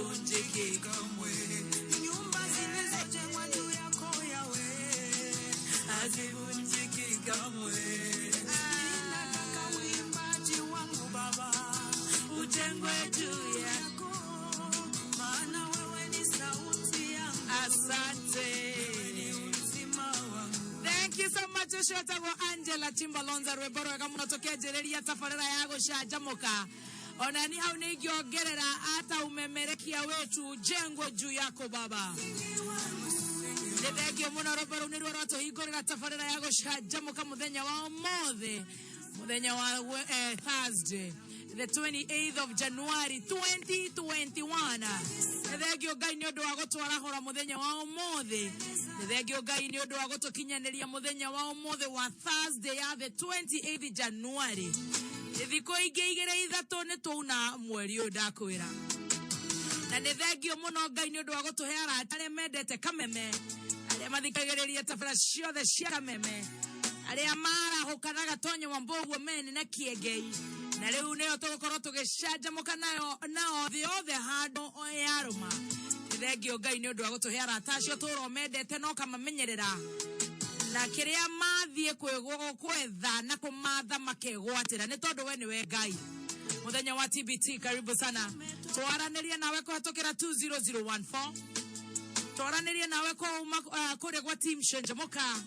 Hazivunjiki kamwe. Nyumba zilizojengwa juu yako Yawe hazivunjiki kamwe. Ninataka uimbaji wangu Baba ujengwe juu yako, maana wewe ni sauti yangu. Asante. Wewe ni uzima wangu. Thank you so much ucio etagwo Angela Timbalonza rwimbo rwega muno tukianjĩrĩria tabarĩra ya gũcanjamũka ona ni hau nĩ ingĩongerera ata umemerekia wetu ujengwe juu yako Baba. Nĩ thengio mũno, rwĩmbo rũu nĩruo rwatũhingũrĩra tabarĩra ya gũcanjamũka mũthenya wa ũmũthĩ, mũthenya wa Thursday, the 28th of January 2021. Nĩ thengio Ngai nĩ ũndũ wa gũtwarahũra mũthenya wa ũmũthĩ. Nĩ thengio Ngai nĩ ũndũ wa gũtũkinyanĩria mũthenya wa ũmũthĩ wa Thursday ya the 28th January. Thikũ ingĩ igĩrĩ ithatũ nĩ twauna mweri ũyũ, ndakwĩra. Na nĩ thengio mũno Ngai nĩ ũndũ wa gũtũhe arata arĩa mendete Kameme, arĩa mathikagĩrĩria tabara ciothe cia Kameme, arĩa marahũkanaga Tonyo wa Mboguo mene na Kĩengei, na rĩu nĩyo tũgũkorwo tũgĩcanjamũka nayo nao thĩ yothe handũ yarũma. Nĩ thengio Ngai nĩ ũndũ wa gũtũhe arata acio tũra mendete no kamamenyerera na kĩrĩa mathiĩ kwetha na kũmatha makegwatĩra, nĩ tondũ we nĩwe Ngai. Mũthenya wa TBT, karibu sana twaranĩrie nawe kũhetũkĩra 20014, twaranĩrie nawe kũrĩa gwa team Canjamũka,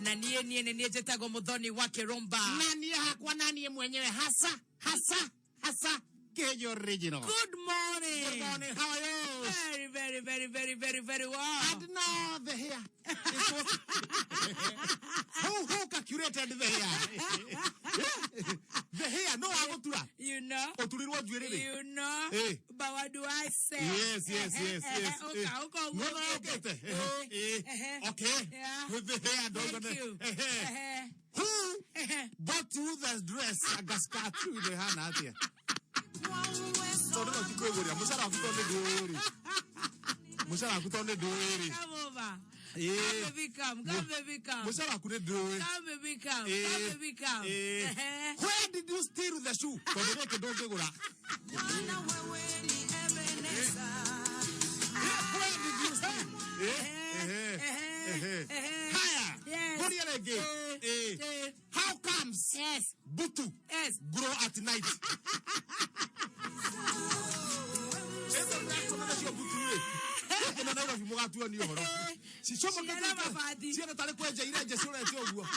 na niĩ nĩ niĩ njĩtagwo Mũthoni wa Kĩrũmba. Na niĩ hakwa, na niĩ mwenyewe hasa hasa hasa Kenya original. Good morning. Good morning, how are you? Very, very, very, very, very, very well. And now the hair is who calculated the hair? The hair no agũtura. You know. Ũturirwo njuĩrĩ rĩ. You know. Eh. But what do I say? Yes. Ũka, ũka, No, okete. Eh. Okay. Yeah. With the hair, don't Thank you. Who bought you the dress agaskirt nĩ hana atĩa? Tondũ no ti kwĩgũrĩra mũcara waku, tondũ nĩ ndũĩ rĩ. Mũcara waku tondũ nĩ ndũĩ rĩ. Come over. Eh. Come baby, come. Come baby, come. Mũcara waku nĩ ndũĩ. Come baby, come. Come baby, come. Where did you steal the shoe? Tondũ gĩkĩ ndũngĩgũra. Bwana wewe ni Ebeneza. Where did you steal? Eh. Haya. Yes. Ngũria rĩngĩ. How comes butu grow at night? Ĩno ndĩrakuona nacio butu rĩ. Ĩno Nairobi mũgatuonia ũhoro. Cicomokete. Ciana mabati. Ciana tarĩ kwenja irenje ciũrete ũguo.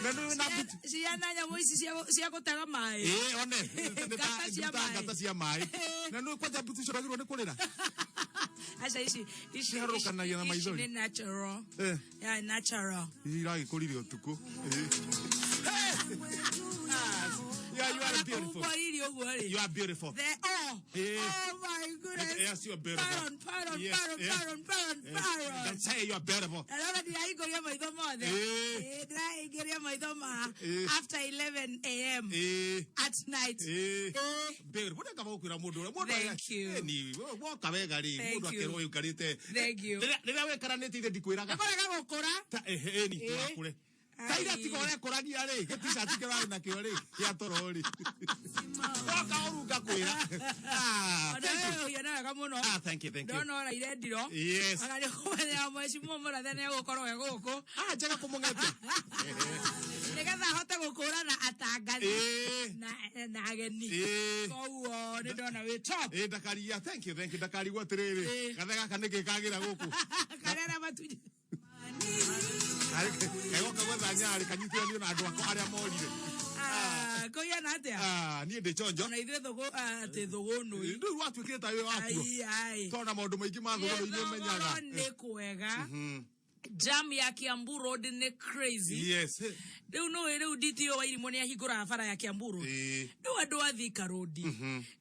Na nĩ wĩna butu. Ciana nyamũ ici cia gũtega maĩ. Ĩĩ, one. Nĩ Ngata cia nĩ ta maĩ. ngata cia maĩ. Na nĩ kwanja butu icio wagĩrĩirwo nĩ kũrĩra. Aca, ici Ciharũrũkanagia na ici maithori. nĩ natural. Yeah, natural. Iragĩkũrire ũtukũ. Yeah, you are beautiful. Kumbwa ũguo rĩ. You are beautiful. The oh, oh my goodness. Yes, you are beautiful. Pardon, pardon, pardon, pardon, pardon, pardon. That's say you are beautiful. Narona ndĩrahingũria maitho mothe. Ndĩrahingũria maitho ma after 11 a.m. At night. Beautiful. Nĩ ngaba gũkwĩra mũndũ ũrĩa mũndũ Thank you. Ni woka wega rĩ, Thank mũndũ you. akerwo ũikarĩte. Thank you. Rĩrĩa wĩkaranĩte ithe ndikwĩraga. Nĩkũrega gũkũra. Ta ni ndũgakũre. Ta ira tiga ũrekũragia rĩ, gĩtica kĩrarĩ nakĩo rĩ, gĩa toro rĩ. Woka ũru ngakwĩra. Ah, Ona thank you. wewe ũhiana wega mũno. Ah, thank you, thank you. Ndona ũraire ndiro. Ona nĩ kũmenya mheshimiwa Mũrathe nĩ egũkorwo e gũkũ. Ah, njega kũmũng'etia. Nĩgetha ahote gũkũrana atangathi na ageni. Koguo nĩ ndona wĩ top. Ĩĩ, ndakaria, thank you, thank you, ndakarigwo atĩrĩrĩ. Gathe gaka nĩkĩ kagĩra gũkũ? Karĩa arĩa matunyi. Kegoka gwetha nyarĩ kanyitithanio na andũ akwa arĩa morire. Ah, kũhiana atĩa? Ah, niĩ ndĩ chonjo. Ona ithuĩ thũgũ, ah, atĩ thũgũnũi. Rĩu watuĩkire ta wĩ wakuo. Ai, ai. Tondũ na maũndũ maingĩ ma thũgũnũi nĩ menyaga. Gĩthogoro nĩ kwega. Jam ya Kiambu Road nĩ crazy. Rĩu nũĩ rĩu DTO wa Irimũ nĩ ahingũraga bara ya Kiambu Road. Rĩu andũ a Thika Road.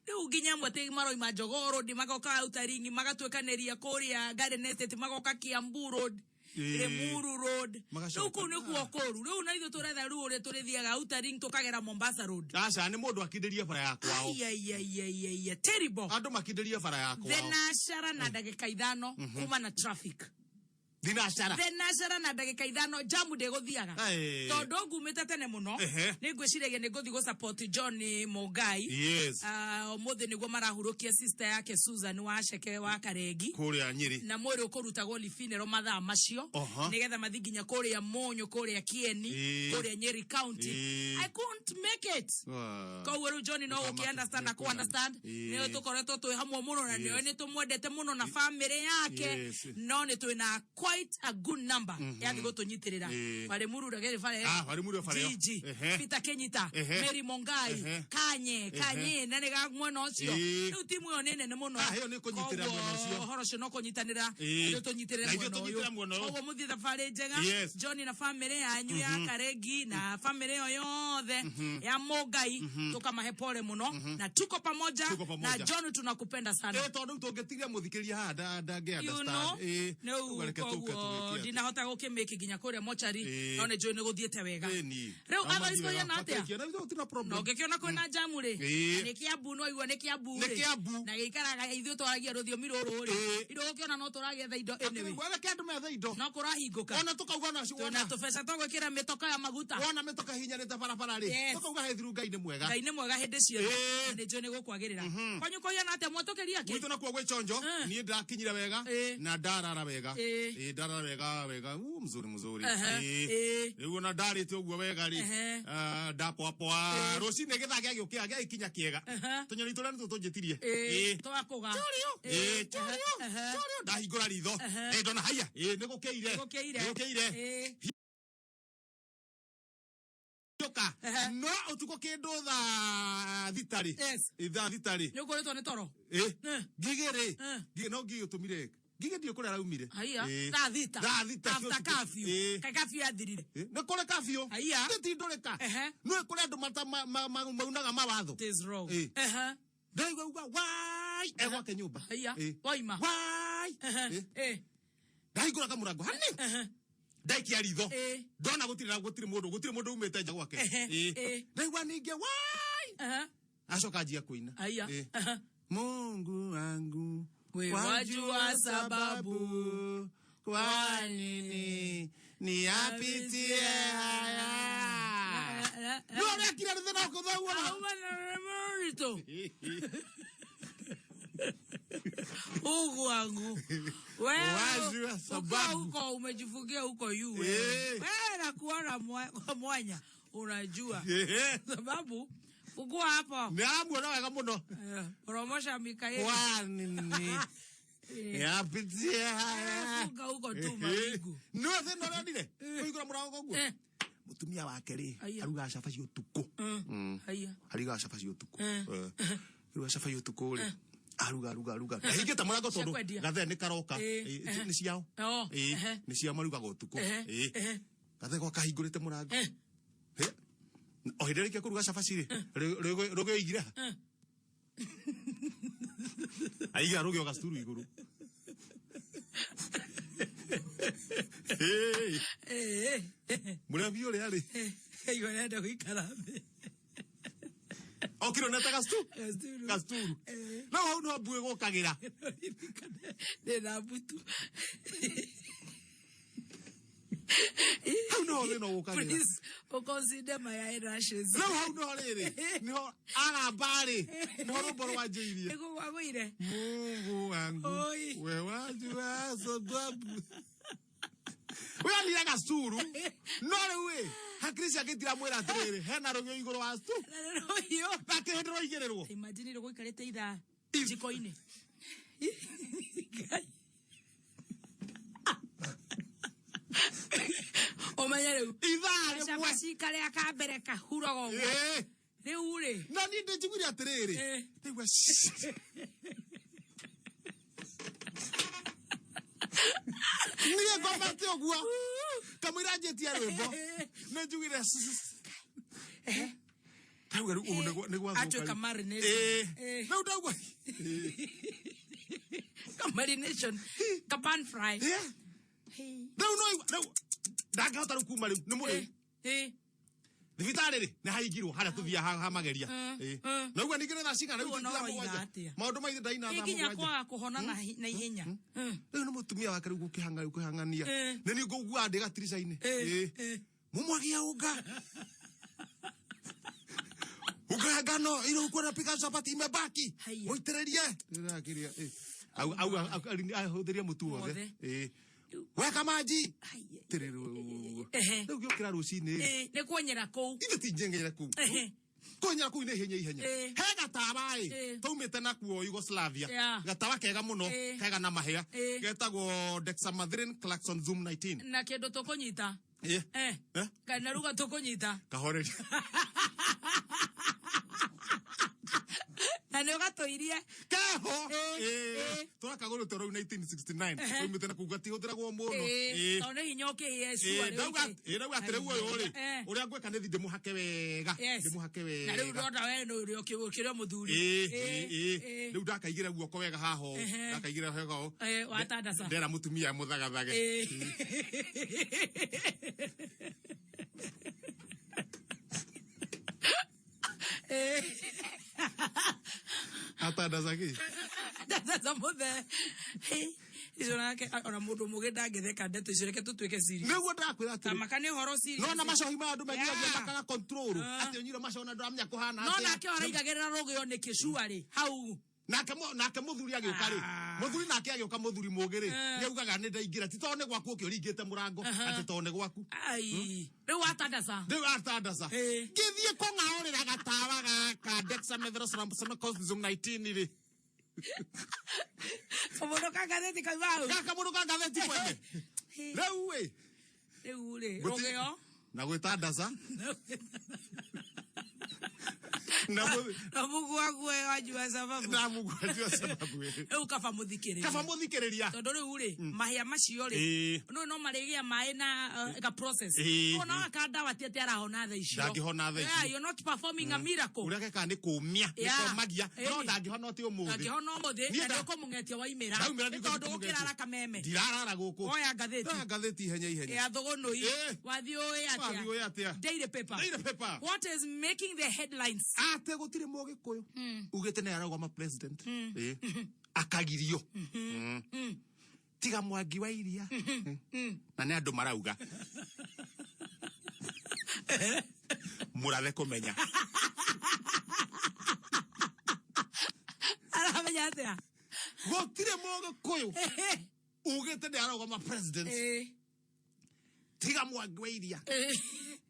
Rĩu nginya amwe atĩ maroima Jogoo Road magoka Outer Ring magatuĩkanĩria kũrĩa Garden Estate magoka Kiambu Road. Limuru Road. Magacoka. Rĩu kũu nĩkuo kũru. Rĩu na ithuĩ tũretha rĩu ũrĩa tũrĩthiaga Outer Ring tũkagera Mombasa Road. Aca, nĩ mũndũ akindĩrie bara ya kwao. Ai, ai, ai, ai, ai, ai, terrible. Andũ makindĩrie bara ya kwao. Thenashara na ndagĩka 5 kuma na traffic. Thinacara. Thenacera na ndagĩka 5 jamu ndĩgũthiaga. Aĩ. Tondũ ngumĩte tene mũno, nĩ ngwĩciragia nĩ ngũthiĩ gũ-support John Mũngai. Ah, ũmũthĩ nĩguo marahurũkia sister yake Susan Waceke wa Karengi, Kũrĩa Nyĩrĩ. Na mwĩrĩ ũkũrutagwo Lifinero mathaa macio, nĩgetha mathiĩ nginya kũrĩa Mũnyũ, kũrĩa Kieni, kũrĩa Nyeri County. I couldn't make it. Koguo rĩu John no Nĩkamake, gũkĩ understand na nĩkũnani. kũ understand. Nĩ tũkoretwo twĩ hamwe mũno na nĩwe nĩ tũmwendete mũno na family yake. No nĩ twĩna quite a good number yathiĩ gũtũnyitĩrĩra. Warĩ Murura gĩrĩ bare. Ah, warĩ Murura bare ĩyo. Gigi, Peter Kenyita, Mary Mongai, Kanye Kanye na nĩ ga mwena ũcio. Rĩu timu ĩyo nĩ nene mũno. Ah, ĩyo nĩ kũnyitĩrĩra Koguo mwena ũcio. ũhoro ũcio no kũnyitanĩra. Ithuĩ tũnyitĩrĩre Na ithuĩ mwena ũyũ. tũnyitĩrĩre mwena ũyũ. Koguo mũthiĩ thabarĩ njega. John na family yanyu ya Karengi na family ĩyo yothe ya Mũngai, tũkamahe pole mũno na tuko pamoja. Tuko pamoja. Na John, tunakupenda sana. Tondũ rĩu tũngĩtigia mũthikĩria haha ndangĩ You understand. know, Ũguo rĩu reke tũke koguo tũgĩkie atĩ. ndinahota gũkĩmĩki nginya kũrĩa mochari, no nĩ njũĩ nĩ gũthiĩte wega. Ĩni. Rĩu Na otherwise mathiĩ wega. kũhiana atĩa? Matarĩkia, na ithuĩ gũtirĩ problem. Na ũngĩkĩona kwĩna jamu rĩ, na nĩ Kĩambu, no igua nĩ Kĩambu Nĩ rĩ. Kĩambu. Na gĩikaraga ithuĩ twaragia rũthiomi rũrũ rĩ, indo ũgũkĩona no tũragĩetha indo anyway. Atĩ reke andũ methe indo. No kũrahingũka. Ona tũkauga ona Twĩna tũbeca twa gwĩkĩra mĩtoka ya maguta. Wona mĩtoka hihinyanĩte barabara rĩ, tũkauga he thiru Ngai nĩ mwega. Ngai nĩ mwega hĩndĩ ciothe. Na nĩ njũĩ nĩ gũkwagĩrĩra. Kwanyu kũhiana atĩa, mwatũkĩria kĩ? Gwitũ nakuo gwĩ chonjo. Niĩ ndakinyire wega na ndarara wega. Ndarara wega wega. Mzuri mzuri. Rĩu ona ndarĩte ũguo wega rĩ, ndapoapoa rũcinĩ gĩthaa gĩagĩũkĩra gĩagĩkinya kĩega. Tũnyoni tũrĩa nĩtwo tũnjĩtirie. Twakũga. Chũrio. Chũrio. Chũrio. Ndahingũra ritho. Ndona haiya. Nĩ gũkĩire. Nĩgũkĩire. Nĩ gũkĩire. Hiũka. No ũtukũ kĩndũ thaa 6 rĩ. Thaa 6 rĩ. Nĩ ũkũrĩtwo nĩ toro. Ngigĩ rĩ. Ngigĩ no ngigĩ ũtũmire. Ngigĩ ndiũ kũrĩa araumire. Haiya. Thaa 6. Thaa 6 After cia ũtukũ. curfew. Kaĩ curfew yathirire? Nĩ kũrĩ curfew. Haiya. Nĩ ti ndũrĩka. Nĩ kũrĩ andũ maunaga mawatho. It is wrong. Ndaigua uga wai egwake nyũmba. Haiya. Waima. Wai. Ndahingũra kamũrango hani. Ndaikia ritho. Ndona gũtirĩ na gũtirĩ mũndũ, gũtirĩ mũndũ umĩte nja gwake. Ndaigua ningĩ wai. Acoka anjia kũina. Haiya. Mungu wangu, We wajua sababu kwa nini niyapitie haya. No ũrekire rĩthĩ no kũthauo. Auma na mũritũ. Mungu wangu. Wewe Wajua ukiwa sababu. huko umejifungia huko yu wewe. Wewe nakuona kwa mwanya unajua. Sababu ukuwa hapo. Nĩamuona wega mũno. Promosha Mikaeli. Kwa nini niyapitie haya. Funga huko tu mawingu. Nĩwe thĩna ũrĩa onire? Kũhingũra mũrango ũguo. Mũtumia wake rĩ, Aya. arugaga cabaci ũtukũ. Haiya. Arugaga cabaci ũtukũ. Arugaga cabaci ũtukũ rĩ, aruga aruga aruga. Ahingĩte mũrango tondũ Cia kwendia. gathe nĩ karoka. Nĩ ciao. Nĩ ciao marugaga ũtukũ. Gathe gwa kahingũrĩte mũrango. O hĩndĩ ĩrĩa kũruga cabaci rĩ, rũgĩo igire ha? Aiga rũgĩo gacuru igũrũ. Mũrebi ũrĩa rĩ. Igua nenda gũikara thĩ. Okire neta gastu? Gacuru. Gacuru. No hau no mbuĩ gũkagĩra. Ndĩna mbutu. Hau no thĩna ũgũkagĩra. Please, ũconsider my eyelashes. Rĩu hau no rĩrĩ, nĩho aramba rĩ, nĩho rwĩmbo rwanjĩirie. Nĩguo gwagũire. Mungu wangu, Oi. we wajua sababu. We anire gacuru. No rĩu ĩ, hakiri ciake itiramwĩra atĩrĩrĩ, hena rũgĩo igũrũ wa stu. Na nĩ rũhiũ. Nake hĩndĩ rwaigĩrĩrwo. Imagine rĩ gũikarĩte ithaa jiko-inĩ. Ngai. Ũmenye rĩu. Ithaa rĩmwe. Cabaci karĩa ka mbere kahuraga ũguo. Rĩu rĩ. Na niĩ ndĩnjiguire atĩrĩrĩ. Ndaigua Niĩ ngomete ũguo. Kamũira njĩtie rwĩmbo. Nĩ njugire Ndauga rĩu ũũ nĩ gwathũka Atuĩka rĩu. marination. Rĩu ndauga. Ka marination. Ka pan fry. Rĩu no igua, rĩu ndangĩhota rĩu kuma rĩu, nĩ mũrĩu. Thibitarĩ rĩ nĩ haingirwo harĩa tũthiaga ha mageria. Ĩĩ. Na uguo ningĩ nĩ thaa cigana Rĩu rĩu ona thaa ũroiga mũgwanja. atĩa? Maũndũ maithe ndaina thaa Nginya mũgwanja. kwaga kũhona na ihenya. Rĩu nĩ mũtumia wake rĩu gũkĩhang'a gũkĩhang'ania. Eh. Nĩ niĩ ngũiguaga ndĩ gatirica-inĩ. Ĩĩ. Mumwagia unga. Unga ya ngano ile ulikuwa unapika chapati imebaki. Haiya. Muitĩrĩrie. Ndĩrakĩria. Ĩĩ. Au au ahũthĩrie mũtu wothe. Wothe. Ĩĩ. Weka maji. Haiya. Tĩrĩrũ. Ehe. Rĩu ngĩũkĩra rũcinĩ. Ĩĩ, nĩ kuonyera kũu. Ithe ti njengere kũu. Ehe. Kũnyera kũu nĩ ihenya ihenya. Ĩĩ. He gatawa ĩ. Ĩĩ. Twaumĩte nakuo Yugoslavia. Yeah. Gatawa kega mũno. Ĩĩ. Kega na mahĩa. Ĩĩ. Getagwo Dexamethrin Claxon Zoom 19. Na kĩndũ tũkũnyita. Ĩĩ. Eh. Eh? Kana ruga tũkũnyita. Kahoreria. Na nĩ ũgatũirie. Keho. Ĩĩ. Ĩĩ. Ĩĩ. Tũrakagũrĩte rĩu 1969. Twaumĩte nakuo gatihũthĩragwo mũno. Ĩĩ. Ĩĩ. Tondũ nĩ hinya ũkĩhĩe cua Ĩĩ, rĩu ndauga ũkĩ- ĩĩ, ndauga atĩ rĩu ũyũ rĩ Eh. ũrĩa ngwĩka nĩ thi ndĩmũhake wega Yes. ndĩmũhake Na rĩu wega ndona we nĩ ũrĩa ũkĩrĩ o mũthuri. Ĩĩ, Ĩĩ, ĩĩ, ĩĩ. ĩĩ. Rĩu ndakaigĩra guoko wega haha ũũ Ehe. ndakaigĩra wega ũũ Ĩĩ, watandaca. ndera mũtumia mũthagathage Ĩĩ. Ĩĩ. atandaca kĩ Ndandaca mũthee. Hĩ, icio nake ona mũndũ mũgĩ ndangĩtheka ndeto icio reke tũtuĩke serious. nĩguo ndakwĩra atĩrĩ Tamaka nĩ ũhoro serious. no na macohi ma andũ menyihagia Yeah. makaga control Ah. atĩ ũnyire macohi na ndũramenya kũhana No atĩa. nake araigagĩrĩra rũgĩo nĩkĩ cuarĩ hau. Nake nake mũthuri agĩũka rĩ Ah. mũthuri nake agĩũka mũthuri mũgĩ rĩ Eh. nĩaugaga nĩ ndaingĩra ti tondũ nĩ gwaku ũkĩũringĩte mũrango atĩ tondũ nĩ gwaku. Ai, rĩu watandaca. Rĩu atandaca Ĩĩ. ngĩthiĩ kũng'aũrĩra gatawa gaka Dexamethasone 19 rĩ. Kamũndũ ka ngathĩti kauma hau. Gaka mũndũ ka ngathĩti kwene rĩu ĩ Rĩu rĩ, Gũti- rũgĩo. Na gwĩtandaca na Na mũguague wajua sababu. Na mũgwajua sababu ĩ. Rĩu kaba mũthikĩrĩria. Kaba mũthikĩrĩria. Tondũ rĩu rĩ, mahĩa macio rĩ, Ĩĩ. no marĩgĩa maĩ na ga process. Ĩĩ. Ona waka ndawa ti atĩ arahona thaa icio. Ndangĩhona thaa icio. Yeah, you're not performing a miracle. Ũrĩa gekaga nĩ kũmia nĩ Yeah. komagia no Ĩni. ndangĩhona ti ũmũthĩ. Ndangĩhona ũmũthĩ Niĩ na nĩ ũkũmũng'etia waimĩra. Ndaumĩra Nĩ nĩ tondũ ngũthiĩ ũkĩrara kameme. Ndirarara gũkũ. Oya ngathĩti. Oya ngathĩti ihenya ihenya. Ya thũgũnũi. Ĩĩ. Wathiĩ ũĩ atĩa? Wathiĩ ũĩ atĩa? Daily paper. Daily paper. What is making the headlines? Atĩ gũtirĩ mũgĩkũyũ ugĩte nĩ ararũgama president. Ĩĩ. Akagirio. Tiga Mwangi wa Iria. Na nĩ andũ marauga. Mũrathe kũmenya. Aramenya atĩa? Gũtirĩ mũgĩkũyũ ugĩte nĩ ararũgama president. Ĩĩ. Tiga Mwangi wa Iria. Ĩĩ.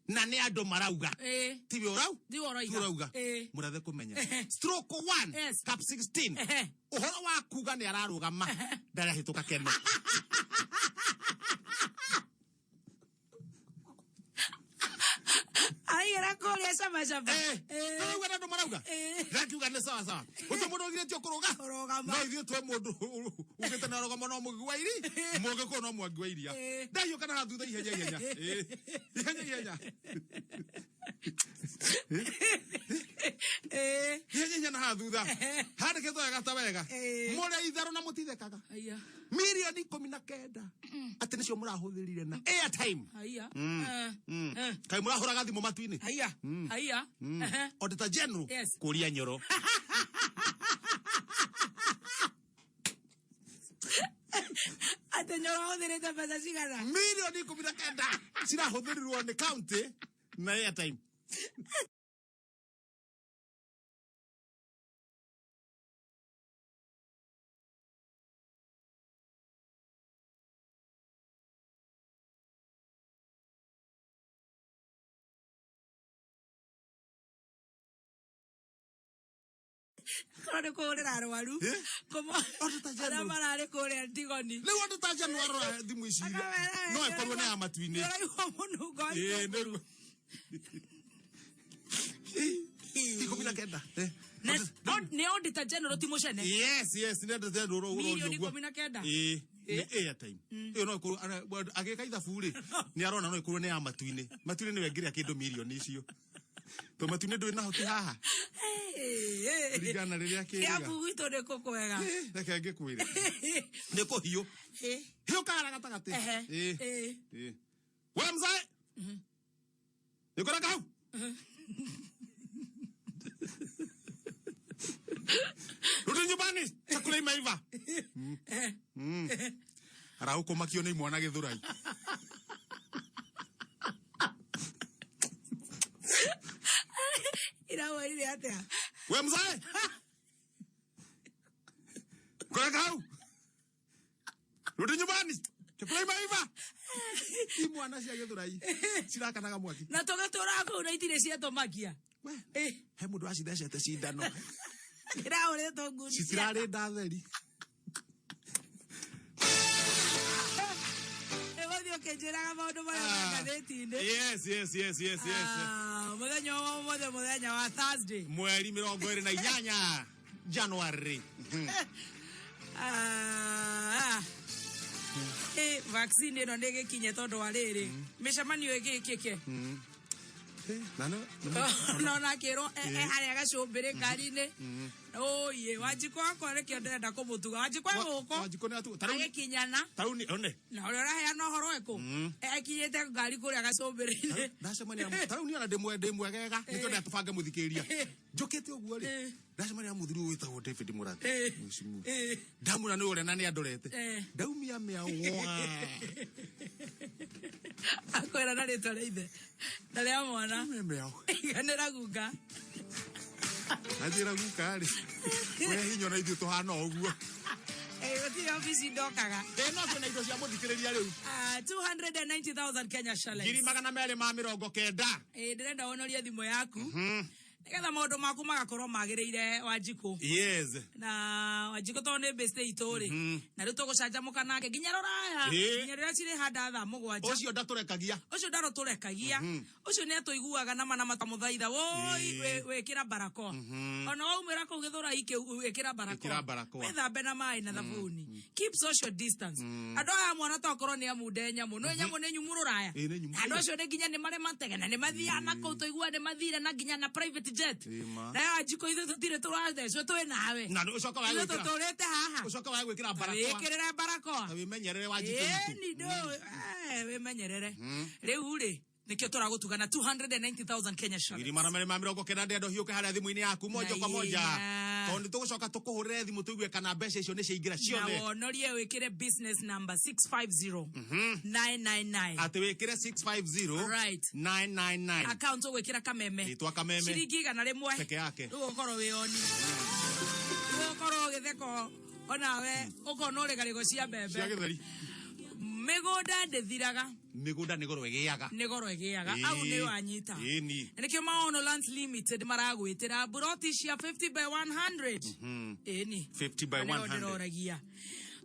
Na nĩ andũ marauga. Ĩĩ. Tiwe ũrau? Tiwe ũroiga. Tiwe ũrauga. Ĩĩ. Mũrathe kũmenya. Stroke 1 Yes. cap 16. Ehe. Ũhoro wa kuga nĩ ararũgama ndarahĩtũka kene. Aigĩra kũrĩa cama cama. Eh, Ĩĩ. nĩũraigua nĩ andũ marauga? Ĩĩ. Ndakiuga nĩ sawa sawa. Gũtirĩ mũndũ ũgirĩtio kũrũga. Kũrũgama. No ithuĩ twĩ mũndũ ugĩte nĩ arũgama no Mũgĩ wa Iria. Mũgĩkũyũ no Mwangi wa Iria. Ĩĩ. Ndahiũka na haha thutha ihenya ihenya. Ĩĩ. Ihenya ihenya. Ĩĩ. Ihenya ihenya na haha thutha. Handĩkĩtwo wega ta wega. Ĩĩ. Mũrĩ itherũ na mũtithekaga. Aya. Mirioni 19 atĩ nĩcio mũrahũthĩrire na airtime. Aya. Eh. Eh. Kaĩ mũrahũraga thimũ matu-inĩ. Aya. Aya. Ehe. Auditor General Yes. kũria Nyoro. Atĩ Nyoro ahũthĩrĩte mbeca cigana? Mirioni 19 cirahũthĩrirwo nĩ county na airtime. Korwo nĩ kũhũrĩra arwaru. Eh? Auditor Arĩa General. mararĩ kũrĩa Ndigoni. Rĩu Auditor General arora thimũ ici Akamera, no ĩkorwo nĩ ya matu-inĩ. Nĩũraigua mũnungo wa Ĩĩ, itũngũrũ. nĩguo. 19. Eh. Nĩ Auditor General ti mũcene. Yes, yes, nĩ Auditor General ũrorio Mirioni ũguo. 19. Ĩĩ, nĩ airtime. Ĩyo no ĩkorwo agĩka ithabu rĩ, nĩ arona no ĩkorwo nĩ ya matu-inĩ. Matu-inĩ nĩwe ngĩrĩa kĩndũ mirioni icio. To matu-inĩ ndũrĩ naho ti haha. Kũringana na rĩrĩa kĩrĩga. Kĩambu gwitũ nĩ kũ kwega. Ĩĩ, reke ngĩkwĩre. Nĩ kũhiũ. Hiũ kara gatagatĩ. Ehe. Ĩĩ. Ĩĩ. Ĩĩ. We mzae. Nĩkũra kau. Rudi nyumbani, chakula imeiva. Aragũkũmakio nĩ imwana gĩthũrai. Iramwĩrire atĩa? We mzae. Koreka hau. Rudi nyumbani. Chakula imeiva. Imwana cia gĩthũrai cirakanaga mwaki. Na tũgatũraga kũu na itirĩ ciatũmakia. We, Eh, he mũndũ acithecete cindano. Ndĩrahũrĩtwo ngundi. Citirarĩ ndatheri. Ĩgũthiĩ ũkĩnjĩraga maũndũ marĩa me ngathĩti-inĩ. Yes. Ah, mũthenya wa ũmũthĩ, mũthenya wa Thursday. Mweri 28 January. Ah, eh, vaccine ĩno nĩ ĩgĩkinye tondũ wa rĩrĩ mĩcemanio ĩgĩkĩke. Na no No nakĩrwo e harĩa gacũmbĩrĩ ngari-inĩ. Ũiĩ, Wanjikũ wakwa nĩkĩo ndĩrenda kũmũtuga. Wanjikũ e gũkũ Wanjikũ nĩ atu. Tarau agĩkinyana tarau ni one. na ũrĩa ũraheana ũhoro ekũ akinyĩte ngari kũrĩa gacũmbĩrĩ-inĩ. Ndacemania na tarau ni ona ndimwe ndimwegega nikio ndatubange muthikiria. Njũkĩte ũguo rĩ. Ndacemania na mũthuri ũyũ wĩtagwo David Mũrathe. Mheshimiwa. Ndamwĩra nĩ ũrĩa na nĩ andorete. Ndaumia mĩawa. Akwĩra na rĩtwa rĩa ithe na rĩa mwana. Ndaumia mĩawa. Iganĩra guka. Anjĩra guka rĩ. Ũrĩa hinya na ithuĩ tũhana o ũguo. Eh, gũtirĩ obici ndokaga. Ĩ no twĩna indo cia mũthikĩrĩria rĩu. Ah, 290,000 Kenya shillings. 290,000. Eh, ndĩrenda wonorie thimũ yaku nĩgetha maũndũ maku magakorwo magĩrĩire, Wanjikũ. Yes. Na Wanjikũ tondũ nĩ best itũ rĩ, na rĩu tũgũcanjamũka nake nginya rũraya, nginya rĩrĩa cirĩ handa thaa 7. Ũcio ndatũrekagia. Ũcio ndarũtũrekagia, ũcio nĩ atũiguaga nama na matamũthaitha woi. Wĩkĩra barakoa ona waumĩra kũu gĩthũrai kĩu, wĩkĩra barakoa. Ĩkĩra barakoa. Wĩthambe na maĩ na thabuni, keep social distance. Andũ aya mwana tokorwo nĩ amunde nyamũ, no nyamũ nĩ nyumu rũraya. Ĩ, nĩ nyumu. Andũ acio nĩ nginya nĩ marĩ matege na nĩ mathiaga na kũu, tũigua nĩ mathire na nginya na private jet. Ĩ, ma. Na Wanjikũ, ithuĩ tũtirĩ tũrathecwo, twĩ nawe. Na ũcoka wae Ithuĩ gwĩkĩra. tũtũrĩte haha. Ũcoka wae gwĩkĩra barakoa. Wĩkĩrĩre barakoa. Na wĩmenyerere, Wanjikũ witũ. Ĩni ndũ wĩmenyerere. Rĩu rĩ, nĩkĩo tũragũtuga na 290,000 Kenya shillings. 290,000. Ndĩrenda ũhiũke harĩa thimũ-inĩ yaku moja Na kwa moja. ihenya. Tondũ nĩ tũgũcoka tũkũhũrĩre thimũ tũigue kana mbeca icio nĩ ciaingĩra Na ciothe. wonorie wĩkĩre business number 650 999. Atĩ wĩkĩre 650 Right. 999. Account ũgwĩkĩra Kameme. Rĩtwa Kameme. Ciringi 100 Peke yake. Rĩu ũkorwo wĩ oni, rĩu ũkorwo ũgĩtheka onawe ũkona ũrĩgarĩgo cia Cia mbembe. gĩtheri. Mĩgũnda ndĩthiraga. Mĩgũnda nĩ goro ĩgĩaga. Nĩ goro ĩgĩaga. Au nĩ wanyita. Ĩni. Nĩkĩo Maono Lands Limited maragwĩtĩra buroti cia 50 by 100. Ĩni. 50 by Na nĩyo 100. ndĩroragia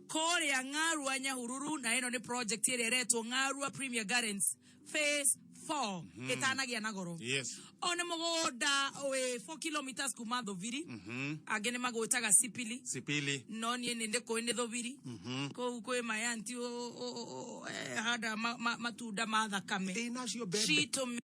kũrĩa Ng'arua, Nyahururu, na ĩno nĩ project ĩrĩa ĩretwo Ng'arua Premier Gardens Phase 4 ĩtanagia na goro. O nĩ mũgũnda wĩ 4 kilometers kuma Thũbiri, angĩ nĩ magwĩtaga Sipili. Sipili. No niĩ nĩ ndĩkũĩ nĩ Thũbiri, kũu kwĩ mayanti handa matunda ma thakame. Ĩ nacio mbembe. Citũ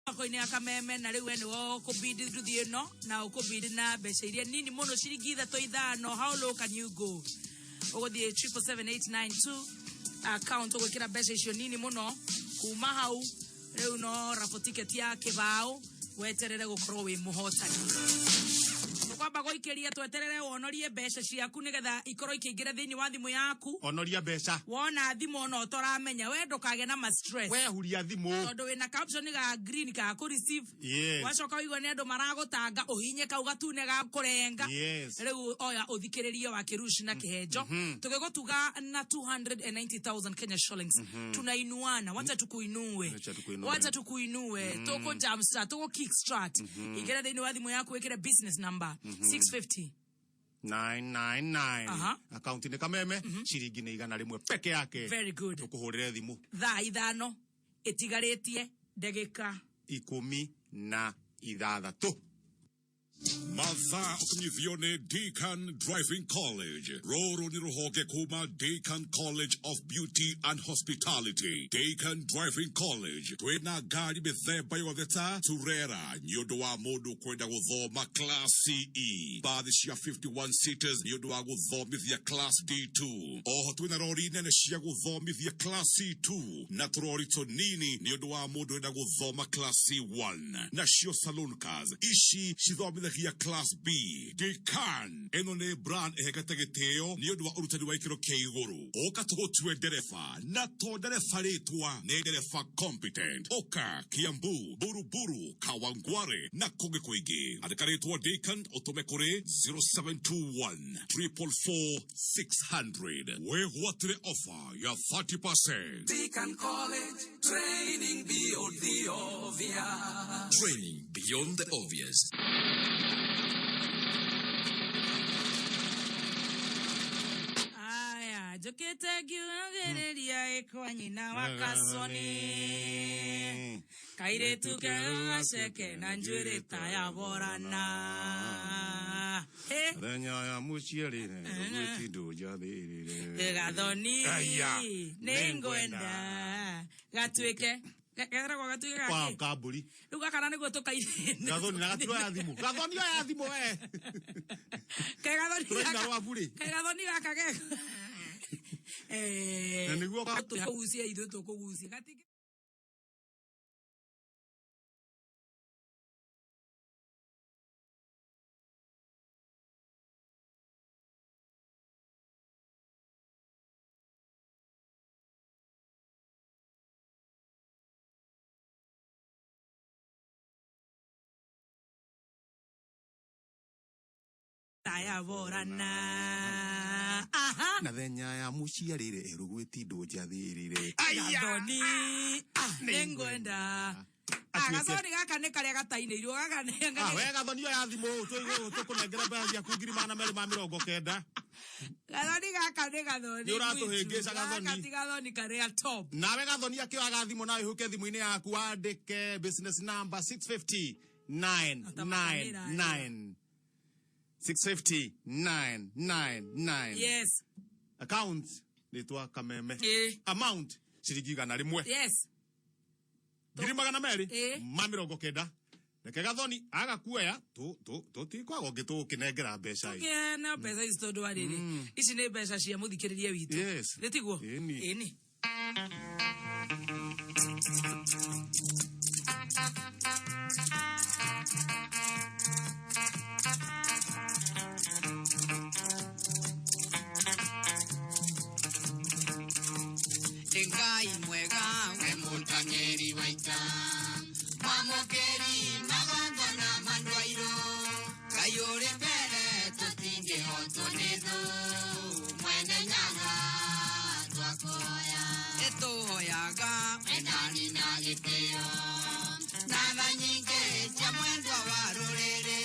thoko-inĩ ya Kameme, na rĩu we nĩwe ũkũbidi nduthi ĩno na ũkũbidi na mbeca iria nini mũno, ciringi ithatũ ithano. How low can you go? Ũgũthiĩ 777892 account, ũgwĩkĩra mbeca icio nini mũno. Kuma hau rĩu no raffle ticket ya kĩbaũ, weterere gũkorwo wĩ mũhotani. Tũkwamba Tũkwamba gũikĩria tweterere wonorie mbeca ciaku nĩgetha ikorwo ikĩingĩra thĩinĩ wa thimũ yaku. Onoria mbeca. Wona thimũ ona ũtoramenya we ndũkagĩe na ma stress. We huria thimũ. Tondũ wĩna ka option ga green ka kũ receive. Yes. Wacoka ũigua nĩ andũ maragũtanga ũhinye kau gatune ga kũrenga. Yes. Rĩu oya ũthikĩrĩrie wa Kĩruci na Kĩhenjo. Tũgĩgũtuga na 290,000 Kenya shillings. Tunainuana, wacha tukuinue. Wacha tukuinue. Wacha tukuinue. Tuko jumpstart, tuko kickstart. Ingĩra thĩinĩ wa thimũ yaku wĩkĩre business number 650. 999. Aha. Akaunti nĩ Kameme, ciringi nĩ 100 peke yake. Very good. Tũkũhũrĩre thimũ. Thaa 5 ĩtigarĩtie ndagĩka 16. Mathaa ũkinyithio nĩ Deacon Driving College. Rũrũ nĩ rũhonge kuma Deacon College of Beauty and Hospitality. Deacon Driving College twĩna ngari mĩthemba yothe ta Turera nĩ ũndũ wa mũndũ kwenda gũthoma class CE, bathi cia 51 seaters nĩ ũndũ wa gũthomithia class D2. Oho twĩna rori nene cia gũthomithia class C2 na tũrori tũnini nĩ ũndũ wa mũndũ wenda gũthoma class C1. Nacio saloon cars ici cithomithagia class B. Decan ĩno nĩ brand ĩhekete gĩtĩo nĩ ũndũ wa ũrutani wa ikĩro kĩa igũrũ. Ũka tũgũtue ndereba na to ndereba rĩtwa, nĩ ndereba competent. Ũka Kiambu, Buruburu, Kawangware na kũngĩ kũingĩ. Andĩka rĩtwa Decan ũtũme kũrĩ 0721 444 600. Wĩgwatĩre offer ya 30%. Deacon College, training beyond the obvious. Training beyond the obvious. Aya, njũkĩte ngiugĩrĩria ĩkwa nyina wa Kasoni. Kairĩtu kega gaceke na njuĩrĩ ta ya borana. He, Thenya ya mũciarĩre rũgwĩtindũ njathĩrĩre. Gathoni Aya, nĩngwenda gatuĩke geteragwo gatuĩke Kwa gakĩ kambũri. rĩu gaka na nĩguo tũkairĩte. Gathoni na gatiroya thimũ. Gathoni oya thimũ we. Kaĩ gathoni Tũraina gaka rwa burĩ. kaĩ gathoni gaka ge Na nĩguo tũgucie ithuĩ tũkũgucia gatingĩ ya borana. Aha. Na thenya ya mũciarĩre rũgwĩtindũ njathĩrĩre. Gathoni nĩngwenda. Atuĩke. Gathoni gaka nĩ karĩa gatainĩirwo gaka nĩ Ah, we gathoni oya thimũ tũkũnengera mbeca ciaku 290,000. Gathoni gaka nĩ gathoni. Nĩ ũratũhĩngĩca gathoni. Gaka ti gathoni karĩa top. Nawe gathoni akĩoyaga thimũ nawe ũhũke thimũ-inĩ yaku wandĩke business number 650 999. 650 999. Yes. Account rĩtwa Kameme. Ĩ. Amount ciringi 100. Yes. 290. Reke gathoni agakuoya tũtikwaga ũngĩ tũgũkĩnengera mbeca ĩ. Kĩana mbeca ici tondũ wa rĩrĩ ici nĩ mbeca cia mũthikĩrĩria witũ. Yes. Nĩ tiguo? Ĩni. Ĩni. Ngai mwega we mũtang'eri wa ita mwamũkĩri magongona mandwairũ Ngai ũrĩ mbere tũtingĩhotwo nĩ thũ mwene nyaga twakũhoya ĩtũhoyaga wendani na gĩtĩo na tha nyingĩ cia mwendwa wa rũrĩrĩ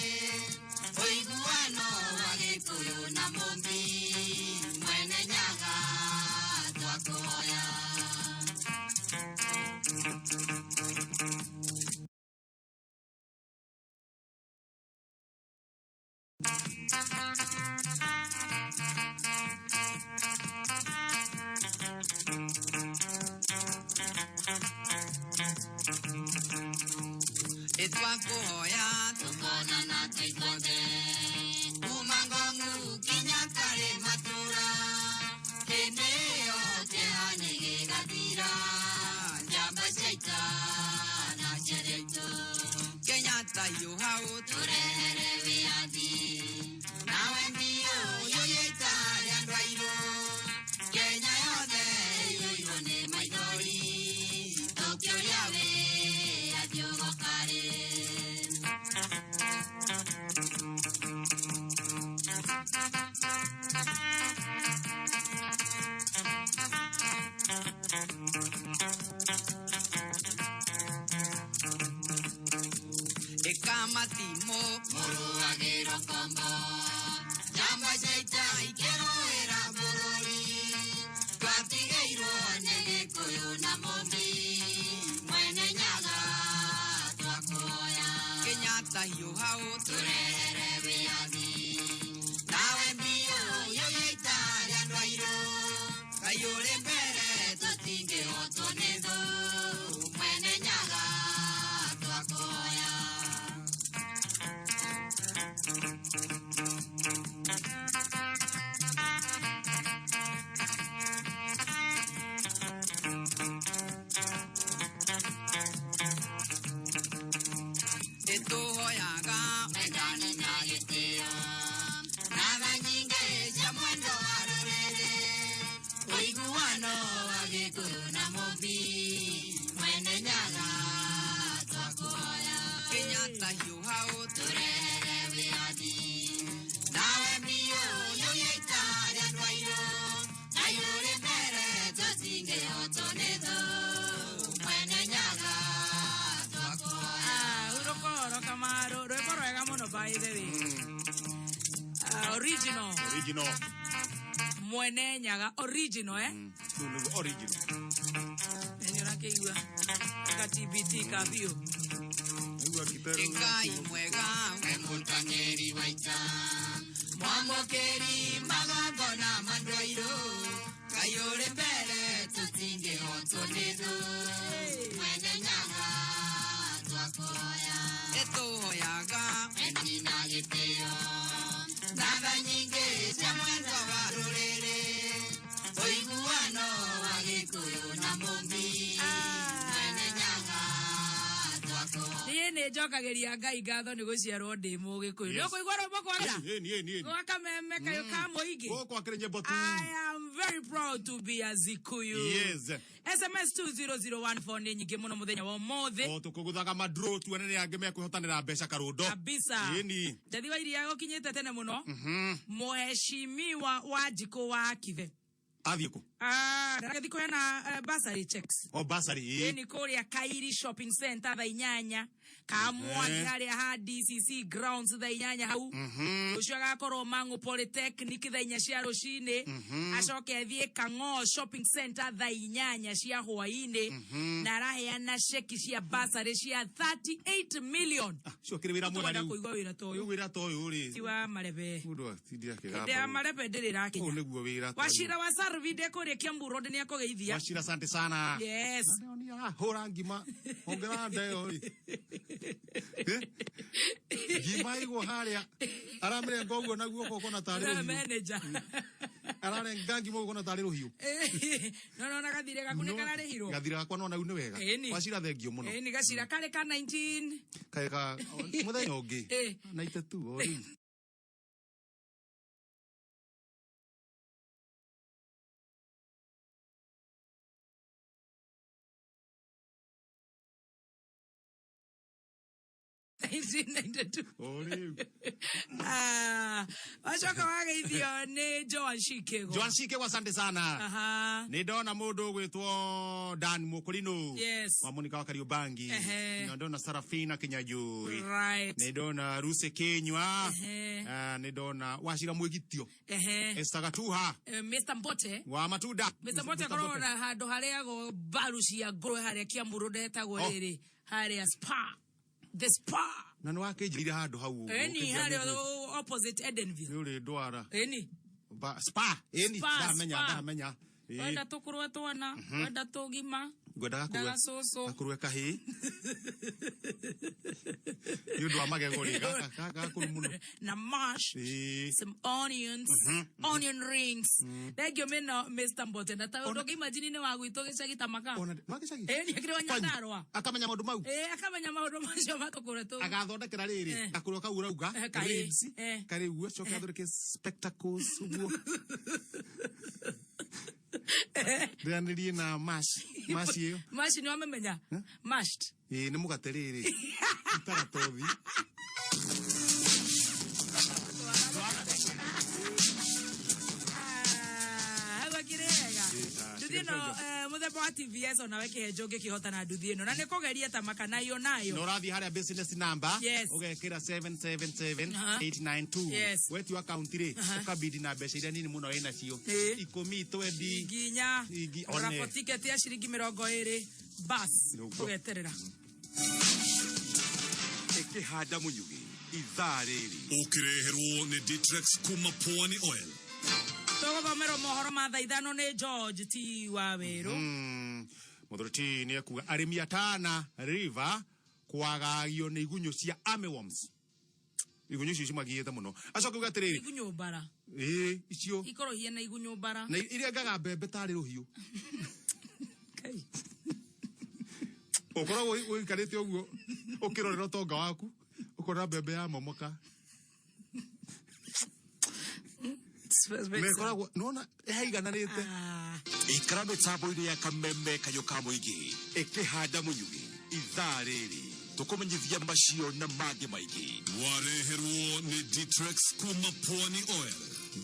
ũiguano wa Gĩkũyũ na Mũmbi mwene nyaga twakũhoya. Ĩtwakũhoya tũkonana tũithuothe kuma Ngong'u nginya Karĩ matũra hĩndĩ ĩyo kĩeha nĩgĩgathira njamba cia ita na ciaretũ Kenyatta hiũha ũtũrehere wĩyathi Ekamatimo muruagiro kombo nyamba jaita ikeroera bururi twatigeirwo nĩ Gĩkũyũ na Mũmbi mwene Nyaga twakuoya Kenyatta hiũha ũtũrehere wĩyathi nawe mbio yoyaita rĩa andũ airũ Ngai ũrĩ mbere tũtingĩhotwo nĩ thũ mwene Nyaga twakuoya. Nĩtũhoyaga wendani na gĩtĩo na tha nyingĩ cia mwendo wa rũrĩrĩ ũiguano wa Gĩkũyũ na Mũmbi mwene Nyaga twakuhoya Kenyatta hiũha ũtũrehere wĩyathi nawe mbio yoyaita rĩa andũ airũ Ngai ũrĩ mbere tũtingĩhotwo nĩ thũ mwene Nyaga twakuhoya. Urokoro kamaru rwĩmbo rwega mũno by the way. Original. Original. Mwene Nyaga original eh. Rĩu nĩguo original. Nĩ ũrakĩigua ka TBT ka biũ. Nĩguo akitero. Ngai mwega we mũtang'eri wa ita mwamũkĩri magongona ma andũ airũ Ngai ũrĩ mbere tũtingĩhotwo nĩ thũ mwene Nyaga twakuhoya nĩtũhoyaga wendi na gĩtĩo na tha nyingĩ cia mwendwa wa rũrĩrĩ ũiguano wa Gĩkũyũ na Mũmbi mwene Nyaga twakuhoya. Niĩ nĩ njokagĩria Ngai ngatho nĩ gũciarwo ndĩ Mũgĩkũyũ. Nĩ Yes. ũkũigua rwĩmbo kwaga? Ĩni ĩni ĩni. Gwa kameme kayũ ka mũingĩ. Gũkũ akĩrĩ nyĩmbo tu. I am very proud to be a Zikuyu. Yes. SMS 20014 nĩ nyingĩ mũno mũthenya wa ũmũthĩ. O tũkũgũthaga madro tuone nĩ angĩ mekwĩhotanĩra mbeca karũndo. Kabisa. Ĩni. Njathi wa iria gũkinyĩte tene mũno. Mheshimiwa Wanjikũ wa Kithe. Athiĩ kũ? Ndaragethi kũheana bursary checks. O basari. Ĩni kũrĩa Kairi Shopping Center thaa inyanya. Kamwangi harĩa ha DCC grounds thaa inyanya hau. Rũciũ agakorwo Mang'u Polytechnic thaa inya cia rũcinĩ. Acoke athiĩ Kang'oo Shopping Center thaa inyanya cia hwaĩ-inĩ. Na araheana ceki cia bursary cia 38 million. Cio kĩrĩ wĩra mwega Tũkwenda rĩu. kũigua wĩra ta Rĩu ũyũ. wĩra ta ũyũ rĩ. Ti wa marebe. Mũndũ atindire Hĩndĩ ya akĩgamba. marebe ndĩrĩ Ũyũ ĩrakinya. nĩguo wĩra ta ũyũ. Wachira wa Sarvi ndekũrĩa Kiambu Road nĩakũgeithia. Wachira asante sana. Yes. Hũra ngima. Ongera nda ĩyo rĩ. Ngima igwo harĩa. Aramĩrenga ũguo na guoko ũkona tarĩ Nĩwe rũhiũ. manager. Ararenga ngima ũguo ũkona tarĩ rũhiũ. No no gathire gaku nĩ kararĩhirwo. Gathira gakwa nona rĩu nĩ wega. Ĩni. Wachira thengio mũno. Ĩni gacira karĩ ka 19. Kaĩ ka mũthenya ũngĩ. 92 o rĩu. O rĩu. Wacoka wageithio nĩ Joan Shikego. Joan Shikego asante sana. Aha. Nĩ ndona mũndũ ũgwĩtwo Dan Mũkũrinũ. Yes. Wa Monica wa Kariobangi. Ehe. Na ndona Sarafina Kinyajui. Right. Nĩ ndona Ruse Kinyua. Ehe. Nĩ ndona Wachira Mwĩgitio. Ehe. Esther Gatuha Mr. Mbote. wa Matunda. Mr. Mbote akoragwo na handũ harĩagwo mbaru cia ngũrwe harĩa Kiambu Road hetagwo Oh. rĩrĩ harĩa spa. The spa. Na nĩ wakĩnjĩrire handũ hau ũguo. Ĩni Ũkĩnjĩra harĩa opposite Edenville. Nĩ ũrĩ ndwara. Ĩni. Spa. Ĩni. Spa, Ndamenya, spa. ndamenya. Ĩĩ. Wenda tũkũrwe twana, wenda tũgima. Ngwendaga Ndaga cũcũ. gakũrwe kahĩĩ. Nĩ ũndũ wa magego rĩ, gakũrũ mũno. Na mash. Ĩĩ. Some onions, onion rings. Thank you mino Mr. Mbote. Na ta ũndũ imagine nĩ wa gwitũ gĩcagi ta maka. Ona wa gĩcagi? Ĩni akĩrĩ wa Nyandarũa. Akamenya maũndũ mau. Ĩĩ akamenya maũndũ macio matũkũrwe tũ. Agathondekera rĩrĩ gakũrwe kau ũrauga Kahĩĩ. ribs karĩ ũguo coke athondeke spectacles ũguo. Ndĩranĩrie na mash mash ĩyo. Mash nĩ wamĩmenya? Mashed. Ĩĩ nĩ mũgate rĩrĩ. Itagatothi. Mũthemba wa TVS onawe kĩhenjo ũngĩkĩhotana nduthi ĩno na nĩ kũgeria ta makanaio nayo. Na ũrathiĩ harĩa business number Yes. ũgekĩra 777 Aha. 892. Yes. Wetio akaunti rĩ, ũkabidi na mbeca iria nini mũno wĩnacio. Ĩ. Ikũmi, twendi. Nginya Ingi- one. rapo ticket ya ciringi 20 bas Nĩguo. ũgeterera. Ĩkĩhanda mũnyugĩ ithaa rĩrĩ. Ũkĩreherwo nĩ Ditrex kuma Pwani Oil. Tũgũthomerwo mohoro ma thaa 5 nĩ George T wa Werũ. Mũthuri T nĩ ekuga arĩmi a Tana River kwagagio nĩ igunyũ cia armyworms. Igunyũ icio cimagiĩte mũno. Acoka uga atĩrĩrĩ. Igunyũ mbara. Ĩĩ, icio. Ikorohie na igunyũ mbara. Na irengaga mbembe tarĩ rũhiũ. Kai. Ũkoragwo ũikarĩte ũguo ũkĩrorera ũtonga waku, ũkona mbembe ya momoka. Na ĩkoragwo nĩwona ĩhaigananĩte. Ikara mĩtambo-inĩ ya kameme kayũ ka mũingĩ ĩkĩhanda mũnyugĩ ithaa rĩrĩ tũkũmenyithia macio na mangĩ maingĩ. Wareherwo nĩ Ditrex kuma Pwani Oil.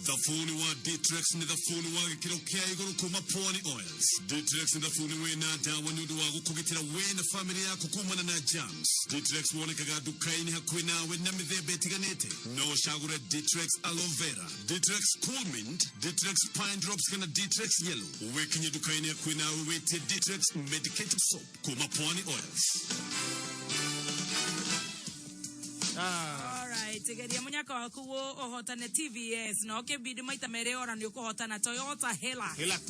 Thabuni wa Ditrex nĩ thabuni wa gĩkĩro kĩa igũrũ kuma Pwani Oils. Ditrex nĩ thabuni wĩna ndawa nĩ ũndũ wa gũkũgitĩra we na famĩlĩ yaku kumana na germs. Ditrex wonekaga nduka-inĩ hakuhĩ nawe na mĩthemba ĩtiganĩte. No ũcagũre Ditrex Aloe Vera, Ditrex Cool Mint, Ditrex Pine Drops kana Ditrex Yellow. Wĩkinye nduka-inĩ hakuhĩ nawe wĩtie Ditrex Medicated Soap kuma Pwani Oils. Alright, geria munyaka waku ũhotane TVS na ũkĩbidi maita merĩ ora nĩ ũkũhotana Toyota Hilux. Hilux.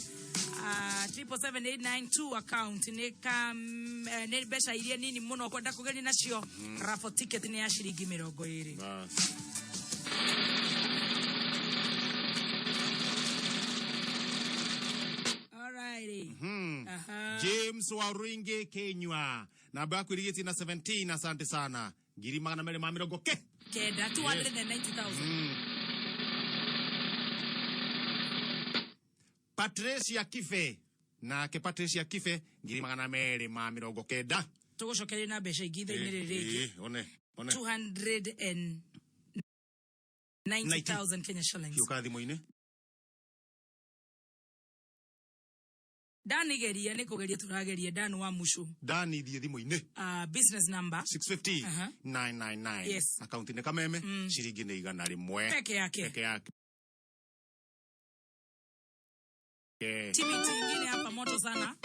777892 account nĩ ka nĩ mbeca iria nini mũno ũkwenda kũgeria nacio. Raffle ticket nĩ ya ciringi 20. Bas. Alrighty. Aha. James Waruinge Kenywa. Namba yaku ĩrigĩtie na 17, asante sana. Ngiri magana merĩ ma mĩrongo ke. Kenda 290,000. Patricia Kibe. Nake Patricia Kibe ngiri magana merĩ ma mĩrongo kenda. Tũgũcokeria na mbeca ingĩ ithaa-inĩ rĩrĩ rĩngĩ. Ĩ, one, one. 290,000 Kenya shillings. Hiũka thimũ-inĩ. Ndanigeria nĩ kũgeria tũrageria Dan wa Mushu. Dani thiĩ thimũ-inĩ. Business number 650 Aha. 999. Yes. Akaunti nĩ kameme ciringi nĩ 100. Peke yake. Peke yake. TBT ingine hapa moto sana.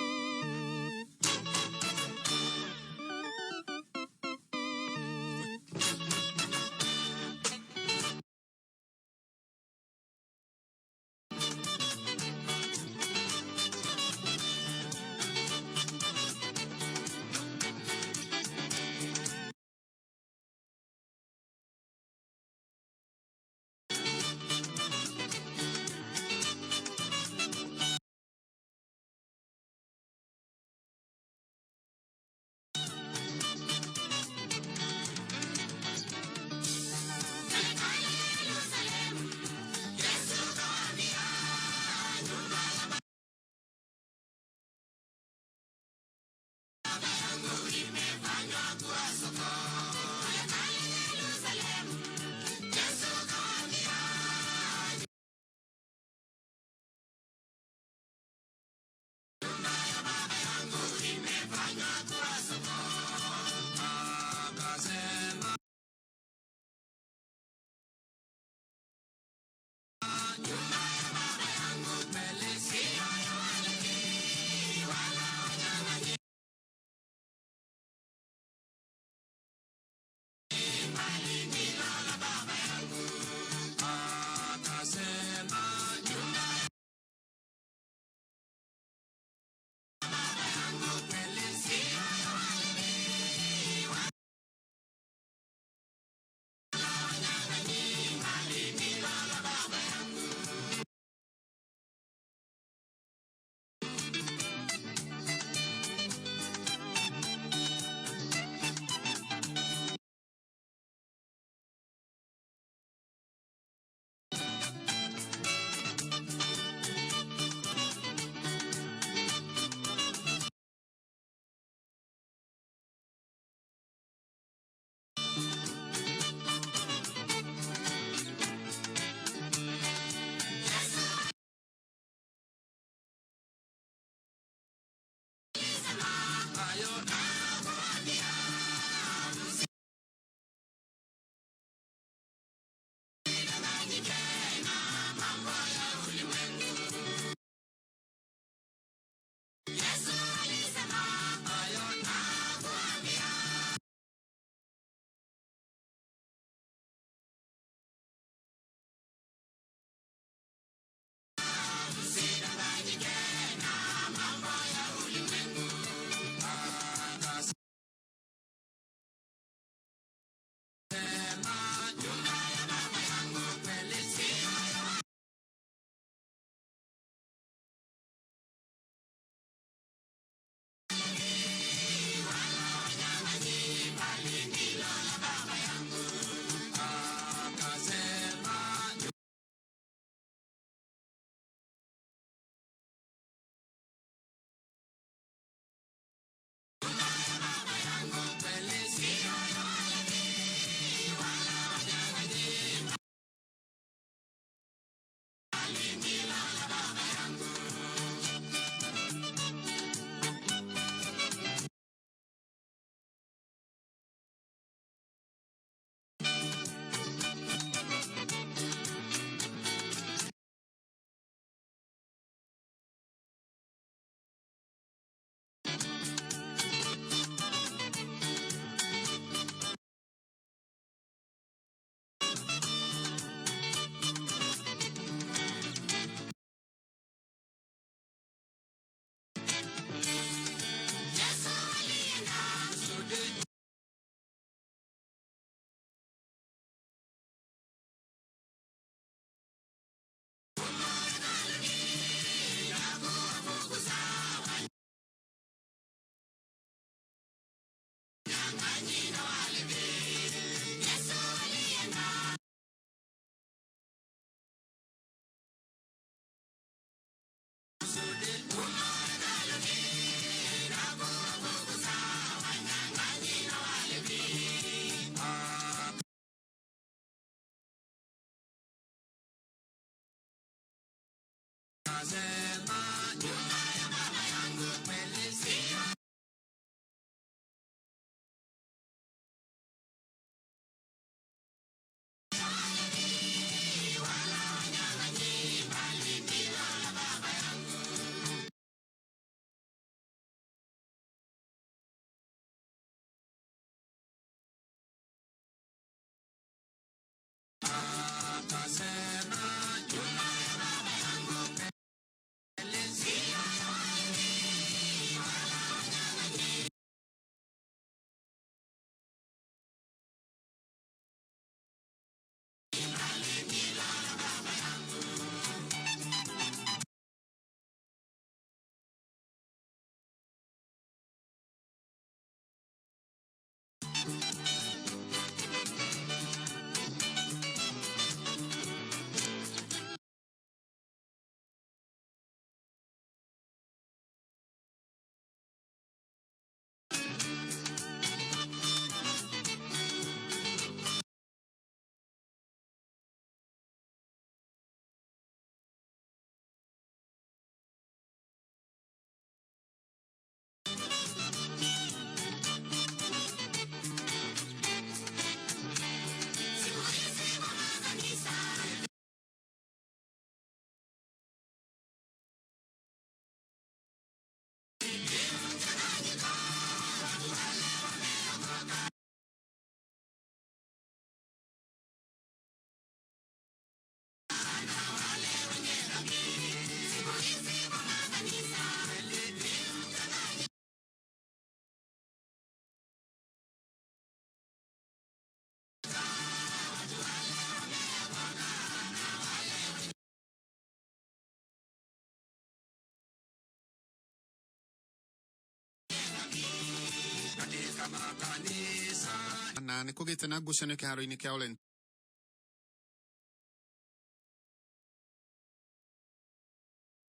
Na nä kå gä te na ngucanio kä haro-inä kä a Olen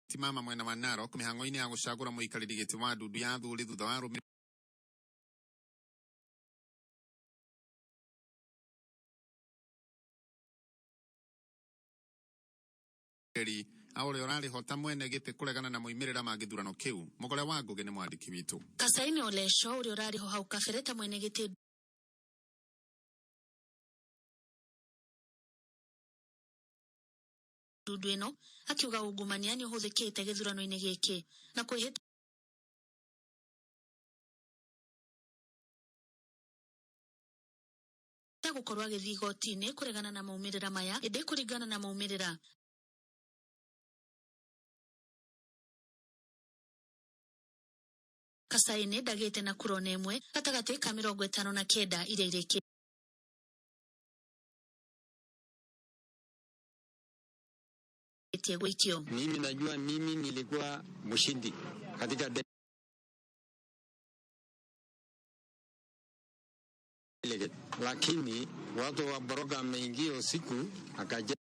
Timama mwena wa Narok mĩhang'o-inĩ ya gũcagũra mũikarĩri gĩtĩ wa ndundu ya athuri thutha wa arũmĩrĩri a ũrĩa ũrarĩhota mwene gĩtĩ kũregana na moimĩrĩra ma gĩthurano kĩu. Mũgore wa Ngũgĩ nĩ mwandĩki witũ. Kasaini Olesho ũrĩa ũrarĩho hau kabere ta mwene gĩtĩ ndundu ĩno akiuga ungumania nĩ ũhũthĩkĩte gĩthurano-inĩ gĩkĩ na kwĩhĩta gũkorwo agĩthiĩ igoti-inĩ kũregana na maumĩrĩra maya ĩndĩ kũringana na maumĩrĩra Kasaini ndagĩte na kura ona ĩmwe gatagatĩ ka 59 iria irĩkĩtie gũikio. Mimi najua mimi nilikuwa mshindi katika delegate, lakini watu wa Boroka ameingia usiku akaja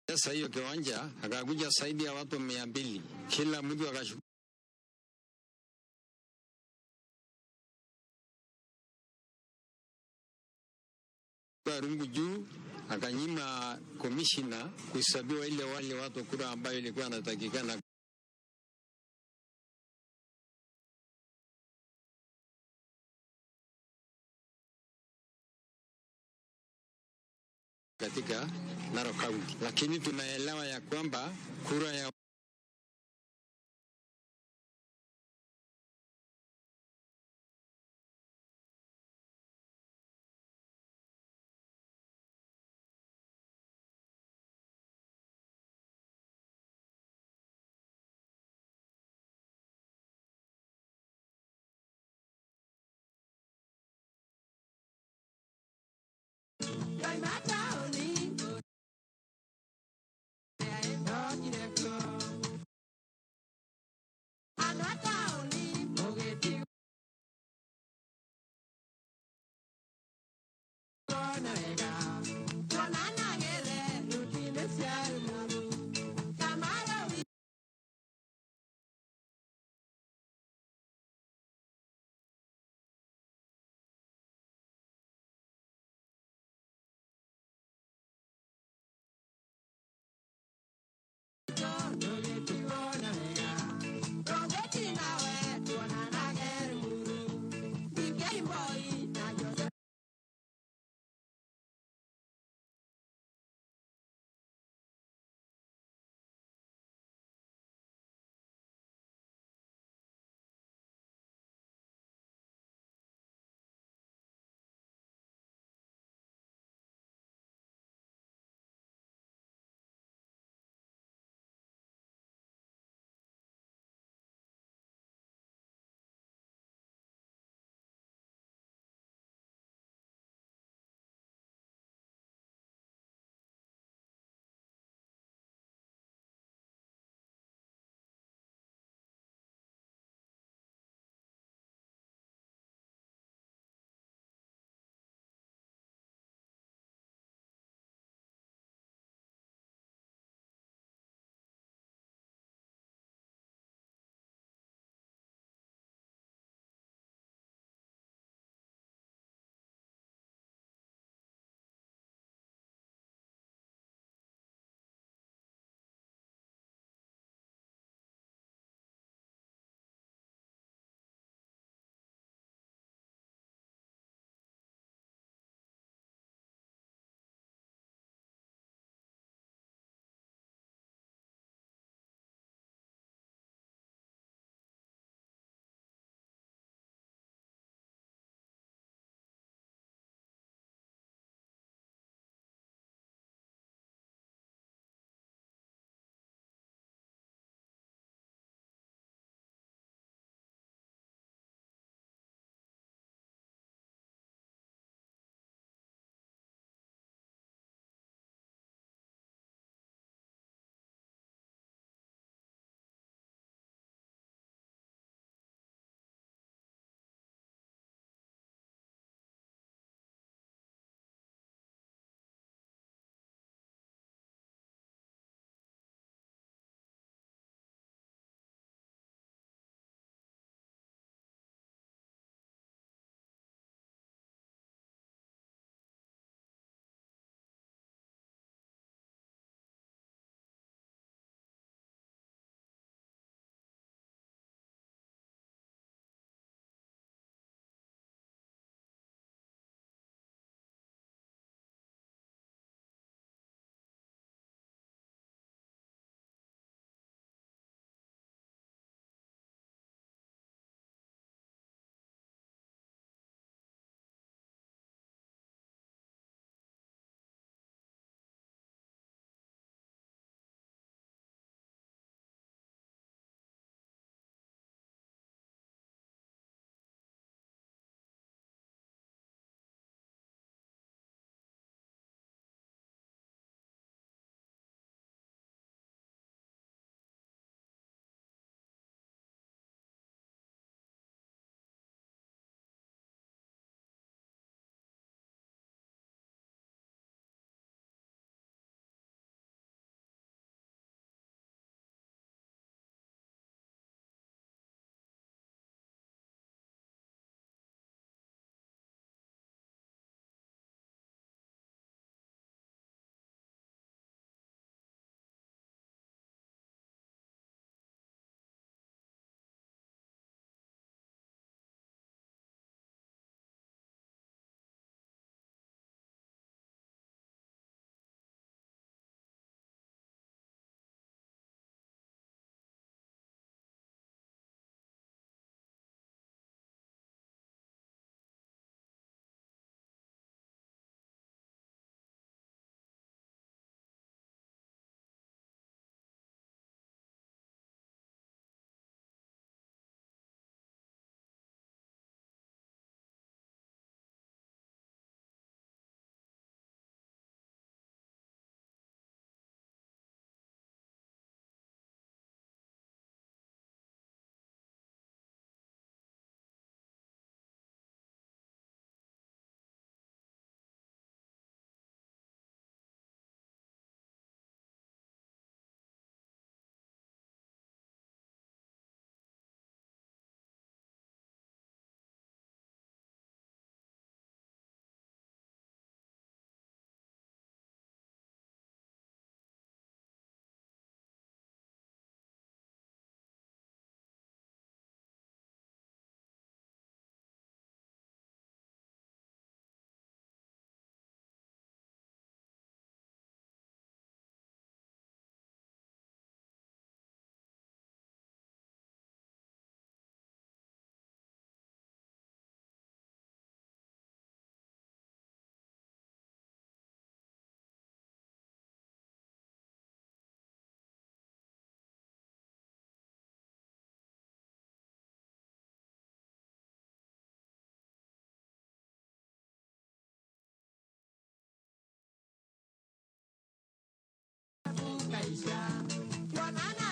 sasa hiyo kiwanja akakuja zaidi ya watu 200, kila mtu akachukua rungu juu, akanyima komishina kuhesabiwa ile wale watu kura ambayo ilikuwa anatakikana katika Narok County, lakini tunaelewa ya kwamba kura ya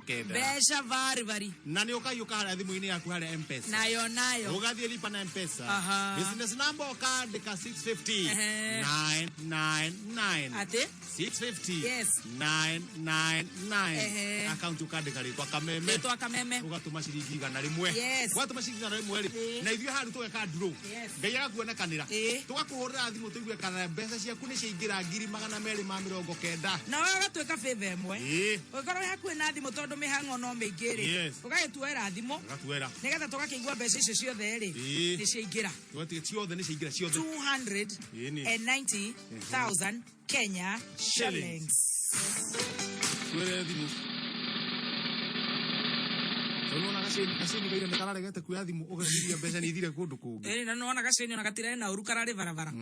9. Mbeca vari vari. Na nä å kaiå ka harä a thimå-inä yaku harä a Mpesa. Nayo nayo. Ũgathiĩ lipa na Mpesa. Aha. Business number ũkandĩka 650 Ehe. 999. Atĩ? 650 Yes. 999. Ehe. Account ũkandĩka rĩtwa Kameme. Rĩtwa Kameme. Ũgatũma ciringi 100. Yes. Watũma ciringi 100 rĩ, Ĩĩ. na ithuĩ haha rĩu tũgeka draw. Yes. Ngai agakuonekanĩra. Ĩĩ. Tũgakũhũrĩra thimũ tũigue kana mbeca ciaku nĩ ciaingĩra 290,000. Na we ũgatuĩka favor ĩmwe. Ĩĩ. Ũngĩkorwo wĩ hakuhĩ na thimũ tondũ mĩhang'o no mĩingĩ rĩ, Yes. ũgagĩtuoera thimũ Ũgatuoera. nĩgetha tũgakĩigua mbeca icio ciothe rĩ Ĩĩ. nĩ ciaingĩra. Tũgatiga ciothe nĩ ciaingĩra ciothe. 290,000 Kenya shillings. Twere thimũ. Tondũ nĩwona gacini kaire nĩ kararegete kuoya thimũ ũgeciria mbeca nĩ ithire kũndũ kũngĩ. Ĩĩ, na nĩwona gacini ona gatirarĩ na ũru kararĩ barabara.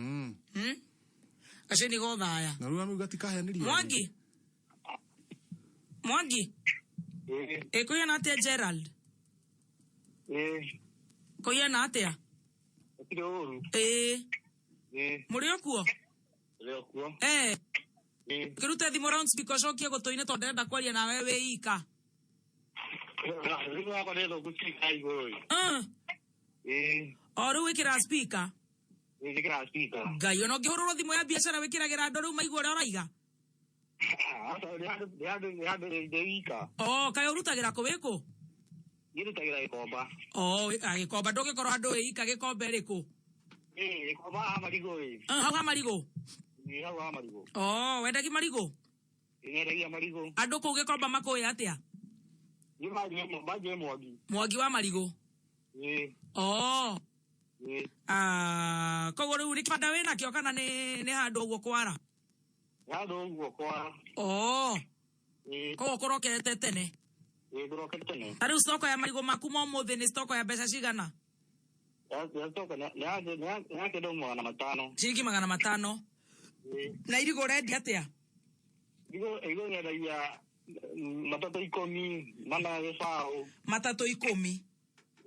Gacini gothaya. Na rĩu gatikaheanĩria. Mwangi. Mwangi. Ĩ kũigana atĩa Gerald? Kũigana atĩa? Gũtirĩ ũru. Ĩĩ. Ĩĩ. Mũrĩ o kuo? Ũrĩ o kuo. Eh. Ĩĩ. Kĩrute thimũ round speaker ũcokie gũtũ-inĩ tondũ ndĩrenda kwaria nawe wĩ ika. Thimũ yakwa nĩ thũku speaker igũrũ ĩ. Ĩĩ. O rĩu wĩkĩra speaker. Ĩĩ, njĩkĩraga speaker. Ngai ona ũngĩhũrĩrwo thimũ ya biacara wĩkĩragĩra andũ rĩu maigua ũrĩa ũraiga. Aca, nĩ handũ nĩ handũ nĩ handũ ndĩ wika. O kaĩ ũrutagĩra kũ wĩ kũ? Niĩ ndutagĩra Gĩkomba. O Gĩkomba ndũngĩkorwo handũ wĩ ika Gĩkomba ĩrĩkũ? Ĩĩ, Gĩkomba ha marigũ ĩ. Hau ha marigũ? Ĩĩ, hau ha marigũ. O wendagi marigũ? Ĩĩ, nyendagia marigũ. Andũ kũu Gĩkomba makũĩ atĩa? Niĩ manjũĩ Mwangi. Mwangi wa marigũ? Ĩĩ. O. Ĩĩ. Ah, koguo rĩu nĩ kĩbanda wĩ nakĩo kana nĩ handũ ũguo kwara? Nĩ handũ ũguo kwara. O. Ĩĩ. Koguo kũrokete tene? Ĩĩ, ngũrokete tene. Ta rĩu stoko ya marigũ maku ma ũmũthĩ nĩ stoko ya mbeca cigana? Ya stoko nĩ ya kĩndũ 500. Ciringi 500. Ĩĩ. Na irigũ ũrendia atĩa? Irigũ nyendagia matatũ 10, mana gĩbaũ. Matatũ 10?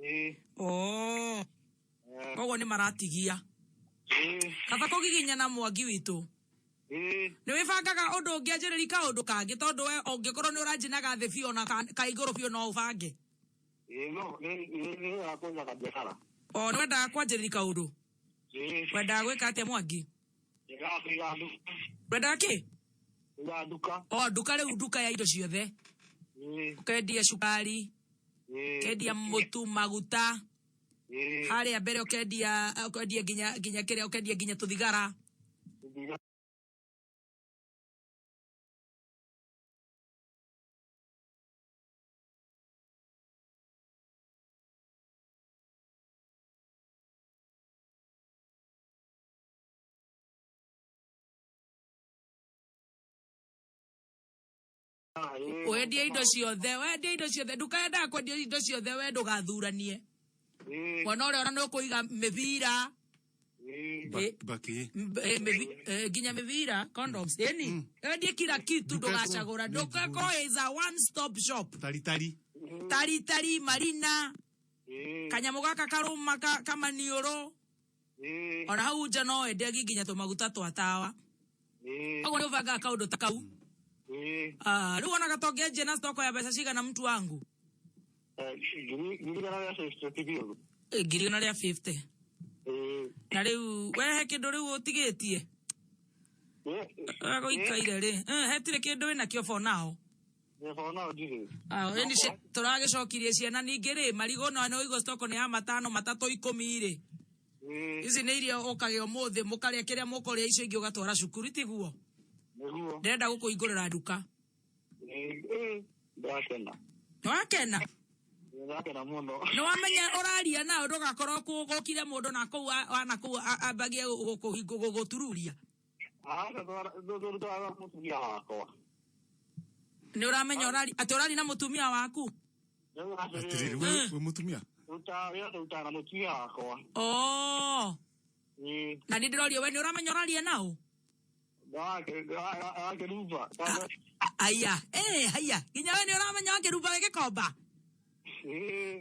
Ĩĩ. O. Koguo nĩ maratigia. Ĩĩ. Kaba kũgiginyana Mwangi witũ. Ĩĩ. Nĩ wĩbangaga ũndũ ũngĩanjĩrĩria kaũndũ kangĩ tondũ we ũngĩkorwo nĩ ũranjinaga thĩ biũ na ka igũrũ biũ no ũbange. Ĩĩ, no nĩ nĩ kũiga kabiacara. O nĩ wendaga kwanjĩrĩria kaũndũ? Ĩĩ. Wendaga gwĩka atĩa Mwangi? Nyendaga kũiga nduka. Wendaga kĩ? Kũiga nduka. O nduka rĩu nduka ya indo ciothe. Ĩĩ. Ũkendia cukari. Ĩĩ. Ũkendia mũtu, maguta. Ĩĩ. Harĩa mbere ũkendia ũkendia nginya nginya kĩrĩa ũkendia nginya tũthigara. Tũthigara. Wendie indo ciothe, wendie indo ciothe, nduka yendaga kwendia indo ciothe we ndũgathuranie. Mwana ũrĩa ona nĩ ũkũiga mĩbira. Baki. Nginya mĩbira, condoms. Ĩni, wendie kila kitu ndũgacagũra. Nduka ĩkorwo is a one stop shop. Taritari. Taritari, marina. Kanyamũ gaka karũma kamaniũrũ. Ona hau nja no wendagie nginya tũmaguta twa tawa. Koguo nĩ ũbangaga kaũndũ ta kau. Ah, rĩu wonaga ta ũngĩanjia na stoko ya mbeca cigana mtu wangu? 150 biũ. 150. Na rĩu we he kĩndũ rĩu ũtigĩtie? Gũikaire rĩ. Hetirĩ kĩndũ wĩnakĩo for now? For now ndirĩ. Ah, ĩni tũragĩcokirie ciana ningĩ rĩ, marigũ no nĩ ũigua stoko nĩ ya matano, matatũ 10 rĩ. Ici nĩ irio ũkagĩa ũmũthĩ mũkarĩa kĩrĩa mũkũrĩa icio ingĩ ũgatwara cukuru tiguo? Nĩguo. Ndĩrenda gũkũhingũrĩra nduka. Ĩĩ, ndĩrakena. Nĩwakena? Ndĩrakena mũno. Nĩwamenya ũraria nao ndũgakorwo gũkire mũndũ na kũu na kũu ambagie gũtururia. Aca, tũrutaga mũtumia wakwa. Nĩ ũramenya ũraria atĩ ũraria na mũtumia waku? Atĩrĩrĩ, wĩ mũtumia? Wĩra tũrutaga na mũtumia wakwa. Oh. Ĩĩ. Na nĩ ndĩroria we nĩ ũramenya ũraria nao? Wakĩrumba. Aya, haya. Nginya we nĩ ũramenya wakĩrumba wĩ Gĩkomba?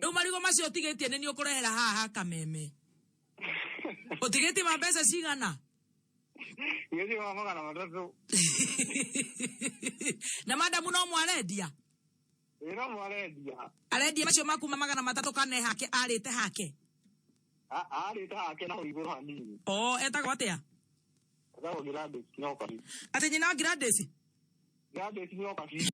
Rĩu marigũ macio ũtigĩtie nĩ niĩ ũkũrehera haha Kameme. Ũtigĩtie ma mbeca cigana? Gĩthiĩ wa 300. Na madamu no mwarendia? Ĩ no mwarendia. Arendia macio maku ma 300 kana hake arĩte hake? Arĩte hake na hau igũrũ hanini. O etagwo atĩa? Etagwo Gladys Nyokabi. Atĩ nyina wa Gladys? Gladys Nyokabi.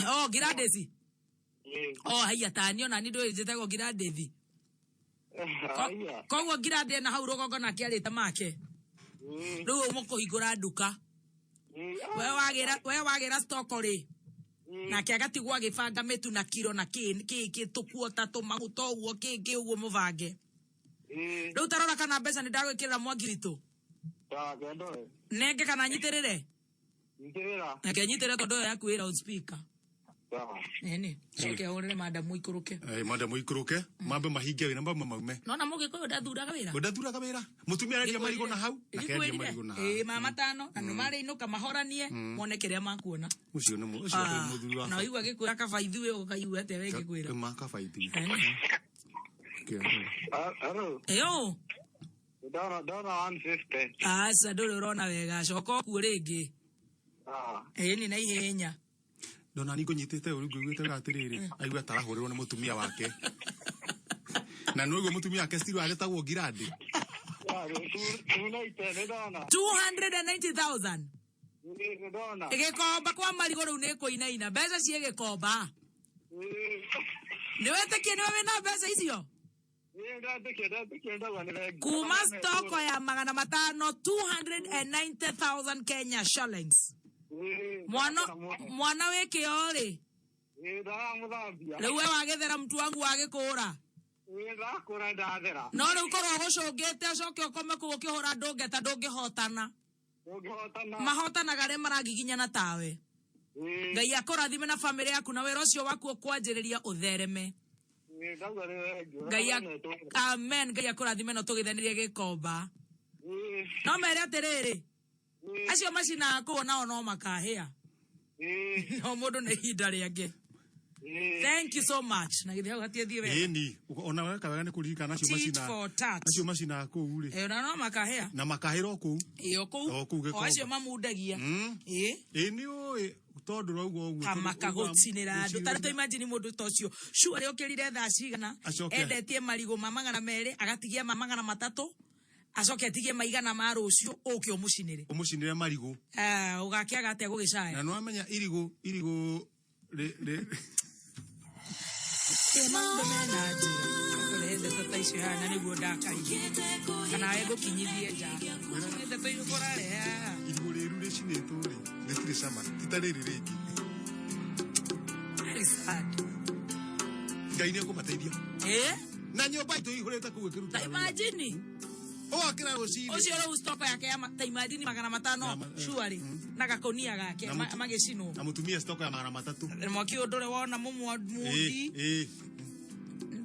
Oh, Gladys. Ĩ. Oh, haiya tani ona ni ndũĩ njĩtagwo Gladys. Haiya. Koguo Gladys na hau rũgongo nake arĩte make. Ĩ. Rĩu mũkũhingũra nduka. Ĩ. We wagĩra stock rĩ. Nake agatigwo agĩbanga mĩtu na kiro na kĩ kĩ kĩ tũkuota tũmaguta ũguo kĩ kĩ ũguo mũbange. Ĩ. Rĩu tarora kana mbeca nĩ ndagwĩkĩrĩra mwangi witũ. Sawa, kendore. Nenge kana nyitĩrĩre? Nyitĩrĩra. Reke nyitĩrĩre tondũ ĩyo yaku ĩ loudspeaker. Sawa. Nene, coke ahũrĩre madamu ikũrũke. Eh, madamu ikũrũke mambe mahinge wĩra mambe maume. Nona mũgĩkũyũ ndathuraga wĩra. Ndathuraga wĩra. Mũtumia arendia marigũ na hau na kendia marigũ na Ĩĩ haha. ma matano na nĩ marĩinũka mahoranie mone kĩrĩa makuona. Ũcio nĩ ũcio nĩ mũthuri wa. Na waigua gĩkwĩra kaba ithuĩ ũkaigua atĩa we ngĩkwĩra. Ma kaba ithuĩ. Hello. Ĩyo. Ndona 150. Aca ndũrĩ ũrona wega coka ũkuo rĩngĩ. Ah. Ĩĩ na ihenya. Ndona ni ngũnyitĩte ũru ngũiguĩte atĩrĩrĩ aigua tarahũrĩrwo nĩ mũtumia wake. Na nĩ ũguo mũtumia wake still agĩtagwo Ngirandi. 290,000. Nĩ ndona. Gĩkomba kwa marigũ rĩu nĩ kũinaina mbeca ciĩ gĩkomba. Nĩ wĩtĩkie nĩwe wĩna mbeca icio? Kuma stoko ya 500 290,000 Kenya shillings. Mwana wĩ kĩo rĩ. Rĩu we wagĩthera mtu wangu wagĩkũra. Ndakũra ndathera. No rĩu korwo ũgũcũngĩte ũcoke ũkome kũu ũkĩhũra ndũngeta ndũngĩhotana. Ndũngĩhotana. Mahotanaga arĩa maragiginyana tawe. Ngai akũrathime na bamĩrĩ yaku na wĩra ũcio waku ũkwanjĩrĩria ũthereme. Ngai amen. Ngai akũrathime na ũtũgĩthanĩrie gĩkomba. No mere atĩrĩrĩ, acio macinaga kũu nao no makahĩa. No mũndũ nĩ ihinda rĩake. Thank you so much. Na githĩ hau hatiathiĩ wega. Ĩni, ona weka wega nĩ kũririkana acio Tit macinaga. for tat. Acio macinaga kũu rĩ. Ĩyo na no makahĩa. Na makahĩra o kũu. Ĩyo kũu. O kũu O gĩkomba. acio mamundagia. Ĩĩ. Ĩĩ nĩ ũĩ tondũ rauga ũguo. Kamaka gũcinĩra andũ. Ta rĩu imagine mũndũ ta ũcio. Sure ũkĩrire thaa cigana. Acoke. Endetie marigũ ma 200 agatigia ma 300. Acoke atigie maigana ma rũciũ ũke ũmũcinĩre. Ũmũcinĩre marigũ. Ũgakĩaga atĩa gũgĩcaya? Na nĩ wamenya irigũ rĩ Maũndũ mena njĩra. Ũrehe ndeto ta icio haha na nĩguo ndakaire. Kana we ngũkinyithie nja. Nĩ ndeto irĩkũ ũrarehe haha? Irigũ rĩru rĩcinĩtwo rĩ, rĩtirĩ cama, ti ta rĩrĩ rĩngĩ. Very sad. Ngai nĩ ekũmateithia. Ĩ? Na nyũmba itũ ĩihũrĩte kũu ĩkĩruta Ta wĩra. imagine. Ũgokĩra rũcinĩ. Ũcio rĩu stock yake ya ta imagine 500 surely na gakonia gake magĩcinwo. Na mũtumia stock ya 300. Mwaki ũyũ ndũrĩ wona mũmundi. Ĩ.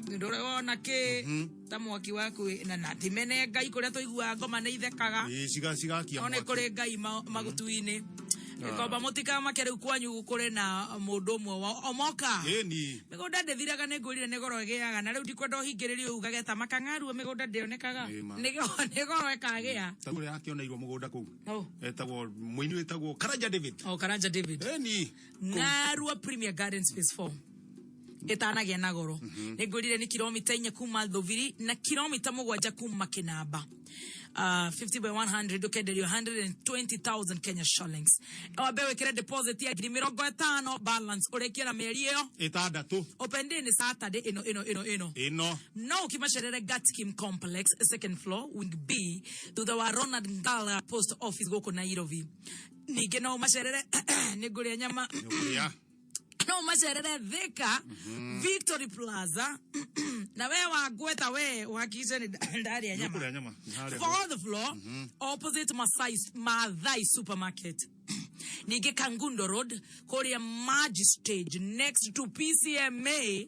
Ndũrĩ wona kĩ ta mwaki waku na timene Ngai kũrĩa tũiguaga ngoma nĩ ithekaga. Ĩ, cigakia No nĩ mwaki. kũrĩ Ngai magutu-inĩ. Gĩkomba mũtikamake rĩu kwanyu kũrĩ na mũndũ ũmwe wa omoka. Ĩni. Mĩgũnda ndĩthiraga nĩ ngwĩrire nĩ goro ĩgĩaga na rĩu ndikwenda ũhingĩrĩrio ugage ta makang'aruo mĩgũnda ndĩonekaga. Nĩ goro ĩkagĩa. Ta ũrĩa akĩoneirwo mũgũnda kũu. Etagwo mũini wĩtagwo Karanja David. O Karanja David. Ĩni. Ng'arua Premier Garden Space 4. Ĩtanagĩa na goro. Nĩ ngwĩrire nĩ kilomita 4 kuma Thũbiri na kilomita 7 kuma Kĩnamba. 50 by 100 ũkenderio 120,000 Kenya shillings. Wambe wĩkĩre deposit ya ngiri 50 balance ũrĩkie na mĩeri ĩyo 6. Open day nĩ Saturday ĩno ĩno ĩno ĩno. Ĩno. No ũkĩmacerere Gatkim Complex second floor wing B thutha wa Ronald Ngala Post Office gũkũ Nairobi. Ningĩ no ũmacerere nĩ ngũrĩa nyama. Nĩ No ũmacerere Thika Victory Plaza na we wangweta we uhakikishe ni ndarĩa nyama. Nĩũkũrĩa nyama. Harĩa. Fourth floor opposite Maathai Supermarket. Ningĩ Kangundo Road kũrĩa Magistrate next to PCMA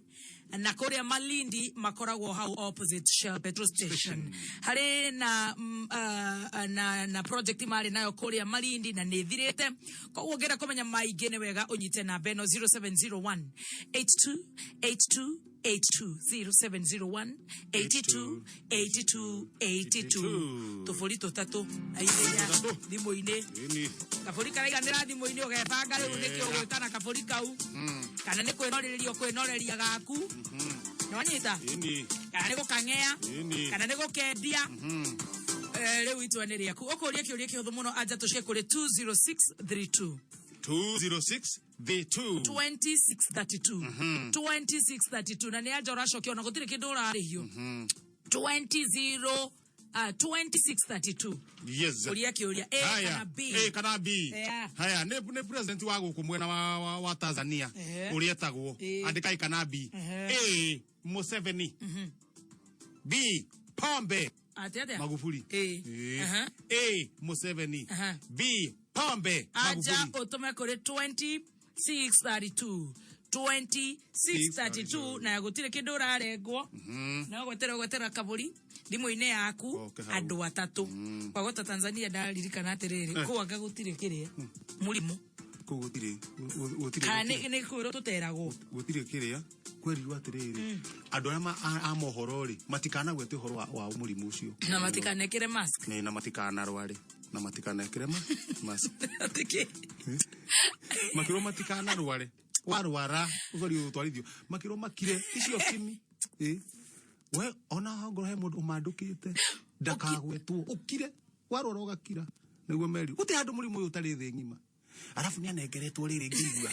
Na kũrĩa Malindi makoragwo hau opposite Shell petrol station. Harĩ na na project marĩ nayo kũrĩa Malindi na nĩ ĩthirĩte, koguo ũngĩenda kũmenya maingĩ nĩ wega ũnyite namba ĩno 0701 82 82 82, 0701 82 82 82. Tũbũri tũtatũ na ihenya thimũ-inĩ. Ĩni. Kabũri karaiganĩra thimũ-inĩ, ũgebanga rĩu nĩkĩ ũgwĩka na kabũri kau, kana nĩ kwĩnoreria ũkwĩnoreria gaku, nĩwanyita? Ĩni. Kana nĩ gũkang'ea? Ĩni. Kana nĩ gũkendia? Rĩu itua nĩ rĩaku. Ũkũria kĩũria kĩhũthũ mũno, anja tũcike kũrĩ 20632. 206 the 2. 2632, 2632, na nĩ anja ũracokia ona gũtirĩ kĩndũ ũrarĩhio. 20 2632. Yes. Ũria kĩũria A Haya. kana B. A kana B. Yeah. Haya, nĩ president wa gũkũ mwena wa Tanzania ũrĩa etagwo. Andĩkai kana B. A, Museveni. B, Pombe Atĩ atĩa? Magufuli. Eh. Eh. A, Museveni. B, Pombe Anja Magufuli. ũtũme kũrĩ 2632, 2632, na gũtirĩ kĩndũ ũrarengwo, no gwetera gwetera kabũri thimũ-inĩ yaku. Okay, hau. Andũ atatũ kwagota Tanzania ndaririkana atĩrĩrĩ, kũu anga gũtirĩ kĩrĩa mũrimũ? Kũu gũtirĩ gũtirĩ Kana nĩ kwĩrwo tũteragwo? Gũtirĩ kĩrĩa kwerirwo atĩrĩrĩ, andũ arĩa a mohoro rĩ, matikanagwete ũhoro wa mũrimũ ũcio. Na matikanekĩre mask. Nĩ, na matikanarware na matikanekĩre mask. Atĩkĩ? Makĩrwo matikanarware, warwara ũgerio gũtwarithio, makĩrwo makire icio kimi. Ĩ, we ona ongorwo he mũndũ ũmandũkĩte ndakagwetwo, ũkire, warwara ũgakira, nĩguo meri gũtirĩ handũ mũrimũ ũyũ ũtarĩ thĩ ng'ima. Arabu nĩ anengeretwo rĩrĩ, ngĩigua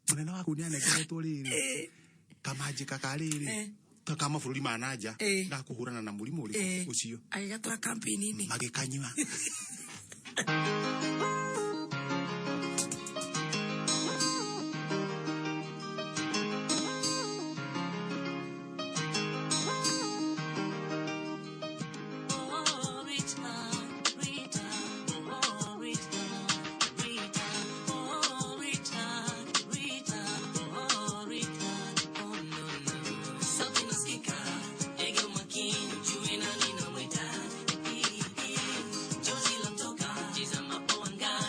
mũnene waku nĩ anengeretwo rĩrĩ kamanjĩka ka rĩrĩ ta ka mabũrũri ma nanja ga kũhũrana na mũrimũ ũrĩkũ ũcio. Agĩgatwara campaign-inĩ. Magĩkanyua. Oh, Rita, Rita, oh, Rita, Rita, oh, Rita, Rita, oh, Rita, oh, no, no. Sauti nasikika, ege umakini, ujue nani namwita. Jozi lamtoka, tizama po angani.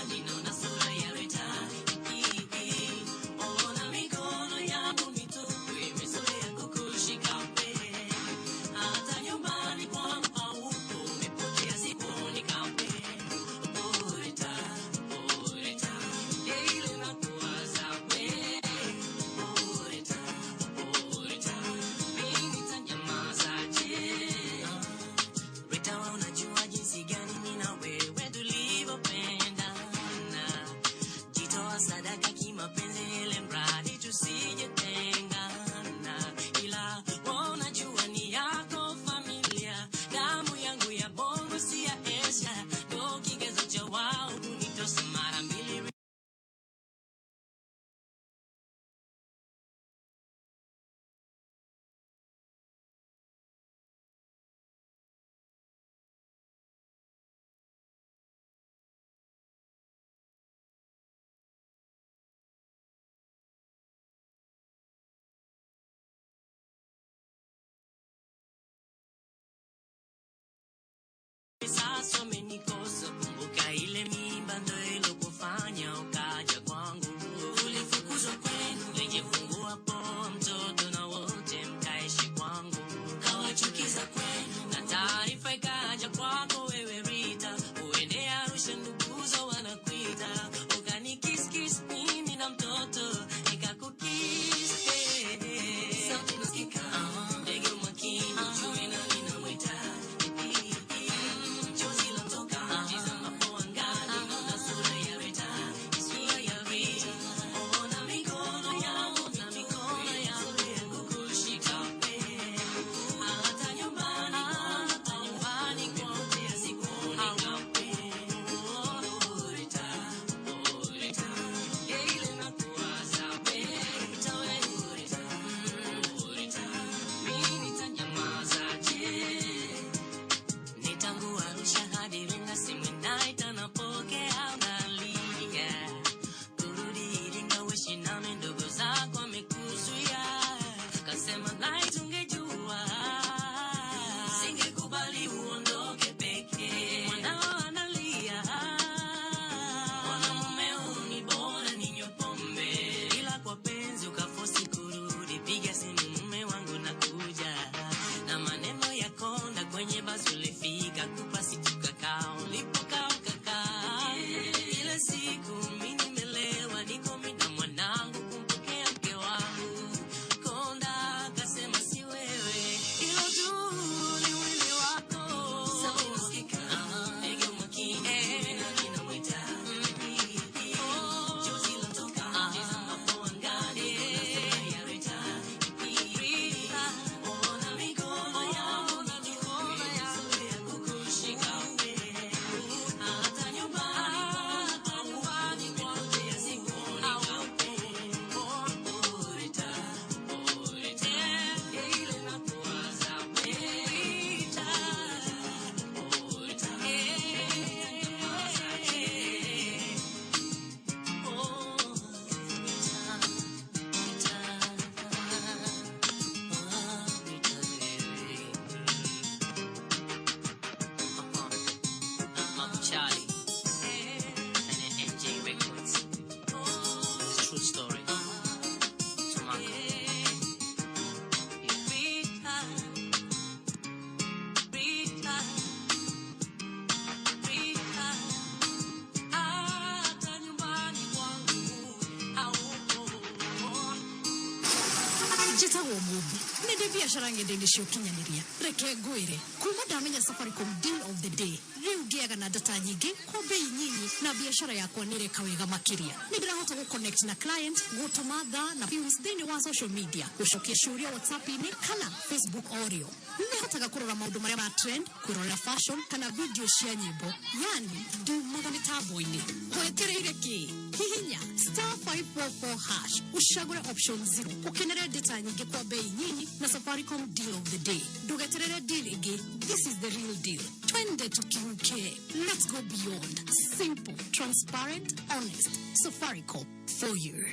Njĩtagwo Mũmbi, nĩ ndĩ biacara ng'enda-inĩ cia ũkinyanĩria. Reke ngwĩre, kuma ndamenya Safaricom deal of the day, rĩu ngĩaga na data nyingĩ kwa bei nyinyi na biacara yakwa nĩ ĩreka wega makĩria. Nĩ ndĩrahota gũ-connect na client, gũtũma thaa na views thĩinĩ wa social media, gũcokia ciũria WhatsApp-inĩ kana Facebook audio. Nĩ hotaga kũrora maũndũ marĩa ma trend, kwĩrorera fashion kana video cia nyĩmbo, yani ndiumaga mĩtambo-inĩ. Wetereire kĩ? Hihinya star 544 hash ũcagũre option 0 ũkenere data nyingĩ kwa bei nyinyi na Safaricom deal of the day. Ndũgeterere deal ĩngĩ. This is the real deal. Twende tukiruke. Let's go beyond. Simple, transparent, honest. Safaricom for you.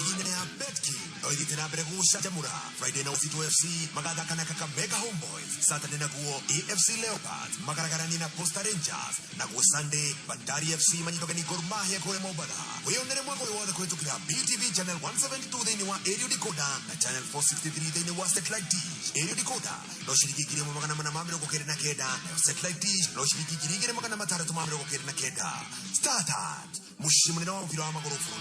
Ihinda ya BetKing no ithiĩte na mbere gũgũcanjamũra. Friday na Wazito FC magathaka na Kakamega Homeboys, Saturday naguo AFC Leopards magaragaranie na Posta Rangers, naguo Sunday Bandari FC manyitwo ni Gor Mahia kũrĩa Mombatha. Wĩyonere mwaka ũyũ wothe kũhĩtũkĩra BTV channel 172 thĩinĩ wa aerial decoder na channel 463 thĩinĩ wa satellite dish. Aerial decoder no ciringi 1499, nayo satellite dish no ciringi 2699. StarTimes, mũciĩ mũnene wa mũbira wa magũrũ bũrũri-inĩ.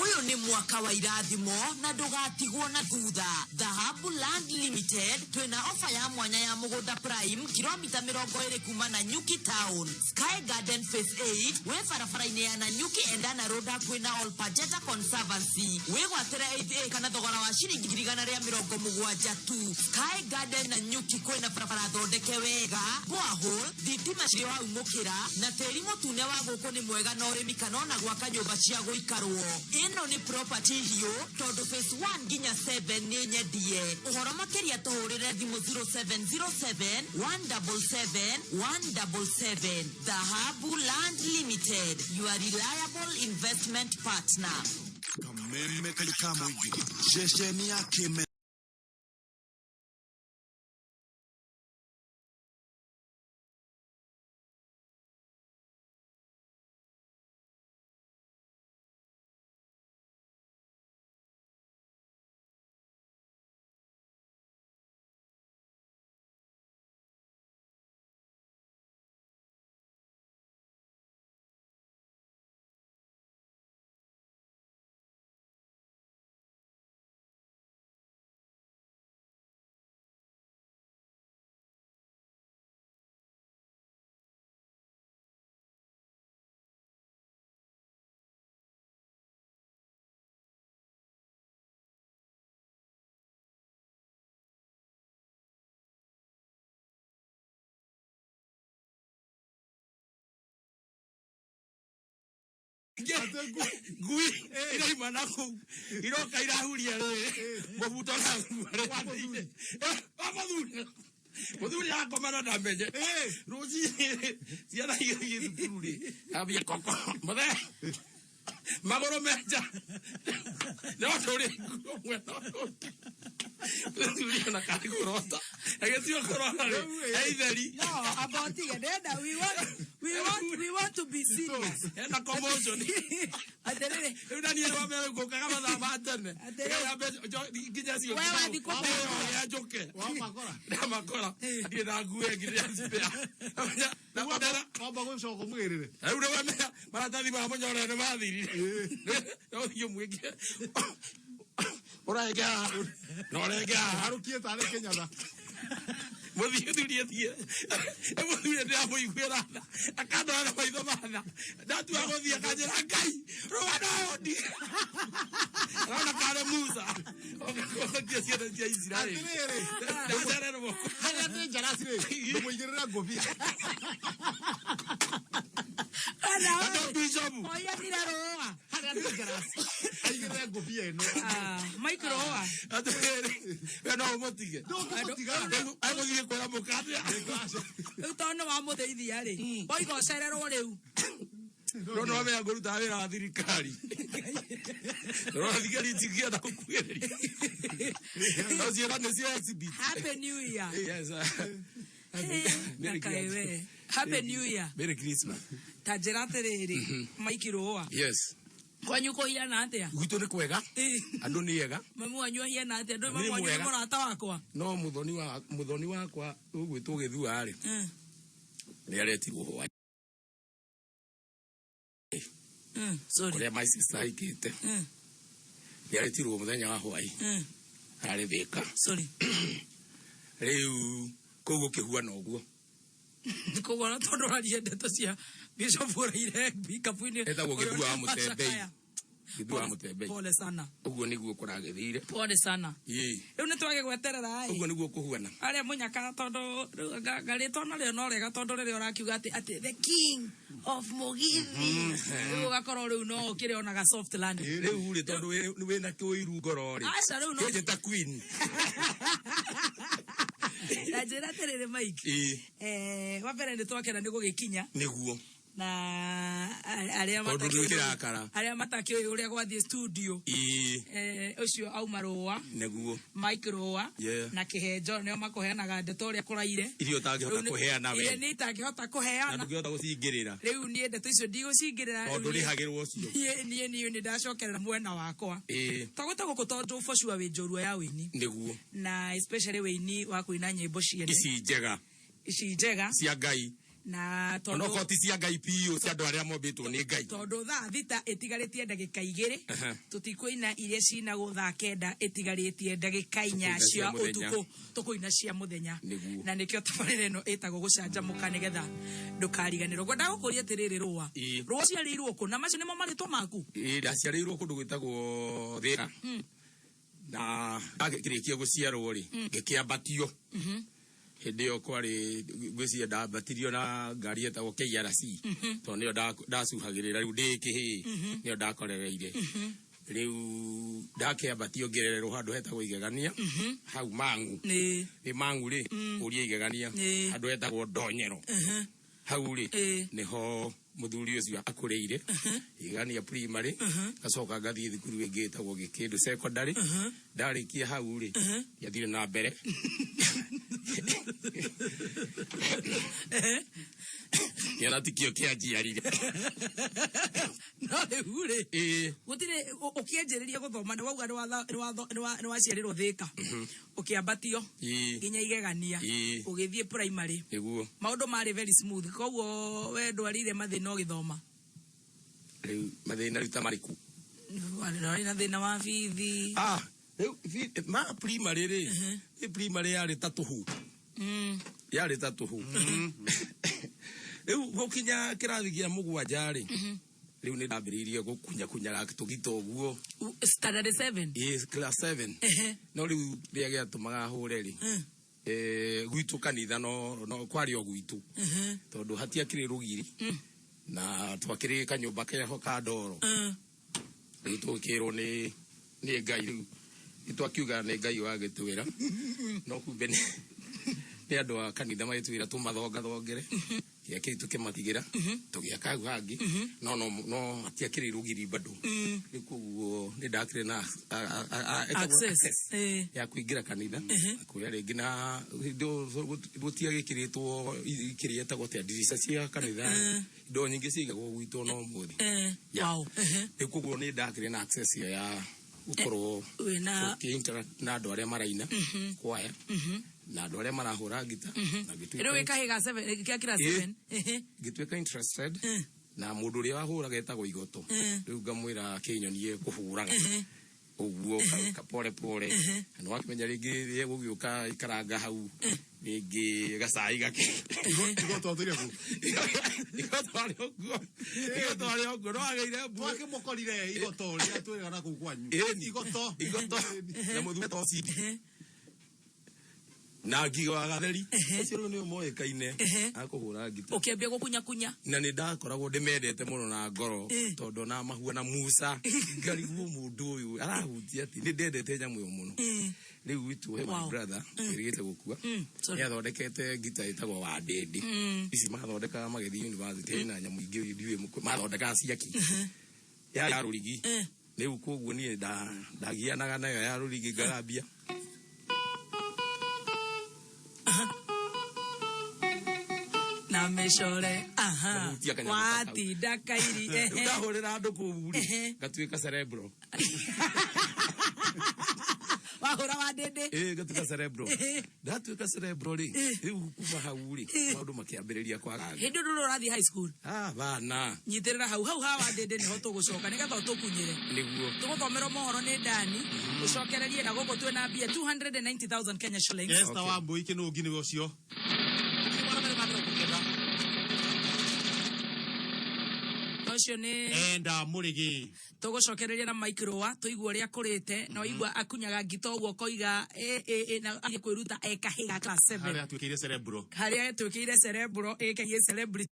Ũyũ nĩ mwaka wa irathimo na ndũgatigwo na thutha. Dhahabu Land Limited twĩna ofa ya mwanya ya mũgũnda prime kilomita 20 kuma Nanyuki Town, Sky Garden Phase 8 wĩ barabara-inĩ ya Nanyuki Endana Road hakuhĩ na Olpajeta Conservancy. Wĩgwatĩre 8A kana thogora wa ciringi 170 tu. Sky Garden Nanyuki kwĩna barabara thondeke wega, borehole, thitima cirĩ hau mũkĩra na tĩri mũtune wa gũkũ nĩ mwega na ũrĩmi kana ona gwaka nyũmba cia gũikarwo. Ĩno nĩ property hiũ tondũ phase 1 nginya 7 nĩ nyendie. Ũhoro makĩria tũhũrĩre thimũ 0707 177 177. Dhahabu Land Limited, your reliable investment partner. Kameme kayũ ka mũingĩ, ceceni ya kĩme Ngui iraima na kũu iroka irahuria rĩrĩ mũbuto na wa mũthuri mũthuri akoma na ndamenye rũcinĩ ciana igĩthiĩ thukuru rĩ ambia koko mũthee magũrũ menja no tũrĩ nguo mwena ũyũ mũthuri ona karĩ kũrota agĩtua kũrora rĩ eitheri. No, about it. Ndenda we want to be serious. Ena commotion. Atĩrĩrĩ. Rĩu na niĩ wamera ngũkaga mathaa ma tene. Nginya cio. We wathiĩ kũ? Ya njũke. Wamakora. Ndamakora. Ndirĩ na nguo ĩngĩ ya spare. Na wamera. Wamba gũcoka ũmwĩrĩre. Rĩu nĩ wamera maratathi ma mũnyore nĩ mathirire. No ũthiĩ ũmwĩke. Ũrenge haha. Na ũrenge haha. Harũkie tarĩ Kenyatta. Mũthuri athiĩ. Mũthuri ndĩramũiguĩra tha. Akandora na maitho matha. Ndatua gũthiĩ akanjĩra Ngai, rũa nayo ndige. Arona karĩ Musa. Oka ciana cia Isiraeli. Atĩrĩrĩ. Ndacererwo. Harĩa ndĩ njarasi rĩ, ndũmũigĩrĩre ngũbia. Andũ Bishop. Oyanire rũa. Harĩa ndĩ njarasi. Aigĩrĩre ngũbia ĩno. Mike rũa. Atĩrĩrĩ, we no ũmũtige. Ndũngĩmũtiga. Agũthiĩ kwĩra mũka atĩa. Rĩu tondũ nĩ wamũteithia rĩ, oiga ũcererwo rĩu. No no wamenya ngũruta wĩra wa thirikari. Rora thigari itingĩenda gũkuhĩrĩria. No ciĩra nĩ cia exhibit. Happy New Year. Yes. Na kaĩ we. Happy New Year. Merry Christmas. Ta njĩra atĩrĩrĩ, Mike rũa. Yes. Kwanyu kũhiana atĩa? Gwitũ nĩ kwega. Andũ nĩ ega. Mamu wanyu ahiana atĩa? Ndũĩ Nĩ mamu wanyu nĩ mwega. mũrata wakwa? No mũthoni wakwa ũgwĩtwo Gĩthua rĩ. Nĩ aretirwo hwaĩ. Sorry. Kũrĩa my sister aikĩte. Nĩ arĩtirwo mũthenya wa hwaĩ. Ararĩ Thĩka. Sorry. Rĩu kũu gũkĩhuana ũguo. Koguo na tondũ ũraria ndeto cia Bishop ũraire pikapu-inĩ. Etagwo Gĩthua wa Mũtembei. Macakaya. Gĩthua wa Mũtembei. Pole sana. Ũguo nĩguo kũragĩthire. Pole sana. Ĩĩ. Rĩu nĩ twagĩgweterera ĩ. Ũguo nĩguo kũhuana. Arĩa mũnyaka tondũ rĩu ngarĩtwa narĩo no rĩega tondũ rĩrĩa ũrakiuga atĩ atĩ the king of Mugithi. Rĩu ũgakorwo rĩu no ũkĩrĩ onaga soft landing. Rĩu rĩ tondũ wĩna kĩũiru ngoro rĩ. Aca rĩu no Kĩnjĩta queen. Na njĩra atĩrĩrĩ Mike. Ĩĩ. Wa mbere nĩ twakena nĩ gũgĩkinya Nĩguo. na arĩa Tondũ matakĩũĩ- ndũkĩrakara. arĩa matakĩũĩ ũrĩa gwathiĩ studio. Ĩĩ. Ũcio auma Rũa. Nĩguo. Mike Rũa Yeah. na Kĩhenjo nĩo makũheanaga ndeto ũrĩa kũraire. Iria ũtangĩhota Rĩu nĩ- kũheana we. Iria niĩ itangĩhota Na kũheana. ndũngĩhota gũcingĩrĩra. Rĩu niĩ ndeto icio ndigũcingĩrĩra. Tondũ Rĩu niĩ- rĩhagĩrwo ũcio. Niĩ nĩ ndacokerera mwena wakwa. Ĩĩ. Twagũta gũkũ tondũ for sure wĩ njorua ya wĩini. Nĩguo. Na especially wĩini wa kũina nyĩmbo ciene. Ici njega. Ici njega. Cia Ngai. Na tondũ Onokorwo ti cia Ngai biũ cia andũ arĩa mombĩtwo nĩ Ngai. tondũ thaa thita ĩtigarĩtie ndagĩka igĩrĩ tũtikũina iria cinagwo thaa kenda ĩtigarĩtie ndagĩka inya Tũkũina cia cia mũthenya. ũtukũ tũkũina cia mũthenya. Nĩguo. Na nĩkĩo tabarĩra ĩno ĩtagwo gũcanjamũka nĩgetha ndũkariganĩrwo. Ngwendaga gũkũria atĩrĩrĩ Rũa. Ĩĩ. Rũa ũciarĩirwo kũ na macio nĩmo marĩtwa maku? Ĩĩ ndaciarĩirwo kũndũ gwĩtagwo Thĩka. Na ndakĩrĩkia gũciarwo rĩ ngĩkĩambatio. Hĩndĩ ĩyo kwarĩ ngwĩciria ndambatirio na ngari ĩtagwo KRC. Tondũ nĩyo ndacuhagĩrĩra rĩu ndĩ kĩhĩĩ. Nĩyo ndakorereire. Rĩu ndakĩambatio ngĩrererwo handũ hetagwo Igegania. Hau Mang'u. Nĩ. Nĩ Mang'u rĩ ũria Igegania. Handũ hetagwo Ndonyero. Hau rĩ nĩho mũthuri ũcio akũrĩire. Igegania primary. Ngacoka ngathiĩ thukuru ĩngĩ ĩtagwo Gĩkĩndũ secondary. Ndarĩkia hau rĩ ndiathire na mbere. Kĩona tikĩo kĩanjiarire. No rĩu rĩ Ĩĩ. gũtirĩ ũkĩanjĩrĩria gũthoma nĩ wauga nĩ waciarĩrwo Thĩka. Ũkĩambatio Ĩĩ. nginya Igegania. Ĩĩ. Ũgĩthiĩ primary. Nĩguo. Maũndũ marĩ very smooth koguo we ndwarire mathĩna ũgĩthoma. Rĩu mathĩna rĩu ta marĩkũ? Warĩ na thĩna wa bithi. Ah, rĩu ma primary rĩ, ĩ primary yarĩ ta tũhu. Yarĩ ta tũhu. Rĩu gũkinya kĩrathi kĩa mũgwanja rĩ, rĩu nĩ ndambĩrĩirie gũkunyakunyaga tũgita ũguo. Standard 7? Ĩ, class 7. No rĩu rĩrĩa gĩatũmaga hũre rĩ, gwitũ kanitha no kwarĩ o gwitũ. Tondũ hatiakĩrĩ rũgiri. Na twakĩrĩ kanyũmba keho ka ndoro. Rĩu tũgĩkĩrwo nĩ Ngai rĩu. Nĩ twakiuga nĩ Ngai wagĩtwĩra. No kumbe nĩ andũ a kanitha magĩtwĩra tũmathongathongere. Kĩrĩa kĩu tũkĩmatigĩra. Tũgĩaka hau hangĩ. No, no, no hatiakĩrĩ rũgiri bado. Rĩu koguo nĩ ndakĩrĩ na Access. ya kũingĩra kanitha. Kũrĩa rĩngĩ na gũtiagĩkĩrĩtwo kĩrĩa ĩtagwo atĩa ndirica cia kanitha. Indo nyingĩ ciigagwo gwitũ no ũmũthĩ. Wow. Rĩu koguo nĩ ndakĩrĩ na access ĩyo ya gũkorwo Wĩna ũkĩ-interact na andũ arĩa maraina kwaya na andũ arĩa marahũra ngita. Na ngĩtuĩka Rĩu wĩ kahĩĩ ga seven, gĩa class Ĩĩ. 7. Ngĩtuĩka interested na mũndũ ũrĩa wahũraga etagwo Igoto. Rĩu ngamwĩra akĩnyonie kũhũraga. Ũguo pole pole. Na wakĩmenya rĩngĩ rĩrĩa gũgĩũka ikaranga hau rĩngĩ gacai gake. Igoto atũire kũ? Igoto arĩ ũguo. Igoto arĩ ũguo. No agĩire mbuĩ. Twakĩmũkorire Igoto ũrĩa twĩraga na kũu kwanyu. Ĩni. Igoto. Igoto. Na mũthuri etagwo Sidi. Na Ngiga wa Gatheri. Ũcio rĩu nĩwe moĩkaine akũhũra ngita. Ũkĩambia gũkunyakunya. Na nĩ ndakoragwo ndĩmendete mũno na ngoro tondũ na mahuana Musa ngarigwo mũndũ ũyũ arahutia atĩ nĩ ndendete nyamũ ĩyo mũno. Rĩu gwitũ he my Wow. brother ĩrĩgĩte gũkua. Sorry. Nĩ athondekete ngita ĩtagwo Wandĩndĩ. Ici mathondekaga magĩthiĩ university na nyamũ ingĩ ndiũĩ mathondekaga ciaki. Ya rũrigi. Rĩu koguo niĩ ndagianaga nayo ya rũrigi ngagambia. Na mĩcore. Aha. Kũhutia kanyamũ ta kau. Watinda kairi. Rĩu ndahũrĩra andũ kũu rĩ, ngatuĩka cerebral. Wahũra wa Wandĩndĩ. Ĩ, ngatuĩka cerebro. Ndatuĩka cerebro rĩ, rĩu kuma hau rĩ, maũndũ makĩambĩrĩria kwaga. Hĩndĩ ĩyo ndũrĩ ũrathiĩ high school? Ah, bana. Nyitĩrĩra hau hau ha Wandĩndĩ nĩho tũgũcoka nĩgetha ũtũkunyĩre. Nĩguo. Tũgũthomerwo mohoro nĩ Dani, ũcokererie na gũkũ twĩna mbia 290,000 Kenya shillings. Esther Wambui Kĩnũngi nĩwe ũcio. Ũcio nĩ Enda Mũrĩgĩ. Tũgũcokereria na Mike Rũa tũigua ũrĩa akũrĩte na waigua akunyaga ngita ũguo ũkoiga ĩ ĩ ĩ na athiĩ kwĩruta e kahĩĩ ga class 7. Harĩa atuĩkĩire cerebro. Harĩa atuĩkĩire cerebro, ĩkegie celebrity.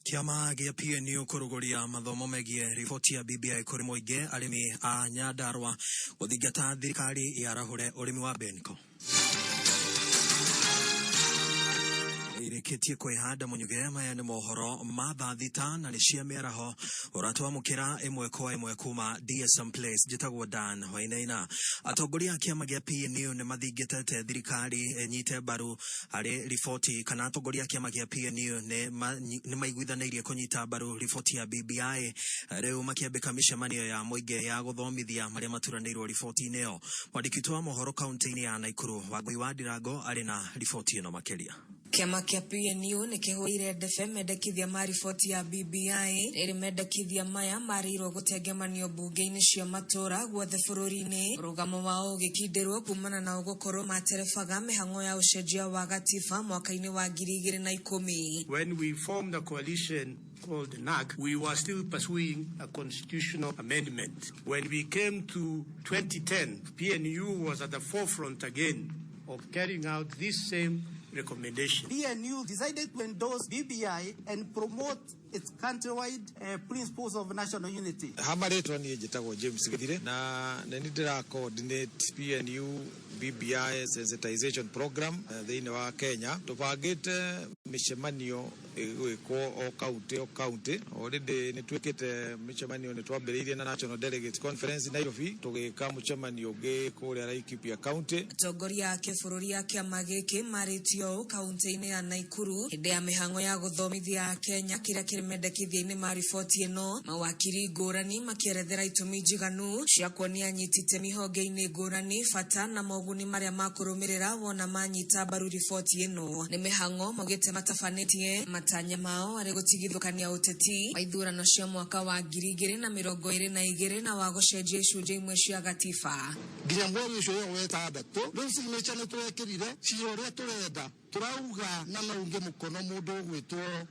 Kĩama gĩa PNU kũrũgũria mathomo megiĩ riboti ya BBI kũrĩ mũingĩ, arĩmi a Nyandarua gũthingata thirikari yarahũre ũrĩmi wa Benko. Irĩkĩtie kwĩhanda mũnyuge, maya nĩ mohoro ma thaa 6 na nĩ cia mĩaraho ũratwamũkĩra ĩmwe kwa ĩmwe kuma DSM Place. Njĩtagwo Dan Wainaina. Atongoria a kĩama gĩa PNU nĩ mathingĩtete thirikari ĩnyite mbaru harĩ riboti, kana atongoria a kĩama kĩa PNU nĩ maiguithanĩirie kũnyita mbaru riboti ya BBI, rĩu makĩambĩka mĩcemanio ya mũingĩ ya gũthomithia marĩa maturanĩirwo riboti-inĩ ĩyo. Mwandĩki witũ wa mohoro kaunti-inĩ ya Naikuru, Wangũi wa Ndirango, arĩ na riboti ĩno makĩria. Kĩama kĩa PNU nĩ kĩhũrĩire ndebe mendekithia ma riboti ya BBI. Rĩrĩ mendekithia maya marĩirwo gũtengemanio mbunge-inĩ cia matũũra guothe bũrũri-inĩ. Mũrũgamo wao ũgĩkindĩrwo kumana na gũkorwo materebaga mĩhang'o ya ũcenjia wa gatiba mwaka-inĩ wa 2010. When we formed a coalition called NAC, we were still pursuing a constitutional amendment. When we came to 2010, PNU was at the forefront again of carrying out this same recommendation. PNU decided to endorse BBI and promote its countrywide principles of national unity. Hama rĩtwa niĩ njĩtagwo James Githire na nĩ niĩ ndĩra coordinate PNU BBI sensitization program thĩinĩ wa Kenya. Tũbangĩte mĩcemanio ĩgwĩkwo o county o county. Already nĩ twĩkĩte mĩcemanio, nĩ twambĩrĩirie na National Delegates Conference Nairobi, tũgĩka mũcemanio ũngĩ kũrĩa Laikipia County. Atongoria a kĩbũrũri a kĩama gĩkĩ marĩtio ũũ kaunti-inĩ ya Naikuru hĩndĩ ya mĩhang'o ya gũthomithia Akenya kĩrĩa kĩrĩ mendekithia-inĩ ma riboti ĩno. Mawakiri ngũrani makĩerethera itũmi njiganu cia kuonia anyiti itemi honge-inĩ ngũrani bata na moguni marĩa makũrũmĩrĩra wona manyita mbaru riboti ĩno. Nĩ mĩhang'o maugĩte matabanĩtie matanya mao arĩ gũtigithũkania ũteti wa ithurano cia mwaka wa 2022 na wa gũcenjia icunjĩ imwe cia gatiba. Nginya mweri ũcio ũyũ wa ĩtandatũ rĩu signature nĩ twekĩrire cira ũrĩa tũrenda tũrauga na no unge mũkono mũndũ ũgwĩtwo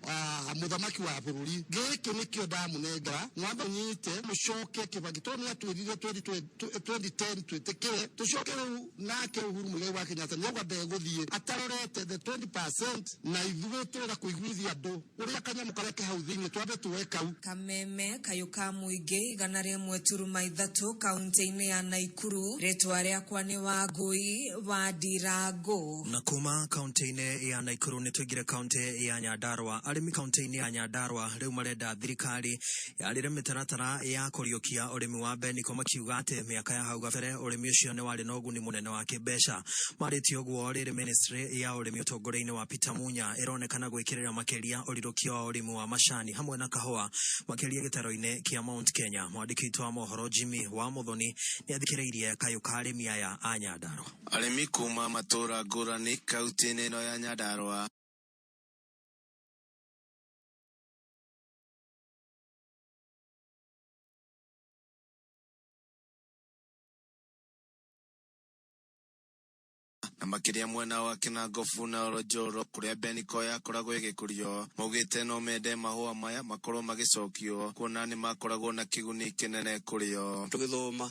mũthamaki wa bũrũri. Gĩkĩ nĩkĩo ndamũnengera, mwambe nyite mũcoke Kĩbaki tondũ nĩ atwĩrire 2010 twĩtĩkĩre tũcoke rĩu nake Uhuru Muigai wa Kenyatta nĩauga ndegũthiĩ atarorete the 20% na ithuĩ tũrenda kũiguithia andũ ũrĩa kanyamũ karĩa ke hau thĩinĩ twambe tuoe kau. Kameme kayũ ka mũingĩ 103.3 kaunti-inĩ ya Naikuru. Rĩtwa rĩakwa nĩ Wangũi wa Ndirango. Na kuma kaunti-inĩ ya Naikuru nĩ tũingĩre kaunti ya Nyandarua. Arĩmi kaunti-inĩ ya Nyandarua rĩu marenda thirikari yarĩre mĩtaratara ya kũriũkia ũrĩmi wa Beniko, makiuga atĩ mĩaka ya hau gabere ũrĩmi ũcio nĩ warĩ na ũguni mũnene wa kĩmbeca. Marĩtie ũguo rĩrĩ ministry ya ũrĩmi ũtongoria-inĩ wa Peter Munya ĩronekana gwĩkĩrĩra makĩria ũrirũkia wa ũrĩmi wa macani hamwe na kahũa makĩria gĩtaro-inĩ kĩa Mount Kenya. Mwandĩki witũ wa mohoro Jimmy wa Muthoni nĩ athikĩrĩirie kayũ ka arĩmi aya a Nyandarua. Arĩmi kuma matũũra ngũrani kaunti-inĩ ĩno ya Nyandarua Makĩria mwena wa Kinangofu na Olojoro kũrĩa Beniko yakoragwo ĩgĩkũrio. Maugĩte no mende mahũa maya makorwo magĩcokio kuona nĩ makoragwo na kĩguni kĩnene kũrĩo. Tũgĩthoma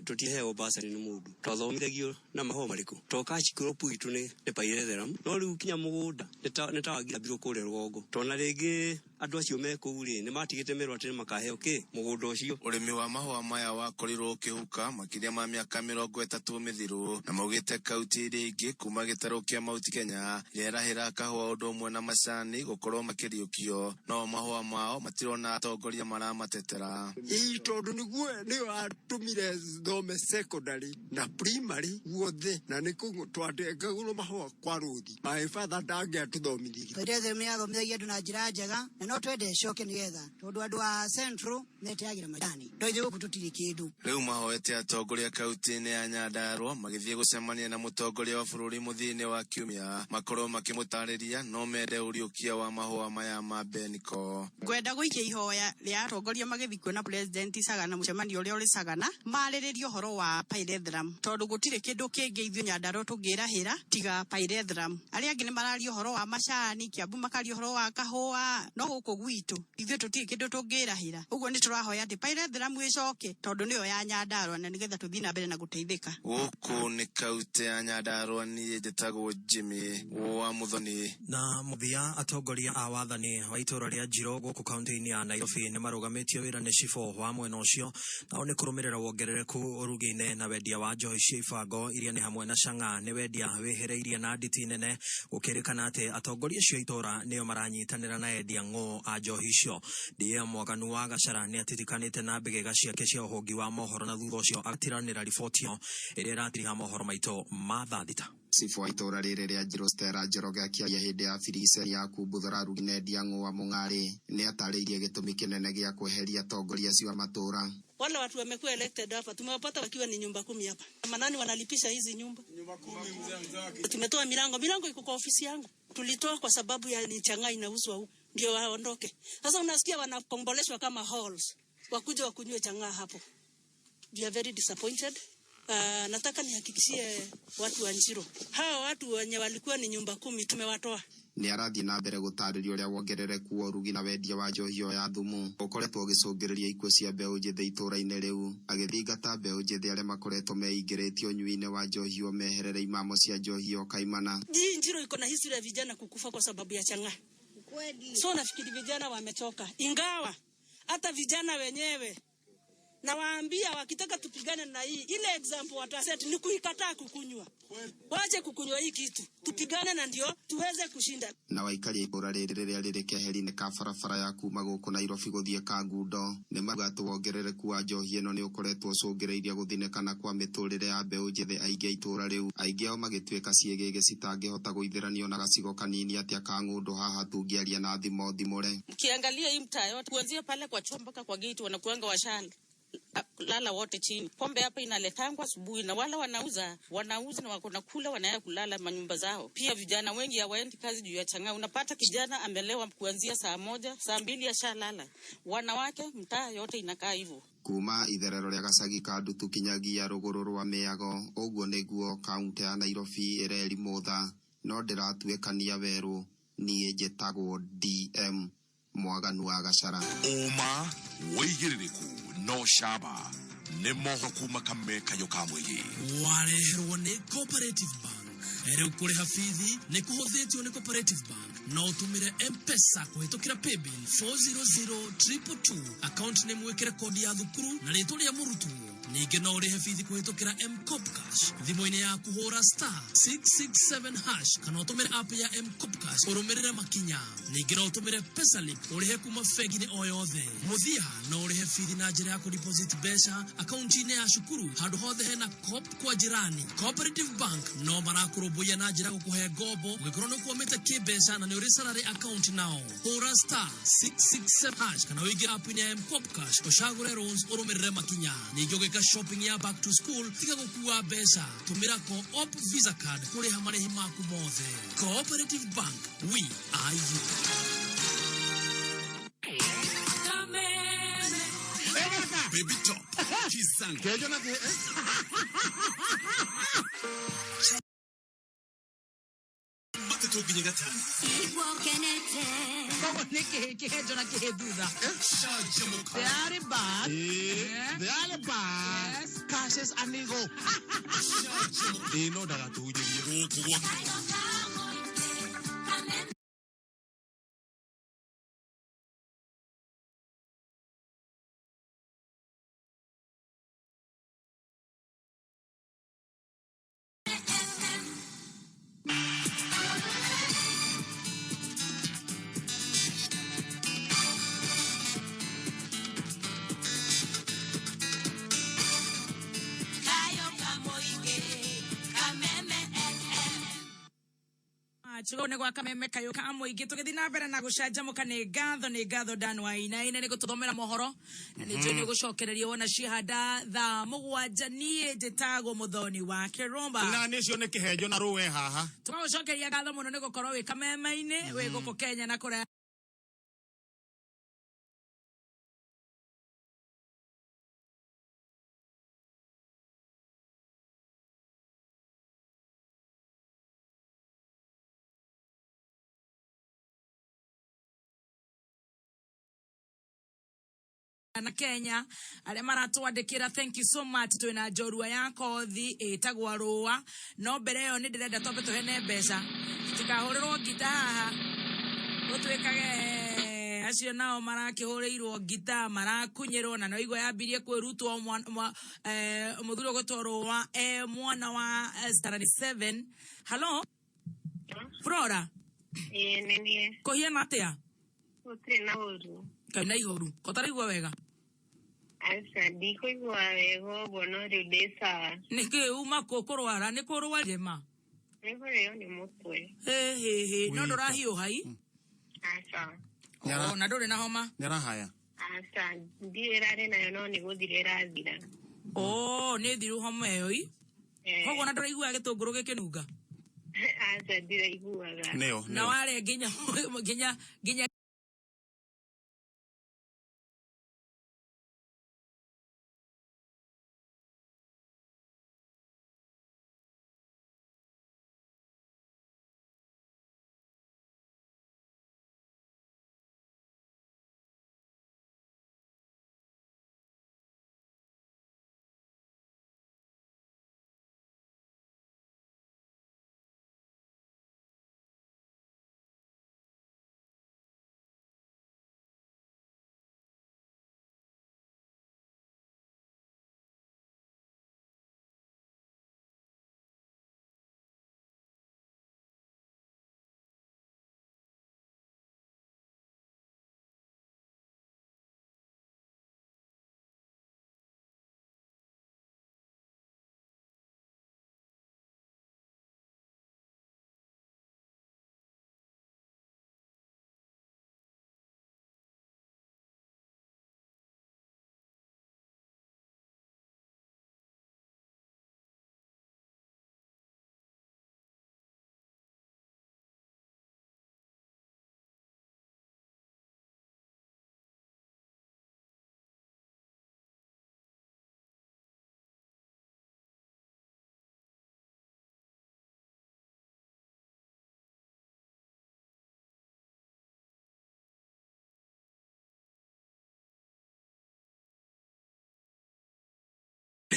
tũtiheagwo basarĩ nĩ mũndũ, twathomithagio na mahũa marĩkũ to cash crop itũ nĩ pyrethrum, no rĩu kinya mũgũnda nĩ ta wangirambirwo kũrĩa rũgongo, tona rĩngĩ andũ acio me kũu rĩ nĩ matigĩte merwo atĩ nĩ makaheo kĩ mũgũnda ũcio. Ũrĩmi wa mahũa maya wakorirwo ũkĩhuka makĩria ma mĩaka 30 mĩthiru, na maugĩte kaunti iria ingĩ kuma gĩtarũ kĩa Mount Kenya ĩrahĩra kahũa ũndũ ũmwe na macani gũkorwo makĩriũkio, no mahũa mao matirona atongoria maramatetera. Ĩĩ, tondũ nĩguo nĩyo atũmire thome secondary na primary guothe, na nĩ kũu twatengagũrwo mahũa kwa rũthi. My father ndangĩatũthomithirie. Pyrethrum nĩyathomithagia andũ na njĩra njega, na no twende ĩcoke nĩgetha tondũ andũ a Central meteagĩra majani, no ithuĩ gũkũ tũtirĩ kĩndũ. Rĩu mahoete atongoria kaunti-inĩ ya Nyandarua magĩthiĩ gũcemania na mũtongoria wa bũrũri mũthia-inĩ wa kiumia, makorwo makĩmũtarĩria no mende ũriũkia wa mahũa maya ma Beniko. Ngwenda gũikia ihoya rĩa atongoria magĩthiĩ kuona President Sagana mũcemanio ũrĩa ũrĩ Sagana, marĩrĩrie ũhoro wa pyrethrum, tondũ gũtirĩ kĩndũ kĩngĩ ithuĩ Nyandarua tũngĩrahĩra tiga pyrethrum. Arĩa angĩ nĩ mararia ũhoro wa macani, Kiambu makaria ũhoro wa kahũa, no gũkũ gwitũ ithuĩ tũtirĩ kĩndũ tũngĩrahĩra. Ũguo nĩ tũrahoya atĩ pyrethrum ĩcoke tondũ nĩyo ya Nyandarua na nĩgetha tũthiĩ na mbere na gũteithĩka. Gũkũ nĩ kaunti ya Nyandarua, niĩ njĩtagwo Jimmy wa Muthoni. Na mũthia, atongoria a wathani wa itũra rĩa Njiro gũkũ kaunti-inĩ ya Nairobi nĩ marũgamĩtio wĩra nĩ cibũ wa mwena ũcio, nao nĩ kũrũmĩrĩra wongerereku ũrugi-inĩ na wendia wa njohi cia ibango iria nĩ hamwe na chang'aa. Nĩ wendia wĩhĩrĩirie na nditi nene, gũkĩrĩkana atĩ atongoria acio a itũra nĩo maranyitanĩra na endia ng'ũ a njohi icio. DM Mwaganu wa Gachara nĩ atitikanĩte na mbĩgĩga ciake cia ũhũngi wa mohoro, na thutha ũcio agatiranĩra riboti ĩyo ĩrĩa ĩratiriha mohoro maitũ ma thaa thita. Cibũ wa itũra rĩrĩ rĩa Njiro Stella Njoroge akĩaria hĩndĩ ya biriceni ya kumbuthũra arugi na endia ng'ũa Mũng'arĩ nĩ atarĩirie gĩtũmi kĩnene gĩa kweheria atongoria acio a matũra. Wale watu wamekuwa elected hapa tumewapata wakiwa ni nyumba 10 hapa. Manani wanalipisha hizi nyumba? Nyumba 10 mzee. Tumetoa milango iko kwa ofisi yangu. Tulitoa kwa sababu ya ni chang'aa inauzwa huko, ndio waondoke. Sasa unasikia wanakomboleshwa kama halls, wakuja wakunywe chang'aa hapo. We are very disappointed. Nataka nihakikishie watu wa Njiro, hawa watu wenye walikuwa ni nyumba 10 tumewatoa. Nĩ arathiĩ na mbere gũtarĩria ũrĩa wongerereku wa ũrugi na wendia wa njohi ĩyo ya thumu ũkoretwo ũgĩcũngĩrĩria ikuũ cia mbeũ njĩthĩ itũra-inĩ rĩu, agĩthingata mbeũ njĩthĩ arĩa makoretwo meingĩrĩtie ũnyui-inĩ wa njohi ĩyo meherere imamo cia njohi ĩyo kaimana. Hii Njiro iko na history ya vijana kukufa kwa sababu ya chang'aa. So nafikiri vijana wamechoka, ingawa hata vijana wenyewe nawaambia wakitaka tupigane na hii, ile example wataset ni kuikataa kukunywa. Wache kukunywa hii kitu, tupigane na ndio tuweze kushinda. Na waikari itũra rĩrĩ rĩrĩa rĩrĩ keheri-inĩ ka barabara ya kuma gũkũ Nairobi gũthiĩ Kangundo nĩ marauga atĩ wongerereku wa njohi ĩno nĩ ũkoretwo ũcũngĩrĩirie gũthinĩkana kwa mĩtũrĩre ya mbeũ njĩthĩ aingĩ a itũra rĩu, aingĩ ao magĩtuĩka ciĩgĩgĩ citangĩhota gũithĩranio na gacigo kanini atĩa ka ng'ũndũ haha tungĩaria na thimo thimũre. Mkiangalia hii mtaa yote kuanzia pale kwa choo mpaka kwa gate wanakuanga washala lala wote chini. Pombe hapa inaletangwa asubuhi na wala wanauza na wako na kula, wanaenda kulala manyumba zao. Pia vijana wengi hawaendi kazi juu ya chang'aa. Unapata kijana amelewa kuanzia saa 1, saa 2 ashalala. Wanawake mtaa yote inakaa hivyo. Kuma itherero rĩa gacagi ka Ndutu kinyagia rũgũrũ rwa Mĩago, ũguo nĩguo kaunti ya Nairobi ĩrerimũtha, no ndĩratuĩkania werũ. Niĩ njĩtagwo DM Mwaganu wa Gachara. Ũma wĩigĩrĩrĩku no caba nĩ mohoro kuma Kameme kayo ka mũingĩ. Wareherwo nĩ Cooperative Bank. Rĩu kũrĩha bithi nĩ kũhũthĩtio nĩ Cooperative Bank. No ũtũmĩre M-Pesa kũhĩtũkĩra paybill 400222, account nĩ mwĩkĩre kodi ya thukuru na rĩtwa rĩa mũrutwo. Ningĩ no ũrĩhe bithi kũhĩtũkĩra M-Kopa Cash thimũ-inĩ yaku, hũra *667# kana ũtũmĩre app ya M-Kopa Cash ũrũmĩrĩre makinya. Ningĩ no ũtũmĩre Pesalip ũrĩhe kuma bengi-inĩ o yothe. Mũthia no ũrĩhe bithi na njĩra ya kũdeposit mbeca akaunti-inĩ ya cukuru handũ hothe hena Coop kwa jirani. Cooperative Bank no marakũrũmbũiya na njĩra gũkũhe ngombo ũngĩkorwo nĩ ũkwamĩte kĩmbeca na nĩ ũrĩ salary account nao. Hũra *667# kana ũingĩre app-inĩ ya M-Kopa Cash ũcagũre loans ũrũmĩrĩre makinya. Ningĩ ũgĩka shopping ya back to school tiga gũkua mbeca, tũmĩra Co-op Visa card kũrĩha marĩhi maku mothe. Cooperative Bank, we are you. Baby Top, Kizango. Gatatũ nginya gatano. Koguo nĩ kĩhĩ kĩhenjo na kĩhĩ thutha. Canjamũka. The early bird. The early bird catches an eagle. Ĩĩ no ndagatũhunjĩrie. Gũkũ gwa Chugo nä gwa kameme kayå ka må ingä tå gä thiä na mbere na gå canjamå ka nä ngatho nä ngatho Dan Wainaina nä gå tå thomera mohoro na nä njå nä gå cokereria wona ciahanda thaa må gwanja niä njä tagwo må thoni wa kä rå Na nĩ ũcio nĩ kĩhenjo na rũwe haha. tågagå cokeria ngatho må no nä gå korwo wä kameme-inä wä gå kå Kenya na kå na Kenya arĩa maratwandĩkĩra thank you so much twĩna njorua ya kothi ĩtagwo rũa no mbere ĩyo nĩ ndĩrenda twambe tũhene mbeca tũtikahũrĩrwo ngita haha gũtuĩkage acio nao marakĩhũrĩirwo ngita marakunyĩrwo na no igua yambirie kwĩrutwo mũthuri ũgwĩtwo rũa e mwana wa standard 7. Hello Flora. Ĩĩ nĩ niĩ. Kũhiana atĩa? Gũtirĩ na ũru. Kaĩ na ihoru ko ũtaraigua wega? Aca ndikũigua wega ũguo no rĩu ndĩ sawa. Nĩkĩ uma kũ kũrwara nĩ kũrwarire ma? Nĩ kũrĩo nĩ mũtwe. Hĩ hĩ hĩ no ndũrahiũha i? Aca. O na ndũrĩ na homa? Nĩarahaya. Aca ndirĩ ĩrarĩ nayo no nĩ gũthira ĩrathira. Oh, nĩ thiru homa ĩyo i? Koguo na ndũraiguaga gĩtũngũrũ gĩkĩnunga? Aca ndiraiguaga. Nĩyo. Na warĩa nginya nginya nginya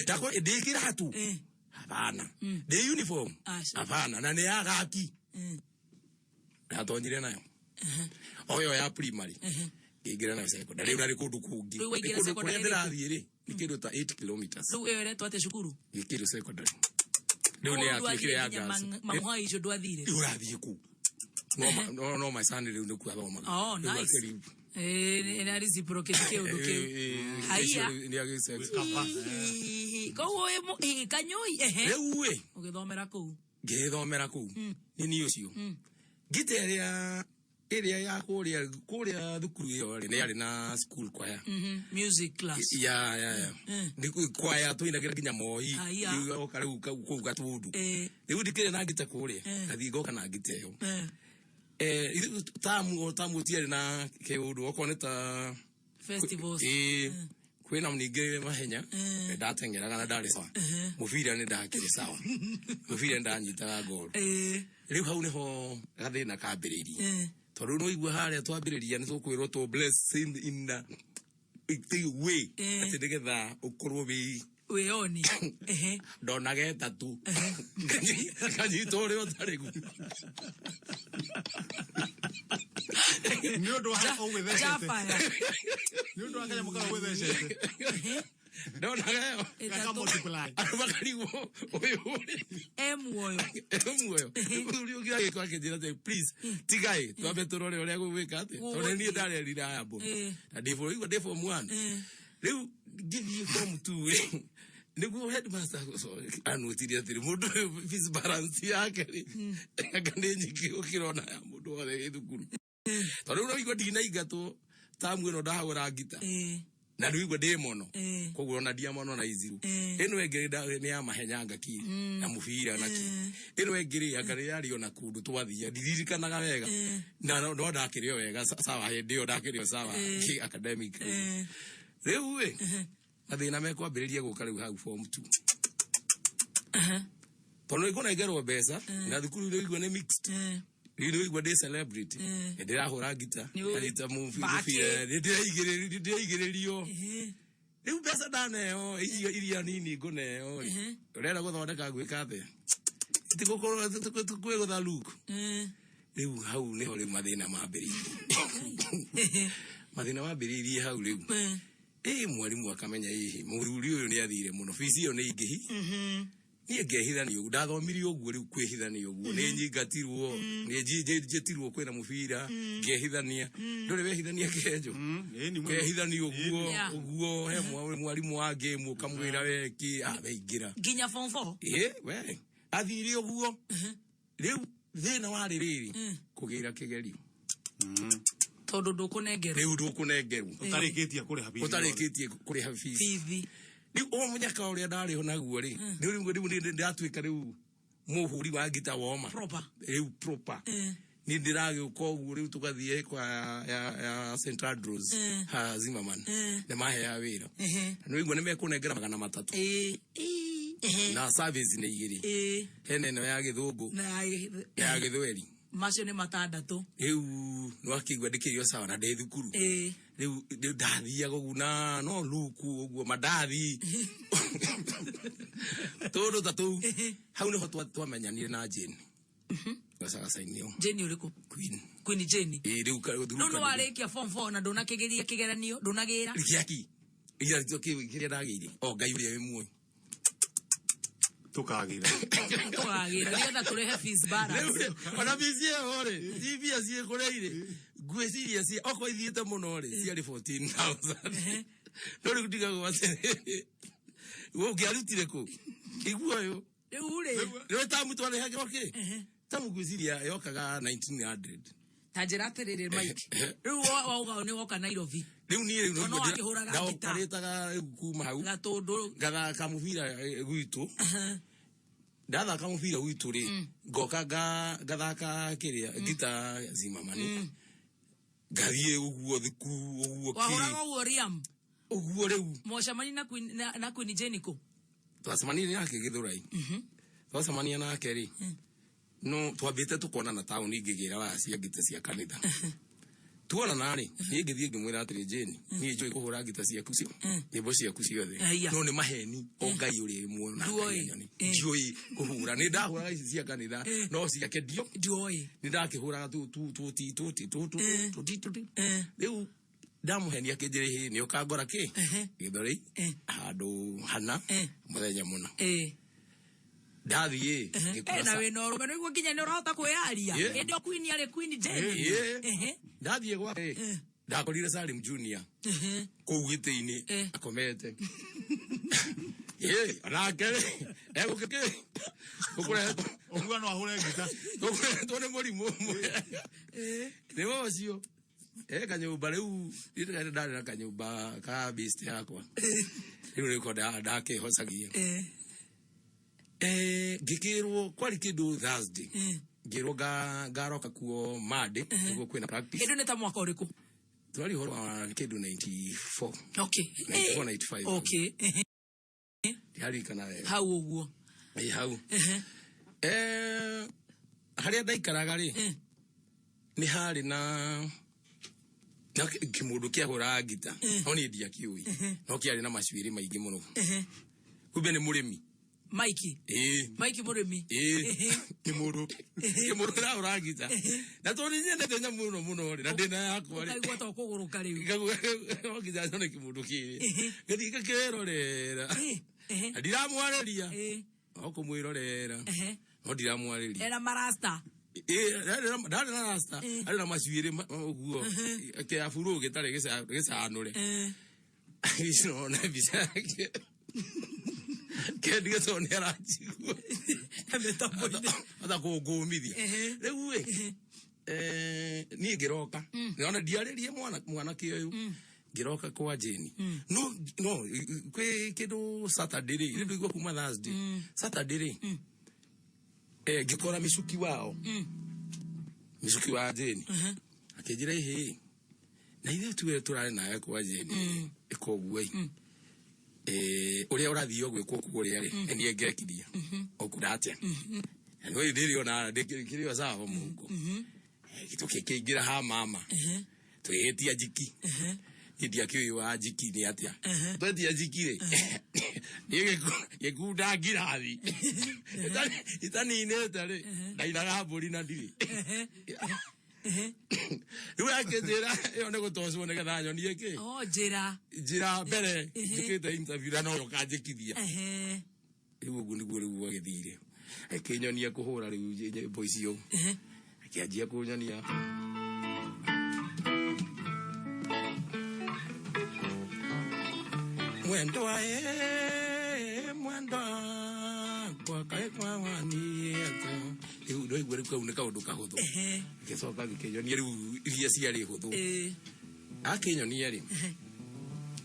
Ndakwa ndĩ kĩratũ? Hapana. Ndĩ uniform? Hapana. Na nĩ ya gaki. Ndatonyire nayo. O ĩyo ya primary. Ngĩingĩra nayo secondary. Rĩu narĩ kũndũ kũngĩ. Rĩu waingĩra Nĩ kũndũ secondary kũrĩa ĩrĩkũ? ndĩrathiĩ rĩ, nĩ kĩndũ ta 8 kilometers. Rĩu ĩyo ĩretwo atĩa cukuru? Gĩkĩrũ secondary. Rĩu nĩ yatuĩkire ya girls. Mamuhai icio ndwathire? Rĩu ũrathiĩ kũ? No no my son rĩu nĩkuo athomaga. Oh, Rĩu nice. akĩrĩ- Nĩ reciprocate kĩũndũ kĩu. Haiya. Koguo wĩ kanyũi ehe. Rĩu ĩ Ũgĩthomera kũu. Ngĩthomera kũu. Nĩ niĩ ũcio. Ngita ĩrĩa ĩrĩa ya kũrĩa kũrĩa thukuru ĩyo rĩ, nĩ yarĩ na school choir. Music class. Ya ya ya. Nĩ choir tũinagĩra nginya Moi. Haiya. Rĩu oka rĩu kũu Gatundu. Rĩu ndikĩrĩ na ngita kũrĩa. Ngathiĩ ngoka na ngita ĩyo. Tamu o tamu tiarĩ na kĩũndũ okorwo nĩ ta Festivals. Ĩĩ. Kwĩna ningĩ mahenya ndateng'eraga na ndarĩ sawa. Mũbira nĩ ndakĩrĩ sawa, mũbira nĩ ndanyitaga ngolu. Rĩu hau nĩho gathĩna kambĩrĩirie, tondũ nĩ waigua harĩa twambĩrĩria nĩ tũkwĩrwo tũ blessing in the way atĩ nĩgetha ũkorwo wĩ Wĩoni. Ndonaga ĩtatũ nganyita ũrĩa ũtarĩ guo. Nĩ ũndũ wa ũgĩthecete. Jafaya. Nĩ ũndũ wa kanyamũ kau ũgĩthecete. Ndonaga ĩyo. Gaka multiply. Andũ makarigwo ũyũ E muoyo. Muoyo mũthuri ũngĩ agĩka akĩnjĩra atĩ please tigai twambe tũrore ũrĩa gũgwĩka atĩ tondũ niĩ ndarĩ reliable na ndĩ form igua ndĩ form 1 rĩu ngĩthiĩ form 2 rĩ nĩguo headmaster anũtirie atĩrĩ mũndũ ũyũ fees balance yake rĩ anga nĩ nyingĩ gũkĩra ona ya mũndũ wothe wĩ thukuru, tondũ rĩu noigua ndinaingatwo tamu ĩno ndahũra ngita na nĩ igua ndĩ mono koguo ona ndiamono na iziru ĩno ĩngĩ nĩ ya mahenya ngaki na mũbira na ki ĩno ĩngĩ rĩ anga nĩ yarĩ ona kũndũ twathia ndiririkanaga wega na no ndakĩrĩ o wega sawa hĩndĩ ĩyo ndakĩrĩ o sawa ki academic. Rĩu ĩ mathĩna mekwambĩrĩria gũka rĩu hau form 2, tondũ nĩ ngũnengerwo mbeca na thukuru nĩ igua nĩ mixed. Rĩu nĩ igua ndĩ celebrity, nĩ ndĩrahũra ngita, nganyita mũbira, nĩ ndĩraigĩrĩrio. Rĩu mbeca ndaneo icio iria nini ngũneo rĩ ũrenda gũthondeka gwĩka atĩa tigũkorwo kwĩgũtha luku. Rĩu hau nĩho rĩu mathĩna mambĩrĩirie, mathĩna mambĩrĩirie hau rĩu. Ĩ mwarimũ akamenya ĩhĩ mũthuri ũyũ nĩ athire mũno, bici ĩyo nĩ ingĩhi niĩ ngehithania ũguo ndathomire ũguo rĩu kwĩhithania ũguo nĩ nyingatirwo nĩ njĩtirwo kwĩna mũbira ngehithania ndũrĩ wehithania kĩenjo ngehithania ũguo. Ũguo he mwarimũ wa ngĩmu ũkamwĩra weki weingĩra nginya form 4. Ĩ we athire ũguo rĩu thĩna warĩ rĩrĩ kũgĩra kĩgerio. Tondũ ndũkũnengerwo. Rĩu ndũkũnengerwo. Ũtarĩkĩtie kũrĩha bithi. Ũtarĩkĩtie kũrĩha bithi. Bithi. Rĩu o mũnyaka ũrĩa ndarĩ ho naguo rĩ rĩu rĩu rĩu ndĩratuĩka rĩu mũhũri wa ngita woma. Proper. Rĩu proper ni ndĩragĩũka ũguo rĩu tũgathiĩ kwa ya St Andrews ha Zimmerman nĩ maheaga wĩra na nĩwaigua nĩ mekũnengera 300 na service nĩ igĩrĩ hena ĩno ya gĩthũngũ na ya gĩthweri. Macio nĩ matandatũ. Rĩu nĩwakĩigua ndĩkĩrio sawa na ndĩ thukuru. Rĩu rĩu ndathiaga ũguo na no luku ũguo mandathi tũndũ ta tũu hau nĩho twamenyanire na Jane gacagacainio. Jane ũrĩkũ? Queen. Queen Jane. Ĩ rĩu rĩu nĩ warĩkia form 4 na ndũnakĩgeria kĩgeranio ndũnagĩra. Gĩaki iria kĩrĩa ndagĩire o Ngai ũrĩa wĩ muoyo. Tũkagĩra. Tũkagĩra nĩgetha tũrĩhe fees balance. Rĩu ona bici ĩyo rĩ ti mbia ciĩkũrĩire ngwĩciria ci okorwo ithiĩte mũno rĩ ciarĩ 14,000 no rĩu ndigagwo atĩrĩrĩ ũngĩarutire kũ igua ũyũ. Rĩu rĩ rĩu tamu twarĩhagĩrwo kĩ tamu ngwĩciria yokaga 1900. Ta njĩra atĩrĩrĩ Mike, rĩu wauga nĩ woka Nairobi. Rĩu niĩ rĩu Tondũ no wakĩhũraga ngita. ndaokarĩtaga rĩu kuma hau gatũndũ ngathaka mũbira gwitũ ndathaka mũbira gwitũ rĩ ngoka ngathaka kĩrĩa ngita Zimmerman ngathiĩ ũguo thukuru ũguo wahũraga kĩ ũguo Riam ũguo rĩu mwacemania na Queen na Queen Jane kũ? Twacemanirie nake Gĩthũrai twacemania nake rĩ no twambĩte tũkonana taũni ngĩgĩra waya cia ngita cia kanitha tuonana rĩ niĩ ngĩthiĩ ngĩmwĩra atĩrĩ Jane niĩ njũĩ kũhũra ngita ciaku cio nyĩmbo ciaku ciothe. Aya. No nĩ maheni o Ngai ũrĩa wĩ muoyo na Nduoĩ. Ngai anyoni ndiũĩ kũhũra nĩ ndahũraga ici cia kanitha no ciake ndio ndiũĩ nĩ ndakĩhũraga tu tu tu ti tu ti tu tu tu ti tu ti rĩu ndamũhenia akĩnjĩra hĩ nĩ ũkangora kĩ Gĩthũrai handũ hana mũthenya mũna ndathiĩ ngĩkora na wĩna ũrũme nĩguo nginya nĩ ũrahota kwĩyaria. Hĩndĩ ĩyo Queen arĩ Queen Jane. Ndathiĩ gwake ndakorire Salim Junior kũu gĩtĩ-inĩ akomete onake rĩ egũkĩ gũkũrehetwo ũguo no ahũre ngita gũkũrehetwo nĩ mũrimũ ũmwe nĩ ũcio kanyũmba rĩu ndirĩ ndarĩ na kanyũmba ka beast yakwa rĩu nĩko ndakĩhocagia ngĩkĩrwo kwari kĩndũ Thursday ngĩrwo ngaroka kuo Monday nĩguo kwĩna practice. Hĩndĩ nĩ ta mwaka ũrĩkũ? Twari ũhoro wa kĩndũ 94. Okay. 94, 95. Okay. Ndiaririkana wega. Hau ũguo. Ĩ, hau. Harĩa ndaikaraga rĩ, nĩ harĩ na kĩmũndũ kĩahũraga ngita, no niĩ ndiakĩũĩ, no kĩarĩ na macuĩrĩ maingĩ mũno. Kumbe nĩ mũrĩmi. Mike. Ĩĩ. Mike mũrĩmi. Ĩĩ, kĩmũndũ kĩrahũra ngita, na tondũ nĩ nyendete nyamũ mũno mũno rĩ, na ndĩna yakwa rĩ, Ũkaigua ta ũkũgũrũka rĩu. Ngaigua no nginya nyone kĩmũndũ kĩrĩ, ngĩthiĩ ngakĩrorera, na ndiramwarĩria, no kũmwĩrorera, no ndiramwarĩria. Ena marasta. Ĩĩ, ndarĩ na rasta, arĩ na macuĩrĩ ũguo kĩaburu gĩtarĩ gĩcanũre. Nona mbica yake kendige tondũ nĩ aranjigua ata kũngũmithia rĩu ĩ, niĩ ngĩroka nĩona ndiarĩrie mwanake ũyũ, ngĩroka kwa Jane, no no kwĩ kĩndũ Saturday rĩ, rĩu ndũigua kuma Thursday, Saturday rĩ, ngĩkora mĩcuki wao, mĩcuki wa Jane akĩnjĩra, ĩhĩ, na ithuĩ tuge tũrarĩ nawe kwa Jane ĩka ũguo ĩ, ũrĩa ũrathiĩ gwĩkwo kũrĩa rĩ, nĩ niĩ ngekiria ũkunda atĩa, na nĩ ndĩrĩona ndĩkĩrĩo sawa mũhuko. Tũkĩingĩra ha mama, twĩhĩtia njiki, niĩ ndiakĩũĩ wa njiki nĩ atĩa, twetia njiki rĩ, niĩ ngĩkunda ngirathi itaninĩte rĩ, ndainaga mbũri na ndirĩ rĩu akĩnjĩra ĩyo nĩ gũtocwo nĩgetha nyonie kĩ. Oh, njĩra. Njĩra mbere njĩkĩte interview na no ũkanjĩkithia. Rĩu ũguo nĩguo rĩu gwagĩthire, akĩnyonia kũhũra rĩu nyĩmbo icio, akĩanjia kũnyonia. Mwendwa ĩ, mwendwa kwa kaĩ kwawaniĩte rĩu ndoigua rĩu kau nĩ kaũndũ kahũthũ. Gĩcoka gĩkĩnyonia rĩu iria ciarĩ hũthũ, akĩnyonia rĩ,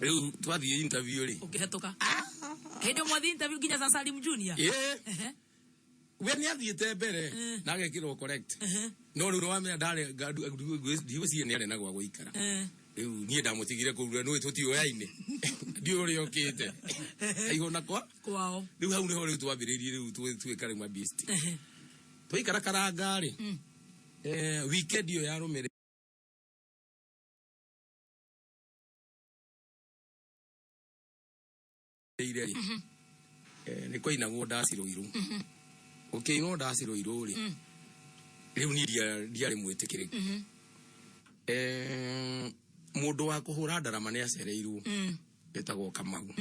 rĩu twathiĩ interview rĩ. Ũkĩhetũka. Hĩndĩ ĩmwe thiĩ interview nginya za Salim Junior. Ĩĩ. We nĩ athiĩte mbere na agekĩrwo correct, no rĩu nĩwamenya ndarĩ ndigwĩciria nĩ arĩ na gwa gũikara. Rĩu niĩ ndamũtigire kũu, nĩ tũtiũyaine, ndiũĩ ũrĩa ũkĩte aihũna kwa kwao. Rĩu hau nĩho rĩu twambĩrĩirie rĩu tuĩka rĩu mabisti, twaikara karanga rĩ, weekend ĩyo yarũmĩrĩire rĩ, nĩ kwainagwo ndaci Rũirũ, gũkĩinwo ndaci Rũirũ rĩ, rĩu niĩ ndiarĩ mwĩtĩkĩrĩku. Mũndũ wa kũhũra ndarama nĩ acereirwo, etagwo Kamau.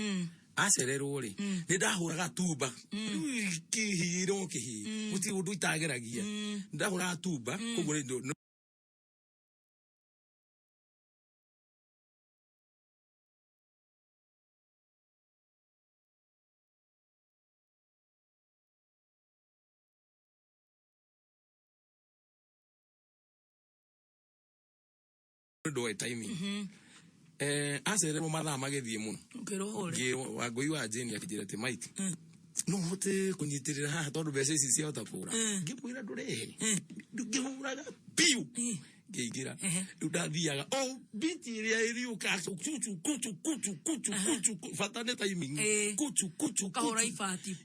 Acererwo rĩ, nĩ ndahũraga tumba. Rĩu kĩhĩ no kĩhĩ, gũtirĩ ũndũ itageragia, ndahũraga tumba koguo nĩ ũndũ wa timing. Acererwo mathaa magĩthiĩ mũno. Ũkĩrwo hũre. Wangũi wa Jane akĩnjĩra atĩ, Mike, no hote kũnyitĩrĩra haha tondũ mbeca ici ciahota kũra. Ngĩmwĩra ndũrehe, ngĩhũraga biũ, ngĩingĩra. Rĩu ndathiaga o biti ĩrĩa ĩriũka, kuchu kuchu kuchu kuchu kuchu, bata nĩ timing, kuchu kuchu. Ũkahũra kuchu. Ibati.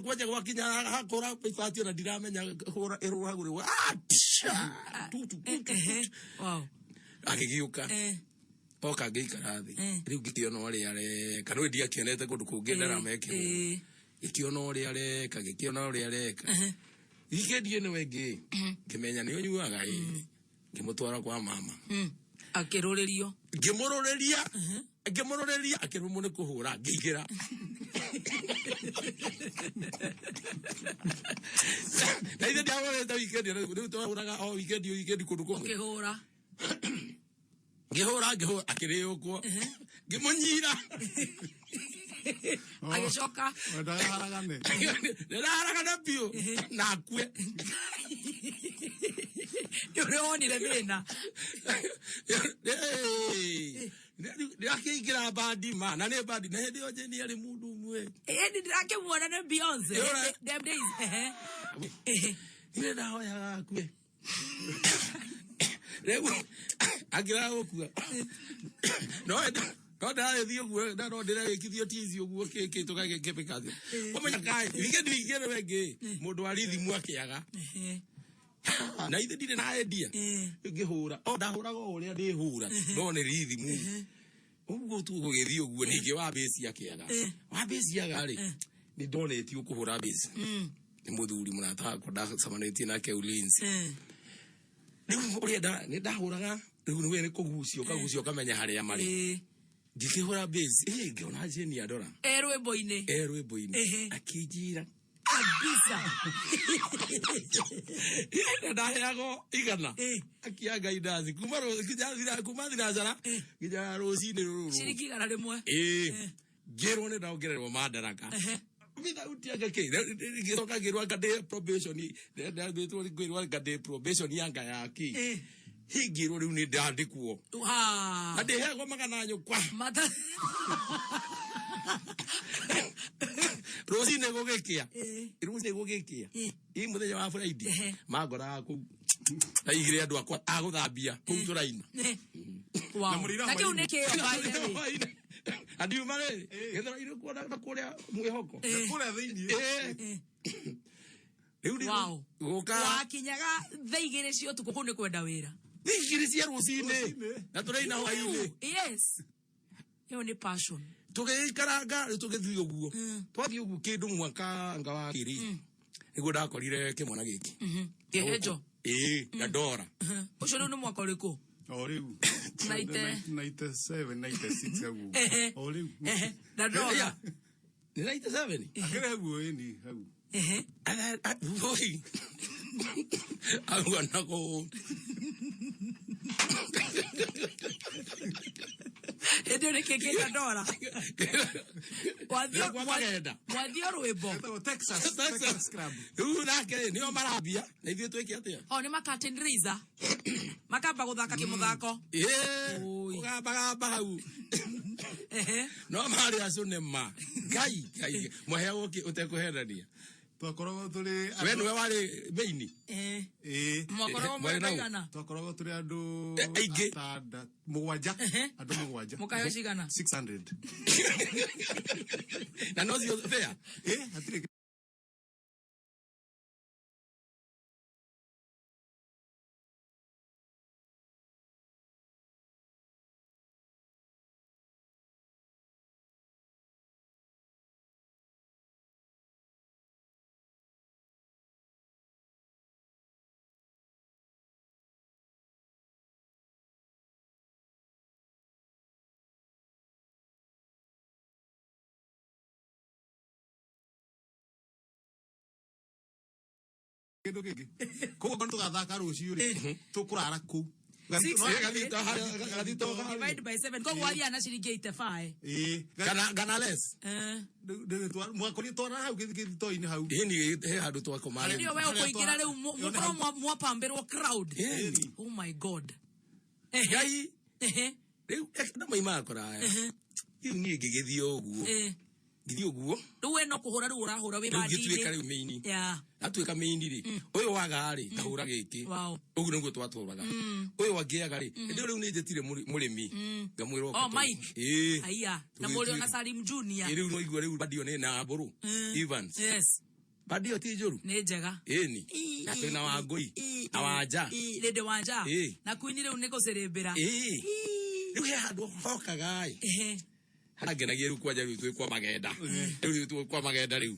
Kwanja gwakinya hakũra ibati, ona ndiramenya hũra ĩrũragũrĩrwo. Ah, psha, tutu kutu kutu. Wow. Agĩgĩũka, oka ngĩikara thĩ. Rĩu ngĩkĩona ũrĩa areka, nĩ ndiakĩonete kũndũ kũngĩ ndarama ĩkĩhũrwo, ngĩkĩona ũrĩa areka, ngĩkĩona ũrĩa areka. Weekend ĩno ĩngĩ ngĩmenya nĩ ũnyuaga ĩ, ngĩmũtwara kwa mama. Akĩrũrĩrio. Ngĩmũrũrĩria, ngĩmũrũrĩria, akĩrũmwo nĩ kũhũra, ngĩingĩra. Na ithe ndiahũrĩte weekend ĩno, rĩu twahũraga o weekend, o weekend kũndũ kũmwe. Ũkĩhũra. Ngĩhũra, ngĩhũra, akĩrĩũkwo, ngĩmũnyira. Agĩcoka. Wendaga haragane. Ndĩraharagana biũ na akue. Nĩ ũrĩa wonire thĩna. Ndĩrakĩingĩra bandi ma na nĩ bandi, na hĩndĩ ĩyo Jane arĩ mũndũ ũmwe. Ĩni ndĩrakĩmuona nĩ Beyonce. Them days. Niĩ ndahoyaga akue. Rĩu akĩraga gũkua no no ndaragĩthiĩ ũguo na no ndĩragĩkithio tizi ũguo kĩkĩ tũgagĩkĩbĩkathio ũmenya kaĩ wikendi wikendi wengĩ mũndũ wa rithimu akĩaga na ithe ndirĩ na endia ngĩhũra o ndahũraga o ũrĩa ndĩhũra no nĩ rithimu ũguo tu gũgĩthiĩ ũguo ningĩ wa bĩci akĩaga wa bĩci aga rĩ nĩ ndonetio kũhũra bĩci nĩ mũthuri mũrata wakwa ndacemanĩtie nake ulinzi rĩu ũrĩa nĩ ndahũraga rĩu nĩ we nĩ kũgucio ũkagucio ũkamenya harĩa marĩ ngĩkĩhũra bĩci ĩ ngĩona jeni andora E rwĩmbo-inĩ. e rwĩmbo-inĩ Ehe. akĩnjĩra Kabisa. na ndaheagwo igana akia ngai ndaci kuma nginya kuma thinacara nginya rũcinĩ rũrũ Ciringi 100. ĩĩ ngĩrwo nĩ ndongererwo mandaraka without anga kĩ ngĩcoka ngĩrwo anga ndĩ probation ndambĩtwo ngĩrwo anga ndĩ probation anga ya kĩ hingĩrwo rĩu nĩ ndandĩkwo Ah. na ndĩheagwo magana nyũkwa Mata. rũcinĩ gũgĩkĩa rũcinĩ gũgĩkĩa ĩ mũthenya wa Friday mangoraga kũu ndaigire andũ akwa a gũthambia kũu tũraina Wow. Na mũrĩra Na kĩu nĩ kĩo by the way. andiuma rĩ gĩthũra-inĩ kuona na kũrĩa mwĩhoko Na kũrĩa thĩinĩ rĩu nĩ Wow. gũka Wakinyaga thaa igĩrĩ cia ũtukũ kũu nĩ kwenda wĩra. thaa igĩrĩ cia rũcinĩ na tũraina hwainĩ Yes. Ĩyo nĩ passion. tũgĩikaranga rĩu tũgĩthiĩ ũguo twathiĩ ũguo kĩndũ mwaka anga wa kĩrĩ nĩguo ndakorire kĩmwana gĩkĩ Kĩhenjo. ĩĩ na ndora Ũcio rĩu nĩ mwaka ũrĩkũ? O rĩu. Naite. 97, 96 hau. Ehe. O rĩu. Ehe. Na ndora. Nĩ 97? Akĩrĩ hau ĩni hau. Ehe. Oi. Auga nako. Hĩndĩ ĩyo nĩ kĩ kĩna ndora? Nĩkwa magenda. Mwathio rwĩmbo. Texas. Texas Club. Rĩu nake rĩ nĩo marambia na ithuĩ twĩke atĩa? O nĩ ma curtain raiser. Makamba gũthaka kĩmũthako. Ĩĩ. Kũgambagamba hau. No marĩ acio nĩ ma. Ngai ngai mwaheagwo kĩ ũtekũhenania. Twakoragwo tũrĩ We nĩwe warĩ main. Ĩĩ. Mwakoragwo Mwarĩ nau? mũigana? Twakoragwo tũrĩ andũ aingĩ. Mũgwanja. Andũ mũgwanja. Mũkaheo cigana? 600. Na no cio fair. Ĩĩ, hatirĩ kĩndũ kĩngĩ koguo nĩ tũgathaka rũciũ rĩ tũkũrara kũu Divide by seven. Koguo wathiaga na ciringi 85. Ĩĩ. Kana less. Mwakorie twara hau gĩthito-inĩ hau Ĩni he handũ twakoma Hĩndĩ ĩyo we ũkũingĩra rĩu mũkorwo mwapambĩrwo crowd. Oh my God. Ngai. Rĩu andũ maimaga kũraya. Rĩu niĩ ngĩgĩthiĩ ũguo. Ngĩthiĩ ũguo. Rĩu we no kũhũra rĩu ũrahũra wĩ Rĩu ngĩtuĩka bandi-inĩ. rĩu main. Yeah. Atuĩka main rĩ. Ũyũ waga rĩ ngahũra gĩkĩ. Wow. Ũguo nĩguo twatũraga. Ũyũ angĩaga rĩ. Hĩndĩ ĩyo rĩu nĩ njĩtire mũrĩmi. Ngamwĩra Oh, oke tũ- Mike. Ĩĩ. Aya. Na mũrĩ ona Salim Junior. Ĩ, rĩu no igua rĩu bandio nĩ na mbũrũ. Evans. Yes. Bandio ti njũru. Nĩ njega. Ĩni. Na twĩna Wangũi. Na Wanja. Lady Wanja. Ĩĩ. Na Queen rĩu nĩ gũcĩrĩmbĩra. Ĩĩ. Rĩu he handũ hokaga ĩ. Harangenagia rĩu kwanja rĩu twĩ kwa magenda. Rĩu rĩu twĩ kwa magenda rĩu.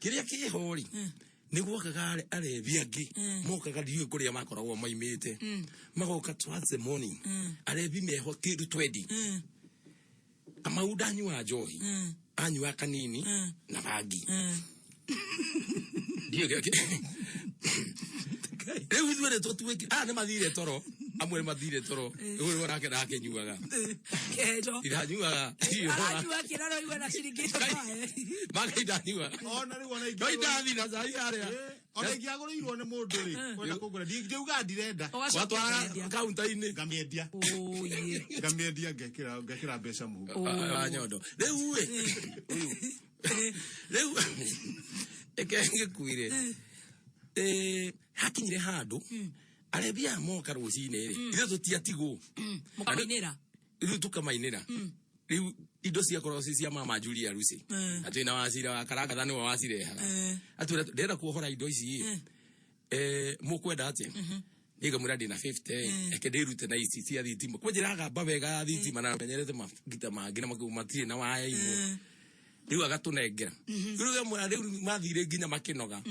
Kĩrĩa kĩho rĩ. Nĩ gwokaga arebi angĩ mokaga ndiũĩ kũrĩa makoragwo maimĩte magoka towards the morning arebi meho kĩndũ twendi Kamau ndanyuaga njohi anyuaga kanini na bangi ndiũĩ rĩu ithuĩ nĩ tũtuĩkire aya nĩ mathire toro amwe nĩ mathire toro rĩu rĩu nake ndakĩnyuaga Kĩhenjo. ndanyuaga Aranyua kĩraro igua na ciringi 85. Magai ndanyuaga ona rĩu ona no indathi na cai harĩa ona ingĩagũrĩirwo nĩ mũndũ rĩ kwenda kũngũra ndiuga ndirenda Watwara kaunta-inĩ ngamĩendia ngamĩendia ngekĩra ngekĩra mbeca mũhuko wa nyondo rĩu ĩ ũyũ rĩu eke ngĩkuire hakinyire handũ Arebi aya moka rũcinĩ rĩ, ithuĩ tũtiatigwo. Mũkamainĩra. Rĩu tũkamainĩra. Rĩu indo ciakorwo ci cia mama Julia Lucy, na twĩna wacira wa karangatha nĩwe wacirehaga. Atwĩra ndĩrenda kuohora indo ici ĩ, mũkwenda atĩa? Nĩngamwĩra ndĩna 50, reke ndĩrute na ici cia thitima kwanjĩra gamba wega ya thitima na menyerete magita mangĩ na matirĩ na waya imwe. Rĩu agatũnengera rĩu ngamwĩra rĩu mathire nginya makĩnoga.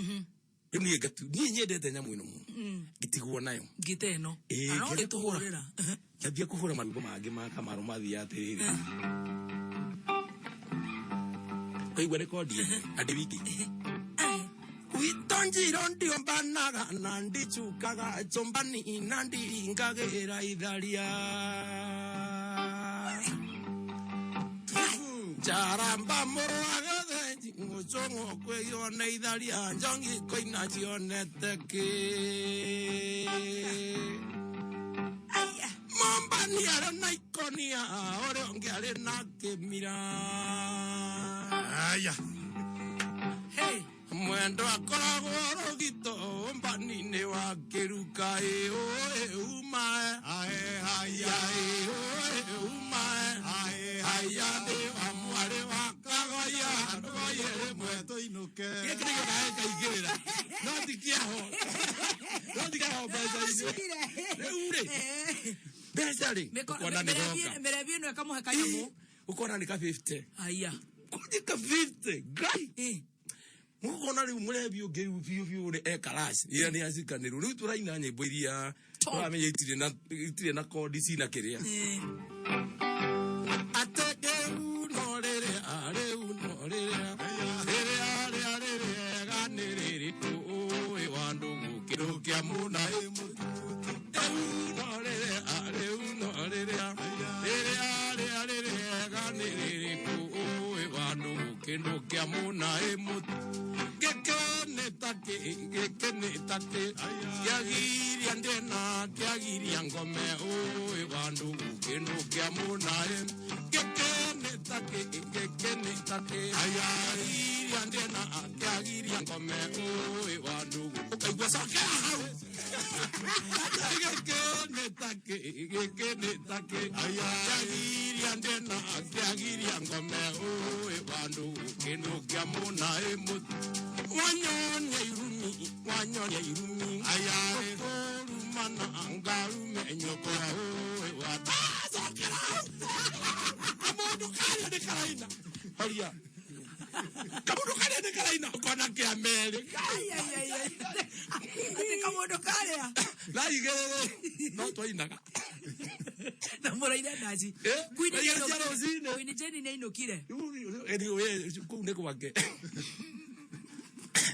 Rĩu niĩ niĩ nyendete nyamũ ĩno mũno, ngĩtigwo nayo. Ngita ĩno. Ĩĩ, Na no ngĩenda kũhũra. ũrĩtũhũrĩra. Ngĩambia kũhũra marwĩmbo mangĩ ma Kamaru mathiĩ atĩrĩrĩ, ũkaigua nĩ kondi ĩmwe na ndĩ wiki wito njiro ndiombanaga na ndicukaga chumbani na ndiringagĩra itharia njaramba mũrũagathenji ngũcũng'wo kwĩywo nĩ itharia njongi koina cionete kĩ mombani arĩ na ikonia ũrĩa ũngĩ arĩ na kĩmira. Aya. Hey. Mwendo akoragwo rũgito ũmbani-inĩ wa kĩruka ĩũĩ umae haya ĩũĩ umae haya ndĩ wa mwarĩ wa kagoya ndũgoye rĩmwe tũinũke. Gĩkĩ nĩkĩo kaingĩrĩra no ti kĩaho, no ti kĩaho mbeca-inĩ rĩu rĩ, mbeca rĩ ũkona nĩ goka. Mĩrebi ĩno ĩkamũhe kanyamũ. Ũkona nĩ ka 50. Aya. Kũnjĩ ka 50 ngai mũkona rĩu mũrebi ũngĩ rĩu biũ biũ rĩ ekaraci iria nĩ acikanĩrwo rĩu tũraina nyĩmbo iria tũramenya itirĩ na kondi cina kĩrĩa atĩ rĩu no rĩrĩa rĩu no rĩrĩa rĩrĩa rĩa rĩrĩega nĩ rĩrĩkũ ũĩ wa ndũgũ kĩndũ kĩa mũna rĩu no rĩrĩa rĩu no rĩrĩa rĩrĩa rĩa rĩrĩega nĩ rĩrĩkũ ũĩ wa ndũgũ kĩndũ kĩa mũna mũtu gĩkĩ nĩ takĩ gĩkĩ nĩ takĩ kĩagiria ndĩna kĩagiria ngome ũĩ wa ndũgũ kĩndũ kĩa mũna gĩkĩ nĩ takĩ gĩkĩ nĩ takĩ kĩagiria ndĩna kĩagiria ngome ũĩ wa ndũgũ ũkaigua cokera hau gĩkĩ nĩ takĩ gĩkĩ nĩ takĩ kĩagiria ndĩna kĩagiria ngome ũĩ wa ndũgũ kĩndũ kĩa mũna mũtu wanyonia irumi wanyonia irumi ũkũrumana ngarume nyũkwa ũĩ wa cokera hau kamũndũ karĩa nĩ karaina horia kamũndũ karĩa nĩ karaina ũkona kĩa merĩ. Atĩ kamũndũ karĩa. Naigĩrĩrĩ no twainaga. Na mũraire ndaci. Na irio cia rũcinĩ. Queen Jane nĩ ainũkire. Anyway, kũu nĩ gwake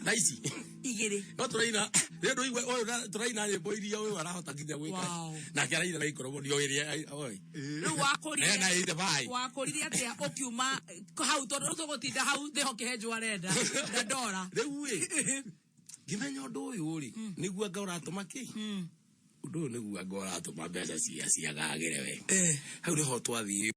na ici igĩrĩ no tũraina rĩu ndũigua ũyũ tũraina nyĩmbo iria ũyũ arahota nginya gwĩka. Wow. Nake araina na ikoroboni o ĩrĩa oi. Rĩu wakũrire. Na ĩte bai. Wakũrire atĩa ũkiuma hau tondũ rĩu tũgũtinda hau nĩho kĩhenjo arenda na ndora. Rĩu ĩ ngĩmenya ũndũ ũyũ rĩ nĩguo anga ũratũma kĩ ũndũ ũyũ nĩguo anga ũratũma mbeca ciagagĩre we hau nĩho twathiĩ.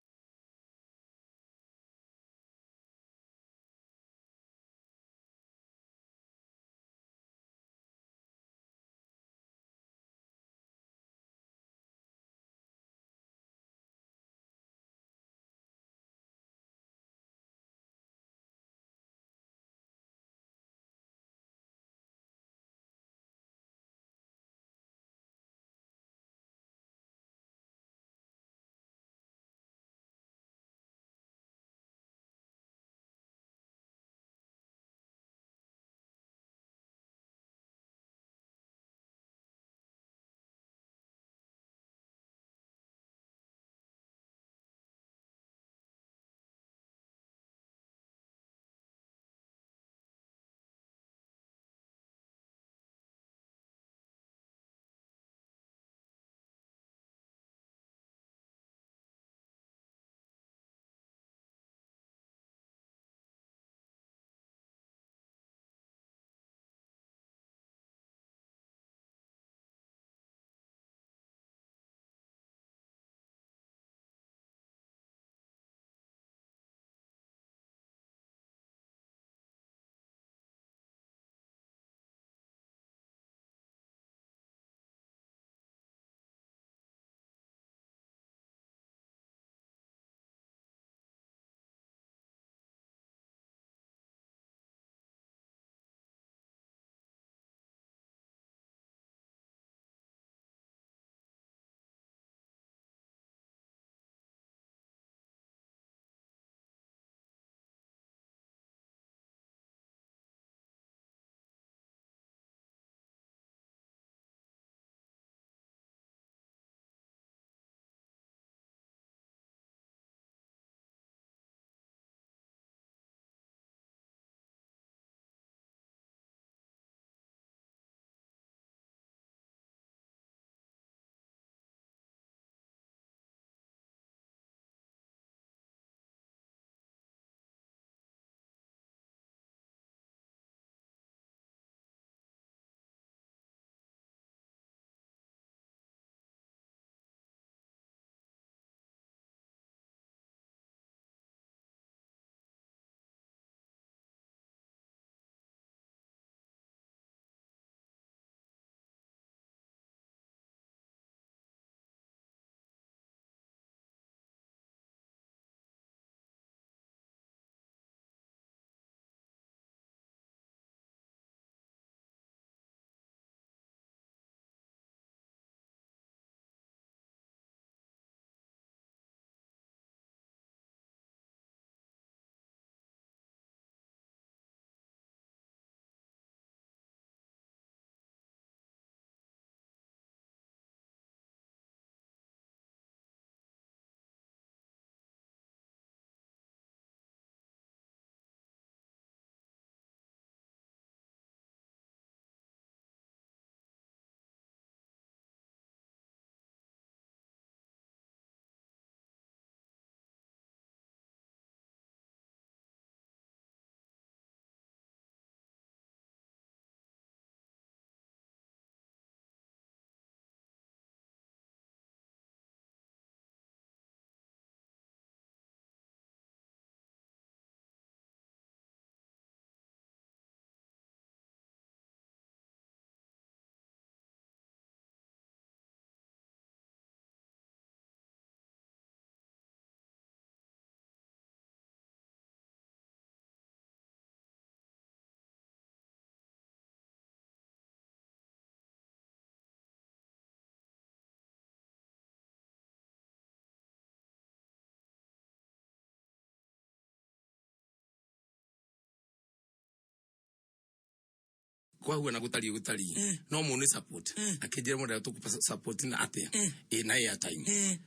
Kwahuana gũtariĩ gũtariĩ no mũnĩ support akĩnjĩra mũndũ tũkũpa support na atĩa ĩ na airtime.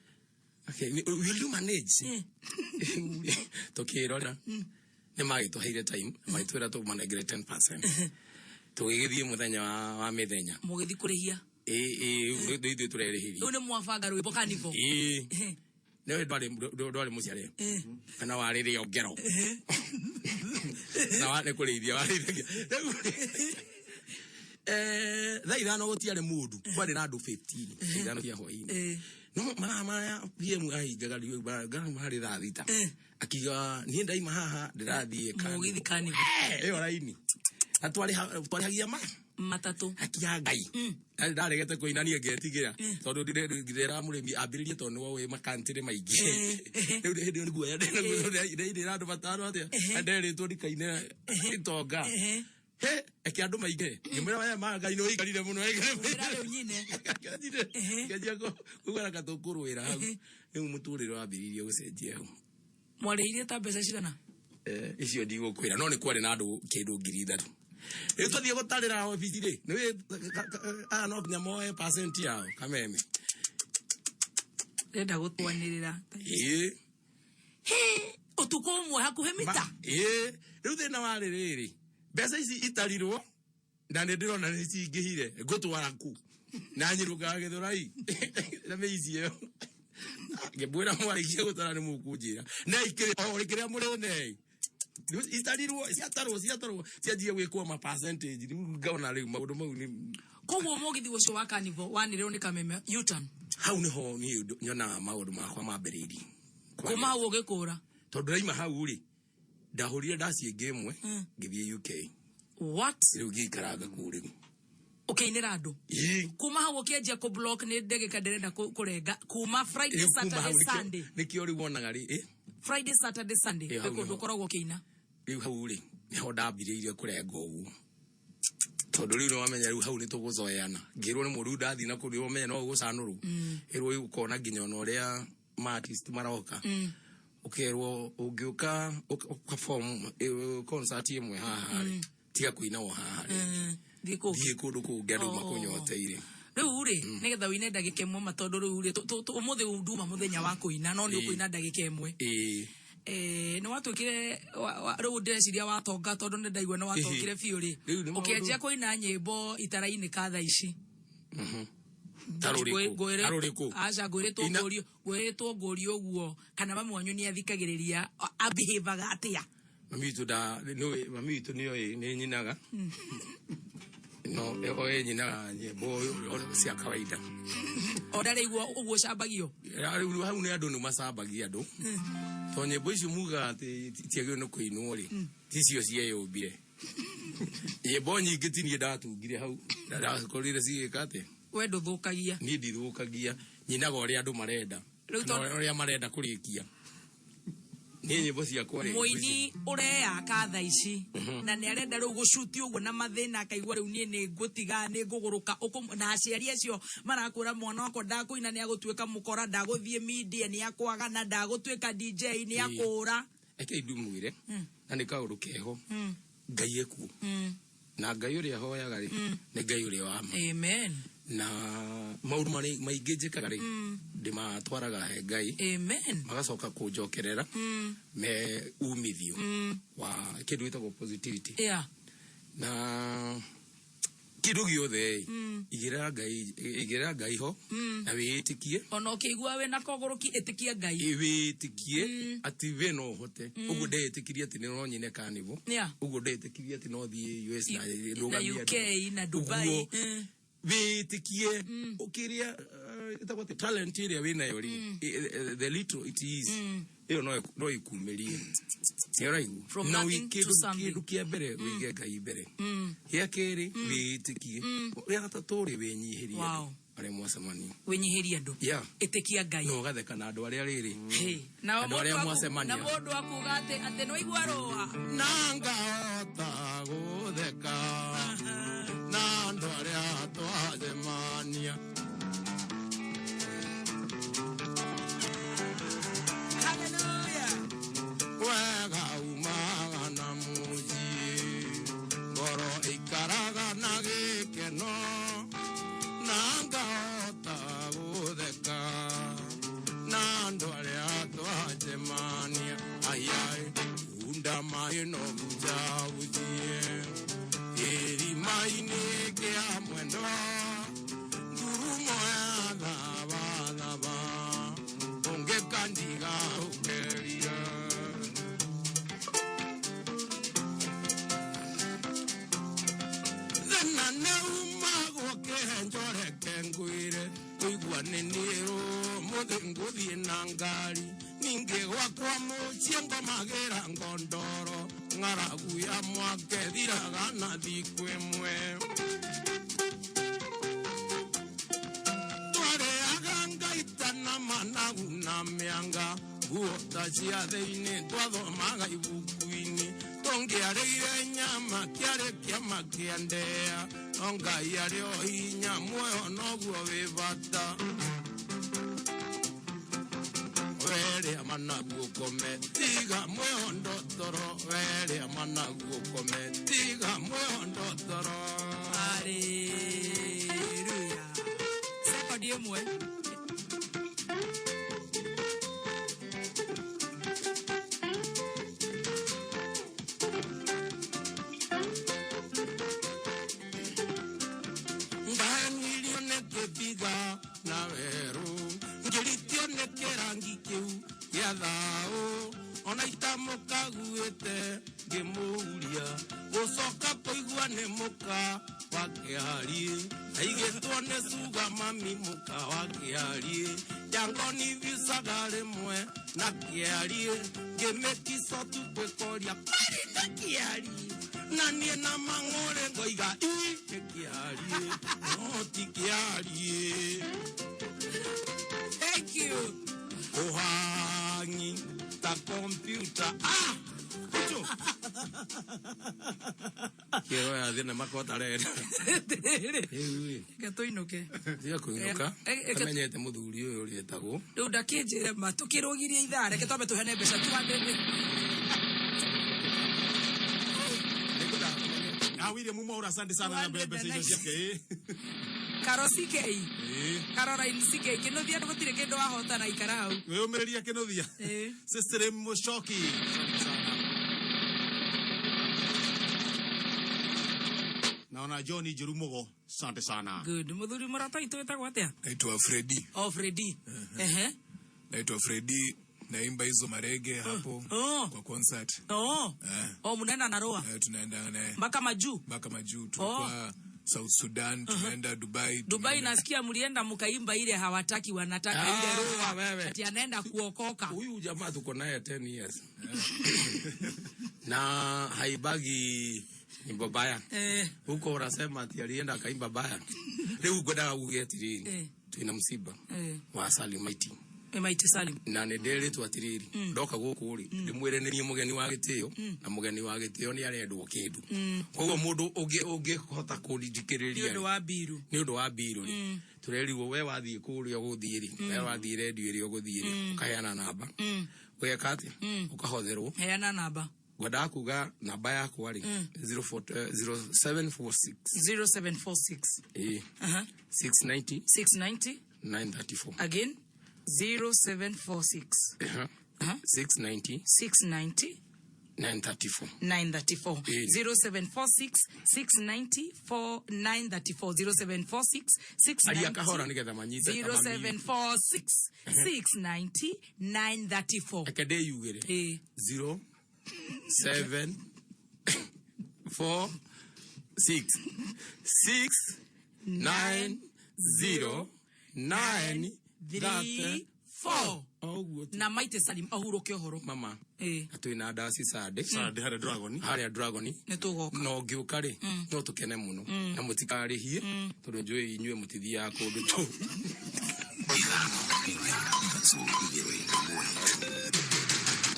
Okay, will you manage? Tukirora nĩ magĩtũheire time, magĩtwĩra tũmanengere 10%, tũgĩgĩthiĩ mũthenya wa mĩthenya. Mũgĩthiĩ kũrĩhia? Ĩ ĩ, ithuĩ tũrerĩhĩria. Rĩu nĩ mwabanga rwĩmbo kanivo? Ĩ, nĩwe ndwarĩ mũciare kana warĩ rĩongero na nĩ kũrĩithia warĩithagia. Thaa 5 gũtiarĩ mũndũ, kwarĩ na andũ 15 thaa 5 cia hwaĩ-inĩ, no mathaa marĩa PM ahingaga marĩ thaa 6, akiuga niĩ ndaima haha ndĩrathiĩ. Mũgithi kanivo. Ĩyo raini na twarĩhagia ma matatũ. Akia Ngai ndaregete kũina niĩ ngetigĩra tondũ ndĩra mũrĩmi ambĩrĩrie tondũ nĩwe wĩ makantĩrĩ maingĩ. Rĩu hĩndĩ ĩyo nĩguoya ndĩrainĩra andũ matano atĩa na nderĩtwo ndikaine itonga he eke andũ maingĩ, ngĩmwĩra we ma Ngai nĩ ũikarire mũno. Wĩra rĩu nyine. Ngĩanjia kũigua ka tũkũrũĩra hau. Rĩu mũtũrĩre wambĩrĩirie gũcenjia hau. Mwarĩhirie ta mbeca cigana? Icio ndigũkwĩra, no nĩ kwarĩ na andũ kĩndũ 3,000. Rĩu twathiĩ gũtarĩra obici rĩ, nĩ aya no nginya moe percent yao kameme. Ndĩrenda gũtwanĩrĩra. Ĩĩ. Ũtukũ ũmwe hakuhĩ mita. Ĩĩ, rĩu thĩna warĩ rĩrĩ, mbeca ici itarirwo na nĩ ndĩrona nĩ cingĩhire, ngũtwara ku na nyirũkaga Gĩthũrai na mĩici ĩyo. Ngĩmwĩra mwarĩkia gũtara nĩ mũkũnjĩra na ikĩrĩ o kĩrĩa mũrĩ nei. Rĩu itarirwo, ciatarwo ciatarwo, cianjia gwĩkwo ma percentage. Rĩu ngona rĩu maũndũ mau nĩ Koguo mũgithi ũcio wa kanivo wanĩrĩrwo nĩ kameme U-turn? Hau nĩho niĩ nyonaga maũndũ makwa mambĩrĩirie. Kuma hau ũgĩkũra? Tondũ ndaima hau rĩ, ndahũrire ndaci ĩngĩ ĩmwe, ngĩthiĩ UK. What? Rĩu ngĩikaranga kũu rĩu. Ũkĩinĩra andũ? Ĩĩ. Kuma hau ũkĩanjia kũ block nĩ ndagĩka ndĩrenda kũrenga kuma Friday, Rĩu kuma Saturday, hau Sunday. Nĩkĩo rĩu wonaga rĩ Friday, Saturday, Sunday. Ĩ, hau Nĩ kũndũ nĩho. ũkoragwo ũkĩina. Rĩu hau rĩ nĩho ndambirĩirie kũrenga ũguo, tondũ rĩu nĩwamenya rĩu hau nĩ tũgũzoeana. Ngĩrwo nĩ mũndũ ndathiĩ na kũu nĩwamenya no ũgũcanũrwo. Ĩrwo rĩu ũkona nginya ona ũrĩa ma artist maroka, ũkerwo ũngĩũka ũperform concert ĩmwe haha rĩ, tiga kũina o haha rĩ. Thiĩ kũngĩ. Thiĩ kũndũ kũngĩ andũ Oh. makũnyoteire. Rĩu rĩ, nĩgetha ũine ndagĩka ĩmwe ma, tondũ rĩu rĩ ũmũthĩ nduma mũthenya wa kũina, no nĩ ũkũina ndagĩka ĩmwe. Ĩĩ. Nĩ watuĩkire rĩu ndĩreciria watonga, tondũ nĩ ndaigua nĩ watongire biũ rĩ, Rĩu nĩ maũndũ- ũkĩanjia kũina nyĩmbo itarainĩka thaa ici. Ta rũrĩkũ? Ta rũrĩkũ? Aca, ngwĩrĩtwo ngũrio, ngwĩrĩtwo ngũrio ũguo kana mami wanyu nĩ athikagĩrĩria, abehavaga atĩa? Mami witũ nda nĩũĩ mami witũ nĩoĩ nĩ nyinaga, no oĩ nyinaga nyĩmbo cia kawaida. O ndarĩigua ũguo ũcambagio? Rĩu hau nĩ andũ nĩ macambagia andũ, to nyĩmbo icio mugaga atĩ tiagĩrĩirwo nĩ kũinwo rĩ, ticio cieyũmbire. Nyĩmbo nyingĩ ti niĩ ndatungire hau na ndakorire cigĩka atĩ. We ndũthũkagia? Niĩ ndithũkagia, nyinaga ũrĩa andũ marenda. Rĩu Kana ũrĩa marenda kũrĩkia niĩ nyĩmbo ciakwa rĩ. Mũini ũreyaka thaa ici na nĩ arenda rĩu gũcuti ũguo na mathĩna, akaigua rĩu niĩ nĩ ngũtiga nĩ ngũgũrũka. Na aciari acio marakwĩra mwana wakwa ndakũina nĩ agũtuĩka mũkora, ndagũthiĩ media nĩ akwagana, ndagũtuĩka DJ nĩ akũra. Reke ndumwĩre, na nĩ kaũndũ keho, Ngai ekuo, na Ngai ũrĩa hoyaga rĩ, nĩ Ngai ũrĩa wa ma. Amen. Na maũndũ marĩa maingĩ njĩkaga rĩ, ndĩmatwaraga he Ngai. Amen. Magacoka kũnjokerera me umithio wa kĩndũ gĩtagwo positivity. Na kĩndũ gĩothe, igĩrĩra Ngai, igĩrĩra Ngai ho na wĩĩtĩkie. Ona ũkĩigua wĩna kogũrũki, ĩtĩkia Ngai. Wĩĩtĩkie atĩ we no ũhote. Ũguo ndeyĩtĩkirie atĩ no nyine kanivo, ũguo ndeyĩtĩkirie atĩ no thiĩ US na na ndũgamie andũ. UK na Dubai. Ũguo wĩĩtĩkie ũkĩrĩa ĩtagwo atĩ talent ĩrĩa wĩnayo rĩ, the little it is, ĩyo no ĩkumĩrie, nĩ ũraigua? From Na nothing to something. kĩndũ kĩa mbere wĩige Ngai mbere, gĩa kerĩ wĩĩtĩkie, gĩa gatatũ rĩ, wĩnyihĩrie andũ arĩa mwacemania. Wĩnyihĩrie andũ. Ĩtĩkia Ngai. No ũgatheka na andũ arĩa rĩrĩ, Hey, na andũ arĩa mũndũ mwacemania. Na mũndũ akuga atĩ nĩ waigua rũa. Na ngahota gũtheka na andũ arĩa twacemania. Hallelujah. Wega umaga na mũciĩ, ngoro ikaraga na ĩno bucabucie kĩrima-inĩ kĩa mwendwa ngurumo ya thabathaba ũngĩkandiga ũkerira. Thĩna nĩ umagwo kĩhenjo reke ngwĩre kũigua nĩ niĩ ũmũthĩ ngũthiĩ na ngari ningĩ gwakwa mũciĩ ngomagĩra ngondoro ng'aragu ya mwake thiraga na thikũ ĩmwe. Twarĩaga ngaita na managu na mĩanga nguo ta cia thĩinĩ twathomaga ibuku-inĩ tũngĩarĩire nyama kĩarĩ kĩama kĩa ndea no Ngai arĩ o hinya muoyo noguo wĩ bata. Werĩa managu ũkome tiga muoyo ndotoro werĩa managu ũkome tiga muoyo ndotoro. Haleluya. Sekondi ĩmwe. Ndahenirio nĩ kĩbiga na werũ ngĩritio nĩ kĩrangi kĩu gĩa thaũ ona itamũkaguĩte ngĩmũũria gũcoka kũigua nĩ mũka wa kĩariĩ aigĩtwo nĩ cuga mami mũka wa kĩariĩ jangoni bicaga rĩmwe na kĩariĩ ngĩmĩkico tu gwĩkoria kwarĩ na kĩariĩ na niĩ na mang'ũrĩ ngoiga ĩ nĩ kĩariĩ no ti kĩariĩ. Thank you. Ũhangi ta kompyuta ah Ucho. Kĩro ya thinema ko tarenda. Reke tũinũke. Tiga kũinũka. Eh, Amenyete mũthuri ũyũ ũrĩa etagwo. Rĩu ndakĩnjĩre ma tũkĩrũgirie ithaa reke twambe tũheane mbeca 200. Ah, William Mwaura, asante sana na mbeca icio ciake. Karo CK. Ĩĩ. Caroline CK kĩnuthia gũtirĩ kĩndũ wahotana ikara hau. Wĩyũmĩrĩria kĩnuthia. Ĩĩ. Cecily Mushoki. Asante sana. Naona John Njuru Mugo, asante sana. Good. Mũthuri mũrata witũ wĩtagwo atĩa? Naitwa Fredi. Oh, Fredi. Ehe. Naitwa Fredi, naimba hizo marege hapo kwa concert. Oh. Eh. Oh, mnaenda na Roa. Eh, tunaenda naye Mpaka majuu. mpaka majuu. Tulikuwa South Sudan, tunaenda Dubai. Dubai nasikia mlienda mkaimba ile hawataki wanataka ile Ah, Roa. wewe. Ati anaenda kuokoka. Huyu jamaa tuko naye 10 years. Na haibagi nyimbo baya. Eh. Huko unasema ati alienda akaimba baya. Rĩu ngwendaga uge atiriri Eh. twina msiba Eh. wa Salim Maiti. Eh, Maiti Salim. Na nĩ ndĩrĩtwo atiriri ndoka gũkũ rĩ ndĩmwĩre nĩ niĩ mũgeni wa gĩtĩo na mũgeni wa gĩtĩo nĩ arendwo kĩndũ. Koguo mũndũ ũngĩhota kũndindikĩrĩria Nĩ ũndũ wa mbiru. nĩ ũndũ wa mbiru rĩ tũrerirwo we wathiĩ kũrĩa ũgũthiĩ rĩ we wathiĩ rendio ĩrĩa ũgũthiĩ rĩ ũkaheana namba ũgeka atĩa ũkahotherwo. Heana namba. Ngwendaga kuga namba yakwa rĩ 0746 0746. ĩĩ Aha. 690 690 934. Again 0746. Aha. 690 690 934. 934. Eh. 0746 690 4934 0746 690 Aria kahora nĩgetha manyite ta mami. 0746 690 934. Reke ndĩyugĩre. Eh. 0 7 4 6 6 9 0 9 3 4 Oguo tu. Na Maite Salim ahurũke ũhoro. Mama. Eh. Na twĩna ndaci Sunday. Sunday harĩa Dragon. Harĩa Dragon. Nĩ tũgoka. Na ũngĩũka rĩ no tũkene mũno na mũtikarĩhie tondũ njũĩ inyuĩ mũtithiaga kũndũ tũ.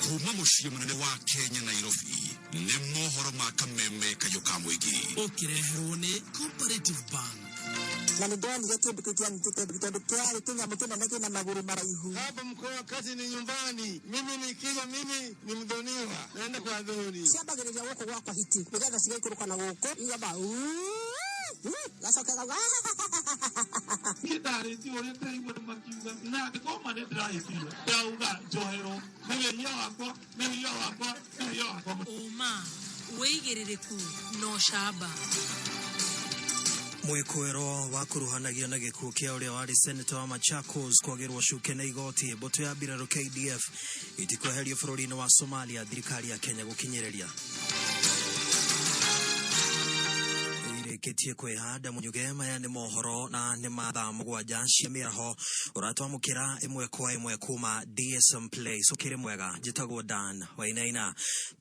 Kuma mũciĩ mũnene wa Kenya Nairobi nĩ mohoro ma kameme kayũ ka mũingĩ. Ũkĩreherwo nĩ Cooperative Bank. Na nĩ ndonire kĩndũ kĩu kĩanyitĩte ndigi tondũ kĩarĩ kĩnyamũ kĩnene kĩna magũrũ maraihu. Hapa mkoa kati ni nyumbani, mimi nikija, mimi ni mdhoniwa, naenda kwa dhoni. Ciambagĩrĩria gũkũ gwakwa hiti nĩgetha cigaikũrũka na gũkũ igamba. Gacoka gauga Niĩ ndarĩtie ũrĩa ndĩraigua nĩ makiuga na angĩkorwo ma nĩ ndĩrahĩtirie ndauga njoherwo nĩ wĩhia wakwa nĩ wĩhia wakwa nĩ wĩhia wakwa. Ũma, wĩigĩrĩrĩku na ũcamba. Mwĩkũĩrwo wakuruhanagio na gĩkuũ kĩa ũrĩa warĩ seneta wa Machakos kwagĩrwo cuke na igoti. Mbũtũ ya mbirarũ KDF itikweherio bũrũri-inĩ wa Somalia, thirikari ya Kenya gũkinyĩrĩria. Irĩkĩtie kwĩhanda mũnyuge. Maya nĩ mohoro na nĩ ma thaa 7 cia mĩaraho ũratwamũkĩra ĩmwe kwa ĩmwe kuma DSM Place. Ũkĩrĩ mwega, njĩtagwo Dan Wainaina.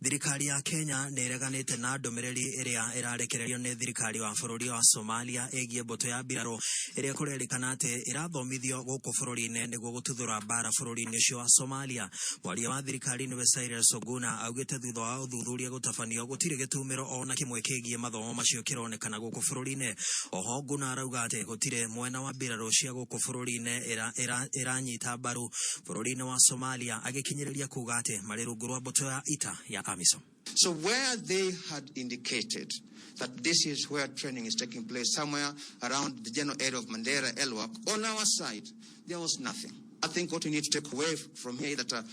Thirikari ya Kenya nĩ ĩreganĩte na ndũmĩrĩri ĩrĩa ĩrarekererio nĩ thirikari wa bũrũri wa Somalia ĩgiĩ mbũtũ ya mbirarũ ĩrĩa kũrerĩkana atĩ ĩrathomithio gũkũ bũrũri-inĩ nĩguo gũtuthũra mbara bũrũri-inĩ ũcio wa Somalia. Mwaria wa thirikari nĩwe Cyrus Oguna augĩte thutha wa ũthuthuria gũtabanio gũtirĩ gĩtumĩro ona kĩmwe kĩgiĩ mathomo macio kĩronekana gũkũ bũrũri-inĩ. Oho Oguna arauga atĩ gũtirĩ mwena wa mbirarũ cia gũkũ bũrũri-inĩ ĩranyita mbaru bũrũri-inĩ wa Somalia, agĩkinyĩrĩria kuga atĩ marĩ rungu rwa mbũtũ ya ita ya AMISOM. So where they had indicated that this is where training is taking place, somewhere around the general area of Mandera, Elwak, on our side, there was nothing. I think what we need to take away from here is that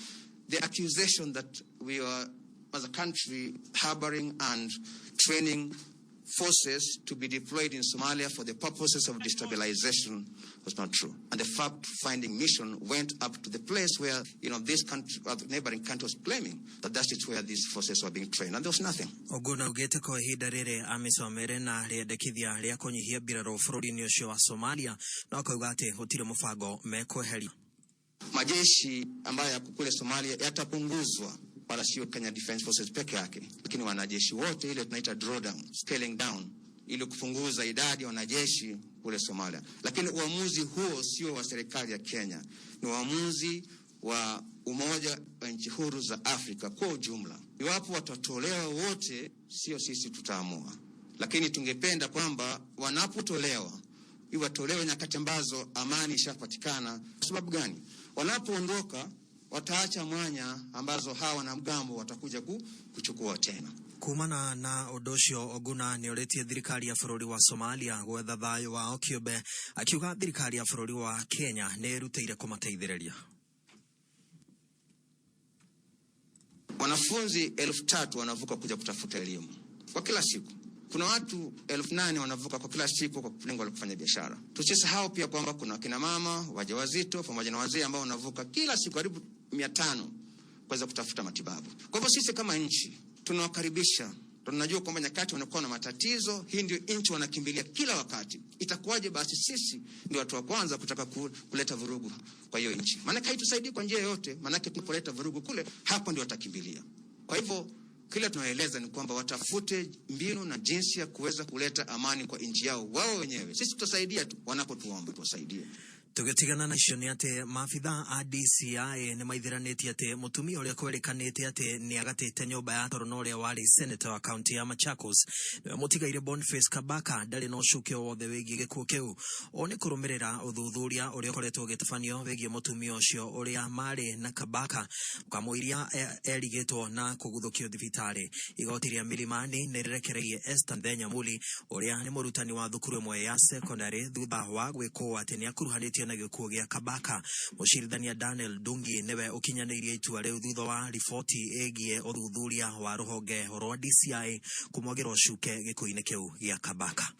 the accusation that we are, as a country, harboring and training forces to be deployed in Somalia for the purposes of destabilization was not true. And the fact-finding mission went up to the place where, you know, this country, the neighboring country was claiming that that is where these forces were being trained, and there was nothing. Oguna augĩte kwa ihinda rĩrĩ AMISOM ĩrĩ na rĩendekithia rĩa kũnyihia mbirarũ bũrũri-inĩ ũcio wa Somalia, no akauga atĩ gũtirĩ mũbango mekweheria. Majeshi ambayo yako kule Somalia yatapunguzwa, wala sio Kenya Defence Forces peke yake, lakini wanajeshi wote, ile tunaita drawdown, scaling down, ili kupunguza idadi ya wanajeshi kule Somalia. Lakini uamuzi huo sio wa serikali ya Kenya, ni uamuzi wa Umoja wa Nchi Huru za Afrika kwa ujumla. Iwapo watatolewa wote, sio sisi tutaamua, lakini tungependa kwamba wanapotolewa iwatolewe nyakati ambazo amani ishapatikana. Kwa sababu gani? Wanapoondoka wataacha mwanya ambazo hawa wanamgambo watakuja kuchukua tena. Kumana na ũndũ ũcio Oguna nĩ orĩtie thirikari ya bũrũri wa Somalia gwetha thayũ wao kĩũmbe, akiuga thirikari ya bũrũri wa Kenya nĩ ĩrutĩire kũmateithĩrĩria. Wanafunzi 3,000 wanavuka kuja kutafuta elimu kwa kila siku. Kuna watu 8,000 wanavuka kwa kila siku kwa lengo la kufanya biashara. Tusisahau pia kwamba kuna kina mama wajawazito pamoja na wazee ambao wanavuka kila siku karibu 500 kuweza kutafuta matibabu. Kwa hivyo sisi kama nchi tunawakaribisha. Tunajua kwamba nyakati wanakuwa na matatizo, hii ndio nchi wanakimbilia kila wakati. Itakuwaje basi sisi ndio watu wa kwanza kutaka kuleta vurugu kwa hiyo nchi? Maana haitusaidii kwa njia yoyote, maana tunapoleta vurugu kule, hapo ndio watakimbilia. Kwa hivyo kile tunaeleza ni kwamba watafute mbinu na jinsi ya kuweza kuleta amani kwa nchi yao wao wenyewe. Sisi tutasaidia tu wanapotuomba tuwasaidie. Tũgĩtigana na icio nĩ atĩ maabitha a DCI nĩ maithiranĩtie atĩ mũtumia ũrĩa kwerĩkanĩte atĩ nĩ agatĩte nyũmba ya toro na ũrĩa warĩ senator wa kaunti ya Machakos nĩwe mũtigaire Boniface Kabaka ndarĩ na ũcuke o wothe wĩgiĩ gĩkuũ kĩu. Ũũ nĩ kũrũmĩrĩra ũthuthuria ũrĩa ũkoretwo ũgĩtabanio wĩgiĩ mũtumia ũcio ũrĩa marĩ na Kabaka kamũiria erigĩtwo na kũguthũkio thibitarĩ. Igoti rĩa Milimani nĩ rĩrekereirie Esther Nthenya Muli ũrĩa nĩ mũrutani wa thukuru ĩmwe ya secondary thutha wa gwĩkwo atĩ nĩ akuruhanĩtio na gĩkuũ gĩa Kabaka. Mũcirithania Daniel Dungi nĩwe ũkinyanĩirie itua rĩu thutha wa riboti ĩgiĩ ũthuthuria wa rũhonge rwa DCI kũmwagĩra ũcuke gĩkuũ-inĩ kĩu gĩa Kabaka.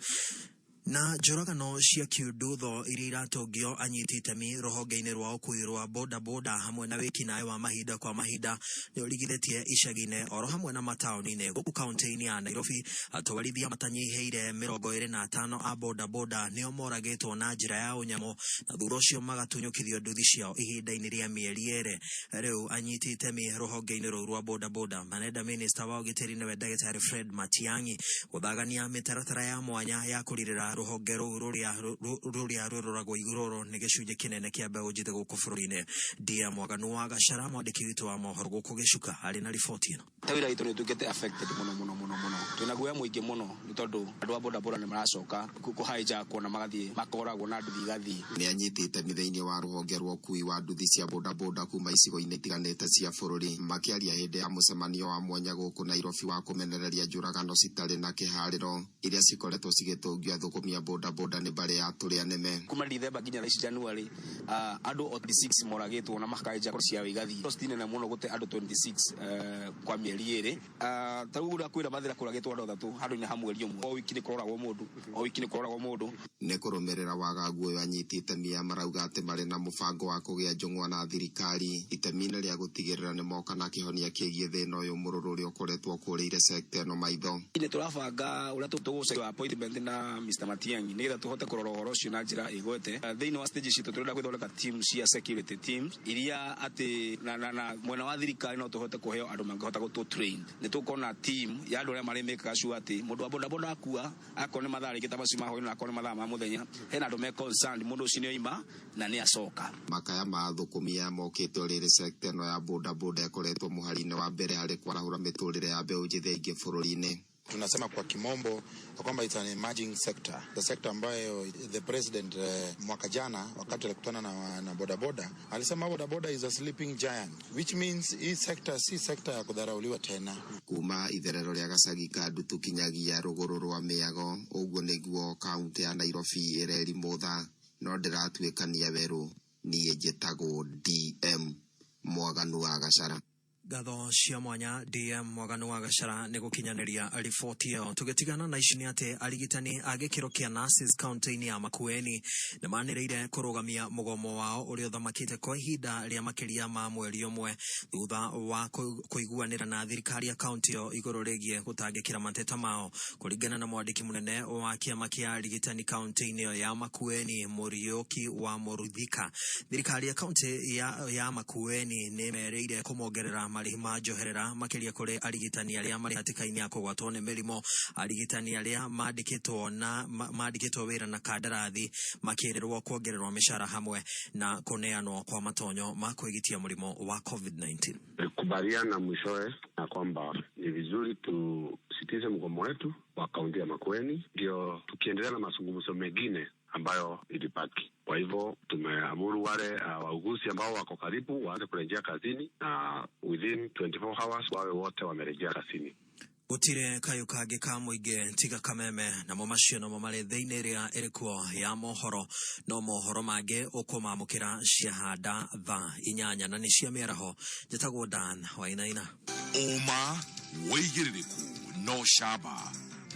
Na njũragano cia kiundutho iria iratũngio anyiti itemi rũhonge-inĩ rwa ũkuui rwa boda boda hamwe na wĩkinaĩ wa mahinda kwa mahinda nĩ ũrigithĩtie icagi-inĩ oro hamwe na mataũni-inĩ gũkũ kaunti-inĩ ya Nairobi. Atwarithia matanyihĩire 25 a boda boda nĩo moragĩtwo na njĩra ya ũnyamũ na thutha ũcio magatunyũkithio nduthi ciao ihinda-inĩ rĩa mĩeri 2. Rĩu anyiti itemi rũhonge-inĩ rũu rwa boda boda marenda minista wa ũgitĩri nĩwe ndagĩtarĩ Fred Matiang'i gũthagania mĩtaratara ya mwanya ya kũrirĩra rũhonge rũu rũrĩa rũroragwo igũrũ nĩ gĩcunjĩ kĩnene kĩa mbeũ njĩthĩ gũkũ bũrũri-inĩ. DM Mwaganu wa Gachara, mwandĩki witũ wa mohoro gũkũ Gĩcuka, arĩ na riboti ĩno. Ta wĩra witũ nĩ ũtuĩkĩte affected mũno mũno mũno mũno, twĩna guoya mũingĩ mũno nĩ tondũ andũ a bodaboda nĩ maracoka kũhijackwo na magathiĩ makoragwo na nduthi igathiĩ. Nĩ anyiti itemi thĩinĩ wa rũhonge rwa ũkui wa nduthi cia bodaboda kuma icigo-inĩ itiganĩte cia bũrũri, makĩaria hĩndĩ ya mũcemanio wa mwanya gũkũ Nairobi wa kũmenereria njũragano citarĩ na kĩharĩro iria cikoretwo cigĩtũngio athũkũmi a bodaboda nĩ mbarĩ ya tũrĩa nĩme. Kuma Dithemba nginya thaa ici January, andũ 26 moragĩtwo na makahijackwo ciao igathiĩ. Cost nene mũno gũte andũ 26 kwa mĩeri 2. Ta rĩu ũrĩa kwĩra Mathĩra kũragĩtwo andũ 3 handũ-inĩ ha mweri ũmwe. O wiki nĩ kũroragwo mũndũ, o wiki nĩ kũroragwo mũndũ. Nĩ kũrũmĩrĩra wagagu ũyũ, anyiti itemi aya marauga atĩ marĩ na mũbango wa kũgĩa njũng'wa na thirikari itemi-inĩ rĩa gũtigĩrĩra nĩ moka na kĩhonia kĩgiĩ thĩna ũyũ mũrũrũ ũrĩa ũkoretwo ũkũrĩire sekta ĩno maitho. Nĩ tũrabanga ũrĩa tũgũcaria appointment na Mr. Matiang'i nĩgetha tũhote kũrora ũhoro ũcio na njĩra ĩgwete. Thĩinĩ wa stage citũ tũrenda gwĩthondeka team cia security teams iria atĩ na mwena wa thirikari no tũhote kũheo andũ mangĩhota gũtũ train. Nĩ tũkorwo na team ya andũ arĩa marĩmĩkaga sure atĩ mũndũ wa bodaboda akua, akorwo nĩ mathaa rĩngĩ ta macio ma hwaĩ-inĩ na akorwo nĩ mathaa ma mũthenya, hena andũ me concerned mũndũ ũcio nĩ oima na nĩ acoka. Makaya ma athũkũmi aya mokĩte o rĩrĩ sekta ĩno ya bodaboda ĩkoretwo mũhari-inĩ wa mbere harĩ kwarahũra mĩtũrĩre ya mbeũ njĩthĩ aingĩ bũrũri-inĩ. Tunasema kwa kimombo ya kwamba it's an emerging sector, the sector ambayo the president mwaka jana wakati alikutana na bodaboda alisema bodaboda is a sleeping giant, which means hii sector si sector ya kudharauliwa tena. Kuma itherero rĩa gacagi ka Ndutu kinyagia rũgũrũ rwa mĩago, ũguo nĩguo kaunti ya Nairobi ĩrerimũtha no ndĩratuĩkania werũ. Niĩ njĩtagwo DM Mwaganu wa Gachara. Ngatho cia mwanya DM Mwaganu wa Gachara nĩ gũkinyanĩria riboti ĩyo. Tũgĩtigana na ici nĩ atĩ arigitani a gĩkĩro kĩa nurses kaunti-inĩ ya Makueni nĩ manĩrĩire kũrũgamia mũgomo wao ũrĩa ũthamakĩte kwa ihinda rĩa makĩria ma mweri ũmwe thutha wa kũiguanĩra na thirikari ya kaunti ĩyo igũrũ rĩgiĩ gũtangĩkĩra mateta mao. Kũringana na mwandĩki mũnene wa kĩama kĩa arigitani kaunti-inĩ ĩyo ya Makueni, Mũriũki wa Mũruthika, thirikari ya kaunti ya Makueni nĩ ĩmerĩire kũmongerera marĩhi ma njoherera makĩria kũrĩ arigitani arĩa marĩ hatĩka-inĩ ya kũgwatwo nĩ mĩrimũ, arigitani arĩa mandĩkĩtwo na mandĩkĩtwo wĩra na kandarathi makĩrĩrwo kuongererwo mĩcara hamwe na kũneanwo kwa matonyo ma kwĩgitia mũrimũ wa COVID-19. Kubaliana mwishowe na kwamba ni vizuri tusitize mgomo wetu wa kaunti ya Makueni, ndio tukiendelea na mazungumzo mengine ambayo ilibaki. Kwa hivyo tumeamuru wale wauguzi ambao wako karibu waanze kurejea kazini na within 24 hours wawe wote wamerejea kazini. Gũtirĩ kayũ kangĩ ka mũingĩ tiga kameme, namo macio nomo marĩ thĩinĩ ĩrĩa ĩrĩ ya mohoro, no mohoro mangĩ ũkũmamũkĩra ciahanda thaa 8 na nĩ cia mĩaraho. Njĩtagwo Dan Wainaina. Ũma wĩigĩrĩrĩku no camba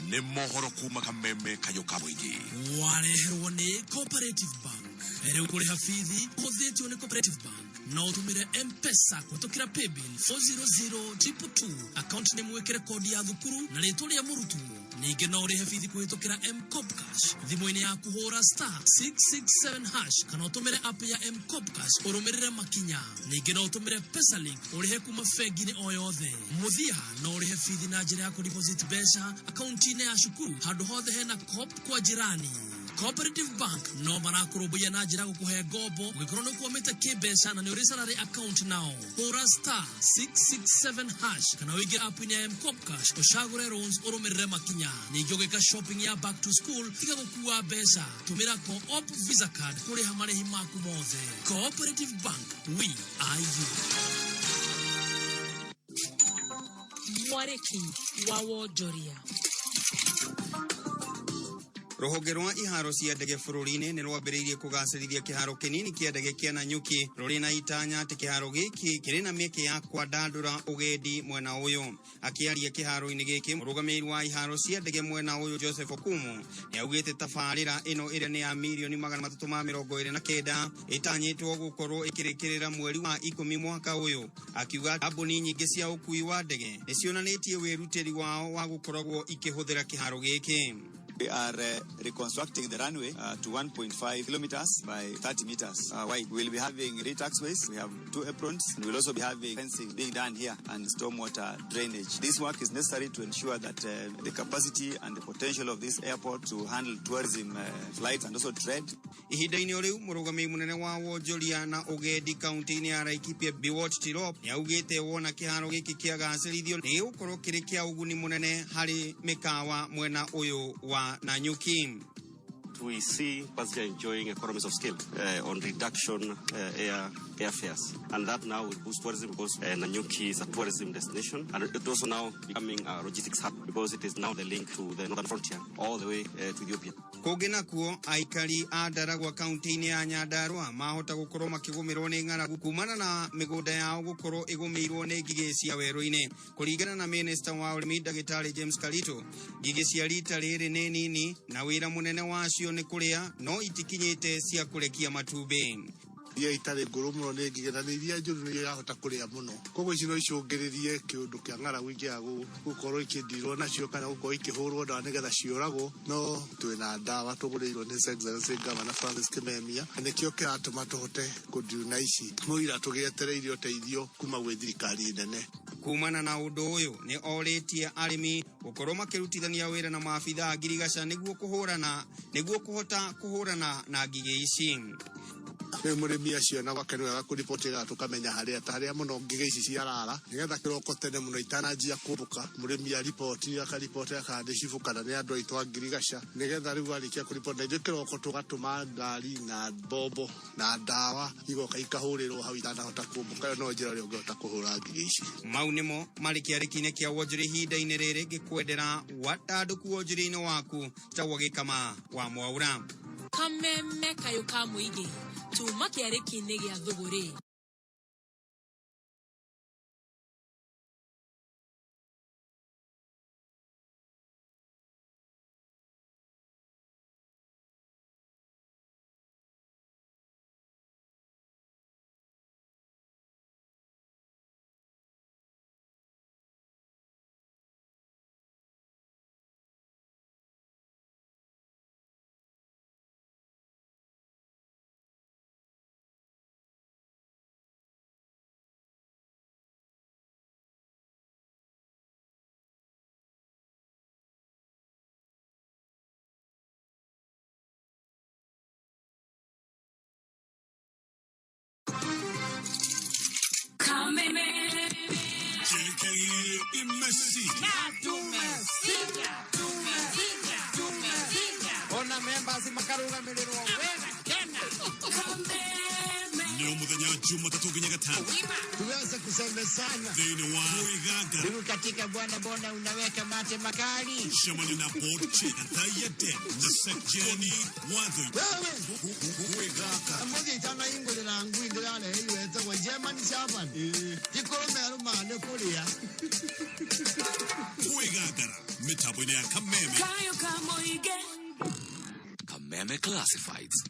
nĩ mohoro kuma kameme kayũ ka mũingĩ. Wareherwo nĩ Cooperative Bank. Rĩu kũrĩha bithi ũhũthĩtio nĩ Cooperative Bank. No ũtũmĩre M-Pesa kũhĩtũkĩra paybill 400222, account nĩ mwĩkĩre kodi ya thukuru na rĩtwa rĩa mũrutwo. Ningĩ no ũrĩhe bithi kũhĩtũkĩra M-Kopa Cash thimũ-inĩ yaku, hũra *667# kana ũtũmĩre app ya M-Kopa Cash ũrũmĩrĩre makinya. Ningĩ no ũtũmĩre Pesalink ũrĩhe kuma bengi-inĩ o yothe. Mũthia no ũrĩhe bithi na njĩra ya kũdeposit mbeca akaunti-inĩ ya cukuru handũ hothe hena Co-op kwa jirani. Cooperative Bank no marakũrũmbũiya na njĩra gũkũhe ngombo ũngĩkorwo nĩ ũkwamĩte kĩmbeca na nĩ ũrĩ salary account nao. Hũra *667# kana ũingĩre app-inĩ ya M-Kopa Cash ũcagũre loans ũrũmĩrĩre makinya. Ningĩ ũgĩka shopping ya back to school tiga gũkua mbeca, tũmĩra Co-op Visa card kũrĩha marĩhi maku mothe. Cooperative Bank, we are you. Mwarĩki wa wonjoria. Rũhonge rwa iharo cia ndege bũrũri-inĩ nĩ rwambĩrĩirie kũgacĩrithia kĩharo kĩnini kĩa ndege kĩa Nanyuki, rũrĩ na itanya atĩ kĩharo gĩkĩ kĩrĩ na mĩeke ya kwandandũra ũgendi mwena ũyũ. Akĩaria kĩharo-inĩ gĩkĩ, mũrũgamĩrĩri wa iharo cia ndege mwena ũyũ Joseph Okumu nĩ augĩte tabarĩra ĩno ĩrĩa nĩ ya mirioni 329 ĩtanyĩtwo gũkorwo ĩkĩrĩkĩrĩra mweri wa 10 mwaka ũyũ, akiuga kambuni nyingĩ cia ũkui wa ndege nĩ cionanĩtie wĩrutĩri wao wa gũkoragwo ikĩhũthĩra kĩharo gĩkĩ. We are reconstructing the runway to 1.5 kilometers by 30 meters wide. We'll be having 3 taxiways. We have 2 aprons, and we'll also be having fencing being done here and stormwater drainage. This work is necessary to ensure that the capacity and the potential of this airport to handle tourism flights and also trade. Ihinda-inĩ o rĩu mũrũgamĩrĩri mũnene wa wonjoria na ũgendi kaunti-inĩ ya Laikipia Biwott Tirop nĩaugĩte wona kĩharo gĩkĩ kĩagacĩrithio nĩ gĩgũkorwo kĩrĩ kĩa ũguni mũnene harĩ mĩkawa mwena ũyũ wa Nanyuki. We see passengers enjoying economies of scale on reduction airfares, and that now will boost tourism because Nanyuki is a tourism destination, and it also now becoming a logistics hub because it is now the link to the northern frontier all the way to Ethiopia. Kũngĩ nakuo aikari a Ndaragwa kaunti-inĩ ya Nyandarua mahota gũkorwo makĩgũmĩrwo nĩ ng'aragu kumana na mĩgũnda yao gũkorwo ĩgũmĩirwo nĩ ngigĩ cia werũ-inĩ. Kũringana na minista wa ũrĩmi ndagĩtarĩ James Karito, ngigĩ cia rita rĩrĩ nĩ nini na wĩra mũnene wacio nĩ kũrĩa no itikinyĩte cia kũrekia matumbĩ. Iria itarĩ ngũrũ mũno nĩ ngigĩ na nĩ iria njũru nĩ irahota kũrĩa mũno, koguo ici no icũngĩrĩrie kĩũndũ kĩa ng'aragu ingĩaga gũkorwo ikĩndirwo nacio kana gũkorwo ikĩhũrwo ndawa nĩgetha ciũragwo. No twĩna ndawa tũgũrĩirwo nĩ His Excellency Governor Francis Kimemia, na nĩkĩo kĩratũma tũhote kũndiru na ici mũira tũgĩetereire ũteithio kuma gwĩ thirikari nene. Kumana na ũndũ ũyũ nĩ orĩtie arĩmi gũkorwo makĩrutithania wĩra na maabitha a ngirigaca nĩguo kũhota kũhũrana na ngigĩ ici. Rĩu mũrĩmi aciona gwake nĩ wega kũriboti nĩgetha tũkamenya harĩa ta harĩa mũno ngigĩ ici ciarara, nĩgetha kĩroko tene mũno itananjia kũmbũka mũrĩmi ariboti akariboti akana nĩ cibũ kana nĩ andũ aitũ a ngirigaca, nĩgetha rĩu arĩkia kũriboti na ithuĩ kĩroko tũgatũma ngari na mbombo na ndawa igoka ikahũrĩrwo hau itanahota kũmbũka. Ĩyo no njĩra ĩrĩa ũngĩhota kũhũra ngigĩ ici. Mau nĩmo marĩ kĩarĩki-inĩ kĩa wonjoria ihinda-inĩ rĩrĩ ngĩkwendera watandũku wonjoria-inĩ waku tagwo Gĩkama wa Mwaura. Kameme kayũ ka mũingĩ tuma kĩarĩki-inĩ gĩa thũgũrĩ. Ona members makarũgamĩrĩrwo wega tena. Nĩ mũthenya Jumatatũ nginya Gatano. Tuweze kusemezana. Thĩinĩ wa Kwĩganga. Rĩu katika bwana bona unaweka mate makali. Shamani na board chair Thaya Den na Sekjeni Watho. Wewe. Kwĩganga. Mũthĩ itanahingũrĩra ngui ndĩrareheirwo ĩtagwo German Shepherd. Ti kũrũme arũmaga nĩ kũrĩa. Kwĩgangara mĩtambo-inĩ ya Kameme. Kayo kamoige. Kameme Classifieds.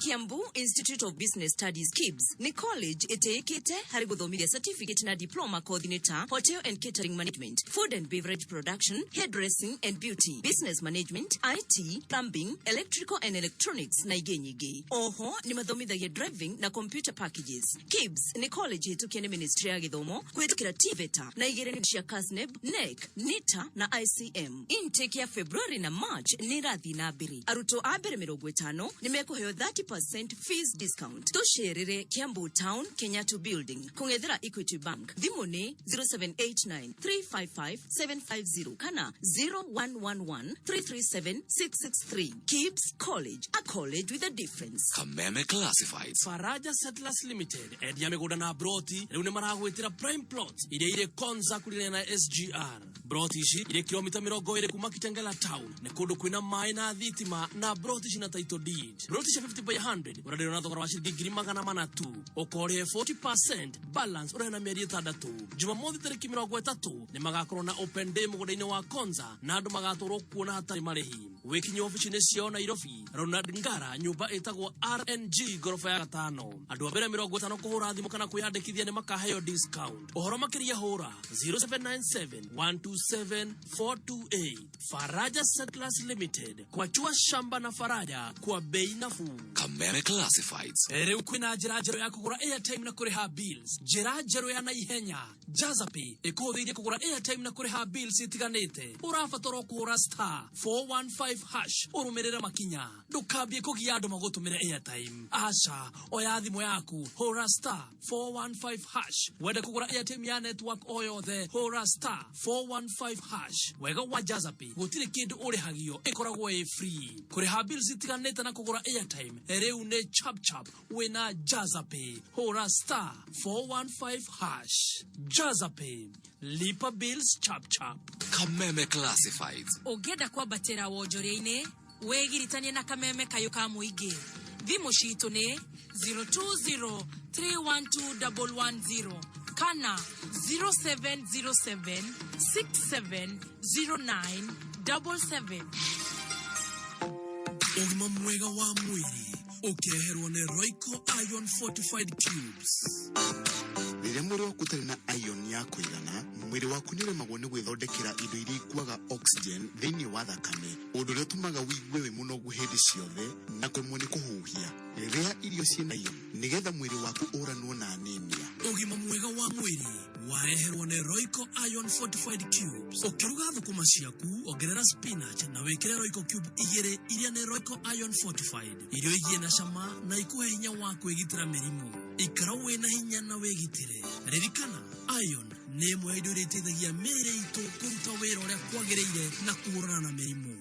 Kiambu Institute of Business Studies KIBS ni college ĩtĩĩkĩte harĩ gũthomithia certificate na diploma kothi-inĩ ta Hotel and Catering Management, Food and Beverage Production, Hairdressing and Beauty, Business Management, IT, Plumbing, Electrical and Electronics na ingĩ nyingĩ. Oho nĩ mathomithagia driving na computer packages. KIBS ni college hĩtũkie nĩ Ministry ya Gĩthomo kũhĩtũkĩra TVETA na igeranio cia KASNEB, NEC, NITA na ICM. Intake ya February na March nĩ ĩrathiĩ na mbere. Arutwo a mbere 50 nĩ mekũheo 30% fees discount. Tũcerere Kiambu Town, Kenyatta Building, kũng'ethera Equity Bank. Thimũ nĩ 0789 355 750 kana 0111 337 663. KIBS College, a college with a difference. Kameme Classifieds. Faraja Settlers Limited endia mĩgũnda na broti rĩu nĩ maragwĩtĩra prime plot iria irĩ Konza kũrĩrĩa na SGR. Broti ici irĩ kilomita 20 kuma Kitengela town, nĩ kũndũ kwĩna maĩ na thitima na broti cina title deed. Broti cia 50 by 300 ũrarĩrwo na thogora wa ciringi 400,000 tu. Ũkorĩhe 40% balance ũrĩhe na mĩeri 6. Jumamothi tarĩki 30 nĩ magakorwo na open day mũgũnda-inĩ wa Konza na andũ magatwarwo kuona hatarĩ marĩhi. Wĩkinye obici-inĩ ciao Nairobi, Ronald Ngara, nyũmba ĩtagwo RNG ngoroba ya 5. Andũ a mbere 50 kũhũra thimũ kana kwĩyandĩkithia nĩ makaheo discount. Ũhoro makĩria hũra 0797 127 428. Faraja Settlers Limited, kwachua shamba na faraja kwa bei nafuu. Kameme Classifieds. Rĩu kwĩna njĩra njerũ ya kũgũra airtime na kũrĩha bills. Njĩra njerũ ya naihenya. Jazapay ĩkũhũthĩirie kũgũra airtime na kũrĩha bills itiganĩte. Ũrabatara kũhũra star 415 hash ũrũmĩrĩre makinya. Ndũkambie kũgia andũ magũtũmĩre airtime. Aca, oya thimũ yaku, hũra star 415 hash. Wenda kũgũra airtime ya network o yothe, hũra star 415 hash. Wega wa Jazapay, gũtirĩ kĩndũ ũrĩhagio, ĩkoragwo ĩ free. Kũrĩha bills itiganĩte na kũgũra airtime rĩu nĩ chap chap wĩna Jazapay. Hũra star 415 hash. Jazapay, lipa bills chap chap. Kameme Classifieds. Ũngĩenda kwambatĩra wonjoria-inĩ wĩgiritanie na kameme kayũ ka mũingĩ. Thimũ citũ nĩ 020 312 110 kana 0707 6709 77. Ũgima mwega wa mwĩrĩ ũkĩreherwo nĩ Royco Iron Fortified Cubes. Rĩrĩa mwĩrĩ waku ũtarĩ na iron ya kũigana, mwĩrĩ waku nĩ ũremagwo nĩ gwĩthondekera indo iria ikuaga oxygen thĩinĩ wa thakame, ũndũ ũrĩa ũtũmaga ũigue wĩ mũnogu hĩndĩ ciothe na kũremwo nĩ kũhuhia. Rĩrĩa irio ciĩna iron nĩgetha mwĩrĩ waku ũranwo na anemia. Ũgima mwega wa mwĩrĩ wareherwo nĩ Royco Iron Fortified Cubes. Ũkĩruga thũkũma ciaku, ongerera spinach na wĩkĩre Royco cube 2 iria nĩ Royco Iron Fortified. Irio igie na cama na ikuhe hinya wa kwĩgitĩra mĩrimũ. Ikara wĩna hinya na wĩgitĩre. Ririkana, iron nĩ ĩmwe ya indo iria iteithagia mĩĩrĩ itũ kũruta wĩra ũrĩa kwagĩrĩire na kũhũrana na mĩrimũ.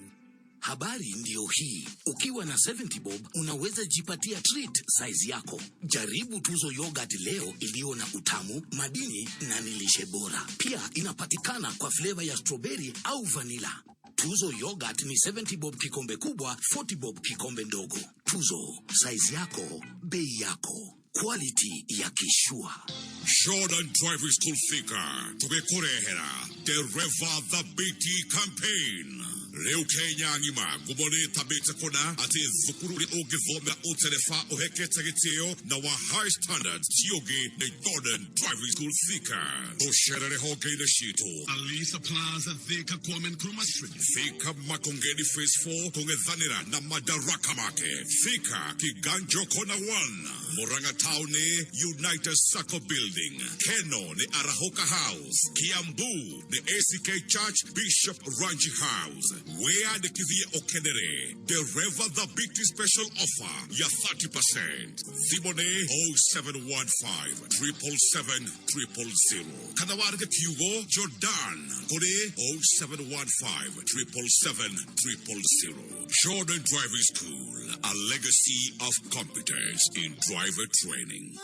Habari ndiyo hii. Ukiwa na 70 bob unaweza jipatia treat size yako. Jaribu Tuzo yogurt leo iliyo na utamu, madini na ni lishe bora. Pia inapatikana kwa flavor ya strawberry au vanilla. Tuzo yogurt ni 70 bob kikombe kubwa, 40 bob kikombe ndogo. Tuzo, size yako, bei yako. Quality ya kishua. Jordan Driving School Thika tũgĩkũrehera Dereva Thabiti Campaign. Rĩu Kenya ng'ima ngumo nĩ ĩtambĩte kũna atĩ thukuru ũrĩa ũngĩthomera ũtereba ũhekete gĩtĩo na wa high standards ti ũngĩ nĩ Jordan Driving School Thika. Tũcerere honge-inĩ citũ Alisa Plaza, Thika, Kwame Nkrumah Street. Thika Makongeni Phase 4 kũng'ethanĩra na Madaraka Market. Thika Kiganjo Corner 1 Murang'a Town nĩ United Sacco Building. Keno nĩ Arahoka House. Kiambu nĩ ACK Church Bishop Ranji House. Wĩyandĩkithie ũkenere Dereva Thabiti Special Offer ya 30%. Thimũ nĩ 0715 777 000 kana warĩke kiugo Jordan kũrĩ 0715 777 000. Jordan Driving School, a legacy of competence in driver training.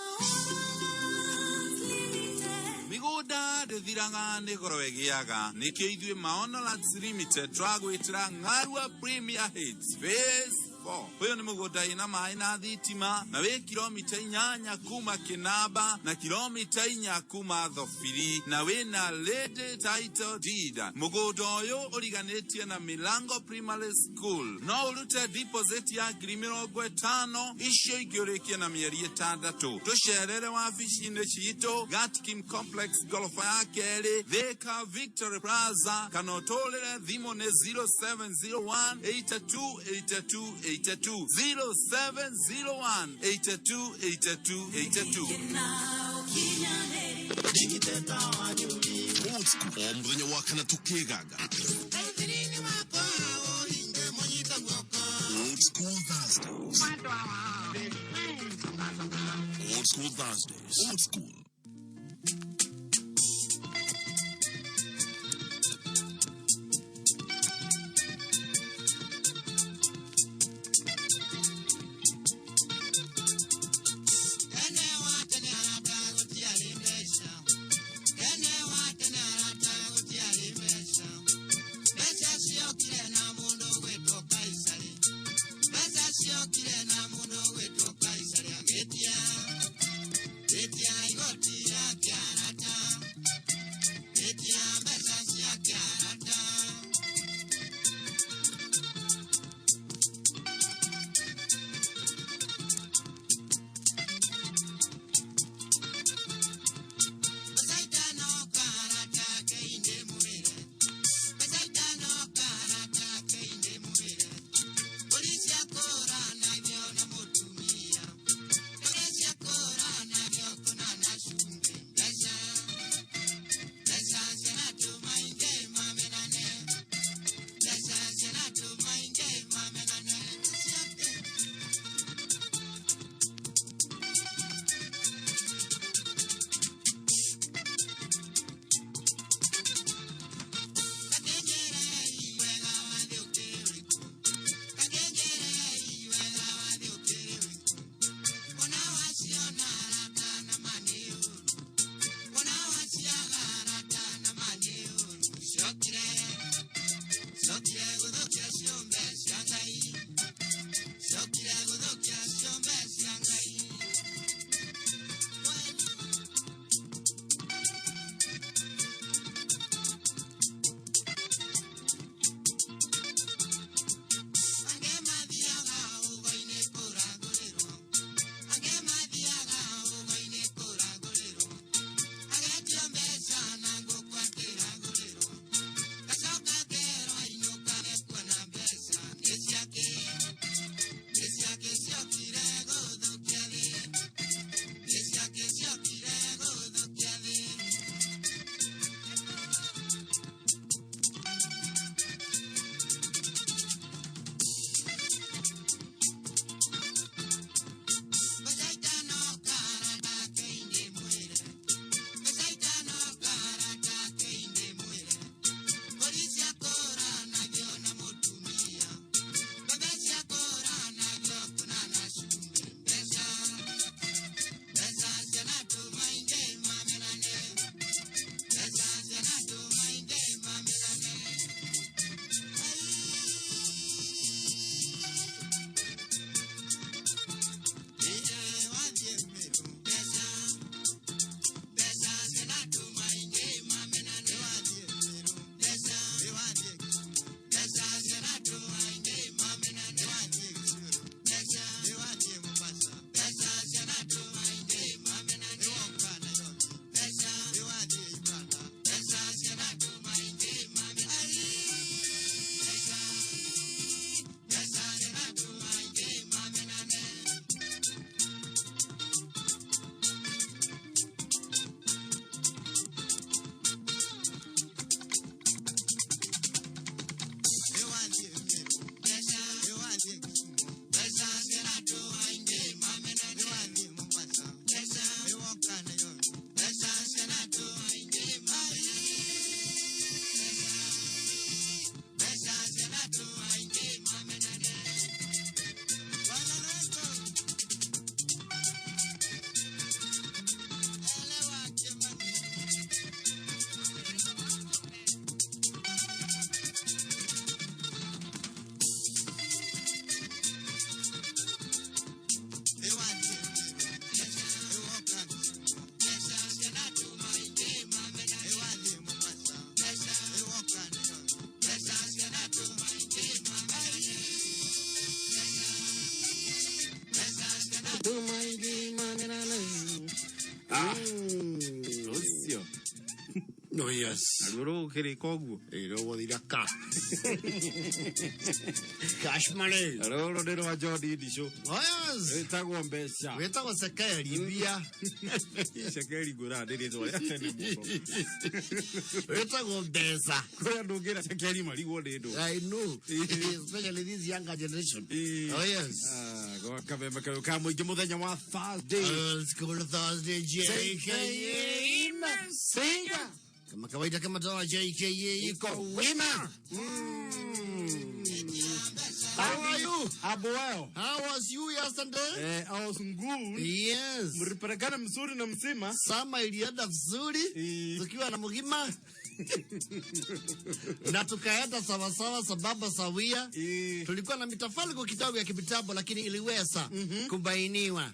Mĩgũnda ndĩthiraga nĩ goro ĩgĩaga, nĩkĩo ithuĩ Maono Lands Limited twagwĩtĩra Ng'arua Premier Heights Phase 4. Ũyũ nĩ mũgũnda ĩna maĩ na thitima na wĩ kilomita 8 kuma Kĩnamba na kilomita 4 kuma Thobiri na wĩna Lady Title Deed. Mũgũnda ũyũ ũriganĩtie na Milango Primary School. No ũrute deposit ya 50,000, icio ingĩ ũrĩkie na mĩeri 6. Tũcerere wabici-inĩ citũ Gatkim Complex goroba ya 2 Thika Victory Plaza, kana ũtũrĩre thimũ nĩ 0701 82 82 82 0701 82 82 82. Old School o mũthenya wa kana tũkĩgaga. Old School Thursdays. Old School Thursdays. Old School. Ucio. No, yes. Naruo rũgũkĩrĩka ũguo. Ĩ rũgũthira ka. Cash money. Rũrũ nĩ rwa John Ndicũ. Oh, yes. Wĩtagwo mbeca. Wĩtagwo cekeri mbia. Cekeri ngwĩraga nĩ rĩtwa rĩa tene mũno. Wĩtagwo mbeca. Kũrĩ andũ ũngĩra cekeri marigwo nĩ ndũ. I know. Especially this younger generation. Oh, yes. Ah, gwa kameme kayũ ka mũingĩ mũthenya wa Thursday. Old school Thursday, JKA. Singer. Kama kawaida kama dawa JKA iko wima. How are you? Abuel. How was you yesterday? I was good. Yes. Mlipelekana mzuri na mzima. Sama ilienda vizuri. Tukiwa na mlima. Na tukaenda sawasawa sambamba sawia. Tulikuwa na mitafaruku kidogo ya kimitambo, lakini iliweza kubainiwa.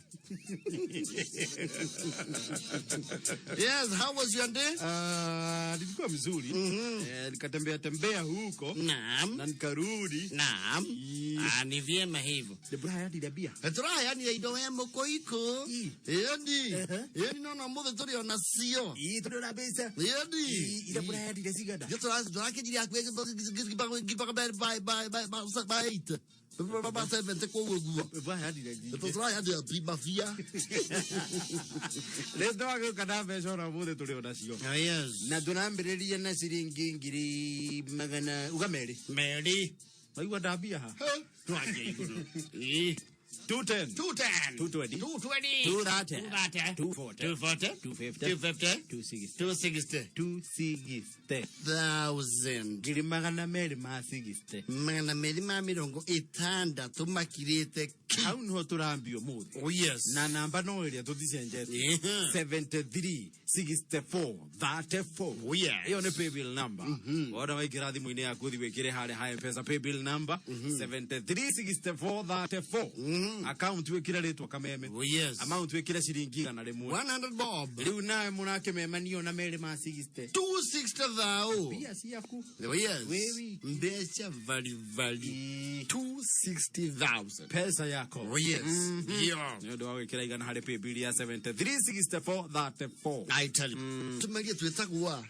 Yes, how was your day? Nilikuwa mzuri. Nikatembea tembea huko. Naam. Na nikarudi. Naam. Ah, ni vyema hivyo. Ndĩrayanire mbia. Tũrayanire indo we mũkũikũ. Ĩni. Ĩni no no mũthĩ tũrĩ ona cio. Ĩ tũrĩ ona mbeca. Ĩni. Ira mũrayandire cigana? Yo tũrakĩnjirie hakuhĩ ngibaga by eight. By seven kũu ũguo. Mũrayandire nyingĩ. Tũrayandire mabia. Rĩu twagĩũka na mbeca ona ũmũthĩ tũrĩ ona cio. Yes. Na tũrambĩrĩria na ciringi ngiri magana uga merĩ. Merĩ. Maigua ndambia ha? Twanjia igũrũ. Ĩ. 210. 210. 220. 220. 230. 230. 240. 240. 250. 250. 260. 260. 260. Thousand. Ngiri magana merĩ ma 60. Magana merĩ ma mĩrongo ĩtandatũ makirĩte ki. Hau niho tũrambia ũmũthĩ. Oh yes. Na namba no ĩrĩa tũticenjetie. 73 64 34. Oh yes. Ĩyo nĩ paybill number. Wona waingĩra thimũ-inĩ yaku ũthiĩ wĩkĩre harĩa ha M-Pesa paybill number 73 64 34. Account wĩkĩre rĩtwa Kameme. Oh yes. Amount wĩkĩre ciringi 100. 100 bob. Rĩu nawe mũrakĩmemanio na merĩ ma 60. 260 thou. Mbia ciaku. Oh yes. Wĩ wiki. Mbeca vali vali. 260,000. Pesa yako. Oh yes. Yeah. Nĩ ũndũ wa gwĩkĩra igana harĩ paybill ya 73 64 34. I tell you. Tumerie twĩtagwo.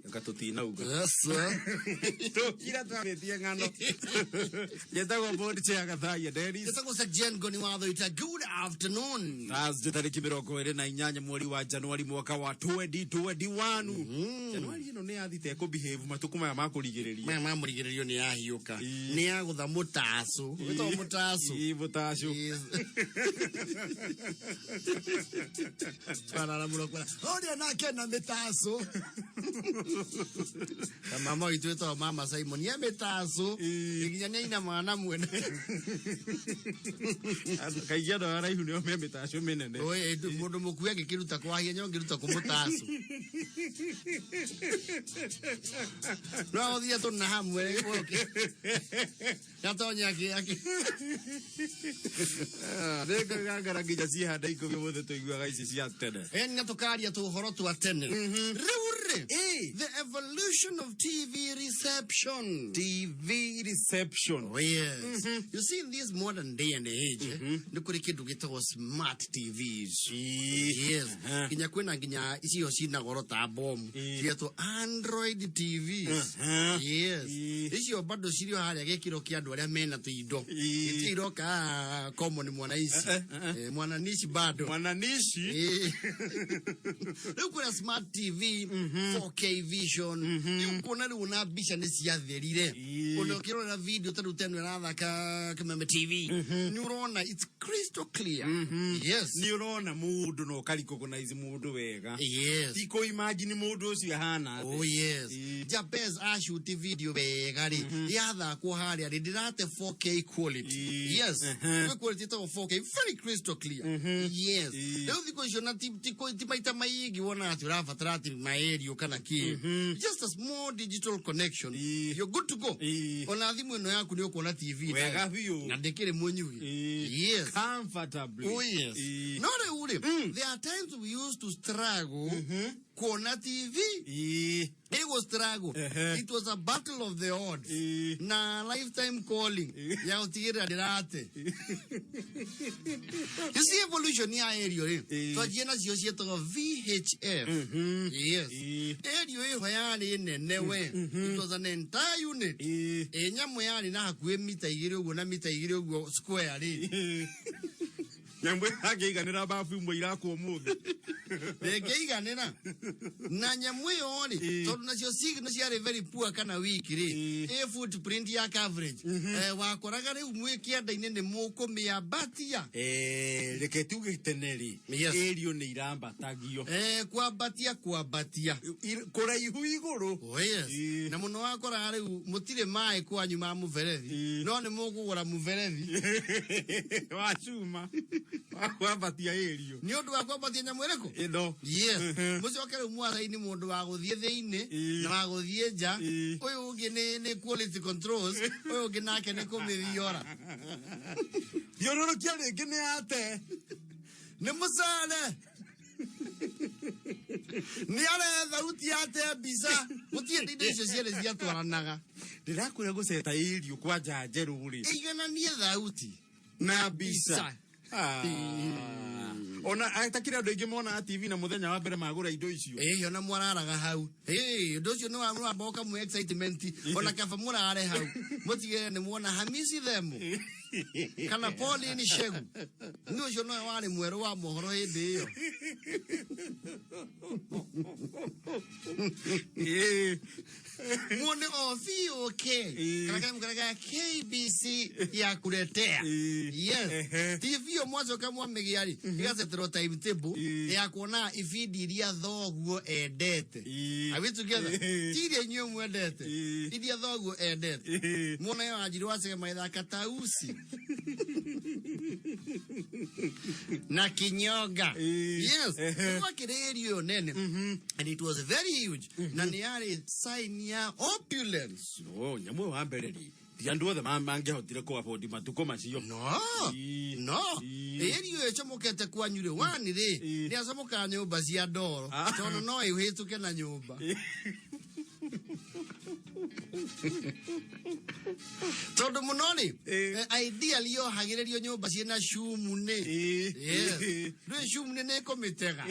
Anga tũtinauga. Yes sir. Tũkira twambĩtie ng'ano. Njĩtagwo board chair Gathaia Dennis. Njĩtagwo Sir Jane Ngoni wa Thũita. Good afternoon. Thursday tarĩki 28 mweri wa Januari mwaka wa 2021. Januari ĩno nĩ yathite kũ behave matukũ maya ma kũrigĩrĩria. Maya ma mũrigĩrĩrio nĩ yahiũka. Nĩ yagũtha mũtacũ. Wĩtagwo mũtacũ. Ĩ mũtacũ. Yes. Twarara mũno kwara. Ũrĩa nake na mĩtacũ. Na mama witũ wĩtagwo mama Simon ye mĩtacũ. Nginya nĩ aina mwana mwene. Kaingĩ andũ araihu nĩo me mĩtacũ mĩnene. Oe, mũndũ mũkuĩ angĩkĩruta kwa hinya ũngĩruta kũ mũtacũ. No ũthiĩ tũna hamwe. Gatonya akĩ. Nĩngũgangara nginya ciĩhanda ikũmi ũmũthĩ tũiguaga ici cia tene. Ĩni na tũkaria tũhoro twa tene. Rĩu rĩ, the evolution of TV reception. TV reception. Oh yes. You see in this modern day and age, nĩ kũrĩ kĩndũ gĩtagwo smart TVs. Yes. Nginya kwĩna nginya icio cina goro ta bomu. Ciretwo Android TVs. Yes. Icio bado cirĩ o harĩa gĩkĩro kĩa andũ arĩa mena tũindo. Icio iroka common mwanaici. Mwananishi bado. Mwananishi. Rĩu kwĩna smart TV, 4K vision. Rĩu kuona rĩu ona mbica nĩ ciatherire. Ũndũ ũkĩrora video ta rĩu teno ĩrathaka Kameme TV. Nĩ ũrona it's crystal clear. Yes. Nĩ ũrona mũndũ na ũkaricognize mũndũ wega. Yes. Ti kũ imagine mũndũ ũcio ahana atĩa. Oh yes. Jabez ashuti video wega rĩ yathakwo harĩa rĩ ndĩrate 4K quality. Yes. Gwĩ quality ĩtagwo 4K very crystal clear. Yes. Rĩu thikũ icio na ti maita maingĩ wonaga atĩ ũrabatara atĩ maerio kana kĩ. Just a small digital connection. You're good to go. Ona thimũ ĩno yaku nĩ ũkuona TV. Wega biũ. Na ndĩkĩrĩ mũnyugi. Yes. Comfortably. Oh yes. No rĩu rĩ, there are times we used to struggle kuona TV. Ĩgũ struggle. It was a battle of the odds. Na lifetime calling ya gũtigĩrĩra ndĩrate. You see evolution ya area rĩ, twanjie nacio ciĩtagwo VHF. Yes. Area ĩho yarĩ nene we. It was an entire unit. Ĩ nyamũ yarĩ na hakuhĩ mita 2 ũguo na mita 2 ũguo square rĩ. Nyamũ ĩrangĩiganĩra babu imwe irakwo ũmũthĩ. Ndĩngĩiganĩra. Na nyamũ ĩyo rĩ, tondũ nacio signal ciarĩ very poor kana weak rĩ, ĩ footprint ya coverage. Wakoraga rĩu mwĩ kĩanda-inĩ nĩ mũkũmĩambatia. Reke tuge tene rĩ, ĩrio nĩ irambatagio. Kwambatia kwambatia. Kũraihu igũrũ. Oh yes. Na mũno wakoraga rĩu mũtirĩ maĩ kwanyu ma mũberethi, no nĩ mũkũgũra mũberethi. Wa cuma. Wa kwambatia ĩrio. Nĩ ũndũ wa kwambatia nyamũ ĩrĩkũ? Ĩno. Yes, mũcoke rĩu mwathaini mũndũ wa gũthiĩ thĩinĩ na wa gũthiĩ nja. Ũyũ ũngĩ nĩ quality controls, ũyũ ũngĩ nake nĩ kũmĩthiora. Thiũrũrũkia rĩngĩ nĩ ate. Nĩ mũcare nĩ arehe thauti yate mbica gũtirĩ indo icio cierĩ ciatwaranaga. Ndĩrakwĩra gũceta irio kwanja njerũ rĩ. Ĩigananie thauti na mbica. Mbica. Ah. Ona atakĩrĩ andũ aingĩ monaga TV na mũthenya wa mbere magũra indo icio. Ĩĩ, ona mwararaga hau. Ĩĩ, ũndũ ũcio nĩ wamba ũkamwe excitement, ona kaba mũrare hau mũtigĩrĩre nĩ muona Hamisi Themo kana Pauline Shegu, nĩ ũcio nowe warĩ mwerũ wa mohoro hĩndĩ ĩyo. Muone o VOK kana kanyamũ karĩa ga KBC ya kuletea. Yes, TV ĩyo mwacoka mwamĩgĩa rĩ, ĩgaceterwo timetable ya kuona ibindi iria thoguo endete. Are we together? Ti iria inyuĩ mwendete, iria thoguo endete. Muona yo Wanjiru wa Chege magĩthaka tausi na kinyonga. Yes, gwakĩrĩ area ĩyo nene and it was very huge, na nĩ yarĩ sign ya opulence. No nyamũ ĩyo wa mbere rĩ, ti andũ othe mangĩahotire kũ afford matukũ macio. No, no, area ĩyo ĩcomokete kwanyu rĩ, wani rĩ, nĩ acomokaga nyũmba cia ndoro tondũ no ĩhĩtũke na nyũmba, tondũ mũno rĩ, ideally yohagĩrĩrio nyũmba ciĩna cumunĩ. Yes. Ndũĩ cumunĩ nĩ ĩkũmĩtega.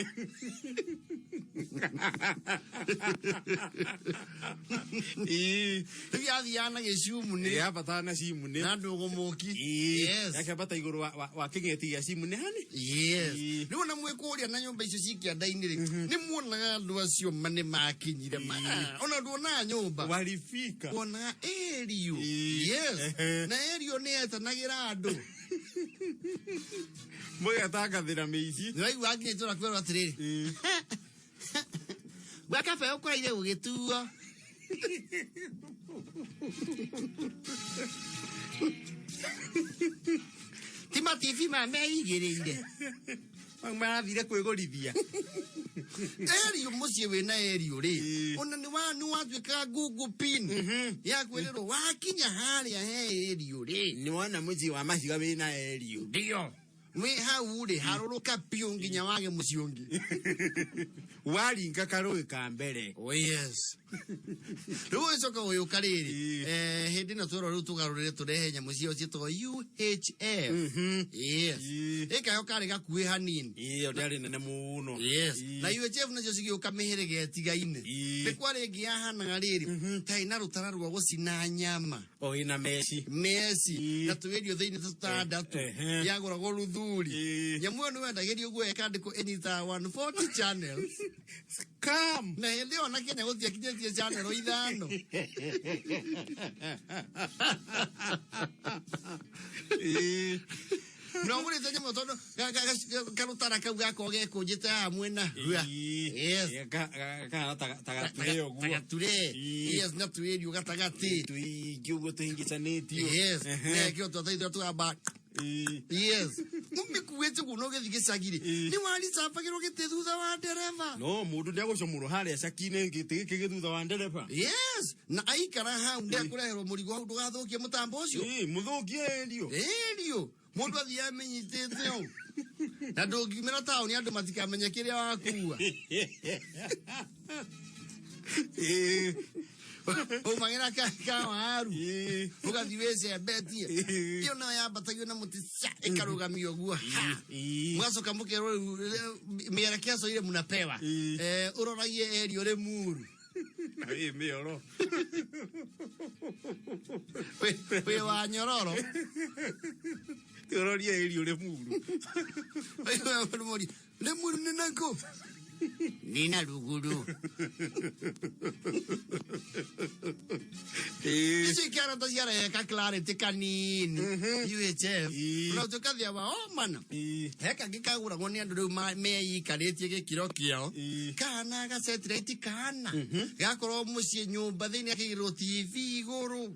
Rĩu yathiaga na gĩcumunĩ. Yabatara na cimunĩ. Na ndũgũmũki. Yes. Yakĩambata igũrũ wa kĩng'eti gĩa cimunĩ hani. Yes, rĩu ona mwĩ kũrĩa na nyũmba icio ci kĩanda-inĩ rĩ, nĩ muonaga andũ acio ma nĩ makinyire ma ona nduonaga nyũmba walifika wonaga ĩriũ. Yes, na ĩriũ nĩ yetanagĩra andũ. Mũgetangathĩra mĩici. Nĩwaigua nginya itũra kwĩrwo atĩrĩrĩ, gwa kabe ũkũraire gũgĩtuo. Ti matibi maya meigĩrĩire. Mau marathire kwĩgũrithia. Ĩriũ, mũciĩ wĩna ĩriũ rĩ, ona nĩ wa nĩ watuĩkaga Google pin ya kwĩrĩrwo wakinya harĩa he ĩriũ rĩ. Nĩ wona mũciĩ wa mahiga wĩna eriũ. Ndio wĩ hau rĩ, harũrũka biũ nginya wage mũciĩ ũngĩ. Waringa karũĩ ka mbere. Oh yes. Rĩu ũgĩcoka ũgĩũka rĩrĩ, hĩndĩ ĩno twerwo rĩu tũgarũrĩre tũrehe nyamũ ciao ciĩtagwo UHF. Yes. Ĩkayo karĩ gakuhĩ hanini. Ĩyo ndĩarĩ nene mũno. Yes. Na UHF nacio cigĩũka mĩhĩrĩga ĩtigaine. Nĩ kwarĩ ĩngĩ yahanaga rĩrĩ, ta ĩna rũtara rwa gũcina nyama. O ĩna meci. Meci na tũirio thĩinĩ tũtandatũ, yagũragwo ruthuri. Nyamũ ĩyo nĩ wendagĩrio guo ĩkandĩkwo ĩnyitaga 140 channels. Scam. Na hĩndĩ ĩyo na Kenya gũtiakinyĩtie channel 5. No ũgũrĩte nyamũ tondũ karũtara kau gakoragwo gekũnjĩte haha mwena. Yes. Kahana ta gature ũguo. Tagature. Yes, na twĩrio gatagatĩ. Tũingĩ ũguo tũhingicanĩtio. Yes. Nekĩo twataithio tũgamba. Yes. Ũmĩkuĩte ũguo na ũgĩthiĩ gĩcagi rĩ, nĩ waricabagĩrwo gĩtĩ thutha wa ndereba. No mũndũ nĩagũcomorwo harĩa caki-inĩ gĩtĩ gĩkĩ gĩ thutha wa ndereba. Yes, na aikara hau ndekũreherwo mũrigo hau, ndũgathũkie mũtambo ũcio. Mũthũkie ĩrio. Ĩrio. Mũndũ athiĩ amenyitĩte ũũ. Na ndũngiumĩra taũni andũ matikamenye kĩrĩa wakua. Umagĩra ka waru ũgathiĩ wĩcembetie, ĩyo nayo yambatagio na mũtĩ ca ĩkarũgamio ũguo ha, mũgacoka mũkerwo rĩu mĩerekezo ile mnapewa, ũroragie ĩrio rĩ muru. Na wĩ mĩoro. Wĩ wa nyororo. Ũrorie ĩrio rĩ muru. Rĩmuru nĩ nakũ? Nĩ na ruguru. Icio ikiara ta ciareka clarity kanini UHF, ona ũtuĩka thia wa omana he kangĩ kagũragwo nĩ andũ rĩu meikarĩtie gĩkĩro kĩao, kana ga satellite, kana gakorwo mũciĩ nyũmba thĩinĩ akĩigĩrwo TV igũrũ.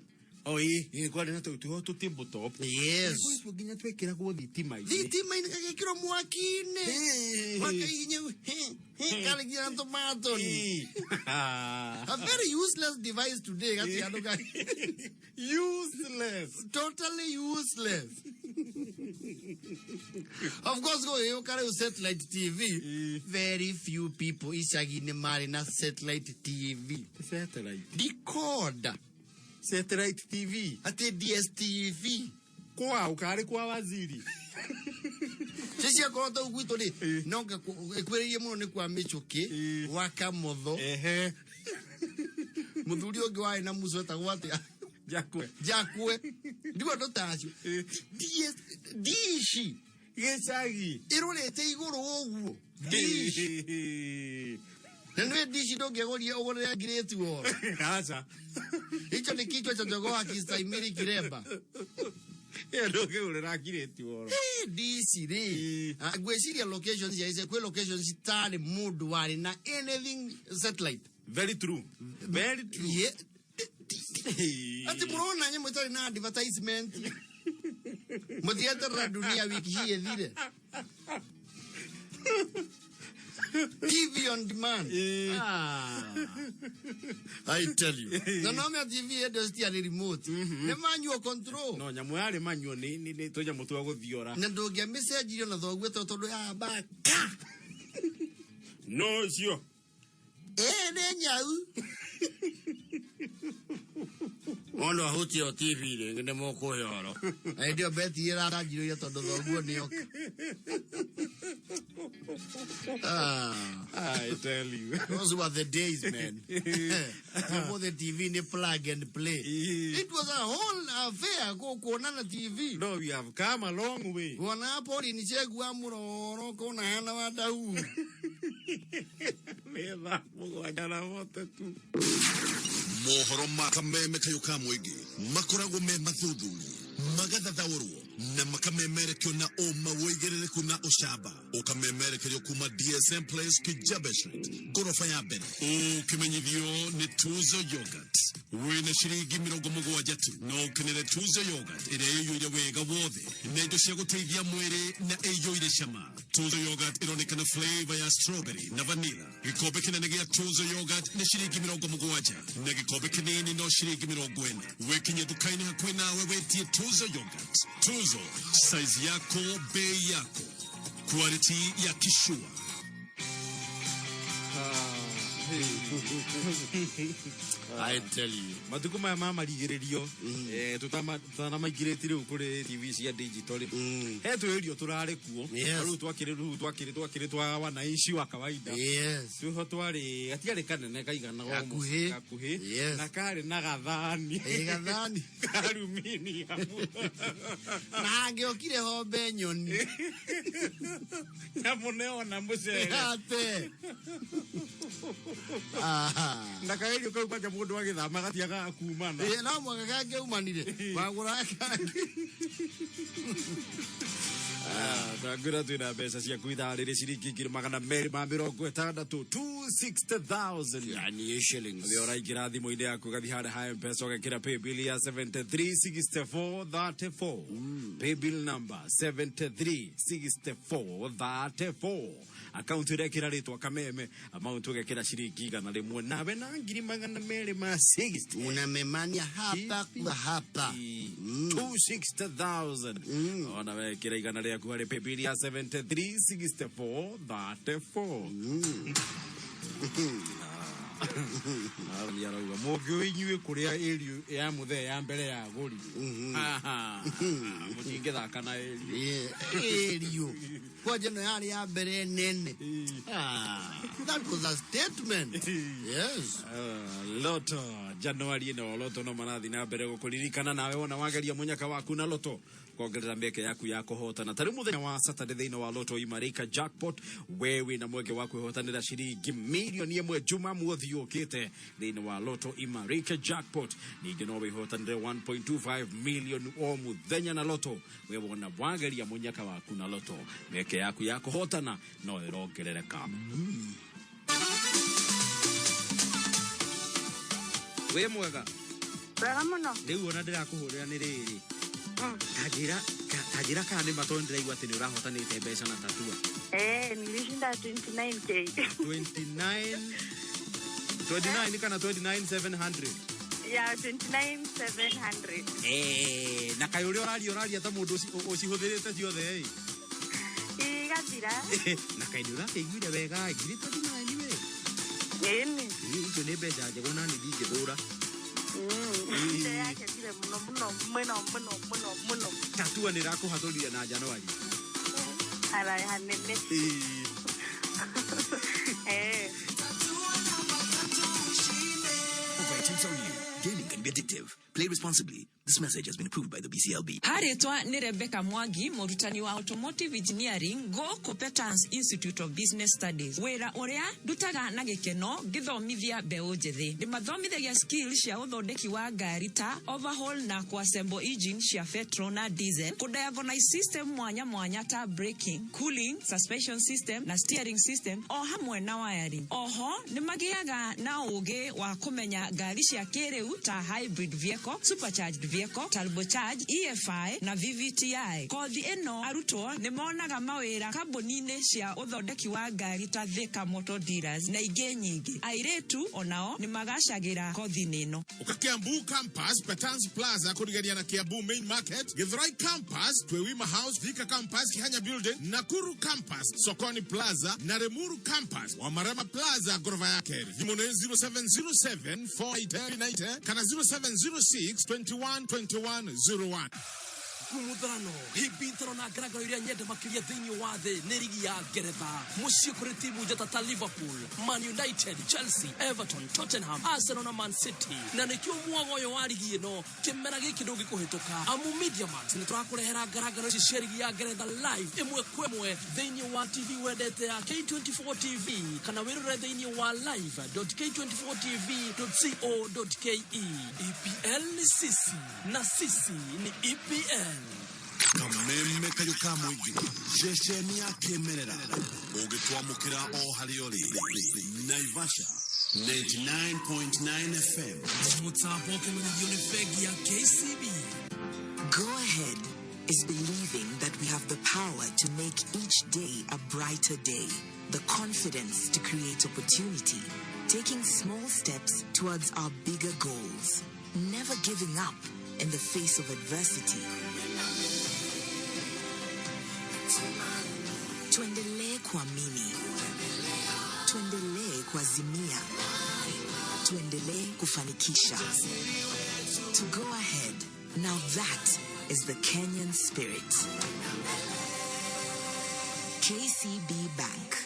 O ĩ kwarĩ na tũu tũ tabletop. Yes. Tũu nginya twekĩragwo thitima-inĩ. Thitima-inĩ gagĩkĩrwo mwaki-inĩ. Wakahihinya karĩ nginya na tũmatoni. A very useless device today gati andũ ka useless. Totally useless. Of course gũgĩũka rĩu satellite TV. Very few people icagi-inĩ marĩ na satellite TV. Satellite. Decoder. Satellite TV. Atĩ DSTV. Kwa ũkarĩ kwa waziri. Cici akorwo tau gwitũ rĩ no ĩkuhĩrĩirie mũno nĩ kwa mĩcũkĩ gwa kamotho. Mũthuri ũngĩ warĩ na muco etagwo atĩa? Jakwe. Jakwe. Ndigua andũ ta acio. DS dishi gĩcagi ĩrorete igũrũ ũguo. Dishi. Na nĩ dishi ndũngĩgũria ũgũrĩre ngirĩti woro. Aca. Hicho ni kichwa cha jogoo akistahimili kiremba. Ĩyo ndũngĩgũrĩra ngirĩti woro. Dishi rĩ. Ngwĩciria locations cia ici kwĩ locations citarĩ mũndũ warĩ na anything satellite. Very true. Very true. Yeah. Ati mũrona nyamũ ĩtarĩ na advertisement. Mũtieterera dunia wiki hii ĩthire. TV on demand. Ah. I tell you. Na no me TV ĩyo citiarĩ remote. Nĩ manual control. No nyamũ yarĩ manual nĩ tũnyamũ twa gũthiora. Na ndũngĩamĩcenjirie na thoguo tondũ yamba ka. No ũcio. Ĩ nĩ nyau. Mũndũ ahutie o TV rĩngĩ nĩ mũkũhe ũhoro. Na hĩndĩ ĩyo beti ĩraranjirwo ira tondũ thoguo nĩ oka. Ah. I tell you. Those were the days, man. Before the TV ni plug and play. It was a whole affair kuonana TV. No, we have come a long way. Kuona hapo ulinichegua muroro kona hana wadau. Nĩ thaa mũgwanja na mote tu. Mohoro ma kameme kayũ ka mũingĩ makoragwo me mathuthurie magathathaũrwo na makamemerekio na ũma wĩigĩrĩrĩku na ũcamba ũkamemerekerio kuma DSM Place Kijabe Street ngoroba ya mbere ũkĩmenyithio nĩ Tuzo Yogurt wĩna ciringi 70 tu no ũkenere Tuzo Yogurt ĩrĩa ĩiyũire wega wothe na indo cia gũteithia mwĩrĩ na ĩiyũire cama. Tuzo Yogurt ĩronekana flavor ya strawberry na vanilla. Gĩkombe kĩnene gĩa Tuzo Yogurt nĩ ciringi 70 na gĩkombe kĩnini no ciringi 40. Wĩkinye nduka-inĩ hakuhĩ nawe wĩtie Tuzo Yogurt. Tuzo, size yako, bei yako, quality ya kishua. I tell you. Matukũ maya ma marigĩrĩrio tũtanamaingĩrĩtie rĩu kũrĩ TV cia digital rĩ he twĩrio tũrarĩ kuo. Yes. Rĩu twakĩrĩ rĩu twakĩrĩ twa wananchi wa kawaida. Yes. Twĩho twarĩ gatiarĩ kanene kaigana Gakuhĩ. gakuhĩ. Yes. Na karĩ na gathani. Ĩ gathani. Karuminiamu. Na hangĩokire hombe nyoni. Nyamũ nĩona mũcere. Ate. Na kagerio kau kwanja mũndũ agĩthama gatiagaga kumana. Ĩ no mwaka kangĩaumanire. Wagũra kangĩ. Ndangwĩra twĩna mbeca ciaku ithaa rĩrĩ ciringi 260,000 260,000 Yani shillings. Ũrĩa ũraingĩra thimũ-inĩ yaku ũgathiĩ harĩa ha M-Pesa ũgekĩra paybill ya 736434 paybill number 736434 account ũrekĩra rĩtwa kameme amount ũgekĩra ciringi 100 nawe na 260,000. Unamemania hapa kwa hapa. 260,000 ona wekĩra 100 rĩaku harĩ paybill ya 736434. Arauga mũngĩũĩ inyuĩ kũrĩa ĩrio ya mũthee ya mbere ya gũri mũtingĩthaka na ĩrio. Ĩrio kwanja ĩno yarĩ ya mbere nene. That was a statement. Yes. Loto Januari ĩno Loto no marathiĩ na mbere gũkũririkana nawe wona wageria mũnyaka waku na Loto kuongerera mĩeke yaku ya kũhotana. Ta rĩu mũthenya wa Saturday thĩinĩ wa Loto Imarika Jackpot we wĩna mweke wa kwĩhotanĩra ciringi 1 milioni Jumamothi yũkĩte thĩinĩ wa Loto Imarika Jackpot. Ningĩ no wĩhotanĩre 1.25 million o mũthenya na Loto. We wona wageria mũnyaka waku na Loto mĩeke yaku ya kũhotana no ĩrongerereka. Wĩ mwega? Wega mũno. Rĩu ona ndĩrakũhũrĩra nĩ rĩrĩ. Tanjĩra tanjĩra kana nĩ ma tondũ ndĩraigua atĩ nĩ ũrahotanĩte mbeca na tatua. Eh, nilishinda 29K. 29 29 kana 29,700. Yeah, 29,700. Eh, na kaĩ ũrĩa ũraria ũraria ta mũndũ ũcihũthĩrĩte ciothe ĩ. Igathira. Na kaĩ nĩ ũrakĩiguire wega ngiri 29 we. Ĩni. Ĩ, icio nĩ mbeca njega ona niĩ ndingĩthũra. Ndĩrakenire mũno mũno mũno mũno mũno mũno. Tatua nĩ ĩrakũhatũrire na Januari. Haraya hanene. Eh. Over 18s only. Gaming can be addictive. Play responsibly. This message has been approved by the BCLB. Harĩtwa nĩ Rebecca Mwangi, mũrutani wa Automotive Engineering gũkũ Petans Institute of Business Studies. Wĩra ũrĩa ndutaga na gĩkeno ngĩthomithia mbeũ njĩthĩ. Ndĩmathomithagia skills cia ũthondeki wa ngari ta overhaul na kuassemble engine cia petrol na diesel, kũdiagnose system mwanya mwanya ta braking, cooling, suspension system na steering system o hamwe na wiring. Oho nĩ magĩaga na ũgĩ wa kũmenya ngari cia kĩrĩu ta hybrid vehicle, supercharged vehicle, turbocharged, EFI na VVTi. Kothi ĩno arutwo nĩ monaga mawĩra kambuni-inĩ cia ũthondeki wa ngari ta Thika Motor Dealers na ingĩ nyingĩ. Airĩtu onao nĩ magacagĩra kothi-inĩ ĩno. Uka Kiambu Campus, Petans Plaza, kurigania na Kiambu Main Market, Githurai Campus, Twewima House, Thika Campus, Kihanya Building, Nakuru Campus, Sokoni Plaza na Remuru Campus, Wamarama Plaza, ghorofa ya Keri. Thimũ nĩ 0707 4890 kana 0706 21 21 01. Ngumuthano hĩmbithano na ngarangaro iria nyende makĩria thĩinĩ wa thĩ nĩ rigi ya Ngeretha. Mũciĩ kũrĩ timu njata ta Liverpool, Man United, Chelsea, Everton, Tottenham, Arsenal na Man City. Na nĩkĩo mwago ũyũ wa rigi ĩno kĩmera gĩkĩ ndũngĩkũhĩtũka, amu Mediamax nĩ tũrakũrehera ngarangaro ici cia rigi ya Ngeretha live ĩmwe kwa ĩmwe thĩinĩ wa TV wendete ya K24 TV, kana wĩrore thĩinĩ wa live.k24tv.co.ke. EPL nĩ sisi na sisi ni EPL. Kameme kayũ ka mũingĩ, ceceni ya kĩmerera ũngĩtwamũkĩra o harĩa ũrĩ. Naivasha 99.9 FM. Mũtambo ũkĩmenyithio nĩ bengi ya KCB. Go Ahead is believing that we have the power to make each day a brighter day, the confidence to create opportunity, taking small steps towards our bigger goals, never giving up in the face of adversity. Tuendelee kuamini, tuendelee kuazimia, tuendelee kufanikisha. To go ahead, now that is the Kenyan spirit. KCB Bank.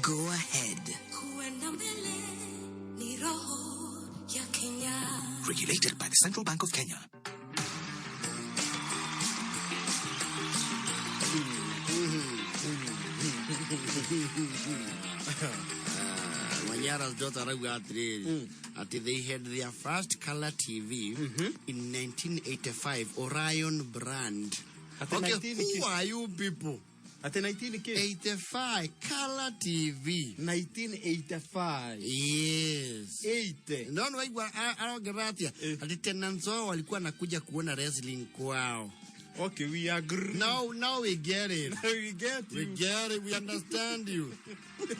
Go ahead. Kuenda mbele ni roho ya Kenya. Regulated by the Central Bank of Kenya. Manyara's daughter arauga atĩrĩrĩ atĩ they had their first color TV in 1985, Orion brand. Atĩ Okay, 19 who are you people? Atĩ 19 kĩ? 85 color TV. 1985. Yes. 80. No, no, waigua arongerera atia ati tenants wao walikuwa nakuja kuona wrestling kwao. Okay, we agree. Now we get it. Now we get We you. get it. We understand you.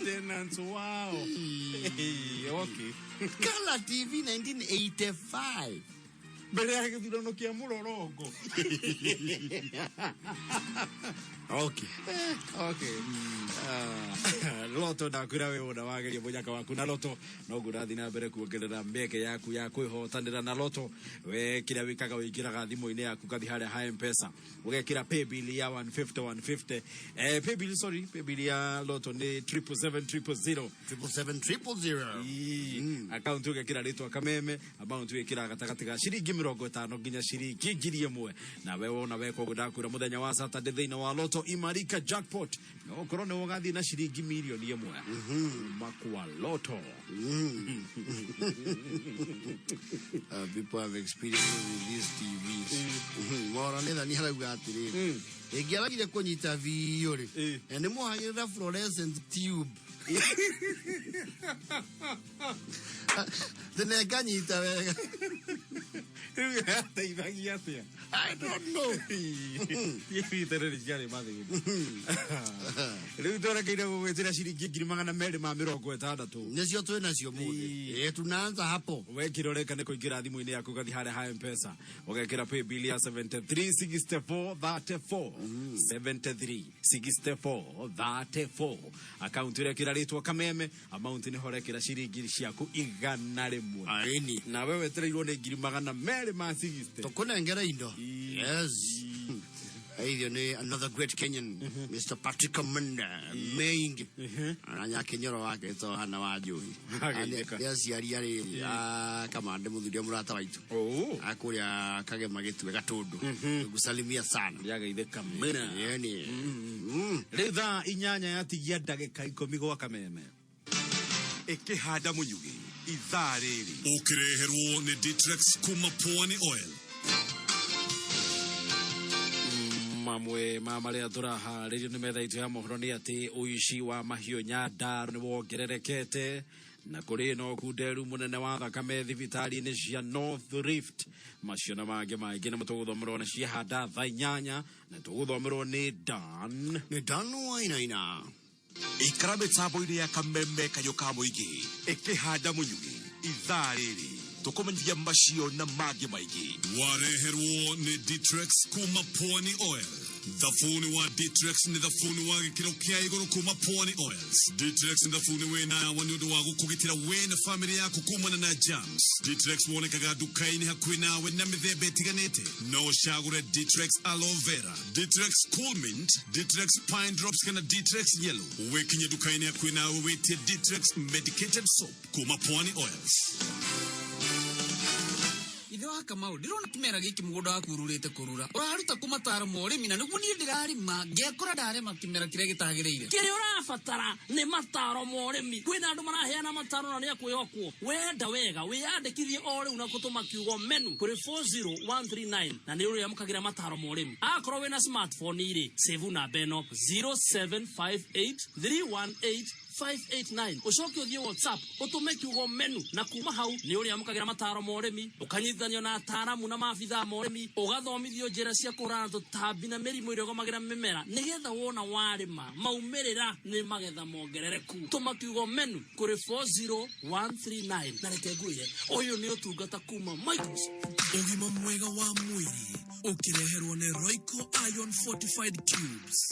Tenants, wow. Hey, okay. Color TV 1985. Mbere ya gĩthurano kĩa mũrorongo. Okay. Okay. Loto ndakwĩra we wona wageria mũnyaka waku na loto noguo ũrathiĩ na mbere kuongerera mĩeke yaku ya kwĩhotanĩra na loto. We kĩrĩa wĩkaga wĩingĩraga thimũ-inĩ yaku ũgathiĩ harĩa ha Mpesa, ũgekĩra paybill ya 150 150, paybill, sorry, paybill ya loto nĩ 777 000. 777 000. Akaunti ũgekĩra rĩtwa Kameme, amount wĩkĩraga gatagatĩ ga ciringi 50 nginya ciringi 1,000. Nawe wona weka ũguo ndakwĩra mũthenya wa Saturday thĩinĩ wa Loto Imarika Jackpot no ũkorwo nĩ ũgathiĩ na ciringi 1,000,000 kuma kwa Loto. People have experience with these TVs. Mora nĩ thani arauga atĩrĩrĩ ĩngĩaragire kũnyita biũ rĩ, nĩ mũhagĩrĩra fluorescent tube tene ĩkanyita wega. Rĩu yateithagia atĩa? I don't know. Ihinda rĩrĩ ciarĩ mathĩna. Rĩu twerekeire gũgwĩtĩra ciringi 260,000. Nĩcio twĩ nacio mũthĩ. Tunaanza hapo. Wekĩra ũreka nĩ kũingĩra thimũ-inĩ yaku ũgathiĩ harĩa ha M-Pesa ũgekĩra paybill ya 736434 736434 akaunti ũrekĩra rĩtwa Kameme, amount nĩho ũrekĩra ciringi ciaku 100. Aini. Nawe wetereirwo nĩ 260,000. Tũkũnengera indo. Yes. Aithio nĩ another great Kenyan, Mr. Patrick Amanda Maingi. Na nyakinyoro wake to hana wa Njohi. Ageithĩka. Nĩ aciari arĩ a Kamande mũthuri wa mũrata waitũ. Akũrĩa Kagema gĩtue Gatũndũ. Ngusalimia sana. Yageithĩka mena. Yeni. Rĩu thaa 8 yatigia ndagĩka 10 gwa Kameme. Ĩkĩhanda mũnyugĩ ithaa rĩrĩ. Ũkĩreherwo nĩ Ditrex kuma Pwani Oil. Mamwe ma marĩa tũraharĩrio nĩ metha itũ ya mohoro nĩ atĩ ũici wa mahiũ Nyandarua nĩ wongererekete na kũrĩ na ũkunderu mũnene wa thakame thibitarĩ-inĩ cia North Rift. Macio na mangĩ maingĩ nĩ tũgũthomerwo nĩ ciahanda thaa 8 na tũgũthomerwo nĩ Dan. Nĩ Dan Wainaina. Ikara mĩtambo-inĩ ya Kameme kayũ ka mũingĩ ĩkĩhanda mũnyugĩ ithaa rĩrĩ tũkũmenyithia macio na mangĩ maingĩ. Wareherwo nĩ Ditrex kuma Pwani Oil. Thabuni wa Ditrex nĩ thabuni wa gĩkĩro kĩa igũrũ kuma Pwani Oils. Ditrex nĩ thabuni wĩna dawa nĩ ũndũ wa gũkũgitĩra we na famĩlĩ yaku kumana na germs. Ditrex wonekaga nduka-inĩ hakuhĩ nawe na mĩthemba ĩtiganĩte. No ũcagũre Ditrex Aloe Vera, Ditrex Cool Mint, Ditrex Pine Drops kana Ditrex Yellow. Wĩkinye nduka-inĩ hakuhĩ nawe wĩtie Ditrex Medicated Soap kuma Pwani Oils. Ithe wa Kamau, ndĩrona kĩmera gĩkĩ mũgũnda waku ũrurĩte kũrura. Ũraruta kũ mataro ma ũrĩmi na nĩguo niĩ ndĩrarĩma ngekora ndarĩma kĩmera kĩrĩa gĩtagĩrĩire. Kĩrĩa ũrabatara nĩ mataro ma ũrĩmi. Kwĩna andũ maraheana mataro na nĩ akwĩhokwo. Wenda wega wĩyandĩkithie o rĩu na gũtũma kiugo menu kũrĩ 40139 na nĩ ũrĩamũkagĩra mataro ma ũrĩmi. Akorwo wĩna smartphone rĩ, save namba ĩno 0758318589 ũcoke ũthiĩ WhatsApp ũtũme kiugo menu na kuma hau nĩ ũrĩamũkagĩra mataro ma ũrĩmi, ũkanyitithanio na ataaramu na maabithaa ma ũrĩmi, ũgathomithio njĩra cia kũhũrana na tũtambi na mĩrimũ ĩrĩa ĩgomagĩra mĩmera nĩgetha wona warĩma maumĩrĩra nĩ magetha mongerereku. Tũma kiugo menu kũrĩ 40139 na reke ngwĩre ũyũ nĩ ũtungata kuma Microsoft. Ũgima mwega wa mwĩrĩ ũkĩreherwo nĩ Royco Iron Fortified Cubes.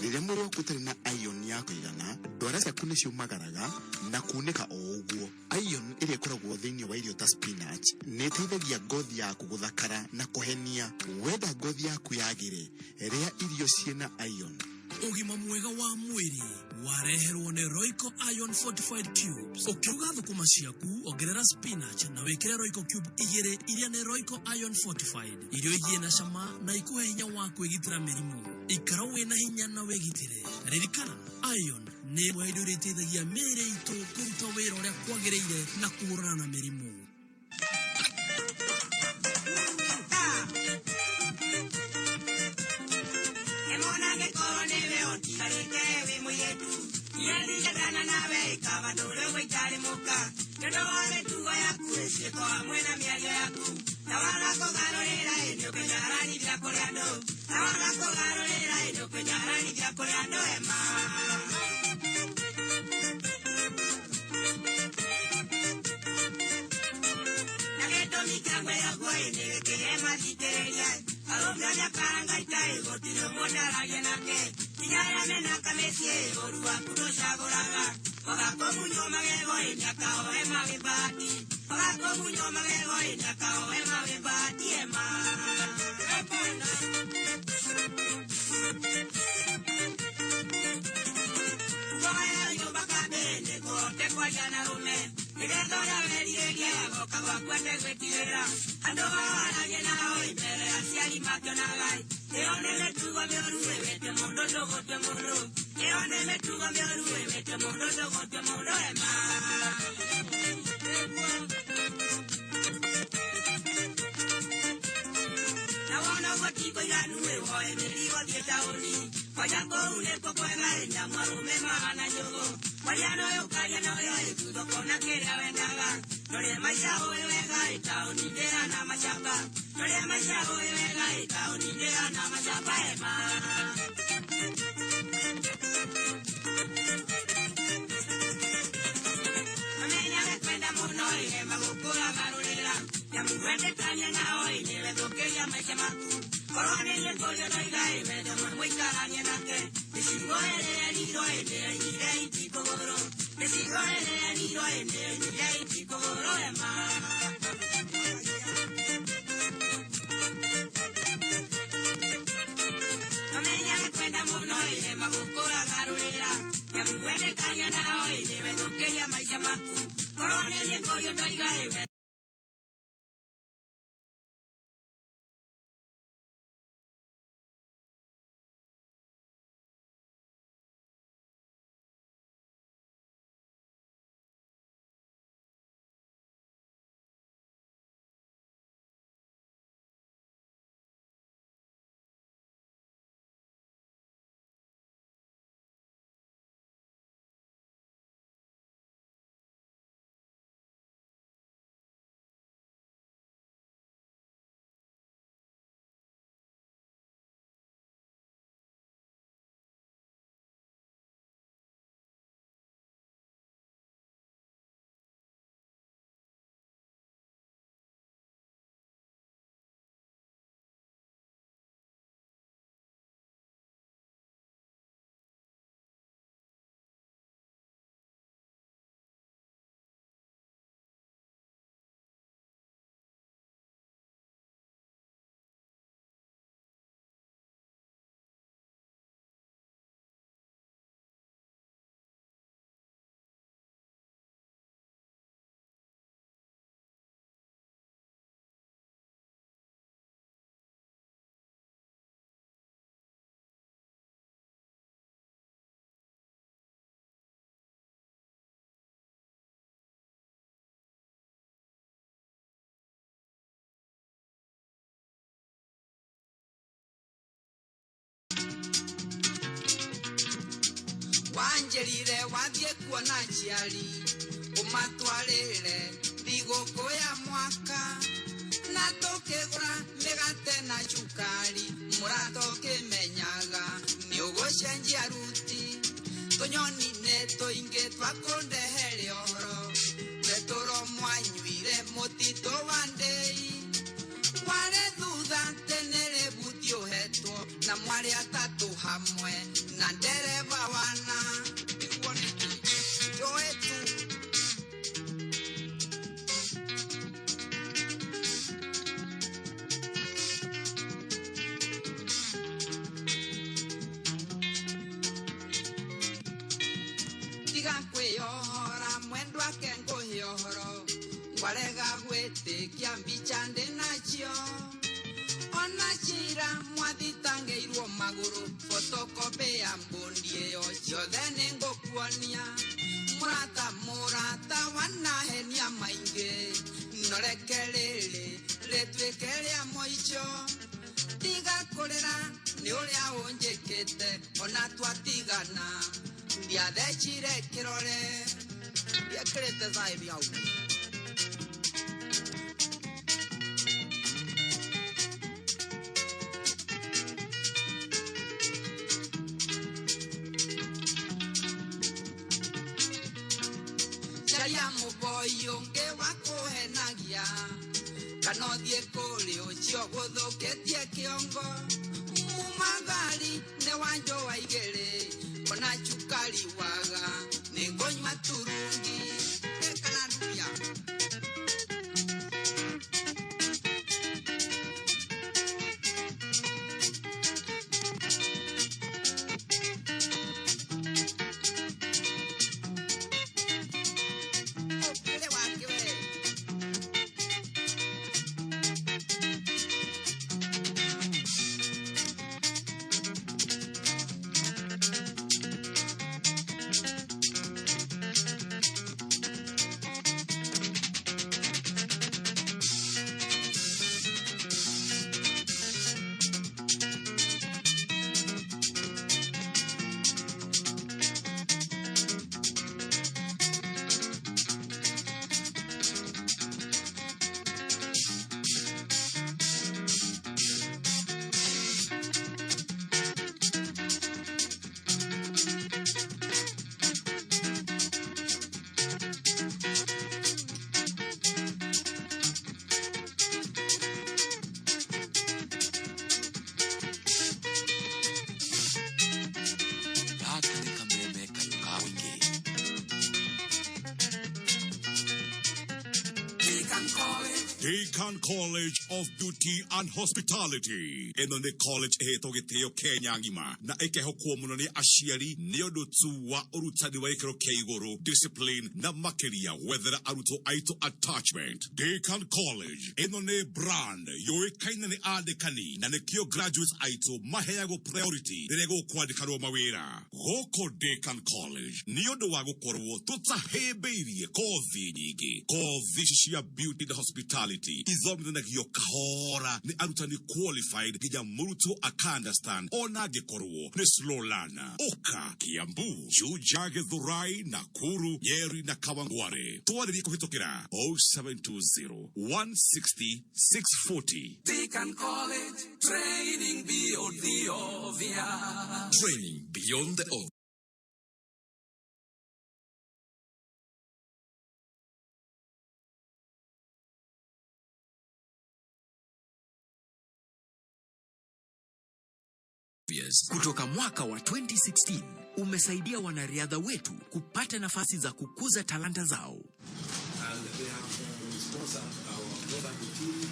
Rĩrĩa mwĩrĩ waku ũtarĩ na iron ya kũigana, ndwara ciaku nĩ ciũmagaraga na kunĩka o ũguo. Iron ĩrĩa ĩkoragwo thĩinĩ wa irio ta spinach nĩ ĩteithagia ngothi yaku gũthakara na kũhenia. Wenda ngothi yaku yagĩre, rĩa irio ciĩna iron. Ũgima mwega wa mwĩrĩ wareherwo nĩ Royco Iron Fortified Cubes. Ũkĩruga thũkũma ciaku, ongerera spinach na wĩkĩre Royco Cube 2 iria nĩ Royco Iron Fortified. Irio igie na cama na ikũhe hinya wa kwĩgitĩra mĩrimũ. Ikara wĩna hinya na wĩgitĩre. Ririkana, iron nĩ ĩmwe ya indo iria iteithagia mĩĩrĩ itũ kũruta wĩra ũrĩa kwagĩrĩire na kũhũrana na mĩrimũ. Waria noyo ũkaria noyo ĩthutha ũkona kĩrĩa wendaga. Ndorire maica ũĩ wega ĩ taũni ndĩhana macamba. Ndorire maica ũĩ wega ĩ taũni ndĩhana macamba ema. Mamenyage kwenda mũno ĩ magũkũragarũrĩra. Nyamu wendekania nao ĩ nĩwe thũkĩria maica maku. Korwo nĩ niĩ kũrĩa ndoiga ĩ wende mũikaranie nake. Mĩcigo ĩrĩa ĩrirwo ĩ nĩyoimire itikũgũrũ. Mĩcigo ĩrĩa ĩrirwo ĩ nĩyoimire itikũgũrũ ema. Mamenyage kwenda mũno ĩ magũkũragarũrĩra. Nyamu wendekania nao ĩ nĩwe thũkĩria maica maku. Korwo nĩ niĩ kũrĩa ndoiga ĩ wende wanjĩrire wathiĩ kuona aciari ũmatwarĩre thigũkũ ya mwaka na tũkĩgũra mĩgate na cukari mũrata ũkĩmenyaga nĩ ũgũcenjia ruti tũnyoni nĩ tũingĩ twakũndehere ũhoro betũro mwanyuire mũtitũ wa ndĩi warĩ thutha tene rĩbuti ũhetwo na mwarĩ atatũ hamwe na ndereba wana nĩguo nĩkĩ njoe tu. Tiga kwĩyohora mwendwa ake ngũhe ũhoro ngwarega gwĩtĩkia mbica ndĩ nacio ona cira mwathitangĩirwo magũrũ photocopy ya mbũndi ĩyo ciothe nĩ ngũkuonia mũrata mũrata wanahenia maingĩ noreke rĩrĩ rĩtuĩke rĩa mũico tiga kũrĩra nĩ ũrĩa ũnjĩkĩte ona twatigana ndiathecire kĩrore ndiekĩrĩte thaithi hau. Caria mũboi ũngĩ wa kũhenagia kana ũthiĩ kũrĩ ũcio gũthũkĩtie kĩongo mumagari nĩ wanjũa igĩrĩ ona cukari waga nĩ ngũnyua turungi kana ndubia. Ũkĩrĩ wake we. Deakin College of Beauty and Hospitality. Ĩno nĩ college ĩhetwo gĩtĩo Kenya ng'ima na ĩkehokwo mũno nĩ aciari nĩ ũndũ tu wa ũrutani wa gĩkĩro kĩa igũrũ, discipline na makĩria gwethera arutwo aitũ attachment. Deakin College ĩno nĩ brand yũĩkaine nĩ andĩkani na nĩkĩo graduates aitũ maheagwo priority rĩrĩa gũkwandĩkanwo mawĩra. Gũkũ Deakin College nĩ ũndũ wa gũkorwo tũtahĩmbĩirie kothi nyingĩ, kothi ici cia beauty and hospitality ithomithanagio kahora nĩ arutani qualified nginya mũrutwo aka understand ona angĩkorwo nĩ slow learner. Ũka Kiambu, Juja, Githurai, Nakuru, Nyeri na Kawangware. Twarĩrie kũhĩtũkĩra 0720 160 640. Deakin College, training beyond the obvious. Training beyond the obvious. Kutoka mwaka wa 2016 umesaidia wanariadha wetu kupata nafasi za kukuza talanta zao. And they have sponsored our cross-country team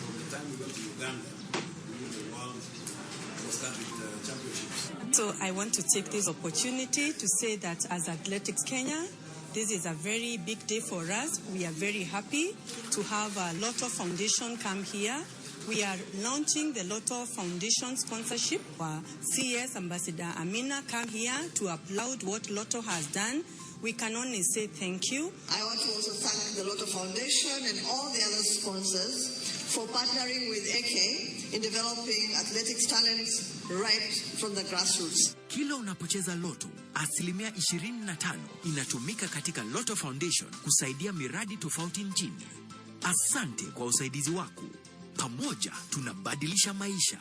from the time we went to Uganda during the World Cross-Country Championships. So I want to take this opportunity to say that as Athletics Kenya, this is a very big day for us. We are very happy to have a Lotto Foundation come here. We are launching the Lotto Foundation sponsorship. Our CS Ambassador Amina come here to applaud what Lotto has done. We can only say thank you. I want to also thank the Lotto Foundation and all the other sponsors for partnering with AK in developing athletics talents right from the grassroots. Kila unapocheza Lotto, asilimia 25 inatumika katika Lotto Foundation kusaidia miradi tofauti nchini. Asante kwa usaidizi wako. Pamoja tunabadilisha maisha.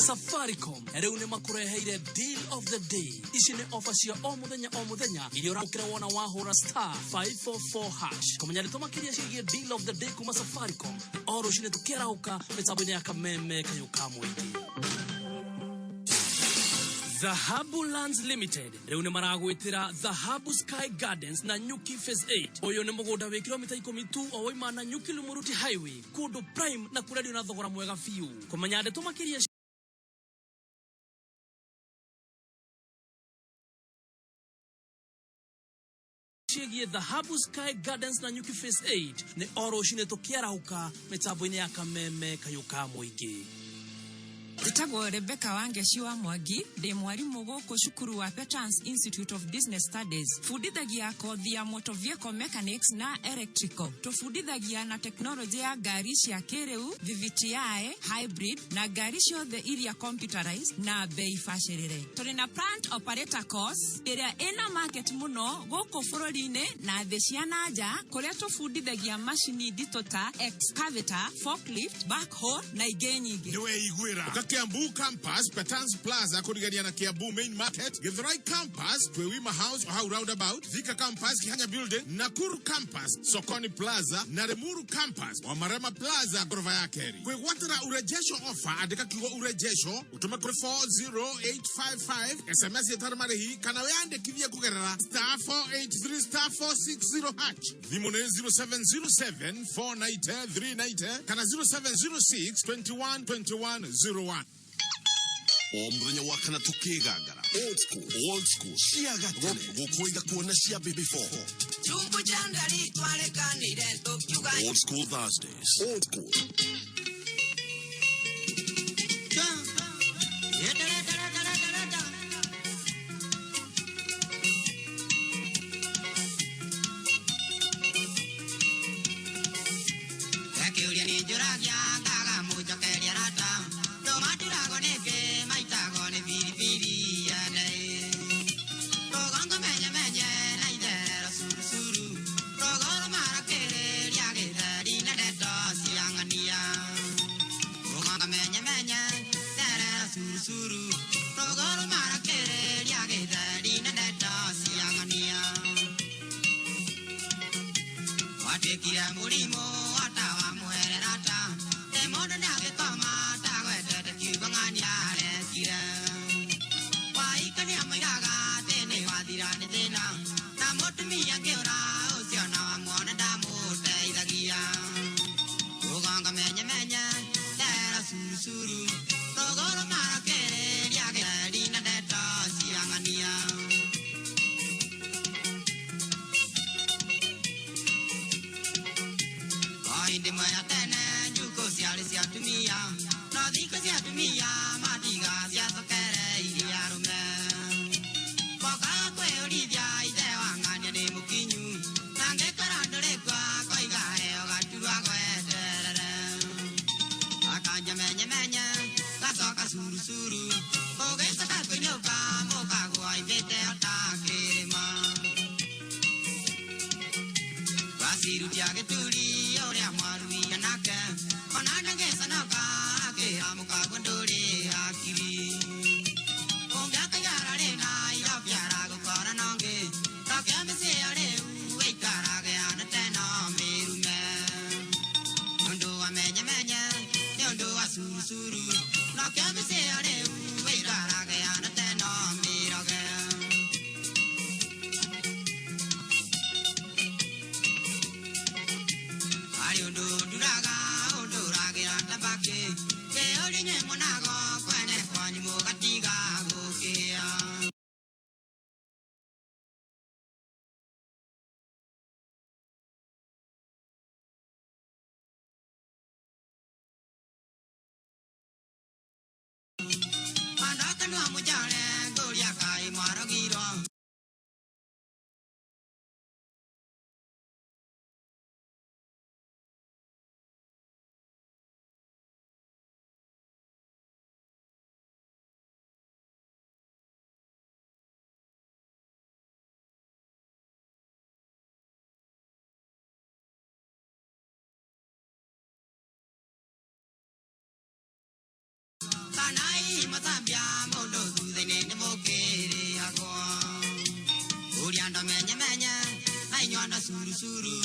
Safaricom rĩu nĩ makũreheire deal of the day. Ici nĩ ofa cia o mũthenya o mũthenya iria ũramũkĩra wona wahũra star 544 hash. Kũmenya ndeto makĩria ciĩgiĩ deal of the day kuma Safaricom o rũcinĩ tũkĩarahũka mĩtambo-inĩ ya Kameme kayũ ka mũingĩ. Dhahabu Lands Limited rĩu nĩ maragwĩtĩra Dhahabu Sky Gardens na Nyuki Phase 8. Ũyũ nĩ mũgũnda wĩ kilomita 10 tu o waima na Nyuki Lumuruti Highway, kũndũ prime na kũrendio na thogora mwega biũ. Kũmenya ndeto makĩria ciĩgiĩ Dhahabu Sky Gardens na Nyuki Phase 8 nĩ o rũcinĩ tũkĩarahũka mĩtambo-inĩ ya Kameme kayũ ka mũingĩ. Njĩtagwo Rebecca Wangeci wa Mwangi, ndĩ mwarimũ gũkũ cukuru wa Veterans Institute of Business Studies. Bundithagia kothi ya motor vehicle mechanics na electrical. Tũbundithagia na tekinoronjĩ ya ngari cia kĩrĩu, VVTi, hybrid na ngari ciothe iria computerized na bei bacĩrĩre. Tũrĩ na plant operator course ĩrĩa ĩna market mũno gũkũ bũrũri-inĩ na thĩ cia na nja, kũrĩa tũbundithagia macini nditũ ta excavator, forklift, backhoe na ingĩ nyingĩ. Nĩweiguĩra ũka Kiambu campus, Petans Plaza kũrigania na Kiambu main market, Githurai campus Twewima House hau roundabout, Thika campus Kihanya building, Nakuru campus Sokoni Plaza na Limuru campus Wamarema Plaza ghorofa ya keri. Kwĩgwatĩra urejesho offer, andĩka kiugo urejesho ũtũme kũrĩ 40855 SMS ĩtarĩ marĩhi kana wĩyandĩkithie kũgerera star 483 star 460 hash. Thimũ nĩ 0707 490 390 kana 0706 21 21 01. O mũthenya wa kana tũkĩgangara old school, old school cia gatene gũkũiga kuona cia baby 4. Chumbu cha ndari twarekanire tũkiuga. Old school Thursdays, old school. Akĩũria nĩ njũragia ngaga mũnjokeria rata tũmaturagwo nĩkĩ maitagwo nĩ biribiri ene rũgongo menye menye na itherero curucuru rũgũrũ marakĩrĩria gĩtheri na ndeto cia ng'ania rũgongo menye menye therero curucuru rũgũrũ marakĩrĩria gĩtheri na ndeto cia ng'ania watuĩkire mũrimũ atawa mũhererata ĩ mũndũ nĩagĩkoma tagwetete kiugo ng'ania arekire waikania moigaga atĩ nĩ wathira nĩ thĩna na mũtumia ngĩũra ũcio na wa mwana. Surusuru ũgĩcoka kũinũka mũkagwa ithĩte atakĩrĩma wacirutia gĩturi ũrĩa mwaruia nake ona ndangĩconoka akĩra mũkagwa ndũrĩ hakiri ũngĩakaigara rĩna irobiara gũkora nongĩ nokĩo mĩciĩ ya rĩu ĩikarage hana teno mĩrume nĩ ũndũ wa menyemenye nĩ ũndũ wa surusuru nokĩo mĩciĩ ya rĩu ĩikarage hana teno mĩroge. Harĩ ũndũ nduraga ũndũragĩra tabakĩ kĩũri inyuĩ mũnago kwene kwanyu mũgatiga gũkĩa. Kanua mujare ngũria kaĩ mwarogirwo. Kanai matambia mũndũ thutha-inĩ nĩ mũkĩrĩagwo ũrĩa ndo menye menye na inyuĩ ndo surusuru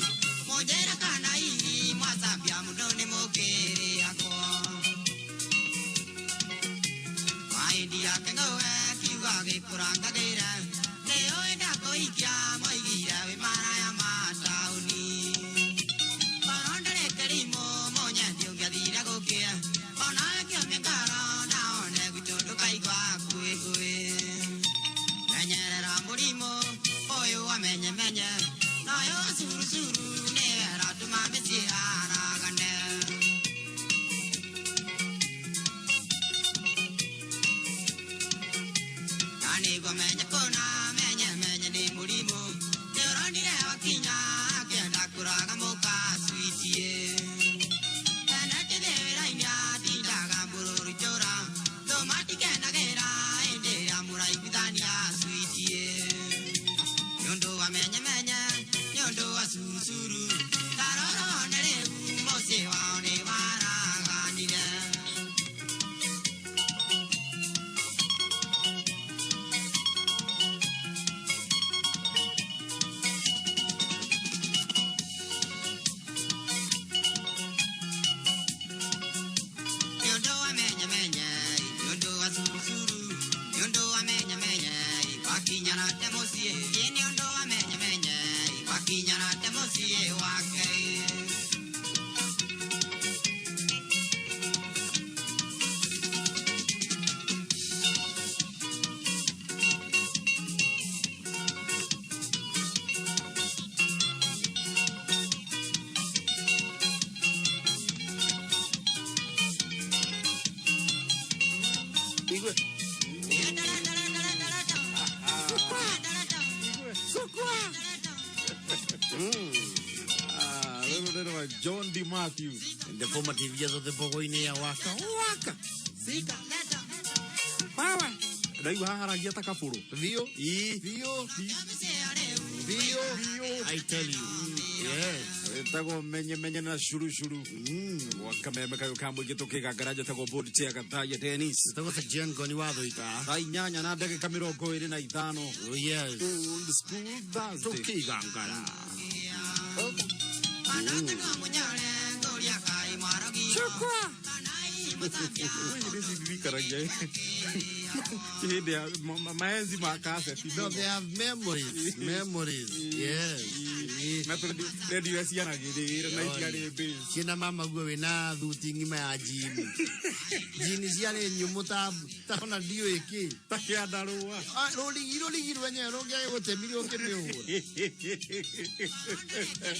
mũnjĩra kana hihi mwacambia mũndũ nĩ mũkĩrĩagwo mahĩndi yake ng'ũwe kiugo gĩkũrangagĩra nĩũĩ ndakũhikia moigire wĩ maraya ma taũni korwo ndarĩ kĩrimũ mũnyendi ũngĩathire gũkĩa onawe kĩũmie ngoro na one gwitũ ndũkaigua ngũĩngũĩ menyerera mũrimũ ũyũ wa menyemenye na ũyũ wa surusuru nĩwe ĩratũma mĩciĩ haragane. Na nĩguo menye kũna menyemenye nĩ mũrimũ nĩũronire wakinya akĩenda kũraga mũkacuitie matikenagĩra hĩndĩ ĩrĩa mũraiguithania cuitie nĩ ũndũ wa menyemenye nĩ ũndũ wa surusuru tarora wone rĩu mũciĩ wao nĩ waraganire. Nĩ ũndũ wa menyemenye nĩ ũndũ wa surusuru nĩ ũndũ wa menyemenye wakinyarate mũciĩ nĩ ũndũ wa menyemenye wakinyarate mũciĩ wake. Igwe. Rũrũ John D. Matthews. In the formative years of the Bogoine ya waka. Waka. Sika. Wawa. Ndaigua haharagia ta kabũrũ. Vio. Ii. Vio. Vio. I tell you. Yes. Wĩtagwo menye menye na curucuru gwakameme kayũ ka mũingĩ tũkĩgangara njĩtagwo board chair Gathaia Dennis. Tagwo ta Jean Ngoni wa Thũita. Thaa 8:25. Oh yes. Old school Thursday. Tũkĩgangara. Chukua. Hĩndĩ ya maenzi ma kaseti. No, they have memories. Memories. Yes. Redio cianagĩrĩra na itiarĩ bass. Ciĩna mama guo wĩna thuti ng'ima ya jini. Jini ciarĩ nyũmũ ta ona ndiũĩ kĩ. Ta kĩandarũa. Ah, rũrigi rũrigi rwenyewe rũngĩagĩgũtemire ũkĩmĩhũra.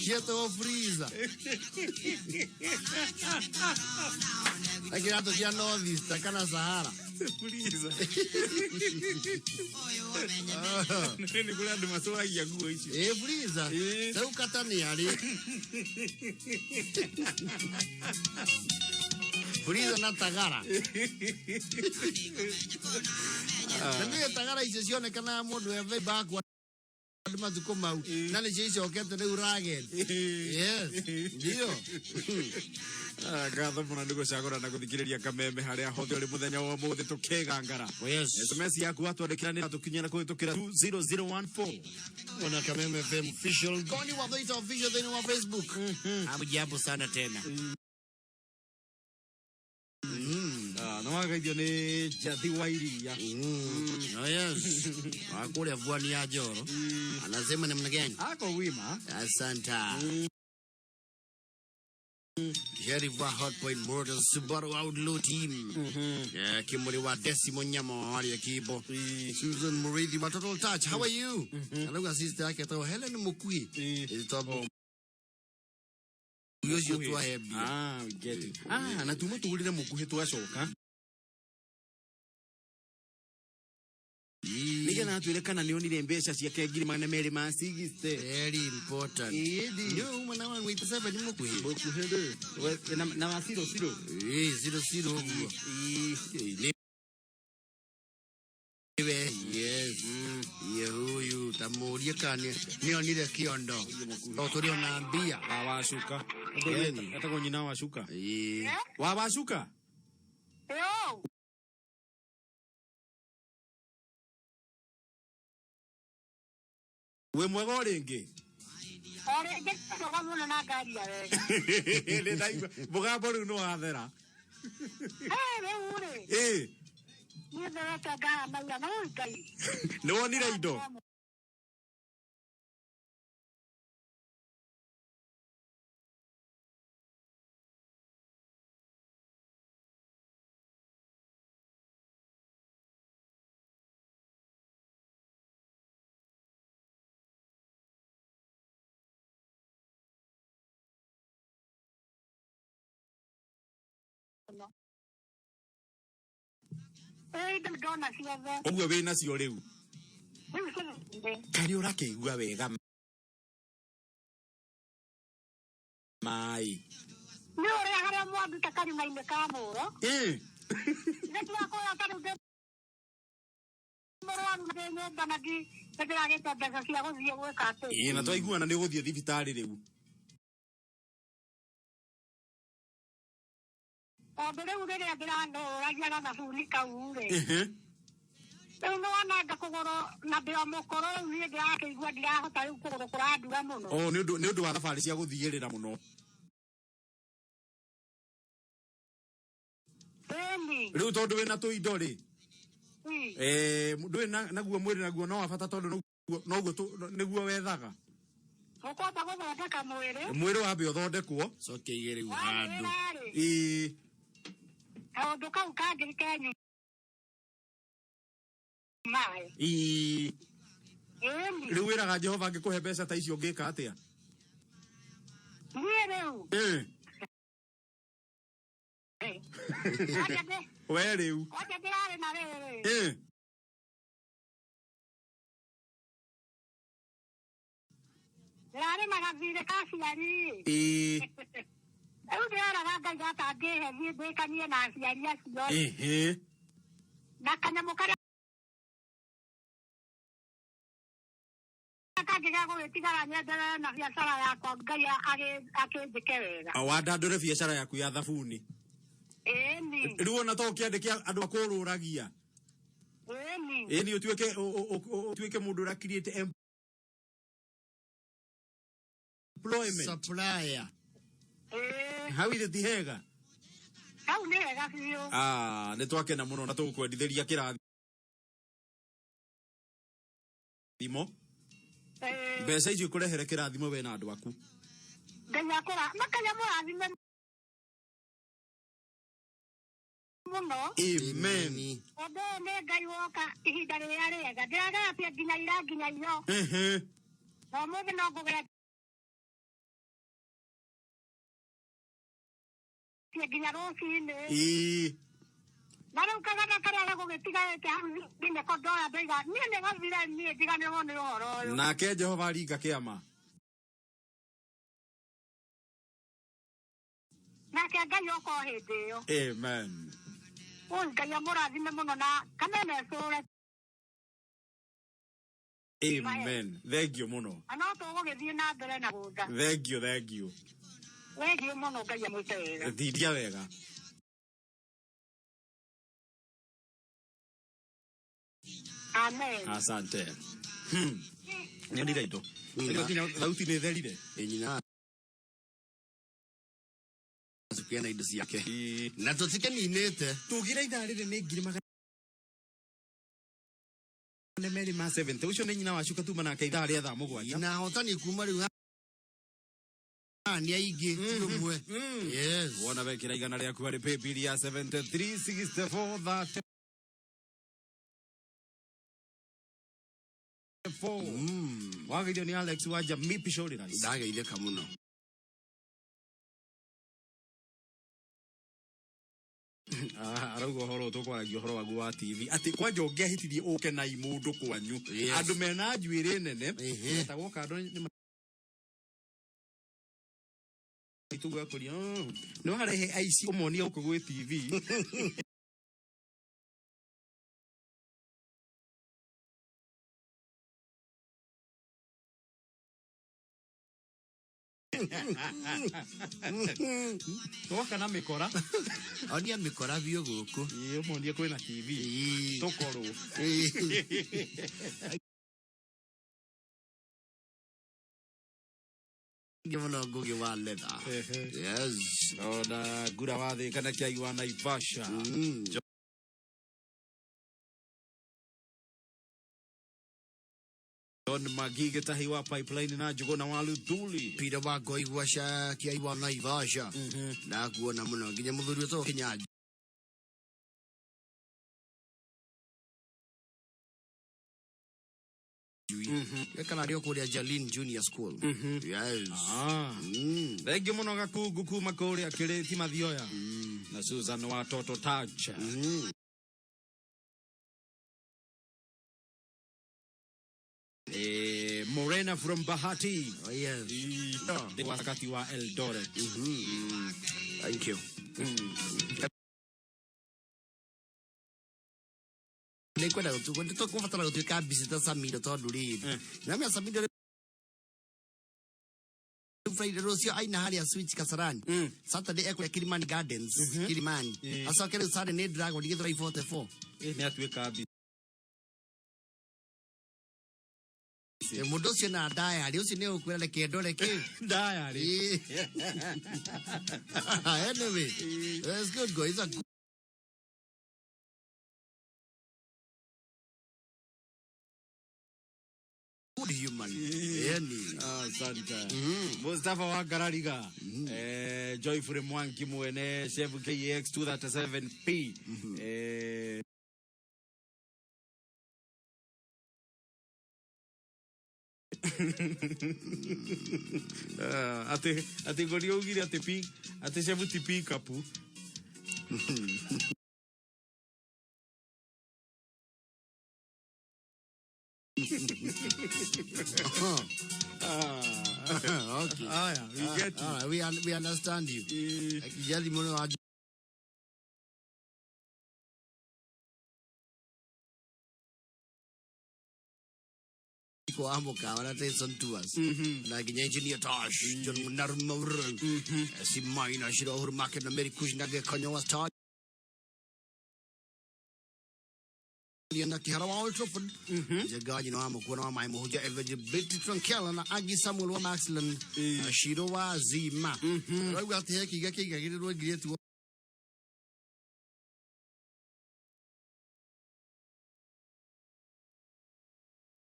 Cietagwo freezer. Na kĩratũ kĩa North East kana Sahara. Freezer. Nĩ kũrĩ andũ macũragia nguo icio. Ĩ freezer. Rĩu kata nĩ arĩ. Fuliza na tagara. Na nä tagara icio cionekanaga må ndå e backward matukå mau na nä cio icokete rä u ragged. Yes, ndio. Ngatho mũno nĩ gũcagũra na gũthikĩrĩria kameme harĩa hothe ũrĩ mũthenya wa ũmũthĩ tũkĩgangara. Yes. SMS yaku watwandĩkĩra nĩ tũkinyĩra kũhĩtũkĩra 20014. Ona Kameme FM official Goni wa Dhoita official thĩinĩ wa Facebook. Hamjambo sana tena. Na wagaithio nĩ Njathi wa Iria. Oh yes. Wa kũrĩa Bwani ya Njoro. Anasema namna gani? Ako wima. Asante. Sheriff wa Hot Point Motors Subaru Outlaw Team. Yeah, Kimuri wa Desimo Nyama wa Waria Kibo. Susan Murithi wa Total Touch. How are you? Anauga sister yake atawa Helen Mukui. Itabu. Ucio twahembia. Ah, we get it. Ah, na tuma tugurire mukuhi twacoka. Nigetha atwire kana nĩ onire mbeca ciake ngiri magana merĩ ma 60. Very important. Ĩĩ Ndio uma na 187 ni mukuhi. Mukuhi ndĩ. Na wa zero zero. Ĩĩ zero zero ũguo. Ĩĩ. Niwe, yes. Ye huyu tamurie kana nĩ onire kĩondo. No tũrĩ ona mbia. Wa wacuka. Ĩni. Etagwo nyina wa wacuka. Ĩĩ. Wa wacuka. Yo. Wĩ mwega o rĩngĩ. Ore njĩkaga mũno na ngari ya wega. Nĩ ndaigua mũgambo rĩu nĩ wathera. Eh, rĩu rĩ. Ĩĩ. Niĩ therete ngara maiga na ũi Ngai. Nĩ wonire indo. Ĩĩ indo ndona ciothe. Ũguo wĩ nacio rĩu. Rĩu ciothe. Karĩ ũrakĩigua wega mai. Nĩ ũrĩa harĩa mwanduta karima-inĩ ka mũro. Ĩĩ. Nĩ twakwĩra ta rĩu ndĩ mũrwaru ndĩ nyũmba na ndĩragĩte mbeca cia gũthiĩ gwĩka atĩ. Ĩĩ na twaiguana nĩ ũgũthiĩ thibitarĩ rĩu. Tondũ rĩu rĩrĩa ndĩranũragia gathabuni kau rĩ. Ehe. Rĩu nĩ wonanga kũgũrũ na ndĩ o mũkũrũ rĩu niĩ ndĩrakĩigua ndirahota rĩu kũgũrũ kũrandura mũno. Oh, nĩ ũndũ wa thabarĩ cia gũthiĩrĩra mũno. Ĩni. Rĩu tondũ wĩna tũindo rĩ. Ndũĩ naguo mwĩrĩ naguo no wa bata tondũ noguo nĩguo wethaga. Ũkwamba gũthondeka mwĩrĩ. Mwĩrĩ wambe ũthondekwo. Coke ige rĩu handũ. Ĩĩ. Kaũndũ kau kangĩ kenyu maĩ. Ĩĩ. Ĩni. Rĩu wĩraga Jehova angĩkũhe mbeca ta icio ũngĩka atĩa? Niĩ rĩu. Ĩĩ. We rĩu. Kwanja ndĩrarĩ na rĩrĩ. Ĩĩ. Ndĩrarĩ na gathirĩ ka aciari. Ĩĩ. Rĩu ndĩreraga Ngai gatangĩhe thiĩ ndĩkanie na aciari acio. Ĩhĩ. Na kanyamũ karĩa kangĩ ga gũgĩtigara nyenderere na biacara yakwa Ngai akĩnjĩke wega. Wandandũre biacara yaku ya thabuni. Ĩni. Rĩu ona to ũkĩandĩke andũ a kũrũragia. Ĩni. Ĩni ũtuĩke mũndũ ũrĩa create employment. Supplier. Hau ithe ti hega. Hau nĩ hega biũ. Ah, nĩ twakena mũno na tũgũkwendithĩria kĩrathimo. Mbeca icio ikũrehere kĩrathimo we na andũ aku. Ngai akũra makanya mũrathime mũno. Amen. Ũndũ ũyũ nĩ Ngai woka ihinda rĩrĩa rĩega. Ndĩrageratie nginya ira nginya iyo. Ehe. Na ũmũthĩ no ngũgeretie nginya rũcinĩ. Ĩĩ. Na rĩu kagana karĩa gegũgĩtigarĩte hau nĩko ndoya ndoiga niĩ nĩ gathire niĩ njiganĩrwo nĩ ũhoro ũyũ. Nake Jehova aringa kĩama. Nake Ngai oka o hĩndĩ ĩyo. Amen. Oi Ngai amũrathime mũno na Kameme cũre. Amen. Thank you mũno. Na no tũgũgĩthiĩ na mbere na gũtha. Thank you, thank you. Thengiũ mũno Ngai amwĩke wega. Thindia wega. Amen. Asante. Nyonire indo. Nyina. Nginya thauti nĩ therire. Nyina cukia na indo ciake na tũtikeninĩte. Tugire ithaa rĩrĩ nĩ 270,000. Ũcio nĩ nyina wa cuka tuma nake ithaa rĩa thaa 7. Na hotani kuma rĩu haha nĩ aingĩ ti ũmwe. Yes. Wona wekĩra 100 rĩaku harĩ paybill ya 73 64 34. Wageithio nĩ Alex wa Jamii Pishori Rice. Ndageithĩka mũno. Arauga ũhoro ũyũ tũkwaragia ũhoro waguo wa TV atĩ kwanja ũngĩahĩtirie ũke na imũndũ kwanyu. Yes. Andũ mena njuĩrĩ nene Ehe. metagwo kando nĩ maitũguo akũria nĩ warehe aici ũmonie gũkũ gwĩ TV. Twoka na mĩkora. Onia mĩkora biũ gũkũ. Ĩĩ, ũmonie kwĩna TV. Ĩĩ. Tũkorwo. Ngĩ mũno Ngũgĩ wa letha. Yes. Ona ngura wa Thĩka na kĩai wa Naivasha. John Magi Gĩtahi wa Pipeline na Njũgũna wa Luthuli. Peter wa Ngoi gwaca kĩai wa Naivasha. Ndakuona mũno nginya mũthuri ũtagwo Kĩnyanjui kana arĩ o kũrĩa Jalin Junior School. Yes. Thengiũ mũno Gakungu kuma kũrĩa Kĩrĩti Mathioya na Susan wa Toto Touch. Morena from Bahati. Oh, yes. Wakati wa Eldoret. Thank you. Nĩngwenda nĩtũkũbatara gũtuĩka busy ta Samido tondũ rĩrĩ namenya Samido rĩu Friday rũciũ aina harĩa Switch Kasarani. Saturday ekũrĩa Kilimani Gardens Kilimani. Acoke rĩu Sunday nĩ Dragon Gĩthũrai 44. Nĩ atuĩka busy. Mũndũ ũcio na diary ũcio nĩ ũkwĩra reke ndore kĩ diary. Anyway, that's good go. It's a good human. Yani. Asante. Mustafa wa Garariga. Joyful Mwangi mwene Chef KX 237P. Ati ati ngori augire ati pi ati Chef ti pick up. Okay. Aya, we get you. All right, we understand you. Akijathi mũno wa Jiko wa mũkawa na Tyson Tours. Na nginya engineer Tosh, John Munaru Si Maina, Shiro Uhuru Market na Mary Kush na Gekonyo wa Star. Na Kihara wa Old Trafford. Njega na wa Mukuona wa Mai Muhuja Evangel Betty Trunkela na Agi Samuel wa Maxland. Na Shiro wa Zima. Rauga atĩ he kĩiga kĩigagĩrĩrwo ngirĩtu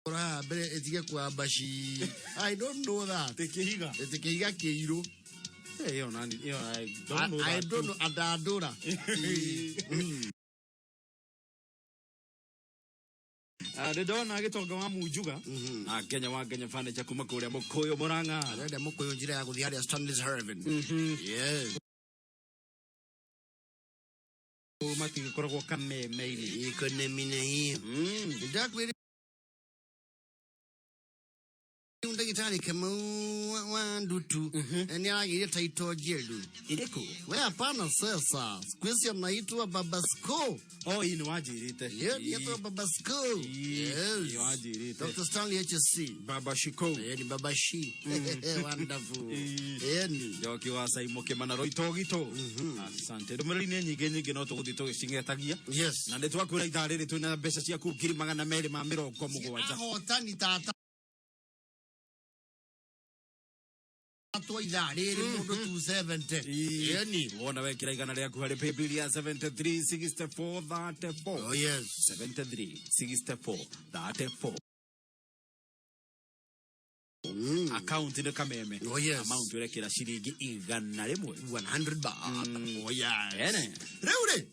ora mbere ĩtige kwamba ci. I don't know that. Tĩ kĩhiga. Tĩ kĩhiga kĩirũ. Ĩyo nani ĩyo I don't know I that. don't know andandũra. Nĩ ndona gĩtonga wa Munjuga na Kenya wa Kenya Furniture kuma kũrĩa Mũkũyũ Mũrang'a. Arenda Mũkũyũ njĩra ya gũthiĩ harĩa Stanley's Haven. Yes. Matigĩkoragwo kameme-inĩ. Economy na hiyo. Ndakwĩra ndagĩtarĩ Kamau wa Ndutu nĩ aragĩire title njerũ. Ĩrĩkũ? We hapana, sasa siku hizi anaitwa Baba Sko. Oh, hii ni wanjirite. Yeah, anaitwa Baba Sko. Yes. Ni wanjirite. Dr. Stanley HSC. Baba Shiko. Ni Baba Shi. Wonderful. Ni. Njoki wa Saimo Kimana Roito Gito. Asante. Ndũmĩrĩri nĩ nyingĩ nyingĩ no tũgũthiĩ tũgĩcing'etagia. Yes. Na nĩ twakwĩra ithaa rĩrĩ twĩna mbeca ciaku 270,000. Ahotani tata atwa ithaa rĩrĩ mũndũ 270. Ĩni. Wona wekĩra 100 rĩaku harĩ paybill ya 73 64 34. Oh yes. 73 64 34. Account nĩ Kameme. Oh yes. Amount ũrekĩra ciringi 100. 100 baht. Oh yes. Ene. Rĩu rĩ.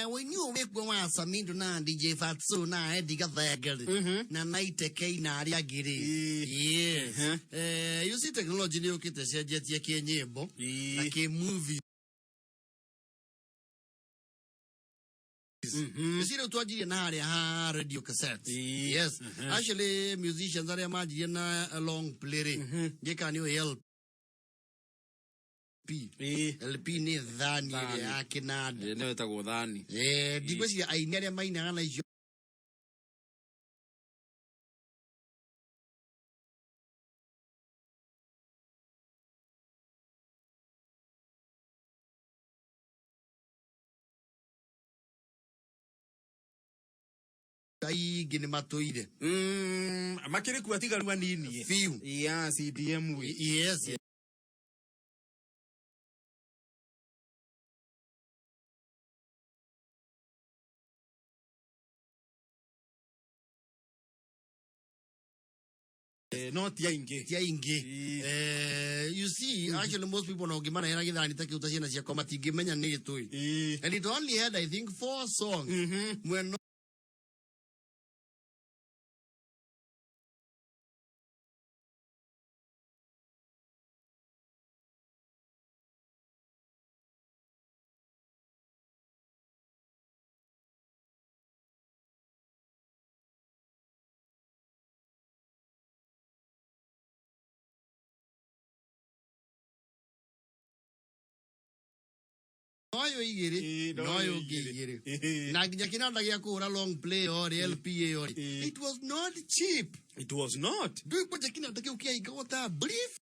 Wenyu wĩkuo wa Samindo na DJ Fatso na Eddie Gathege na Naite K na arĩa angĩ rĩ. Yes. You see technology nĩ yũkĩte cenjetie kĩ nyĩmbo na kĩ movie. You see rĩu twanjirie na harĩa ha radio cassette. Yes. Actually musicians arĩa manjirie na long play rĩ, ngĩka nĩ LP. LP nĩ thani ĩrĩa ya kĩnanda. Nĩyo ĩtagwo thani. Ndigwĩciria aini arĩa mainaga na icio aingĩ nĩ matũire. Makĩrĩ kuo atigaru anini. Biũ. Ya CDM. Yes. No ti aingĩ. Ti aingĩ. You see, actually most people no ngĩmarehera gĩthani ta kĩu ta ciana ciakwa matingĩmenya nĩ gĩtũi. And it only had I think 4 songs. Mwena noyo igĩrĩ noyo ũngĩ igĩrĩ na nginya kĩnanda gĩa kũhũra long play ori LPA ori. It was not cheap. It was not. Ndũĩ kwanja kĩnanda kĩu kĩahingagwo ta brief.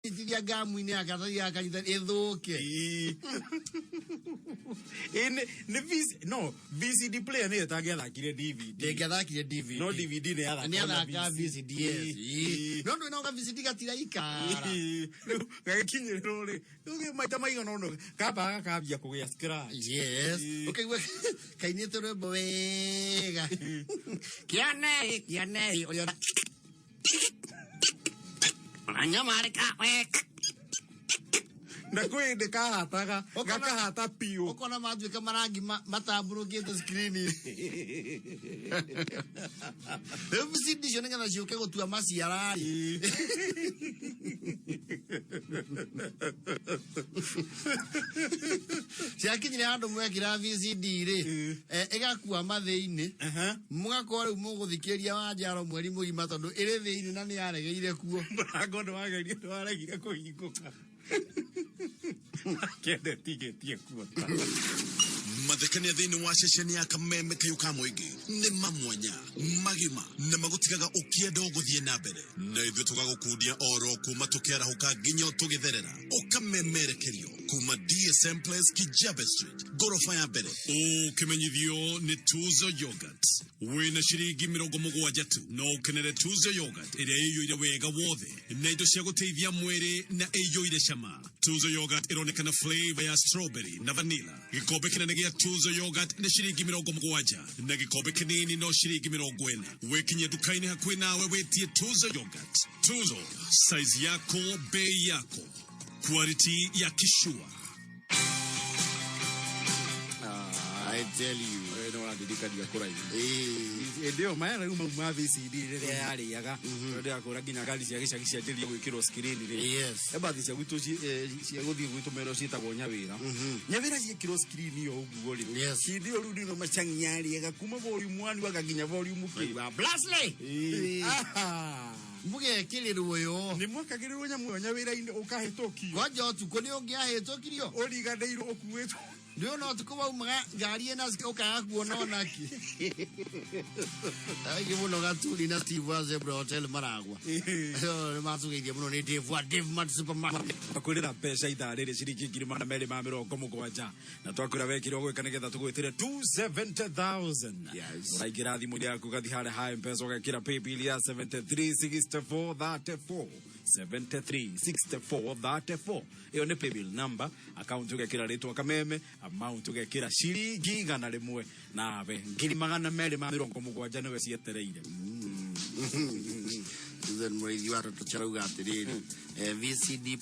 Ũngĩnyitithia ngamu-inĩ ya karatathi ya kanyita ĩthũke. Ĩ, nĩ VC, no VCD player nĩyo ĩtangĩathakire DVD. Ndĩngĩathakire DVD. No DVD nĩ yathakaga Nĩ na yathakaga VCD, yes. Ĩ. No ndũĩ no ka VCD gatiraikara. Ĩ, rĩu gagĩkinyĩrĩrwo rĩ, rĩu maita maigana ũna kamba gakambia kũgĩa scratch. Yes. Ũkaigua kainĩte rwĩmbo wega. Kĩonei, kĩonei, ũrĩa ũranyamarĩka we. Na kwĩ hĩndĩ kahataga, gakahata piũ. Ũkona matuĩka marangi matambũrũkĩte screen. Rĩu VCD icio nĩgetha ciũke gũtua maciara rĩ. Ciakinyire handũ mwekĩra VCD rĩ, ĩgakua thĩinĩ, mũgakorwo rĩu mũgũthikĩrĩria Wanjaro mweri mũgima tondũ ĩrĩ thĩinĩ na nĩ yaregeire kuo. Mũrango nĩwagerie nĩwaregire kũhingũka. Kende tigĩtie kuota. Mathekania thĩinĩ wa ceceni ya Kameme kayũ ka mũingĩ nĩ mamwanya magima na magũtigaga ũkĩenda ũgũthiĩ na mbere, na ithuĩ tũgagũkundia oro kuma tũkĩarahũka nginya tũgĩtherera ũkamemerekerio kuma DSM Place, Kijabe Street, ngoroba ya mbere. Ũkĩmenyithio nĩ Tuzo Yogurt wĩna ciringi 70 tu no ũkenere Tuzo Yogurt ĩrĩa ĩiyũire wega wothe na indo cia gũteithia mwĩrĩ na ĩiyũire cama. Tuzo Yogurt ĩronekana flavor ya strawberry na vanilla. Gĩkombe kĩnene gĩa Tuzo Yogurt nĩ ciringi 70 na gĩkombe kĩnini no ciringi 40. Wĩkinyie nduka-inĩ hakuhĩ nawe wĩtie Tuzo Yogurt. Tuzo, size yako, bei yako, quality ya kishua. I tell you. We nĩ wandirikania kũraihu. Hĩndĩ ĩyo maya rĩu mau ma VCD rĩrĩa yarĩaga, tondũ ndĩrakũra nginya ngari cia gĩcagi cianjĩrĩria gwĩkĩrwo screen rĩ. Yes. He mbathi cia gwitũ cia gũthiĩ gwitũ mero ciĩtagwo Nyawĩra. Nyawĩra ciĩkĩrwo screen ĩyo ũguo rĩ. Yes. Hĩndĩ ĩyo rĩu ndĩno macang'i yarĩaga kuma volume 1 waga nginya volume kĩ. Blasley. Ĩ. Aha. Mũgekĩrĩrwo yo. Nĩ mwekagĩrĩrwo nyamũ ĩyo Nyawĩra-inĩ ũkahĩtũkio. Kwanja ũtukũ nĩ ũngĩahĩtũkirio. Ũriganĩirwo ũkuĩtwo. Ndĩrona ũtukũ waumaga ngari ĩna ũkaga kuona onaki. Aingĩ mũno Gaturi na Steve wa Zebra Hotel maragwa. Nĩ matũgeithia mũno nĩ Dave wa Dave Mart Supermarket. Twakwĩrĩra mbeca ithaa rĩrĩ ciringi 270,000 na twakwĩra wekire ũgwĩka nĩgetha tũgwĩtĩre 270,000. Yes. Ũraingĩra thimũ yaku ũgathiĩ harĩa ha M-Pesa ũgekĩra paybill ya 736434, 736434, ĩyo nĩ paybill number. Account ũgekĩra rĩtwa Kameme, amount ũgekĩra ciringi 100, nawe 270,000 nĩwe cietereire. Susan Mũrĩithi wa Toto Charauga atĩrĩrĩ, VCD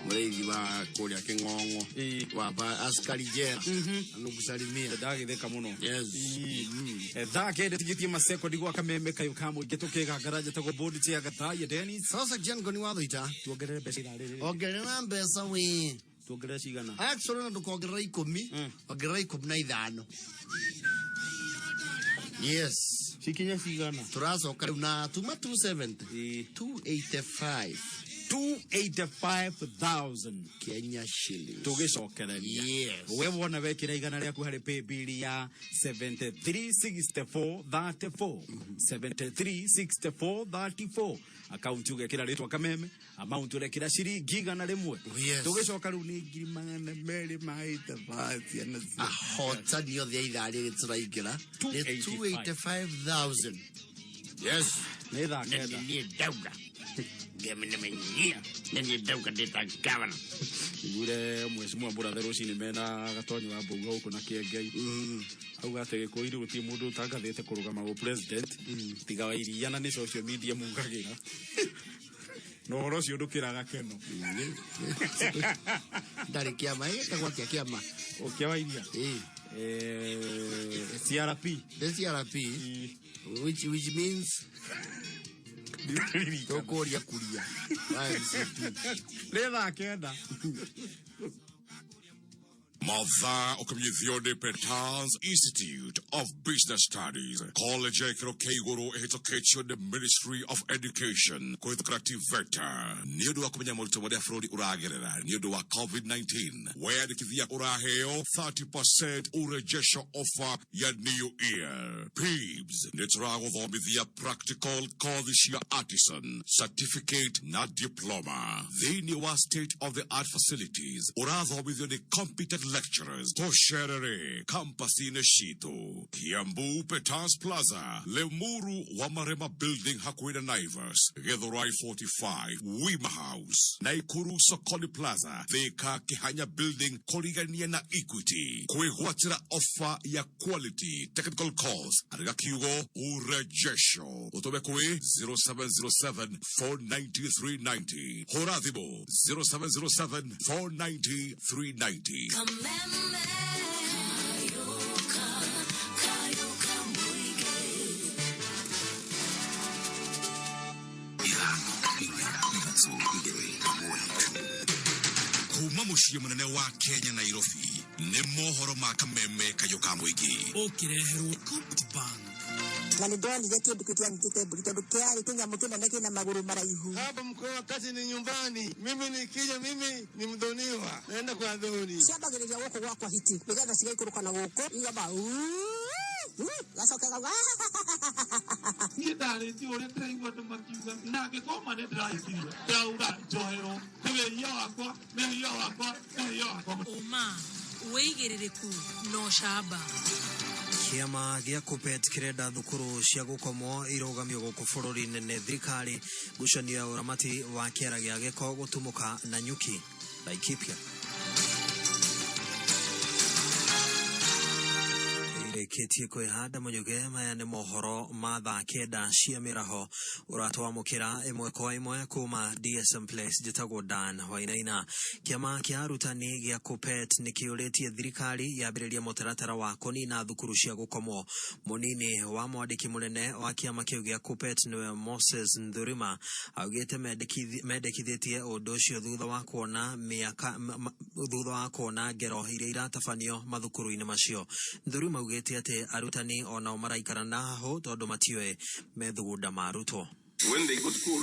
Mũrĩithi wa kũrĩa Kĩng'ong'o wa askari jela anukusalimia. Ndagĩtheka mũno. Yes. Thaa kenda tigĩtie masekondi gwa kameme kayũ ka mũingĩ tũkĩgangara njĩtagwo bodi cia Gathaiya Dennis. Sasa Jengo ni watho ita. Tuongerere mbeca ithaa rĩrĩ. Ongerera mbeca we. Tuongerere cigana? Actually na ndũkongerera 10, ongerera 15. Yes. Cikinye cigana? Tũracoka rĩu na tuma 270. 285. 285,000 Kenya shillings. Tũgĩcokereria. Yes. We wona wekĩra igana rĩaku harĩ paybill ya 736434 736434 akaunti ũgekĩra rĩtwa kameme amount ũrekĩra ciringi 100. Yes. Tũgĩcoka rĩu nĩ 285,000 ciana. Ahotani othe a ithaa rĩrĩ tũraingĩra nĩ 285,000. Yes. Nĩ thaa kenda. Niĩ ndauga ngemenyia nĩ ndauga ndĩta gavana. Igure mheshimiwa Mũrathe rũcinĩ mena Gatonyi wa Mbũgua gũkũ na Kĩengei auga atĩ Gĩkũyũ-inĩ gũtirĩ mũndũ ũtangathĩte kũrũgama gũ president tiga wa iria na nĩ social media mugagĩra na ũhoro ũcio ndũkĩraga keno. Ndarĩ kĩama ĩtagwo atĩa kĩama? Ũkĩa wa iria CRP. The CRP which means tũkũria kuria YMCP. Nĩ thaa kenda. Mathaa ũkĩmenyithio nĩ Petans Institute of Business Studies College ya gĩkĩro kĩa igũrũ ĩhĩtũkĩtio nĩ Ministry of Education kũhĩtũkĩra TVETA nĩ ũndũ wa kũmenya moritũ marĩa bũrũri ũragerera nĩ ũndũ wa COVID-19 weyandĩkithia ũraheo 30% urejesho offer ya New Year. PIBS nĩ tũragũthomithia practical kothi cia artisan certificate na diploma thĩinĩ wa state of the art facilities ũrathomithio nĩ competent lecturers tũcerere kampasi-inĩ citũ Kiambu Petans Plaza, Limuru Wamarema Building hakuhĩ na Naivas, Githurai 45 Wima House, Naikuru Sokoni Plaza, Thika Kihanya Building kũrigania na Equity. Kwĩgwatĩra offer ya quality technical course andĩka kiugo urejesho ũtũme kwĩ 0707 490 390. Hũra thimũ 0707 490 390. Kuma mũciĩ mũnene wa Kenya Nairobi nĩ mohoro ma kameme kayũ ka mũingĩ. Ũkĩreherwo Cooperative Bank. Na nĩ ndonire kĩndũ kĩu kĩanyitĩte mbũri tondũ kĩarĩ kĩnyamũ kĩnene kĩna magũrũ maraihu. Hapa mkoa kati ni nyumbani, mimi nikija, mimi ni mdhoniwa, naenda kwa dhoni. Ciambagĩrĩria gũkũ gwakwa hiti nĩgetha cigaikũrũka na gũkũ igamba gacoka gauga. Niĩ ndarĩtie ũrĩa ndĩraigua andũ makiuga na angĩkorwo ma nĩ ndĩrahĩtirie ndĩrauga njoherwo nĩ wĩhia wakwa, nĩ wĩhia wakwa, nĩ wĩhia wakwa. Ũma wĩigĩrĩrĩku na ũcamba. Kĩama gĩa Kuppet kĩrenda thukuru cia gũkomwo irũgamio gũkũ bũrũri-inĩ nĩ thirikari. Ngucanio ya ũramati wa kĩara gĩa gĩko gũtumũka na nyuki Laikipia. Ĩrĩkĩtie kwĩhanda mũnyuge. Maya nĩ mohoro ma thaa kenda cia mĩraho ũratwamũkĩra ĩmwe kwa ĩmwe kuma DSM Place. Njĩtagwo Dan Wainaina. Kĩama kĩa arutani gĩa Kuppet nĩ kĩũrĩtie thirikari yambĩrĩrie mũtaratara wa kũnina thukuru cia gũkomwo. Mũnini wa mwandĩki mũnene wa kĩama kĩu gĩa Kuppet nĩwe Moses Nthurima augĩte mendekithĩtie ũndũ ũcio thutha wa kuona mĩaka thutha wa kuona ngero iria iratabanio mathukuru-inĩ macio. Nthurima augĩte atĩ arutani onao maraikara na hahũ tondũ matiũĩ methugunda ma arutwo. When they go to school,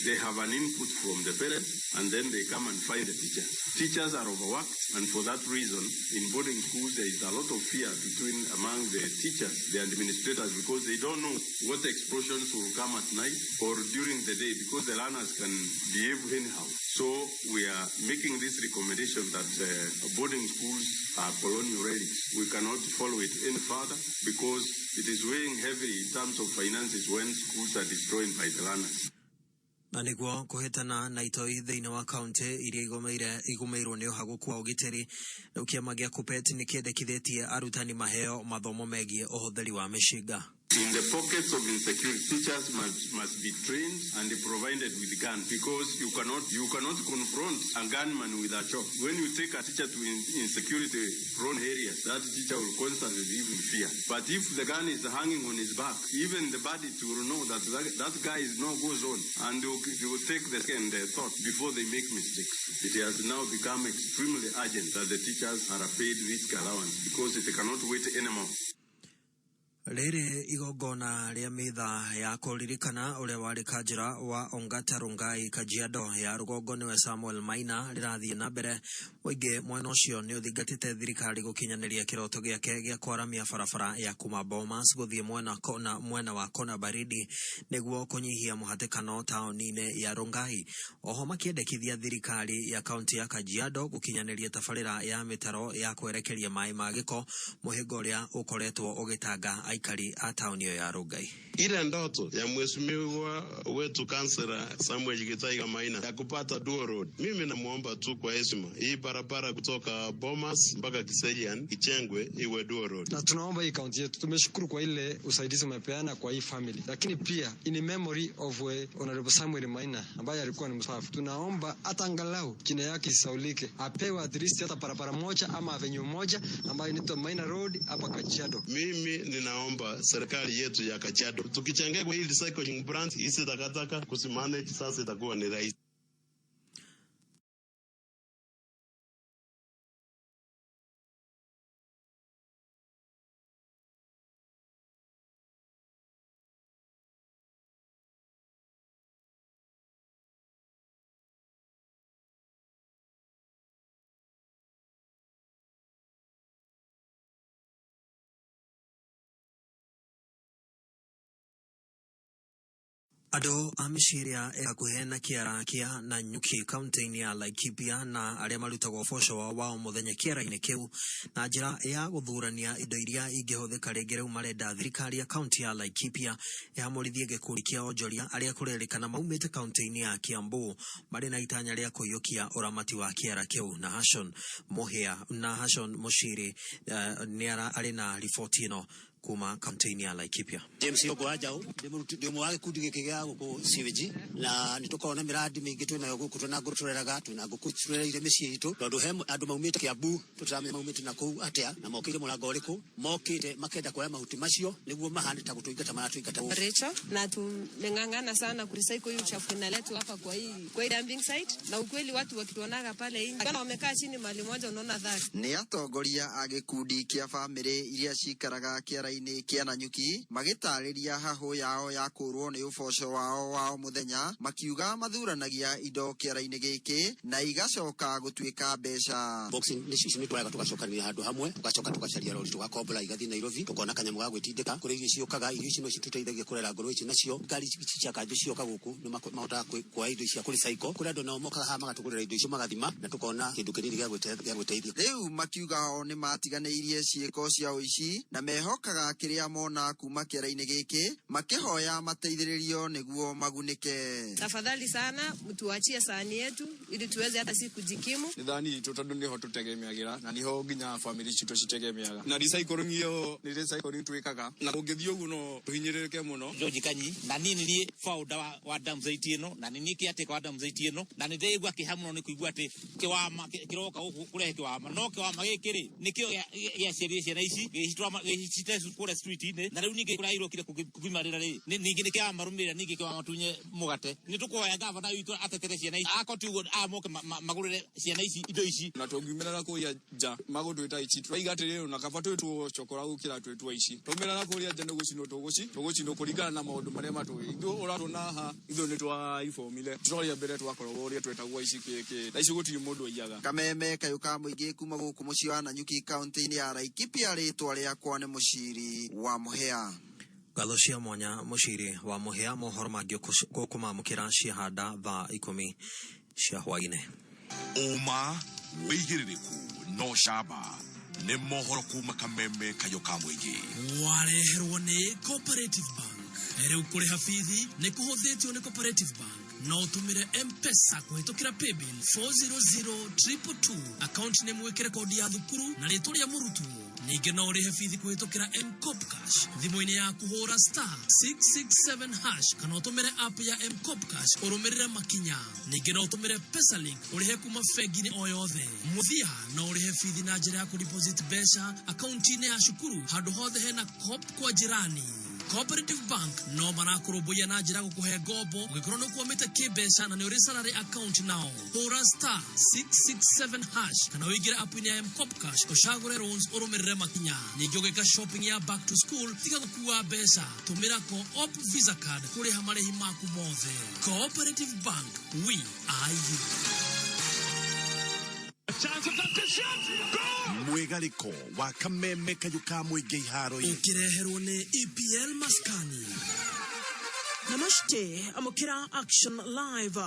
they have an input from the parents, and then they come and find the teachers. Teachers are overworked, and for that reason, in boarding schools, there is a lot of fear among the teachers, the administrators, because they don't know what explosions will come at night or during the day, because the learners can behave anyhow. So we are making this recommendation that boarding schools are colonial relics. We cannot follow it any further because it is weighing heavily in terms of finances when schools are destroyed by the learners. Na nĩguo kũhĩtana na itoi thĩinĩ wa kaunti iria igũmĩirwo nĩ ũhagũku wa ũgitĩri, rĩu kĩama gĩa Kuppet nĩ kĩendekithĩtie arutani maheo mathomo megiĩ ũhũthĩri wa mĩcinga. In the pockets of insecurity, teachers must be trained and provided with guns, because you cannot confront a gunman with a chalk. When you take a teacher to insecurity prone areas, that teacher will constantly live in fear. But if the gun is hanging on his back, even the bandits will know that that guy is no go zone, and they will take the second thought before they make mistakes. It has now become extremely urgent that the teachers are paid risk allowance, because it cannot wait anymore. Rĩrĩ igongona rĩa mitha ya kũririkana ũrĩa warĩ kanjũra wa Ongata Rongai Kajiado ya rũgongo nĩwe Samuel Maina rĩrathiĩ na mbere. Mũingĩ mwena ũcio nĩ ũthingatĩte thirikari gũkinyanĩria kĩroto gĩake gĩa kwaramia barabara ya kuma Bomas gũthiĩ mwena wa Kona Baridi nĩguo kũnyihia mũhatĩkano taũni-inĩ ya Rongai. Oho makĩendekithia thirikari ya kaunti ya Kajiado gũkinyanĩria tabarĩra ya mĩtaro ya kwerekeria maĩ ma gĩko mũhĩnga ũrĩa ũkoretwo ũgĩtanga aikari a taũni ya Rongai. Ile ndoto ya mheshimiwa wetu kansela Samuel Githaiga Maina ya kupata dual road, mimi namuomba tu kwa heshima hii barabara kutoka Bomas mpaka Kiserian ichengwe iwe dual road. Na tunaomba hii kaunti yetu, tumeshukuru kwa ile usaidizi umepeana kwa hii family, lakini pia in memory of Honorable Samuel Maina ambaye alikuwa ni mstaafu, tunaomba hata angalau jina yake isaulike, apewe at least hata barabara moja ama avenue moja ambayo inaitwa Maina Road hapa Kajiado. Mimi ninaomba serikali yetu ya Kajiado tukichangia kwa hii recycling brand hizi takataka kusimanage, sasa itakuwa ni rahisi. Andũ a mĩciĩ ĩrĩa ĩ hakuhĩ na kĩara kĩa Nanyuki kaunti-inĩ ya Laikipia na arĩa marutagwo ũboco wao wa o mũthenya kĩara-inĩ kĩu na njĩra ya gũthurania indo iria ingĩhũthĩka rĩngĩ, rĩu marenda thirikari ya kaunti ya Laikipia ĩhamũrithie gĩkundi kĩa onjoria arĩa kũrerĩkana maumĩte kaunti-inĩ ya Kiambu marĩ na itanya rĩa kũiyũkia ũramati wa kĩara kĩu. Na Hashon Mũhĩa na Hashon Mũciri nĩ arĩ na riboti ĩno kuma kaunti-inĩ ya Laikipia. James Yoko Ajau ndi mwe wa gĩkundi gĩkĩ gĩa gũkũ CVG, na nĩ tũkoragwo na mĩradi mĩingĩ twĩnayo gũkũ, twĩna ngũrũ tũreraga, twĩna ngũkũ tũrereire mĩciĩ itũ, tondũ he andũ maumĩte Kiambu tũtaramenya maumĩte na kũu atĩa na mokĩire mũrango ũrĩkũ, mokĩte makenda kuoya mahuti macio nĩguo mahane ta gũtũingata maratũingata. Rachel, na tumeng'ang'ana sana kurecycle hii uchafu inaletwa hapa kwa hii dumping site, na ukweli watu wakituonaga pale nje kana wamekaa chini mahali moja unaona dhati. Nĩ atongoria a gĩkundi kĩa bamĩrĩ iria cikaraga kĩara-inĩ kĩa Nanyuki magĩtarĩria hahũ yao ya kũrwo nĩ ũboco wao wa o mũthenya, makiuga mathuranagia indo kĩara-inĩ gĩkĩ na igacoka gũtuĩka mbeca. Boxing nĩ ici nĩ twoyaga tũgacokanĩria handũ hamwe, tũgacoka tũgacaria rori tũgakombora igathiĩ Nairobi, tũkona kanyamũ ga gwĩtindĩka. Kũrĩ irio ciũkaga, irio ici no citũteithagia kũrera ngũrwe ici, nacio ngari ici cia kanjũ cioka gũkũ nĩ mahotaga kuoya indo ici cia kũrecycle. Kũrĩ andũ nao mokaga haha magatũgũrĩra indo icio magathima na tũkona kĩndũ kĩnini gĩa gwĩteithia. Rĩu makiuga o nĩ matiganĩirie ciĩko cia ũici na mehokaga kĩrĩa mona kuma kĩara-inĩ gĩkĩ, makĩhoya mateithĩrĩrio nĩguo magunĩke. Tafadhali sana mtuachie sahani yetu ili tuweze hata si kujikimu. Nĩ thani itũ tondũ nĩho tũtegemeagĩra na nĩho nginya family citũ citegemeaga, na recycling ĩyo nĩ recycling twĩkaga, na ũngĩthiĩ ũguo no tũhinyĩrĩrĩke mũno. George Kanyi, na niĩ nĩ niĩ founder wa Damsite ĩno, na nĩ niĩ caretaker wa Damsite ĩno, na nĩ ndĩraigua kĩeha mũno nĩ kũigua atĩ kĩwama kĩroka gũkũ kũrehe kĩwama, no kĩwama gĩkĩ rĩ nĩkĩo gĩaciarire ciana ici gĩcitwara kũrĩa street-inĩ, na rĩu ningĩ kũrĩa irokire kũgimarĩra rĩ ningĩ nĩ kĩramarũmĩrĩra, ningĩ kĩwamatunye mũgate. Nĩ tũkũhoya gavana witũ atetere ciana ici, akorwo ti ũguo amoke magũrĩre ciana ici indo ici. Na tũngiumĩra na kũrĩa nja magũtwĩta ici, tũraiga atĩrĩrĩ, ona kaba twĩtwo cokora gũkĩra twĩtwo ici. Twaumĩra na kũrĩa nja nĩ gũcinwo tũgũcinwo kũringana na maũndũ marĩa matũĩ. Ithuĩ ũratũona haha, ithuĩ nĩ twaibomire, tũroria mbere twakoragwo ũrĩa twetagwo ici kĩkĩ, thaa ici gũtirĩ mũndũ aiyaga. Kameme kayũ ka mũingĩ kuma gũkũ mũciĩ wa Nanyuki kaunti-inĩ ya Laikipia, rĩtwa rĩakwa nĩ Mũciri wa Mũhĩa. Ngatho cia mwanya Mũciri wa Mũhĩa. Mohoro mangĩ gũkũmamũkĩra ciahanda thaa 10 cia hwaĩ-inĩ. Ũma wĩigĩrĩrĩku no camba nĩ mohoro kuma Kameme kayũ ka mũingĩ. Wareherwo nĩ Cooperative Bank. Rĩu kũrĩha bithi nĩ kũhũthĩtio nĩ Cooperative Bank. No ũtũmĩre M-Pesa kũhĩtũkĩra paybill 400222, account name wĩkĩre kodi ya thukuru na rĩtwa rĩa mũrutwo. Ningĩ no ũrĩhe bithi kũhĩtũkĩra M-Kopa Cash thimũ-inĩ yaku, hũra *667# kana ũtũmĩre app ya M-Kopa Cash ũrũmĩrĩre makinya. Ningĩ no ũtũmĩre Pesalink ũrĩhe kuma bengi-inĩ o yothe. Mũthia no ũrĩhe bithi na njĩra ya kũdeposit mbeca akaunti-inĩ ya cukuru handũ hothe hena Co-op kwa jirani. Cooperative Bank no marakũrũmbũiya na njĩra gũkũhe ngombo ũngĩkorwo nĩ ũkwamĩte kĩmbeca na nĩ ũrĩ salary account nao. Hũra *667# kana ũingĩre app-inĩ ya M-Kopa Cash ũcagũre loans ũrũmĩrĩre makinya. Ningĩ ũgĩka shopping ya back to school, tiga gũkua mbeca, tũmĩra Co-op Visa card kũrĩha marĩhi maku mothe. Cooperative Bank, we are you. Mwĩgarĩko wa kameme kayũ ka mũingĩ iharo-inĩ. Ũkĩreherwo nĩ EPL Maskani. Namaste, amukira Action Live.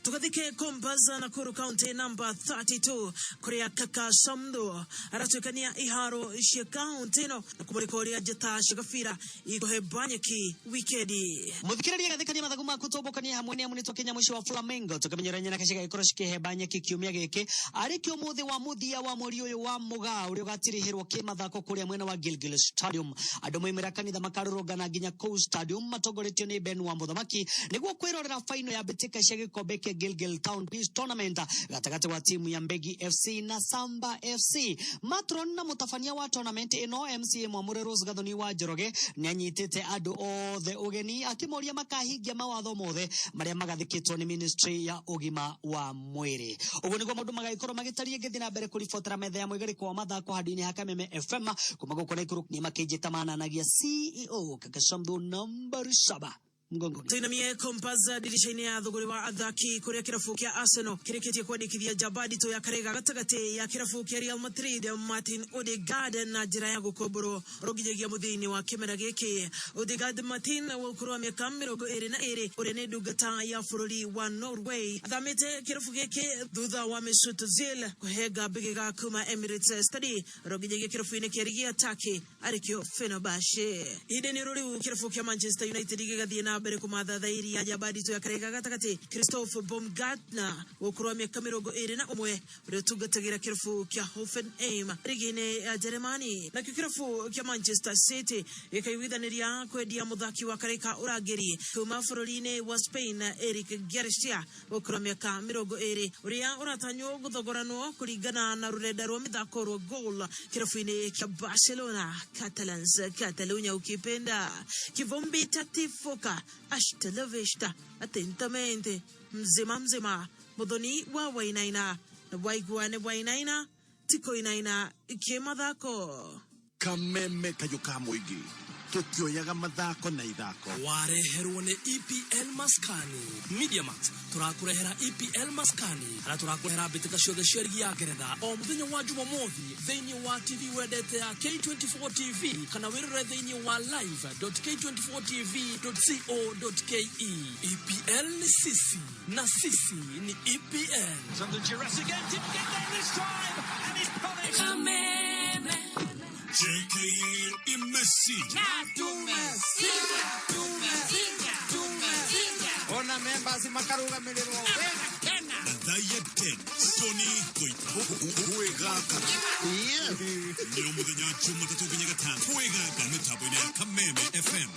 Tugathike Kombaza Nakuru County number 32 kuria kaka Samdo aratuikania iharo cia county ino na kumurika uria njata cia gabira ikuhe banyeki wikendi. Muthikiriria gathikania mathagu maku tumbukanie hamwe ni amu nitwakinya muciĩ wa Flamengo tukamenyera nyana kaciga gikorwo cikihemba nyeki kiumia giki ari kio muthi wa muthia wa mweri uyu wa Mugaa uria ugatirihirwo kimathako kuria mwena wa Gilgil Stadium. Andu moimira kanitha makarurungana nginya kuu stadium matongoretio ni Ben wa Muthamaki niguo kwirorera faino ya mbitika cia gikombe kia Gilgil Town Peace Tournament gatagati wa timu ya Mbegi FC na Samba FC. Matron na mutabania wa tournament ino MCA Mwamure Rose Gathoni wa Njoroge nianyitite andu othe ugeni akimoria makahingia mawatho mothe maria magathikitwo ni ministry ya ugima wa mwiri. Uguo niguo maundu magaikorwo magitarie ngithi na mbere kuribotera metha ya mwigariko wa mathako handu-ini ha Kameme FM kuma guku Nakuru ni makinjita mananagia CEO Kakasambu nambari 7 mgongoni. Tuinamie Kompas dirisha-inĩ ya thũgũrĩ wa athaki kũrĩa kĩrabu kĩa Arsenal kĩrĩkĩtie kwandĩkithia njamba nditũ ya karega gatagatĩ ya kĩrabu kĩa Real Madrid Martin Odegaard na njĩra ya gũkomborwo rũnginyagia mũthia-inĩ wa kĩmera gĩkĩ. Odegaard Martin wa ũkũrũ wa mĩaka 22 ũrĩa nĩ ndungata ya bũrũri wa Norway athamĩte kĩrabu gĩkĩ thutha wa Mesut Ozil kũhenga mbĩgĩga kuma Emirates Stadium rũnginyagia kĩrabu-inĩ kĩa rigi ya Turkey arĩkĩo Fenerbahce. Ihinda-inĩ rĩu kĩrabu kĩa Manchester United gĩgathiĩ na mbere kũmathathairia njamba nditũ ya karega gatagatĩ Christoph Baumgartner wa ũkũrũ wa mĩaka 21 ũrĩa ũtungatagĩra kĩrabu kĩa Hoffenheim rigi-inĩ ya Jeremani. Nakĩo kĩrabu kĩa Manchester City gĩkaiguithanĩria kwendia mũthaki wa kareka ũrangĩri kuma bũrũri-inĩ wa Spain Eric Garcia wa ũkũrũ wa mĩaka 20 ũrĩa ũratanywo gũthogoranwo kũringana na rũrenda rwa mĩthako rwa Goal kĩrabu-inĩ kĩa Barcelona Catalans Catalunya ukipenda. Kivumbi tatifuka hasta la vista atentamente mzima mzima muthoni wa Wainaina na waigua nĩ Wainaina tikoinaina kĩmathako. Kameme kayũ ka mũingĩ tukioyaga mathako na ithako. Wareherwo nĩ EPL Maskani. Mediamax turakũrehera EPL Maskani harĩa tũrakũrehera mbĩtĩka ciothe cia rigi ya Ngeretha o mũthenya wa Jumamothi thĩinĩ wa TV wendete ya K24 TV kana wĩrore thĩinĩ wa live.k24tv.co.ke. EPL ni sisi na sisi ni EPL. Under duress again, didn't get there this time and is punished. Kameme. JKL Imesi. Ona members makarugamirĩrwo wega. Thathaia 10 Tony Koita Kwĩgaka nĩ o mũthenya Jumatatũ nginya Gatano Kwĩgaka mĩtambo-inĩ ya Kameme FM.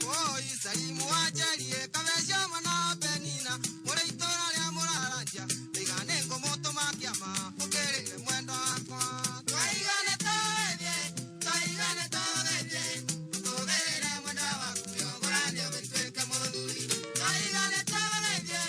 Oi, Salimu wajarie kabeca mwana Penina mũrĩ itũra rĩa mũraranjia ndĩgane ngũmũtũma kĩama ũkĩrĩre mwendwa wakwa. Twaigane tũgĩthiĩ, twaigane tũgĩthiĩ, ũtũgĩrĩre mwendwa waku nĩũgũrathiĩ ũgĩtuĩke mũthuri. Twaigane tũgĩthiĩ,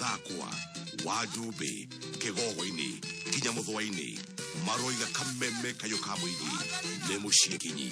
Gathakwa, Wajumbe, Kĩgogo-inĩ nginya Mũthũa-inĩ maroiga kameme kayũ ka mũingĩ nĩ mũciĩ kinyi.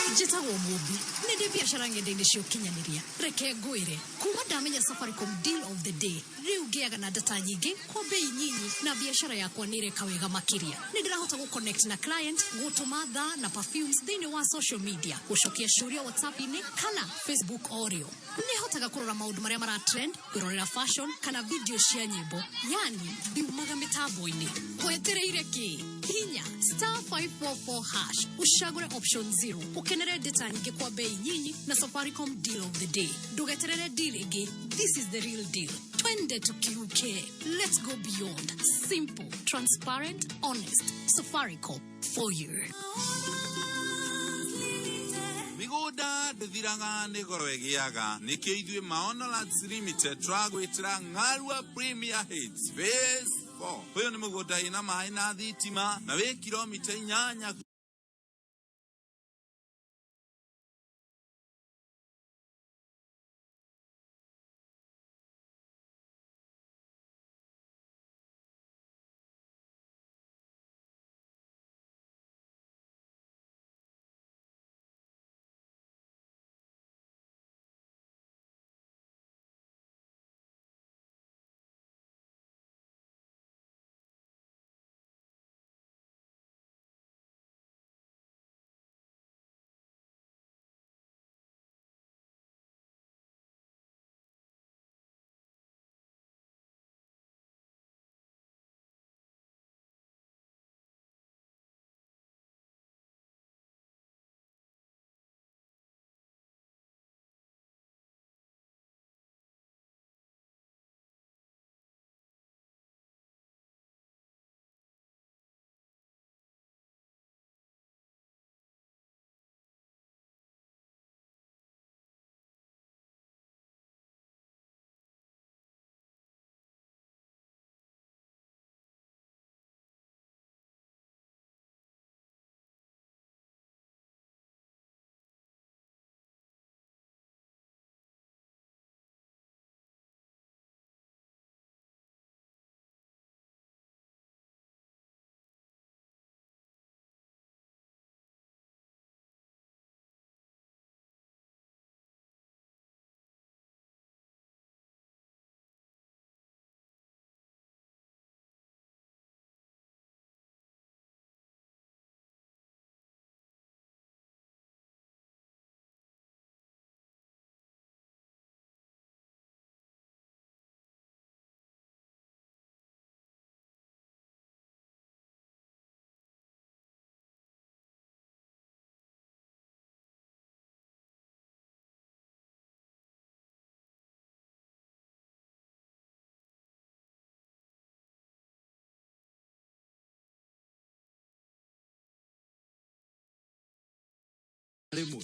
Njĩtagwo Mũmbi, nĩ ndĩ biacara ng'enda-inĩ cia ũkinyanĩria. Reke ngwĩre, kuma ndamenya Safaricom deal of the day, rĩu ngĩaga na data nyingĩ kwa bei nyinyi na biacara yakwa nĩ ĩreka wega makĩria. Nĩ ndĩrahota gũ-connect na client, gũtũma thaa na perfumes thĩinĩ wa social media, gũcokia ciũria WhatsApp-inĩ kana Facebook o rĩo. Nĩ hotaga kũrora maũndũ marĩa mara trend, kwĩrorera fashion kana video cia nyĩmbo, yani ndiumaga mĩtambo-inĩ. Wetereire kĩ? Hinya star 544 hash ũcagũre option 0 ũkenere data nyingĩ kwa bei nyinyi na Safaricom deal of the day. Ndũgeterere deal ĩngĩ. This is the real deal. Twende tukiuke. Let's go beyond. Simple, transparent, honest. Safaricom for you. Mĩgũnda ndĩthiraga nĩ goro ĩgĩaga nĩkĩo ithuĩ Maono Lands Limited tũragwĩtĩra Ng'arua Premier Heights Phase 4. Ũyũ nĩ mũgũnda wĩna maĩ na thitima na wĩ kilomita 8 rĩmwe.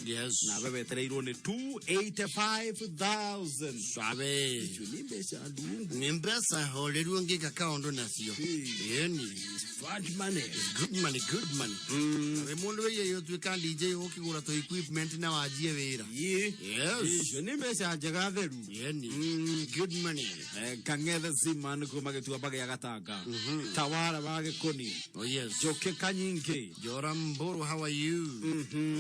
Yes. Nawe wetereirwo nĩ 285,000. Swabe. Icio nĩ mbeca ndungu. Nĩ mbeca horeru ũngĩka kaũndũ nacio. Ĩni. Smart money. Good money, good money. Nawe mũndũ wĩiye ũtuĩka DJ ũkĩgũra tũ equipment na wanjie wĩra. Yes. Icio nĩ mbeca njega theru. Ĩni. Good money. Kang'ethe Zeman kuma gĩtuamba gĩa Gatanga. Tawara wa Gĩkũni. Oh yes. Njoke Kanyingĩ. Jora Mburu, how are you?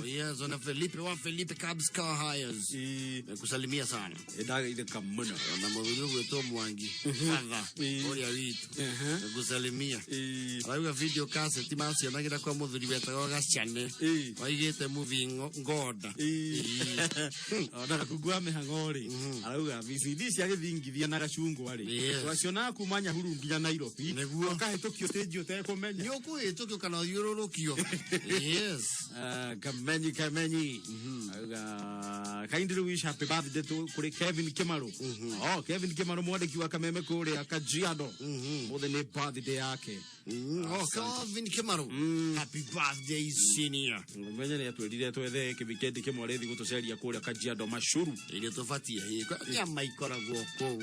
Oh yes, ona Felipe wa Felipe Cabs Car Hires. Nakusalimia sana. Ndageithĩka mũno. Ona mũthuri ũgwĩtwo Mwangi. Father, ũrĩa witũ. Nakusalimia. Arauga video cassette macionagĩra kwa mũthuri wetagwo Gacane. Waigĩte movie Ngonda. Ona gakungu wa mĩhang'o rĩ, arauga VCD cia gĩthingithia na gacungwa rĩ, Yes. twacionaga kuma Nyahururu nginya Nairobi. Nĩguo. Ũkahĩtũkio stage ũtekũmenya. Nĩ ũkũhĩtũkio kana ũthiũrũrũkio. Yes. Kamenyi Kamenyi. Auga kindly wish happy birthday to kuri Kevin Kimaru. Oh, Kevin Kimaru mwandĩki wa Kameme kũrĩa Kajiado. Mũthĩ nĩ birthday yake. Oh, Kelvin Kimaru. Happy birthday senior. Menye nĩ atwĩrire twethe kĩwikendi kĩmwe rĩthi gũtũceria kũrĩa Kajiado Mashuru. Irio tũbatiĩ hĩ nyama ikoragwo kũu.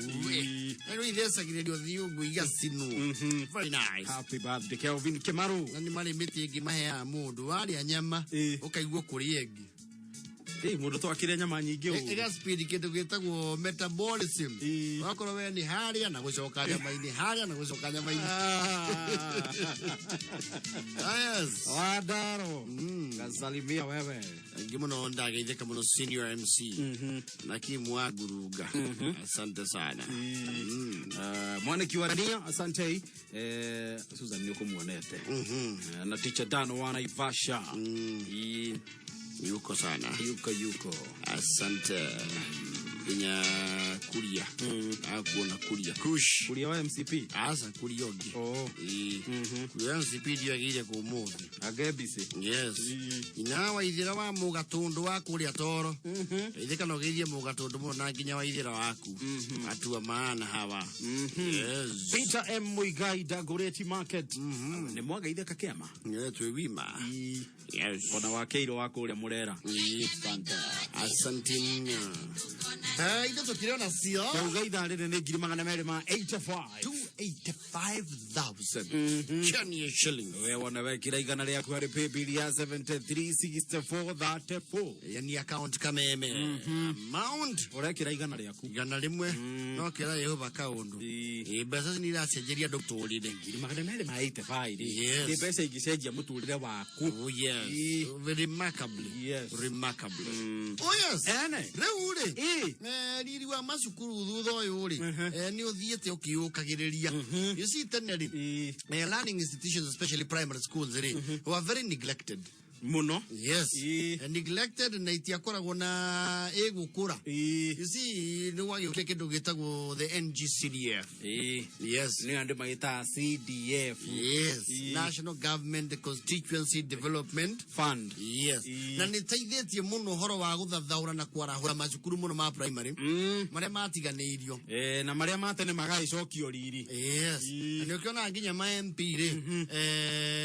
Rĩu ithecagĩrĩrio thiũngũ igacinwo. Very nice. Happy birthday Kelvin Kimaru. Na nĩ marĩ mĩtĩ ĩngĩ maheaga mũndũ warĩa nyama ũkaigua kũrĩa ĩngĩ. Ĩ, mũndũ twakire nyama nyingĩ ũũ. Ĩga speed kĩndũ gĩtagwo metabolism. Wakorwo we nĩ harĩa na gũcoka nyama-inĩ, harĩa na gũcoka nyama-inĩ. Ah, yes. Wadaro. Ngasalimia wewe. Thank you muno ndageithĩka muno senior MC. Na Kim wa Ngurunga. Asante sana. Mwaniki wa Dania, asante. Susan nĩ ũkũmuonete. Na teacher Dan wa Naivasha. Yuko sana. Yuko yuko. Asante. Nginya kuria. Akuona kuria. Kush. Kuria wa MCP. Asa kuria ũngĩ. Oh. Ĩĩ. Kuria MCP ndiagĩire kũ ũmũthĩ. Agebisi. Yes. Nginya waithĩra wa mũgatũndũ wa kũrĩa toro. Geithĩka na ũgeithie mũgatũndũ mũno na nginya waithĩra waku. Atua maana hawa. Yes. Peter M Muigai Dagoretti Market. Nĩ mwageithĩka kĩama. Yeah, twĩ wima. Yes. Ona wa Keiro wa kũrĩa Mũrera. Asante. Asante. Indo tũkĩrĩ ona cio. Ndauga ithaa rĩrĩ nĩ 285,000. 285,000. Kenya shillings. We wona wekĩra igana rĩaku harĩ paybill ya 736434. Yani account kameme. Amount. Ũrekĩra igana rĩaku. Igana rĩmwe. No kĩra Yehova kaũndũ. Ĩ, mbeca ici nĩ iracenjeria andũ mũtũrĩre. 285 rĩ. Yes. Nĩ mbeca ingĩcenjia mũtũrĩre waku. Oh yes. Remarkably. Yes. Remarkably. Oh yes. Ene. Rĩu rĩ. Riri wa macukuru thutha ũyũ rĩ. Nĩ ũthiĩte ũkĩũkagĩrĩria. You see tene rĩ. Learning institutions especially primary schools rĩ were very neglected. Muno. Yes. Neglected na itiakoragwo na ĩgũkũra. You see nĩ gwagĩũkire kĩndũ gĩtagwo the NGCDF. Yes. Nĩ andũ magĩtaga CDF. Yes. National Government Constituency Development Fund. Yes. Na nĩ ĩteithĩtie mũno ũhoro wa gũthathaũra na kwarahũra macukuru mũno ma primary marĩa matiganĩirio. Na marĩa ma tene magagĩcokio riri. Yes. Na nĩ ũkĩonaga nginya ma MP rĩ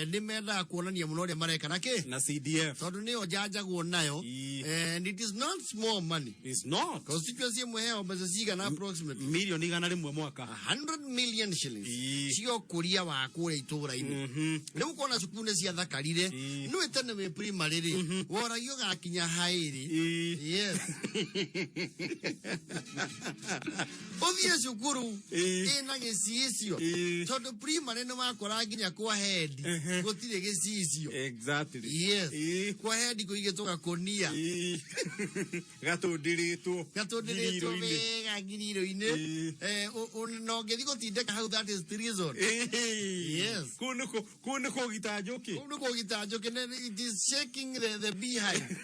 nĩ mendaga kuonania mũno ũrĩa mareka na kĩ? Na CDF. Tondũ nĩyo njanjagwo nayo. And it is not small money. It's not. Constituency ĩmwe heo mbeca cigana approximately? Milioni 100 mwaka. 100 million shillings. Cia ũkũria wa kũrĩa itũũra-inĩ. Rĩu ũkona cukuru nĩ ciathakarire. Nĩũĩ tene wĩ primary rĩ, woragio ũgakinya haĩrĩ. Yes. Ũthiĩ cukuru ĩna gĩcicio. Tondũ primary nĩ wakora nginya kwa head gũtirĩ gĩcicio. Exactly. Yes. Kwa head kũigĩtwo gakũnia. Gatũndĩrĩtwo. Gatũndĩrĩtwo wega ngiriro-inĩ. Na ũngĩthiĩ gũtindĩka hau that is treason. Yes. Kũu nĩ kũgita njũkĩ. Kũu nĩ kũgita njũkĩ. It is shaking the beehive.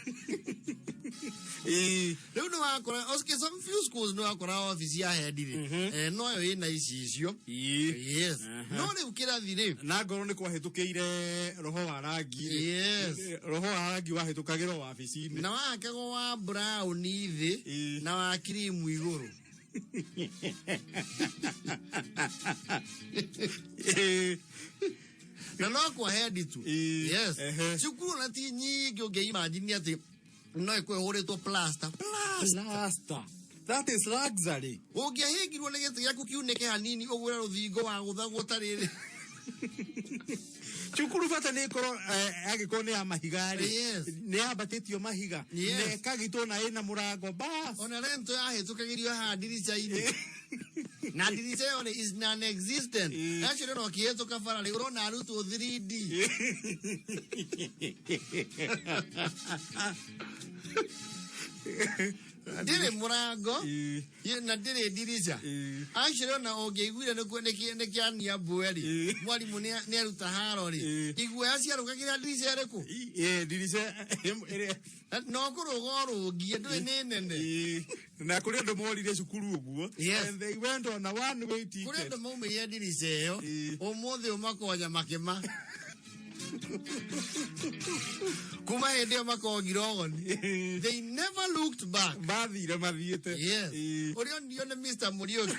Rĩu nĩ wakora, okay, some few schools nĩ wakora office ya head rĩ. Noyo ĩna icicio. Yes. No rĩu kĩrathi rĩ. Na ngorwo nĩ kwahĩtũkĩire roho wa rangi rĩ. Yes. Roho wa rangi wahĩtũkagĩrwo wabici-inĩ. Na wahakagwo wa brown thĩ na wa cream igũrũ. Na no kwa head tu. Yes. Cukuru na ti nyingĩ ũngĩimagine atĩ no ĩkũhũrĩtwo plaster. Plaster. That is luxury. Ũngĩahĩngirwo nĩ gĩtĩ gĩaku kiunĩke hanini ũgũre rũthingo wa gũthagwo ta rĩrĩ. Cukuru bata nĩ ĩkorwo angĩkorwo nĩ ya mahiga rĩ. Yes. Nĩ yambatĩtio mahiga. Yes. Na ĩkagitwo na ĩna mũrango bas. Ona rento yahĩtũkagĩrio haha ndirica-inĩ. Na ndirica ĩyo is non-existent. Actually ona ũkĩhĩtũka bara rĩ ũrona arutwo 3D. Ndĩrĩ mũrango na ndĩrĩ ndirica. Actually ona ũngĩaiguire nĩ kĩania mbwe rĩ, mwarimũ nĩ aruta haro rĩ, iguoya ciarũgagĩra ndirica ĩrĩkũ? Ndirica ĩrĩa No kũrũga ũrũngie ndũĩ nĩ nene. Na kũrĩ andũ morire cukuru ũguo. Yes. And they went on a one way ticket. Kũrĩ andũ maumĩrire ndirica ĩyo ũmũthĩ ũmakonya makĩma. Kuma hĩndĩ ĩyo makongira ũgoni. They never looked back. Mathire mathiĩte. Yes. Ũrĩa onio nĩ Mr. Mũriũki.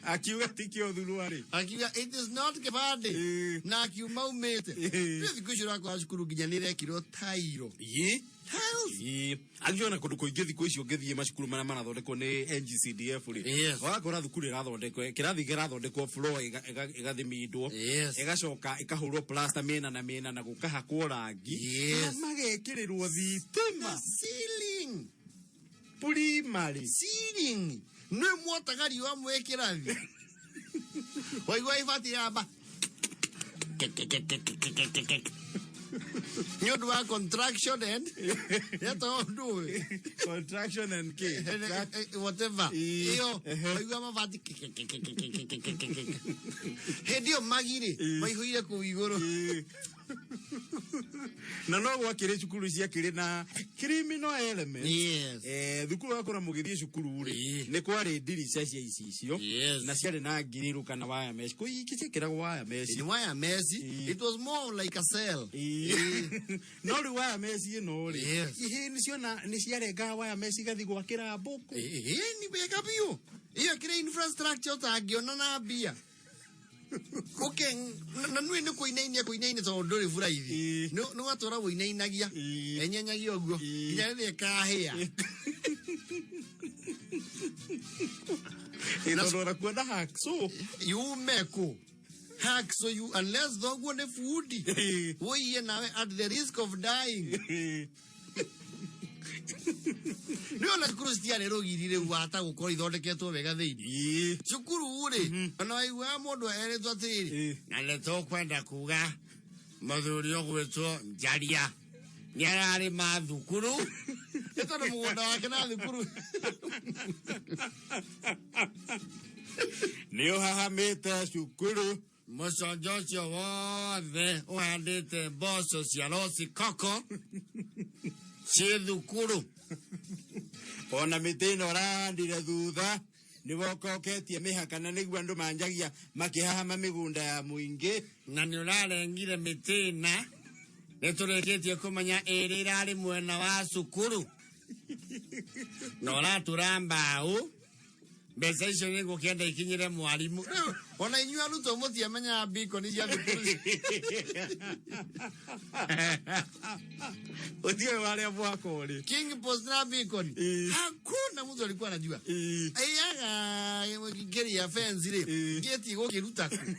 Akiuga ti kĩothurwa rĩ. Akiuga it is not kĩbandĩ. Na akiuma umĩte. Rĩu thikũ ici ũrakora cukuru nginya nĩ ĩrekĩrwo tairo. Tiles. Actually na kũndũ kũingĩ thikũ ici ũngĩthiĩ macukuru marĩa marathondekwo nĩ NGCDF rĩ, ũgakora thukuru ĩrathondekwo, kĩrathi kĩrathondekwo, floor ĩgathimindwo, ĩgacoka ĩkahũrwo plaster mĩena na mĩena na gũkahakwo rangi, na magekĩrĩrwo thitima. Ceiling. Primary. Ceiling. Nĩ mwotaga riũa mwĩ kĩrathi, waigua ibati yamba nĩ ũndũ wa contraction and yetagwo ũndũ ũyũ. Contraction and K. Whatever ĩyo, waigua mabati hĩndĩ ĩyo magirĩ maihũire kũu igũrũ. Na no gwakĩrĩ cukuru ciakĩrĩ na criminal element. Thukuru wakora mũgĩthiĩ cukuru rĩ, nĩ kwarĩ ndirica cia icicio na ciarĩ na ngiriru kana wire mesh, kũ ingĩ ciĩkĩragwo wire mesh. Ni wire mesh. It was more like a cell. No rĩu wire mesh ĩno rĩ, ihĩ nĩciona nĩ ciarengaga wire mesh igathiĩ gwakĩra mbũkũ. Ĩĩ, ni wega biũ. Ĩyo kĩrĩ infrastructure ũtangĩona na mbia. Okay, na nui nĩ kũinainia kũinainia tondũ ndũrĩ buraithi. Nĩ watũra wũinainagia, enyenyagia ũguo nginya rĩrĩa ĩkahĩa. Tondũ ona kuona hacksaw. Yume kũ hacksaw you, unless thoguo nĩ bundi ũiye nawe at the risk of dying. Nĩ ona cukuru citiarĩ rũgiri rĩu wata gũkorwo ithondeketwo wega thĩinĩ cukuru rĩ, ona waiguaga mũndũ erĩtwo atĩrĩrĩ, na nĩ tũkwenda kuga mũthuri ũgwĩtwo Njaria nĩ ararĩma thukuru, nĩ tondũ mũgũnda wake na thukuru. Nĩ ũhahamĩte cukuru. Mũconjo ũcio wothe ũhandĩte mboco cia rosi koko ciĩ thukuru. Ona mĩtĩ ĩno ũrahandire thutha nĩ wokoketie mĩhaka, na nĩguo andũ manjagia makĩhahama mĩgũnda ya mũingĩ. Na nĩ ũrarengire mĩtĩ ĩna, nĩ tũrĩkĩtie kũmenya ĩrĩ ĩrarĩ mwena wa cukuru, na ũratura mbaũ, mbeca icio nĩ ngũkĩenda ikinyĩre mwarimũ. Rĩu, ona inyuĩ arutwo mũtiamenyaga mbiko nĩ cia thukuru. Ũtiũĩ warĩa mwaka ũrĩ. King Post na beacon, hakuna mtu alikuwa anajua. Aiyaga ngeria fence rĩ, gate gũkĩruta kũ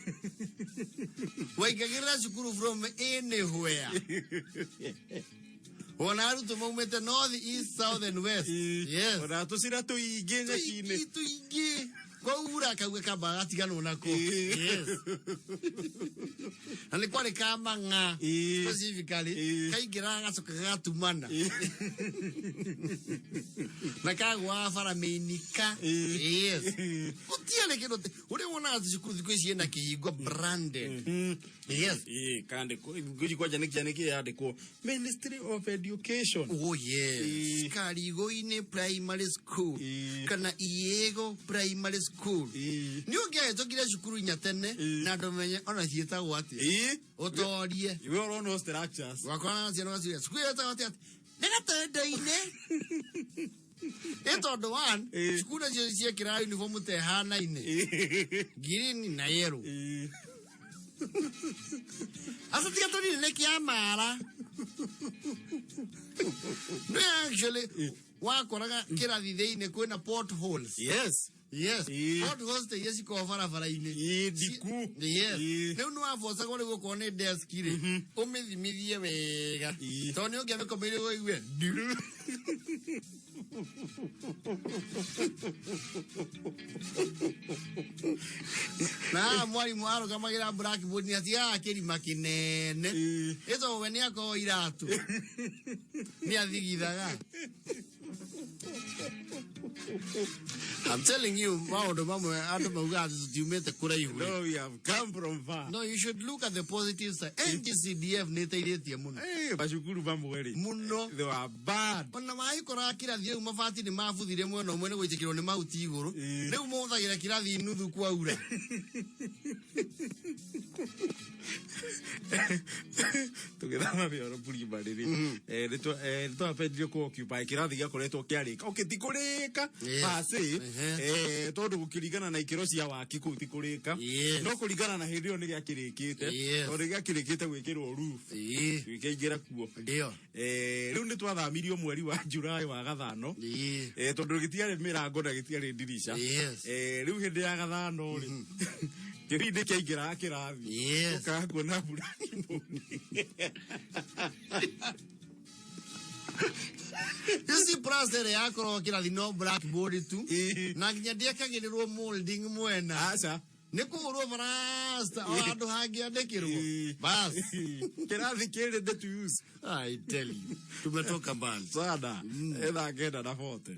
waingagĩrĩra cukuru from anywhere, ona arutwo maumĩte north, east, south and west. Yes. Ona tũcĩra tũingĩ nyeki-inĩ. Tũingĩ kwaura kauga kamba gatiganwo nako. Yes, na nĩ kwarĩ kamang'a specifically kaingĩraga gacoka gagatumana na kagwaga bara mĩinika. Yes, gũtiarĩ kĩndũ ũrĩa wonaga atĩ cukuru thikũ ici ĩna kĩhingo branded. Yes. Kandĩkwo ngũji kwanja nĩ kĩa yandĩkwo Ministry of Education. Oh yes. Karigo-inĩ Primary School kana Iego Primary School. Nĩ ũngĩahĩtũkire cukuru inya tene na ndũmenye ona ciĩtagwo atĩa. Ũtorie. We all know structures. Wakorana na ciana ũgaciũria cukuru ĩyo ĩtagwo atĩa? Nĩ gatendo-inĩ. Ĩ tondũ one, cukuru nacio ciekĩraga uniform ta ĩhanaine. Green na yellow. Asa tiga tũnini nĩ kĩa mara. Nĩ actually wakoraga kĩrathi thĩinĩ kwĩna potholes. Yes. Potholes ta iria cikoragwo barabara-inĩ. Ndiku. Yes. Rĩu nĩ wabocagwo rĩu okorwo nĩ desk rĩ, ũmĩthimithie wega. Tondũ nĩ ũngĩamĩkomeire ũigue ndu. Na haha mwarimũ arũgamagĩra blackboard nĩ atigaga kĩrima kĩnene. Ĩ tondũ we nĩ akoragwo iratũ. Nĩ athigithaga. I'm telling you, maũndũ mamwe andũ maugaga atĩ tũtiumĩte kũraihu. No, we have come from far. No, you should look at the positive side. NGCDF nĩ ĩteithĩtie mũno. Macukuru mamwe rĩ. Mũno. They were bad. Ona wagĩkoraga kĩrathi rĩu mabati nĩ mabuthire mwena ũmwe nĩ gũitĩkĩrwo nĩ mahuti igũrũ. Rĩu mũhũthagĩra kĩrathi nuthu kwaura. Tũgĩthama mĩoro primary rĩ, nĩ twabendirio ku occupy kĩrathi gĩakwa. gĩakoretwo kĩarĩka. Okay, ti kũrĩka pase, tondũ gũkĩringana na ikĩro cia waki kũu ti kũrĩka, no kũringana na hĩndĩ ĩyo nĩ gĩakĩrĩkĩte, tondũ gĩakĩrĩkĩte gwĩkĩrwo roof gĩkĩingĩra kuo. Ndio. Rĩu nĩ twathamirio mweri wa Julai wa gathano, tondũ gĩtiarĩ mĩrango na gĩtiarĩ ndirica. Rĩu hĩndĩ ya gathano rĩ, kĩrindĩ kĩaingĩraga kĩrathi, ũkaga kuona mbura. Ici plaster ĩrĩa yakoragwo kĩrathi no blackboard tu, na nginya ndĩekagĩrĩrwo molding mwena. Aca. Nĩ kũhũrwo plaster o handũ hangĩandĩkĩrwo bas. Kĩrathi kĩ ready to use. I tell you, tumetoka mbali sana. Thaa 9 na 40.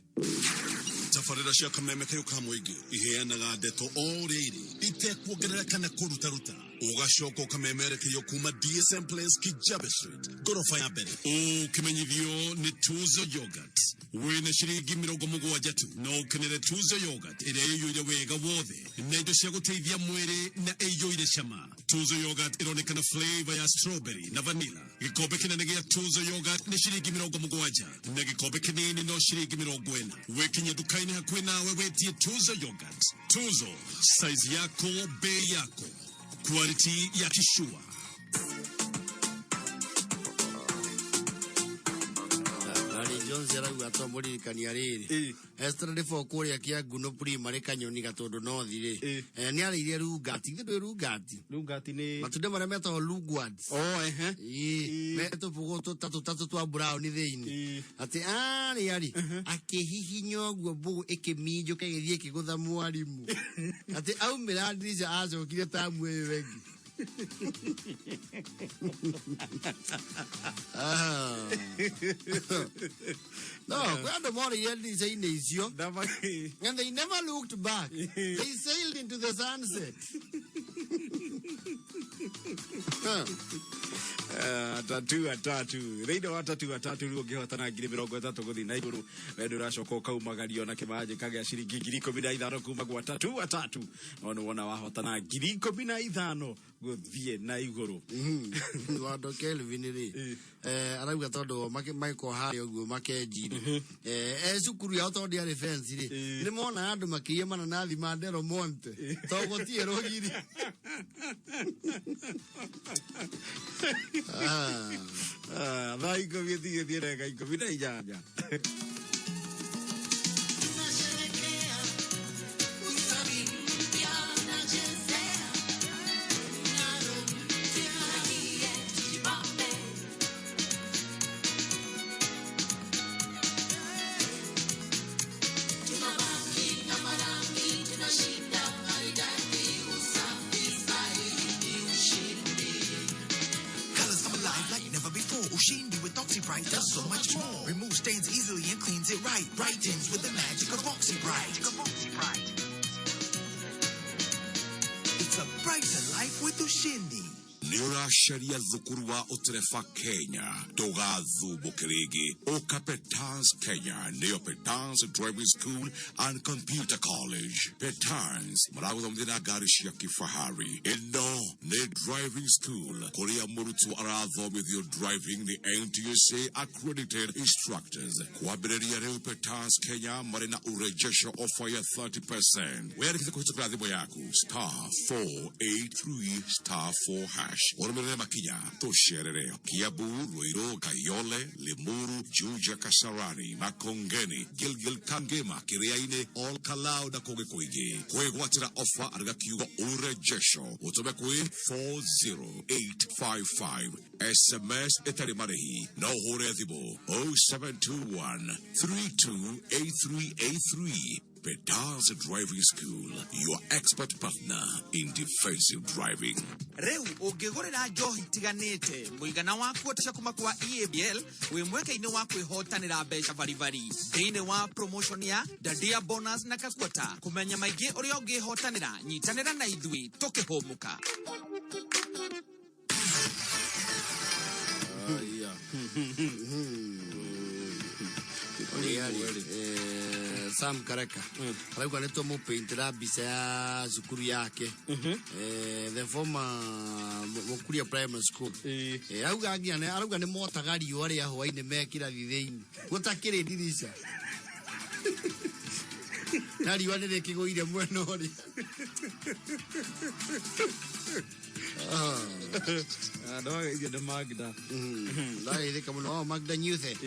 Tabarĩra cia kameme kayũ ka mũingĩ iheanaga ndeto o ũrĩa irĩ, itekuongerera kana kũrutaruta, ũgacoka ũkamemerekerio kuma DSM Place, Kijabe Street, ngoroba ya mbere, ũkĩmenyithio nĩ Tuzo Yogurt. Wĩna ciringi 70 tu no ũkenere Tuzo Yogurt ĩrĩa ĩiyũire wega wothe na indo cia gũteithia mwĩrĩ na ĩiyũire cama. Tuzo Yogurt ĩronekana flavor ya strawberry na vanilla. Gĩkombe kĩnene gĩa Tuzo Yogurt nĩ ciringi 70, na gĩkombe kĩnini no ciringi 40. Wĩkinye nduka-inĩ hakuhĩ nawe wĩtie Tuzo Yogurt. Tuzo, size yako, bei yako, quality ya kishua. Larry Jones arauga twamũririkania rĩrĩ Esther Rĩbo kũrĩa Kĩanguno Primary Kanyoni Gatũndũ North rĩ, nĩ arĩire rungati. Githĩ ndũĩ rungati? Rungati nĩ matunda marĩa metagwo lugwads. Oh, ehe. Me tũbũgũ tũtatũ tatũ twa brown thĩinĩ, atĩ arĩa rĩ akĩhihinya ũguo mbũgũ ĩkĩminjũka ĩgĩthiĩ ĩkĩgũtha mwarimũ, atĩ aumĩra ndirica acokire tamu ĩyo ĩngĩ. Ah. No, kwĩ andũ morĩire ndirica-inĩ icio and they never looked back. They sailed into the sunset. Huh. Tatu atatu thĩinĩ wa tatu atatu rĩu ũngĩhotana 30,000 gũthiĩ na igũrũ, we ndũracoka ũkaumagario na kĩmanjĩka gĩa ciringi 15,000 kuma gwa tatu atatu, no nĩ wona wahotana 15,000 gũthiĩ na igũrũ. Wando Kelvin rĩ, arauga tondũ magĩkorwo harĩa ũguo makenji rĩ, e cukuru yao, tondũ ndĩarĩ fence rĩ, nĩ monaga andũ makĩiya mananathi ma Del Monte tondũ gũtirĩ rũgiri. Ah, thaa 10 ĩtigĩtie ndagĩka 18. Tunasherekea ustawi mpya nachezea mng'aro mpya, tujibambe. Tunabaki na marangi, tunashinda maridadi, usafi sahihi ni ushindi. Colors come alive like never before. Ushindi with OxyBright does so much more. Removes stains easily and cleans it right. Brightens with the magic of OxyBright. It's a brighter life with Ushindi. Nĩ ũracaria thukuru wa ũtereba Kenya? Ndũgathumbũke rĩngĩ. Ũka Petans Kenya, nĩyo Petans Driving School and Computer College. Petans maragũthomithia na ngari cia kifahari. Ĩno nĩ driving school kũrĩa mũrutwo arathomithio driving nĩ NTSA accredited instructors. Kwambĩrĩria rĩu, Petans Kenya marĩ na urejesho offer ya 30%. Wĩyandĩkithie kũhĩtũkĩra thimũ yaku *483*4#. Ũrũmĩrĩre makinya tũcerere Kiambu, Ruiru, Kayole, Limuru, Juja, Kasarani, Makongeni, Gilgil, Kangema, Kiriaini, Ol Kalou na kũngĩ kũingĩ. Kwĩgwatĩra ofa, andĩka kiugo urejesho ũtũme kwĩ 40855, SMS ĩtarĩ marĩhi. No ũhũre thimũ 0721 328383. Petals Driving School, your expert partner in defensive driving. Rĩu ũngĩgũrĩra njohi tiganĩte mũigana wa kuota kuma kwa EABL, wĩ mweke-inĩ wa kwĩhotanĩra mbeca baribari thĩinĩ wa promotion ya Dadia Bonus na Kakuota. Kũmenya maingĩ ũrĩa ũngĩhotanĩra, nyitanĩra na ithuĩ tũkĩhũmũka. Ũrĩa rĩ, Sam Kareka arauga nĩ tũmũpaintĩra mbica ya cukuru yake, the former Mũkuria Primary School. Arauga nginya arauga nĩ motaga riũa rĩa hwainĩ me kĩrathi thĩinĩ gũtakĩrĩ ndirica na riũa nĩ rĩkĩgũire mwena ũrĩa. Ndwagĩithio nĩ Magda. Ndageithĩka mũno. Oh, Magda Nyuthe,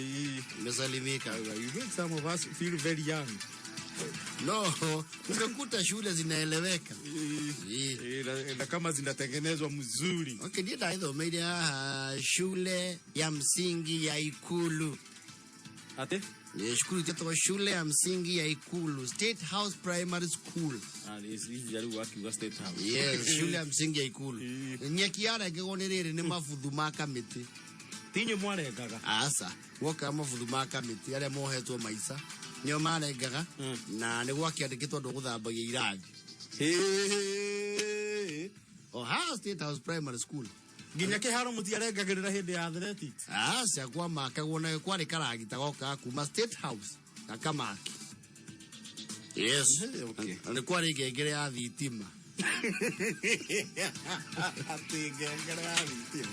umesalimika. You make some of us feel very young. No, umekuta shule zinaeleweka. Na kama zinatengenezwa mzuri. Okay, ndiye ndaithomeire haha shule ya msingi ya Ikulu. Ate? Ni shukuru ĩtagwo shule ya msingi ya Ikulu, State House Primary School. Ah, hizi rĩu akiuga State House. Yes, shule ya msingi ya Ikulu. Nyeki yarengagwo nĩ rĩrĩ nĩ mabuthu ma kamĩtĩ. Tinyu mwarengaga? Aca, guokaga mabuthu ma kamĩtĩ arĩa mohetwo maica nĩo marengaga na nĩ gwakĩandĩkĩtwo andũ gũthambagia irathi. O haha State House Primary School. Nginya kĩharo mũtiarengagĩrĩra hĩndĩ ya athletics? Aca, kwamakagwo na kwarĩ karagita gokaga kuma State House gakamaki. Yes. Okay. Na nĩ kwarĩ ngengere ya thitima. Atĩ ngengere ya thitima?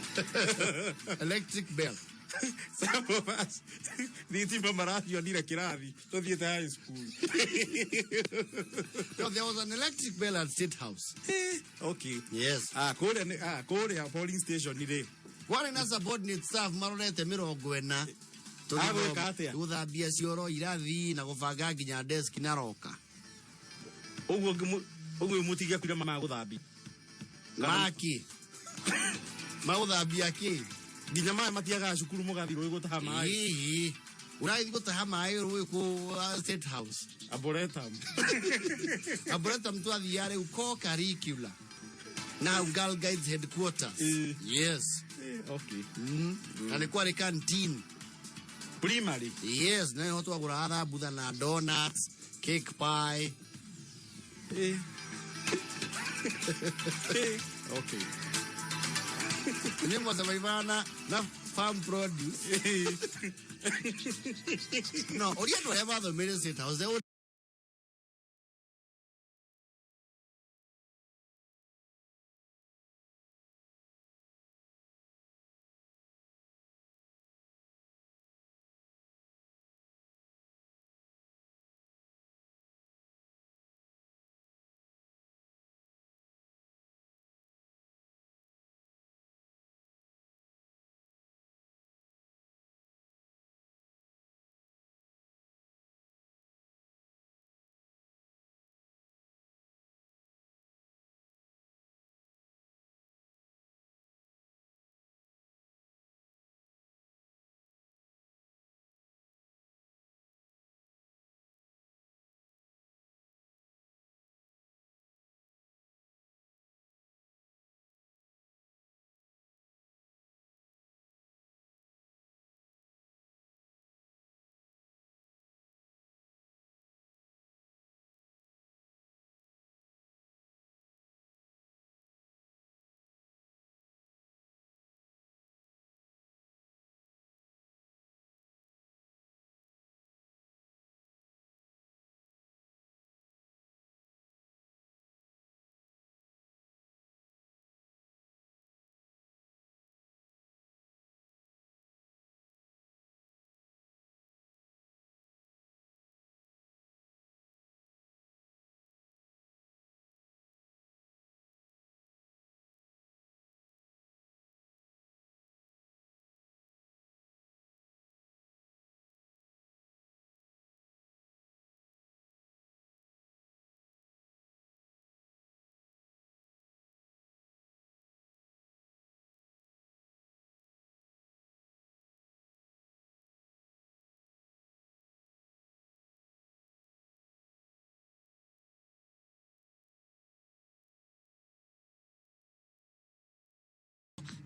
Electric bell. Some of us thitima maracionire kĩrathi tũthiĩte high school. No, there was an electric bell at State House. Okay. Yes. Ah, kũrĩa nĩ ah, kũrĩa polling station rĩ. Kwarĩ na subordinate staff marorete 40. Agwĩka atĩa? Gũthambia cioro irathi na gũbanga nginya desk na roka. Ũguo ũguo mũtingĩakuire ma gũthambia. Maki. Magũthambia kĩ? Nginya maĩ matiagaga cukuru mũgathiĩ rũĩ gũtaha maĩ. Hihi. Ũrathiĩ gũtaha maĩ rũĩ kũ State House. Arboretum. Arboretum twathiaga rĩu co-curricular. Now Girl Guides headquarters. Yes. Okay. Na nĩ kwarĩ canteen. Primary. Yes, na nĩho twagũraga thambutha na donuts, cake pie. Okay. Nĩ mwacemaibana na farm produce. No, ũria andũ arĩa mathomeire State House, they would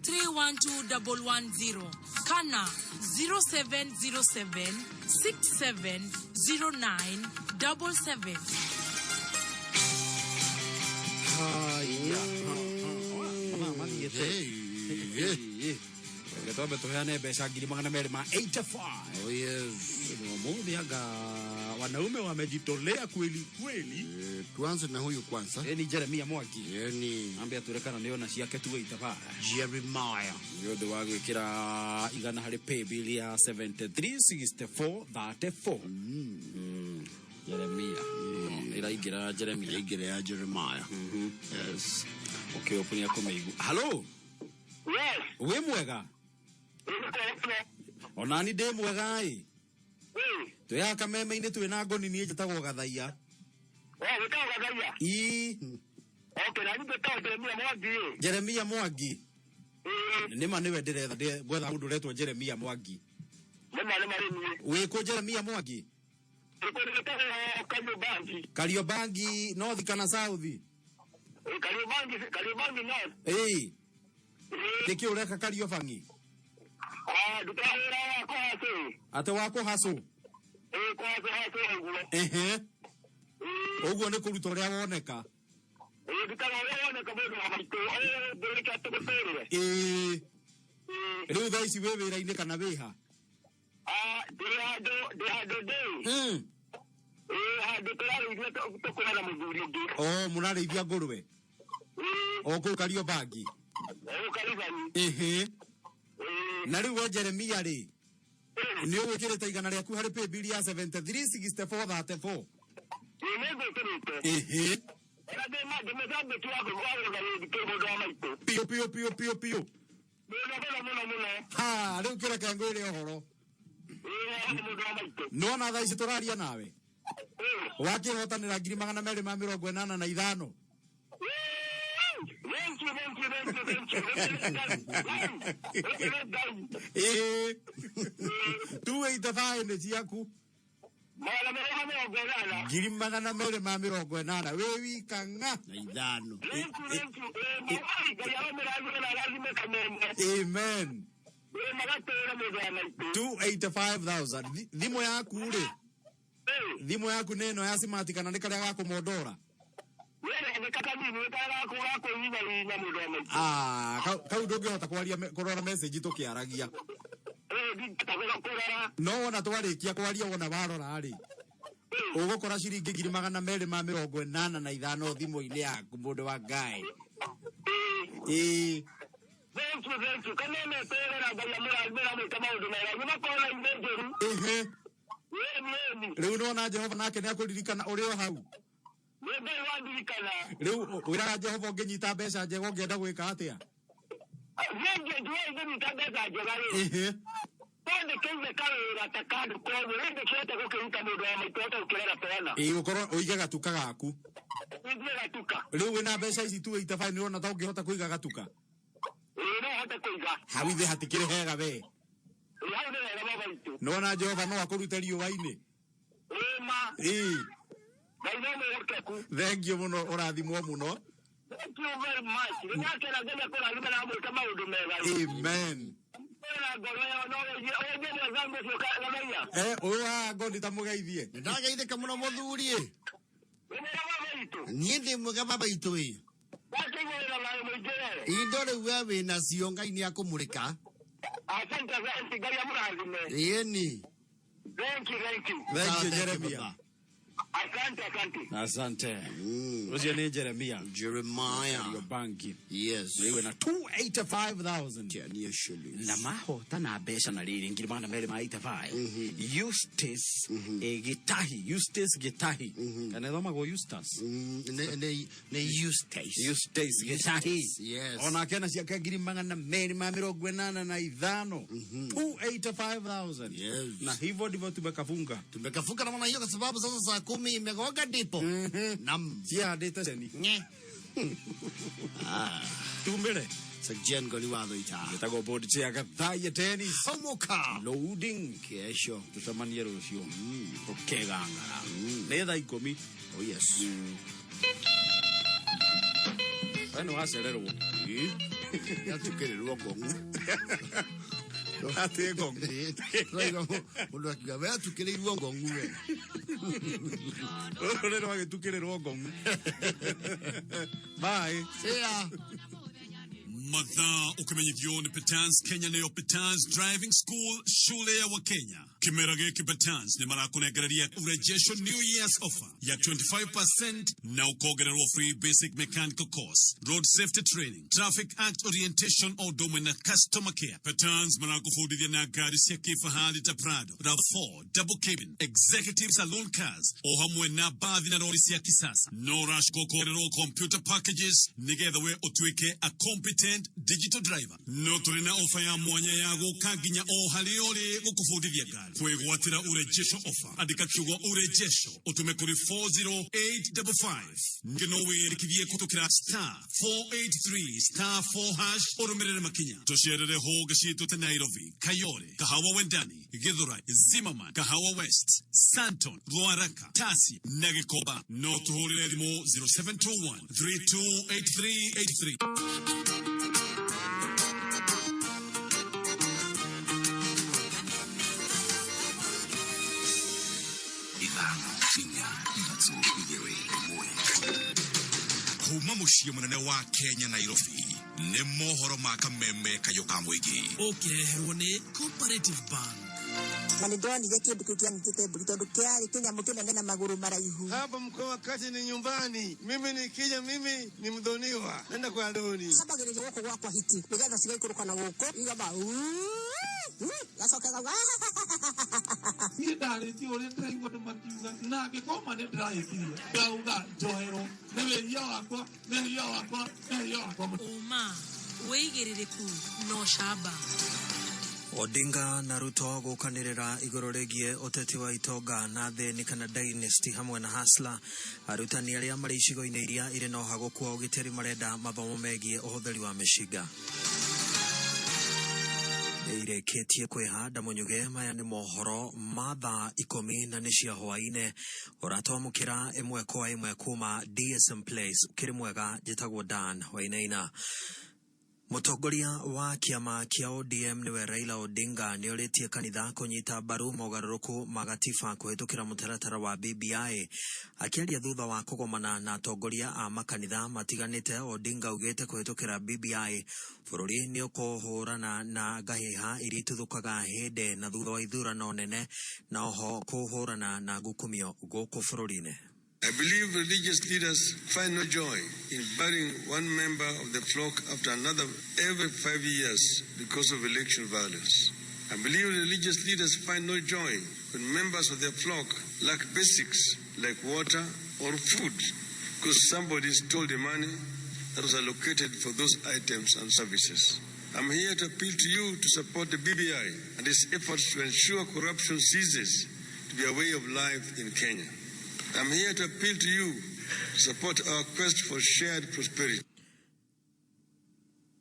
312110 kana 0707 670977. Haya. Reke twambe tũheane mbeca 285,000. Oh yes. Mũthĩ anga Wanaume wamejitolea kweli kweli. Tuanze na huyu kwanza. Ni Jeremia Mwangi. Ni ambe aturekana nĩ ona ciake tuwaita ba. Jeremiah. Nĩ ũndũ wa gwĩkĩra igana harĩ paybill ya 7364 34. Jeremia. Ĩraingĩra Jeremia. Ĩraingĩra ya Jeremiah. Yes. Ũkĩopunia kũmĩigua. Hello. Yes. Wĩ mwega? Onani ndĩ mwega ĩ. Twĩ haha kameme-inĩ twĩ na ngoni niĩ njĩtagwo Gathaia. Wĩtagwo Gathaia? Ii. Okay, na niĩ njĩtagwo Jeremia Mwangi ĩ. Jeremia Mwangi. Nĩma nĩwe ndĩretha gwetha mũndũ ũretwo Jeremia Mwangi. Nĩma nĩma rĩ niĩ. Wĩ kũ Jeremia Mwangi? Ndĩkũ Kariobangi. Kariobangi North kana South? Kariobangi Kariobangi North. Ĩĩ. Nĩkĩ ũreka Kariobangi? Ah, ndutaga wĩra wa kũhacũ. Atĩ wa kũhacũ? Ĩĩ kũhacũ hacũ ũguo. Ehe. Ũguo nĩ kũruta ũrĩa woneka. Ĩĩ ndutaga ũrĩa woneka mũndũ wa maitũ. Ĩĩ ndũrĩke tũgũtũrĩre. Ĩĩ. Rĩu thaa ici wĩ wĩra-inĩ kana wĩ ha? Ah, ndĩ handũ ndĩ handũ ndĩ. Ĩĩ handũ tũrarĩithia tũkũra na mũthuri ũngĩ. Oh, mũrarĩithia ngũrwe? O kũu Kariobangi? Kũu Kariobangi. Ehe. Na rĩu we Jeremia rĩ, nĩ ũgwĩkĩrĩte igana rĩaku harĩ paybill ya 7364 34? Ĩĩ nĩ ngwĩkĩrĩte. Ehe. Ona ndĩ mũcambĩki wa kũgũra mũndũ wa maitũ. Piũ piũ piũ piũ piũ. Mũno mũno mũno mũno. Ha, rĩu kĩreke ngwĩre ũhoro. Ĩĩ mũndũ wa maitũ. Nĩwona thaa ici tũraria nawe? Wakĩhotanĩra 285,000. Thank you, thank you, thank you, thank you. Ĩĩ. 285 nĩ ciaku. 280. 280,000 wĩ wika ng'a. Na ithano. Thank you, thank you. Ngai aramũrathime na arathime kameme. Amen. Ĩĩ magatũra mũndũ wa maitũ. 285,000. Thimũ yaku rĩ? Thimũ yaku nĩ ĩno ya smart kana nĩ karĩa ga kũmondora? Ah, kau ndũngĩhota kwaria kũrora message tũkĩaragia. No wona twarĩkia kwaria wona warora rĩ, ũgũkora ciringi 285,000 thimũ-inĩ yaku mũndũ wa Ngai. Ĩĩ. Thank you, thank you. Kameme tũra na Ngai amũrathime na mwĩke maũndũ mega. Nĩ makorwo na ithe njũru. Ehe. Ĩni, ĩni. Rĩu nĩwona Jehova nake nĩakũririkana ũrĩ o hau. Nĩ Ngai wandirikana. Rĩu wĩraga Jehova ũngĩnyita mbeca njega ũngĩenda gwĩka atĩa? Niĩ njũĩ ingĩnyita mbeca njega rĩ. Ehe. Twandĩkĩire kawĩra ta kandũ koguo rĩu ndĩkĩhote gũkĩruta mũndũ wa maitũ hote gũkĩrera twana. Ĩĩ ũkorwo ũige gatuka gaku. Ũige gatuka. Rĩu wĩna mbeca ici 285 nĩũrona ta ũngĩhota kũiga gatuka? Ĩĩ no hote kũiga. Hau ithe hatikĩrĩ hega we. Ĩĩ hau nĩ wega baba witũ. Nĩwona Jehova no akũrute riũa-inĩ. Ĩĩ ma. Ĩĩ. Ngai no mwĩhokeku. Thank you mũno ũrathimwo mũno. Thank you very much. Nĩ ndakena Ngai akũrathime na amwĩke maũndũ mega. Amen. Wĩna ngoro ĩyo no ũigie mwenzangu ũcio Gathaia. Ũyũ wa ngoni ta mũgeithie. Nĩ ndageithĩka mũno mũthuri ĩ. Wĩ mwega baba witũ. Niĩ ndĩ mwega baba witũ ĩ. Wakĩigua wĩna thayũ mũingĩ we. Indo rĩu we wĩnacio Ngai nĩ akũmũrĩka. Asante, asante, Ngai amũrathime. Ĩni. Thank you, thank you. Thank you, Jeremia. Asante, asante. Asante. Ũcio nĩ Jeremia. Jeremiah. Kariobangi. Yes. Rĩu na 285,000. Tiania shillings. Na mahotana mbeca na rĩrĩ 285,000. Eustace Gitahi. Eustace Gitahi. Kana ĩthomagwo Eustace? Nĩ Eustace. Eustace Gitahi. Yes. Onake na ciake 285,000. 285,000. Yes. Na hivyo ndivyo tumekafunga. Tumekafunga namna hiyo kwa sababu sasa saa 10 imegonga ndipo. Nam. Cihandĩte ceni. Nye. Tumĩre. Sajen Goli watho ita. Gĩtagwo board chair Gathaia Dennis. Homoka. Loading. Kesho. Tucemanie rũciũ. Tũkegangara. Nĩ thaa 10. Oh yes. We nĩ wacererwo. Yatukĩrĩrwo ngong'u. Atĩ ngong'u. Mũndũ akiuga we atukĩrĩirwo ngong'u we. Rũrũ nĩ rwagĩtukĩrĩrwo ngong'u. Bye. See ya. Mathaa ũkĩmenyithio nĩ Petans Kenya nĩyo Petans Driving School shule ya Wakenya. Kĩmera gĩkĩ Petans nĩ marakũnengereria urejesho New Year's offer ya 25% na ũkongererwo free basic mechanical course, road safety training, traffic act orientation o ũndũ ũmwe na customer care. Petans marakũbundithia na ngari cia kĩfahari ta Prado, RAV4, double cabin, executive saloon cars o hamwe na bathi na rori cia kisasa. No rush kuongererwo computer packages nigetha we ũtuĩke a competent digital driver. No tũrĩ na ofa ya mwanya ya gũka nginya o harĩa ũrĩ gũkũbundithia ngari. Kwĩgwatĩra urejesho offer, andĩka kiugo urejesho ũtũme kũrĩ 40855. Ningĩ no wĩyandĩkithie kũhĩtũkĩra star 483 star 4 hash ũrũmĩrĩre makinya. Tũcerere honge citũ ta Nairobi, Kayole, Kahawa Wendani, Githurai, Zimmerman, Kahawa West, Santon, Ruaraka, Tasi na Gĩkomba. No tũhũrĩre thimũ 0721 328383. Ithano inya ithatũ igĩrĩ ĩmwe kuma mũciĩ mũnene wa Kenya Nairobi nĩ mohoro ma kameme kayũ ka mũingĩ. Ũkĩreherwo nĩ Cooperative Bank. Na nĩ ndonire kĩndũ kĩu kĩanyitĩte mbũri tondũ kĩarĩ kĩnyamũ kĩnene na magũrũ maraihu. Hapa mkoa wakati ni nyumbani. Mimi nikija, mimi ni mdhoniwa, naenda kwa dhoni. Cambagĩrĩria gũkũ gwakwa hiti nĩgetha cigaikũrũka na gũkũ igamba gacoka gauga. Niĩ ndarĩtie ũrĩa ndĩraigua andũ makiuga na angĩkorwo ma nĩ ndĩrahĩtirie ndauga njoherwo nĩ wĩhia wakwa, wĩhia wakwa, wĩhia wakwa. Ũma, wĩigĩrĩrĩku na ũcamba. Odinga na Ruto gũkanĩrĩra igũrũ rĩgiĩ ũteti wa itonga na thĩni kana dynasty hamwe na hasla. Arutani arĩa marĩ icigo-inĩ iria irĩ na ũhagũku wa ũgitĩri marenda mathomo megiĩ ũhũthĩri wa mĩcinga. Nĩ irĩkĩtie kwĩhanda mũnyuge. Maya nĩ mohoro ma thaa 10 na nĩ cia hwaĩ-inĩ ũratwamũkĩra ĩmwe kwa ĩmwe kuma DSM Place. Ũkĩrĩ mwega, njĩtagwo Dan Wainaina. Mũtongoria wa kĩama kĩa ODM nĩwe Raila Odinga nĩorĩtie kanitha kũnyita mbaru mogarũrũku ma gatiba kũhĩtũkĩra mũtaratara wa BBI. Akĩaria thutha wa kũgomana na atongoria a makanitha matiganĩte, Odinga augĩte kũhĩtũkĩra BBI bũrũri nĩ ũkũhũrana na ngahĩha iria ituthũkaga hĩndĩ na thutha wa ithurano nene na oho kũhũrana na ngukumio gũkũ bũrũri-inĩ. I believe religious leaders find no joy in burying one member of the flock after another every 5 years because of election violence. I believe religious leaders find no joy when members of their flock lack basics like water or food because somebody stole the money that was allocated for those items and services. I'm here to appeal to you to support the BBI and its efforts to ensure corruption ceases to be a way of life in Kenya. I'm here to appeal to you to support our quest for shared prosperity.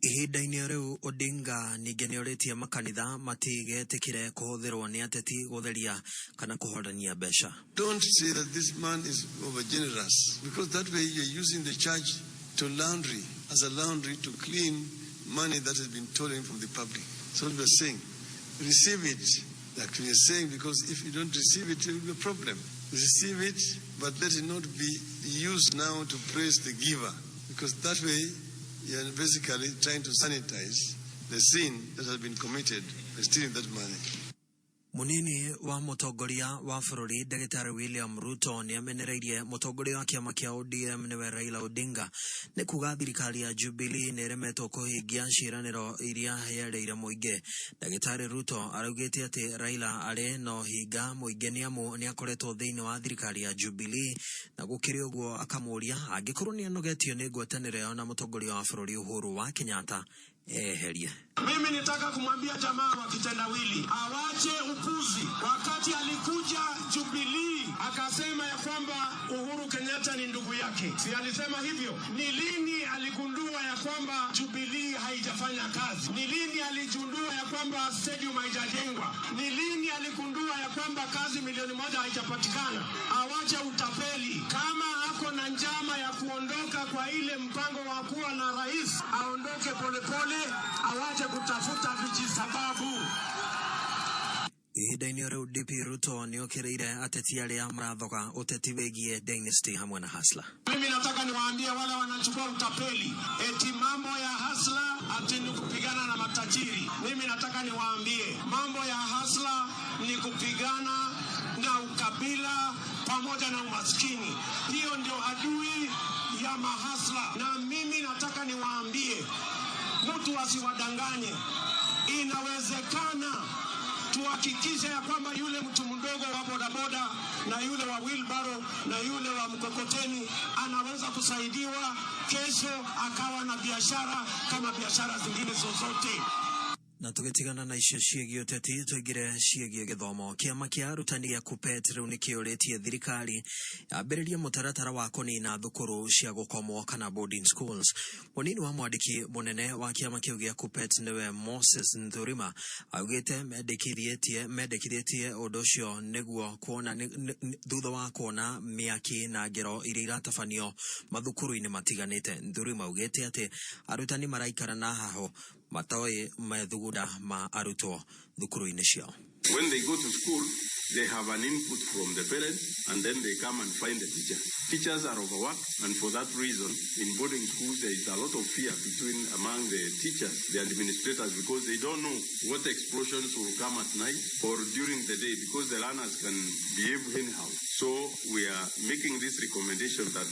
Ihinda-inĩ rĩu Odinga ningĩ nĩorĩtie makanitha matigetĩkĩre kũhũthĩrwo nĩ ateti gũtheria kana kũhorania mbeca. Don't say that this man is over generous, because that way you're using the church to laundry, as a laundry to clean money that has been stolen from the public. So what we're saying, receive it, like we are saying, because if you don't receive it, it will be a problem. Receive it, but let it not be used now to praise the giver, because that way you're basically trying to sanitize the sin that has been committed by stealing that money. Munini wa mũtongoria wa bũrũri Ndagĩtarĩ William Ruto nĩ amenereirie mũtongoria wa kĩama kĩa ODM nĩwe Raila Odinga nĩ kuga thirikari ya Jubilee nĩ ĩremetwo kũhingia ciĩranĩro iria yerĩire mũingĩ. Ndagĩtarĩ Ruto araugĩte atĩ Raila arĩ na ũhinga mũingĩ nĩ amu nĩ akoretwo thĩinĩ wa thirikari ya Jubilee, na gũkĩrĩ ũguo akamũria angĩkorwo nĩ anogetio nĩ ngwatanĩro yao na mũtongoria wa bũrũri Uhuru wa Kenyatta eherie. Mimi nitaka kumwambia jamaa wa kitendawili awache upuzi. Wakati alikuja Jubilee akasema ya kwamba Uhuru Kenyatta ni ndugu yake, si alisema hivyo? Ni lini aligundua ya kwamba Jubilee haijafanya kazi? Ni lini aligundua ya kwamba stadium haijajengwa? Ni lini aligundua ya kwamba kazi 1 milioni haijapatikana? Awache utapeli. Kama ako na njama ya kuondoka kwa ile mpango wa kuwa na rais, aondoke polepole, awache kutafuta vijisababu. Ihinda-inĩ rĩu DP Ruto nĩokĩrĩire ateti arĩa marathoga ũteti wĩgiĩ dynasty hamwe na Hustler. Mimi nataka niwaambie wale wanachukua utapeli eti mambo ya hasla ati ni kupigana na matajiri. Mimi nataka niwaambie mambo ya hasla ni kupigana na ukabila pamoja na umaskini. Hiyo ndio adui ya mahasla, na mimi nataka niwaambie, mtu asiwadanganye. Inawezekana tuhakikishe ya kwamba yule mtu mdogo wa bodaboda na yule wa wheelbarrow na yule wa mkokoteni anaweza kusaidiwa kesho akawa na biashara kama biashara zingine zozote. Na tũgĩtigana na icio ciĩgiĩ ũteti tũingĩre ciĩgiĩ gĩthomo. Kĩama kĩa arutani gĩa KUPPET rĩu nĩkĩũrĩtie thirikari yambĩrĩrie mũtaratara wa kũnina thukuru cia gũkomwo kana boarding schools. Mũnini wa mwandĩki mũnene wa kĩama kĩu gĩa KUPPET nĩwe Moses Nthurima augĩte mendekithĩtie ũndũ ũcio nĩguo kuona thutha wa kuona mĩaki na ngero iria iratabanio mathukuru-inĩ matiganĩte. Nthurima augĩte atĩ arutani maraikara na hahũ matoĩ methugunda ma arutwo thukuru-inĩ ciao. When they go to school, they have an input from the parents, and then they come and find the teacher. Teachers are overworked, and for that reason, in boarding schools, there is a lot of fear among the teachers, the administrators, because they don't know what explosions will come at night or during the day, because the learners can behave anyhow. So we are making this recommendation that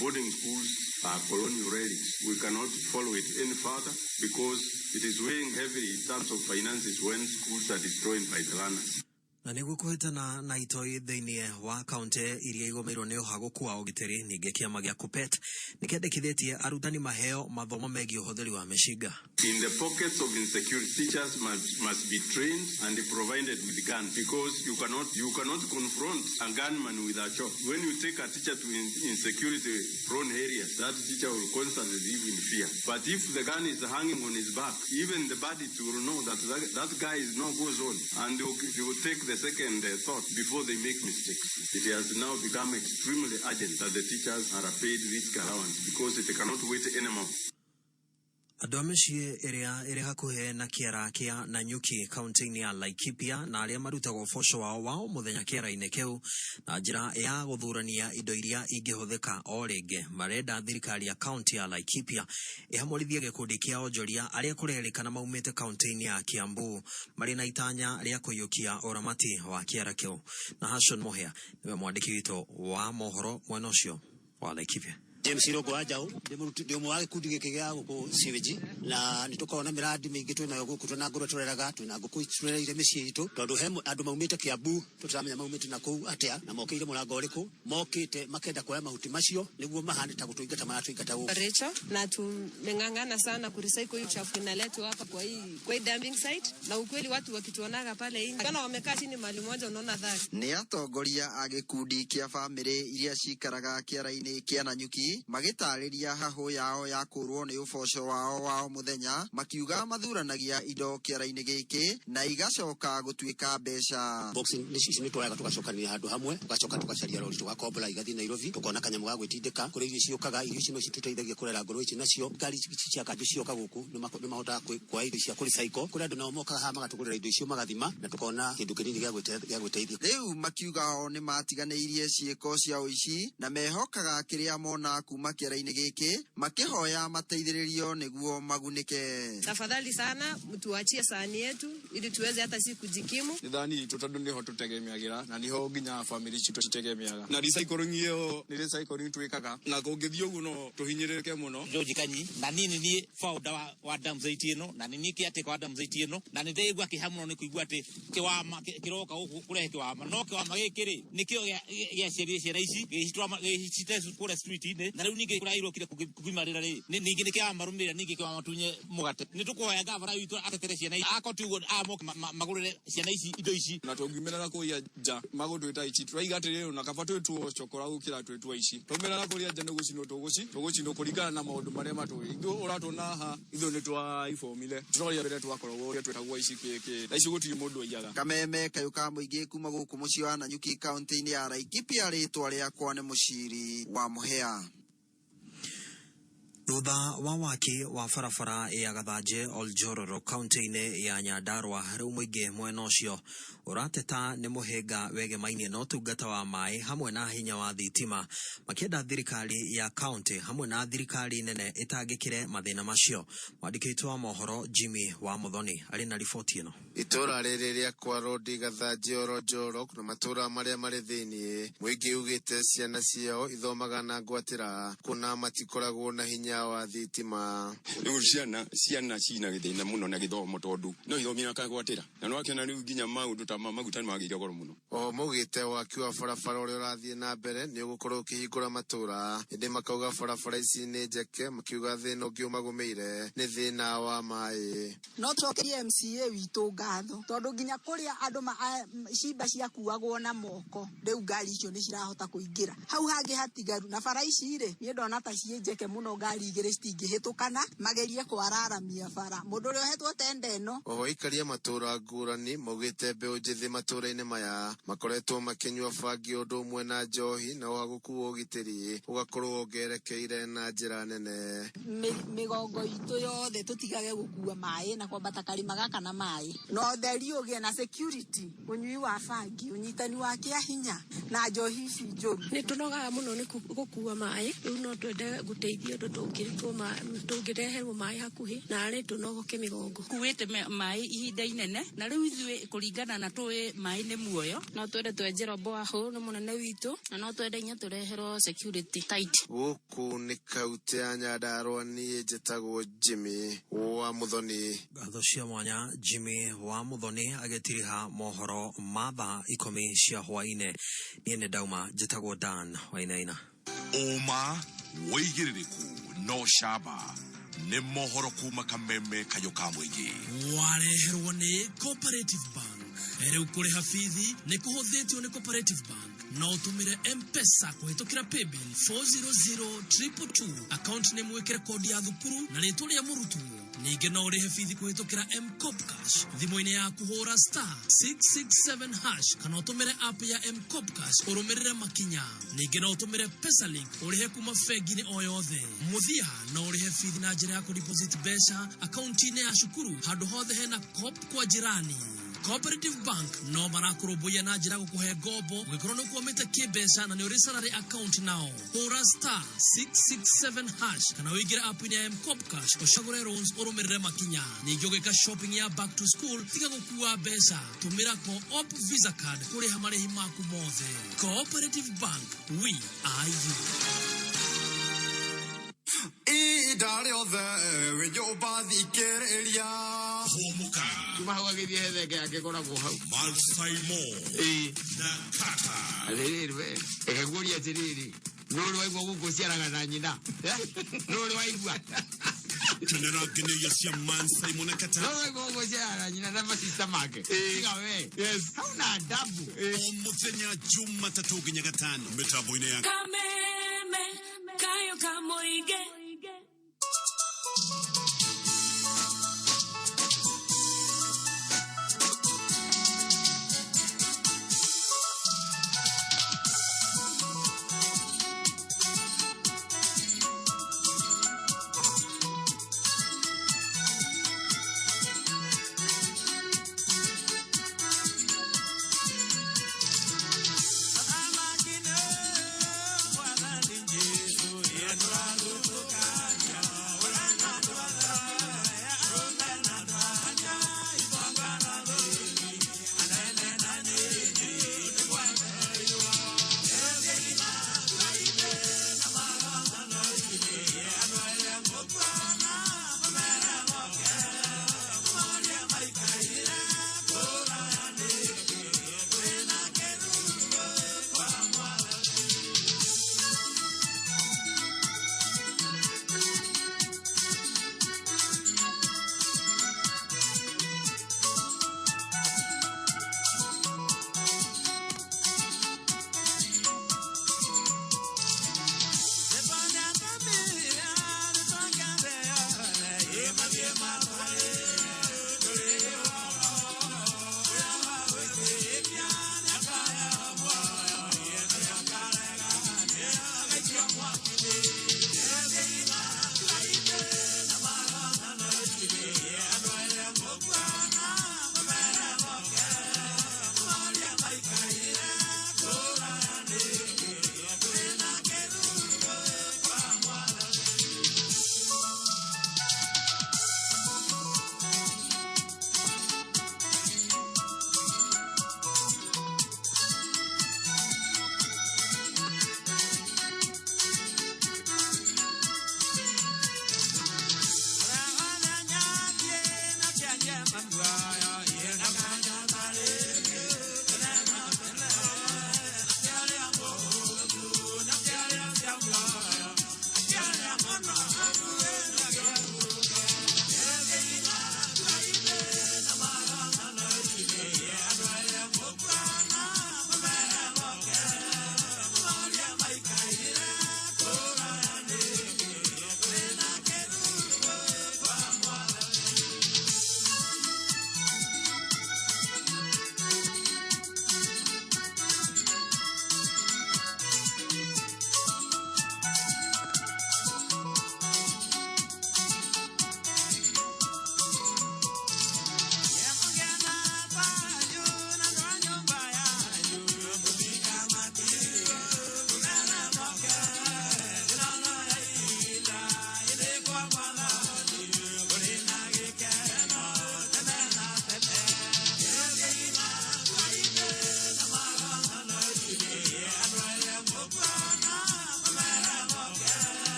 boarding schools are colonial relics. We cannot follow it any further because it is weighing heavily in terms of finances when schools are destroyed by the learners. Na nĩguo kũhĩtana na itoi thĩinĩ wa kaunti iria igũmĩirwo nĩ ũhagũku wa ũgitĩri, ningĩ kĩama gĩa KUPPET nĩkĩendekithĩtie arutani maheo mathomo megiĩ ũhũthĩri wa mĩcinga. In the pockets of insecurity, teachers must be trained and provided with guns, because you cannot confront a gunman with a chalk. When you take a teacher to insecurity prone areas, that teacher will constantly live in fear. But if the gun is hanging on his back, even the bandits will know that that guy is no go zone, and they will take the second thought before they make mistakes. It has now become extremely urgent that the teachers are paid risk allowance, because it cannot wait anymore. Andũ a mĩciĩ ĩrĩa ĩrĩ hakuhĩ na kĩara kĩa Nanyuki kaunti-inĩ ya Laikipia na arĩa marutaga ũboco wao wa o mũthenya kĩara-inĩ kĩu na njĩra ya gũthurania indo iria ingĩhũthĩka o rĩngĩ, marenda thirikari ya kaunti ya Laikipia ĩhamũrithie gĩkundi kĩa onjoria arĩa kũrerĩkana maumĩte kaunti-inĩ ya Kiambu marĩ na itanya rĩa kũiyũkia ũramati wa kĩara kĩu. Na Hashon Mũhĩa nĩwe mwandĩki witũ wa mohoro mwena ũcio wa Laikipia. James Iroko Anjau ndi umwe wa gikundi giki gia guku sewage na nitukorwo na miradi mingi twinayo guku, twina ngũrwe tureraga, twina ngũkũ turereire mĩciĩ itũ, tondu he andu maumĩte Kiambu tũtiramenya maumĩte na kũu atia na mokĩire mũrango ũrĩkũ, mokĩte makenda kuoya mahuti macio nĩguo mahane ta gũtũingata maratũingata gũkũ. Rachel, na tumeng'ang'ana sana kurecycle hii uchafu inaletwa hapa kwa hii dumping site, na ukweli watu wakituonaga pale nje kana wamekaa chini mahali moja unaona dhari. Nĩ atongoria a gĩkundi kĩa bamĩrĩ iria cikaraga kĩara-inĩ kĩa Nanyuki magĩtarĩria hahũ yao ya kũrwo nĩ ũboco wao wa o mũthenya, makiuga mathuranagia indo kĩara-inĩ gĩkĩ na igacoka gũtuĩka mbeca. Boxing nĩ ici nĩ twoyaga tũgacokania handũ hamwe, tũgacoka tũgacaria rori tũgakombora igathiĩ Nairobi, tũkona kanyamũ ga gwĩtindĩka kũrĩa irio ciũkaga. Irio ici no citũteithagia kũrera ngũrwe ici, nacio ngari ici cia kanjũ cioka gũkũ nĩ mahotaga kuoya indo cia kũrecycle. Kũrĩ andũ nao mokaga haha magatũgũrĩra indo icio magathima na tũkona kĩndũ kĩnini gĩa gwĩteithia. Rĩu makiuga o nĩ matiganĩirie ciĩko cia ũici na mehokaga kĩrĩa mona kuma kĩara-inĩ gĩkĩ, makĩhoya mateithĩrĩrio nĩguo magunĩke. Tafadhali sana mtuachie sahani yetu ili tuweze hata si kujikimu. Nĩ thani itũ tondũ nĩho tũtegemeagĩra na nĩho nginya family citũ citegemeaga. Na recycling ĩyo nĩ recycling twĩkaga, na kũngĩthiĩ ũguo no tũhinyĩrĩrĩke mũno. George Kanyi, na niĩ nĩ niĩ founder wa Damsite ĩno, na nĩ niĩ caretaker wa Damsite ĩno, na nĩ ndĩraigua kĩeha mũno nĩ kũigua atĩ kĩwama kĩroka gũkũ kũrehe kĩwama, no kĩwama gĩkĩ rĩ nĩkĩo gĩaciarire ciana ici gĩgĩcite kũrĩa street-inĩ, na rĩu ningĩ kũrĩa irokire kũgimarĩra rĩ ningĩ nĩkĩo marũmĩrĩra, ningĩ kĩo matunye mũgate. Nĩ tũkũhoya gavana witũ atetere ciana ici, akorwo ti ũguo amoke magũrĩre ciana ici indo ici. Na tũngiumĩra na kũrĩa nja magũtwĩta ici, tũraiga atĩrĩrĩ, ona kaba twĩtuo cokora gũkĩra twĩtuo ici. Twaumĩra na kũrĩa nja nĩ gũcinwo tũgũcinwo kũringana na maũndũ marĩa matũĩ. Ithuĩ ũratũona haha, ithuĩ nĩ twaibomire, tũroria mbere twakoragwo ũrĩa twĩtagwo ici kĩkĩ, na ici gũtirĩ mũndũ aiyaga. Kameme kayũ ka mũingĩ kuma gũkũ mũciĩ wa Nanyuki kaunti-inĩ ya Laikipia, rĩtwa rĩakwa nĩ Mũciri wa Mũhĩa. Thutha wa waki wa barabara ya Gathanje Oljororo kaunti-inĩ ya Nyandarua, rĩu mũingĩ mwena ũcio ũrateta nĩ mũhĩnga wegemainie na ũtungata wa maĩ hamwe na hinya wa thitima, makĩenda thirikari ya kaunti hamwe na thirikari nene ĩtangĩkĩre mathĩna macio. Mwandĩki witũ wa mohoro Jimmy wa Muthoni arĩ na riboti ĩno. Itũra rĩrĩ rĩa kwa Rodi Gathanjĩ Oronjoro na matũra marĩa marĩ thĩiniĩ, mũingĩ ugĩte ciana ciao ithomaga na ngwatĩra kuona matikoragwo na hinya wa thitima. Rĩu ciana cina gĩthĩna mũno na gĩthomo tondũ no ithomie na kagwatĩra na no akĩona rĩu nginya maũndũ ta maguta nĩ magĩire goro mũno. Oho maugĩte waki wa barabara ũrĩa ũrathiĩ na mbere nĩ ũgũkorwo ũkĩhingũra matũra, ĩndĩ makauga barabara ici nĩ njeke, makiuga thĩna ũngĩ ũmagũmĩire nĩ thĩna wa maĩ. No tũcokerie MCA witũ ngatho tondũ nginya kũrĩa andũ cimba ciakuagwo na moko, rĩu ngari icio nĩ cirahota kũingĩra hau hangĩ hatigaru. Na bara ici rĩ, niĩ ndona ta ciĩ njeke mũno, ngari igĩrĩ citingĩhĩtũkana, magerie kwararamia bara mũndũ ũrĩa ũhetwo tenda ĩno. Oho aikaria matũra ngũrani maugĩte mbeũ njĩthĩ matũra-inĩ maya makoretwo makĩnyua bangi ũndũ ũmwe na njohi, na ũhagũku wa ũgitĩri ũgakorwo wongerekeire na njĩra nene. Mĩgongo itũ yothe tũtigage gũkua maĩ na kwambata karima gaka na maĩ, na ũtheri ũgĩe na security, ũnyui wa bangi, ũnyitani wa kĩa hinya na njohi ici njũru. Nĩ tũnogaga mũno nĩ gũkua maĩ, rĩu no twende gũteithio ũndũ tũngĩreherwo maĩ hakuhĩ na arĩ tũnogoke mĩgongo. Kuĩte maĩ ihinda inene na rĩu ithuĩ kũringana na tũĩ maĩ nĩ muoyo. No twende twenjerwo borehole nĩ mũnene witũ, na no twende nginya tũreherwo security tight. Gũkũ nĩ kaunti ya Nyandarua, niĩ njĩtagwo Jimmy wa Muthoni. Ngatho cia mwanya Jimmy wa Muthoni agĩtiriha mohoro ma thaa 10 cia hwaĩ-inĩ. Niĩ nĩ ndauma, njĩtagwo Dan Wainaina. Ũma wĩigĩrĩrĩku no camba nĩ mohoro kuma Kameme kayũ ka mũingĩ. Wareherwo nĩ Cooperative Bank. Rĩu kũrĩha bithi nĩ kũhũthĩtio nĩ Cooperative Bank. No ũtũmĩre M-Pesa kũhĩtũkĩra paybill 400222, account nĩ mwĩkĩre kodi ya thukuru na rĩtwa rĩa mũrutwo. Ningĩ no ũrĩhe bithi kũhĩtũkĩra M-Kopa Cash thimũ-inĩ yaku, hũra *667# kana ũtũmĩre app ya M-Kopa Cash ũrũmĩrĩre makinya. Ningĩ no ũtũmĩre Pesalink ũrĩhe kuma bengi-inĩ o yothe. Mũthia no ũrĩhe bithi na njĩra ya kũdeposit mbeca akaunti-inĩ ya cukuru handũ hothe hena Coop kwa jirani. Cooperative Bank no marakũrũmbũiya na njĩra gũkũhe ngombo ũngĩkorwo nĩ ũkwamĩte kĩmbeca na nĩ ũrĩ salary account nao. Hũra *667# kana ũingĩre app-inĩ ya M-Kopa Cash ũcagũre loans ũrũmĩrĩre makinya. Ningĩ ũgĩka shopping ya back to school tiga gũkua mbeca, tũmĩra Co-op Visa card kũrĩha marĩhi maku mothe. Cooperative Bank, we are you. Ihinda rĩothe wĩ nyũmba thikĩrĩria. Hũmũka. Kuma hau agĩthiĩ he thenge yake ĩkoragwo hau. Malsaimo na Kata. Atĩrĩrĩ we, reke nguũrie atĩrĩrĩ, nũ ũrĩ waigua gũkũ ciaraga na nyina? Nũ ũrĩ waigua? Kenera ngeneia cia Man Simon na Kata. Nũ ũrĩ waigua gũkũ ciaraga na nyina na masista make? Tiga we. Hauna adabu. O mũthenya Jumatatũ nginya Gatano mĩtambo-inĩ ya Kameme kayo kamoige. Mwathani Jesũ,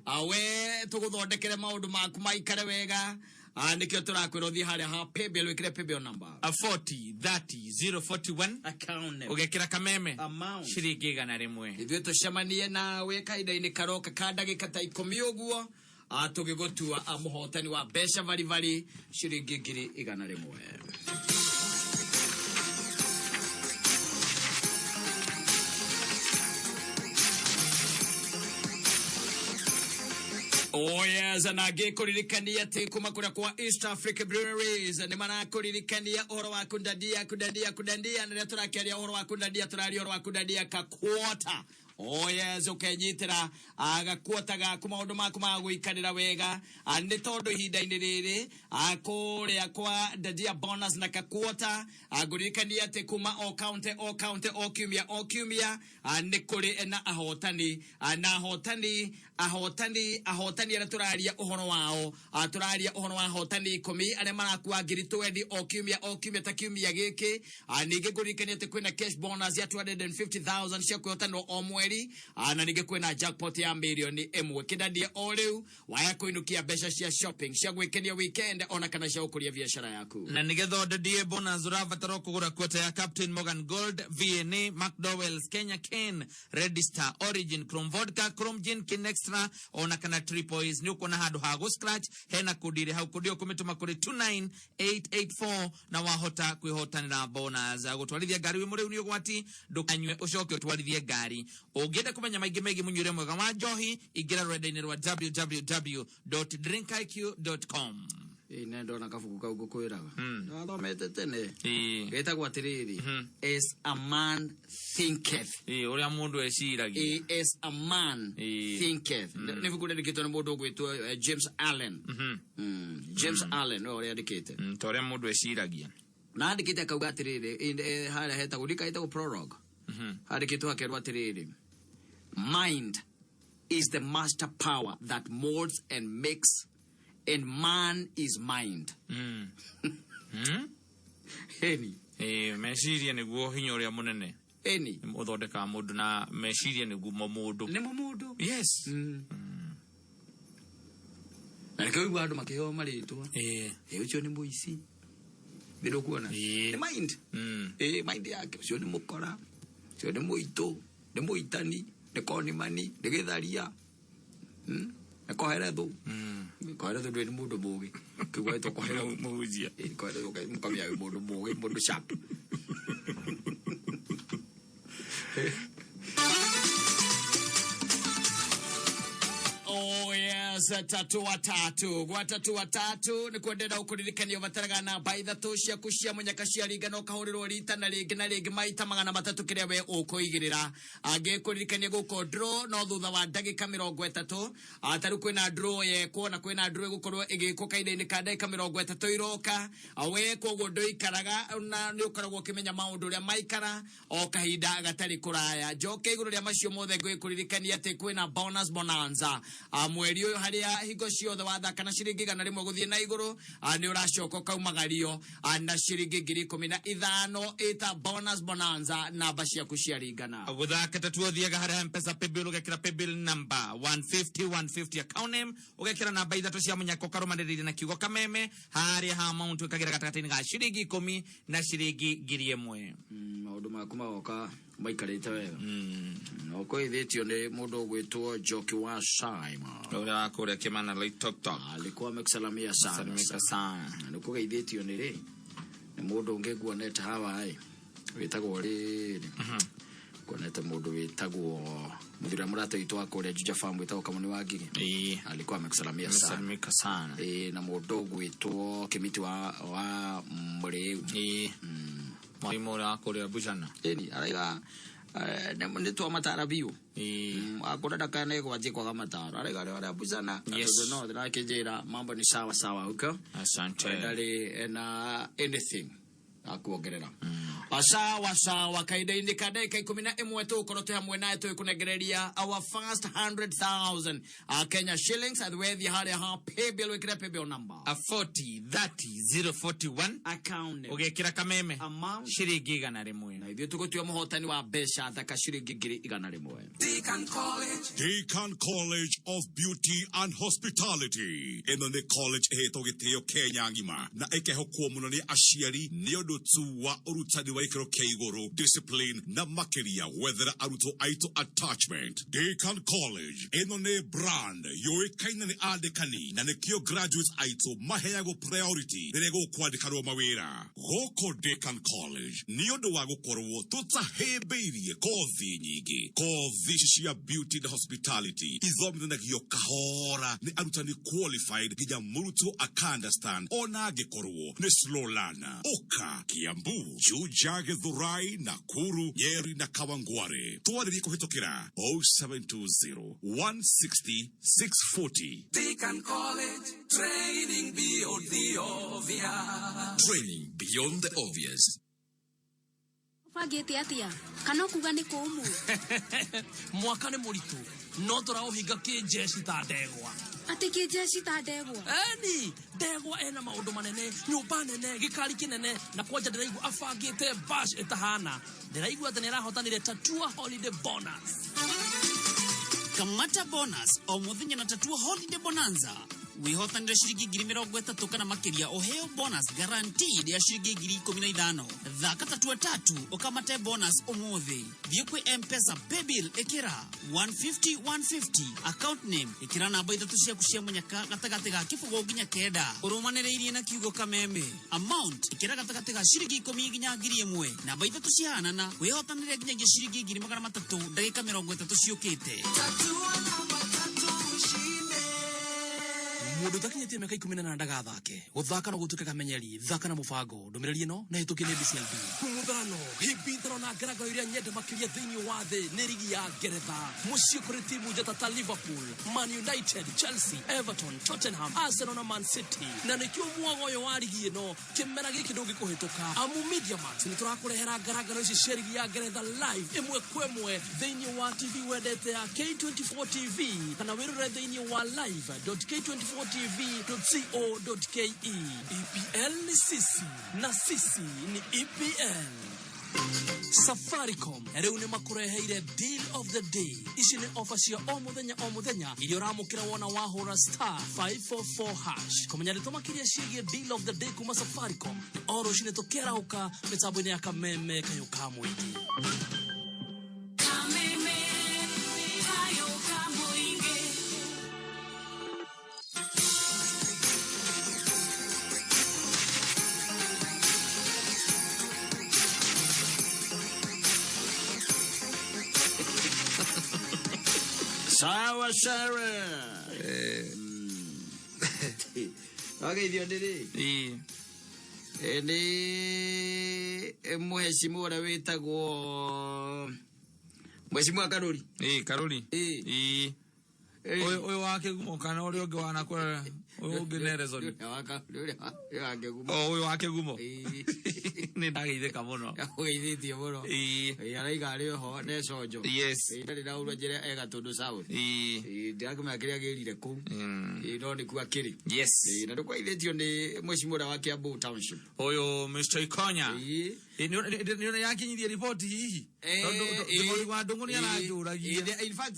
Awe tuguthondekere maundu maku maikare wega. Nikio turakwira uthie haria ha paybill wikire paybill number A 40 30 041 account name ugekira kameme amount ciringi 100. Ithuĩ tũcemanie nawe kahinda-inĩ karoka ka ndagĩka ta 10 ũguo, tũgĩgũtua mũhotani wa mbeca baribari ciringi 100,000. Oh yes, na ngĩkũririkania atĩ kuma kũrĩa kwa East Africa Breweries nĩ marakũririkania ũhoro wa kundandia kundandia kundandia, na rĩrĩa tũrakĩaria ũhoro wa kundandia tũraria ũhoro wa kundandia ka quarter. Oh yes, ũkenyitĩra gakuota gaku maũndũ maku ma gũikarĩra wega, nĩ tondũ ihinda-inĩ rĩrĩ kũrĩa kwa Dandia bonus na kakuota, ngũririkania atĩ kuma o county o county o kiumia o kiumia, nĩ kũrĩ na ahotani, na ahotani ahotani ahotani arĩa tũraria ũhoro wao, tũraria ũhoro wa ahotani 10 arĩa marakua 20,000 o kiumia o kiumia ta kiumia gĩkĩ. Ningĩ ngũririkania atĩ kwĩna cash bonus ya 250,000 cia kwĩhotanwo o mweri, na ningĩ kwĩna jackpot ya 1,000,000. Kĩndandie o rĩu waya kũinũkia mbeca cia shopping cia gwĩkenia weekend ona kana cia gũkũria biacara yaku. Na nigetha ũndandie bonus ũrabatara kũgũra quota ya Captain Morgan Gold, VNA, McDowell's, Kenya Cane, Red Star, Origin, Chrome Vodka, Chrome Gin, Kin Extra ona kana Triple A's. Nĩ ũkuona handũ ha gũ scratch hena kodi ĩrĩ hau, kodi ĩyo kũmĩtũma kũrĩ 29884 na wahota kwĩhotanĩra bonus. Gũtwarithia ngari wĩ mũrĩu nĩ ũgwati, ndũkanyue ũcoke ũtwarithie ngari. Ũngĩenda kũmenya maingĩ megiĩ mũnyuĩre mwega wa njohi, ingĩra rũrenda-inĩ rwa www.drinkiq.com. Ĩĩ, nĩ ndona kabuku kau ngũkwĩraga. Ndathomete tene. Getagwo atĩrĩrĩ, as a man thinketh. Ĩĩ, ũrĩa mũndũ eciragia. Ĩĩ, as a man thinketh. Nĩ ibuku rĩandĩkĩtwo nĩ mũndũ ũgwĩtwo James Allen. James Allen nĩwe ũrĩandĩkĩte. Ta ũrĩa mũndũ eciragia. Na andĩkĩte akauga atĩrĩrĩ, harĩa hetagwo, ndika hetagwo prologue. Handĩkĩtwo hakerwo atĩrĩrĩ, mind is the master power that molds and makes, and man is mind. Eni. Meciria nĩguo hinya ũrĩa mũnene. Eni. Ũthondekaga mũndũ na meciria nĩguo mo mũndũ. Nĩmo mũndũ. Yes. Na nĩkĩo ũigua andũ makĩheo marĩtwa. Ĩĩ. Ĩ ũcio nĩ mũici. Nĩ ndũkuona? Ĩĩ. Nĩ mind. Ĩ mind yake ũcio nĩ mũkora, ũcio nĩ mũitũ, nĩ mũitani, nĩ konimani, nĩ gĩtharia. Nĩ koherethu. Koherethu ndũĩ nĩ mũndũ mũgĩ. Kĩguo wetwo koherethu. Mũhunjia. Ĩ koherethu mũkamenya wĩ mũndũ mũgĩ, mũndũ sharp. Oh yes, tatu watatu gwa tatu watatu nä kwendera å kå ririkania å bataraga namba ithatå ciaku cia mũnyaka cia ringana å kahå rä rwo rita na rĩngĩ na rĩngĩ maita 300 kä rä a we å kå igä rä ra angä kå ririkania gå kå draw no thutha wa ndagä ka 30 tarä u kwä na draw yekwo na kwä na draw ä gå korwo ä gä kwo kahinda-inä ka ndagä ka 30 iroka. We koguo ndåikaraga na nä å koragwo å kä menya maå ndå å rä a maikara o kahinda gatarä kå raya. Njoke igå rå rä a macio mothe ngwä kå ririkania atä kwä na bonus bonanza mweri ũyũ harĩa hingo ciothe wathaka na ciringi 100 gũthiĩ na igũrũ nĩ ũracoka ũkaumagario na ciringi 15,000 ĩta bonus bonanza namba ciaku ciaringana. Guthaka tatu uthiaga haria Mpesa paybill ugekira paybill number 150 150 account name ugekira namba ithatũ cia mũnyaka ũkarũmanĩrĩria na kiugo kameme haria ha amount wĩkagĩra gatagatĩ-inĩ ga ciringi 10 na ciringi 1,000. Maũndũ maku magoka maikarĩte wega na ũkũithĩtio nĩ mũndũ ũgwĩtwo Njoki wa Simon ũrĩa wa kũrĩa Kĩmana Loitoktok. Alikuwa amekusalamia sana. Salimika sana. Na nĩkũgeithĩtio nĩ rĩ nĩ mũndũ ũngĩ nguonete hawa ĩ wĩtagwo rĩrĩ nguonete mũndũ wĩtagwo mũthuri wa mũrata witũ wa kũrĩa Juja Farm wĩtagwo Kamũni wa Ngigĩ. Alikuwa amekusalamia sana. Amesalimika sana. Ĩ na mũndũ ũgwĩtwo Kĩmiti wa Mũrĩu. Mwalimu ũrĩa wa kũrĩa Buchana. Ĩni araiga nĩ twamatara biũ akũrenda ndakane gwanjie kwaga mataro araiga arĩa arĩa Buchana. Yes. Tondũ no ndĩrakĩnjĩra mambo ni sawa sawa huko. Asante. Ndarĩ na anything akuongerera. Sawa sawa kahinda-inĩ ka ndagĩka 11 tũgũkorwo twĩ hamwe nawe tũgĩkũnengereria our first 100,000 Kenya shillings athiwethiĩ harĩa ha paybill wĩkĩre paybill number A 40 30 041 account name ũgekĩra kameme amount ciringi 100. Na ithuĩ tũgũtua mũhotani wa mbeca thaka ciringi 100,000. Deacon College. Deacon College of Beauty and Hospitality. Ĩno nĩ college ĩhetwo gĩtĩo Kenya ng'ima na ĩkehokwo mũno nĩ aciari nĩ ũndũ tu wa ũrutani wa gĩkĩro kĩa igũrũ, discipline na makĩria gwethera arutwo aitũ attachment. Deacon College ĩno nĩ brand yũĩkaine nĩ andĩkani na nĩkĩo graduates aitũ maheagwo priority rĩrĩa gũkwandĩkanwo mawĩra. Gũkũ Deacon College nĩ ũndũ wa gũkorwo tũtahĩmbĩirie kothi nyingĩ. Kothi ici cia beauty and hospitality ithomithanagio kahora nĩ arutani qualified nginya mũrutwo aka understand ona angĩkorwo nĩ slow learner. Ũka Kiambu, Juja, Githurai, Nakuru, Nyeri na Kawangware. Twarĩrie kũhĩtũkĩra 0720 160 640. Deacon College, training beyond the obvious. Training beyond the obvious. Ũbangĩte atĩa kana ũkuga nĩ kũũmũ? Mwaka nĩ mũritũ no tũraũhinga kĩnjeci ta ndegwa. Atĩ kĩnjeci ta ndegwa? Eni ndegwa ena maũndũ manene, nyũmba nene, gĩkari kĩnene, na kwanja ndĩraigua abangĩte bash ĩtahana. Ndĩraigua atĩ nĩarahotanire Tatua holiday bonus. Kamata bonus o muthenya na Tatua holiday bonanza. Wihotanire ciringi 30,000 kana makiria uheo bonus guaranteed ya ciringi 15,000. Thaka Tatua tatu ukamate bonus umuthi. Thiĩ kwĩ Mpesa paybill ikira 150 150 account name ikira namba ithatũ ciaku cia mũnyaka gatagatĩ ga 0 nginya 9 ũrũmanĩrĩirie na kiugo kameme. Amount ikira gatagatĩ ga ciringi 10 nginya 1,000. Namba ithatũ ciahanana wihotanire nginyagia ciringi 300,000 ndagĩka 30 ciũkĩte. Tatua namba tatu ushinde. Mũndũ ũtakinyĩtie mĩaka 18 ndagathake. Gũthaka no gũtuĩke kamenyeri. Thaka na mũbango. Ndũmĩrĩri ĩno nĩ hĩtũkie nĩ BCLB. Kumuthano, hĩmbithano na ngarangano iria nyende makĩria thĩinĩ wa thĩ nĩ rigi ya Ngeretha. Mũciĩ kũrĩ timu njata ta Liverpool, Man United, Chelsea, Everton, Tottenham, Arsenal na Man City. Na nĩkĩo mwago ũyũ wa rigi ĩno kĩmera gĩkĩ ndũngĩkũhĩtũka. Amu Media Max nĩ tũrakũrehera ngarangano ici cia rigi ya Ngeretha live ĩmwe kwa ĩmwe thĩinĩ wa TV wendete ya K24 TV kana wĩrore thĩinĩ wa live.k24tv.co.ke. EPL ni sisi na sisi ni EPL. Safaricom rĩu nĩ makũreheire deal of the day. Ici nĩ ofa cia o mũthenya o mũthenya iria ũramũkĩra wona wahũra star 544 hash. Kũmenya ndeto makĩria ciĩgiĩ deal of the day kuma Safaricom nĩ o rũcinĩ tũkĩarahũka mĩtambo-inĩ ya Kameme Kayũ ka Mũingĩ. Kameme, kayo ka mũingĩ. Sawa sawa. Wageithio nĩ rĩ? Nĩ mũhecimu ũrĩa wĩtagwo mũhecimu wa Karũri. Karũri. Ũyũ wa kĩgumo kana ũrĩa ũngĩ wanakora ũyũ ũngĩ nĩ Nelson. Ũrĩa wa kĩgumo. O ũyũ wa kĩgumo. Nĩ ndageithĩka mũno. Ũgeithĩtie mũno. Araiga arĩ oho ne conjo. Yes. Ndarĩ na ũru njĩra e Gatũndũ South. Ndirakĩmenya kĩrĩa agĩrire kũu. No nĩkuo akĩrĩ. Yes. Na ndũkwaithĩtio nĩ mũheshimiwa ũrĩa wa Kiambu Township. Ũyũ Mr. Ikonya. Nĩ yakinyithie riboti hihi? Tondũ Kĩgori wa Ndũng'ũ nĩ aranjũragia. In fact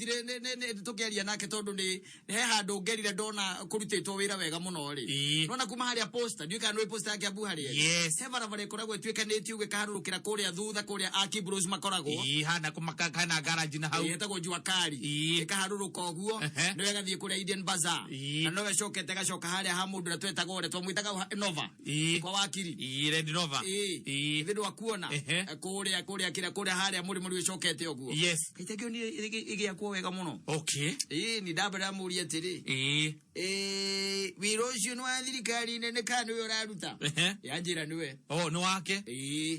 tũkĩaria nake tondũ nĩ he handũ ngerire ndona kũrutĩtwo wĩra wega mũno rĩ. Nona kuma harĩa posta, ndiũĩ kana nĩ posta ya Kiambu harĩa. Yes. He barabara ĩkoragwo ĩtuĩkanĩtie ũguo ĩkaharũrũkĩra kũrĩa thutha kũrĩa Akibros makoragwo. Hana kũmaka kana garage na hau. Ĩtagwo Jua Kali. Ĩkaharũrũka ũguo nĩyo ĩgathiĩ kũrĩa Indian Bazaar. Na no ĩcokete ĩgacoka harĩa ha mũndũ ũrĩa twetaga ũrĩa twamwĩtaga Nova. Kwa wakiri. Red Nova. Thĩ ndwakuona. Kũrĩa kũrĩa kĩrĩa kũrĩa harĩa mũrĩmũ rĩu ĩcokete ũguo. Yes. Kaita kĩo ĩgĩakwo wega mũno. Okay. Ni ndamba ndamũria atĩrĩ. Wĩra ũcio nĩ wa thirikari nene kana nĩwe ũraruta? Yanjĩra nĩwe. Oh, nĩ wake?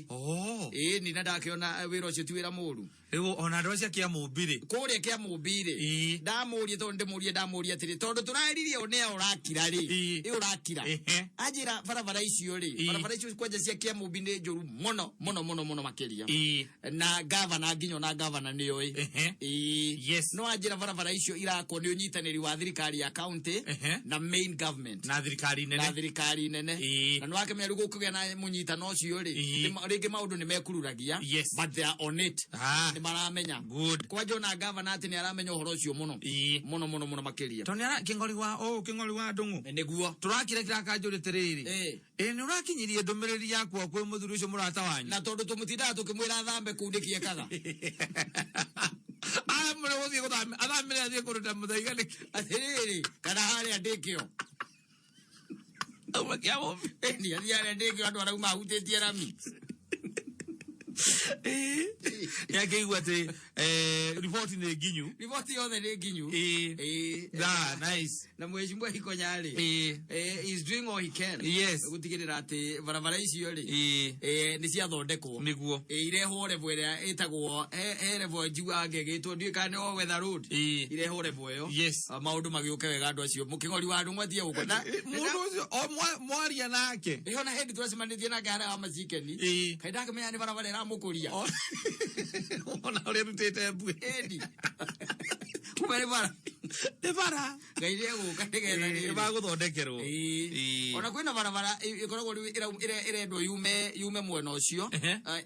Oh. Ni na ndakĩona wĩra ũcio ti wĩra mũru. Rĩu ona andũ acio a Kĩamũmbi rĩ. Kũrĩa Kĩamũmbi rĩ. Ndamũria tondũ ndĩmũrie ndamũria atĩrĩ tondũ tũraririe o nĩa ũrakira rĩ. Ĩ ũrakira. Anjĩra barabara icio rĩ. Barabara icio kwanja cia Kĩamũmbi nĩ njũru mũno mũno mũno mũno makĩria. Na gavana nginya ona gavana nĩoĩ. Yes. No anjĩra barabara icio irakwo nĩ ũnyitanĩri wa thirikari ya county na main government. Na thirikari nene. Na thirikari nene. Na nĩ wakĩmenya rĩu gũkũgĩa na mũnyitano ũcio rĩ. Rĩngĩ maũndũ nĩ mekururagia. Yes. But they are on it. Nĩ maramenya. Good. Kwanja ona gavana atĩ nĩ aramenya ũhoro ũcio mũno. Mũno mũno mũno makĩria. Tondũ nĩ kĩng'ori wa ũũ kĩng'ori wa Ndũng'ũ. Nĩguo. Tũrakira kĩrakanjũria atĩrĩrĩ. Ĩ nĩ ũrakinyirie ndũmĩrĩri yakwa kwĩ mũthuri ũcio mũrata wanyu. Na tondũ tũmũtindaga tũkĩmwĩra athambe kũu nĩkĩ ekaga. Aya mũno gũthiĩ gũthamĩra athamĩre athiĩ kũndũ ta Mũthaiga nĩkĩ. Atĩrĩrĩ kana harĩa ndĩkĩo. Auma Kĩamũmbi. Nĩ athiĩ harĩa ndĩkĩo andũ arauma ahutĩtie rami. Nĩ akĩigua atĩ riboti nĩ nginyu. Riboti yothe nĩ nginyu. Ah, nice. Na mheshimiwa Ikonya rĩ. Is doing all he can. Yes. Gũtigĩrĩra atĩ barabara icio rĩ. Nĩ ciathondekwo. Nĩguo. Irehwo level ĩrĩa ĩtagwo he level njiugaga ĩgĩtwo ndiũĩ kana nĩ All Weather Road. Irehwo level ĩyo. Yes. Maũndũ magĩũke wega andũ acio. Mũkĩgori wa andũ mwatige gũkũ. Mũndũ ũcio o mwaria nake. Ona hĩndĩ twacemanĩtie nake harĩa wa Macikeni. Kaĩ ndakĩmenya nĩ barabara ĩramũkũria. Ona ũrĩa ĩrutĩte mbuĩ. Ĩni. Kumbe nĩ bara. Nĩ bara. Ngai nĩ egũka nĩgetha rĩrĩ. Magũthondekerwo. Ona kwĩna barabara ĩkoragwo rĩu ĩrendwo yume mwena ũcio.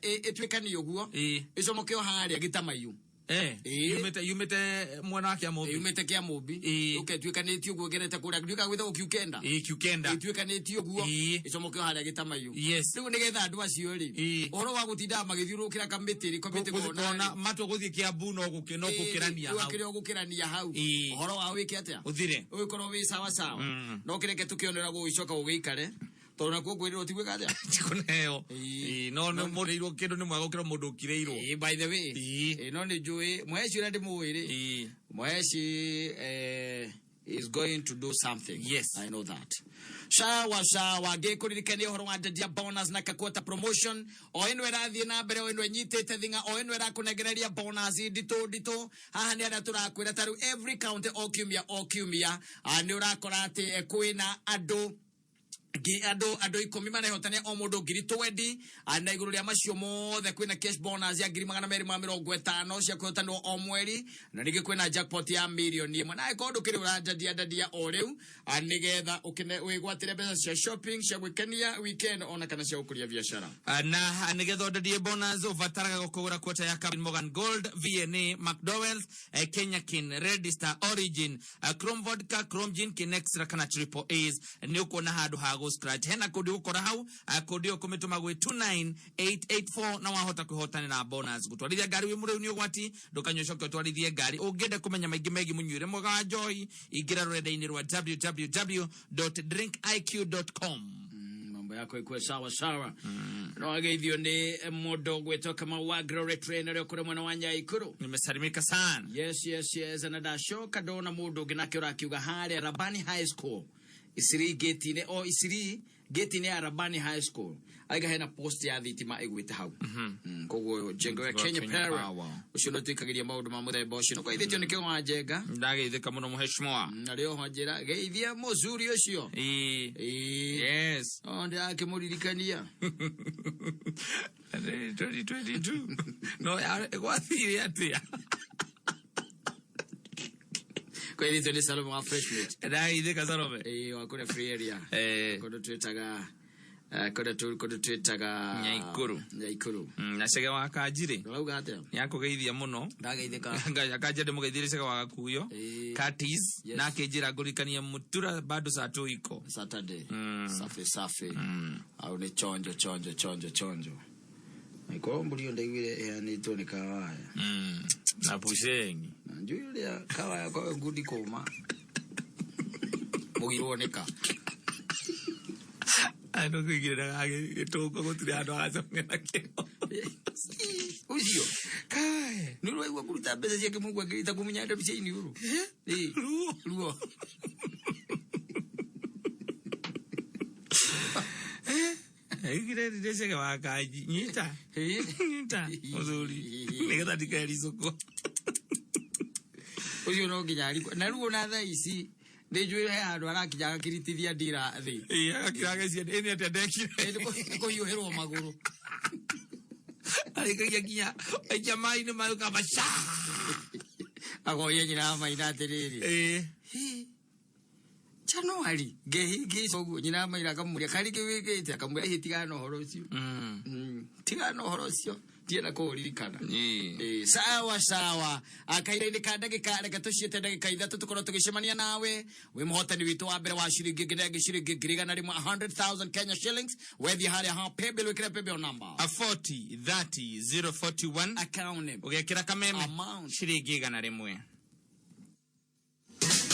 Ĩtuĩkanie ũguo. Ĩcomoke o harĩa Gĩtamaiyu. Yumĩte mwena wa Kĩamũmbi. Yumĩte Kĩamũmbi. Ũke ĩtuĩkanĩtie ũguo ĩgerete kũrĩa ndiũĩ kana gwĩtagwo Kiukenda. Kiukenda. Ĩtuĩkanĩtie ũguo. Ĩcomoke o harĩa Gĩtamaiyu. Yes. Rĩu nĩgetha andũ acio rĩ. Ũhoro wa gũtindaga magĩthiũrũrũkĩra kamĩtĩ rĩ, kamĩtĩ Kona matua gũthiĩ Kĩambu no gũkĩrania hau. Kĩrĩa ũgũkĩrania hau. Ũhoro wa wĩke atĩa? Ũthire. Ũgĩkorwo wĩ sawa sawa. No kĩreke tũkĩonera gũgĩcoka gũgĩikare. Tondũ nakuo ngwĩrĩrwo ti gwĩka atĩa? Ti kũneo. No nĩ mũrĩirwo kĩndũ nĩ mwega gũkĩra mũndũ ũkirĩirwo. By the way. No nĩ njũĩ Mũheci ũrĩa ndĩmũĩ rĩ. Mũheci is going to do something. Yes. I know that. Sawa sawa, ngĩkũririkania ũhoro wa Ndedia bonus na Kakwata promotion. O ĩno ĩrathiĩ na mbere, o ĩno ĩnyitĩte thing'a, o ĩno ĩrakũnengereria bonus nditũ nditũ. Haha nĩ arĩa tũrakwĩra ta rĩu every county o kiumia o kiumia. Nĩ ũrakora atĩ kwĩna andũ Andå ikå marehotania o må ndå ngiri twendi. Na igå rå rä a macio mothe kwä na cash bonus ya 250,000 cia kwĩhotanwo o mweri, na ningĩ kwĩna jackpot ya mirioni 1. Na angĩkorwo ndũkĩrĩ ũrandadia ndadia o rĩu, nĩgetha ũkene wĩgwatĩre mbeca cia shopping, cia gwĩkenia weekend, ona kana cia gũkũria biacara. Na nigetha ũndadie bonus ũbataraga gũkũgũra quota ya Captain Morgan Gold, VNA, McDowell's, Kenya Kin, Red Star, Origin, Chrome Vodka, Chrome Gin, Kin Extra kana Triple A's. Nĩ ũkuona handũ ha gũ scratch, hena kũndi ũgũkora hau, kũndi ĩyo kũmĩtũma gwĩ 29884 na wahota kwĩhotanĩra bonus. Gũtwarithia ngari wĩ mũrĩu nĩ ũgwati, ndũkanyue ũcoke ũtwarithie ngari. Ũngĩenda kũmenya maingĩ megiĩ mũnyuĩre mwega wa njohi, ingĩra rũrenda-inĩ rwa www.drinkiq.com. Mambo yako ikuwe sawa sawa. No ageithio nĩ mũndũ gwĩtwo Kamau wa Glory Train ũrĩa ũkũrĩ mwena wa Nyaikuru. Nimesalimika sana. Yes, na ndacoka ndona mũndũ ũngĩ nake ũrakiuga harĩa Rabani High School Isiri gate-inĩ, o Isiri gate-inĩ ya Rabani High School, aiga hena post ya thitima ĩgwĩte hau. Koguo njengo ya Kenya Kenya Power Power. Ũcio nĩ ũtuĩkagĩria maũndũ ma mũthemba ũcio. Nĩ kwaithĩtio nĩ kĩo wa njenga. Ndageithĩka mũno mũheshimiwa. Na rĩo ho njĩra geithia mũcuri ũcio. Ĩĩ. Yes. O ndĩrakĩmũririkania. 2022 no gwathire atĩa? Kwaithĩtio nĩ Salome wa Fresh Meat. Ndageithĩka Salome. Ĩĩ, wa kũrĩa free area. Kũndũ twĩtaga kũndũ twĩtaga Nyaikuru. Nyaikuru. Na cege wa Kanjirĩ. Ũrauga atĩa? Nĩakũgeithia mũno. Ndageithĩka. Akanja ndĩmũgeithirie cege wa Gakuyo. Curtis na akĩnjĩra ngũririkanie mũtura bado saa tu iko. Saturday. Safi safi. Au nĩ chonjo chonjo chonjo chonjo. Nakorwo mbũri ĩyo ndaiguire ĩheanĩtwo nĩ Kawaya. Na Pushengi. Na njũĩ ũrĩa Kawaya kwawe ngundi kũma. Mũgirwo nĩ ka. Andũ kũigĩrĩra gĩtũngo gũtirĩ handũ agacemania nakĩo. Ũcio. Kai. Nĩ ũraigua kũruta mbeca ciake Mungu akĩrita kũmunya nderu cia iniũrũ. Ĩĩ. Ruo. Ruo. Aigire rire cege wa Kanji. Nyita. Nyita. Mũthuri. Nĩgetha ndikericũkwo. Ũcio no nginya arikwo. Na rĩu ona thaa ici nĩ njũĩ he handũ arakinya agakĩritithia ndira thĩ. Ĩĩ, agakira ageciria ĩ nĩ atĩa ndekire. Ĩ, nĩ kũhiũhĩrwo magũrũ. Arĩkagia nginya aikia maĩ-inĩ maĩ ũkamba ca. Akoria nyina wa Maina atĩrĩrĩ. Ĩĩ. Hĩ, Januari ngehingĩca ũguo nyina wa Maina akamũria karĩ kĩ wĩkĩte, akamwĩra ĩ tigana na ũhoro ũcio. Tigana na ũhoro ũcio, ndienda kũũririkana. Ĩĩ, sawa sawa. Kahinda-inĩ ka ndagĩka, reke tũciĩte ndagĩka 3 tũkorwo tũgĩcemania nawe wĩ mũhotani witũ wa mbere wa ciringi ngiri ciringi 100,000, 100,000 Kenya shillings. Wethiĩ harĩa ha paybill wĩkĩre paybill number. A 40 30 041. Account name. Ũgekĩra kameme. Amount. Ciringi 100.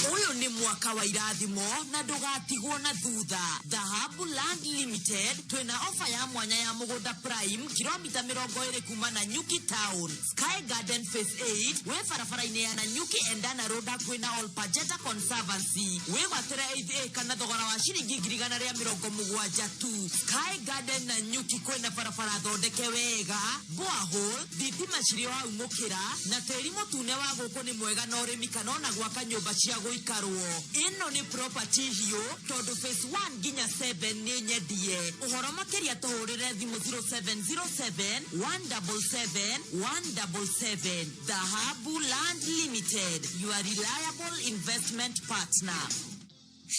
Ũyũ nĩ mwaka wa irathimo na ndũgatigwo na thutha. Dhahabu Land Limited twĩna ofa ya mwanya ya mũgũnda prime kilomita 20 kuma Nanyuki Town. Sky Garden Phase 8 wĩ barabara-inĩ ya Nanyuki Endana Road hakuhĩ na Olpajeta Conservancy. Wĩgwatĩre 8 acre na thogora wa ciringi 170,000 tu. Sky Garden Nanyuki kwĩna barabara thondeke wega, borehole, thitima cirĩ o hau mũkĩra, na tĩri mũtune wa gũkũ nĩ mwega na ũrĩmi kana ona gwaka nyũmba cia gũikarwo. Ĩno nĩ property hiũ tondũ phase 1 nginya 7 nĩ nyendie. Ũhoro makĩria tũhũrĩre thimũ 0707 177 177. Dhahabu Land Limited, your reliable investment partner.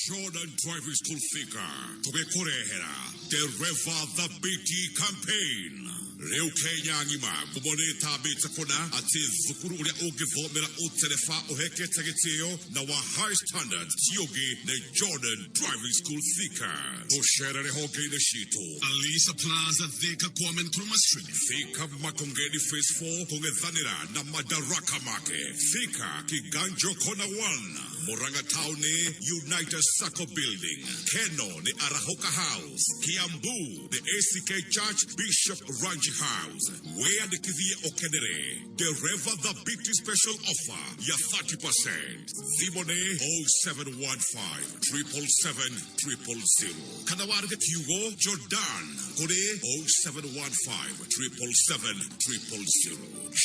Jordan Driving School Thika tũgĩkũrehera Dereva Thabiti Campaign. Rĩu Kenya ng'ima ngumo nĩ ĩtambĩte kũna atĩ thukuru ũrĩa ũngĩthomera ũtereba ũhekete gĩtĩo na wa high standard ti ũngĩ nĩ Jordan Driving School Thika. Tũcerere honge-inĩ citũ Alisa Plaza, Thika, Kwame Nkrumah Street. Thika Makongeni Phase 4 kũng'ethanĩra na Madaraka Market. Thika Kiganjo Corner 1, Murang'a Town United Sacco Building, Keno ni Arahoka House, Kiambu ni ACK Church Bishop Ranji House. Wĩyandĩkithie ũkenere Dereva Thabiti special offer ya 30%. Thimũ nĩ 0715 777 000 kana warĩke kiugo Jordan kũrĩ 0715 777 000.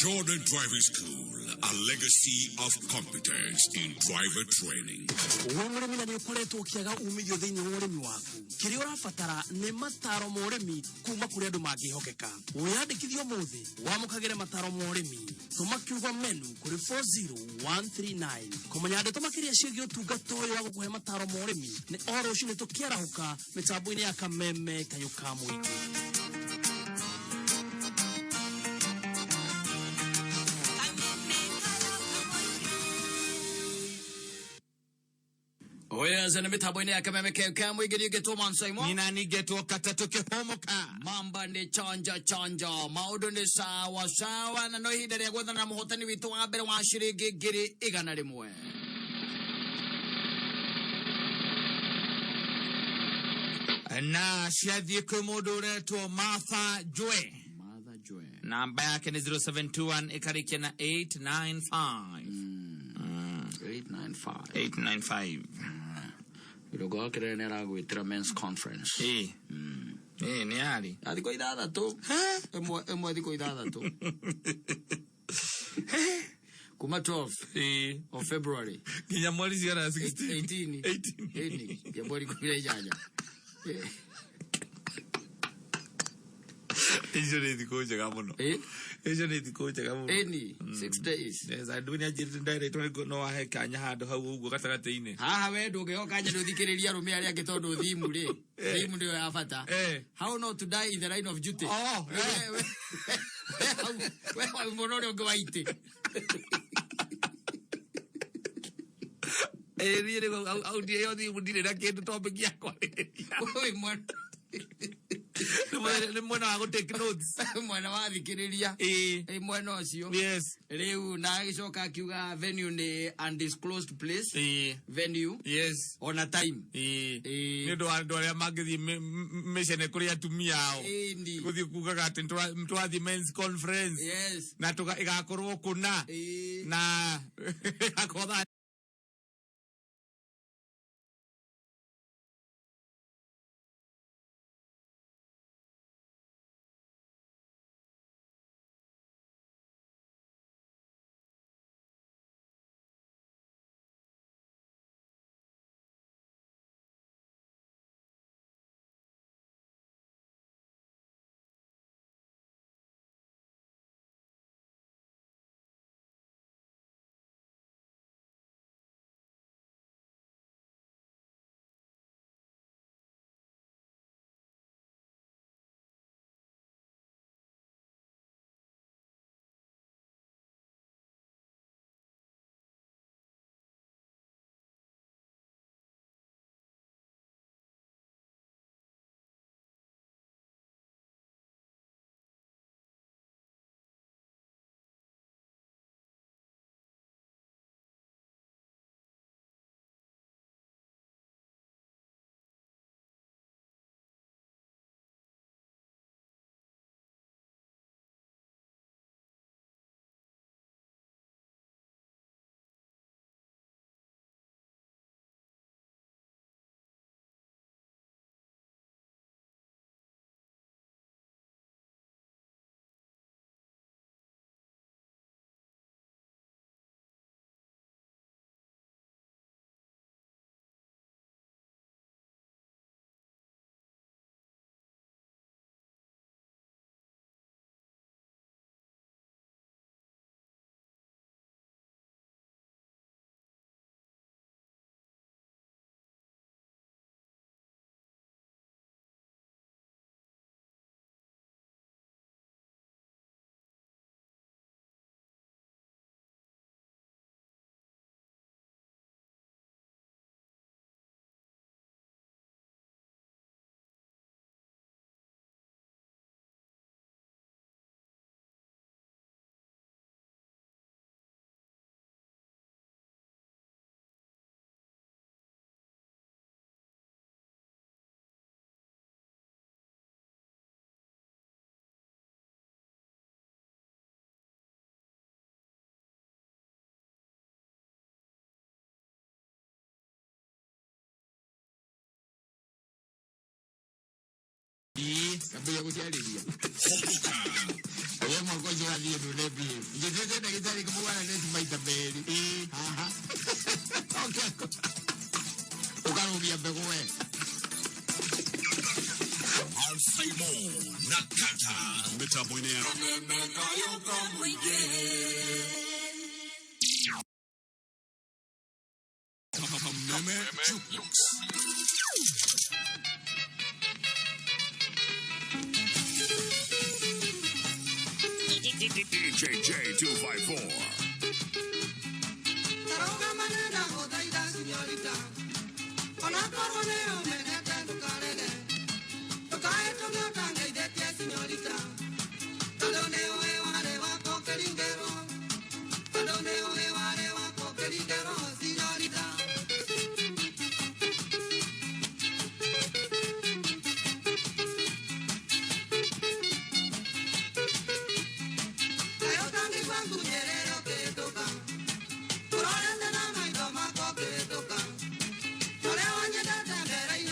Jordan Driving School, a legacy of competence in driver training. Wĩ mũrĩmi na nĩ ũkoretwo ũkĩaga umithio thĩinĩ wa ũrĩmi waku, kĩrĩa ũrabatara nĩ mataro ma ũrĩmi kuma kũrĩ andũ mangĩhokeka. Wĩyandĩkithie ũmũthĩ wamũkagĩre mataro ma ũrĩmi. Tũma kiugo menu kũrĩ 40139. Kũmenya ndeto makĩria ciĩgiĩ ũtungata ũyũ wa gũkũhe mataro ma ũrĩmi nĩ o rũcinĩ tũkĩarahũka mĩtambo-inĩ ya Kameme Kayũ ka Mũingĩ. Oyeza nĩ mĩtambo-inĩ ya Kameme Kayũ ka Mũingĩ. Niĩ ngetwo Mansaimo. Nina ningetwo katatũ kĩhũmũka. Mamba nĩ chanja chanja, maũndũ nĩ sawa sawa, na no ihinda rĩa gwethana na mũhotani witũ wa mbere wa ciringi 100,000. Na ciathiĩ kwĩ mũndũ ũretwo Martha Jwe. Martha Jwe. Namba yake nĩ 0721 ĩkarĩkia na 895. 895. 895. Irogo wake nĩ aragwĩtĩra men's conference. Ĩĩ. Ĩĩ nĩ yarĩ. Ya thikũ ithathatũ. Ĩmwe ĩmwe thikũ ithathatũ. Kuma 12 of February. Nginya mweri cigana? 16. 18. 18. Nginya mweri 18. Icio nĩ thikũ njega mũno. Icio nĩ thikũ njega mũno. Ĩni, 6 days. Yes, andũ nĩ anjĩrĩte direct no wahe kanya handũ hau ũguo gatagatĩ-inĩ. Haha we ndũngĩhoka kanya ndũthikĩrĩria arũme arĩa angĩ tondũ thimu rĩ, thimu nĩyo ya bata. How not to die in the line of duty. Oh. We hau mwena ũrĩa ũngĩ wa itĩ. Ĩĩ niĩ rĩu au ndiĩ ĩyo thimu ndirĩ na kĩndũ topic ya kwarĩrĩria. Wĩ mwena Nĩ mwena wa gũ take notes. Mwena wa thikĩrĩria. Ĩĩ. Ĩ mwena ũcio. Yes. Rĩu na agĩcoka akiuga venue nĩ undisclosed place. Ĩĩ. Venue. Yes. Ona time. Ĩĩ. Nĩ ũndũ wa andũ arĩa mangĩthiĩ mĩcene kũrĩ atumia ao. Ĩni. Gũthiĩ kugaga atĩ nĩtũrathiĩ men's conference. Yes. Na ĩgakorwo kũna. Ĩĩ. Na ĩgakorwo thaa Ambĩrĩria gũciarĩria. Ũrĩa mwaka ũcio wathiĩ ndune biũ. Njĩtĩte ndagĩtarĩ kũmũgwara neti maita merĩ. Haha. Okay. Ũkarũmia mbegũ we. Alfaimo na Kata mitambo-inĩ ya Kameme Jukebox. DJ J254. Tarũgamane na gũthaitha sinyorita onakorwo nĩ ũmenete ndũkarege ndũkae ũtangeithĩtie sinyorita tondũ nĩ ũĩ warĩ wakwa ũkĩringĩrwo tondũ nĩ ũĩ warĩ wakwa ũkĩringĩrwo sinyorita. Kaĩ ũtangĩigua ngunyĩrĩre ũkĩhĩtũka ũrorete na maitho makwa ũkĩhĩtũka ũrĩa wanyendete mbere-inĩ.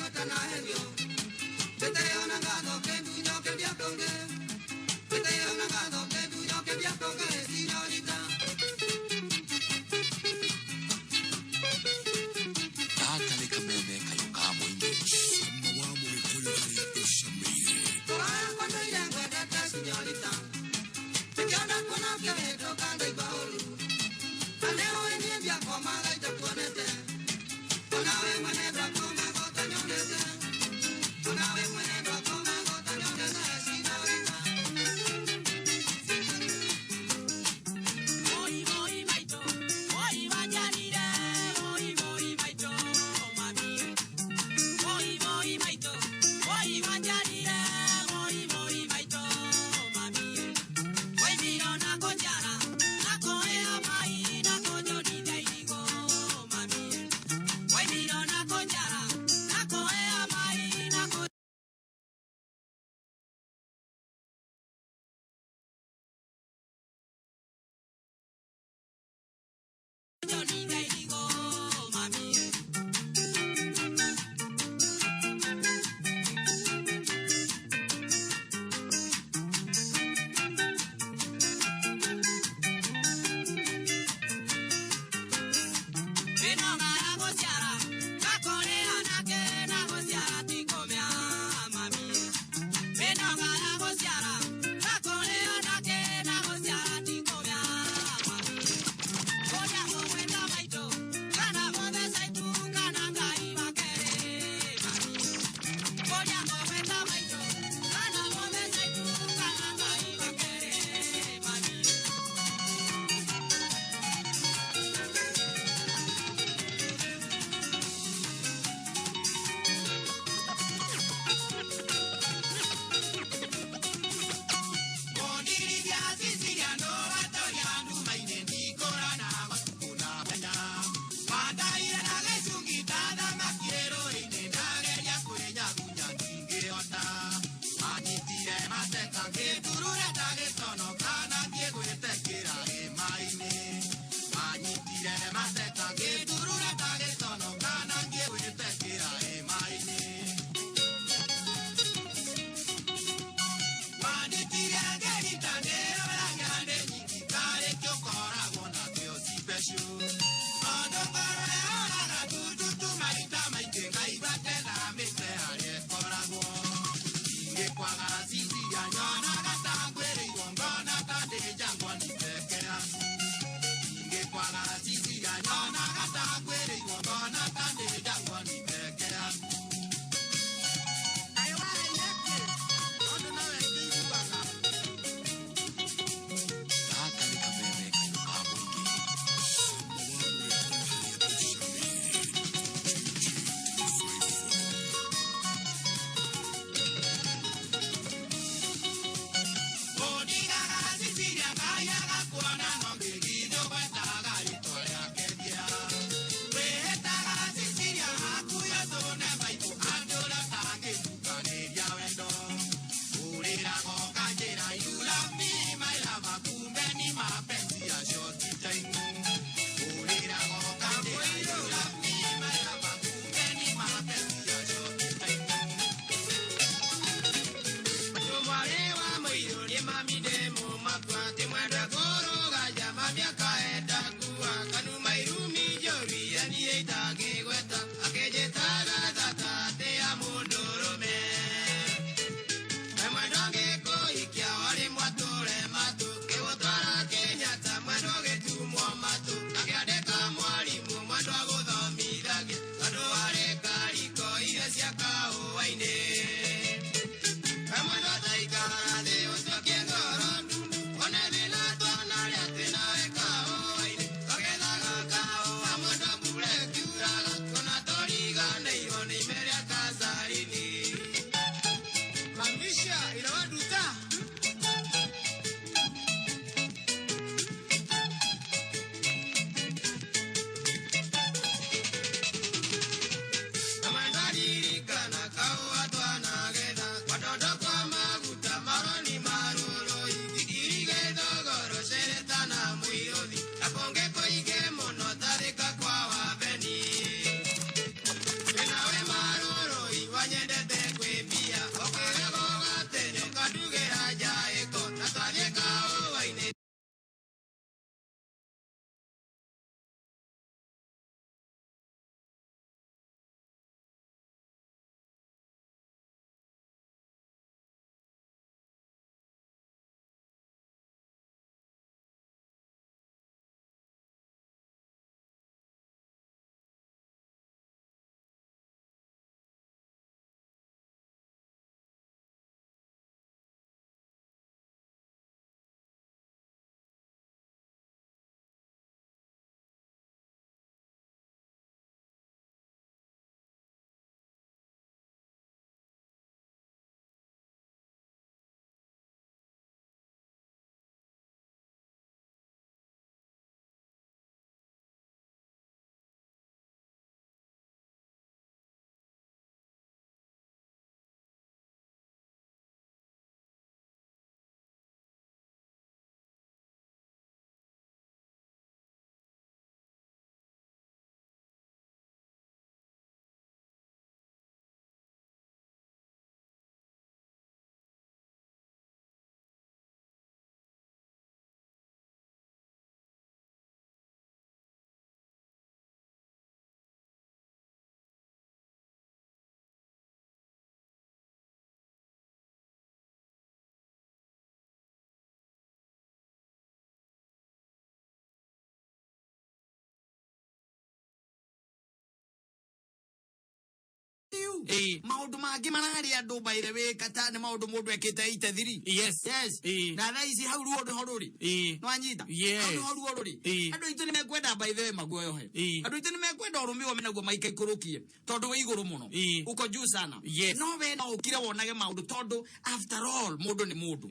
Rĩu maũndũ mangĩ mararĩ andũ by the way kata nĩ maũndũ mũndũ ekĩte 83. Yes. Yes. Na thaa ici hau ruo nĩho rũrĩ. Nĩwanyita? Yes. Hau nĩho ruo rũrĩ. Andũ aitũ nĩ mekwenda by the way maguoyohe. Andũ aitũ nĩ mekwenda ũrũme ũyũ menaguo maikaikũrũkie tondũ wĩ igũrũ mũno. Uko juu sana. Yes. No we no ũkire wonage maũndũ tondũ after all mũndũ nĩ mũndũ.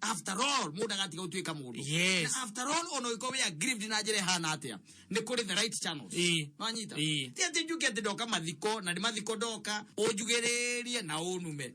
After all mũndũ agatiga gũtuĩka mũndũ. Yes. Na after all ona ũngĩkorwo wĩ aggrieved na njĩra ĩhana atĩa nĩ kũrĩ the right channels. Nĩwanyita? Ti atĩ njuge atĩ ndoka mathiko na nĩ mathiko ndoka ũnjugĩrĩrie na ũnume.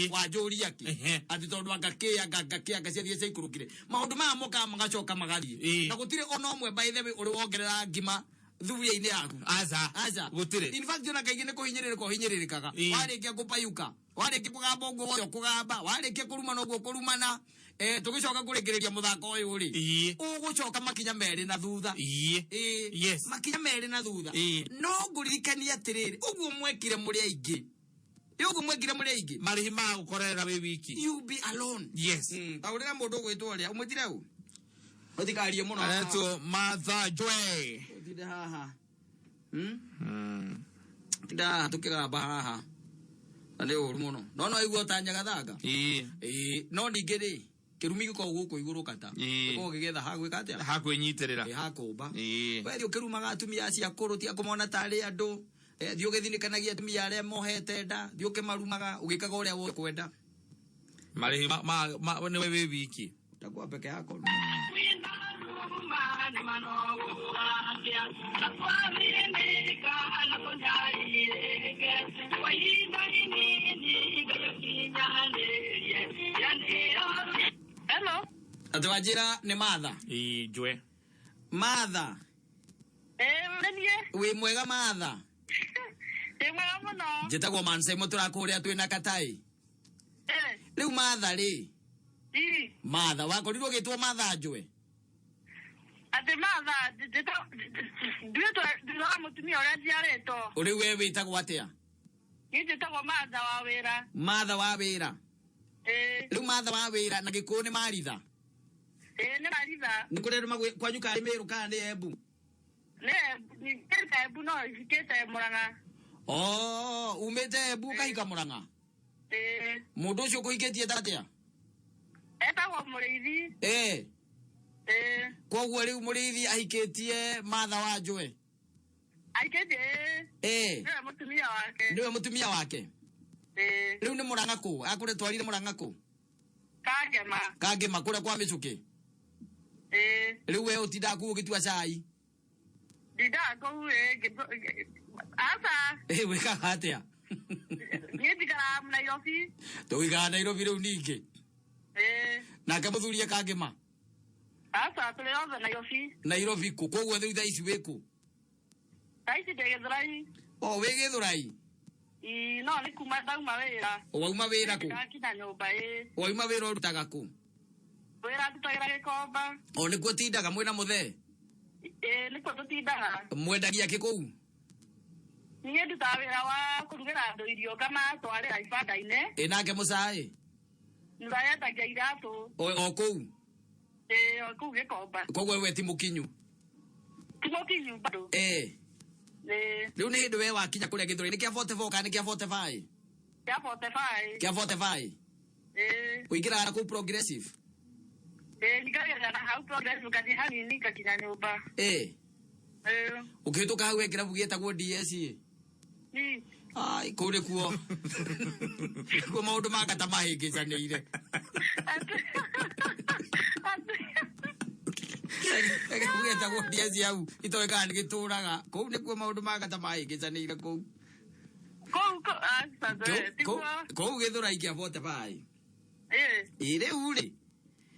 Wanjũria kĩ? Atĩ tondũ anga kĩ anga anga kĩ anga ciathiĩ ciaikũrũkire. Maũndũ maya mokaga magacoka magathiĩ. Na gũtirĩ ona ũmwe by the way ũrĩ wongerera ngima thuburia-inĩ yaku. Aca. Aca. Gũtirĩ. In fact ona kaingĩ nĩ kũhinyĩrĩrĩka ũhinyĩrĩrĩkaga. Warĩkia kũpayuka, warĩkia kũgamba ũguo wothe ũkũgamba, warĩkia kũrumana ũguo ũkũrumana, tũgĩcoka kũrĩkĩrĩria mũthako ũyũ rĩ, ũgũcoka makinya merĩ na thutha. Yes. Makinya merĩ na thutha. No ngũririkanie atĩrĩrĩ, ũguo mwekire mũrĩ aingĩ. Ũguo mwekire mũrĩ aingĩ. Marĩhi ma gũkorerera wĩ wiki. You be alone. Yes. Ta ũrĩra mũndũ ũgwĩtwo ũrĩa, ũmwĩtire ũ? Ũtikarie mũno. Aretwo Martha Joy. Ũtinde haha. Tinda haha tũkĩgamba haha. Na nĩ ũru mũno. No no aigua ta Nyagathanga. Ĩĩ, no ningĩ rĩ, kĩrumi gĩkoragwo gũkũ igũrũ kata. Gĩkoragwo gĩgĩetha ha gwĩka atĩa? Ha kwĩnyitĩrĩra. Ĩ, ha kũmba. We thiĩ ũkĩrumaga atumia acio akũrũ tiga kũmona tarĩ andũ. Thiĩ ũgĩthinĩkanagia atumia arĩa mohete nda, thiĩ ũkĩmarumaga, ũgĩkaga ũrĩa wothe ũkwenda. Marĩhi ma nĩwe wĩ wiki. Utakuwa peke yako. Hello. Atĩ wanjĩra nĩ Martha. Ĩĩ, Njwe. Martha. Nĩ niĩ. Wĩ mwega Martha? Ndĩ mwega mũno. Njĩtagwo Mansaimo tũrakũrĩa twĩna Katai. Rĩu Martha rĩ? Martha, wakorirwo ũgĩtwo Martha Njwe? Atĩ Martha, nduĩtwo thutha wa mũtumia ũrĩa njiarĩtwo. Rĩu we wĩtagwo atĩa? Niĩ njĩtagwo Martha wa wĩra. Martha wa wĩra? Rĩu Martha wa wĩra na Gĩkũyũ nĩ Maritha? Ĩĩ, nĩ Maritha. Nĩ kũrĩ andũ kwanyu kana nĩ Mĩrũ kana nĩ Embu? Nĩ Embu, Embu no hikĩte Mũrang'a. Oh, umĩte Embu ũkahika Mũrang'a? Ĩĩ. Mũndũ ũcio ũkũhikĩtie etagwo atĩa? Etagwo Mũrĩithi. Ĩĩ. Ĩĩ. Koguo rĩu Mũrĩithi ahikĩtie Martha wa Njwe? Ahikĩtie, ĩĩ. Ĩĩ. Nĩwe mũtumia wake. Nĩwe mũtumia wake? Ĩĩ. Rĩu nĩ Mũrang'a kũ? Akũretwarire Mũrang'a kũ? Kangema. Kangema kũrĩa kwa mĩcũkĩ? Ĩĩ. Rĩu we ũtindaga kũu ũgĩtua cai? Ndindaga kũu, ĩĩ, aca. Ĩĩ, wĩkaga atĩa? Niĩ njikaraga Nairobi. Tũgĩikaraga Nairobi rĩu ningĩ? Ĩĩ. Nake mũthuri e Kangema? Aca, tũrĩ othe Nairobi. Nairobi kũ? Koguo rĩu thaa ici wĩ kũ? Thaa ici ndĩ Gĩthũrai. O, wĩ Gĩthũrai? Ĩĩ, no nĩ kuma ndauma wĩra. Wauma wĩra kũ? Ndakinya nyũmba, ĩĩ. Wauma wĩra ũrutaga kũ? Wĩra ndutagĩra Gĩkomba. O, nĩkuo ũtindaga mwĩna mũthee? Ĩĩ, nĩkuo tũtindaga. Mwendagia kĩ kũu? Niĩ ndutaga wĩra wa kũrugĩra andũ irio ngamatwarĩra ibanda-inĩ. Ĩ, nake mũcaĩ? Mũcaĩ endagia iratũ. O kũu? Ĩĩ, o kũu Gĩkomba. Koguo we ti mũkinyu? Ti mũkinyu bado. Ĩĩ. Ĩĩ. Rĩu nĩ hĩndĩ we wakinya kũrĩa Gĩthũrai, nĩ kĩa 44 kana nĩ kĩa 45? Kĩa 45. Kĩa 45? Ĩĩ. Ũingĩraga na kũu Progressive? Ĩĩ, nyingagĩrĩra na hau Progressive ngathiĩ hanini ngakinya nyũmba. Ĩĩ. Ĩĩ. Ũkĩhĩtũka hau he kĩrabu gĩtagwo DS ĩ? Ĩ. Ai, kũu nĩkuo. Nĩkuo maũndũ ma ngata mahĩngĩcanĩire. Kĩrabu gĩtagwo DS hau, itoĩ kana nĩ gĩtũraga. Kũu nĩkuo maũndũ ma ngata mahĩngĩcanĩire kũu. Kũu, kũu, aca, tiguo. Kũu Gĩthũrai kĩa 45. Ĩĩ. Ĩ, rĩu rĩ,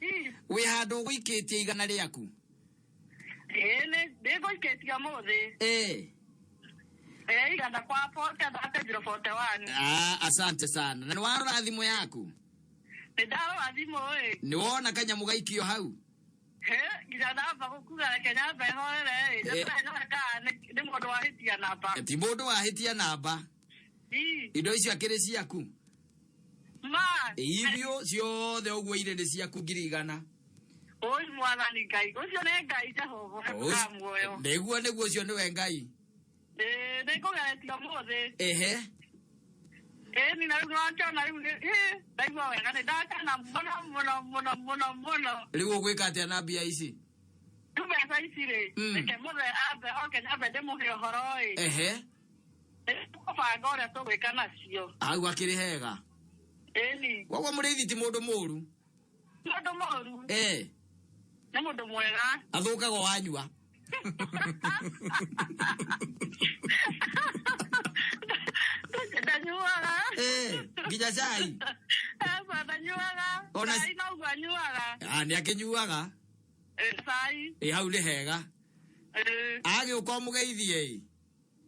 Ĩ. wĩ handũ ũgũikĩtie igana rĩaku? Ĩĩ, nĩ ngũikĩtie ũmũthĩ. Ĩĩ. Ĩĩ, igana kwa forty, thate zero forty one. Ah, asante sana. Na nĩ warora thimũ yaku? Nĩ ndarora thimũ ĩ. Nĩ wona kanyamũ gaikio hau? He, nginya ndamba gũkuga reke nyambe horere ĩ. Nĩ nyone kana nĩ mũndũ wahĩtia namba. Ti mũndũ wahĩtia namba. Ĩ. Indo icio akĩrĩ ciaku? Ma. Irio ciothe ũguo irĩ nĩ ciaku ngiri igana. Oi mwathani Ngai, ũcio nĩ Ngai Jehova, ũrĩa muoyo. Nĩguo, nĩguo, ũcio nĩwe Ngai. Ĩĩ, nĩ ngũgeretie ũmũthĩ. Ehe. Ĩni na rĩu nĩwakĩona rĩu ndaigua wega nĩ ndakena mũno mũno mũno mũno mũno. Rĩu ũgwĩka atĩa na mbia ici? Rĩu mbeca ici rĩ, reke mũthe ambe oke nyambe ndĩmũhe ũhoro ĩ. Ehe. Nĩtũkũbanga ũrĩa tũgwĩka nacio. Hau akĩrĩ hega. Ĩni. Koguo mũrĩithi ti mũndũ mũru. Mũndũ mũru. Eh. Nĩ mũndũ mwega. Athũkaga wanyua. Ndanyuaga. Eh, nginya cai. Aca ndanyuaga. Cai noguo anyuaga. Ah, nĩ akĩnyuaga. Cai. Ĩ hau nĩ hega. Agĩũka ũmũgeithie ĩ.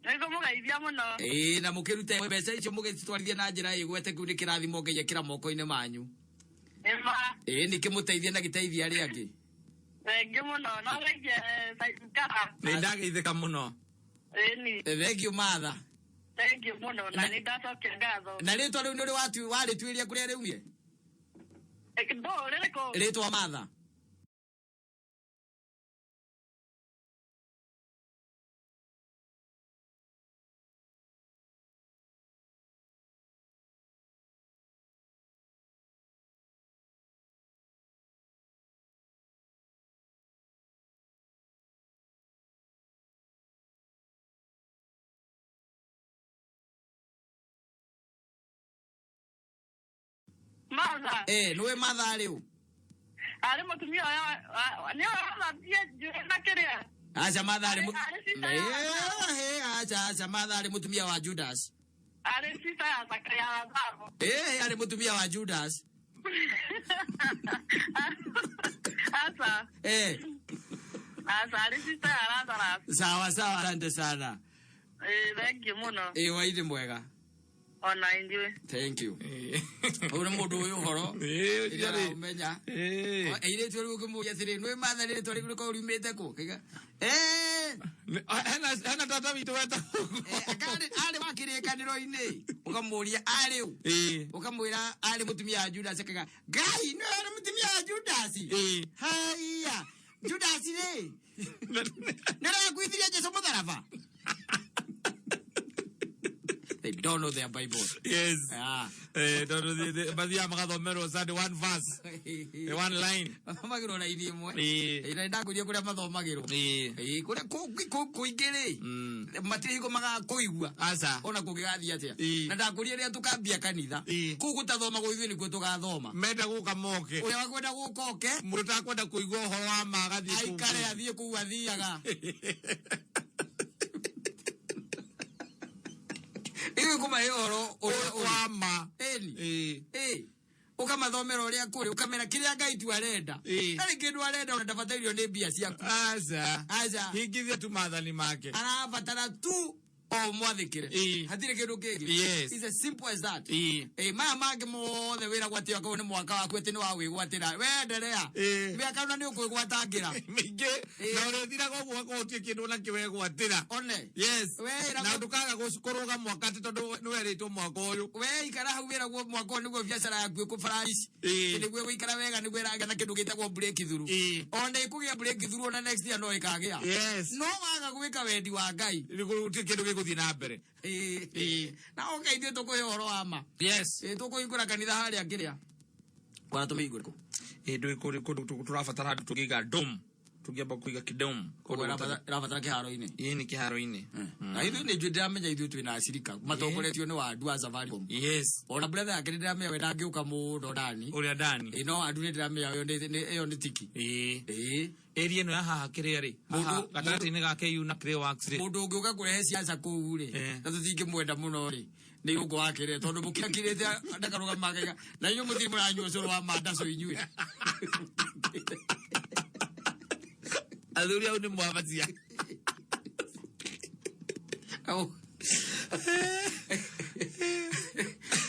Nĩngũmũgeithia mũno. Ĩ na mũkĩrute mbeca icio mũgĩcitwarithie na njĩra ĩgwete kĩu nĩ kĩrathimo Ngai ekĩra moko-inĩ manyu. Ĩma. Ĩ nĩ kĩmũteithie na gĩteithie arĩa angĩ. Thengiũ mũno. No geithie Saikara. Nĩ ndageithĩka mũno. Ĩni. Thengiũ Martha. Thengiũ mũno na nĩ ndacokia ngatho. Na rĩtwa rĩu nĩ ũrĩ warĩtuĩria kũrĩa rĩumire? Ndũ rĩrĩkũ? Rĩtwa Martha. Martha. Eh, nĩwe Martha rĩu? Arĩ mũtumia ũyũ nĩ ũyũ wathambie njuĩrĩ na kĩrĩa? Aca Martha arĩ Arĩ sister ya Eh, aca aca Martha arĩ mũtumia wa Judas. Arĩ sister ya ya Lazaro. Eh, arĩ mũtumia wa Judas. Aca. Eh, Aca arĩ sister ya Lazarus. sawa sawa, asante sana. Eh, thank you mũno. Eh, waithĩ mwega. Ona inyuĩ. Thank you. Ũyũ nĩ mũndũ ũyũ ũhoro. Ĩĩ, Ũmenya. Airĩtu rĩu ũngĩmũria atĩrĩ, nĩ Martha rĩtwa rĩu rĩkoragwo riumĩte kũ? Kaiga, eh, Hena tata witũ wetagwo. Arĩ wa kĩrĩkanĩro-inĩ. Ũkamũria arĩ ũ? Ũkamwĩra arĩ mũtumia wa Judas akauga, Ngai nĩwe arĩ mũtumia wa Judas. Haiya, Judas rĩ, nĩ ũrakuithirie Jesũ mũtharaba? They don't know their Bible. Yes. Ah. Eh, tondũ mathiaga magathomerwo Sunday one verse. One line. Mathomagĩrwo raini ĩmwe. Ĩĩ. Na nĩndakũria kũrĩa mathomagĩrwo. Ĩĩ. Kũrĩa kũingĩ rĩ, matirĩ hingo magakũigua. Aca. Ona kũngĩgathiĩ atĩa. Na ndakũria rĩrĩa tũkambia kanitha. Kũu gũtathomagwo ithuĩ nĩkuo tũgathoma. Menda gũka moke. Ũrĩa wakwenda gũka oke. Mũndũ ũtakwenda kũigua ũhoro wa ma agathiĩ kũu. Aikare athiĩ kũu athiaga. Ithuĩ kũmahe ũhoro ũrĩa ũrĩ. Wa ma. Ĩni. Ĩĩ. Ũkamathomera ũrĩa kũrĩ, ũkamera kĩrĩa Ngai tu arenda. Ndarĩ kĩndũ arenda ona ndabatairio nĩ mbia ciaku. Aca. Aca. Hingithia tu maathani make. Arabatara tu o mwathĩkĩre. Hatirĩ kĩndũ kĩngĩ. Yes. It's as simple as that. Maya mangĩ mothe wĩragwo atĩ akorwo nĩ mwaka waku atĩ nĩ wawĩgwatĩra. We endelea. Mĩaka ona nĩ ũkwĩgwatangĩra. Mĩingĩ. Na ũrĩthiraga ũguo ũgakorwo gũtirĩ kĩndũ ona kĩ wegwatĩra. One. Yes. We ĩragwo- Na ndũkaga kũrũga mwaka atĩ tondũ nĩ werĩtwo mwaka ũyũ. We ikara hau wĩragwo mwaka ũyũ nĩguo biacara yaku ĩkũbaraci. Nĩguo ĩgũikara wega nĩguo ĩragĩa na kĩndũ gĩtagwo breakthrough. Ona ĩkũgĩa breakthrough ona next year no ĩkagĩa. Yes. No waga gwĩka wendi wa Ngai. Gũtirĩ kĩndũ gĩgũthiĩ na mbere. Na oka ithuĩ tũkũhe ũhoro wa ma. Yes. Tũkũhingũra kanitha harĩa kĩrĩa. Kwana tũmĩhingũre kũ? Ndũĩ kũndũ tũrabatara handũ tũngĩiga dome. Tũngĩamba kũiga kĩdome. Koguo ĩrabatara kĩharo-inĩ. Ĩĩ nĩ kĩharo-inĩ. Na ithuĩ nĩ njũĩ ndĩramenya ithuĩ twĩna acirika matongoretio nĩ wandu wa Safaricom. Yes. Ona brother yake nĩ ndĩramenya we ndangĩũka mũno Dani. Ũrĩa Dani. Ĩĩ no wandu nĩ ndĩramenya ĩyo nĩ tiki. Ĩĩ. Area ĩno ya haha kĩrĩa rĩ. Haha gatagatĩ-inĩ ga KU na Clay Works rĩ. Mũndũ ũngĩũka kũrehe ciaca kũu rĩ, na tũtingĩmwenda mũno rĩ, nĩ ũngũ wa kĩrĩa tondũ mũkĩrakirĩte ndakarũgama akaiga na inyuĩ mũtirĩ mũranyua ũcũrũ wa mandacu inyuĩ. Athuri au nĩ mwabatia. Au.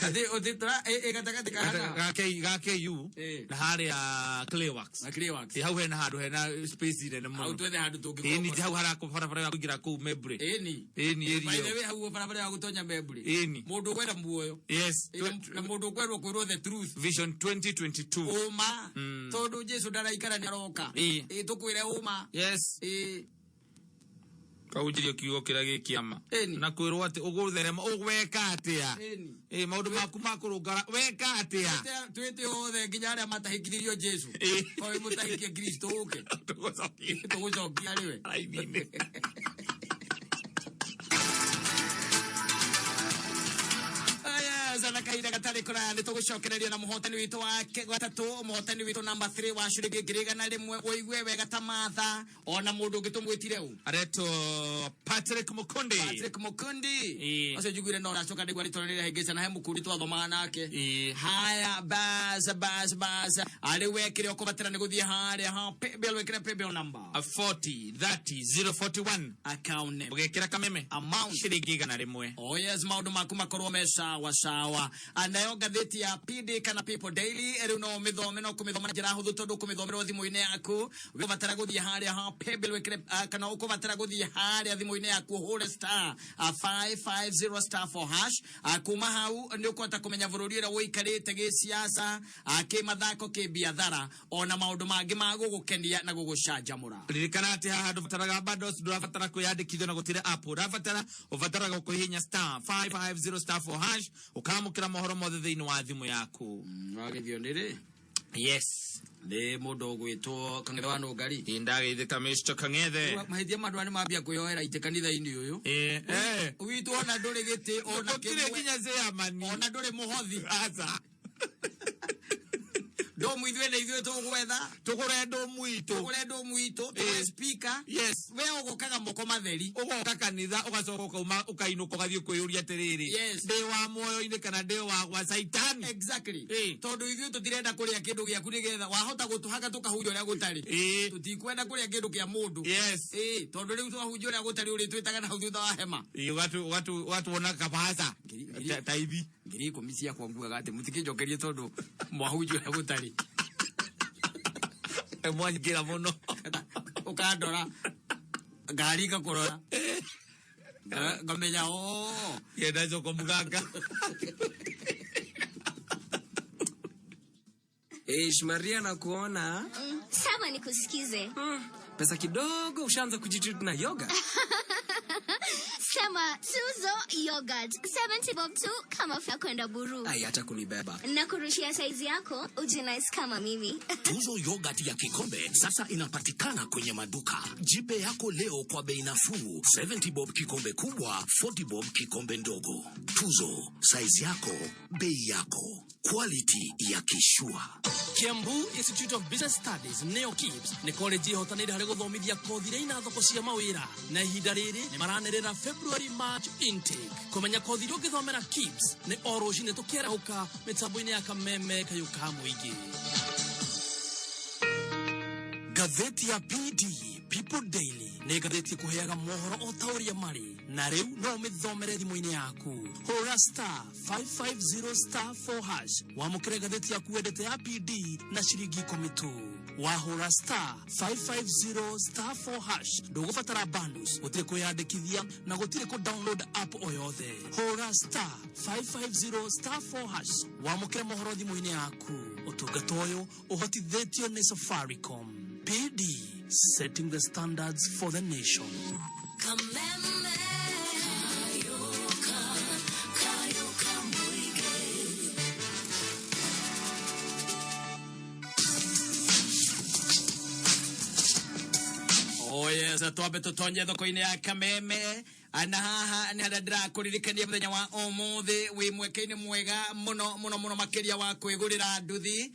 Ati ati tũra ĩ gatagatĩ ka hana. Ga KU na harĩa Clay Works. Na Clay Works. Ĩ hau hena handũ hena space nene mũno. Hau twethe handũ tũngĩkorwo. Ĩni hau harako barabara ya kũingĩra kũu Membure. Ĩni. Ĩni By area the ĩyo. way hau barabara ya gũtonya Membure. Ĩni. Mũndũ ũkwenda muoyo. Yes. Na mũndũ ũkwendwo kwĩrwo the truth. Vision 2022. Ũma. Tondũ Jesu ndaraikara nĩ aroka. Ĩĩ. Ĩ tũkwĩre ũma. Yes. Ĩ. Kahunjirio kiugo kĩrĩa gĩ kĩama. Ĩni. Na kwĩrwo atĩ ũgũtherema ũgweka atĩa. Ĩni. Ĩ maũndũ maku ma kũrũngara weka atĩa. Twĩte othe nginya arĩa matahikithirio Jesu. Ko wĩ mũtahikie Kristo ũke. Tũgũcokia. Tũgũcokia rĩwe. Raini-inĩ. Yes, na kahinda gatarĩ kũraya nĩ tũgũcokereria na mũhotani witũ wa gatatũ, mũhotani witũ namba 3 wa ciringi 100,000. Ũigue wega ta Martha, ona mũndũ ũngĩ tũmwĩtire ũ? Aretwo Patrick Mukundi. Patrick Mukundi. Ũcio njiguire no aracoka nĩguo rĩtwa rĩrĩa hĩngĩca na he mũkundi twathomaga nake. Haya, bas bas bas. Arĩ we kĩrĩa ũkũbatara nĩ gũthiĩ harĩa ha paybill, wĩkĩre paybill number. 40 30 041. Account name. Ũgekĩra kameme. Amount. Ciringi 100. Oh yes, maũndũ maku makorwo me sawa sawa. Nayo ngathĩti ya PD kana People Daily rĩu no ũmĩthome, no kũmĩthoma na njĩra hũthũ tondũ ũkũmĩthomera thimũ-inĩ yaku. Ũgũbatara gũthiĩ harĩa ha paybill wĩkĩre, kana ũkũbatara gũthiĩ harĩa thimũ-inĩ yaku ũhũre star, 550 star 4 hash. Kuma hau nĩ ũkũhota kũmenya bũrũri ũrĩa ũikarĩte gĩsiasa, kĩmathako, kĩbiathara, ona maũndũ mangĩ ma gũgũkenia na gũgũcanjamũra. Ririkana atĩ haha ndũbataraga bundles, ndũrabatara kwĩyandĩkithia na gũtirĩ app ũrabatara, ũbataraga kũhihinya star 550 star 4 hash ũkamũkĩra mohoro mothe thĩinĩ wa thimũ yaku. Wagĩthio nĩ rĩ? Yes. Nĩ mũndũ ũgwĩtwo Kang'ethe wa Nũngari. Ĩ, ndagĩthĩka Mr. Kang'ethe. Mahĩtia ma andũ aya nĩ mambia kwĩyoera itĩ kanitha-inĩ ũyũ. Witũ ona ndũrĩ gĩtĩ, ona Gũtirĩ kĩmwe. nginya chairman. Ona ndũrĩ mũhothi. Aca. Ndomu ithuĩ nĩ ithuĩ tũgwetha. Tũgũre ndomu itũ. Tũgũre ndomu itũ, tũgũre speaker. Yes. We ũgũkaga moko matheri. Ũgoka kanitha, ũgacoka ũkauma, ũkainũka, ũgathiĩ kwĩyũria atĩrĩrĩ. Yes. Ndĩ wa muoyo-inĩ kana ndĩ wa gwa Caitani? Exactly. Tondũ ithuĩ tũtirenda kũrĩa kĩndũ gĩaku nĩgetha wahota gũtũhaka tũkahunjia ũrĩa gũtarĩ. Tũtikwenda kũrĩa kĩndũ kĩa mũndũ. Yes. Tondũ rĩu twahunjia ũrĩa gũtarĩ ũrĩtwĩtaga na hau thutha wa hema. Ũgatuona kabasa. Ta ithi. 10,000 ciakwa nguaga atĩ mũtikĩnjokerie tondũ mwahunjia ũrĩa gũtarĩ. Mwanyingĩra mũno. Ũkandora. Ngari ngakũrora. Ngamenya, oh. Yenda coko mũganga. Eish, Maria nakuona. Sawa, nikusikize. Pesa kidogo ushaanza kujitreat na yoga. Sema Tuzo yogurt 70 bob tu kama fya kwenda buru. Ai, hata kunibeba. Na kurushia size yako uje nice kama mimi. Tuzo yogurt ya kikombe sasa inapatikana kwenye maduka. Jipe yako leo kwa bei nafuu. 70 bob kikombe kubwa, 40 bob kikombe ndogo. Tuzo, size yako, bei yako. Quality ya kishua. Kiambu Institute of Business Studies neo KIBS nĩ college ĩhotanĩire harĩ gũthomithia kothi iria ina thoko cia mawĩra, na ihinda rĩrĩ nĩ maranĩrĩra February March intake. Kũmenya kothi iria ũngĩthomera KIBS nĩ o rũcinĩ tũkĩarahũka mĩtambo-inĩ ya Kameme Kayũ ka Mũingĩ. Ngathĩti ya PD People Daily nĩ ngathĩti ĩkũheaga mohoro o ta ũrĩa marĩ, na rĩu no ũmĩthomere thimũ-inĩ yaku. Hũra star 550 star 4 hash wamũkĩre ngathĩti yaku wendete ya PD na ciringi 10 tu. Wahũra star 550 star 4 hash ndũgũbatara bundles, gũtirĩ kwĩyandĩkithia na gũtirĩ kũ download app o yothe. Hũra star 550 star 4 hash wamũkĩre mohoro thimũ-inĩ yaku. Ũtungata ũyũ ũhotithĩtio nĩ Safaricom. PD, setting the standards for the nation. Kameme, Kayuka, Kayuka Muige. Oh yes, twambe tũtonye thoko-inĩ ya Kameme. Na haha nĩ harĩa ndĩrakũririkania mũthenya wa ũmũthĩ wĩ mweke-inĩ mwega mũno mũno mũno makĩria wa kwĩgũrĩra nduthi.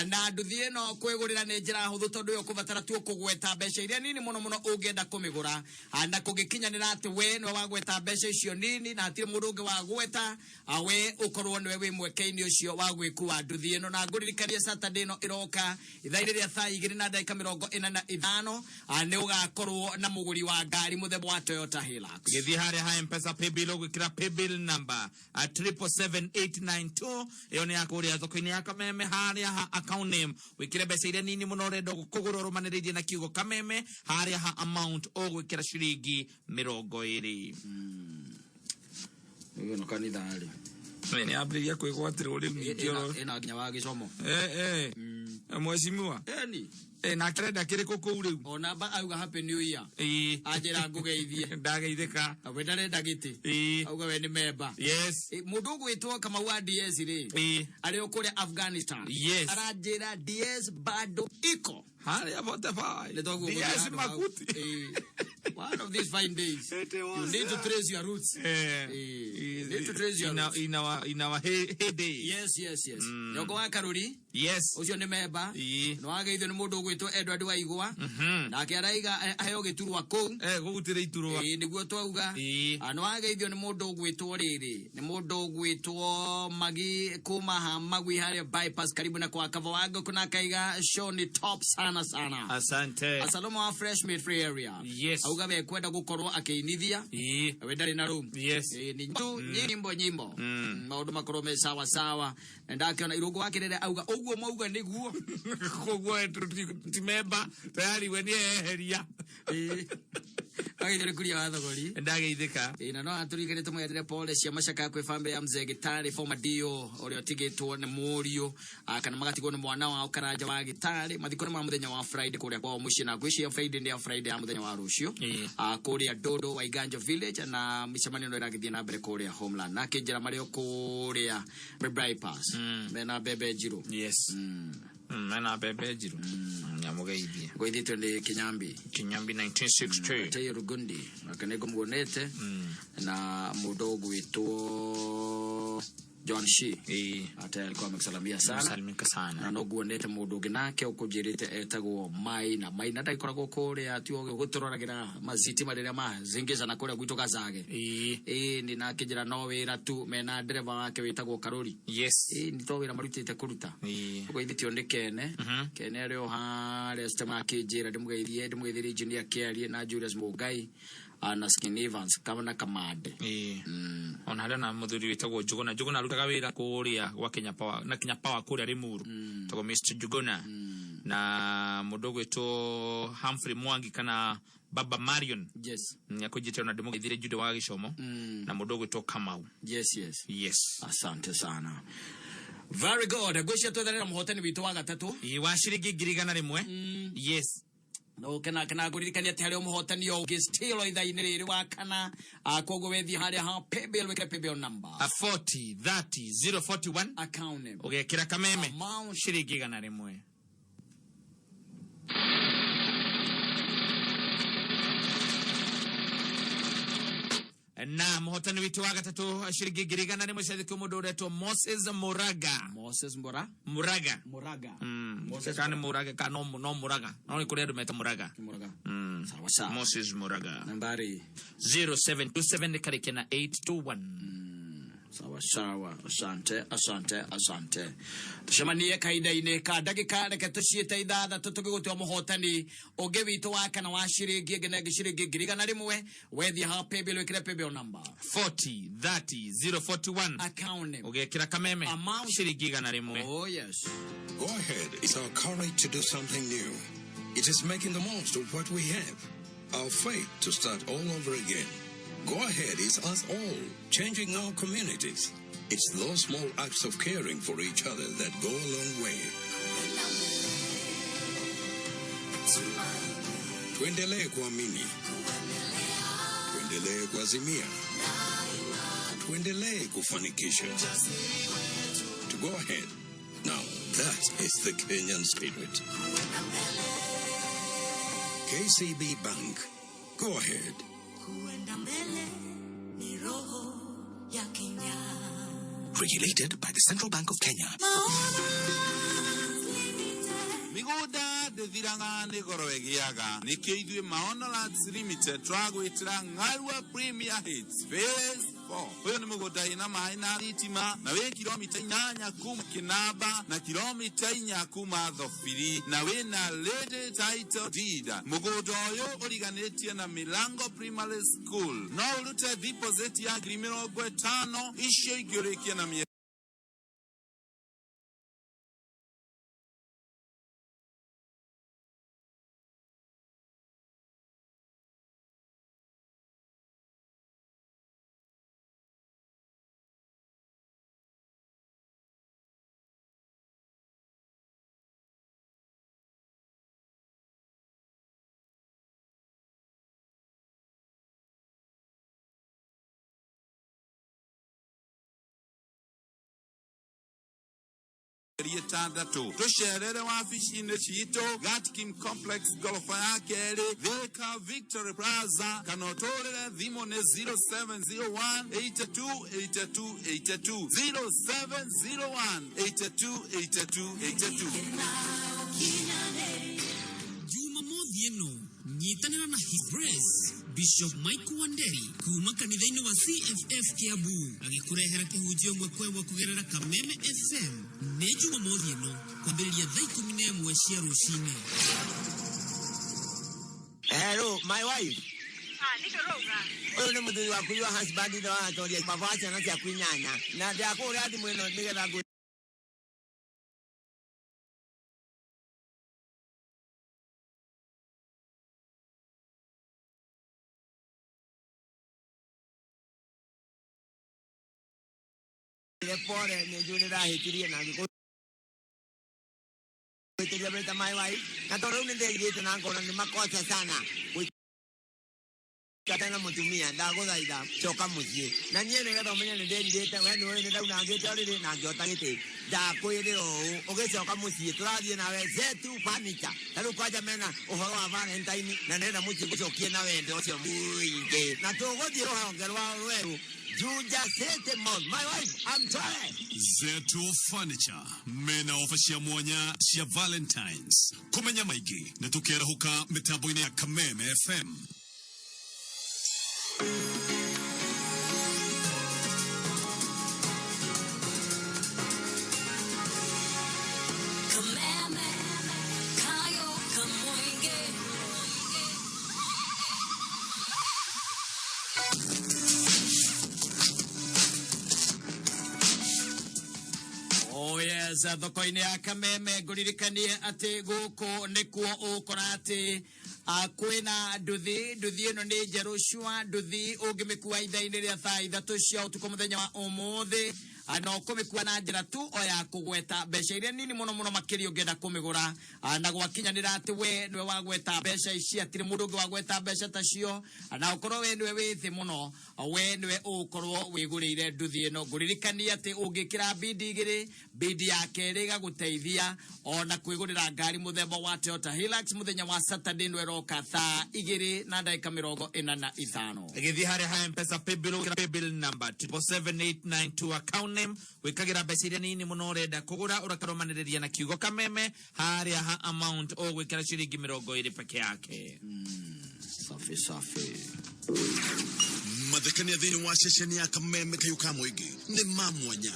Na nduthi ĩno kwĩgũrĩra nĩ njĩra hũthũ tondũ ĩyo ũkũbatara tu kũgweta mbeca iria nini mũno mũno ũngĩenda kũmĩgũra. Na kũngĩkinyanĩra atĩ we nĩwe wagweta mbeca icio nini na hatirĩ mũndũ ũngĩ wagweta, we ũkorwo nĩwe wĩ mweke-inĩ ũcio wa gwĩkua nduthi ĩno. Na ngũririkanie Saturday ĩno ĩroka ithaa-inĩ rĩa thaa igĩrĩ na ndagĩka mĩrongo ĩna na ithano, nĩ ũgakorwo na mũgũri wa ngari mũthemba wa Toyota Hilux. Gĩthiĩ harĩa ha M-Pesa paybill ũgwĩkĩra paybill number, triple seven eight nine two. Ĩyo nĩ ya kũrĩa thoko-inĩ ya Kameme harĩa ha account name wĩkĩre mbeca iria nini mũno ũrenda kũgũra ũrũmanĩrĩirie na kiugo Kameme, harĩa ha amount ũgwĩkĩra ciringi mĩrongo ĩrĩ. Ĩno kanitha rĩ. Nĩ yambĩrĩria kwĩgwatĩrwo rĩu ningĩ oro. Ĩna nginya wa gĩcomo. Mheshimiwa. Eni. Na arenda kĩrĩkũ kũu rĩu? Ona ba auga happy new year. Ĩĩ. Anjĩra ngũgeithie. Ndageithĩka. We ndarenda gĩtĩ. Ĩĩ. Auga we nĩ memba. Yes. Mũndũ ũgwĩtwo Kamau wa DS rĩ. Ĩĩ. Arĩ o kũrĩa Afghanistan. Yes. Aranjĩra DS bado iko. Harĩa 45. Nĩ twaguo DS gũthiĩ handũ hau. Makuti. Ĩĩ. One of these fine days. You need to trace your roots. You need to trace your roots. In our heyday. Yes, yes, yes. Nyongo wa Karuri. Yes. Ũcio nĩ memba. Ĩĩ. Nĩ wageithio nĩ mũndũ ũgwĩtwo Edward Waigwa. Nake araiga aheo gĩturwa kũu. Gũgutĩra iturwa. Ĩĩ, nĩguo twauga. Ĩĩ. Nĩ wageithio nĩ mũndũ ũgwĩtwo rĩrĩ. Nĩ mũndũ ũgwĩtwo Magi kuma ha Magui harĩa bypass karibu na kwa Kava wa Ngũkũ, na akaiga show ni top sana sana. Asante. Asaloma wa Fresh Made Free Area. Yes. Auga we kwenda gukorwo akĩinithia. Ĩĩ. We ndarĩ na room. Yes. Ĩĩ, ni tu nyimbo nyimbo. Maũndũ makorwo me sawa sawa. Na ndakĩona Irũngũ wa Kĩrere auga ũguo mauga nĩguo. Koguo ti memba tayari we nĩeheria. Ĩĩ. Wageithio nĩ Kuria wa Thogori. Ndageithĩka. Ĩĩ, na no atũririkane tũmwethere pole cia macaka kwĩ bamĩrĩ ya mzee Gĩtarĩ former DO ũrĩa ũtigĩtwo nĩ mũriũ, kana magatigwo nĩ mwana wao Karanja wa Gĩtarĩ. Mathiko nĩ ma mũthenya wa Friday kũrĩa kwao mũciĩ, na ngwĩciria Friday nĩ ya Friday ya mũthenya wa rũciũ. Ĩĩ. Kũrĩa Dodo wa Iganjo Village, na mĩcemanio no ĩragĩthiĩ na mbere kũrĩa Homeland. Na akĩnjĩra marĩ o kũrĩa bypass. Mena mbembe njirũ. Yes. Mena mbembe njirũ. Nyamũgeithie. Ngũithĩtio nĩ Kinyambi. Kinyambi 1960. Tayo Rugundi. Nake nĩ ngũmuonete. Na mũndũ ũgwĩtwo John Shi. Ĩĩ. Ate alikuwa amekusalamia sana. Salimika sana. Na no nguonete mũndũ ũngĩ nake ũkũnjĩrĩte etagwo Maina. Maina ndagĩkoragwo kũrĩa ti gũtũroragĩra mazitima rĩrĩa mazingica na kũrĩa gwitũ Gacage. Ĩĩ. Ĩĩ, nĩ nakĩnjĩra no wĩra tu mena ndereba wake wĩtagwo Karori. Yes. Ĩĩ, nĩ to wĩra marutĩte kũruta. Ĩĩ. Ũgũithĩtio nĩ Kene. Kene arĩ o harĩa Stima akĩnjĩra ndĩmũgeithie, ndĩmũgeithĩrie engineer Kĩarie na Julius Mũngai, na Skin Evans kama Kamande. Ĩĩ. Ona harĩa na mũthuri wĩtagwo Njuguna. Njuguna arutaga wĩra kũrĩa gwa Kenya Power, na Kenya Power kũrĩa Limuru. Tagwo Mr. Njuguna. Na mũndũ ũgwĩtwo Humphrey Mwangi kana Baba Marion. Yes. Nĩakũnjĩte ona ndĩmũgeithire Jude wa Gĩcomo. Na mũndũ ũgwĩtwo Kamau. Yes, yes. Yes. Asante sana. Very good. Ngwĩciria twetherera mũhotani witũ wa gatatũ. Ĩĩ, wa ciringi 100,000. Yes. No kana kana ngũririkania atĩ harĩ o mũhotani o ũngĩ still ithaa-inĩ rĩrĩ wa kana, koguo wethiĩ harĩa ha paybill wĩkĩre paybill number. A 40 30 041 account name. Ũgekĩra kameme. Amount. Ciringi 100. Na mũhotani witũ wa gatatũ ciringi 100,000 ciathĩkio mũndũ ũretwo Moses Muraga. Moses Muraga. Muraga. Moses Kana Muraga kana no Muraga. No nĩ kũrĩ andũ meta Muraga. Muraga. Sawa sawa. Moses Muraga. Nambari 0727 karĩkia na 821. Sawa sawa. Asante, asante, asante. Tucemanie kahinda-inĩ ka ndagĩka reke tũciĩte ithathatũ tũgĩgũtua mũhotani ũngĩ witũ wa kana wa ciringi ĩngĩ na ĩngĩ ciringi 100,000. Wethiĩ ha paybill wĩkĩre paybill number 40 30 041 account name. Ũgekĩra kameme. Amount. Ciringi 100. Oh yes. Go ahead. It's our courage to do something new. It is making the most of what we have. Our faith to start all over again. Go ahead is us all, changing our communities. It's those small acts of caring for each other that go a long way. Tuendelee kuamini. Tuendelee kuazimia. Tuendelee kufanikisha. To go ahead. Now, that is the Kenyan spirit. KCB Bank. Go ahead. Kuenda mbele ni roho ya Kenya. Regulated by the Central Bank of Kenya. Migunda ndĩthiraga nĩ goro ĩgĩaga. Nĩkĩo ithuĩ Maono Lands Limited twagwĩtĩra Ng'arua Premier Hits Phase 4. Ũyũ nĩ mũgũnda wĩna maĩ na thitima na wĩ kilomita 8 kuma Kĩnamba na kilomita 4 kuma Thobiri na wĩna Lady Title Deed. Mũgũnda ũyũ ũriganĩtie na Milango Primary School. No ũrute deposit ya 50,000 icio ingĩ ũrĩkie na mĩeri Mĩeri 6. Tũcerere wabici-inĩ citũ Gatkim Complex goroba ya kerĩ, Thika Victory Plaza, kana ũtũrĩre thimũ nĩ 0701 82 82 82, 0701 82 82 82. Jumamothi ĩno nyitanĩra na His Grace Bishop Michael Wanderi kuma kanitha-inĩ wa CFF Kiambu agĩkũrehera kĩhunjio ĩmwe kwa ĩmwe kũgerera Kameme FM. Nĩ Jumamothi ĩno kwambĩrĩria thaa 11 cia rũcinĩ. Hello, my wife. Ah, nĩkĩ ũrauga? Ũyũ nĩ mũthuri waku, your husband, na watoria baba wa ciana ciaku 8, na ndakũhũrĩra thimũ ĩno nĩgetha ngwĩre pole, nĩ njũĩ nĩ ndahĩtirie na ngĩkũhĩtĩria mbere ta my wife, na tondũ rĩu nĩ ndĩrirĩte na ngona nĩ makosa sana gũikara na mũtumia, ndagũthaitha coka mũciĩ na niĩ nĩgetha ũmenye nĩ ndĩrirĩte. We nĩ ũĩ nĩ ndaunangĩte ũrĩrĩ na ngĩota gĩtĩ, ndakwĩrĩra ũũ, ũgĩcoka mũciĩ tũrathiĩ nawe Zetu Furniture. Ta rĩu kwanja mena ũhoro wa Valentine na nĩrenda mũciĩ gũcokie na wendo ũcio mũingĩ, na tũgũthiĩ rũhonge rwa rwerũ Juja City Mall. My wife, I'm sorry. Zetu Furniture mena ofa cia mwanya cia Valentines. Kũmenya maingĩ nĩ tũkĩarahũka mĩtambo-inĩ ya Kameme FM. Kameme, kayo kamũingĩ. Oh yes, thoko-inĩ ya Kameme ngũririkanie atĩ gũkũ nĩkuo ũkora atĩ kwĩna nduthi. Nduthi ĩno nĩ njerũ cua, nduthi ũngĩmĩkua ithaa-inĩ rĩa thaa 3 cia ũtukũ mũthenya wa ũmũthĩ, no kũmĩkua na njĩra tu o ya kũgweta mbeca iria nini mũno mũno makĩria ũngĩenda kũmĩgũra. Na gwakinyanĩra atĩ we nĩwe wagweta mbeca ici, hatirĩ mũndũ ũngĩ wagweta mbeca ta cio, na ũkorwo we nĩwe wĩ thĩ mũno, we nĩwe ũgũkorwo wĩgũrĩire nduthi ĩno. Ngũririkanie atĩ ũngĩkĩra bidi 2, bidi ya kerĩ ĩgagũteithia ona kwĩgũrĩra ngari mũthemba wa Toyota Hilux mũthenya wa Saturday nĩwe ĩroka thaa 2 na ndagĩka 45. Gĩthiĩ harĩa ha M-Pesa paybill, ũkĩra paybill number 77892, account name wĩkagĩra mbeca iria nini mũno ũrenda kũgũra, ũrakarũmanĩrĩria na kiugo Kameme harĩa ha amount ũgwĩkĩra ciringi 20 peke yake. Safi safi. Mathekania thĩinĩ wa ceceni ya Kameme kayũ ka mũingĩ nĩ ma mwanya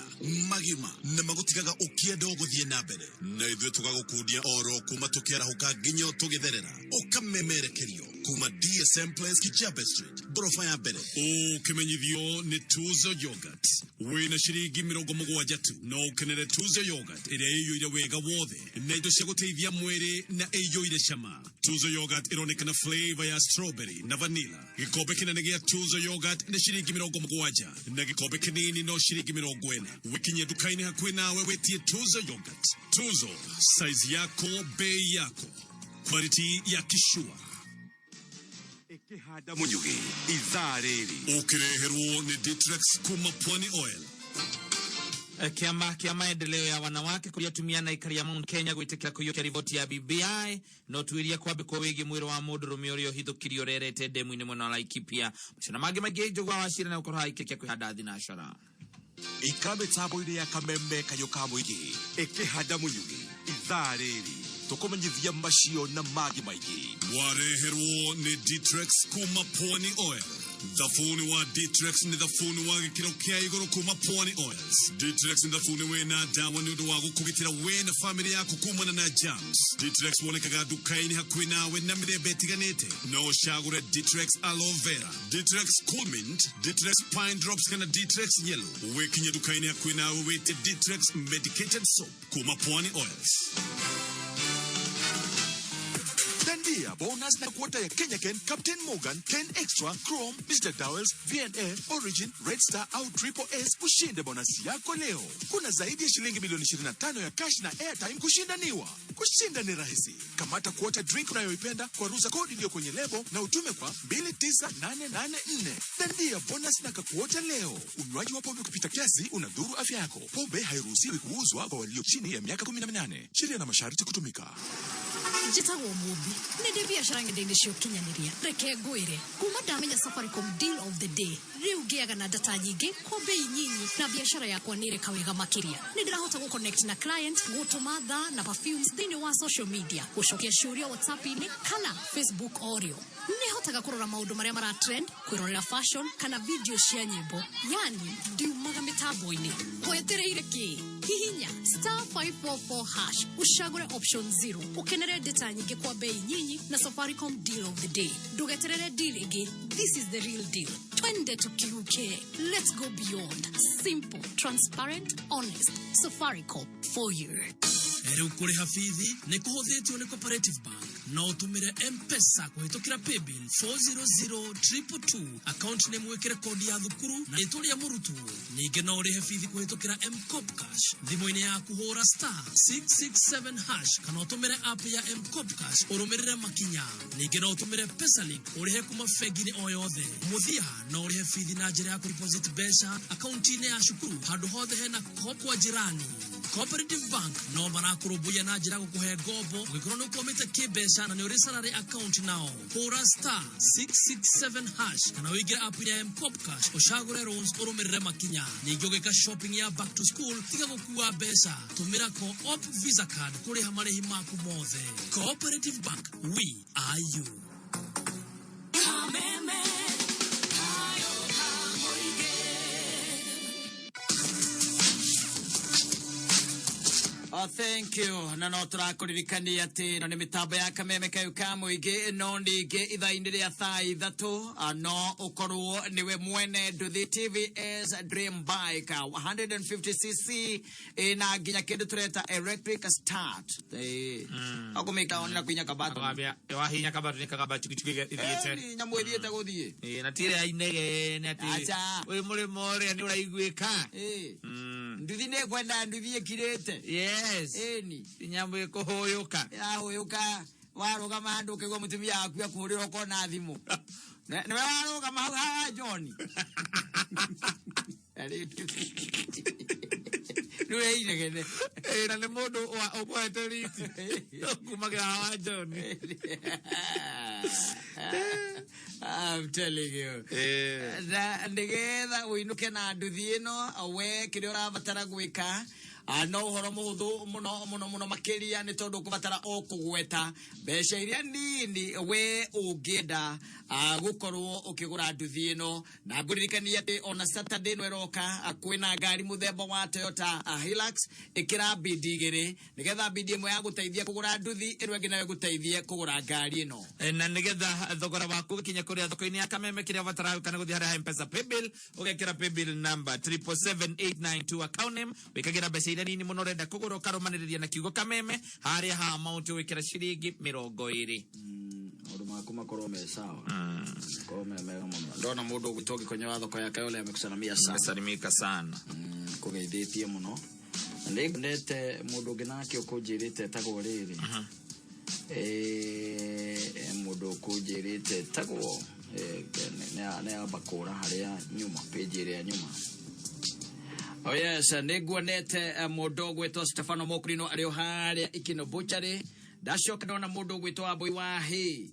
magima na magũtigaga ũkĩenda ũgũthiĩ na mbere, na ithuĩ tũgagũkundia oro kuma tũkĩarahũka nginya tũgĩtherera ũkamemerekerio kuma DSM Place, Kijabe Street, ngoroba ya mbere, ũkĩmenyithio nĩ Tuzo Yogurt. Wĩna ciringi 70 tu no ũkenere Tuzo Yogurt ĩrĩa ĩiyũire wega wothe na indo cia gũteithia mwĩrĩ na ĩiyũire cama. Tuzo Yogurt ĩronekana flavor ya strawberry na vanilla. Gĩkombe kĩnene gĩa Tuzo Yogurt nĩ ciringi 70 na gĩkombe kĩnini no ciringi 40. Wĩkinyie nduka-inĩ hakuhĩ nawe wĩtie Tuzo Yogurt. Tuzo, size yako, bei yako, quality ya kishua. Ĩkĩhanda mũnyugĩ ithaa rĩrĩ ũkĩreherwo nĩ Ditrex kuma Pwani Oil. Kiama kia maendeleo ya wanawake kuria atumia na aikari a Mount Kenya gwĩtĩkĩra kũiyũkia riboti ya BBI no tuiria kwambĩkwo wĩgiĩ mwĩrĩ wa mũndũrũme ũrĩa ũhithũkirio ũrerete ndemu-inĩ mwena wa Laikipia. Macio na mangĩ maingĩ, Njũgũa wa Cira na gũkorwo haikĩkia kwĩhanda thinacara. Ikara mĩtambo-inĩ ya Kameme kayũ ka mũingĩ ĩkĩhanda mũnyugĩ ithaa rĩrĩ tũkũmenyithia macio na mangĩ maingĩ. Wareherwo nĩ Ditrex kuma Pwani Oil. Thabuni wa Ditrex nĩ thabuni wa gĩkĩro kĩa igũrũ kuma Pwani Oils. Ditrex nĩ thabuni wĩna ndawa nĩ ũndũ wa gũkũgitĩra we na famĩlĩ yaku kumana na germs. Ditrex wonekaga nduka-inĩ hakuhĩ nawe na mĩthemba ĩtiganĩte. No ũcagũre Ditrex Aloe Vera, Ditrex Cool Mint, Ditrex Pine Drops kana Ditrex Yellow. Wĩkinye nduka-inĩ hakuhĩ nawe wĩte Ditrex Medicated Soap kuma Pwani Oils. Dandia Bonus na kuota ya Kenya Ken, Captain Morgan, Ken Extra, Chrome, Mr. Dowells, V&A, Origin, Red Star au Triple S ushinde bonus yako leo. Kuna zaidi ya shilingi milioni 25 ya cash na airtime kushindaniwa. Kushinda ni rahisi. Kamata kuota drink unayoipenda kwa ruza kodi iliyo kwenye lebo na utume kwa 29884. Dandia bonus na kakuota leo. Unywaji wa pombe kupita kiasi unadhuru afya yako. Pombe hairuhusiwi kuuzwa kwa walio chini ya miaka 18. Sheria na masharti kutumika. Njĩtagwo Mũmbi, nĩ ndĩ biacara ng'enda-inĩ cia ũkinyanĩria. Reke ngwĩre, kuma ndamenya Safaricom deal of the day, rĩu ngĩaga na data nyingĩ kwa bei nyinyi na biacara yakwa nĩ ĩreka wega makĩria. Nĩ ndĩrahota gũ-connect na client, gũtũma thaa na perfumes thĩinĩ wa social media, gũcokia ciũria WhatsApp-inĩ kana Facebook orĩo. Nĩ hotaga kũrora maũndũ marĩa mara trend, kwĩrorera fashion kana video cia nyĩmbo, yani ndiumaga mĩtambo-inĩ. Wetereire kĩ? Hihinya star 544 hash ucagũre option 0 ukenere data nyingĩ kwa bei nyinyi na Safaricom deal of the day. Ndũgeterere deal ĩngĩ. This is the real deal. Twende tukiuke. Let's go beyond. Simple, transparent, honest. Safaricom for you. Rĩu kũrĩha bithi nĩ kũhũthĩtio nĩ Cooperative Bank. No ũtũmĩre M-Pesa kũhĩtũkĩra paybill 400222, account name wĩkĩre kodi ya thukuru na rĩtwa rĩa mũrutwo. Ningĩ no ũrĩhe bithi kũhĩtũkĩra M-Kopa Cash thimũ-inĩ yaku, hũra star 667 hash kana ũtũmĩre app ya M-Kopa Cash ũrũmĩrĩre makinya. Ningĩ no ũtũmĩre Pesalink ũrĩhe kuma bengi-inĩ o yothe. Mũthia no ũrĩhe bithi na njĩra ya kũdeposit mbeca akaunti-inĩ ya cukuru handũ hothe hena Co-op kwa jirani. Cooperative Bank no marakũrũmbũiya na njĩra ya gũkũhe ngombo ũngĩkorwo nĩ ũkwamĩte kĩmbeca na nĩ ũrĩ salary account nao. Hũra star 667 hash kana ũingĩre app ya M-Kopa Cash, ũcagũre loans, ũrũmĩrĩre makinya. Ningĩ ũgĩka shopping ya back to school, tiga gũkua mbeca, tũmĩra Co-op Visa card kũrĩha marĩhi maku mothe. Cooperative Bank, we are you. Kameme kayo kamoige. Oh, thank you. Na no tũrakũririkania atĩ ĩno nĩ mĩtambo ya Kameme kayo ka mũingĩ. No ningĩ ithaa-inĩ rĩa thaa 3, no ũkorwo nĩwe mwene nduthi TVS Dream Bike 150cc ĩna nginya kĩndũ tũreta electric start. Akũmĩka onera kwinya kabato. Wahinya kabato nĩ kagamba chukichuki ithiĩte. Ni nyamũ ĩthiĩte gũthiĩ. Ĩĩ, na tire ya inegene atĩ Acha. ũyũ mũrĩmo ũrĩa nĩ ũraiguĩka. Nduthi nĩ kwenda nduthi ĩkirĩte. Yes. Ĩni. Nyamũ ĩkũhũyũka. Ĩrahũyũka, warũgama handũ ũkaigua mũtumia waku akũhũrĩra ũkona thimũ. Nĩwe warũgama hau hawa John. Rĩu ĩinegene. Ĩĩ, na nĩ mũndũ ũkũhete riti kumagĩra hawa John. I'm telling you. Na nĩgetha ũinũke na nduthi ĩno, we kĩrĩa ũrabatara gwĩka, no ũhoro mũhũthũ mũno mũno mũno makĩria, nĩ tondũ ũkũbatara o kũgweta mbeca iria nini we ũngĩenda gũkorwo ũkĩgũra nduthi ĩno. Na ngũririkania atĩ ona Saturday ĩno ĩroka, kwĩna ngari mũthemba wa Toyota Hilux ĩkĩra bidi igĩrĩ, nĩgetha bidi ĩmwe ya gũteithia kũgũra nduthi, ĩno ĩngĩ nayo ĩgũteithie kũgũra ngari ĩno. Na nĩgetha thogora waku ũgĩkinya kũrĩa thoko-inĩ ya Kameme, kĩrĩa ũbataraga gwĩka nĩ gũthiĩ harĩa M-Pesa paybill, ũgekĩra paybill number 777892, account name wĩkagĩra mbeca iria nini mũno ũrenda kũgũra, ũkarũmanĩrĩria na kiugo Kameme. Harĩa ha amount ũgĩkĩra ciringi 20. Maũndũ maku makorwo me sawa, makorwo me mega mũno. Ndona mũndũ ũgwĩtwo Gĩkonyo wa thoko ya Kayole amekusalamia sana. Amesalimika sana. Kũgeithĩtie mũno. Na nĩ ndete mũndũ ũngĩ nake ũkũnjĩrĩte etagwo rĩrĩ. Mũndũ ũkũnjĩrĩte etagwo, nĩ amba kũra harĩa nyuma, page ĩrĩa nyuma. Oh yes, nĩ nguonete mũndũ ũgwĩtwo Stefano Mokrino arĩ o harĩa Ikino Butchery. Ndacoka ndona mũndũ ũgwĩtwo Wambui wa Hĩ.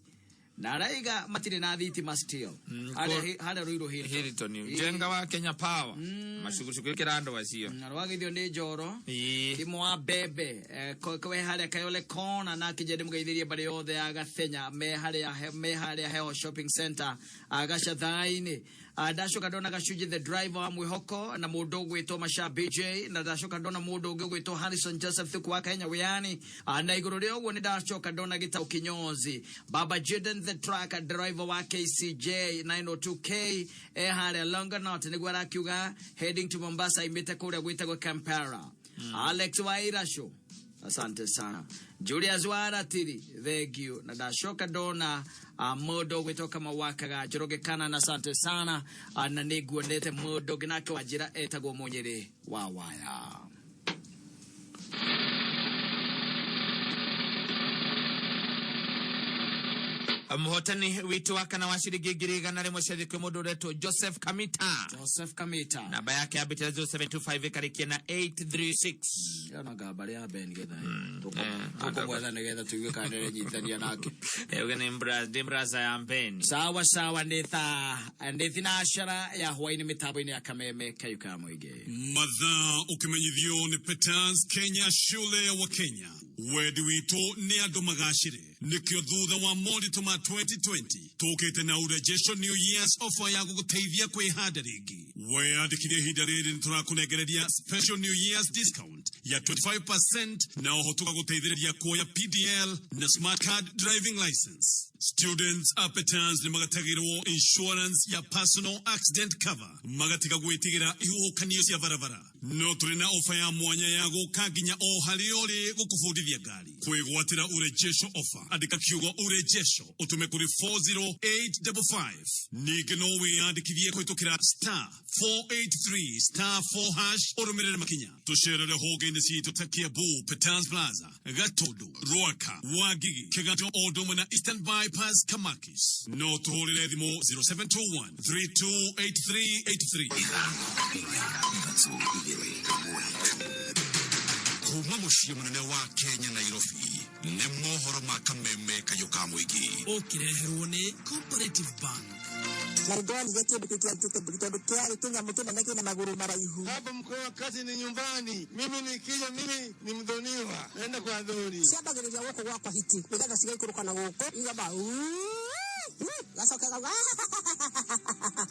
Na araiga matirĩ na thitima still. Harĩa Ruiru Hilton. Hilton, Njenga wa Kenya Power. Macugucugu ĩkĩra andũ acio. Na rwagithio nĩ Njoro. Timo wa Bebe, kwe harĩa Kayole Corner, na kĩnje ndĩmũgeithĩrie mbarĩ yothe ya Gathenya, me harĩa Heho Shopping Center, Gacatha-inĩ. Ndacoka ndona Gacunjĩ the driver wa Mwĩhoko na mũndũ ũgwĩtwo Masha BJ, na ndacoka ndona mũndũ ũngĩ ũgwĩtwo Harrison Joseph Thuku wa Kenya Wĩani. Na igũrũ rĩa ũguo nĩ ndacoka ndona Gĩtaũ Kinyozi, Baba Jaden the truck driver wa KCJ 902K, harĩa Longonot, nĩguo arakiuga heading to Mombasa imĩte kũrĩa gwĩtagwo Kampala. Alex wa Irasho. Asante sana Julius Waratiri, thank you. Na ndacoka ndona mũndũ ũgwĩtwo Kamau wa Njoroge kana na asante sana. Na nĩ nguonete mũndũ ũngĩ nake wa njĩra etagwo Mũnyĩrĩ wa Waya. Mũhotani witũ wa kana wa ciringi 100,000 cia kwĩ mũndũ ũretwo Joseph Kamita. Joseph Kamita, namba yake yambĩte 0725 ĩkarĩkia na 836. Yona ngamba rĩa Ben getha tũkũmwetha nĩgetha tuigue kana nĩrenyitania nake. Uge nĩ mbraza ya Ben. Sawa sawa, nĩ thaa nĩ thinacara ya hwainĩ mĩtambo-inĩ ya Kameme Kayũ ka Mũingĩ. Mathaa ũkĩmenyithio nĩ Peters Kenya, shule ya Wakenya. Wendi witũ nĩ andũ magacĩre, nĩkĩo thutha wa moritũ ma 2020 tũkĩte na urejesho New Year's offer ya gũgũteithia kwĩhanda rĩngĩ. Weyandĩkithia ihinda rĩrĩ nĩ tũrakũnengereria special New Year's discount ya 25% na oho tũgagũteithĩrĩria kuoya PDL na smart card driving license. Students a Peters nĩ magatagĩrwo insurance ya personal accident cover, magatiga gwĩtigĩra ihuhũkanio cia barabara. No tũrĩ na ofa ya mwanya ya gũka nginya o harĩa ũrĩ gũkũbundithia ngari. Kwĩgwatĩra urejesho offer, andĩka kiugo urejesho ũtũme kũrĩ 40855. Ningĩ no wĩyandĩkithie kũhĩtũkĩra star 483 star 4 hash ũrũmĩrĩre makinya. Tũcerere honge-inĩ citũ ta Kiambu, Peters Plaza, Gatundu, Ruaka, Wangigi, Kĩganjo, o ũndũ ũmwe na Eastern Bypass, Kamakis. No tũhũrĩre thimũ 0721 328383. Kuma mũciĩ mũnene wa Kenya, Nairobi, nĩ mohoro ma Kameme Kayũ ka Mũingĩ. Ũkĩreherwo nĩ Cooperative Bank. Na nĩndonire kĩndũ kĩu kĩarutĩte mbũri tondũ kĩarĩ kĩnyamũ kĩnene kĩna magũrũ maraihu. Hapa mkoa kazi ni nyumbani. Mimi nikija, mimi ni mdhoniwa, naenda kwa dhoni. Ciambagĩrĩria gũkũ gwakwa hiti nĩgetha cigaikũrũka na gũkũ igamba gacoka gauga.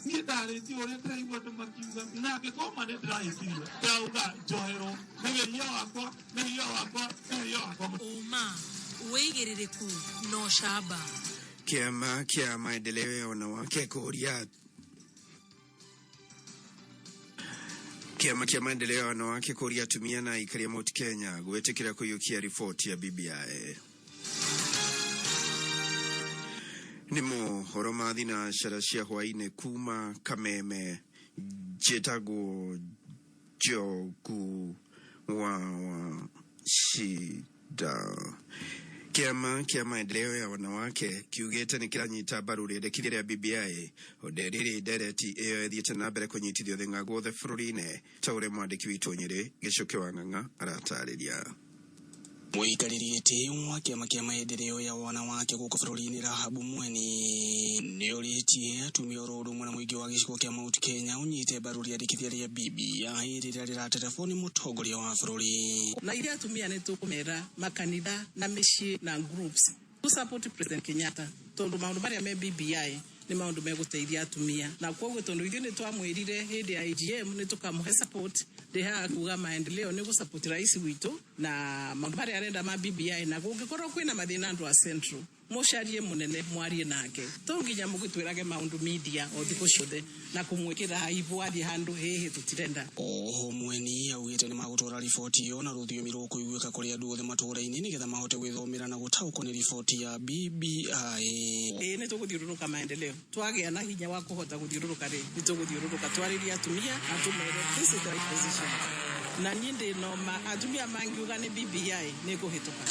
Niĩ ndarĩtie ũrĩa ndĩraigua andũ makiuga, na angĩkorwo ma nĩ ndĩrahĩtirie, ndĩrauga njoherwo nĩ wĩhia wakwa, nĩ wĩhia wakwa, nĩ wĩhia wakwa. Ũma, wĩigĩrĩrĩku na ũcamba. Kiama kia maendeleo ya wanawake kuria Kiama kia maendeleo ya wanawake kuria atumia na aikaria Mount Kenya gwĩtĩkĩra kũiyũkia riboti ya BBI. Nĩ mohoro ma thinacara cia hwainĩ kuma Kameme, njĩtagwo Njogu wa Shida. Kiama kia maendeleo ya wanawake kiugĩte nĩ kĩranyita mbaru rĩendekithia rĩa BBI ũndũ rĩrĩ ndereti ĩyo ĩthiĩte na mbere kũnyitithio thĩng'a guothe bũrũri-inĩ, ta ũrĩa mwandĩki witũ Nyĩrĩ Gĩcũkĩ wa Ng'ang'a aratarĩria. Mũikarĩri gĩtĩ wa kĩama kĩa maendeleo ya wanawake gũkũ bũrũri-inĩ Rahabu Mweni nĩ orĩtie atumia oro ũndũ ũmwe na mũingĩ wa gĩcigo kĩa Mount Kenya ũnyite mbaru rĩandĩkithia rĩa BBI rĩrĩa rĩraterebwo nĩ mũtongoria wa bũrũri. Na ithuĩ atumia nĩ tũkũmera makanitha na mĩciĩ na groups to support President Kenyatta, tondũ maũndũ marĩa me BBI nĩ maũndũ megũteithia atumia, na koguo tondũ ithuĩ nĩ twamwĩrire hĩndĩ ya AGM nĩ tũkamũhe support, ndĩ haha kuga maendeleo nĩ gũsupport rais witũ na maũndũ marĩa arenda ma BBI. Na kũngĩkorwo kwĩna mathĩna, andũ a Central mũcarie mũnene, mwarie nake, to nginya mũgĩtwĩrage maũndũ media o thikũ ciothe na kũmwĩkĩra aibu athiĩ handũ hĩhĩ tũtirenda. Oho Mweni augĩte nĩ magũtwara riboti ĩyo na rũthiomi rũkũiguĩka kũrĩ andũ othe matũũra-inĩ nĩgetha mahote gwĩthomera na gũtaũkwo nĩ riboti ya BBI. Ĩĩ, nĩ tũgũthiũrũrũka maendeleo, twagĩa na hinya wa kũhota gũthiũrũrũka rĩ, nĩ tũgũthiũrũrũka twarĩrie atumia na tũmere this is the right position, na niĩ ndĩ noma atumia mangiuga nĩ BBI nĩ kũhĩtũka.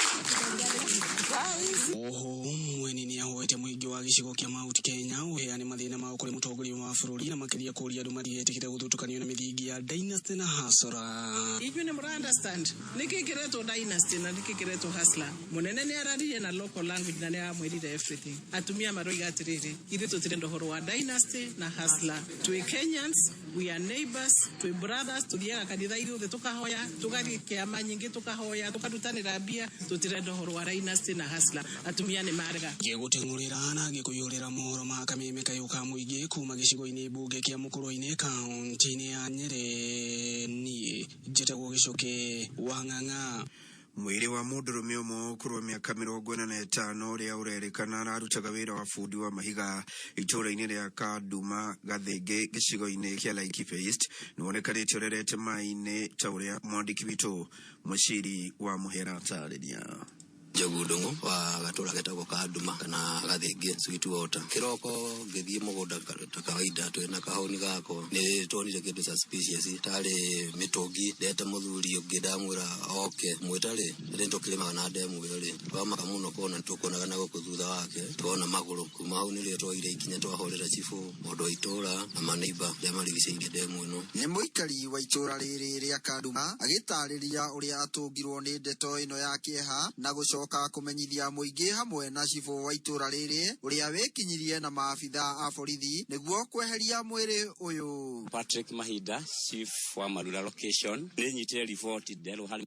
Oho Mweni nĩ ahoete mũingĩ wa gĩcigo kĩa Mount Kenya ũheane mathĩna mao kũrĩ mũtongoria wa bũrũri, na makĩria kũria andũ matigetĩkĩre gũthutũkanio na mĩthingi ya dynasty na hasara. Inyuĩ nĩ mũra understand nĩkĩ kĩretwo dynasty na nĩkĩ kĩretwo hustler? Mũnene nĩ araririe na local language na nĩ aramwĩrire everything. Atumia maroiga atĩrĩrĩ, ithuĩ tũtirenda ũhoro wa dynasty na hustler. Twĩ Kenyans, we are neighbors, twĩ brothers, tũthiaga kanitha ithuothe tũkahoya, tũgathiĩ kĩama nyingĩ tũkahoya, tũkarutanĩra mbia. Tũtirenda ũhoro wa dynasty na hustler. Atumia nĩ marega. Ngĩgũteng'ũrĩra na ngĩkũiyũrĩra mohoro ma Kameme Kayũ ka Mũingĩ kuma gĩcigo-inĩ mbunge kĩa Mũkũrwe-inĩ kaunti-inĩ ya Nyĩrĩ, niĩ njĩtagwo Gĩcũkĩ wa Ng'ang'a. Mwĩrĩ wa mũndũrũme ũmwe wa ũkũrũ wa mĩaka 45 ũrĩa ũrerĩkana ararutaga wĩra wa bundi wa mahiga itũũra-inĩ rĩa Kanduma Gathĩngĩ gĩcigo-inĩ kĩa Laikipia East nĩwonekanĩte ũrerete maĩ-inĩ ta ũrĩa mwandĩki witũ Mũciri wa Mũhera atarĩria. Njogu Ndung'u wa gatũra getagwo Kanduma kana Gathĩngĩ Sweet Water. Kĩroko ngĩthiĩ mũgũnda ta kawaida twĩna kahũni gakwa nĩ tuonire kĩndũ suspicious tarĩ mĩtũngi ndete mũthuri ũngĩ ndamwĩra oke mwĩta rĩ nĩ tũkĩrĩmaga na ndemu ĩyo rĩ twamaka mũno kuona tũkuonaga na gũkũ thutha wake tuona magũrũ kuma hau nĩrĩo twoire ikinya twahũrĩra cibũ mũndũ wa itũra na maneiba arĩa marigicĩirie ndemu ĩno. Nĩ mũikari wa itũra rĩrĩ rĩa Kanduma agĩtarĩria ũrĩa atũngirwo nĩ ndeto ĩno ya kĩeha na gũcoka kũmenyithia mũingĩ hamwe na cibũ wa itũra rĩrĩ ũrĩa wĩkinyirie na maabitha a borithi nĩguo kweheria mwĩrĩ ũyũ. Patrick Mahinda, Chief wa Marura location, nĩ nyitire riboti nderwo harĩ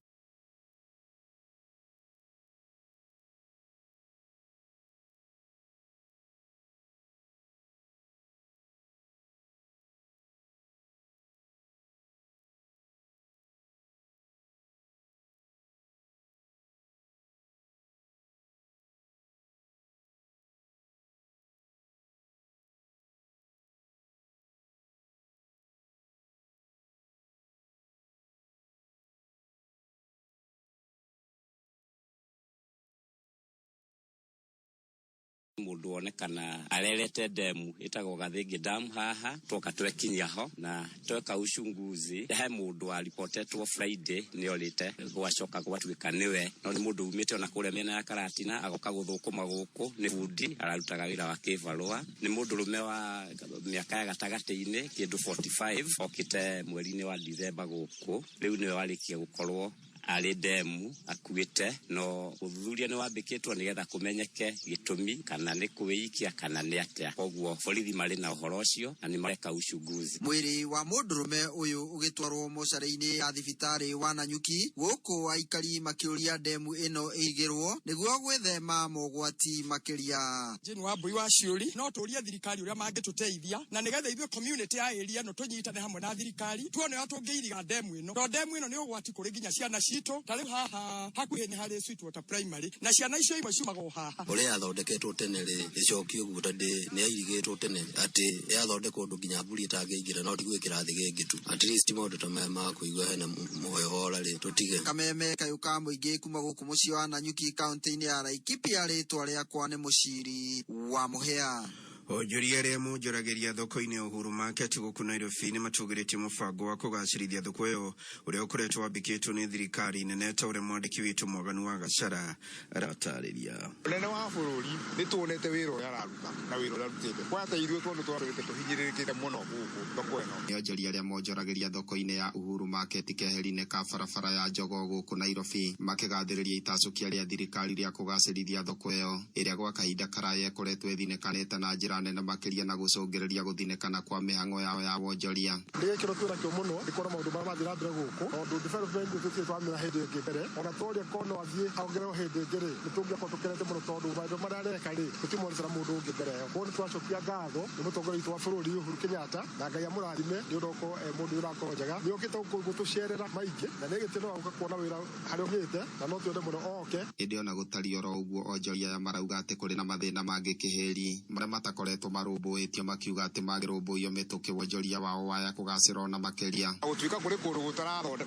mundu wonekana arerete ndemu itagwo Gathingi Dam haha twoka twekinyia ho na tweka uchunguzi he mundu waripotetwo Friday ni orite gwacoka gwatuika niwe no ni mundu umite ona kuria miena ya Karatina agoka guthukuma guku ni bundi ararutaga wira wa kibarua ni mundu rume wa miaka ya gatagati-ini kindu 45 okite mweri-ini wa December guku riu niwe warikia gukorwo arĩ ndemu akuĩte no ũthuthuria nĩ wambĩkĩtwo nĩgetha kũmenyeke gĩtũmi kana nĩ kwĩikia kana nĩ atĩa. Koguo borithi marĩ na ũhoro ũcio na nĩ mareka uchunguzi. Mwĩrĩ wa mũndũrũme ũyũ ũgĩtwarwo mocarĩ-inĩ ya thibitarĩ wa Nanyuki gũkũ aikari makĩũria ndemu ĩno ĩigĩrwo nĩguo gwĩthema mogwati makĩria. Jane Wambui wa Ciũri, no tũrie thirikari ũrĩa mangĩtũteithia na nĩgetha ithuĩ community ya area ĩno tũnyitane hamwe na thirikari tuone ũrĩa tũngĩiriga ndemu ĩno, tondũ ndemu ĩno nĩ ũgwati kũrĩ nginya ciana citũ. Ta rĩu haha hakuhĩ nĩ harĩ Sweetwater Primary na ciana icio imwe ciumaga o haha. Ũrĩa yathondeketwo tene rĩ ĩcokio ũguo tondũ nĩ yairigĩtwo tene atĩ yathondekwo ũndũ nginya mburi ĩtangĩingĩra no ti gwĩkĩra thĩgĩngĩ tu. At least maũndũ ta maya ma kũigua hena muoyo wora rĩ tũtige. Kameme kayũ ka mũingĩ kuma gũkũ mũciĩ wa Nanyuki kaunti-inĩ ya Laikipia, rĩtwa rĩakwa nĩ Mũciri wa Mũhĩa. Onjoria arĩa monjoragĩria thoko-inĩ ya Uhuru Market gũkũ Nairobi nĩ matũgĩrĩtie mũbango wa kũgacĩrithia thoko ĩyo ũrĩa ũkoretwo wambĩkĩtwo nĩ thirikari nene ta ũrĩa mwandĩki witũ Mwaganu wa Gachara aratarĩria. Mũnene wa bũrũri nĩ tuonete wĩra ũrĩa araruta na wĩra ũrĩa arutĩte. Kwata ithuĩ tondũ twarũĩte tũhinyĩrĩrĩkĩte mũno gũkũ thoko ĩno. Nĩ onjoria arĩa monjoragĩria thoko-inĩ ya Uhuru Market keheri-inĩ ka barabara ya Jogoo gũkũ Nairobi makĩgathĩrĩria itacũkia rĩa thirikari rĩa kũgacĩrithia thoko ĩyo ĩrĩa gwa kahinda karaya ĩkoretwo ĩthinĩkanĩte na njĩra nene makĩria na gũcũngĩrĩria gũthinĩkana kwa mĩhang'o yao ya wonjoria. Nĩ gĩkĩro twĩnakĩo mũno nĩ kuona maũndũ marĩa marathiĩ na mbere gũkũ tondũ development tũtirĩ twamĩona hĩndĩ ĩngĩ mbere ona tworia korwo no athiĩ ongererwo hĩndĩ ĩngĩ rĩ nĩ tũngĩakorwo tũkenete mũno tondũ maũndũ marĩa areka rĩ tũtimwonete mũndũ ũngĩ mbere ĩyo. Koguo nĩ tũracokia ngatho nĩ mũtongoria witũ wa bũrũri Uhuru Kenyatta na Ngai amũrathime nĩ ũndũ ũkorwo e mũndũ wĩna ngoro njega. Nĩ okĩte gũtũcerera maingĩ na nĩ gĩtĩo no gũka kuona wĩra harĩa ũgĩte na no twende mũno oke. Ĩndĩ ona gũtariĩ oro ũguo onjoria aya marauga atĩ kũrĩ na mathĩna mangĩ kĩhĩri marĩa matakoretwo marũmbũĩtio makiuga atĩ mangĩrũmbũiyo mĩtũkĩ wonjoria wao waya kũgacĩra ona makĩria. Gũtuĩka kũrĩ kũndũ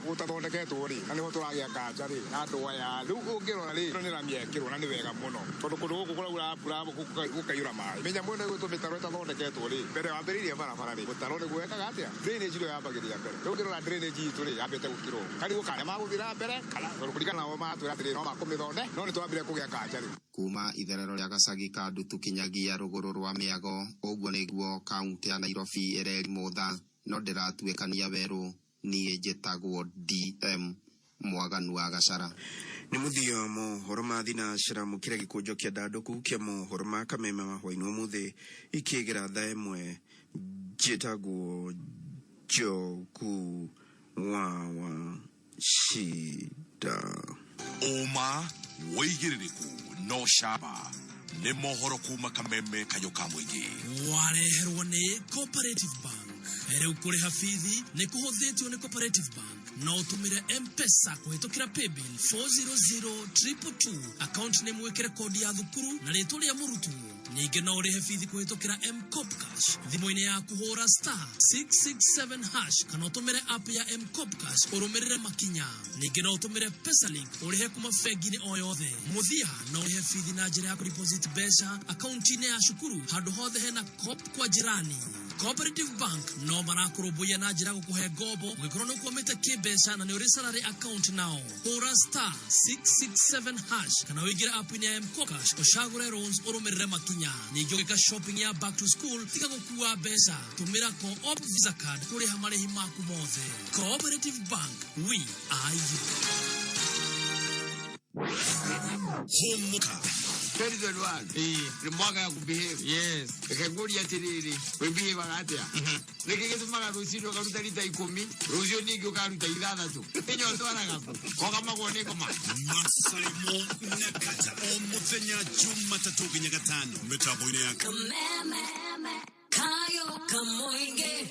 gũtathondeketwo rĩ na nĩho tũragĩa nganja rĩ na andũ aya rĩu ũngĩrora rĩ ĩno nĩ rami yekĩrwo na nĩ wega mũno tondũ kũndũ gũkũ kũraura mbura gũkaiyũra maĩ. Mĩnyamũ ĩno ĩgwĩtwo mĩtaro ĩtathondeketwo rĩ mbere wambĩrĩirie barabara rĩ mũtaro nĩguo wekaga atĩa drainage nĩyo yambagĩrĩria mbere. Rĩu ũngĩrora drainage itũ rĩ yambĩte gũkirwo karigũ kana magũthiĩ na mbere kana tondũ kũringana nao matwĩra atĩrĩ no makũmĩthonde no nĩ twambire kũgĩa nganja rĩu. Kuma itherero rĩa gacagi ka Ndutu kinyagia rũgũrũ rwa mĩago ũguo nĩguo kaunti ya Nairobi ĩrerimũtha no ndĩratuĩkania werũ. Niĩ njĩtagwo DM Mwaganu wa Gachara. Nĩ mũthia mohoro ma thinacara mũkĩra gĩkũnjo kĩa ndandũku kĩa mohoro ma kameme ma hwainĩ ũmũthĩ ikĩgera thaa ĩmwe. Njĩtagwo Njogu wa Wachira. Ũma wĩigĩrĩrĩku no camba nĩ mohoro kuma kameme kayũ ka mũingĩ. Wareherwo nĩ Cooperative Bank. Rĩu kũrĩha bithi nĩ kũhũthĩtio nĩ Cooperative Bank. No ũtũmĩre M-Pesa kũhĩtũkĩra paybill 400222, account name wĩkĩre kodi ya thukuru na rĩtwa rĩa mũrutwo. Ningĩ no ũrĩhe bithi kũhĩtũkĩra M-Kopa Cash thimũ-inĩ yaku, hũra star 667 hash kana ũtũmĩre app ya M-Kopa Cash ũrũmĩrĩre makinya. Ningĩ no ũtũmĩre Pesalink ũrĩhe kuma bengi-inĩ o yothe. Mũthia no ũrĩhe bithi na njĩra ya kũdeposit mbeca akaunti-inĩ ya cukuru handũ hothe hena Co-op kwa jirani. Cooperative Bank no marakũrũmbũiya na njĩra gũkũhe ngombo ũngĩkorwo nĩ ũkwamĩte kĩmbeca na nĩ ũrĩ salary account nao. Hũra star 667 hash kana ũingĩre app-inĩ ya M-Kopa Cash ũcagũre loans ũrũmĩrĩre makinya. Ningĩ ũgĩka shopping ya back to school tiga gũkua mbeca, tũmĩra Co-op Visa card kũrĩha marĩhi maku mothe. Cooperative Bank, we are you. Hũmũka. 2021 nĩ mwaka ya kubehave. Yes. Reke ngũrie atĩrĩrĩ, wĩbihevaga atĩa? Nĩkĩ gĩtũmaga rũcinĩ ũkaruta rita 10, rũciũ ningĩ ũkaruta 6? Inya ũtwaraga kũ? Kokamagwo nĩ ngoma. Masaimo na Kata o mũthenya Jumatatũ nginya Gatano mĩtambo-inĩ ya Kameme kayo kamoinge.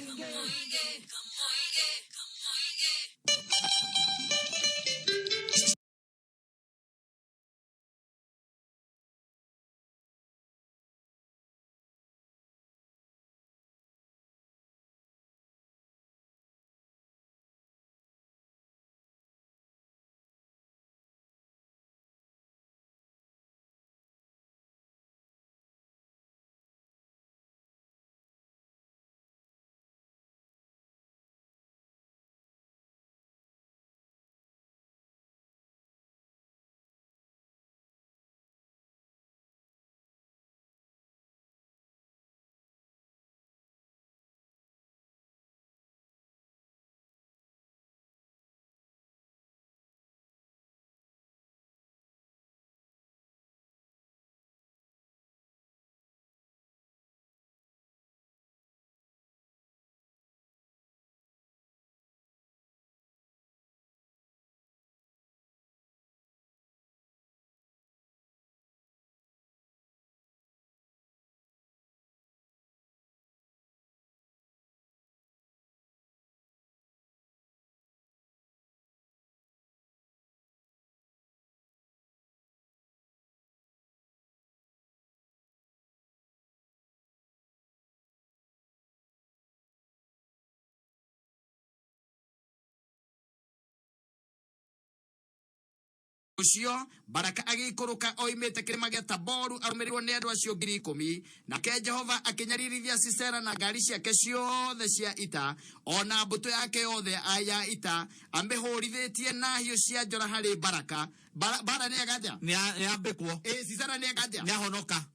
Ũcio Baraka agĩikũrũka oimĩte kĩrĩma gĩa Taboru arũmĩrĩirwo nĩ andũ acio 10,000. Nake Jehova akĩnyaririthia Sisera na ngari ciake ciothe cia ita, o na mbũtũ yake yothe ya ita, amĩhũrithĩtie na hiũ cia njora harĩ Baraka. Bara nĩ eka atĩa? Nĩ ambĩkwo. Ĩ, Sisera nĩ eka atĩa? Nĩ ahonoka.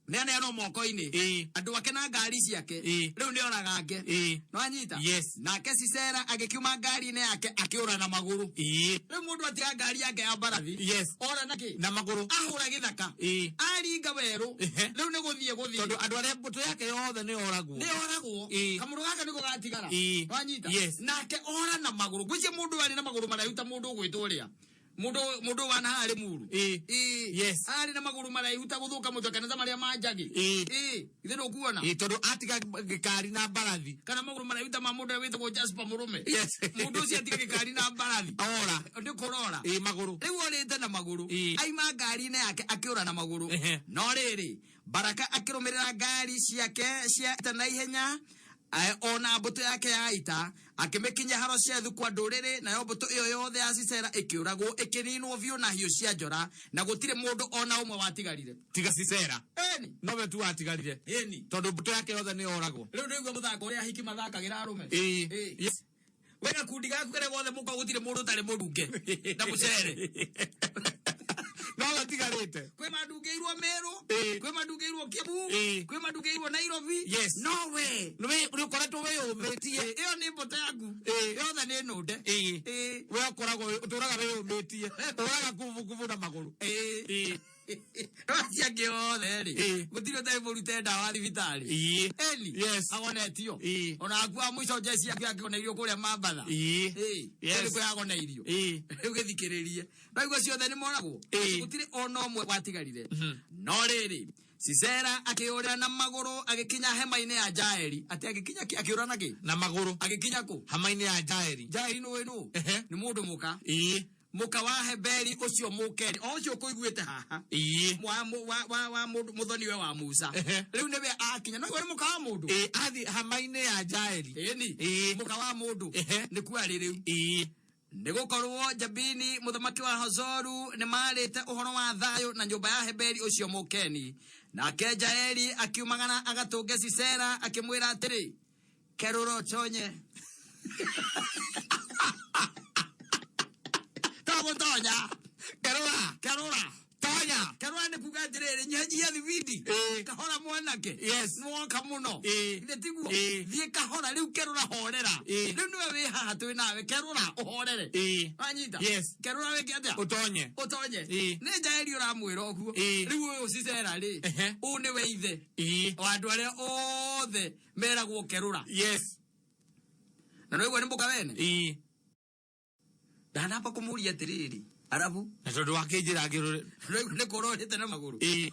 Nĩ aneanwo moko-inĩ. Andũ ake na ngari ciake. Rĩu nĩ oragange. Nĩwanyita? Yes. Nake Sisera agĩkiuma ngari-inĩ yake akĩũra na magũrũ. Rĩu mũndũ atiga ngari yake ya mbarathi. Yes. Ora na kĩ? Na magũrũ. Ahũra gĩthaka. Aringa werũ. Rĩu nĩ gũthiĩ gũthiĩ. Tondũ andũ arĩa mbũtũ yake yothe nĩ oragwo. Nĩ oragwo. Kamũndũ gaka nĩko gatigara. Nĩwanyita? Yes. Nake ora na magũrũ. Gwĩciria mũndũ arĩ na magũrũ maraihu ta mũndũ ũgwĩtwo ũrĩa. Mundu mundu wana harĩ muru. Yes. Arĩ na magũrũ maraihu ta gũthũka mũtwe kana ta marĩa ma njagi. Ithe ndũkuona? Tondũ atiga gĩkari na mbarathi. Kana magũrũ maraihu ta ma mũndũ ũrĩa wĩtagwo Jasper Mũrũme. Yes. Mũndũ ũcio atiga gĩkari na mbarathi. Ora. Nĩ kũrora. Magũrũ. Rĩu orĩte na magũrũ. Aima ngari-inĩ yake akĩũra na magũrũ. No rĩrĩ, Baraka akĩrũmĩrĩra ngari ciake cia ita na ihenya, ona mbũtũ yake ya ita, akĩmĩkinyia Haroshethu kwa ndũrĩrĩ, nayo mbũtũ ĩyo yothe ya Sisera ĩkĩũragwo, ĩkĩninwo biũ na hiũ cia njora, na gũtirĩ mũndũ ona ũmwe watigarire. Tiga Sisera. Ĩni. Nowe tu watigarire. Ĩni. Tondũ mbũtũ yake yothe nĩ yoragwo. Rĩu nĩguo mũthako ũrĩa ahiki mathakagĩra arũme. Yes. We gakundi gaku karĩa gothe mũkoragwo gũtirĩ mũndũ ũtarĩ mũrunge na mũcere. No gatigarĩte. Kwĩ mandungĩirwo Meru, kwĩ mandungĩirwo Kiambu, kwĩ mandungĩirwo Nairobi. Yes. No we. Nĩ ũkoretwo wĩyũmĩtie. Ĩyo nĩ mbũtũ yaku. Yothe nĩ nũnde. We ũkoragwo ũtũraga wĩyũmĩtie. Ũraga kubukubu na magũrũ. Acio angĩ othe rĩ, gũtirĩ ũtarĩ mũrute ndawa thibitarĩ. Eni. Yes. Agonetio. Ona akua mũico njeci yake akĩgoneirio kũrĩa Mambatha. Yes. Kũrĩ kũyagoneirio. Rĩu gĩthikĩrĩrie. Ndaigua ciothe nĩ moragwo. Gũtirĩ ona ũmwe watigarire. No rĩrĩ, Sisera akĩũrĩra na magũrũ agĩkinya hema-inĩ ya Jaeli. Atĩ agĩkinya kĩ? Akĩũra na kĩ? Na magũrũ. Agĩkinya kũ? Hema-inĩ ya Jaeli. Jaeli nũĩ nũ? Ehe. Nĩ mũndũ mũka. Ĩĩ. Mũka wa Heberi ũcio Mũkeni, o ũcio ũkũiguĩte haha. Ĩĩ. Wa wa wa wa mũndũ mũthoni-we wa Musa. Ehe. Rĩu nĩwe akinya. No nĩ mũka wa mũndũ. Ĩĩ, athiĩ hema-inĩ ya Jaeli. Ĩni. Ĩĩ. Mũka wa mũndũ. Ehe. Nĩkuo arĩ rĩu. Ĩĩ. Nĩgũkorwo Jabini mũthamaki wa Hazoru nĩmarĩte ũhoro wa thayũ na nyũmba ya Heberi ũcio Mũkeni. Nake Jaeli akiumagara agatũnge Sisera akĩmwĩra atĩrĩ, kerũra ũtonye. Togũtonya. Kerũra. Kerũra. Tonya. Kerũra nĩ kuga atĩrĩrĩ, nyihanyihia thibindi. Ĩĩ. Kahora mwanake. Yes. Nĩwoka mũno. Ĩĩ. Githĩ tiguo? Ĩĩ. Thiĩ kahora rĩu kerũra horera. Ĩĩ. Rĩu nĩwe wĩ haha twĩ nawe kerũra ũhorere. Ĩĩ. Wanyita? Yes. Kerũra wĩke atĩa? Ũtonye. Ũtonye. Ĩĩ. Nĩ Jaeli ũramwĩra ũguo. Ĩĩ. Rĩu ũyũ Sisera rĩ, Ehe. ũyũ nĩwe ithe. Ĩĩ. Wa andũ arĩa othe meragwo kerũra. Yes. Na nĩwaigua nĩ mũka wene? Ĩĩ. Ndanamba kũmũria atĩrĩrĩ, arabu Na tondũ wakĩnjĩra ngĩrũre. nĩwaigua nĩ kũrorĩte na magũrũ. Ĩĩ.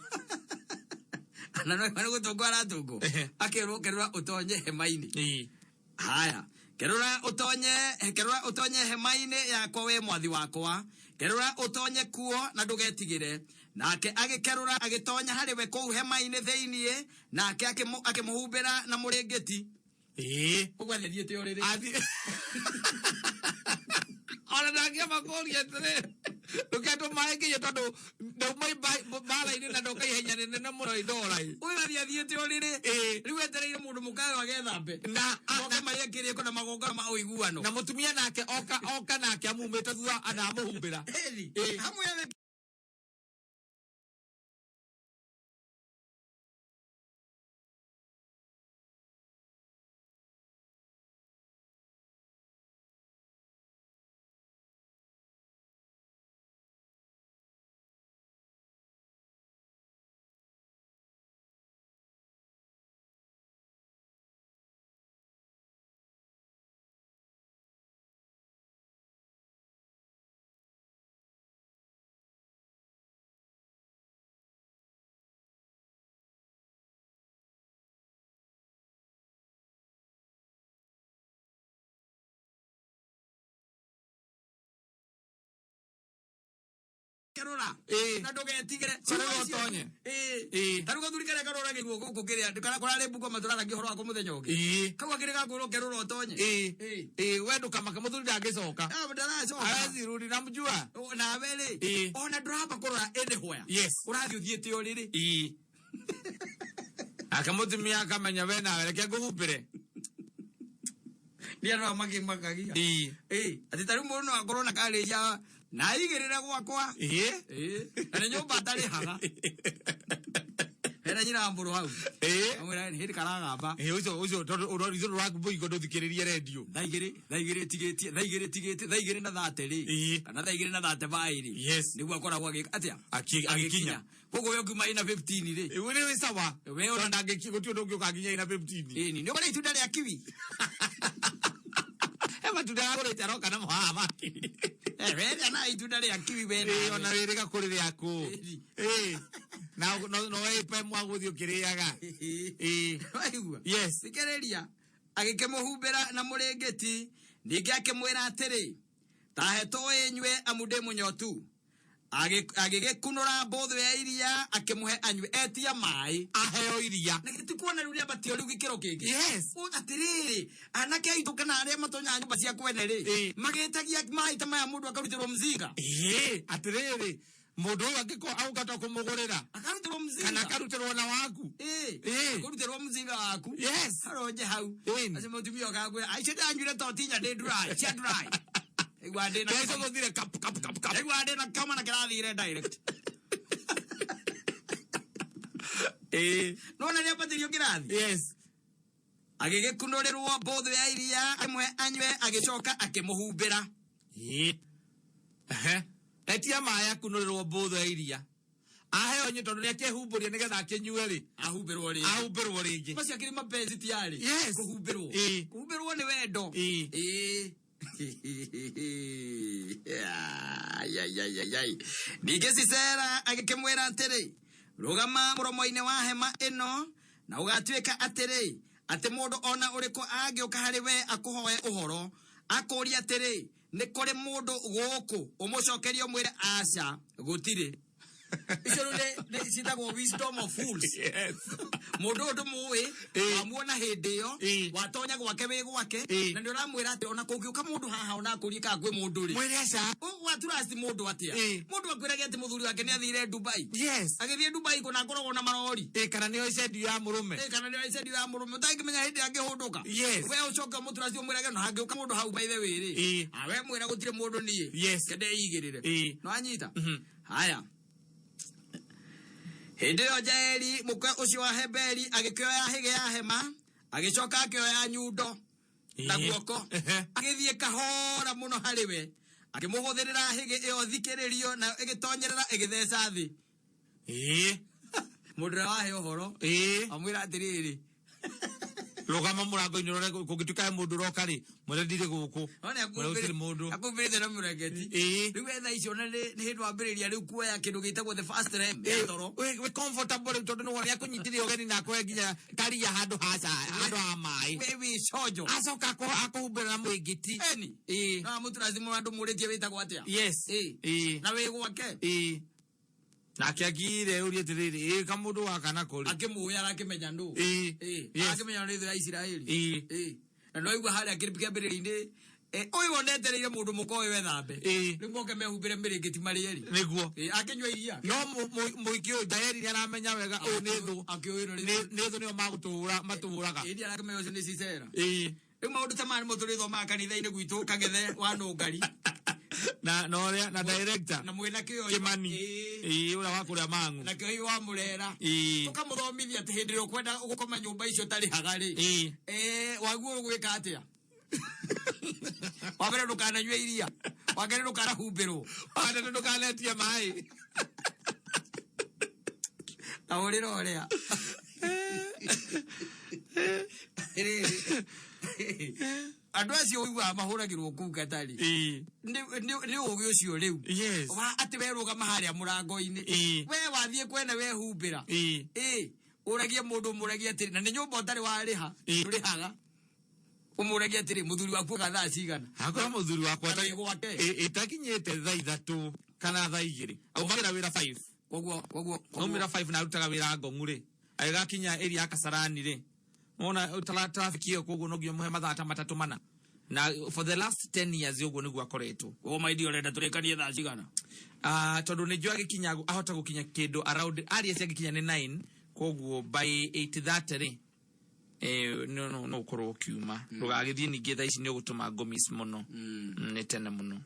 Na nĩwaigua nĩ gũtũngwo aratũngwo. Ehe. Akerwo kerũra ũtonye hema-inĩ. Ĩĩ. Haya, kerũra ũtonye, kerũra ũtonye hema-inĩ yakwa we mwathi wakwa, kerũra ũtonye kuo na ndũgetigĩre. Nake agĩkerũra agĩtonya harĩ we kũu hema-inĩ thĩiniĩ, nake akĩmũhumbĩra na mũrĩngĩti. Ĩĩ. Ũguo athiĩte ũrĩrĩ. Athiĩ. Ona ndangĩamba kũũria atĩrĩ, ndũkendwo maĩ nginya tondũ ndauma mbara-inĩ na ndoka ihenya rĩnene mũno itũũra. Ũyũ athiĩ athiĩte ũrĩrĩ. Ĩĩ. Rĩu etereire mũndũ mũka ũyũ agethambe. Na Moke marĩe kĩrĩko na magongona ma ũiguano. na mũtumia nake oka oka nake amumĩte thutha anamũhumbĩra. Ĩni. Ĩĩ. Hamwe kerũra. Ĩĩ. Na ndũgetigĩre. Kerũra ũtonye. Ĩĩ. Ĩĩ. Ta rĩu gathuri karĩa karoragĩrwo gũkũ kĩrĩa, kũrarĩ Bungoma tũraragia ũhoro wako mũthenya ũngĩ. Ĩĩ. Kau akĩrĩ ga kwĩrwo kerũra ũtonye. Ĩĩ. Ĩĩ. Ĩĩ, we ndũkamake mũthuri ndangĩcoka. Ah, ndaracoka. Hawezi rudi namjua. Nawe rĩ, Ĩĩ. ona ndũramba kũrora anywhere. Yes. Ũrathiĩ ũthiĩte ũrĩrĩ. Ĩĩ. Ake mũtumia akamenya we nawe reke ngũhumbĩre. Nĩ andũ aya makĩmakagia. Ĩĩ. Ĩĩ. Atĩ ta rĩu mũndũ no akorwo na karĩria na aigĩrĩre gwakwa. Ĩĩ. Ĩĩ. Na nĩ nyũmba atarĩhaga. Hena nyina wa mbũrũ hau. Ĩĩ. Amwĩra hĩndĩ karagamba. Ĩĩ, ũcio ũcio tondũ ũrorizo rwaku mũingo ndũthikĩrĩrie redio. Thaa igĩrĩ, thaa igĩrĩ tigĩtie, thaa igĩrĩ tigĩtie, thaa igĩrĩ na thate rĩ. Ĩĩ. Kana thaa igĩrĩ na thate baĩ rĩ. Yes. Nĩguo akoragwo agĩka atĩa? Agĩkinya. Koguo we ũkiuma ina 15 rĩ. Ĩĩ, nĩ wĩ sawa. We ũra- Tondũ ndangĩki- gũtirĩ ũndũ ũngĩũka nginya ina 15. Ĩni, nĩ ũkũrĩa itunda rĩa kiwi. He matunda agũrĩte aroka namo haha make. Eh, we rĩa na itunda rĩa kiwi we Ĩĩ, nawe. ona wĩrĩga kũrĩ rĩaku. Ĩĩ. Na no wĩpe mwagũthiĩ ũkĩrĩaga. Ĩĩ. Waigua? Yes. Thikĩrĩria. Agĩkĩmũhumbĩra na mũrĩngĩti, ningĩ akĩmwĩra atĩrĩ, ta he tũĩ nyue amu ndĩ mũnyotu. Agĩgĩkunũra mbũthũ ya iria akĩmũhe anyue, etia maĩ. Aheo iria. Na githĩ ti kuona rĩu rĩambatio rĩu gĩkĩro kĩngĩ? Yes. Ũ, atĩrĩrĩ, anake aitũ kana arĩa matonyaga nyũmba cia kwene rĩ, Ĩĩ. magĩtagia maĩ ta maya mũndũ akarutĩrwo mzinga. Ĩĩ, atĩrĩrĩ, mũndũ ũyũ angĩkorwo agũkata kũmũgũrĩra. Akarutĩrwo mzinga. Kana akarutĩrwo na waku. Ĩĩ. Ĩĩ. Akarutĩrwo mzinga waku. Yes. Aronje hau. Ĩĩ. Acio mũtumia ũkakwĩra, aicio ndanyuire to tinya ndĩ dry, cia dry. Igua ndĩ na Keco gũthire kap kap kap kap. Igua ndĩ na kama na kĩrathire direct. Ĩĩ. Nĩwona nĩambatĩrio kĩrathi? Yes. Agĩgĩkunũrĩrwo mbũthũ ya iria amwe anyue, agĩcoka akĩmũhumbĩra. Ĩĩ. Ehe. Etia maĩ akunũrĩrwo mbũthũ ya iria. Aheo nyũ tondũ nĩakĩhumbũria nĩgetha akĩnyue rĩ. Ahumbĩrwo rĩngĩ. Ahumbĩrwo rĩngĩ. Macio akĩrĩ mapenzi ti arĩ. Yes. Kũhumbĩrwo. Ĩĩ. Kũhumbĩrwo nĩ wendo. Ĩĩ. Ĩĩ. Ai, ai, ai, ai, ai. Ningĩ Sisera agĩkĩmwĩra atĩrĩ, Rũgama mũromo-inĩ wa hema ĩno, na ũgatuĩka atĩrĩ, atĩ mũndũ ona ũrĩkũ angĩũka harĩ we akũhoe ũhoro, akũũrie atĩrĩ, nĩ kũrĩ mũndũ gũkũ, ũmũcokerie ũmwĩre aca, gũtirĩ. Icio rĩu nĩ ciĩtagwo wisdom of fools. Mũndũ ũyũ ndũmũĩ, wamuona hĩndĩ ĩyo, watonya gwake wĩ gwake, na nĩ ũramwĩra atĩ ona kũngĩũka mũndũ haha ona akũrie kana kwĩ mũndũ rĩ. Mwĩre aca. Watrust mũndũ atĩa? Mũndũ akwĩrage atĩ mũthuri wake nĩ athire Dubai. Yes. Agĩthiĩ Dubai kũna akoragwo na marori. Kana nĩ oe cendio ya mũrũme. Kana nĩ oe cendio ya mũrũme. Ũtangĩmenya hĩndĩ angĩhũndũka. Yes. We ũcoke ũmũtrust ũmwĩrage no hangĩũka mũndũ hau by the way rĩ. We mwĩra gũtirĩ mũndũ niĩ. Yes. Kende igĩrĩre. No anyita. Haya. Hĩndĩ ĩyo Jaeli mũkwe ũcio wa Heberi agĩkĩoya hĩgĩ ya hema, agĩcoka akĩoya nyundo na guoko, agĩthiĩ kahora mũno harĩ we, akĩmũgũthĩrĩra hĩgĩ ĩyo thikĩrĩrio, nayo ĩgĩtonyerera ĩgĩtheca thĩ. Mũndũ ũrĩa wahe ũhoro amwĩra atĩrĩrĩ, Rũgama mũrango-inĩ ũrore kũngĩtuĩka he mũndũ ũroka rĩ, mwĩre ndirĩ gũkũ. Mwĩre gũtirĩ mũndũ. Akumbĩrĩte na mũrengeti. Rĩu wetha icio na nĩ hĩndĩ wambĩrĩria rĩu kuoya kĩndũ gĩtagwo the first rem ya toro. Wĩ comfortable rĩu tondũ nĩ akũnyitire ũgeni na akũhe nginya karia handũ ha handũ ha maĩ. Wĩ wĩ conjo. Acoka akũhumbĩra na mũrĩngĩti. Eni. No amũtũraci mũndũ mũrĩtie wĩtagwo atĩa? Yes. Na wĩ gwake. Nake akire ũrie atĩrĩrĩ, kamũndũ gaka nako rĩ. Akĩmũĩ arakĩmenya nũ. Yes. Arakĩmenya nĩ thũ ya Isiraeli. Na no igua harĩa kĩambĩrĩria-inĩ, ũyũ onetereire mũndũ mũka ũyũ ethambe. Rĩu moke mehumbĩre mĩrĩngĩti marĩ erĩ. Nĩguo. Akĩnyua iria. No mũingĩ ũyũ Jaeli nĩaramenya wega ũyũ nĩ thũ. Akĩũĩ nĩ Nĩ thũ nĩo magũtũhũra, matũhũraga. Ĩĩ, arakĩmenya ũcio nĩ Sisera. Rĩu maũndũ ta maya nĩmo tũrĩthomaga kanitha-inĩ gwitũ Kang'ethe wa Nũngari. Na na ũrĩa na director Na mwĩna kĩo Kimani. Ũrĩa wa kũrĩa Mang'u. Na kĩo wa Mũrera. Tũkamũthomithia atĩ hĩndĩ ĩrĩa ũkwenda gũkoma nyũmba icio ũtarĩhaga rĩ. Waguo ũgwĩka atĩa? Wa mbere ndũkananyue iria. Wa kerĩ ndũkanahumbĩrwo. Wa gatatũ ndũkanetie maĩ. Ta ũrĩra ũrĩa. Andũ acio ũiguaga mahũragĩrwo kũu Katari. Nĩ ũgĩ ũcio rĩu. Wa atĩ we rũgama harĩa mũrango-inĩ. We wathiĩ kwene wehumbĩra. Ũragie mũndũ ũmũragie atĩrĩ, na nĩ nyũmba ũtarĩ warĩha, ndũrĩhaga. Ũmũragie atĩrĩ, mũthuri waku oka thaa cigana? Hakwa mũthuri wakwa Kana wĩ gwake? ĩtakinyĩte thaa ithatũ kana thaa igĩrĩ. Aumagĩra wĩra 5. Koguo, Aumĩra 5 na arutaga wĩra Ngong'u rĩ. Agĩgakinya area ya Kasarani rĩ. Wona traffic ĩyo koguo no nginya mũhe mathaa ta matatũ mana. Na for the last 10 years ũguo nĩguo akoretwo. Koguo maidi ũrenda tũrĩkanie thaa cigana? Tondũ nĩ njũĩ agĩkinya, ahota gũkinya kĩndũ around, aria ciangĩkinya nĩ 9, koguo by 8:30 rĩ, no, no, no ũkorwo ũkiuma. Ndũgagĩthiĩ ningĩ thaa ici nĩ ũgũtũma ngũmiss mũno. Nĩ tene mũno.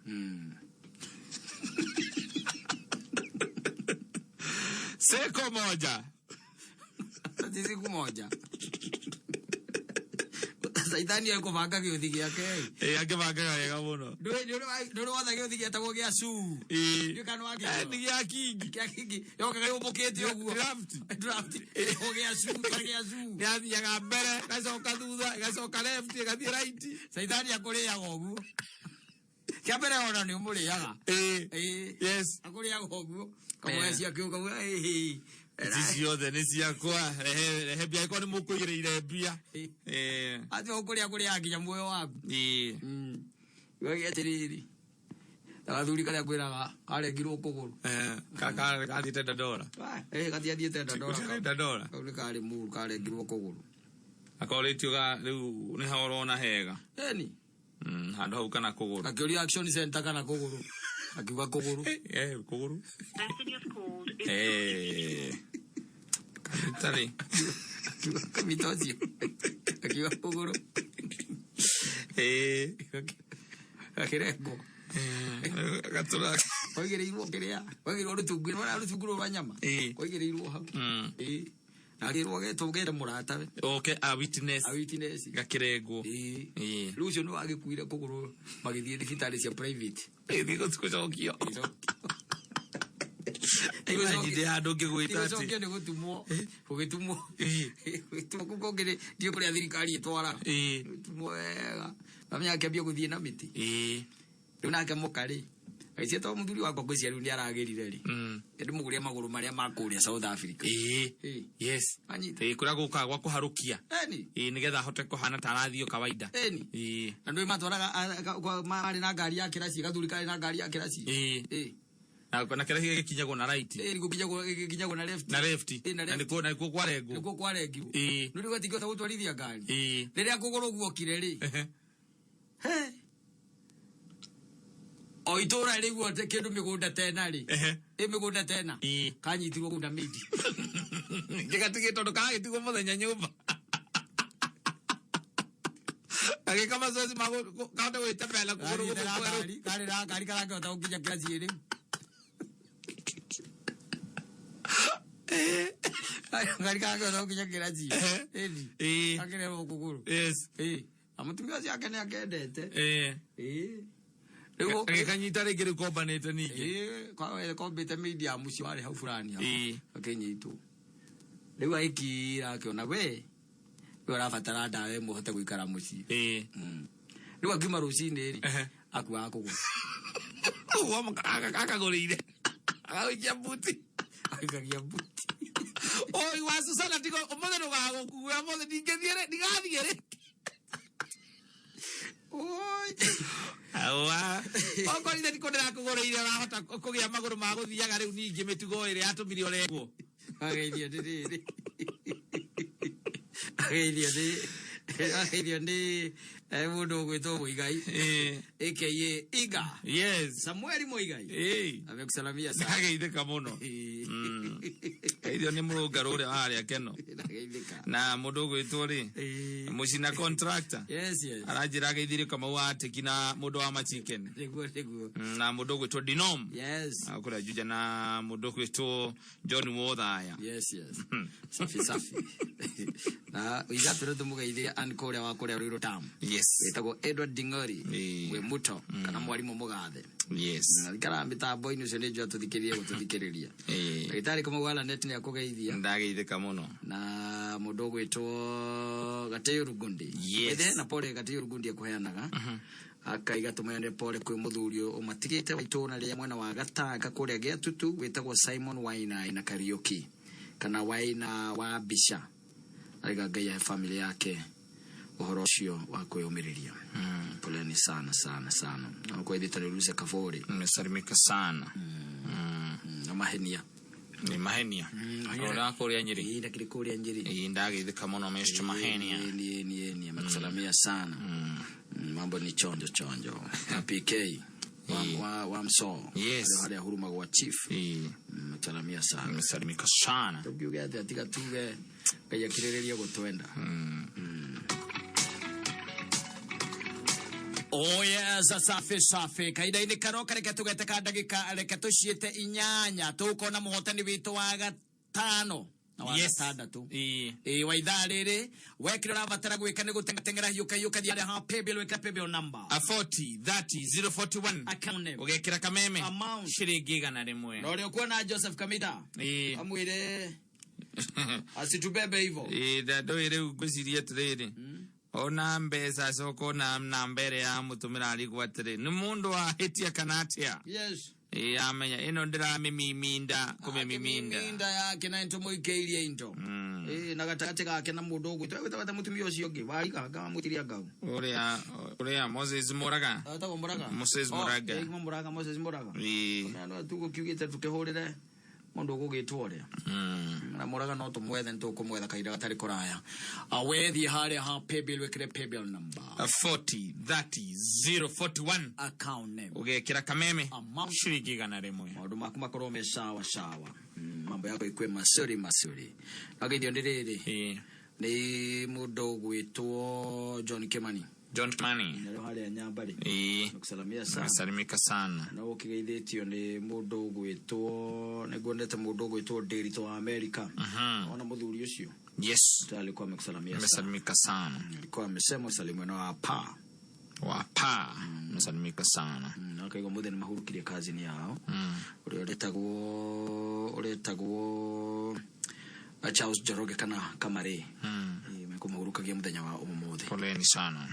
Seko moja. Ati siku moja. Saitani ekũbanga gĩũthi gĩake. Akĩbangaga wega mũno. Ndũrĩ wothe gĩũthi gĩetagwo gĩa cuu. Ndiũĩ kana nĩwakĩona. Nĩ gĩa kingi. Gĩa kingi. Yokaga yũmbũkĩte ũguo. Draft. Draft. O gĩa cuu, ta gĩa cuu. Nĩ athiaga mbere, gacoka thutha, gacoka left, gathiĩ right. Saitani akũrĩaga ũguo. Kĩa mbere ona nĩ ũmũrĩaga. Yes. Akũrĩaga ũguo. Kamwe ciake ũkauga, Ici ciothe nĩ ciakwa. Rehe mbia, angĩkorwo nĩ mũkũigĩrĩire mbia. Atĩ ũkũrĩa kũrĩaga nginya muoyo waku. Ũgagĩa atĩrĩrĩ. Ta gathuri karĩa kwĩraga karengirwo kũgũrũ. Kathiĩte Dandora. Gatiathiĩte Dandora. Gũtirĩ Dandora. Kau nĩ karĩ mũru, karengirwo kũgũrũ. Akorĩtio ga rĩu nĩ ha ũrona hega. Eni. Handũ hau kana kũgũrũ. Akĩũria action center kana kũgũrũ. Akiuga kũgũrũ. Kũgũrũ. Kamita rĩ. Akiuga kamita ũcio. Akiuga kũgũrũ. Akĩrengwo. Gatũra. Waigĩrĩirwo kĩrĩa? Waigĩrĩirwo rũtungu, nĩwona rũtungu rũrũ rwa nyama? Waigĩrĩirwo hau. Na akĩrwo getwo gete mũratawe. Okay, a witness. A witness. Gakĩrengwo. Rĩu ũcio nĩ wagĩkuire kũgũrũ magĩthiĩ thibitarĩ cia private. Thiĩ gũcokio. Imagine ndĩ handũ ngĩgwĩta atĩ. Gũcokio nĩ gũtumwo. Gũgĩtumwo. Gũgĩtumwo kũu kũngĩ ndiũĩ kũrĩa thirikari ĩtwaraga. Gũgĩtumwo wega. Mamenya akĩambia gũthiĩ na mĩtĩ. Rĩu nake mũka rĩ, Gaicia to muthuri wakwa ngwĩciria rĩu nĩ aragĩrire rĩ. Ndĩmũgũrĩre magũrũ marĩa ma kũrĩa South Africa. Ĩĩ. Yes. Ĩĩ kũrĩa gũkaga gwa kũharũkia. Ĩni. Ĩĩ nĩgetha ahote kũhana ta arathiĩ o kawaida. Ĩni. Ĩĩ. Na ndũĩ matwaraga marĩ na ngari ya kĩraci, gathuri karĩ na ngari ya kĩraci. Ĩĩ. Na kĩraci gĩkinyagwo na right. Ĩĩ gĩkinyagwo na left. Na left. Ĩĩ, na Na left. nĩkuo na nĩkuo kwarengwo. Nĩkuo kwarengirwo. Ĩĩ. Nĩ rĩu gatingĩhota gũtwarithia ngari. Ĩĩ. Rĩrĩa kũgũrũ guokire rĩ. He. O itũra rĩu othe kĩndũ mĩgũnda tena rĩ. Ĩ mĩgũnda tena. Kanyitirwo kũu na mĩindi. Gĩgatigĩ tondũ karagĩtigwo mũthenya nyũmba. Gagĩka mazoezi ma kahote gwĩtembea na kũgũrũ Karĩ na gũkũ kwerũ. ngari, karĩ na ngari karakĩhota gũkinya kĩraci rĩu. Ngari karakĩhota gũkinya kĩraci. Ĩni. Ĩĩ. Gakĩrehwo kũgũrũ. Yes. Ĩĩ. Na mũtumia ũcio ake nĩ akendete. Ĩĩ. Ĩĩ. Gagĩkanyita rĩngĩ rĩu kombanĩte ningĩ. Ĩĩ, kombĩte mĩindi ya mũciĩ warĩ hau fulani hau. Ĩĩ. Akĩnyitwo. Rĩu agĩkira akĩona we rĩu arabatara ndawa ĩmwe ũhote gũikara mũciĩ. Ĩĩ. Rĩu akiuma rũcinĩ rĩ akuaga kũgũrũ. Ũguo akagũrĩire. Agagũikia mbuti. Agũikagia mbuti. Oi wa Susana tigo ũmũthĩ ndũgagũkua ũmũthĩ ndingĩthiĩ rĩ ndigathiĩ rĩ. Oi. Awa. Okorwo ithe ndiko ndĩrakũgũrĩire ũrahota kũgĩa magũrũ ma gũthiaga rĩu ningĩ mĩtugo ĩrĩa yatũmire ũrengwo. Ageithio nĩ rĩrĩ. Ageithio nĩ ageithio nĩ mũndũ ũgwĩtwo Muigai. AKA Iga. Yes. Samueli Muigai. Ĩĩ. Amekusalamia sana. Ndageithĩka mũno. Geithio nĩ mũrũngarũ ũrĩa warĩa Keno. Ndageithĩka. Na mũndũ ũgwĩtwo rĩ mũcina contractor. Yes, yes. Aranjĩra ageithirie Kamau wa Atiki na mũndũ wa machicken. Nĩguo nĩguo. Na mũndũ ũgwĩtwo Dinom. Yes. Kũrĩa Juja na mũndũ ũgwĩtwo John Wothaya. Yes, yes. Safi safi. Na Uiga tũrĩ tũmũgeithie Ann kũrĩa wa kũrĩa Ruiru Town. Yes. Wĩtagwo Edward Ding'ori wĩ Muto kana mwarimũ mũgathe. Yes. Ikara mĩtambo-inĩ ũcio nĩ njũa tũthikĩrĩrie gũtũthikĩrĩria. Ndagĩtarĩ Kamau wa Lanet nĩ akũgeithia. Ndageithĩka mũno. Na mũndũ ũgwĩtwo Gatĩyũ Rugundi. Yes. Wĩthe na pole Gatĩyũ Rugundi ekũheanaga. Akaiga tũmeane pole kwĩ mũthuri ũmatigĩte wa itũũra rĩa mwena wa Gatanga kũrĩa Gĩatutu wĩtagwo Simon Wainaina na Kariũki kana Waina wa Mbica. Arĩga Ngai ahe family yake ũhoro ũcio wa kwĩyũmĩrĩria. Poleni sana sana sana. Na kwĩthĩte nĩ Lucy Kabori. Nimesalimika sana. Na mahenia. Nĩ mahenia. Ũrĩa kũrĩa Nyĩrĩ. Ĩĩ ndakĩrĩ kũrĩa Nyĩrĩ. Ĩĩ ndageithĩka mũno Mr. Mahenia. Ĩĩ ĩĩ ĩĩ amekusalamia sana. Mambo ni chonjo chonjo. Na PK wa Msoo. Yes. Harĩa huruma gwa chief. Mekusalamia sana. Nimesalimika sana. Tukiuge atĩa tiga tuge Ngai akirĩrĩrie gũtwenda. Oh yes, safi safi. Kahinda-inĩ karoka reke tũgete ka ndagĩka reke tũciĩte 8 tũkona mũhotani witũ wa gatano na wa Yes. gatandatũ. Ĩĩ wa ithaa rĩrĩ wekire ũrabatara gwĩka nĩ gũteng'era hiũka hiũka thiĩ harĩa ha paybill wĩkĩre paybill number. A 40 30 041. Account name. Ũgekĩra kameme. Amount. Ciringi 100. Na ũrĩa ũkuona Joseph Kamita. Ĩĩ. Amwĩre asitubebe hivyo. Ĩĩ ndũĩ rĩu ngwĩciria atĩrĩrĩ. Ona mbeca acoka ona namba ĩrĩa yamũtũmĩra arigwo atĩrĩ nĩ mũndũ wahĩtia kana atĩa. Yes. Ĩĩ amenya ĩno ndĩramĩmiminda kũmĩmiminda. Minda yake na ntũmũikĩirie indo. Ĩĩ na gatagatĩ gake na mũndũ ũgwĩtwo gwĩtagwo mũtumia ũcio ũngĩ wariganga wamwĩtiria ngau. Ũrĩa Moses Muraga. Etagwo Muraga. Moses Oh, Muraga. ĩĩ, Muraga Moses Muraga. Ĩĩ. Na no tugũkiugĩte tũkĩhũrĩre mũndũ ũgũgĩtwo ũrĩa. Na Muraga no tũmwethe nĩ tũkũmwetha kahinda gatarĩ kũraya. Wethiĩ harĩa ha paybill wĩkĩre paybill number. 40 30 041. Account name. Ũgekĩra kameme. Amount. Ciringi 100. Maũndũ maku makorwo me sawa sawa. Mambo yako ikue masuri masuri. Ageithio nĩ rĩrĩ. Nĩ mũndũ ũgwĩtwo John Kimani. John Kimani. Nĩrĩo harĩa Nyambarĩ. Ĩĩ. Nakusalamia sana. Nasalimika sana. Na ũkĩgeithĩtio nĩ mũndũ ũgwĩtwo nĩnguonete mũndũ ũgwĩtwo Ndĩritũ wa Amerika. Ona mũthuri ũcio. Yes. Tayari alikuwa amekusalamia sana. Amesalimika sana. Alikuwa amesema usalimiwe na wapa. Wapa. Amesalimika sana. Na akaigua mũthĩ nĩ mahurũkirie kazini yao. Ũrĩa ũretagwo Charles Njoroge kana Kamari. Mekũmahurũkagia mũthenya wa ũmũthĩ. Poleni sana.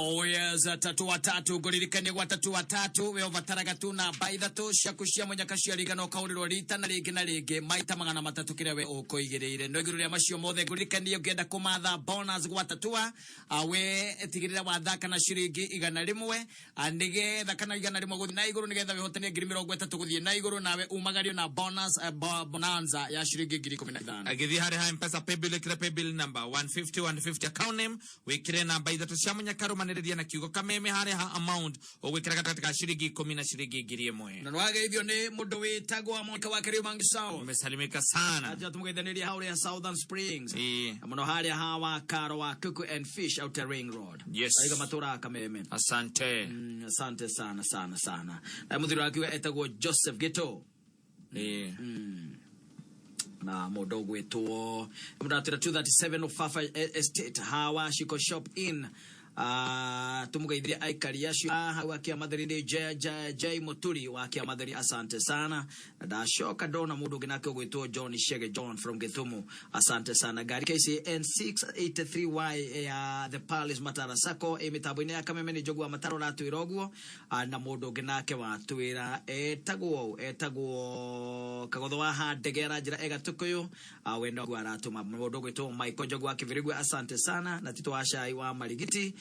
Oh yes, tatu watatu ngũririkanie gwa tatu watatu we ũbataraga tu namba ithatũ ciaku cia mũnyaka ciarigana ũkaũrĩrwo rita na rĩngĩ na rĩngĩ maita 300 kĩrĩa we ũkũigĩrĩire. No igũrũ rĩa macio mothe ngũririkanie ũngĩenda kũmatha bonus gwa tatua, we tigĩrĩra wathaka na ciringi 100 nĩgetha kana 100 gũthiĩ na igũrũ nĩgetha wĩhotanie 30,000 gũthiĩ na igũrũ, nawe umagario na bonus bonanza ya ciringi 15,000. Agĩthiĩ harĩ ha Mpesa paybill, ĩkĩre paybill number 150 150, account name wĩkĩre namba ithatũ cia mũnyaka, rũmanĩrĩria na kiugo kameme. Harĩ ha amount ũgwĩkĩra gatagatĩ ka ciringi 10 na ciringi 1,000. Na nĩwageithio nĩ mũndũ wĩtagwo Monica wa Kariubangi South. Umesalimika sana. Acha tumugeithanirie hau Southern Springs. Ĩĩ. Na muno haria hawa karo wa Kuku and Fish out Ring Road. Yes. Aiga matura Kameme. Asante. Asante sana sana sana. Na muthuri wakiuga etagwo Joseph Gito. Ĩĩ. Na mundu ugwitwo mundu atwira 237 Ufafa Estate hawa Shiko Shop in tumugeithirie aikari acio hau akia matheri ni J Muturi wa kia matheri, asante sana. Na ndacoka ndona mundu ungi nake ugwitwo John Shege John from Githumu, asante sana. Ngari KCN 683Y ya The Palace Matara Sacco ĩ mitambo-inĩ ya Kameme nĩ Njogu wa Matara ũratwĩra ũguo. Na mundu ungi nake watwĩra etagwo Kagotho wa Handege aranjĩra ega Tukuyu, we noguo aratũma. Mundu ũgwĩtwo Michael Njogu wa Kĩbĩrĩgwe, asante sana. Na Tito wa Cai wa Marigiti,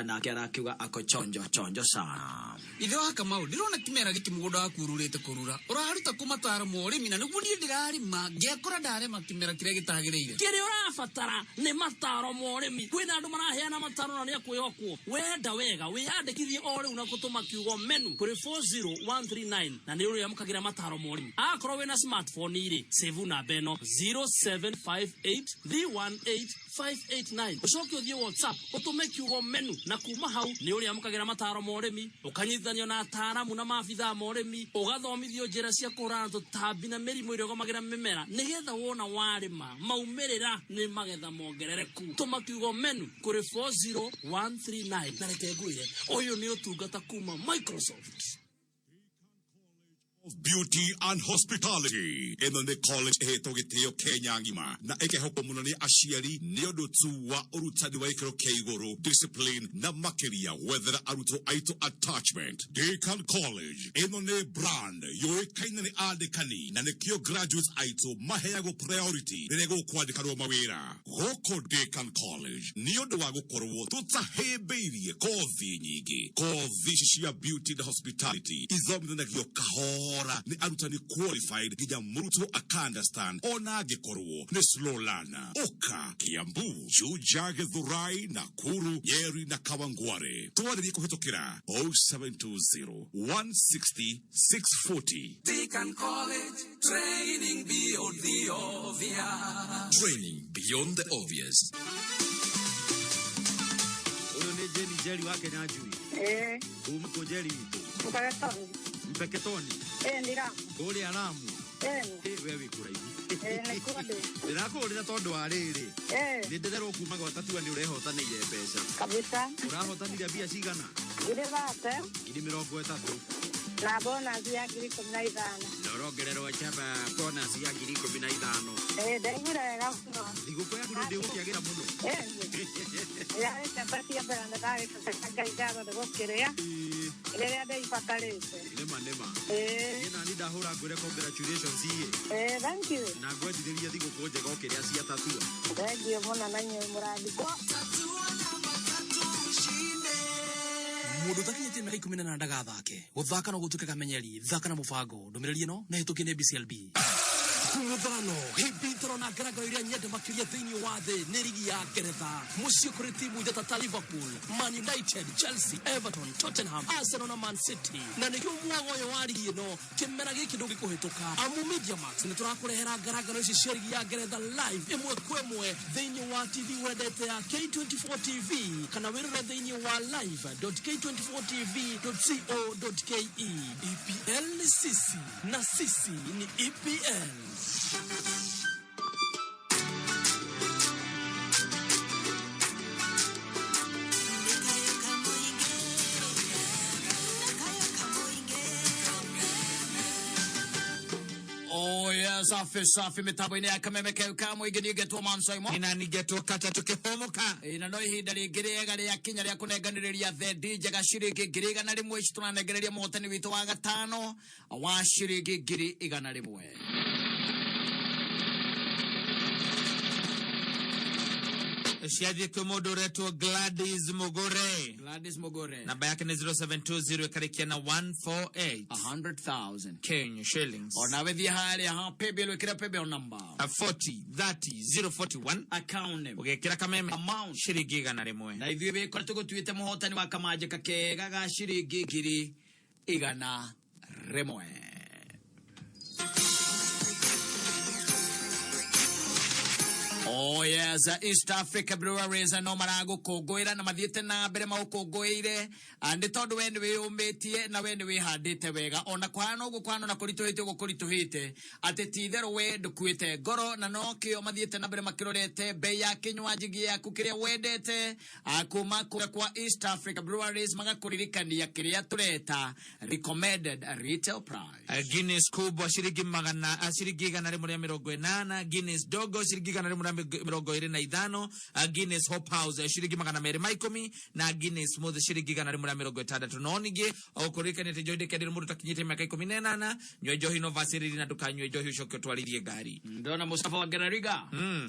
nake arakiuga ako chonjo chonjo sana. Ithe wa Kamau, ndĩrona kĩmera gĩkĩ mũgũnda waku ũrurĩte kũrura. Ũraruta kũ mataro ma ũrĩmi? Na nĩguo niĩ ndĩrarĩma ngĩakora ndarĩma kĩmera kĩrĩa gĩtagĩrĩire. Kĩrĩa ũrabatara nĩ mataro ma ũrĩmi. Kwĩna andũ maraheana mataro na nĩ akwĩhokwo. Wenda wega wĩyandĩkithie o rĩu na gũtũma kiugo menu kũrĩ 40139 na nĩ ũrĩamũkagĩra mataro ma ũrĩmi. Akorwo wĩna smartphone rĩ, save namba ĩno 0758318589, ũcoke ũthiĩ WhatsApp ũtũme kiugo menu, na kuma hau nĩ ũrĩamũkagĩra mataro ma ũrĩmi, ũkanyitithanio na ataaramu na maabithaa ma ũrĩmi, ũgathomithio njĩra cia kũhũrana na tũtambi na mĩrimũ ĩrĩa ĩgomagĩra mĩmera, nĩgetha wona warĩma maumĩrĩra nĩ magetha mongerereku. Tũma kiugo menu kũrĩ 40139. Na reke ngwĩre, ũyũ nĩ ũtungata kuma Microsoft. Of Beauty and Hospitality ĩno nĩ college ĩhetwo gĩtĩo Kenya ng'ima na ĩkehokwo mũno nĩ aciari nĩ ũndũ tu wa ũrutani wa gĩkĩro kĩa igũrũ, discipline na makĩria gwethera arutwo aitũ attachment. Deakin College ĩno nĩ brand yũĩkaine nĩ andĩkani na nĩkĩo graduates aitũ maheagwo priority rĩrĩa gũkwandĩkanwo mawĩra gũkũ Deakin College, nĩ ũndũ wa gũkorwo tũtahĩmbĩirie kothi nyingĩ. Kothi ici cia beauty and hospitality ithomithanagio kahora nĩ arutani qualified nginya mũrutwo aka understand ona angĩkorwo nĩ slow learner. Ũka Kiambu, Juja, Githurai, Nakuru, Nyeri na Kawangware. Twarĩrie kũhetũkĩra 0720 160 640. Deakin College, training beyond the obvious. Training beyond the obvious. Ũyũ nĩ Jeni Njeri wa Kenya Njui. Ĩĩ. Kuma kũ Njeri witũ? Mpeketoni. Mpeketoni. Ĩĩ, ndĩ Ramu. Kũrĩa Ramu. Ĩĩ. Ĩ, we wĩ kũraihu. Ĩĩ, nĩ kũndĩ. Ndĩrakũhũrĩra tondũ wa rĩrĩ. Ĩĩ. Nĩ ndĩrerwo kuma gwa Tatua nĩ ũrehotanĩire mbeca. Kabisa. Ũrahotanire mbia cigana? 30,000. 30,000. Na bonus ya 15,000. Na ũrongererwo njamba bonus ya 15,000. Ĩĩ, ndaiguire wega mũno. Thigũkũ yaku nĩ ndĩgũkĩagĩra mũno. Ĩĩ. Yarĩ chapati ya mbere na ndagĩcokeria Ngai ngatho nĩ gũkĩrĩa. Rĩrĩa ndĩibatarĩte. Nĩma nĩma. Ĩĩ. Niĩ nani ndahũra ngwĩre congratulations iĩ. Ĩĩ, thank you. Na ngwendithĩrie thigũkũ njega ũkĩrĩa cia Tatua. Thank you mũno na inyuĩ mũrathimwo. Mũndũ ũtakinyĩtie mĩaka 18 ndagathake. Gũthaka no gũtuĩke kamenyeri. Thaka na mũbango. Ndũmĩrĩri ĩno nĩ hĩtũkie nĩ BCLB. Kũng'ũthano hĩmbithano na ngarangaro iria nyende makĩria thĩinĩ wa thĩ nĩ rigi ya Ngeretha. Mũciĩ kũrĩ timu ithatũ ta Liverpool, Man United, Chelsea, Everton, Tottenham, Arsenal na Man City. Na nĩkĩo mwago ũyũ wa rigi ĩno kĩmera gĩkĩ ndũngĩkũhĩtũka, amu Media Max nĩ tũrakũrehera ngarangano ici cia rigi ya Ngeretha live ĩmwe kwa ĩmwe thĩinĩ wa TV wendete ya K24 TV, kana wĩrore thĩinĩ wa live.k24tv.co.ke. EPL ni sisi na sisi ni EPL. Oh yes, Safi safi mitambo-inĩ ya kameme keu ka mũingĩ niĩ ngetwo Mansaimo na ningetwo kata tukĩhũmũka. Na no ihinda rĩngĩ rĩega rĩa kinya rĩa kũnenganĩrĩria thendi njega ciringi 100,000 ici tũranengereria mũhotani witũ wa gatano wa ciringi 100,000. Ciathiĩ kwĩ mũndũ ũretwo Gladys Mugure. Gladys Mugure namba yake nĩ 0720 ĩkarĩkia na 148. 100,000 Kenya shillings. Onawe thiĩ harĩa ha paybill wĩkĩre paybill number 40 30 041 account name ũgekĩra kameme amount ciringi 100. Na ithuĩ wĩkora tũgũtuĩte mũhotani wa kamanjĩka kega ga ciringi 100,000. Oh yes, East Africa Breweries no maragũkũngũĩra na mathiĩte na mbere magũkũngũĩire nĩ tondũ we nĩ wĩyũmĩtie na we nĩ wĩhandĩte wega ona kũhana ũguo kũhana na kũritũhĩte ũguo kũritũhĩte atĩ ti itherũ we ndũkuĩte ngoro na nokĩo mathiĩte na mbere makĩrorete bei ya kĩnywanji gĩaku kĩrĩa wendete kuma kũrĩa kwa East Africa Breweries magakũririkania kĩrĩa tũreta recommended retail price. Guinness kubwa ciringi magana ciringi 180, Guinness dogo ciringi 125, Guinness Hop House ciringi 210 na Guinness Smooth ciringi 160. No ningĩ ũkũririkania atĩ njohi ndĩkendire mũndũ ũtakinyĩtie mĩaka 18, nyua njohi no vacĩrĩri na ndũkanyue njohi ũcoke ũtwarithie ngari. Ndona Mustafa wa Gerariga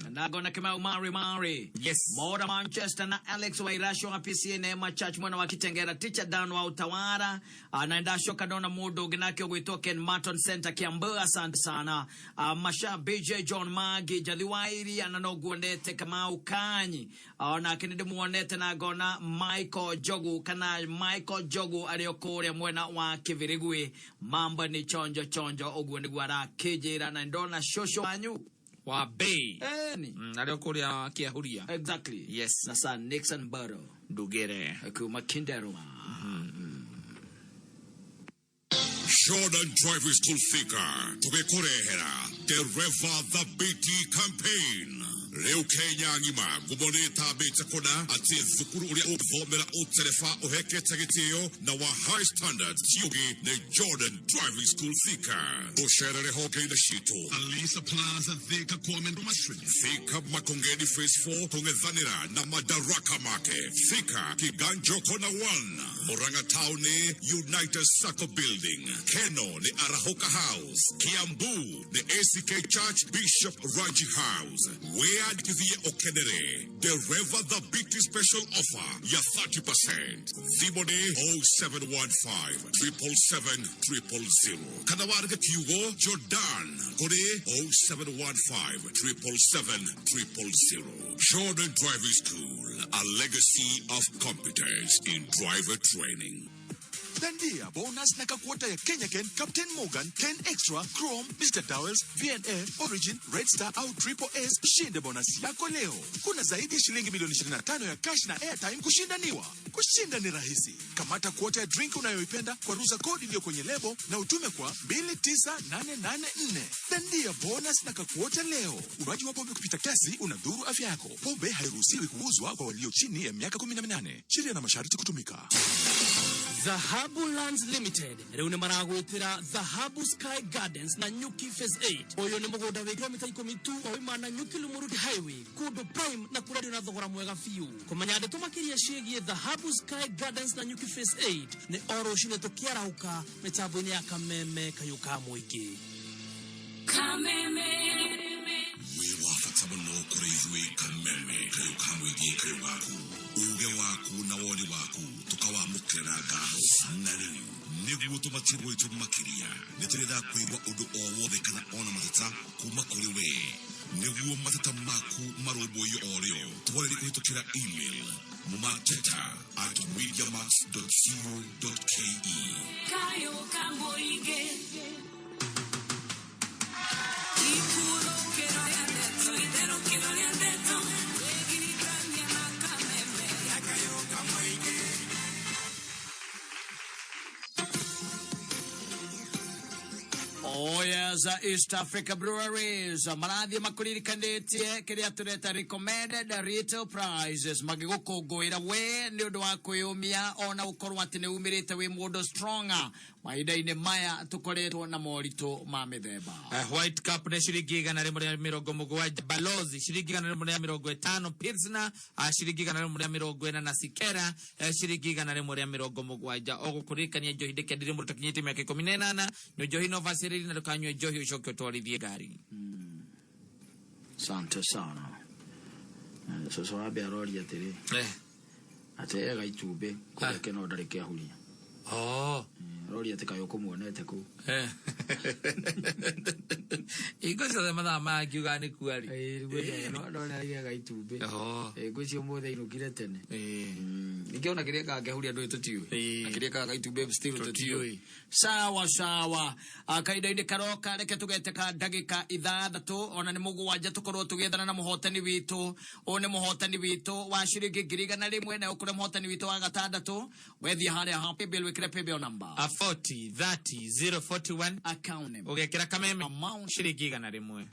na ngona Kimau Mari Mari, yes, Mora Manchester na Alex Wairasho wa PCA Neema Church mwena wa Kitengera, Teacher Dan wa Utawara na ndacoka ndona mũndũ ũngĩ nake ũgwĩtwo Ken Martin Center Kiambu, asante sana. Masha BJ John Magi Jathi Wairia na no nguonete Kamau Kanyi onake nĩ ndĩmuonete na ngona Michael Jogu kana Michael Jogu arĩ o kũrĩa mwena wa Kĩbĩrĩgwĩ, mambo ni chonjo chonjo ũguo nĩguo arakĩnjĩra na ndona shosho wanyu wa Bay Eni. Arĩ o kũrĩa Kĩahuria. Exactly. Yes. Na Sir Nixon Burrow Ndugere kuma Kinderuma. Jordan Driving School Thika tũgĩkũrehera Dereva Thabiti Campaign. Rĩu Kenya ng'ima ngumo nĩ ĩtambĩte kũna atĩ thukuru ũrĩa ũthomera ũtereba ũhekete gĩtĩo na wa high standard ti ũngĩ nĩ Jordan Driving School Thika. Ũcerere honge-inĩ citũ Alisa Plaza Thika Kwame Nkrumah Street, Thika Makongeni Phase 4 kũng'ethanĩra na Madaraka Market, Thika Kiganjo Kona 1, Murang'a Town nĩ United Sacco Building, Keno nĩ Arahoka House, Kiambu nĩ ACK Church Bishop Raji House. Wĩyandĩkithie ũkenere Dereva Thabiti special offer ya 30%. Thimũ nĩ 0715 777 000 kana warĩke kiugo Jordan kũrĩ 0715 777 000. Jordan Driving School, a legacy of competence in driver training. Dandia bonus na kakuota ya Kenya Ken, Captain Morgan, Ken Extra, Chrome, Mr. Dowells, VNA, Origin, Red Star au Triple S. Shinde bonus yako leo. Kuna zaidi ya shilingi milioni 25 ya cash na airtime kushindaniwa. Kushinda ni rahisi. Kamata kuota ya drink unayoipenda kwa ruza kodi iliyo kwenye lebo na utume kwa 29884. Dandia bonus na kakuota leo. Unywaji wa pombe kupita kiasi unadhuru afya yako. Pombe hairuhusiwi kuuzwa kwa walio chini ya miaka 18. Sheria na masharti kutumika. Dhahabu Lands Limited rĩu nĩ maragwĩtĩra Dhahabu Sky Gardens na Nyuki Phase 8. Ũyũ nĩ mũgũnda wĩ kilomita 10 tu wauma na Nyuki Limuru Highway kũndũ prime na kũrendio na thogora mwega biũ. Kũmenya ndeto makĩria ciĩgiĩ Dhahabu Sky Gardens na Nyuki Phase 8 nĩ o rũcinĩ tũkĩarahũka mĩtambo-inĩ ya Kameme kayũ ka mũingĩ. Kameme. Wĩ wa bata mũno kũrĩ ithuĩ Kameme kayũ ka mũingĩ kayũ gaku uge waku na woni waku tũkawamũkĩra na ngatho. Na rĩu nĩguo tũmatie gwitũ makĩria nĩ tũrenda kũigua ũndũ o wothe kana ona mateta kuma kũrĩ we nĩguo mateta maku marũmbũiyo o rĩo twarĩrie kũhĩtũkĩra email mateta@mediamax.co.ke. Kayo ka mũingĩ. Ikũrũkĩro rĩa ndeto, itherũkĩro rĩa ndeto, wĩgiritania na Kameme. Kayo ka mũingĩ. Oh yes. Yes, East Africa Breweries marathiĩ makũririkanĩtie kĩrĩa tũreta recommended retail prices magĩgũkũngũĩra we nĩ ũndũ wa kwĩyũmia ona gũkorwo atĩ nĩ umĩrĩte wĩ mũndũ stronger mahinda-inĩ maya tũkoretwo na moritũ ma mĩthemba. White Cup nĩ ciringi 170, Balozi ciringi 150, Pilsner ciringi 140 na Sikera ciringi 170. O gũkũririkania njohi ndĩkendire mũndũ ũtakinyĩtie mĩaka 18, nyua njohi na ũbacĩrĩri na ndũkanyue njohi ũcoke ũtwarithie ngari. Asante sana. Cũcũ wambe aroria atĩrĩ atĩ ega itumbĩ kũrĩa kĩno ndarĩ kĩahuria. Oh. Aroria atĩ kaĩ ũkũmuonete kũu. Hingo ciothe mathaa maya ngiuga nĩ kuarĩ. No nĩarĩaga itumbĩ. Oh. Ngwĩciria ũmũthĩ ainũkire tene. Ningĩ ona kĩrĩa ekaga kĩahuria ndũĩ tũtiũĩ. Na kĩrĩa ekaga itumbĩ still tũtiũĩ. Sawa sawa. Kahinda-inĩ karoka reke tũgete ka ndagĩka 6 ona nĩ 7 tũkorwo tũgĩethana na mũhotani witũ. Ũyũ nĩ mũhotani witũ wa ciringi 100,000 na ũkũrĩ mũhotani witũ wa 6 wethiĩ harĩa ha paybill wĩkĩre paybill number. A 40 30 041 account name. Ũgekĩra kameme amount ciringi 100.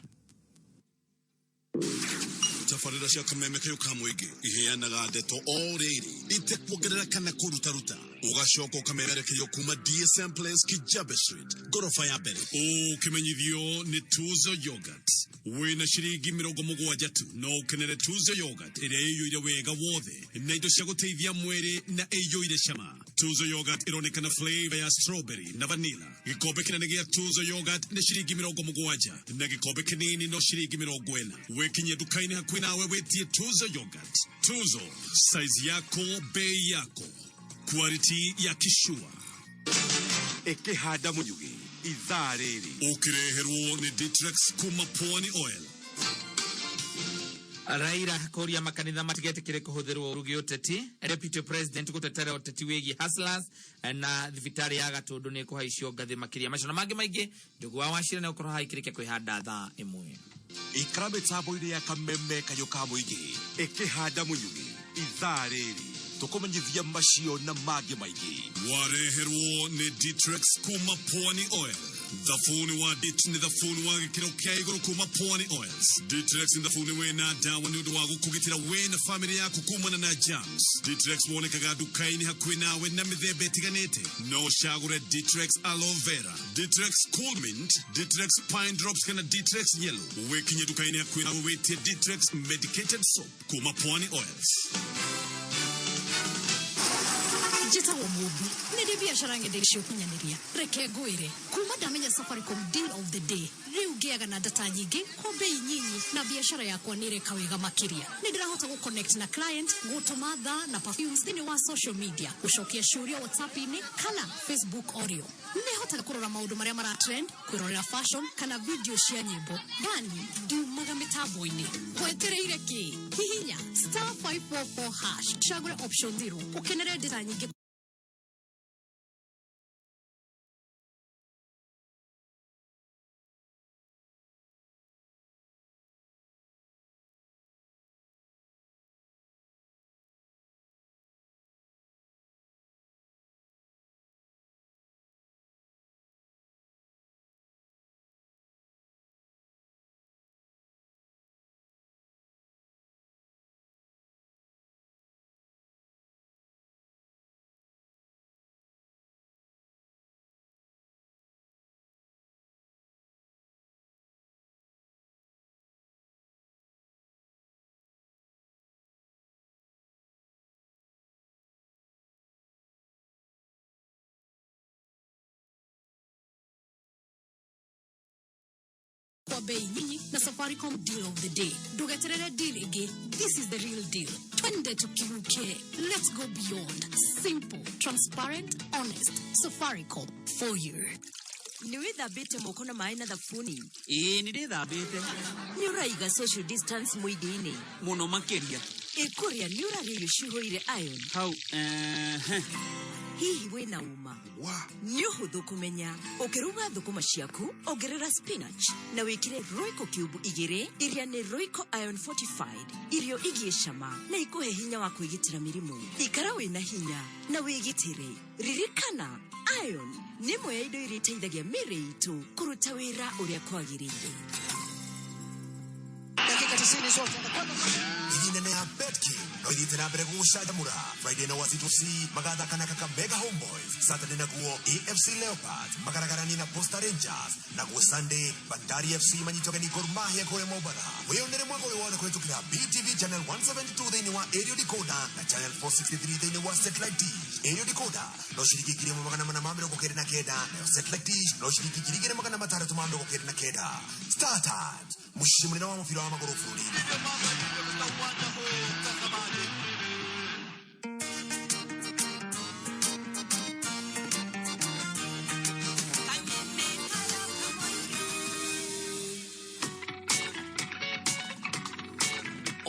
Tabarĩra cia kameme kayũ ka mũingĩ iheanaga ndeto o rĩrĩ itekuongerera kana kũrutaruta, ũgacoka ũkamemerekerio kuma DSM Place, Kijabe Street, ngoroba ya mbere, ũkĩmenyithio nĩ Tuzo Yogurt. Wĩna ciringi 70 tu no ũkenere Tuzo Yogurt ĩrĩa ĩiyũire wega wothe na indo cia gũteithia mwĩrĩ na ĩiyũire cama. Tuzo Yogurt ĩronekana flavor ya strawberry na vanilla. Gĩkombe kĩnene gĩa Tuzo Yogurt nĩ ciringi 70 na gĩkombe kĩnini no ciringi 40. Wĩkinyie nduka-inĩ hakuhĩ nawe wĩtie Tuzo Yogurt. Tuzo, size yako, bei yako, quality ya kishua. Ĩkĩhanda mũnyugĩ ithaa rĩrĩ ũkĩreherwo nĩ Ditrex kuma Pwani Oil. Raila kũria makanitha matigetĩkĩre kũhũthĩrwo ũru gĩũteti, Deputy President gũtetera ũteti wĩgiĩ hustlers na thibitarĩ ya Gatũndũ nĩ ĩkũhaicio ngathĩ makĩria. Macio na mangĩ maingĩ Njogu wa Wachira nĩ ũkorwo haikĩrĩkia kwĩhanda thaa 1. Ikara mĩtambo-inĩ ya kameme kayũ ka mũingĩ ĩkĩhanda mũnyugĩ ithaa rĩrĩ tũkũmenyithia macio na mangĩ maingĩ. Wareherwo nĩ Ditrex kuma Pwani Oil. Thabuni wa Dit nĩ thabuni wa gĩkĩro kĩa igũrũ kuma Pwani Oils. Ditrex nĩ thabuni wĩna ndawa nĩ ũndũ wa gũkũgitĩra we na famĩlĩ yaku kumana na germs. Ditrex wonekaga nduka-inĩ hakuhĩ nawe na mĩthemba ĩtiganĩte. No ũcagũre Ditrex Aloe Vera, Ditrex Cool Mint, Ditrex Pine Drops kana Ditrex Yellow. Wĩkinye nduka-inĩ hakuhĩ nawe wĩtie Ditrex Medicated Soap kuma Pwani Oils. Njĩtagwo Mũmbi, nĩ ndĩ biacara ng'enda cia ũkinyanĩria. Reke ngwĩre, kuma ndamenya Safaricom deal of the day, rĩu ngĩaga na data nyingĩ kwa bei nyinyi na biacara yakwa nĩ ĩreka wega makĩria. Nĩ ndĩrahota gũ-connect na client, gũtũma thaa na perfumes thĩinĩ wa social media, gũcokia ciũria WhatsApp-inĩ kana Facebook audio. Nĩ hotaga kũrora maũndũ marĩa mara trend, kwĩrorera fashion kana video cia nyĩmbo. Yani ndiumaga mĩtambo-inĩ. Wetereire kĩ? Hihinya star 544 hash, cagũre option 0 ũkenere data nyingĩ. Kwa bei nyinyi na Safaricom deal of the day. Ndũgeterere deal ĩngĩ. This is the real deal. Twende tukiruke. Let's go beyond. Simple, transparent, honest. Safaricom for you. Nĩ wĩthambĩte moko na maĩ na thabuni? Ĩĩ, nĩ ndĩthambĩte. Nĩ ũraiga social distance mũingĩ-inĩ? Mũno makĩria. Ĩ kũrĩa nĩ ũrarĩa irio cihũire iron? Hau, Hihi wĩna ũma? Nĩ ũhũthũ kũmenya. Ũkĩruga thũkũma ciaku, ongerera spinach na wĩkĩre Royco cube igĩrĩ iria nĩ Royco Iron Fortified. Irio igie cama na ikũhe hinya wa kwĩgitĩra mĩrimũ. Ikara wĩna hinya na wĩgitĩre. Ririkana, iron nĩ ĩmwe ya indo iria iteithagia mĩĩrĩ itũ kũruta wĩra ũrĩa kwagĩrĩire. Dakika 90 zote anakwenda Ligi nene ya BetKing no ithiĩte na mbere gũgũcanjamũra. Friday na Wazito FC magathaka na Kakamega Homeboys, Saturday naguo AFC Leopards magaragaranie na Posta Rangers, naguo Sunday Bandari FC manyitwo ageni Gor Mahia kũrĩa Mombatha. Wĩyonere mwaka ũyũ wothe kũhĩtũkĩra BTV channel 172 thĩinĩ wa aerial decoder na channel 463 thĩinĩ wa satellite dish. Aerial decoder no ciringi 1499, nayo satellite dish no ciringi 2699. Star Times, mũciĩ mũnene wa mũbira wa magũrũ bũrũri-inĩ.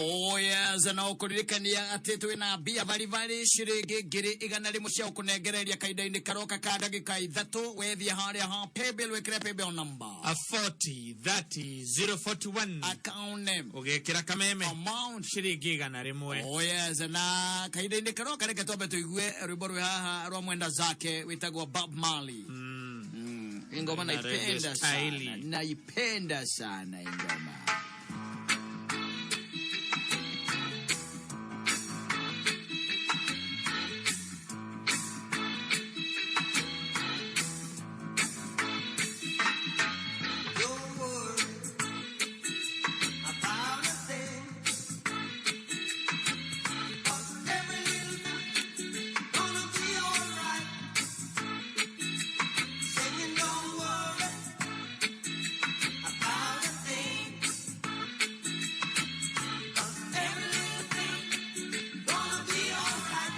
Oh yes, na ũkũririkania atĩ twĩna mbia baribari ciringi 100,000 cia gũkũnengereria kahinda-inĩ karoka ka ndagĩka 3 wethie harĩa ha paybill wĩkĩre paybill number A 40 30 041 account name ũgekĩra kameme amount ciringi 100. Oh yes, na kahinda-inĩ karoka reke twambe tũigue rwĩmbo rwĩ haha rwa mwenda zake wĩtagwo Bob Marley. Ingoma Na reggae naipenda sana, style. naipenda sana ingoma. Don't worry about a thing. 'Cause every little thing gonna be alright. Singing, don't worry about a thing. 'Cause every little thing gonna be alright.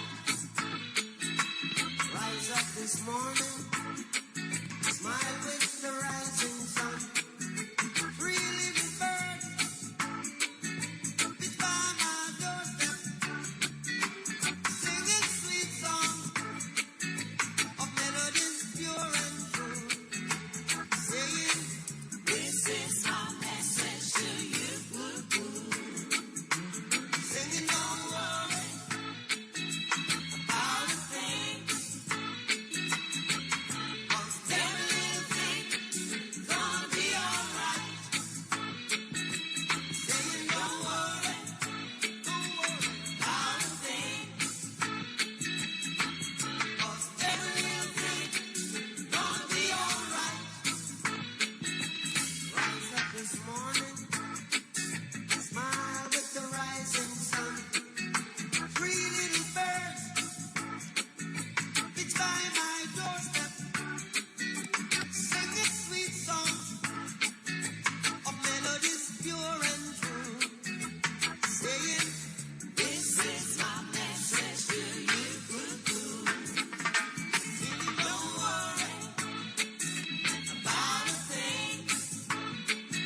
Rise up this morning, smile with the rising sun. Three little birds pitch by my doorstep, singing sweet songs of melodies pure and true, saying, This is my message to you. Singing, don't worry about a thing. 'Cause every little thing gonna be alright. Saying, don't worry, don't worry about a thing. 'Cause every little thing gonna be alright. Rise up this morning, smile with the rising sun. Three little birds pitch by my doorstep, singing sweet songs of melodies pure and true, saying, This is my message to you. Singing, don't worry about a thing.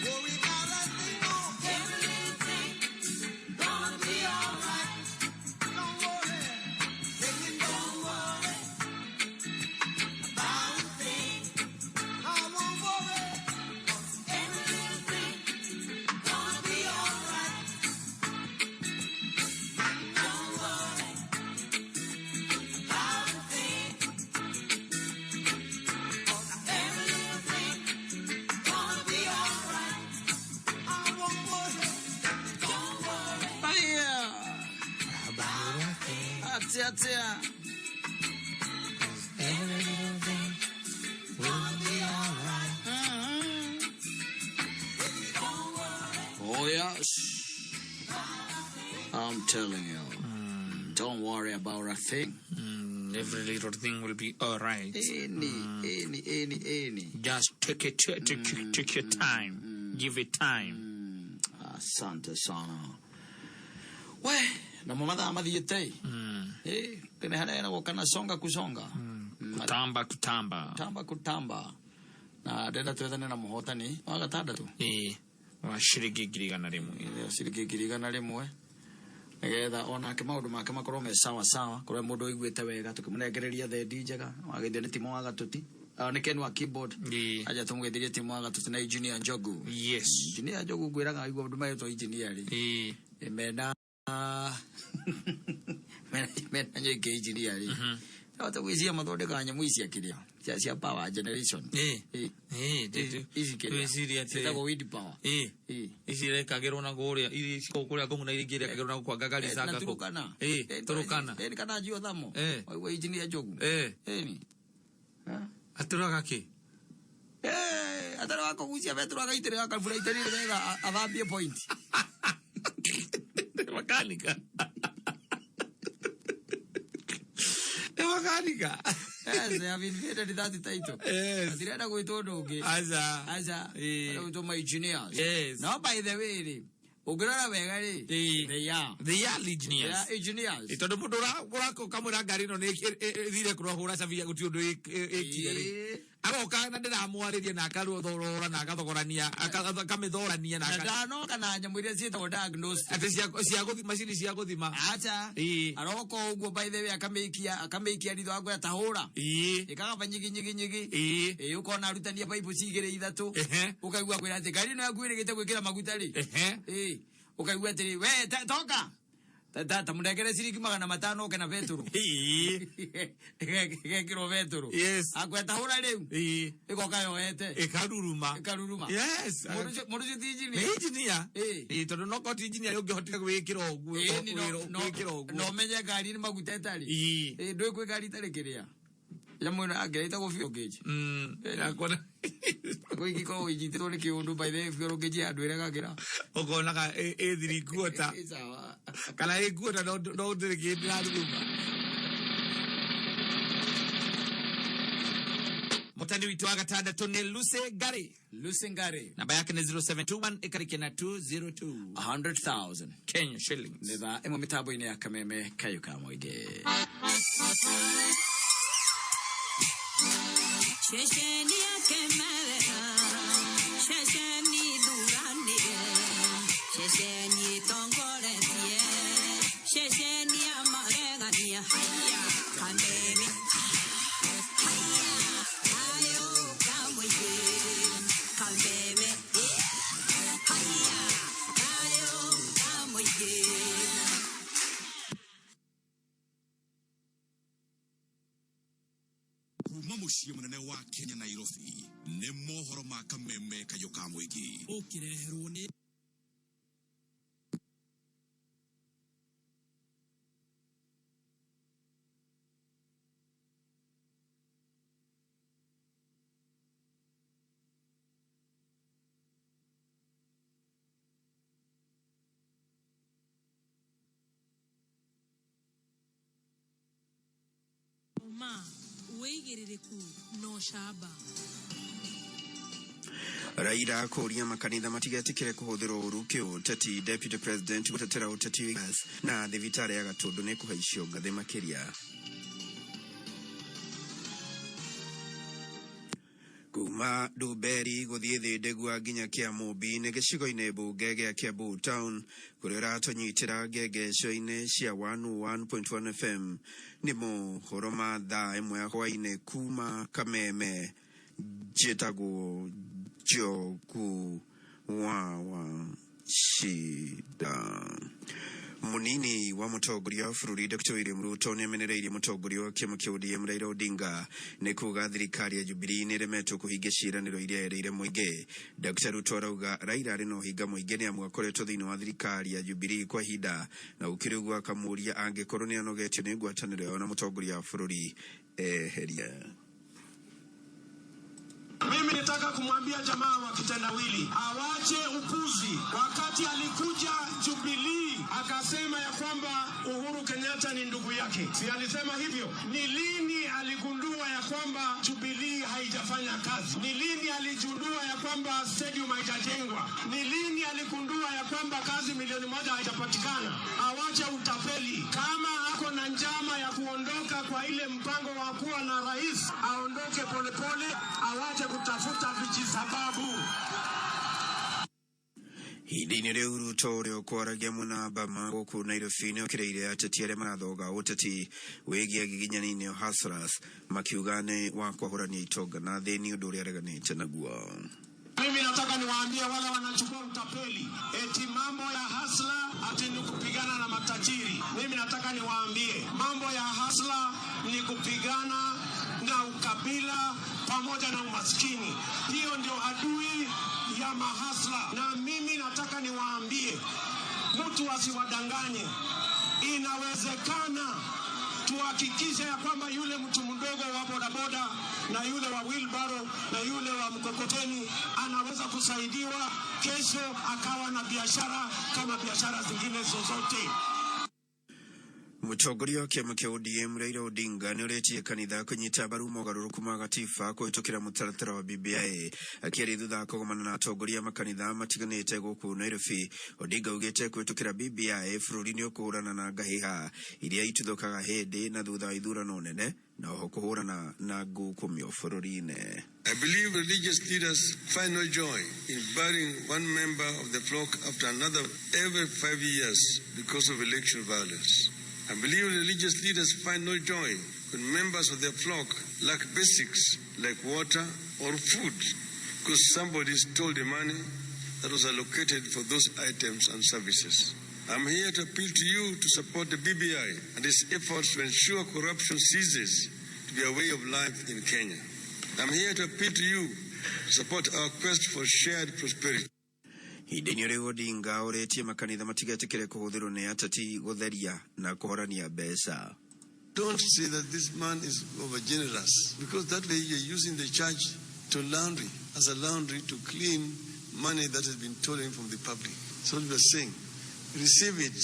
Worry about a thing, oh, every little thing gonna be alright. Don't worry, singing, don't worry about a thing. I won't worry, 'cause every little thing gonna be alright. Don't worry about a thing. 'Cause every little thing gonna be alright. I won't worry. Don't worry. Haya. Atia atia. Every little thing will be alright. Oh yes. I'm telling you. Don't worry about a thing. Every little thing will be alright. Any. Just take it, take your time. Give it time. Asante sana. We, na mathaa mathiĩte ĩ kene harĩa eragwo kana songa kusonga. Kutamba kutamba. Kutamba kutamba. Na ndenda twethane na mũhotani wa gatandatũ. Ĩ wa ciringi 100,000. Ciringi 100,000. Nigetha onake maundu make makorwo me sawa sawa, korwo mundu uiguite wega tukimunengereria thendi njega wageithio ni Timo wa Gatuti. Nĩ Ken wa keyboard aja tumugeithirie Timo wa Gatuti na Engineer Njogu. Yes. Engineer Njogu ngwiraga aigua andu maretwo engineer ri mena mena nyingĩ engineer ri hota gwĩciria mathondekaga nyamũ ici cia kĩrĩa cia power generation. Ici kĩrĩa Twĩcirie atĩ- ciĩtagwo wind power. Ici irekagĩrwo na kũrĩa iria cikoragwo kũrĩa ngũng'u na iria ingĩ irekagĩrwo na kwa Garissa Na ngakũ. Turukana. Turukana. Kana geothermal. Waigua engineer Njogu. Ĩni. Atũraga kĩ? Atarĩ wa kũgucia betũrũ agaitĩrĩra kabura itĩrĩre wega athambie point. Makanika. Nĩ makanika. Yes, they have invaded that title. Yes. Matirenda gwĩtwo ũndũ ũngĩ. Aca. Aca. Marenda gwĩtwo my engineers. Yes. No by the way rĩ, ũngĩrora wega rĩ, they are. They are engineers. They are engineers. Tondũ mũndũ ũkamwĩra ngari ĩno nĩ ĩthire kũrahũra cabia gũtirĩ ũndũ ĩkire rĩ. Agoka na ndĩramwarĩria na akaruthorora na akathogorania akamĩthorania na Na ndanoka na nyamũ iria ciĩtagwo diagnostic. Atĩ cia gũthima macini cia gũthima. Acha. Aroka ũguo by the way akamĩikia ritho akwĩra ta hũra. Ĩkagamba nyigi nyigi nyigi. Ũkona arutania baibũ cigĩrĩ ithatũ. Ũkaigua akwĩra atĩ ngari ĩno yaku ĩrĩgĩte gwĩkĩra maguta rĩ. Ũkaigua atĩrĩ we toka. Ta mũnengere ciringi 500 oke na betũrũ. Ĩgekĩrwo betũrũ. Yes. Akweta hũra rĩu. Ĩgoka yoete. Ĩkaruruma. Ĩkaruruma. Yes. Mũndũ ũcio ti engineer. Nĩ engineer. Tondũ no korwo ti engineer ũngĩhotire gwĩkĩra ũguo. Ĩni, Gwĩkĩra ũguo. no menye ngari nĩ maguta ĩtarĩ. Ndũĩ kwĩ ngari ĩtarĩ kĩrĩa. Nyamũ ĩno yangĩra ĩtagwo fuel gauge. Yakona. Kwĩ ingĩkorwo ĩnyitĩtwo nĩ kĩũndũ by the way fuel gauge ya andũ ĩregagĩra. Ũkonaga ĩ three quarter. Sawa. Kana ĩ quarter no ndĩrĩ kĩndũ ĩraruruma. Mũtani witũ wa gatandatũ nĩ Lucy Ngari. Lucy Ngari. Namba yake nĩ 0721 ĩkarĩkia na 202. 100,000 Kenya shillings. Nĩ thaa ĩmwe mĩtambo-inĩ ya Kameme Kayũ ka Mũingĩ. Ceceni ya Kemera, ceceni thuranire, ceceni ĩtongoretie, ceceni ya magegania, haya Kameme, haya kayũ ka mũingĩ, Kameme, haya kayũ ka mũingĩ. Kuma mũciĩ mũnene wa Kenya Nairobi nĩ mohoro ma Kameme Kayũ ka Mũingĩ. Ũkĩreherwo nĩ ma wĩigĩrĩrĩku na ũcamba. Raila kũria makanitha matigetĩkĩre kũhũthĩrwo ũru kĩũteti. Deputy President gũtetera ũteti na thibitarĩ ya Gatũndũ nĩ kũhaicio ngathĩ makĩria. Kuma Ndumberi gũthiĩ Thĩndĩgua nginya Kĩamũmbi nĩ gĩcigo-inĩ mbunge gĩa Kiambu Town kũrĩa ũratũnyitĩra ngengeco-inĩ cia 101.1 FM. Nĩ mohoro ma thaa ĩmwe ya hwaĩ-inĩ kuma Kameme. Njĩtagwo Njogu wa Shida. Munini wa mũtongoria wa bũrũri Dr. William Ruto nĩamenereirie mũtongoria wa kĩama kĩa ODM Raila Odinga nĩ kuga thirikari ya Jubilee nĩĩremetwo kũhingia ciĩranĩro iria erĩire mũingĩ. Dr. Ruto arauga Raila arĩ na ũhinga mũingĩ nĩ amu akoretwo thĩinĩ wa thirikari ya Jubilee kwa ihinda, na gũkĩrĩ ũguo akamũũria angĩkorwo nĩanogetio nĩ ngwatanĩro yao na mũtongoria wa bũrũri eherie. Mimi nitaka kumwambia jamaa wa kitendawili awache upuzi. Wakati alikuja Jubilee akasema ya kwamba Uhuru Kenyatta ni ndugu yake, si alisema hivyo? Ni lini aligundua ya kwamba Jubilee haijafanya kazi? Ni lini aligundua ya kwamba stadium haijajengwa? Ni lini aligundua ya kwamba kazi 1,000,000 haijapatikana? Awache utapeli. Kama ako na njama ya kuondoka kwa ile mpango wa kuwa na rais, aondoke polepole, awache kutafuta vijisababu. Ihinda-inĩ rĩu Ruto ũrĩa ũkwaragia mwena Bama gũkũ Nairobi nĩ okĩrĩire ateti arĩa marathoga ũteti wĩgiĩ agiginyani nĩo hustlers makiuga nĩ wa kwahũrania itonga na athĩni ũndũ ũrĩa areganĩte naguo. Mimi nataka niwaambie wale wanachukua utapeli eti mambo ya hasla ati ni kupigana na matajiri. Mimi nataka niwaambie mambo ya hasla ni kupigana na ukabila pamoja na umaskini. Hiyo ndio adui ya mahasla, na mimi nataka niwaambie, mtu asiwadanganye. Inawezekana tuhakikishe ya kwamba yule mtu mdogo wa bodaboda na yule wa wheelbarrow na yule wa mkokoteni anaweza kusaidiwa kesho akawa na biashara kama biashara zingine zozote. Mũtongoria wa kĩama kĩa ODM Raila Odinga nĩ ũrĩtie kanitha kũnyita mbaru mogarũrũku ma gatiba kũhĩtũkĩra mũtaratara wa BBI. Akĩaria thutha wa kũgomana na atongoria a makanitha matiganĩte gũkũ Nairobi, Odinga augĩte kũhĩtũkĩra BBI bũrũri nĩ ũkũhũrana na ngahĩha iria ituthũkaga hĩndĩ na thutha wa ithurano nene na oho kũhũrana na ngukumio bũrũri-inĩ. I believe religious leaders find no joy in burying one member of the flock after another every 5 years because of election violence. I believe religious leaders find no joy when members of their flock lack basics like water or food because somebody stole the money that was allocated for those items and services. I'm here to appeal to you to support the BBI and its efforts to ensure corruption ceases to be a way of life in Kenya. I'm here to appeal to you to support our quest for shared prosperity. Ihinda-inĩ rĩu Odinga ũrĩtie makanitha matigetĩkĩre kũhũthĩrwo nĩ ateti gũtheria na kũhorania mbeca. Don't say that this man is over generous, because that way you're using the church to laundry, as a laundry to clean money that has been stolen from the public. So we are saying, receive it.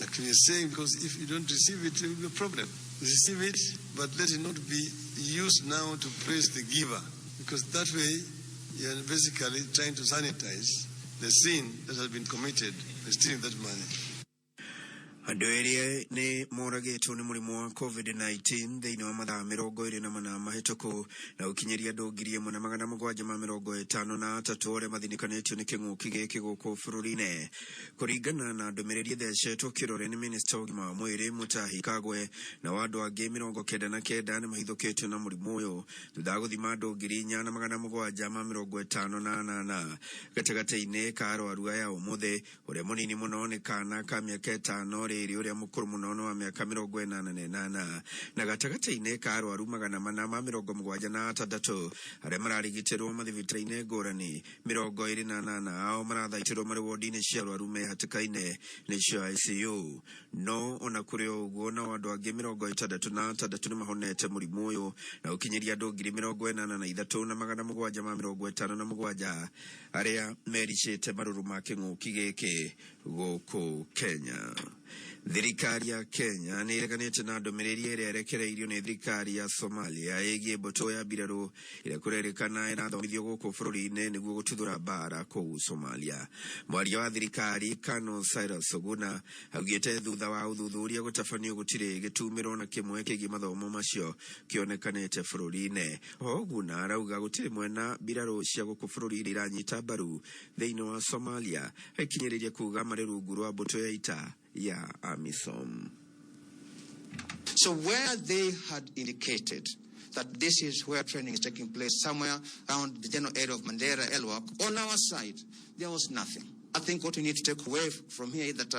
Like we are saying, because if you don't receive it, it will be a problem. Receive it, but let it not be used now to praise the giver, because that way you're basically trying to sanitize the sin that has been committed by stealing that money. Andũ erĩ nĩ moragĩtwo nĩ mũrimũ wa COVID-19 thĩinĩ wa mathaa 24 mahĩtũku na gũkinyĩria andũ 1753 arĩa mathinĩkanĩtio nĩ kĩng'ũki gĩkĩ gũkũ bũrũri-inĩ. Kũringana na ndũmĩrĩri ĩthecetwo kĩrore nĩ minista wa ũgima wa mwĩrĩ Mutahi Kagwe, na wa andũ angĩ 99 nĩ mahithũkĩtio na mũrimũ ũyũ thutha wa gũthima andũ 4758 gatagatĩ-inĩ ka arwaru aya ũmũthĩ. Ũrĩa mũnini mũno nĩ kana ka mĩaka 5, rĩrĩ ũrĩa mũkũrũ mũno nĩ wa mĩaka 88, na gatagatĩ-inĩ ka arwaru 476 arĩa mararigitĩrwo mathibitarĩ-inĩ ngũrani, 28 ao marathaitĩrwo marĩ wodi-inĩ cia arwaru me hatĩka-inĩ nĩcio ICU. No ona kũrĩ o ũguo, nao andũ angĩ 66 nĩ mahonete mũrimũ ũyũ na gũkinyĩria andũ 83,757 arĩa mericĩte marũrũ ma kĩng'ũki gĩkĩ gũkũ Kenya. Thirikari ya Kenya nĩ ĩreganĩte na ndũmĩrĩri ĩrĩa ĩrekereirio nĩ thirikari ya Somalia ĩgiĩ mbũtũ ya mbirarũ ĩrĩa kũrerĩkana ĩrathomithio gũkũ bũrũri-inĩ nĩguo gũtuthũra mbara kũu Somalia. Mwaria wa thirikari Colonel Cyrus Oguna augĩte thutha wa ũthuthuria gũtabanio gũtirĩ gĩtumĩro na kĩmwe kĩgiĩ mathomo macio kĩonekanĩte bũrũri-inĩ. Oguna arauga gũtirĩ mwena mbirarũ cia gũkũ bũrũri-inĩ iranyita mbaru thĩinĩ wa Somalia, akinyĩrĩria kuga marĩ rungu rwa mbũtũ ya ita ya AMISOM. So where they had indicated that this is where training is taking place, somewhere around the general area of Mandera, Elwak, on our side, there was nothing. I think what we need to take away from here is that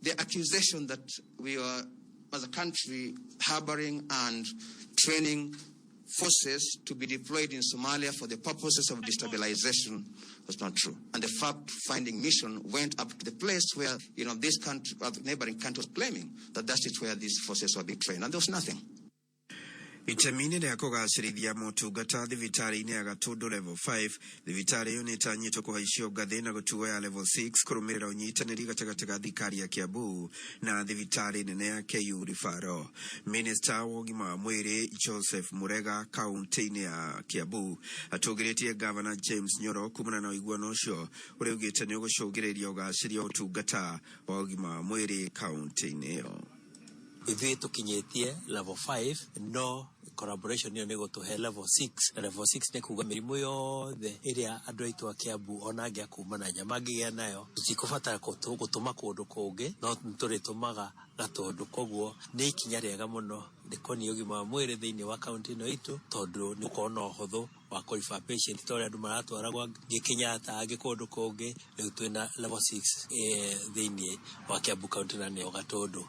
the accusation that we are, as a country, harboring and training forces to be deployed in Somalia for the purposes of destabilization was not true. And the fact-finding mission went up to the place where, this country, neighboring country was claiming that that is where these forces were being trained, and there was nothing. Itemi-inĩ rĩa kũgacĩrithia motungata thibitarĩ-inĩ ya Gatũndũ level 5, thibitarĩ ĩyo nĩ ĩtanyĩtwo kũhaicio ngathĩ na gũtuo ya level 6 kũrũmĩrĩra ũnyitanĩri gatagatĩ ga thirikari ya Kiambu na thibitarĩ nene ya KU Referral. Minista wa ũgima wa mwĩrĩ Joseph Murega kaunti-inĩ ya Kiambu atũgĩrĩtie Gavana James Nyoro kumana na ũiguano ũcio ũrĩa augĩte nĩ ũgũcũngĩrĩria ũgacĩria ũtungata wa ũgima wa mwĩrĩ kaunti-inĩ ĩyo. Ithuĩ tũkinyĩtie level 5 no Collaboration ĩyo nĩ gũtũhe level 6, na level 6 nĩ kuga mĩrimũ yothe ĩrĩa andũ aitũ a Kiambu ona angĩ a kuma na nja mangĩgĩa nayo, tũtikũbatara gũtũma kũndũ kũngĩ, no tũrĩtũmaga Gatũndũ. Koguo nĩ ikinya rĩega mũno rĩkoniĩ ũgima wa mwĩrĩ thĩinĩ wa kaunti ĩno itũ, tondũ nĩ gũkorwo na ũhũthũ wa kũ refer patient ta ũrĩa andũ maratwaragwo angĩ Kenyatta, angĩ kũndũ kũngĩ. Rĩu twĩna level 6 thĩinĩ wa Kiambu kaunti na nĩyo Gatũndũ.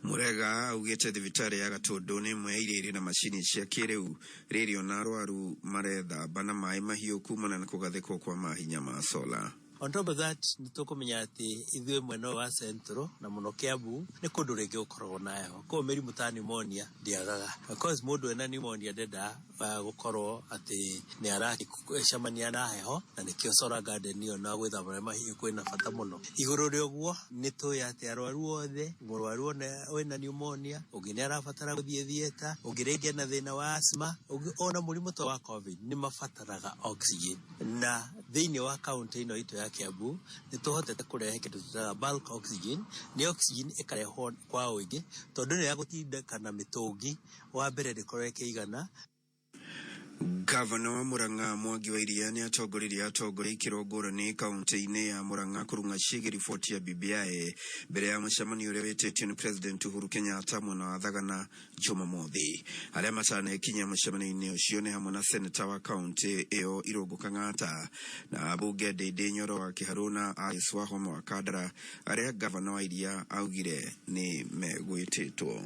Murega augĩte thibitarĩ ya Gatũndũ nĩ ĩmwe ya iria irĩ na macini cia kĩrĩu rĩrĩ ona arwaru marethamba na maĩ mahiũ kumana na kũgathĩkwo kwa mahinya ma solar. On top of that, nĩ tũkũmenya atĩ ithuĩ mwena ũyũ wa Central na mũno Kiambu nĩ kũndũ rĩngĩ gũkoragwo na heho, koguo mĩrimũ ta pneumonia ndĩagaga. Of course mũndũ ena pneumonia ndendaga gũkorwo atĩ nĩ aracemania na heho, na nĩkĩo solar garden ĩyo na gwĩthamba maĩ mahiũ kwĩna bata mũno. Igũrũ rĩa ũguo nĩ tũĩ atĩ arwaru othe, mũrwaru one wĩna pneumonia, ũngĩ nĩ arabatara gũthiĩ theatre, ũngĩ rĩngĩ ena thĩna wa asthma, ũngĩ ona mũrimũ ta wa COVID nĩ mabataraga oxygen. Na thĩinĩ wa kaunti ĩno itũ ya Kiambu nĩ tũhotete kũrehe kĩndũ twĩtaga bulk oxygen, nĩ oxygen ĩkarehwo kwa ũingĩ, tondũ ĩno ya gũtindĩka na mĩtũngi wa mbere ndĩkoragwo ĩkĩigana. Gavana wa Murang'a Mwangi wa Iria nĩ atongoririe atongoria ikĩro ngũrani kaunti-inĩ ya Murang'a kũrung'a ciĩgiĩ riboti ya BBI mbere ya mũcemanio ũrĩa wĩtĩtio nĩ President Uhuru Kenyatta mwena wa Thagana Jumamothi. Arĩa matanekinyia mũcemanio-inĩ ũcio nĩ hamwe na seneta wa kaunti ĩyo Irũngũ Kang'ata na ambunge Ndindi Nyoro wa Kĩharũ na Alice Wahome wa Kandara, arĩa gavana wa Iria augire nĩ megwĩtĩtwo.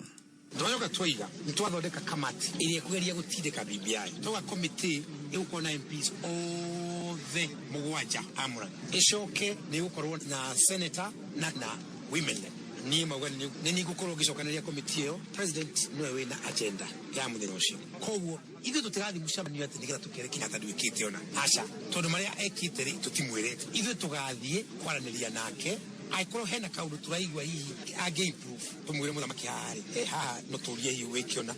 Twacoka twaiga nĩ twathondeka kamati ĩrĩa ĩkũgeria gũtindĩka BBI, twauga komĩtĩ ĩgũkorwo na MPs othe mũgwanja a Murang'a, ĩcoke nĩ ĩgũkorwo na senator na women rep. Niĩ mauga nĩ niĩ ngũkorwo ngĩcokanĩrĩria komĩtĩ ĩyo. President nĩwe wĩna agenda ya mũthenya ũcio, koguo ithuĩ tũtirathiĩ mũcemanio atĩ nĩgetha tũkere Kenyatta ndwĩkĩte ona aca, tondũ marĩa ekĩte rĩ tũtimwĩrĩte. Ithuĩ tũgathiĩ kwaranĩria nake, angĩkorwo hena kaũndũ tũraigua hihi angĩ improve, tũmwĩre mũthamaki haha rĩ, haha no tũrie hihi wĩke ona.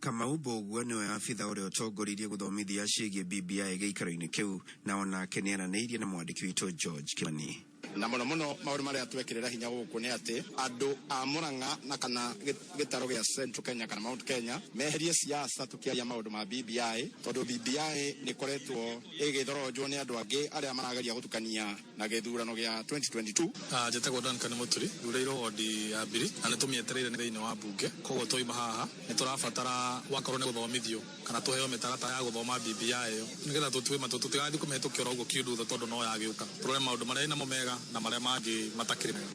Kamau Mbũgua nĩwe abitha ũrĩa ũtongoririe gũthomithia ciĩgiĩ BBI gĩikaro-inĩ kĩu, na onake nĩaranĩirie na mwandĩki witũ George Kimani. Na mũno mũno maũndũ marĩa twekĩrĩra hinya gũkũ nĩ atĩ andũ a Murang'a na kana gĩtarũ gĩa Central Kenya kana Mount Kenya meherie siasa tũkĩaria maũndũ ma BBI, tondũ BBI nĩ ĩkoretwo ĩgĩthoronjwo nĩ andũ angĩ arĩa marageria gũtukania na gĩthurano gĩa 2022. Njĩtagwo Duncan Mũturi, thurĩirwo wodi ya Mbiri na nĩ tũmĩetereire thĩinĩ wa mbunge, koguo twauma haha nĩ tũrabatara gwakorwo nĩ gũthomithio kana tũheo mĩtaratara ya gũthoma BBI ĩyo nĩgetha tũtue matua, tũtigathiĩ kũmĩhĩtũkia oro ũguo kiundutho tondũ no yagĩũka, tũrore maũndũ marĩa ĩnamo mega na marĩa mangĩ matakĩrĩ mega.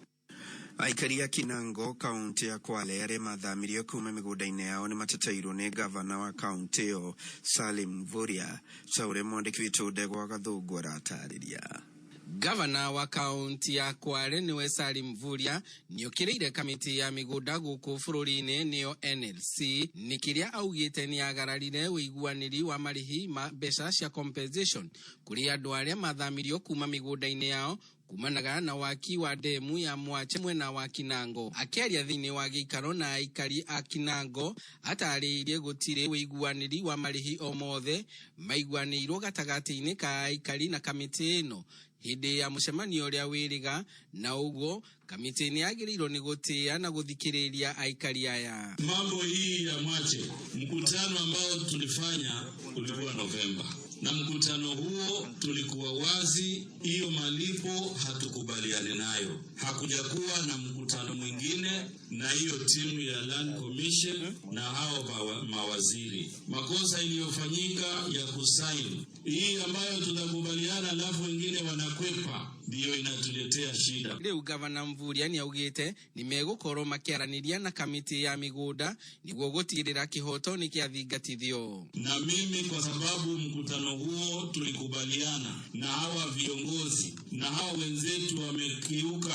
Aikari a Kinango kaunti ya Kwale arĩa mathamirio kuma mĩgũnda-inĩ yao nĩ mateteirwo nĩ gavana wa kaunti ĩyo Salim Mvurya, ta ũrĩa mwandĩki witũ Ndegwa Gathũngũ aratarĩria. Gavana wa kaunti ya Kwale nĩwe Salim Mvurya nĩokĩrĩire kamĩtĩ ya mĩgũnda gũkũ bũrũri-inĩ nĩyo NLC nĩ kĩrĩa augĩte nĩ agararire ũiguanĩri wa marĩhi ma mbeca cia compensation kũrĩ andũ arĩa mathamirio kuma mĩgũnda-inĩ yao kumanaga na waki wa demu ya Mwache mwena wa Kinango. Akĩaria thĩinĩ wa gĩikaro na aikari a Kinango atarĩirie gũtirĩ ũiguanĩri wa marĩhi o mothe maiguanĩirwo gatagatĩ-inĩ ka aikari na kamĩtĩ ĩno hĩndĩ ya mũcemanio ũrĩa wĩrĩga, na ũguo kamĩtĩ nĩ yagĩrĩirwo nĩ gũtĩĩa na gũthikĩrĩria aikari aya. Mambo hii ya Mwache, mkutano ambao tulifanya ulikuwa Novemba, na mkutano huo tulikuwa wazi, hiyo malipo hatukubaliani nayo. Hakujakuwa na mkutano mwingine na hiyo timu ya Land Commission na hao mawaziri. Makosa iliyofanyika ya kusaini hii ambayo tunakubaliana alafu wengine wanakwepa ndiyo inatuletea shida. Rĩu gavana Mvurya nĩaugĩte nĩmegũkorwo makĩaranĩria na kamĩtĩ ya mĩgũnda nĩguo gũtigĩrĩra kĩhoto nĩkĩathingatithio. Na mimi kwa sababu mkutano huo tulikubaliana na hawa viongozi na hawa wenzetu wamekiuka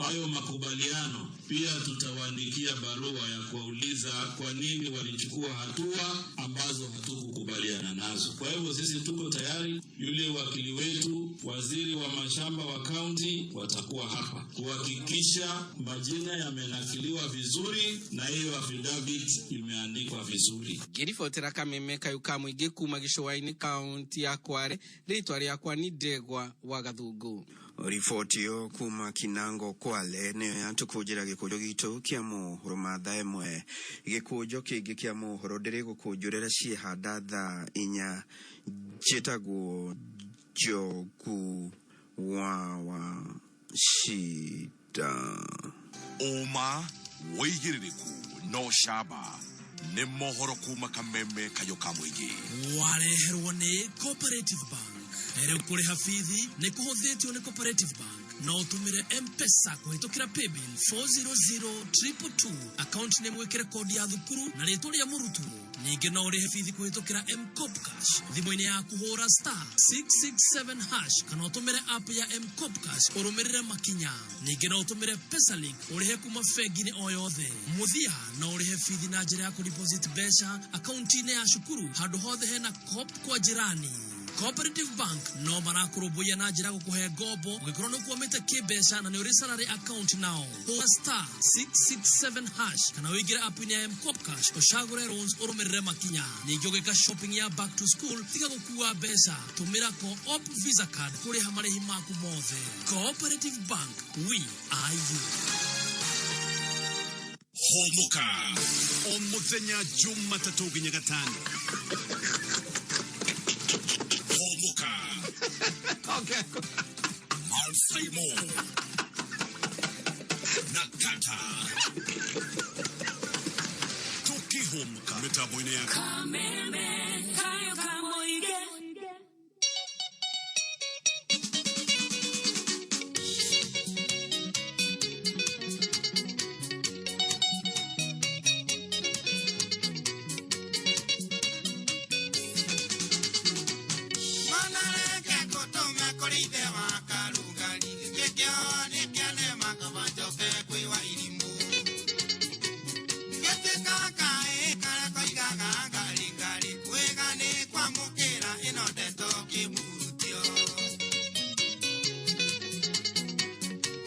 hayo makubaliano, pia tutawaandikia barua ya kuwauliza kwa nini walichukua hatua ambazo hatukukubaliana nazo. Kwa hivyo sisi tuko tayari, yule wakili wetu, waziri wa mashamba wa kaunti watakuwa hapa kuhakikisha majina yamenakiliwa vizuri na hiyo affidavit imeandikwa vizuri. Ngĩribotera Kameme Kayũ ka mũingĩ kuma gĩcũa-inĩ kaunti ya Kwale, rĩtwa rĩakwa nĩ Ndegwa wa Gathungu. Riboti ĩyo kuma Kinango Kwale nĩyo yatũkũnjĩra gĩkũnjo gitũ kĩa mohoro ma thaa 1. Gĩkũnjo kĩngĩ kĩa mohoro ndĩrĩgũkũnjũrĩra ciehanda thaa 4. Njĩtagwo Njogu wa Wachira. Ũma wĩigĩrĩrĩku no camba nĩ mohoro kuma Kameme Kayũ ka mũingĩ. Wareherwo nĩ Cooperative Bank. Rĩu kũrĩha bithi nĩ kũhũthĩtio nĩ Cooperative Bank. No ũtũmĩre M-Pesa kũhĩtũkĩra paybill 400222, account nĩ mwĩkĩre kodi ya thukuru na rĩtwa rĩa mũrutwo. Ningĩ no ũrĩhe bithi kũhĩtũkĩra M-Kopa Cash thimũ-inĩ yaku, hũra *667# kana ũtũmĩre app ya M-Kopa Cash ũrũmĩrĩre makinya. Ningĩ no ũtũmĩre Pesalink ũrĩhe kuma bengi-inĩ o yothe. Mũthia no ũrĩhe bithi na njĩra ya kũdeposit mbeca akaunti-inĩ ya cukuru handũ hothe hena Co-op kwa jirani. Cooperative Bank no marakũrũmbũiya na njĩra gũkũhe ngombo ũngĩkorwo nĩ ũkwamĩte kĩmbeca na nĩ ũrĩ salary account nao. Hũra *667# kana ũingĩre app-inĩ ya M-Kopa Cash, ũcagũre loans, ũrũmĩrĩre makinya. Ningĩ ũgĩka shopping ya back to school, tiga gũkua mbeca, tũmĩra Co-op Visa card kũrĩha marĩhi maku mothe. Cooperative Bank, we are you. Hũmũka o mũthenya Jumatatũ nginya Gatano. Hũmũka. Okay. Malsaimo na Kata tukihũmũka mĩtambo-inĩ ya Kameme Kayo Kamoige. Mwanareke kũtũme kũrĩ ithe wa Karugari, gĩkĩo nĩ kĩanema kaba njoke kwĩ wa irimũ. Gĩtuĩka kaĩ karĩa koigaga ngari ngari, kwĩga nĩ kwamũkĩra ĩno ndeto kĩmurutio.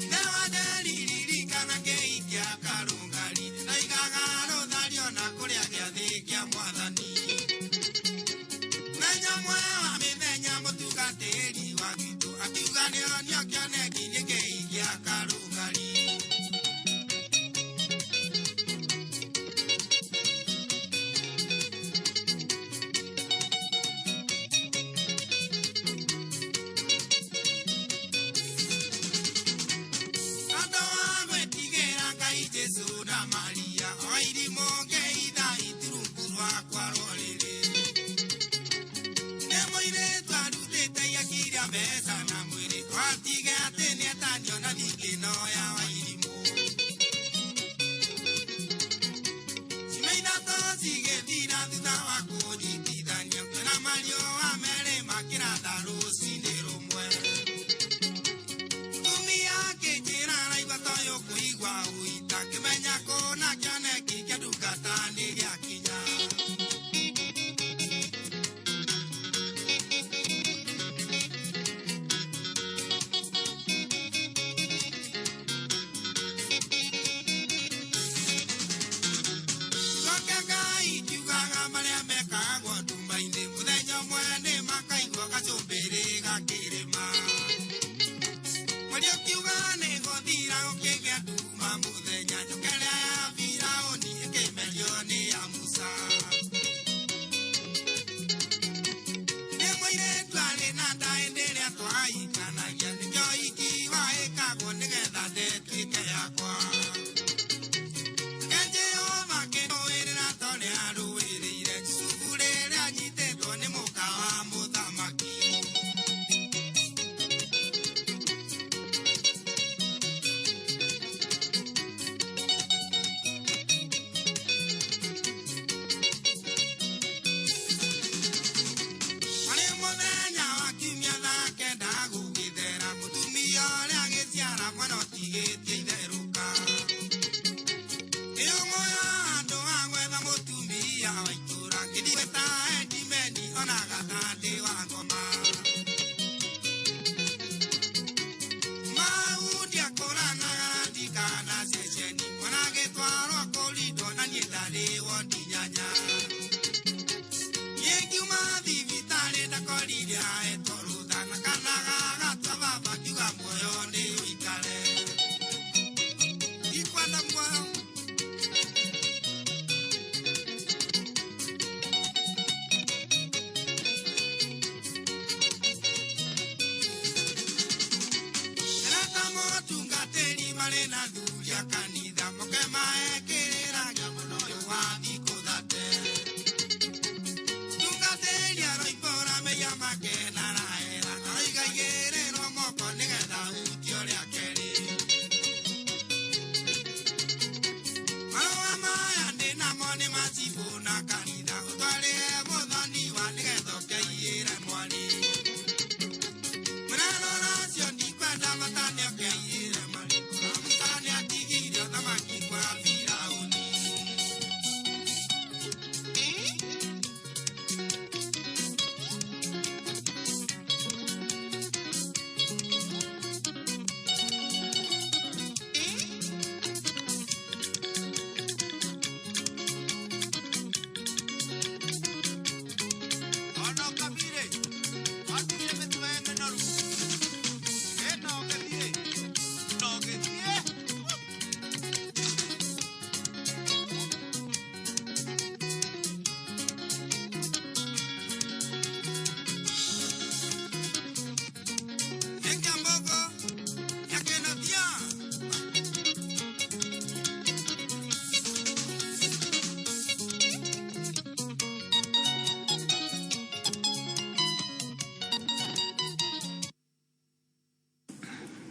Ithe wa Njeri ririkana kĩi kĩa Karugari, ndoigaga rũthario na kũrĩa gĩathĩ kĩa mwathani. Menya mwe wa mĩthenya mũtungatĩri wa gwitũ akiuga nĩonio kĩoneki nĩ kĩi kĩa Karugari. Andũ a gwĩtigĩra Ngai Jesũ na Maria, o irimũ ngĩitha iturungu rwakwa rũrĩrĩ. Nĩ mũirĩtu arutĩte iaki rĩa mbeca na mwĩrĩ, watige atĩ nĩetanio na ningĩ no ya wairimũ. Ciumia ithatũ cigĩthira thutha wa kũnyitithanio, na mariũa merĩ makĩratha rũcinĩ rũmwe. Mũtumia akĩnjĩra araigua toyũ kũigua ũita, ngĩmenya kũna kĩoneki kĩa ndungata nĩ gĩakinya. Coke Ngai kiugaga marĩa mekagwo nduma-inĩ, mũthenya ũmwe nĩ makaigua gacumbĩrĩ gakĩrĩma. Mũriũ kiuga nĩ gũthira gũkĩgĩa nduma mũthenya, njoka ĩrĩa ya Firaũni ĩkĩmerio nĩ ya Musa. Nĩ mũirĩtu arĩ na nda hĩndĩ ĩrĩa twaikanagia, nĩkĩo iki waĩkagwo nĩgetha ndetuĩke yakwa. Jehova kĩrũĩrĩra torĩa arũĩrĩire Jusufu rĩrĩa anyitĩtwo nĩ mũka wa mũthamaki. Harĩ mũthenya wa kiumia thaa 9 gũgĩthera, mũtumia ũrĩa agĩciara mwana ũtigĩtie itherũka. Ĩũng'ũ ya andũ a gwetha mũtumia wa itũũra, ngĩndigweta Endimeni ona gathandĩ wa ngoma. Mau ndiakũranaga ndikana ceceni, mwana agĩtwarwo kũrindwo na niĩ ndarĩ wondi nyanya. Niĩ ngiuma thibitarĩ ndakorire ahetwo rũtha, na kana gagatua baba ngiuga muoyo na thuri a kanitha moke maekĩrĩra kĩa mũno ũyũ wa thikũ thate. Tungatĩri aroimbũra mehia make na arahera, aroigaigĩrĩrwo moko nĩgetha ahutio rĩa kerĩ. Marũa maya ndĩ namo nĩ macibũ na kanitha, ũtwarĩre mũthoni wa nĩgetha ũkĩaiyĩre mwarĩ. Mũrarora ũcio ndikwenda matane ũkĩaiyĩre mwarĩ, Musa nĩatigire ũthamaki kwa Firaũni. Ono kabire, watigire mĩtwe mĩnoru. Ĩ no gĩthiĩ, no gĩthiĩ. Nĩkĩambogo, nĩakĩnothia.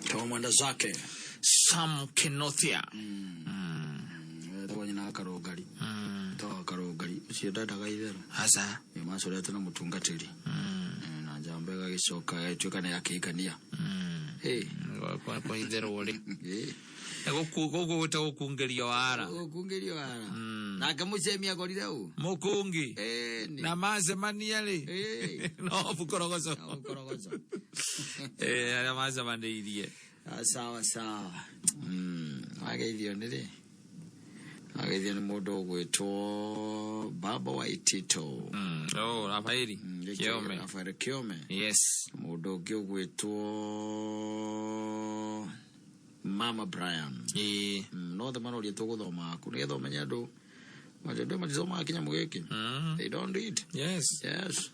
Kama mwenda zake Sam Kenothia. Etagwo nyina wa Karũngari. Etagwo Karũngari ũcio ndendaga itherũ. Aca. Macoretwo na mũtungatĩri. Na njamba ĩgagĩcoka ĩgagĩtuĩka nĩ yakĩhikania. Kwa itherũ rĩ. Gũkũ gwĩta gũkungĩrio wara. Gũkungĩrio wara. Nake mũcemi akorire ũ? Mũkungi. Na macemania rĩ. No bukorogoco. Bukorogoco. Arĩa macemanĩirie. Sawa sawa. Wageithio nĩ rĩ? Wageithio nĩ mũndũ ũgwĩtwo Baba wa Itito. Oh, Rafaeli Kiome. Rafaeli Kiome. Yes. Mũndũ ũngĩ ũgwĩtwo Mama Brian. No othe maroria tũgũthoma kũ nĩgetha ũmenye andũ andũ matithomaga kĩnyamũ gĩkĩ. They don't read. Yes. Yes.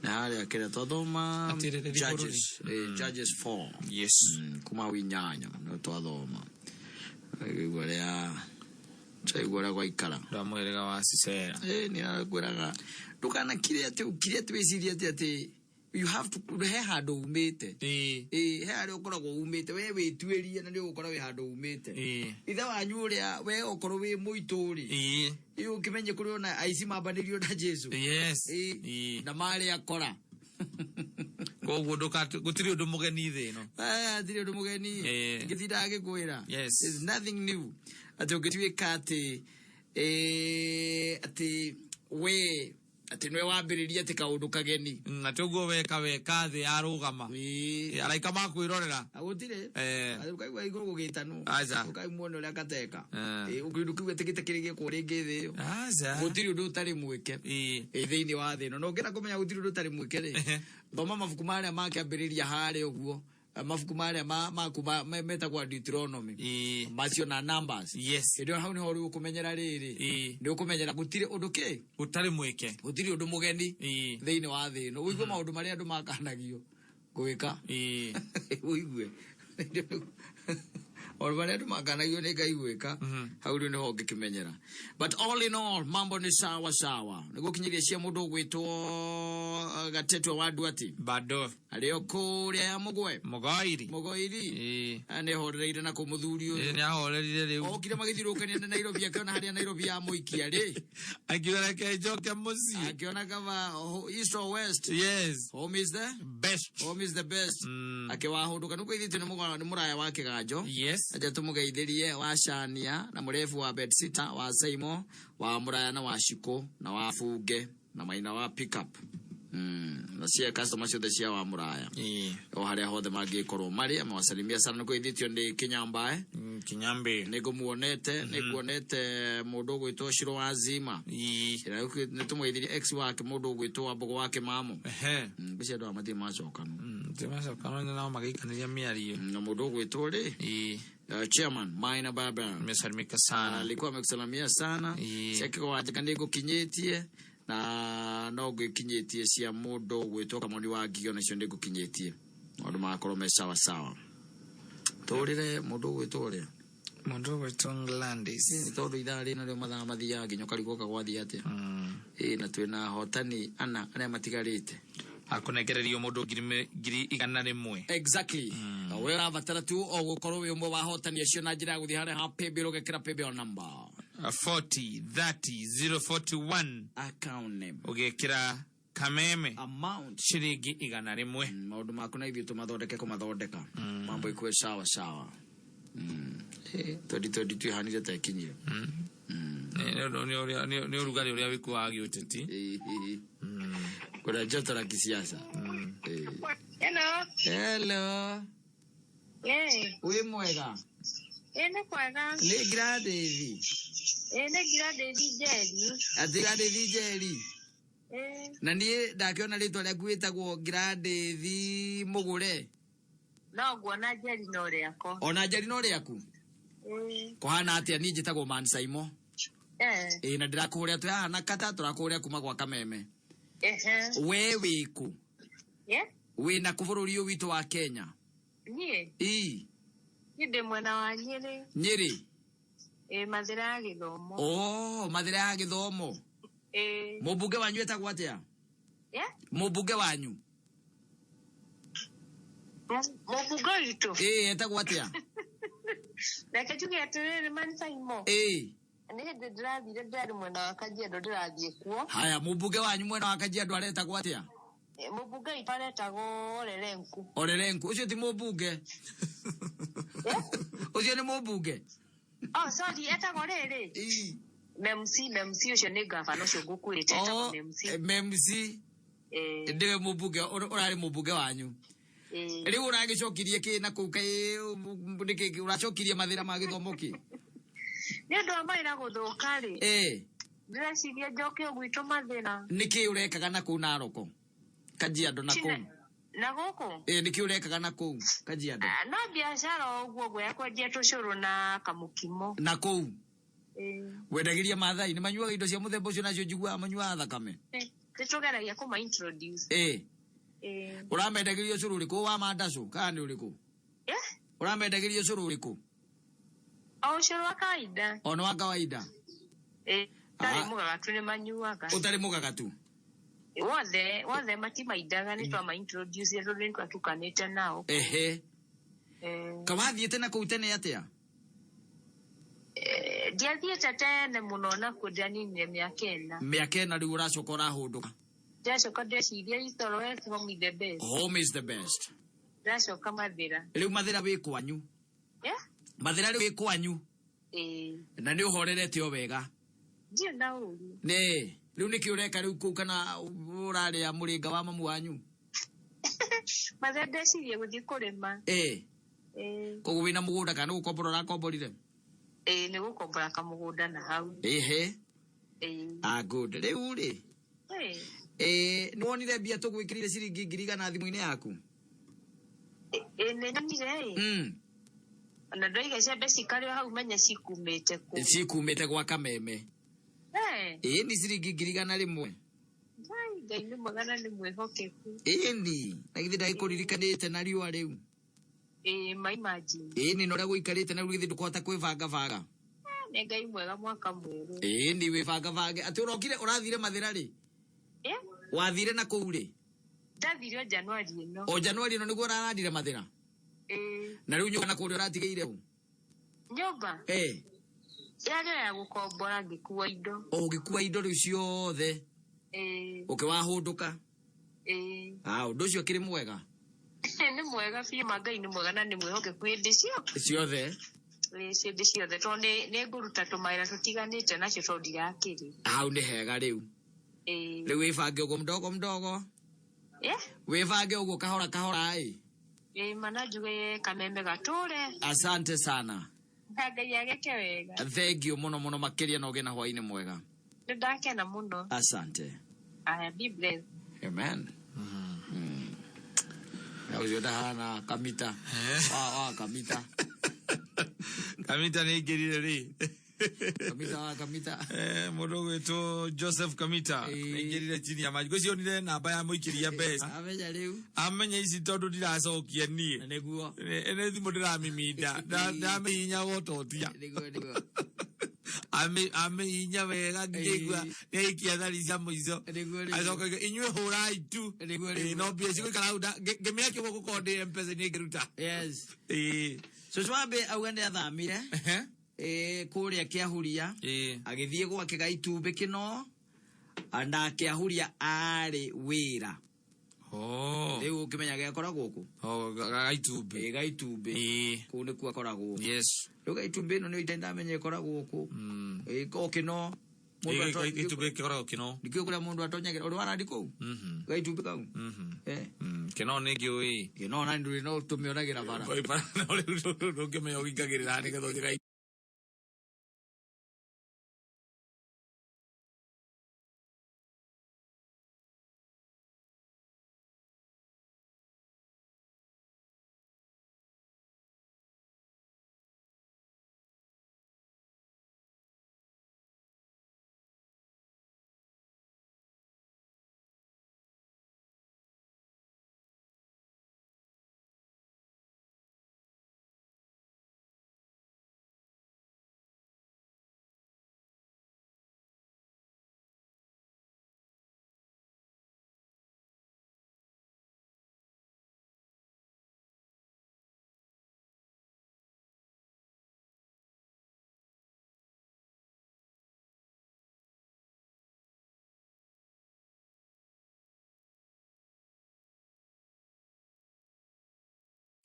Na harĩa kĩrĩa twathoma Atirĩrĩri Judges, bũrũri. Judges 4. Yes. Kuma hau inyanya no twathoma. Igua rĩa chaigua ũrĩa gwaikara. Ndwa mũhĩrĩga wa Sisera. Nĩ arakwĩraga ndũkanakire atĩ ũkire atĩ wĩcirie atĩ atĩ you have to he handũ umĩte. He harĩa ũkoragwo umĩte we wĩtuĩrie na nĩ ũgũkora wĩ handũ umĩte. Ithe wanyu ũrĩa we okorwo wĩ mũitũ rĩ. Ũkĩmenye kũrĩ ona aici mambanĩrio na Jesu. Yes. Na marĩ akora. Koguo gũtirĩ ũndũ mũgeni thĩ ĩno. Hatirĩ ũndũ mũgeni. Ngĩtindaga ngĩkwĩra. Yes. There's nothing new. Atĩ ũngĩtuĩka atĩ atĩ we atĩ nĩwe wambĩrĩria atĩ kaũndũ kageni. Atĩ ũguo weka weka thĩ yarũgama. Araika makwĩrorera. Gũtirĩ. Ũkaigua igũrũ gũgĩtanwo. Aca. Ũkaigua ũrĩa gateka. Kĩndũ kĩu atĩ gĩtakĩrĩ gĩkwo rĩngĩ thĩ ĩyo. Aca. Gũtirĩ ũndũ ũtarĩ mwĩke. Thĩinĩ wa thĩ ĩno. Na ũngĩenda kũmenya gũtirĩ ũndũ ũtarĩ mwĩke rĩ, thoma mabuku marĩa makĩambĩrĩria harĩa ũguo. Mabuku marĩa maku metagwo Deuteronomy. Macio na Numbers. Yes. Hĩndĩ ĩyo hau nĩho rĩu ũkũmenyera rĩrĩ. Nĩ ũkũmenyera gũtirĩ ũndũ kĩ? Ũtarĩ mwĩke. Gũtirĩ ũndũ mũgeni thĩinĩ wa thĩ ĩno. Ũigue maũndũ marĩa andũ makanagio gwĩka. Ũigue. Maũndũ marĩa andũ makanagio nĩ Ngai gwĩka. Hau rĩu nĩho ũngĩkĩmenyera. But all in all, mambo ni sawa sawa. Nĩguo kinyĩria cia mũndũ ũgwĩtwo Gatetwa wa Nduati. Bado. Arĩ o kũrĩa ya Mũgwe. Mũgoiri. Mũgoiri. Nĩhorereire na kũ mũthuri ũyũ. Nĩahorerire rĩu. Okire magĩthiũrũrũkania na Nairobi akĩona harĩa Nairobi ya mũikia rĩ. Akiuga reke njoke mũciĩ. Akiona kama east or west. Yes. Home is the best. Home is the best. Akĩwahũndũka nĩguo ithĩtio nĩ mũraya wa kĩganjo. Yes. Aja tũmũgeithĩrie wa Shania na mũrebu wa Bedsita wa Saimo wa mũraya na wa Shiko na wa Bunge na maina wa pickup. Na cia customer ciothe cia wa mũraya. O harĩa hothe mangĩkorwo marĩ amewasalimia sana nĩguo ithĩtio nĩ Kinyambae. Kinyambe. Nĩngũmuonete, nĩnguonete mũndũ ũgwĩtwo Shiro wa Zima. Nĩ tũmũgeithirie ex wake mũndũ ũgwĩtwo Wambogo wa Kĩmamo. Ngwĩciria andũ aya matirĩ macokano. Matirĩ macokano nao magĩikanĩria mĩario. Na mũndũ ũgwĩtwo rĩ? Chairman Maina Baba. Amesalimika sana. Alikuwa amekusalimia sana. Ciake wanjika nĩngũkinyĩtie na no ngwĩkinyĩtie cia mũndũ ũgwĩtwo Kamoni wa Ngigĩ onacio nĩngũkinyĩtie. Maũndũ magakorwo me sawa sawa. Tũrĩre mũndũ ũgwĩtwo ũrĩa? Mũndũ ũgwĩtwo Gladys. Nĩ tondũ ithaa rĩ narĩo mathaa mathiaga nginya ũkarigwo gwathiĩ atĩa. Ĩ na twĩna ahotani ana arĩa matigarĩte. Akũnengererio mũndũ 100,000. Exactly. We ũrabatara tu o gũkorwo wĩ ũmwe wa ahotani acio na njĩra ya gũthiĩ harĩa ha paybill ũgekĩra paybill number. 40 30 041 account name ũgekĩra kameme amount ciringi 100. Maũndũ maku na ithuĩ tũmathondeke kũmathondeka. Mambo ikuwe sawa sawa. 2022 ihanire ta ĩkinyire. Nĩ ũrugarĩ ũrĩa wĩkuo wa gĩũteti. Kuna joto la kisiasa. Hello. Hello. Eh, Wĩ mwega? eh nĩ kwega. Nĩ Gladys. Eh nĩ Gladys Njeri. Atĩ Gladys Njeri. Eh, Na niĩ ndakĩona rĩtwa rĩaku wĩtagwo Gladys Mũgũre. no nguona Njeri no rĩakwa. Ona Njeri no rĩaku? Eh, Kũhana atĩa? Niĩ njĩtagwo Man Saimo. eh, Ĩ na ndĩrakũhũrĩra twĩ haha na kata tũrakũhũrĩra kuma gwa Kameme. ehe. We wĩkũ? Yeah, Wĩ na kũ bũrũri ũyũ witũ wa Kenya? niĩ Ii, niĩ ndĩ mwena wa Nyĩrĩ. Nyĩrĩ. Eh, Mathĩra ya Gĩthomo. Oh, Mathĩra ya Gĩthomo. Eh, Mũmbunge wanyu etagwo atĩa? yeah, Mũmbunge wanyu? Mũmbunge witũ. Ĩ, etagwo atĩa? Reke njuge atĩrĩrĩ Man Saimo. Ĩ. Nĩ hĩndĩ ndĩrathire ndĩrarĩ mwena wa Kajiado ndĩrathiĩ kuo. Haya, mũmbunge wanyu mwena wa Kajiado aretagwo atĩa? Eh, mũmbunge witũ aretagwo Olelenku. Olelenku. Ũcio ti mũmbunge. Ũcio nĩ mũmbunge. Oh, sorry, etagwo rĩrĩ. Memc, Memc ũcio nĩ gavana ũcio ngũkwĩrĩte etagwo Oh, Memc. Memc. Eh, Ndĩwe mũmbunge ũrarĩ mũmbunge wanyu. eh. Rĩu ũragĩcokirie kĩ na kũu kaĩ nĩkĩ ũracokirie mathĩna ma gĩthomo kĩ? Nĩ ũndũ wa mawĩra gũthũka rĩ. Ĩ, Ndĩreciria njoke o gwitũ Mathĩra. nĩkĩ ũrekaga na kũu Naroko? Kajiado na kũu. Na gũkũ? Ĩ, nĩkĩ ũrekaga na kũu Kajiado? Ah, no biacara o ũguo ũguo ya kwendia tũcũrũ na kamũkimo. Na kũu Ĩ. wendagĩria Maathai nĩ manyuaga indo cia mũthemba ũcio nacio njiguaga manyuaga thakame. Nĩ tũgeragia kũma introduce. Ĩ, Ĩ. ũramendagĩria ũcũrũ ũrĩkũ wa mandacũ kana nĩ ũrĩkũ? Eh? Ũramendagĩria ũcũrũ ũrĩkũ? O ũcũrũ wa kawaida. O nĩ wa kawaida. Ĩ. Ũtarĩ Ah. mũgagatu nĩ manyuaga. Ũtarĩ mũgagatu. Wothe wothe matimaindaga nĩ twama introduce tondũ nĩ twatukanĩte nao. Ehe. Eh. Kawathiĩte na kũu tene atĩa? Eh, ndiathiĩte tene mũno nakuo ndianinire mĩaka 4. Mĩaka 4 rĩu ũracoka ũrahũndũka. Ndacoka ndeciria itoro home is the best. Home is the best. Ndacoka Mathĩra. Rĩu Mathĩra wĩ kwanyu. Yeah? Mathĩra rĩu wĩ kwanyu. Ĩĩ. Na nĩ ũhorerete o wega. Ndirĩ na ũru. Nĩ, rĩu nĩkĩ ũreka rĩu kũu kana ũrarĩa mũrĩnga wa mamu wanyu? Mathĩra ndeciria gũthiĩ kũrĩma. Ĩ, Ĩĩ. koguo wĩna mũgũnda kana nĩ gũkombora ũrakomborire? Ĩĩ nĩ gũkombora kamũgũnda na hau. Ĩhĩ. Ĩĩ. Ah, good. Rĩu rĩ, Ĩĩ. ĩ, nĩ wonire mbia tũgwĩkĩrĩire ciringi 100,000 thimũ-inĩ yaku? Ĩĩ nĩ nyonire ĩ. Ona ndoiga ciambe cikarĩ o hau menye cikumĩte kũ. Cikumĩte gwa Kameme. Eh. Ĩ ni ciringi 100,000. Ngai Ngai nĩ mwega na nĩ mwĩhokeku. Ĩni, na githĩ ndagĩkũririkanĩte na riũa rĩu. Ĩĩ ma imagine. Ĩni na ũrĩa gũikarĩte na rĩu githĩ ndũkũhota kwĩbangabanga. Nĩ Ngai mwega mwaka mwerũ. Ĩni wĩbangabange. Atĩ ũrokire ũrathire Mathĩra rĩ? Eh? Wathire na kũu rĩ? Ndathire o Januari ĩno. O Januari ĩno nĩguo ũrarandire Mathĩra? Ĩĩ. Na rĩu nyũmba na kũrĩa ũratigĩire ũ? Nyũmba? Ĩ. Yarĩ o ya gũkombora ngĩkua indo. O ũgĩkua indo rĩu ciothe. Ĩĩ. Ũkĩwahũndũka. Ĩĩ. Ah, ũndũ ũcio ũkĩrĩ mwega. Nĩ mwega biũ ma Ngai nĩ mwega na nĩ mwĩhokeku hĩndĩ ciothe. Ciothe. Ĩĩ hĩndĩ ciothe tondũ nĩ ngũruta tũmawĩra tũtiganĩte nacio tondũ ndirakĩrĩ. Hau nĩ hega rĩu. Ĩĩ. Rĩu wĩbange ũguo mdogo mdogo. Eh? Wĩbange ũguo kahora kahora ĩ. Ĩĩ mana njuge Kameme gatũre. Asante sana. Na Ngai ageke wega. Thank you mũno mũno makĩria na ũgĩe na hwaĩ-inĩ mwega. Nĩ ndakena mũno. Asante. Aya, be blessed. Amen. Na ũcio ndahana kamita. Wa kamita. Kamita nĩ aingĩrire rĩ. Kamita wa Kamita. Eh, mũndũ ũgwĩtwo Joseph Kamita aingĩrire chini ya maji gwĩcio onire namba ya mũikĩria mbeca. Amenya rĩu. Amenya ici tondũ ndiracokia niĩ. Nĩguo. Nĩ thimũ ndĩramiminda. Ndamĩhihinya wototia. Nĩguo nĩguo. Amĩhihinya wega ngĩigua nĩ aikia thari cia mũico. Nĩguo nĩguo. Acoka oiga, inyuĩ hũrai tu. Nĩguo Ĩĩ, nĩguo. no mbia cigũikara hau ngĩmĩakia guoko korwo ndĩ M-Pesa nĩ ngĩruta. Yes. Ĩĩ. Cũcũ wa Mbĩ auga nĩ athamire. Ĩĩ, kũrĩa Kĩahuria. Ĩĩ. Agĩthiĩ gwake Gaitumbĩ Kĩno na Kĩahuria arĩ wĩra. Oh. Rĩu ũkĩmenya gĩakoragwo kũ? Oh, Gaitumbĩ. Ĩĩ, Gaitumbĩ. Ĩĩ. Kũu nĩkuo akoragwo. Yes. Rĩu Gaitumbĩ ĩno nĩyo itarĩ ndamenya ĩkoragwo kũ. Ĩĩ, o Kĩno. Mũndũ Ĩĩ, Gaitumbĩ kĩkoragwo Kĩno. Nĩkĩo kũrĩa mũndũ atonyagĩra. Ũrĩ warandi kũu? Gaitumbĩ kau? Eh. Kĩno nĩ ngĩũĩ. Kĩno na ndũrĩ no tũmĩonagĩra bara. Bara no rĩu ndũngĩmenya ũingagĩrĩra nĩgetha ũthiĩ Gaitumbĩ.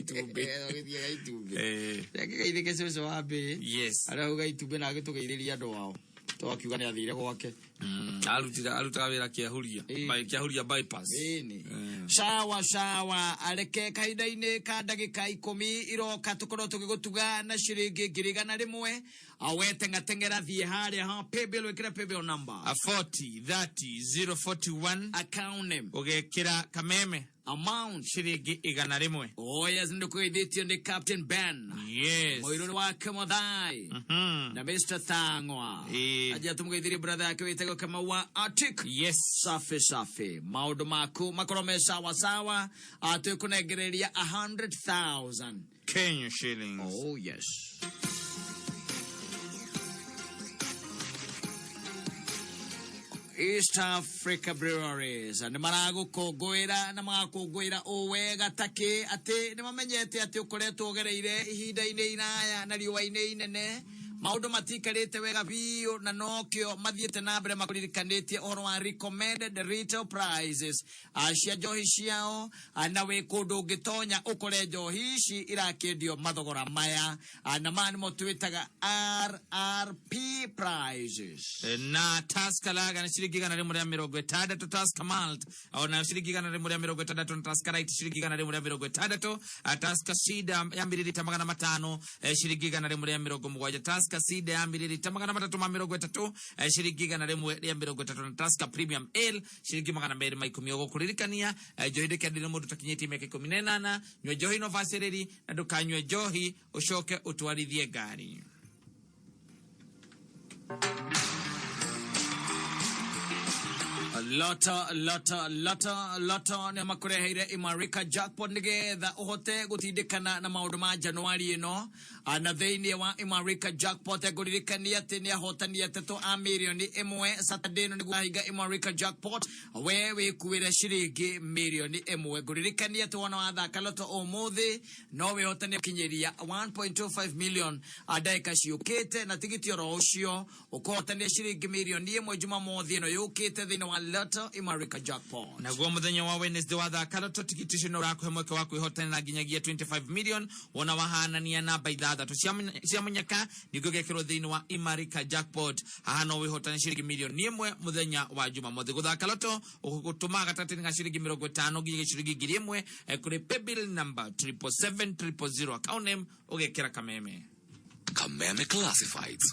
Ũgĩthiĩ Gaitumbĩ. Eh. Reke geithĩke cũcũ wa Mbĩ. Yes. Arĩa hau Gaitumbĩ na agĩtũgeithĩria andũ ao. Twakiuga nĩ athire gwake. Arutire arutaga wĩra Kĩahuria. By Kĩahuria bypass. Ĩni. Sawa sawa, areke kahinda-inĩ ka ndagĩka 10 iroka tũkorwo tũgĩgũtuga na ciringi 100,000. Aweteng'ateng'era thiĩ harĩa ha paybill wĩkĩre paybill number. A 40 30 041 account name. Ũgekĩra Kameme. Amount ciringi 100. Oh yes, nĩkũgeithĩtio nĩ Captain Ben. Yes. Mũirũrĩ wa Kĩmathai. Na Mr. Thang'wa. Ĩĩ. Anjia tũmũgeithirie brother yake wĩtagwo Kamau wa Arctic. Yes. Safi safi. Maũndũ maku makorwo me sawa sawa. Twĩkũnengereria 100,000 Kenya shillings. Oh yes. East Africa Breweries nĩ maragũkũngũĩra na magakũngũĩra ũ wega takĩ atĩ nĩ mamenyete atĩ ũkoretwo ũgereire ihinda-inĩ iraya na riũa-inĩ inene maũndũ matikarĩte wega biũ na nokĩo mathiĩte na mbere makũririkanĩtie ũhoro wa recommended retail prices cia njohi ciao na wĩ kũndũ ũngĩtonya ũkore njohi ici irakĩendio mathogora maya na maya nĩmo twĩtaga RRP prices. Na Tusker Lager nĩ ciringi 160, Tusker Malt ona ciringi 160, na Tusker Light ciringi 160, Tusker Cider ya mililita 500 ciringi 170, Tusker Cider ya mililita 330 ciringi 130, na Tusker Premium Ale ciringi 210. Ũgũkũririkania njohi ndĩkendire mũndũ ũtakinyĩtie mĩaka 18, nyua njohi na ũbacĩrĩri na ndũkanyue njohi ũcoke ũtwarithie ngari. Loto, loto, loto, loto nĩ makũreheire Imarika Jackpot nĩgetha ũhote gũtindĩkana na maũndũ ma Januari ĩno. Na thĩinĩ wa Imarika Jackpot ngũririkania atĩ nĩ ahotani atatũ a 1 mirioni Saturday ĩno nĩguo ahinga Imarika Jackpot we wĩkuĩre ciringi 1 mirioni. Ngũririkania atĩ wona wathaka loto ũmũthĩ no wĩhotane gũkinyĩria 1.25 million ndagĩka ciũkĩte na tigiti oro ũcio ũkũhotania ciringi 1 mirioni Jumamothi ĩno yũkĩte thĩinĩ wa Lotto Imarika Jackpot. Naguo muthenya wa Wednesday wathaka Lotto tigiti ũcio nĩ ũrakũhe mweke wa kwĩhotanĩra nginyagia 25 million wona wahanania namba 6 cia mũnyaka ningĩ ũgekĩrwo thĩinĩ wa Imarika Jackpot. Haha no wĩhotane ciringi 1 mirioni muthenya wa Jumamothi. Gũthaka Lotto ũgũtũma gatagatĩ ga ciringi 50 nginyagia ciringi 1,000 kũrĩ paybill number 777 000 account name ũgekĩra Kameme. Kameme Classifieds.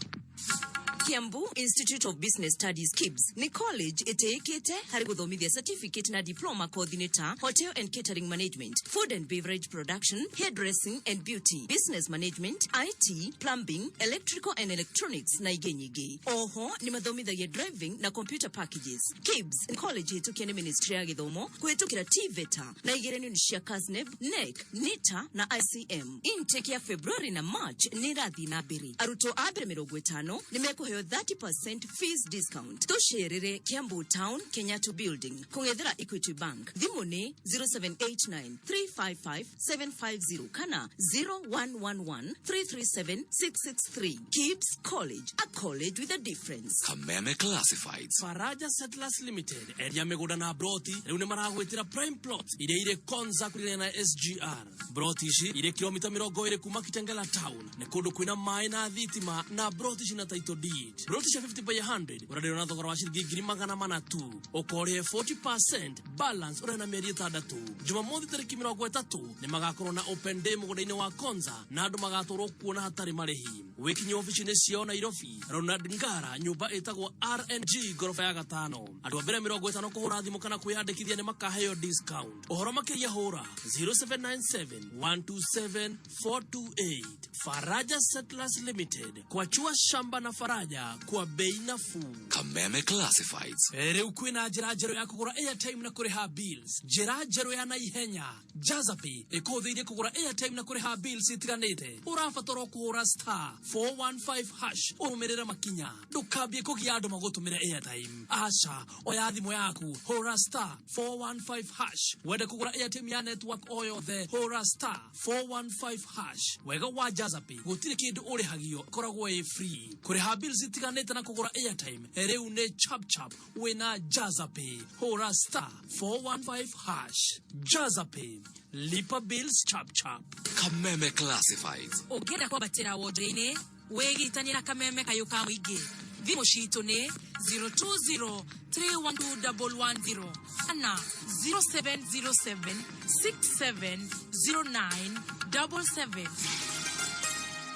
Kiambu Institute of Business Studies KIBS nĩ college ĩtĩĩkĩte harĩ gũthomithia certificate na diploma kothi-inĩ ta Hotel and Catering Management, Food and Beverage Production, Hairdressing and Beauty, Business Management, IT, Plumbing, Electrical and Electronics na ingĩ nyingĩ. Oho nĩ mathomithagia driving na computer packages. KIBS nĩ college hĩtũkie nĩ Ministry ya Gĩthomo kũhĩtũkĩra TVETA na igeranio nĩ cia KASNEB, NEC, NITA na ICM. Intake ya February na March nĩ ĩrathiĩ na mbere. Arutwo a mbere 50 nĩ mekũheo 30% fees discount. Tũcerere Kiambu Town, Kenyatta Building, kũng'ethera Equity Bank. Thimũ nĩ 0789 355 750 kana 0111 337 663. KIBS College, a college with a difference. Kameme Classifieds. Faraja Settlers Limited endia mĩgũnda na broti rĩu nĩ maragwĩtĩra prime plot iria irĩ Konza kũrigania na SGR. Broti ici irĩ kilomita 20 kuma Kitengela town, nĩ kũndũ kwĩna maĩ na thitima na broti cina title deed. Broti cia 50 by 100 ũrenderio na thogora wa ciringi 400,000 tu, ũkorĩhe 40% balance ũrĩhe na mĩeri 6. Jumamothi tarĩki 30 nĩ magakorwo na open day mũgũnda-inĩ wa Konza na andũ magatwarwo kuona hatarĩ marĩhi. Wĩkinye obici-inĩ ciao Nairobi, Ronald Ngara, nyũmba ĩtagwo RNG ngoroba ya gatano. Andũ a mbere 50 kũhũra thimũ kana kwĩyandĩkithia nĩ makaheo discount. Ũhoro makĩria hũra 0797 127 428. Faraja Settlers Limited, kwachua shamba na faraja kwa bei nafuu. Kameme Classifieds. Rĩu kwĩna njĩra njerũ ya kũgũra airtime na kũrĩha bills, njĩra njerũ ya naihenya. Jazapay ĩkũhũthĩirie kũgũra airtime na kũrĩha bills itiganĩte. Ũrabatara kũhũra star 415 hash ũrũmĩrĩre makinya. Ndũkambie kũgia andũ magũtũmĩre airtime. Aca, oya thimũ yaku, hũra star 415 hash. Wende kũgũra airtime ya network o yothe, hũra star 415 hash. Wega wa Jazapay, gũtirĩ kĩndũ ũrĩhagio, ĩkoragwo ĩ free. Kũrĩha bills itiganĩte na kũgũra airtime rĩu nĩ chap chap wĩna Jazapay. Hũra star 415 hash. Jazapay, lipa bills chap chap. Kameme Classifieds. Ũngĩenda kwambatĩra wonjoria-inĩ wĩgiritanie na Kameme kayũ ka mũingĩ. Thimũ citũ nĩ 020 312 110 kana 0707 6709 77.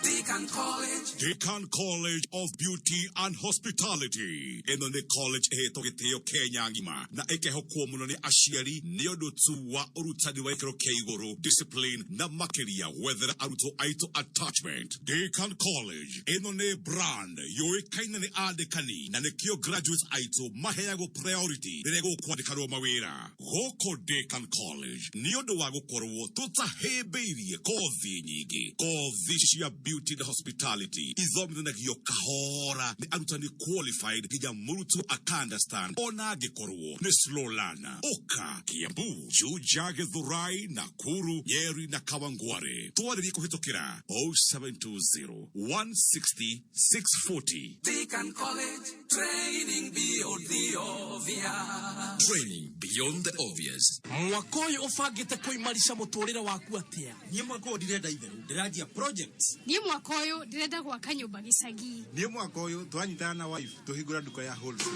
Deacon College. Deacon College of Beauty and Hospitality. Ĩno nĩ college ĩhetwo gĩtĩo Kenya ng'ima na ĩkehokwo mũno nĩ aciari nĩ ũndũ tu wa ũrutani wa gĩkĩro kĩa igũrũ, discipline na makĩria gwethera arutwo aitũ attachment. Deacon College ĩno nĩ brand yũĩkaine nĩ andĩkani na nĩkĩo graduates aitũ maheagwo priority rĩrĩa gũkwandĩkanwo mawĩra. Gũkũ Deacon College nĩ ũndũ wa gũkorwo tũtahĩmbĩirie kothi nyingĩ, kothi cia beauty and hospitality ithomithanagio kahora nĩ arutani qualified nginya mũrutwo aka understand ona angĩkorwo nĩ slow learner. Ũka Kiambu, Juja, Githurai, Nakuru, Nyeri na Kawangware. Twarĩrie kũhĩtũkĩra 0720 160 640. Deacon College, training beyond the obvious. Training beyond the obvious. Mwaka ũyũ ũbangĩte kũimarisha mũtũrĩre waku atĩa? Niĩ mwaka ũyũ ndirenda itherũ, ndĩranjia project. Niĩ mwaka ũyũ ndĩrenda gwaka nyũmba gĩcagi. Niĩ mwaka ũyũ tũranyitana na wife tũhingũra nduka ya wholesale.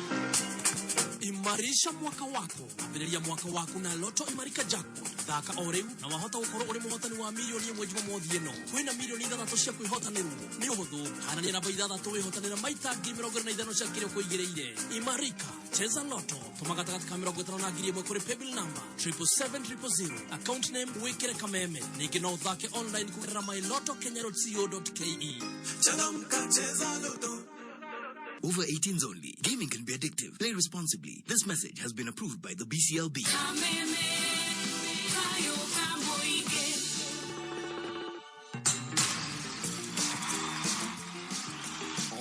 Imarisha mwaka wako, ambĩrĩria mwaka waku na Lotto Imarika Jackpot. Thaka o rĩu na wahota gũkorwo ũrĩ mũhotani wa 1 million Jumamothi ĩno. Kwĩna 6 million cia kwĩhotanĩrwo. Nĩ ũhũthũ, hanania namba 6 wĩhotanĩre maita 25,000 cia kĩrĩa ũkũigĩrĩire. Imarika, cheza Lotto. Tũma gatagatĩ ka 50 na 1,000 kũrĩ paybill number 777 000, account name wĩkĩre Kameme. Ningĩ no ũthake online kũgerera mylotokenya.co.ke. Changamka, cheza Lotto. Over 18s only. Gaming can be addictive. Play responsibly. This message has been approved by the BCLB. Kameme kayo ka mũingĩ.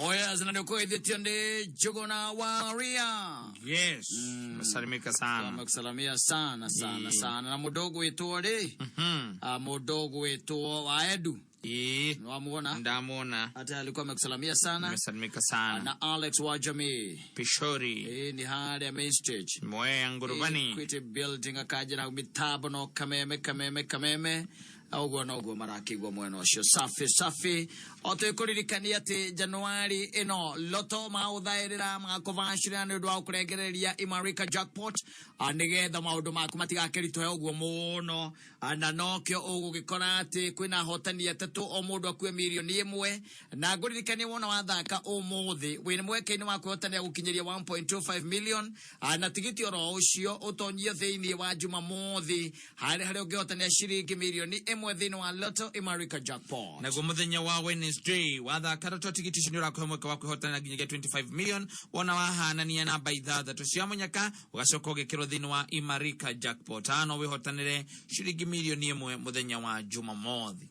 Oya, na nĩũkũgeithĩtio nĩ Njũgũna wa Maria. Yes, mesalimika sana. Amekusalamia sana sana sana. Na mũndũ ũgwĩtwo rĩ, mũndũ ũgwĩtwo wa Edu. Wamuona? Ndamuona. Hata alikuwa amekusalamia sana. Mesalimika sana. Na Alex wa Jamii. Pishori. Ni harĩa main stage. Mwea Ngurubani. Equity building akajira mitambo no Kameme Kameme Kameme. Ũguo noguo marakĩigua mwena ũcio. Safi safi. O twĩkũririkania atĩ Januari ĩno Loto maũthaĩrĩra magakũbacĩrĩra nĩ ũndũ wa gũkũrengereria Imarika Jackpot, nĩgetha maũndũ maku matigakĩritũhe ũguo mũno. Na nokĩo ũgũgĩkora atĩ kwĩna ahotani atatũ, o mũndũ akue 1 mirioni, na ngũririkanie wona wathaka ũmũthĩ wĩna mweke-inĩ wa kwĩhotanĩra gũkinyĩria 1.25 million. Na tigiti oro ũcio ũtonyio thĩinĩ wa Jumamothi harĩ harĩa ũngĩhotanĩra ciringi 1 mirioni thĩinĩ wa Lotto Imarika Jackpot. Naguo muthenya wa Wednesday wathaka Lotto, tigiti ũcio nĩ ũrakũhe mweke wa kwĩhotanĩra nginyagia 25 million wona wahanania namba ithathatũ cia mũnyaka, ũgacoka ũgĩkĩrwo thĩinĩ wa Imarika Jackpot. No wĩhotanĩre ciringi 1 mirioni mũthenya wa Jumamothi.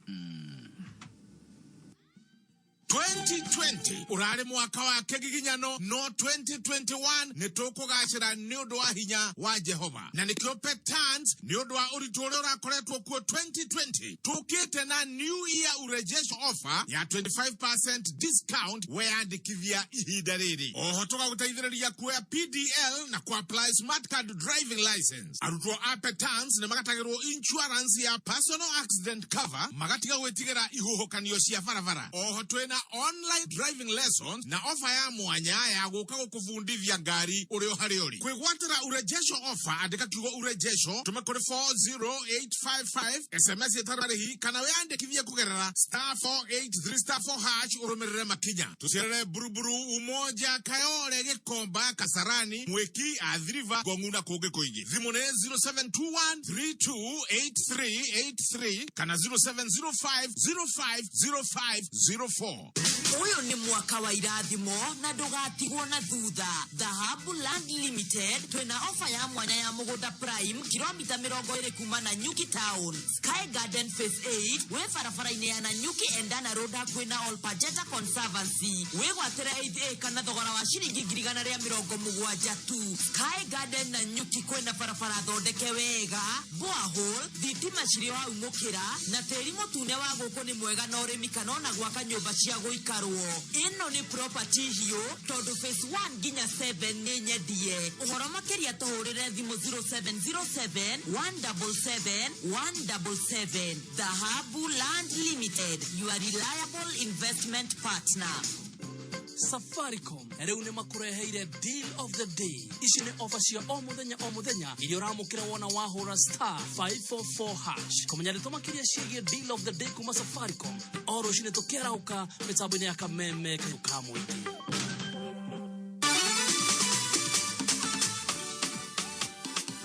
2020 urari mwaka wa kĩgiginyano, no 2021 nĩ tũkũgacĩra nĩ ũndũ wa hinya wa Jehova, na nĩkĩo Petans, nĩ ũndũ wa ũritũ ũrĩa ũrakoretwo kuo 2020, tũkĩte na New Year urejesho offer ya 25% discount weyandĩkithia ihinda rĩrĩ. Oho tũgagũteithĩrĩria kuoya PDL na kuapply smart card driving license. Arutwo a Petans nĩ magatagĩrwo insurance ya personal accident cover, magatiga gwĩtigĩra ihuhũkanio cia barabara. Oho twĩna online driving lessons na ofa ya mwanya ya gũka gũkũbundithia ngari ũrĩ o harĩa ũrĩ. Kwĩgwatĩra urejesho offer, andĩka kiugo urejesho tũme kũrĩ 40855 SMS ĩtarĩ marĩhi, kana wĩyandĩkithie kũgerera *483*4# ũrũmĩrĩre makinya. Tũcerere Buruburu, Umoja, Kayole, Gĩkomba, Kasarani, Mwĩki, Athi River, Ngong'u na kũngĩ kũingĩ. Thimũ nĩ 0721 328383 kana 0705 050504. Ũyũ nĩ mwaka wa irathimo na ndũgatigwo na thutha. Dhahabu Land Limited twĩna ofa ya mwanya ya mũgũnda prime kilomita 20 kuma Nanyuki town, Sky Garden Phase 8, wĩ barabara-inĩ ya Nanyuki Endana Road, hakuhĩ na Olpajeta Conservancy. Wĩgwatĩre 8 acre na thogora wa ciringi 170,000 tu. Sky Garden Nanyuki kwĩna barabara thondeke wega, borehole, thitima cirĩ o hau mũkĩra, na tĩri mũtune wa gũkũ nĩ mwega na ũrĩmi kana ona gwaka nyũmba cia gũikarwo. Ĩno nĩ property hiũ tondũ phase 1 nginya 7 nĩ nyendie. Ũhoro makĩria tũhũrĩre thimũ 0707 177 177. Dhahabu Land Limited, your reliable investment partner. Safaricom rĩu nĩ makũreheire deal of the day. Ici nĩ ofa cia o mũthenya o mũthenya iria ũramũkĩra wona wahũra *544#. Kũmenya ndeto makĩria ciĩgiĩ deal of the day kuma Safaricom o rũcinĩ tũkĩarahũka mĩtambo-inĩ ya Kameme kayũ ka mũingĩ.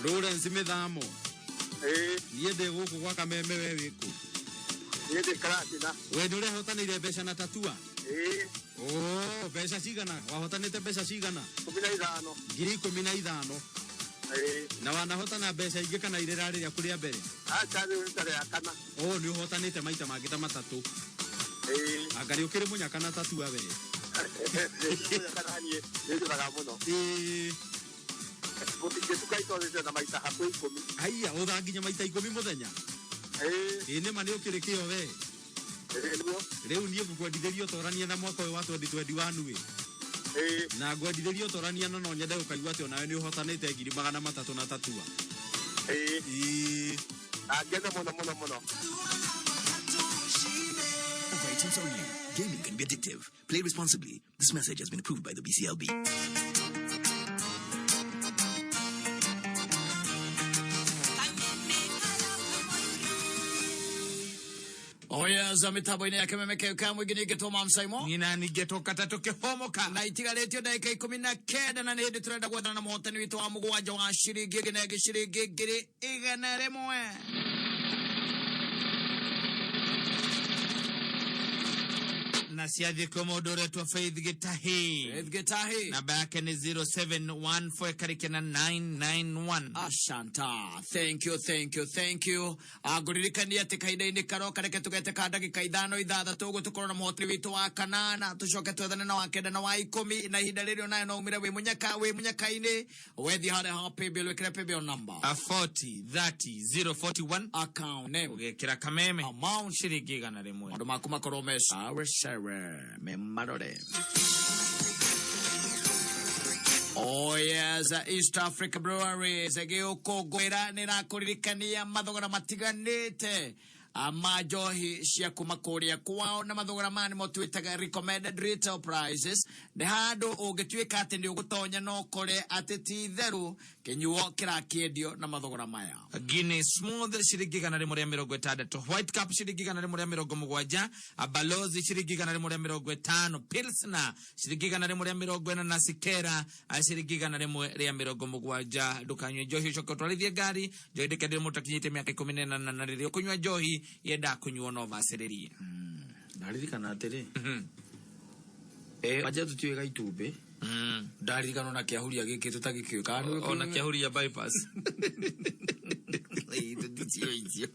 Lawrence Mĩthamo, niĩ ndĩ gũkũ gwa Kameme, we wĩkũ? Niĩ ndĩ Karatina. We nĩ ũrehotanĩire mbeca na tatua? Ĩĩ. Oh, mbeca cigana wahotanĩte? Mbeca cigana? 15. 15,000? Ĩĩ. Na wanahotana mbeca ingĩ kana irĩra rĩrĩa kũrĩa mbere? Aca, rĩu rita rĩa kana. Oh, nĩ ũhotanĩte maita mangĩ ta matatũ? Ĩĩ. Anga nĩ ũkĩrĩ mũnyaka na tatua we? Nĩ kana niĩ nĩ njũraga mũno. Ĩĩ. Gũtingĩtuka itondĩte na maita hakuhĩ 10. Haiya, ũtha nginya maita 10 mũthenya? Ĩĩ. Ĩ nĩma nĩ ũkĩrĩ kĩo we. Ĩĩ nĩguo. Rĩu niĩ ngũkwendithĩria ũtoranie na mwaka ũyũ wa 2021 ĩ. Ĩĩ. Na ngwendithĩria ũtorania na no nyende ũkaigua atĩ onawe nĩ ũhotanĩte 300,000 na tatua. Ĩĩ. Ĩĩ. Na ngene mũno mũno mũno. Over 18s only. Gaming can be addictive. Play responsibly. This message has been approved by the BCLB. Oya, mitambo-inĩ ya Kameme kĩu ka mũingĩ nĩ ngĩtwo Mamsaimo. Ng'ina ningĩ tũkata tũkĩhomoka. Na itigarĩtio ndagĩka 19, na nĩ hĩndĩ tũrenda gwethana na mũhotani witũ wa mũgwanja wa ciringi ĩngĩ na ĩngĩ ciringi 100,000. Na ciathiĩ kwĩ mũndũ ũretwo Faith Gĩtahi. Faith Gĩtahi. Namba yake nĩ 0714 ĩkarĩkia na 991. Ashanta, thank you, thank you, thank you. Ngũririkania atĩ kahinda-inĩ karoka, reke tũgete ka ndagĩka 5 6 ũguo, tũkorwo na mũhotani witũ wa kanana, tũcoke twethane na wa kenda na wa 10. Na ihinda rĩrĩ onayo no umire wĩ mũnyaka wĩ mũnyaka-inĩ, wethi harĩa ha paybill, wĩkĩre paybill number. A 40 30 041. Account name. Ũgekĩra Kameme. Amount. Ciringi 100. Maũndũ maku makorwo me sawa sawa, me marore. Oh yes, East Africa Breweries gĩũkũngũĩra nĩ ĩrakũririkania mathogora matiganĩte. ma njohi cia kuma kũrĩa kwao na mathogora maya nĩmo twĩtaga recommended retail prices. Nĩ handũ ũngĩtuĩka atĩ nĩ ũgũtonya na ũkore atĩ ti itherũ kĩnyuo kĩrakĩendio na mathogora maya. Guinness Smooth ciringi 160, White Cap ciringi 170, Balozi ciringi 150, Pilsner ciringi 140 na Sikera ciringi 170. Ndukanyue njohi ucoke ũtwarithie ngari. Njohi ndĩkendire mũndũ ũtakinyĩtie mĩaka 18, na rĩrĩa ũkũnyua njohi yendaga kũnyuo no bacĩrĩrie. Ndaririkana atĩrĩ, wanja tũtiũĩ gaitumbĩ, ndaririkana ona kĩahuria gĩkĩ tũtagĩkĩũĩ kana nĩ ona kĩahuria bypass. Tũticiũĩ icio.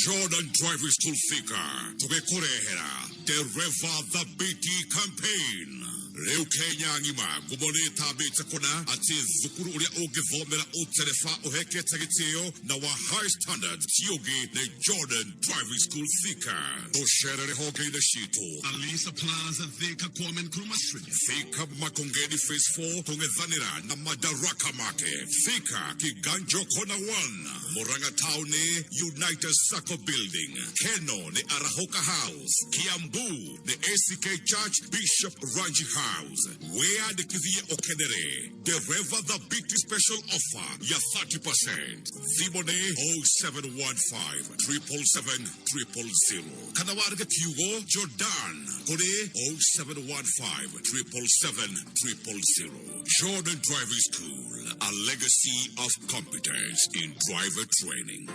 Jordan Driving School Thika tũgĩkũrehera Dereva Thabiti Campaign. Rĩu Kenya ng'ima ngumo nĩ ĩtambĩte kũna atĩ thukuru ũrĩa ũngĩthomera ũtereba ũhekete gĩtĩo na wa high standard ti ũngĩ nĩ Jordan Driving School Thika. Tũcerere honge-inĩ citũ Alisa Plaza, Thika, Kwame Nkrumah Street. Thika Makongeni Phase 4 kũng'ethanĩra na Madaraka Market. Thika Kiganjo Corner 1, Murang'a Town nĩ United Sacco Building, Keno nĩ Arahoka House, Kiambu nĩ ACK Church Bishop Ranji House. Wĩyandĩkithie ũkenere Dereva Thabiti Special Offer ya 30%. Thimũ nĩ 0715 777 000 kana warĩke kiugo Jordan kũrĩ 0715 777 000. Jordan Driving School, a legacy of competence in driver training.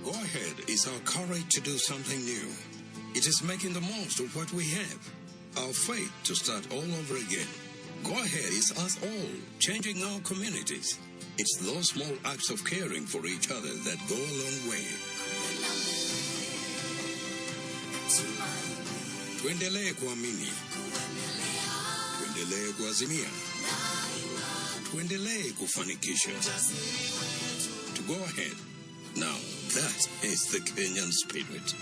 Go Ahead is our courage to do something new. It is making the most of what we have, our faith to start all over again. Go Ahead is us all changing our communities. It's those small acts of caring for each other that go a long way. Tuendelee kuamini, tuendelee kuazimia, tuendelee kufanikisha. To go ahead. Now, that is the Kenyan spirit.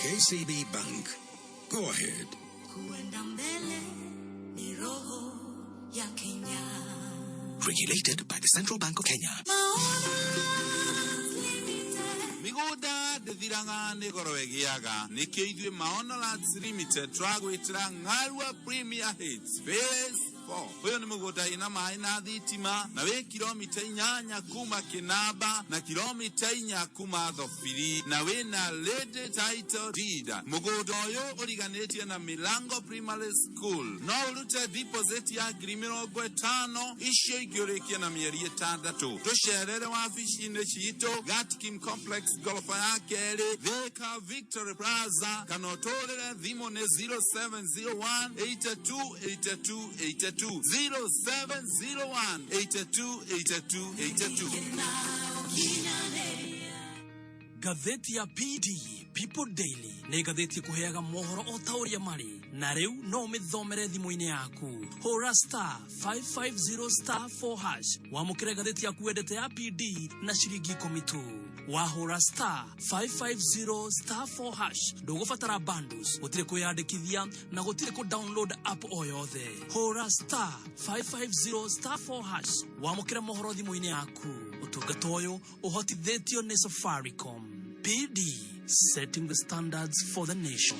KCB Bank. Go ahead. Kuenda mbele ni roho ya Kenya. Regulated by the Central Bank of Kenya. Mĩgũnda ndĩthiraga, nĩ goro ĩgĩaga. Nĩkĩo ithuĩ Maono Lands Limited twagwĩtĩra Ng'arua Premier Heights Phase 4. Ũyũ nĩ mũgũnda ĩna maĩ na thitima na wĩ kilomita 8 kuma Kĩnamba na kilomita 4 kuma Thobiri na wĩna ready title deed. Mũgũnda ũyũ ũriganĩtie na Milango Primary School. No ũrute deposit ya 50,000, icio ingĩ ũrĩkie na mĩeri 6. Tũcerere wabici-inĩ citũ Gatkim Complex, goroba ya kerĩ, Thika Victory Plaza, kana ũtũrĩre thimũ nĩ 0701 82 82 82, 0701 82 82 82. Ngathĩti ya PD, People Daily, nĩ ngathĩti ĩkũheaga mohoro o ta ũrĩa marĩ, na rĩu no ũmĩthomere thimũ-inĩ yaku. Hũra *550*4# wamũkĩre ngathĩti yaku wendete ya PD na ciringi 10 tu. Wahũra *550*4# ndũgũbatara bundles, gũtirĩ kwĩyandĩkithia na gũtirĩ kũ download app o yothe. Hũra *550*4# wamũkĩre mohoro thimũ-inĩ yaku. Ũtungata ũyũ ũhotithĩtio nĩ Safaricom. PD, setting the standards for the nation.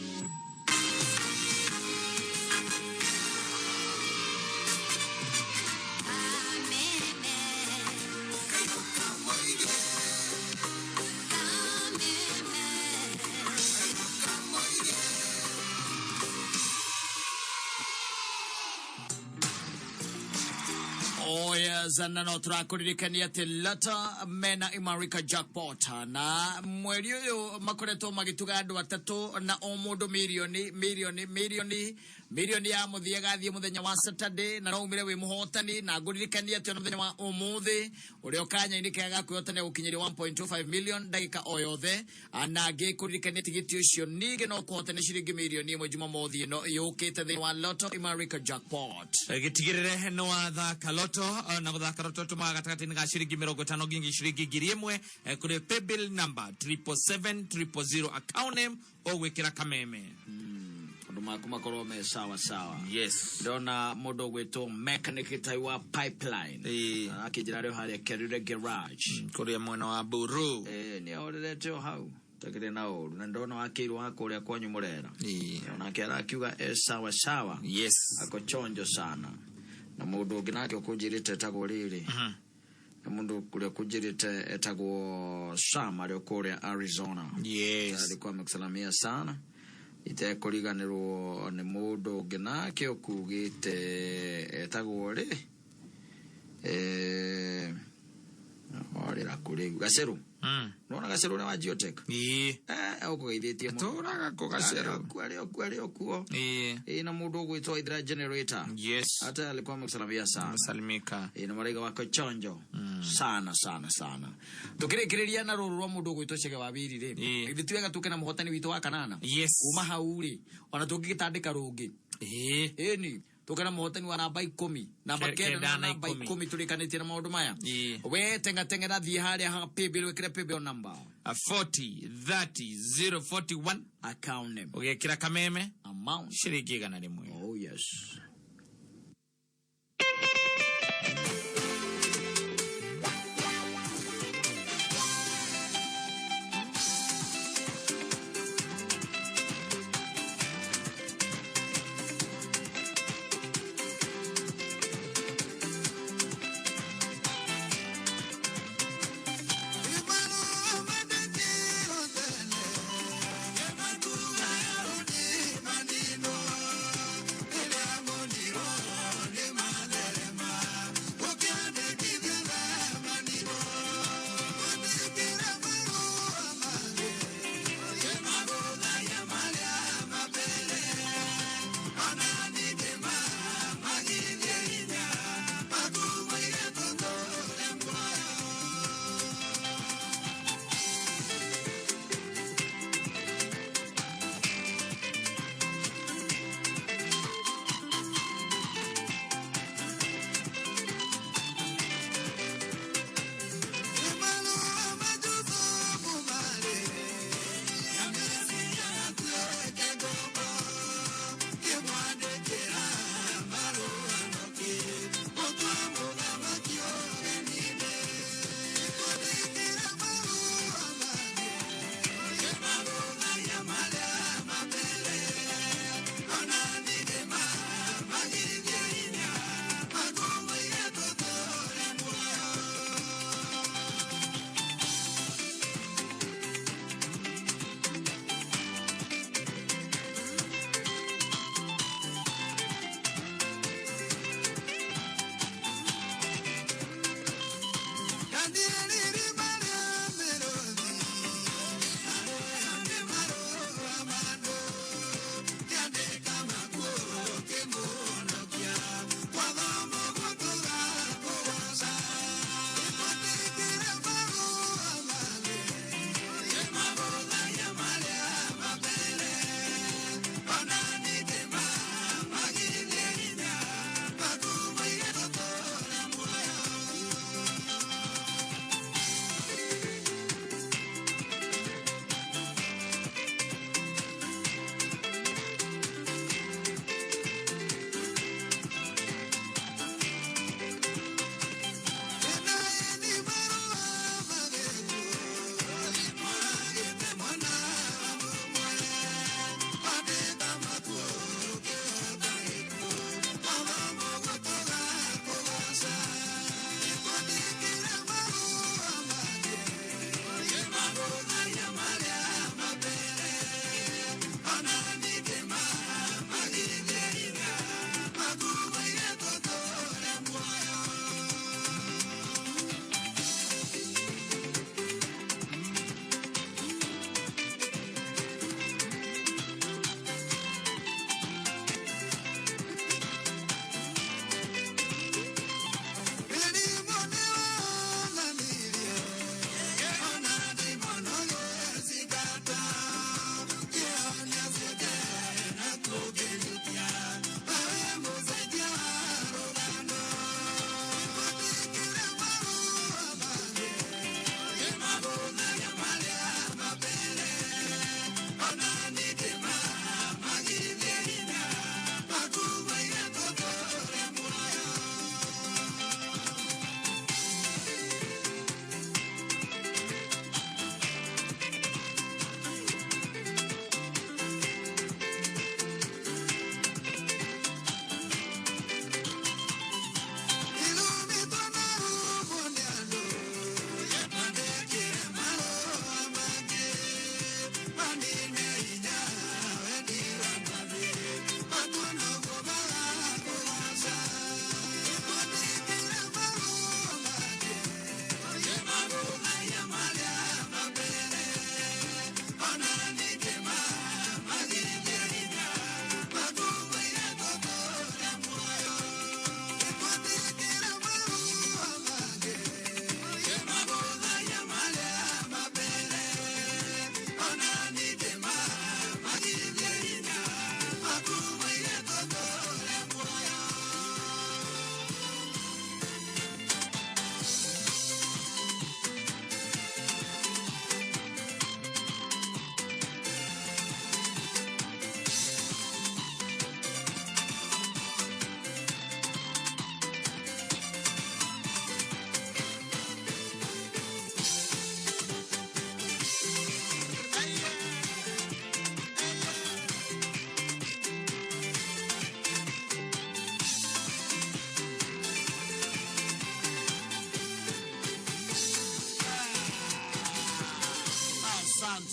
Oh yes, na no tũrakũririkania atĩ Lata mena Imarika Jackpot na mweri ũyũ makoretwo magĩtuga andũ atatũ na o mũndũ mirioni mirioni mirioni mirioni ya mũthia gathiĩ mũthenya wa Saturday na no umire wĩ mũhotani. Na ngũririkania atĩ ona mũthenya wa ũmũthĩ ũrĩa ũkanya-inĩ kega ga kwĩhotania gũkinyĩria 1.25 million ndagĩka o yothe. Na ngĩkũririkania tigiti ũcio ningĩ no kũhotania ciringi 1 million Jumamothi ĩno yũkĩte thĩinĩ wa Lotto Imarika Jackpot. Gĩtigĩrĩre nĩ wathaka loto, na gũthaka loto tũmaga gatagatĩ-inĩ ga ciringi 50 nginya ciringi 1,000, kũrĩ paybill number 777 000, account name ũgwĩkĩra Kameme. Ũndũ Maũndũ maku makorwo me sawa sawa. Yes. Ndona mũndũ ũgwĩtwo mechanic tai wa pipeline akĩnjĩra rĩo harĩa Kerire garage kũrĩa mwena wa Buru. Nĩ ahorerete o hau takĩrĩ na ũru, na ndona wakĩirwo wa kũrĩa kwanyu Mũrera, onake arakiuga e sawa sawa. Yes. Ako chonjo sana. Na mũndũ ũngĩ nake ũkũnjĩrĩte etagwo rĩrĩ, na mũndũ ũrĩa ũkũnjĩrĩte etagwo Sam arĩ o kũrĩa Arizona. Yes. Alikuwa amekusalamia sana. Itekũriganĩrwo nĩ mũndũ ũngĩ nake ũkugĩte etagwo rĩ, orĩra kũrĩ Gacerũ. Nona Gacerũ ũrĩa wa Geotech ũkũgeithĩtie mũno. Tũraga kũ Gacerũ? Arĩ okuo, arĩ okuo. Na mũndũ ũgwĩtwo Ithira Generator. Yes. Hata alikuwa amekusalamia sana. Salimika. Na maraiga wako chonjo sana sana sana. Tukĩrĩkĩrĩria na rũrũ rwa mũndũ ũgwĩtwo Chege wa Biri rĩ, ithuĩ ti wega tũke na mũhotani witũ wa kanana. Yes. Kuma hau rĩ, ona tũngĩgĩtandĩka rũngĩ, ĩni tũke na mũhotani wa namba 10, namba 9 na 9 na namba 10. 10, tũrĩkanĩtie na maũndũ maya. We tenga tengera, thiĩ harĩa ha paybill, wĩkĩre paybill number 40 30 0 41, account name ũgekĩra Kameme, amount ciringi 100. Oh yes.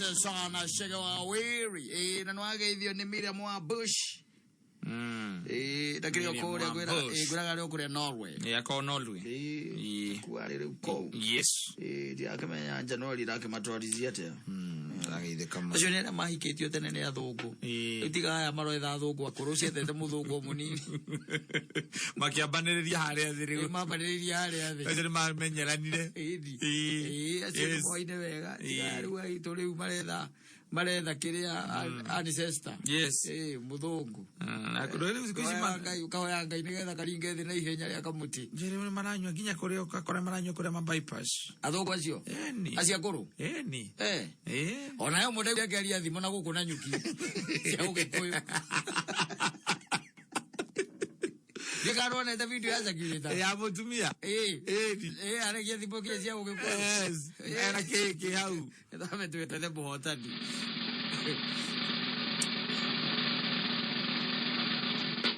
Asante sana Shege wa Wiri. Na nĩwageithio nĩ Miriam wa Bush. Na kĩrĩa Miriam kũrĩa wa Bush. ngwĩraga rĩo kũrĩa Norway. Akorwo Norway. Kuarĩ rĩu kũu. Yes. Ndirakĩmenya January irakĩmatwarithia atĩa. Arageithĩka mũno. Acio nĩ arĩa mahikĩtio tene nĩ athũngũ. Rĩu tiga aya maroetha athũngũ akũrũ ciethete mũthũngũ o mũnini. Makĩambanĩrĩria harĩa thĩ rĩu. Mambanĩrĩria harĩa thĩ. Acio nĩ mamenyeranire. Acio nĩ moaine wega. Tiga rĩu aitũ rĩu maretha kĩrĩa ancestor. Yes. Mũthũngũ. Na rĩu thikũ ici Kahoya Ngai nĩgetha karinge thĩ na ihenya rĩa kamũtĩ. Njĩrĩ nĩ maranyua nginya kũrĩa ũgakora maranyua kũrĩa ma bypass. Athũngũ acio? Ĩni. Acio akũrũ? Ĩni. Onayo mũndũ akĩaria thimũ na gũkũ na nyuki cia Ũgĩkũyũ. Ndikaronete video ya Shakira. Ya mũtumia. Aragia thimũ kĩa cia Ũgĩkũyũ. Yes. Ena kĩ kĩ hau. Thambe twetete mũhotani.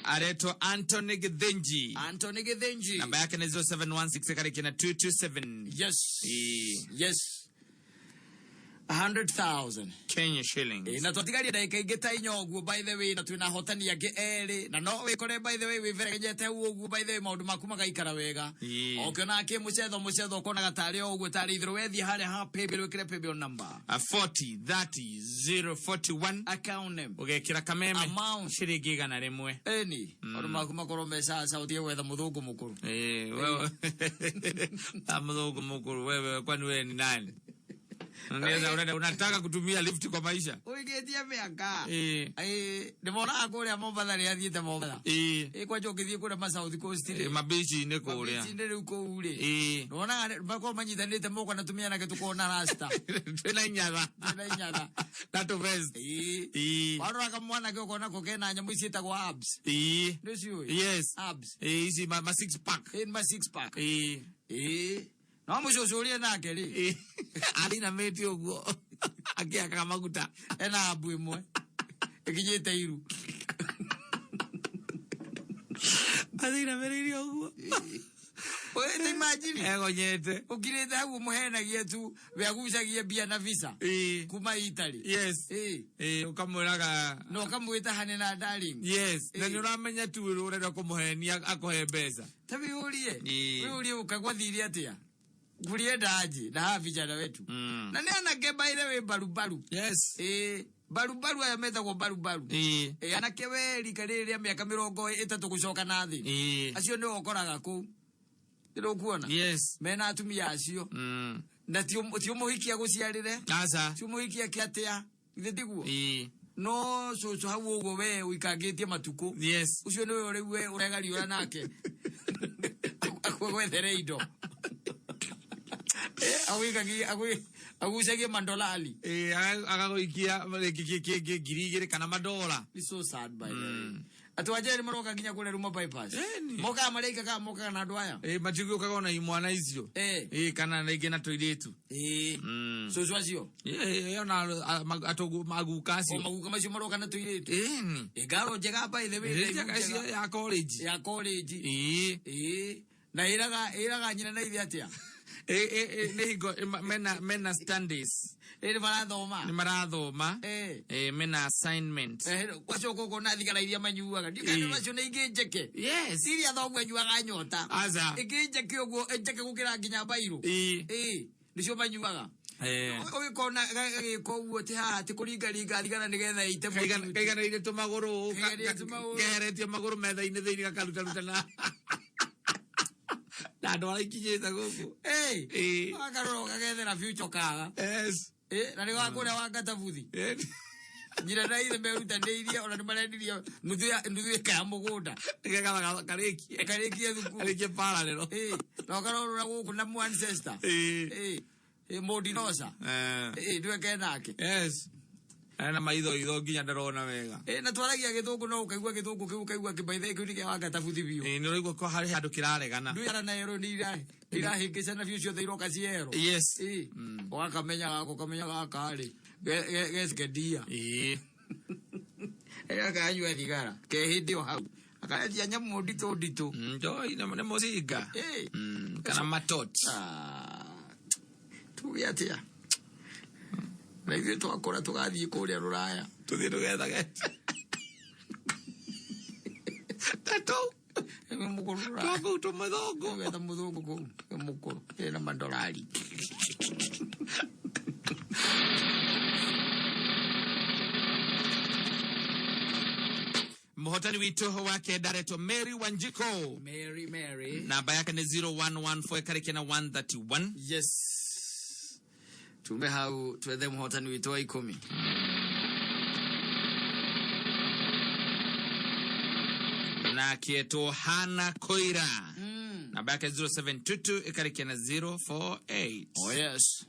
Aretwo Anthony Githinji. Anthony Githinji. Namba yake ni 0716 kariki na 227. Yes. Yes. 100,000 Kenya shillings. Na twatigaria ndagĩka ingĩ ta inya ũguo, by the way, na twĩna ahotani angĩ erĩ, na no wĩkore, by the way, wĩberegenyete hau ũguo, by the way, maũndũ maku magaikara wega. Ũkĩona kĩ mũcetho mũcetho ũkonaga tarĩ o ũguo tarĩ itherũ wethiĩ harĩa ha paybill wĩkĩre paybill number. 40 30 0 41 account name. Ũgekĩra Kameme. Amount. Ciringi 100. Ĩni. Maũndũ maku makorwo me sawa ũtige gwetha mũthũngũ mũkũrũ. Wewe. Mũthũngũ mũkũrũ wewe, kwani wewe ni nani? Unaweza unataka kutumia lift kwa maisha? Ũigĩtie mĩaka. Nĩmonaga kũrĩa Mombatha rĩ athiĩte Mombatha. Kwanja ũngĩthiĩ kũrĩa ma South Coast rĩ. Mabici-inĩ kũrĩa. Mabici-inĩ rĩu kũu rĩ. Nĩwonaga makorwo manyitanĩte moko na tumia nake tũkona rasta. Twĩna inyatha. Twĩna inyatha. Na tũ vest. Warora kamwana ke ũkona ko kena nyamũ ici ciĩtagwo abs. Nĩũciũĩ? Yes. Abs. Ici ma six pack. Ma six pack. No mũcũcũrie nake rĩ. Arinamĩte ũguo. Akĩhakaga maguta. Ena abu ĩmwe. Ĩkinyĩte iru. Arinamĩrĩire ũguo. Wete imagine. Egonyete. Ũkirĩte hau ũmũhenagie tu, we agucagie mbia na visa. Kuma Italy. Yes. Ũkamwĩraga. Na ũkamwĩta honey na darling. Yes. Na nĩ ũramenya tu ũrenda kũmũhenia akũhe mbeca. Ta wĩyũrie. Wĩyũrie ũkagwathire atĩa? Kulienda aje na hawa vijana wetu. Na nĩ anake by the way barubaru. Yes. Barubaru aya metagwo barubaru. Anake we rika rĩrĩ rĩa mĩaka 30 gũcoka na thĩ. Acio nĩo ũkoraga kũu. Ndĩrũkuona? Yes. Mena atumia acio. Na ti ũmũhikia gũciarĩre. Aca. Ti ũmũhikia kĩatĩa. Githĩ tiguo? No cũcũ hau ũguo we ũikangĩtie matukũ. Yes. Ũcio nĩwe rĩu we ũregariũra nake. Akwethere indo. Agucagie mandolali. Agagũikia kĩngĩ 2,000 kana madola. It's so sad by the way. Atĩ wanjĩra nĩ maroka nginya kũrĩa Ruma bypass. Mokaga marĩika kana mokaga na andũ aya? Matigĩũkaga ona imwana icio. Kana rĩngĩ na tũirĩtu. Cũcũ acio? Ona maguka acio. O maguka macio maroka na tũirĩtu. Ngaro njega by the way. Njega icio ya college. Ya college. Na ĩraga nyina na ithe atĩa? Nĩ hingo mena studies. Nĩ marathoma. Nĩ marathoma. Mena assignment. Gwacoka ũkona thigara iria manyuaga. Ndiũĩ kana macio nĩ ingĩ njeke. Yes. Iria thoguo anyuaga nyota. Aca. Ĩngĩ njeke ũguo, njeke gũkĩra nginya bairũ. Nĩcio manyuaga. Ũgĩkona gagĩka ũguo ti haha ti kũringaringa thigara nĩgetha ĩite mũtu. Kaiganĩrĩire tũmagũrũ, Kaiganĩrĩire tũmagũrũ. keheretie magũrũ metha-inĩ thĩinĩ gakarutaruta na na andũ arĩa ikinyĩte gũkũ. Wakarora ũgagethera future ũkaga. Yes. Na nĩ wakũrĩa wa ngatabuthi. Nyina na ithe merutanĩirie ona nĩ marendirie nuthu ĩka ya mũgũnda. Nĩgetha karĩkie. Karĩkie thukuru. Karĩkie parallel. Na ũkarora gũkũ na mu ancestor. Mũndinoca. Ndweke nake. Yes. Ena maitho itho nginya ndarona wega. Na twaragia gĩthũngũ no ũkaigua gĩthũngũ kĩu ũkaigua kĩbaithe kĩu nĩ kĩa wangatabuthi biũ. Nĩ ũraigua ko harĩ handũ kĩraregana. Ndũĩ ara na ero nĩ irahĩngĩcana biũ ciothe iroka ciero. Yes. Ũgakamenya gaka ũkamenya gaka rĩ. Gecekendia. Gakanyua thigara. Ke hĩndĩ o hau. Akaendia nyamũ nditũ nditũ. Njoi nĩ mũcinga. Kana matot. Tuge atĩa? Na ithuĩ twakũra tũgathiĩ kũrĩa rũraya tũthiĩ tũgethage tatũ Twakũu tũmũthũngũ getha mũthũngũ kũu mũkũrũ ĩna mandorari. Mũhotani witũ wa kenda aretwo Mary Wanjiko. Mary, Mary. Namba yake nĩ 0114 ĩkarĩkia na 131. Yes, tume hau twethe mũhotani witũ wa 10. Na akietwo Hana Koira. Namba yake 0722 ĩkarĩkia na 048. Oh yes,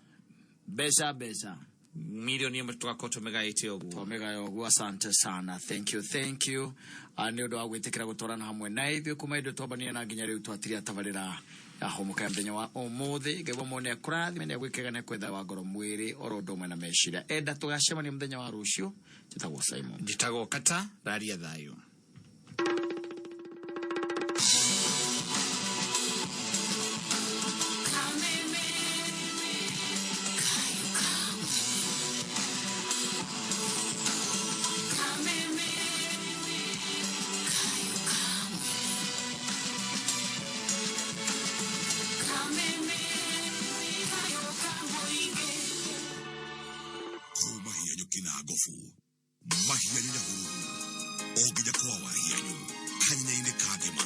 mbeca mbeca milioni 1 tũgakorwo tũmĩgaĩte ũguo. Twamĩgaya ũguo. Asante sana, thank you, thank you. Nĩ ũndũ wa gwĩtĩkĩra gũtwarana hamwe na ithuĩ kuma indo twambania na nginya rĩu twatiria tabarĩra ya hũmũka ya mũthenya wa ũmũthĩ. Ngai wa mone akũrathime nĩ agwĩkega nĩ kwetha wa ngoro mwĩrĩ oro ũndũ ũmwe na meciria. Enda tũgacemania mũthenya wa rũciũ. Njĩtagwo Simon. Njĩtagwo Kata raria thayũ. Kuma hianyu kina gobu mahianyu Nyahururu o nginya kwa wahianyu kanya-inĩ ka ngĩma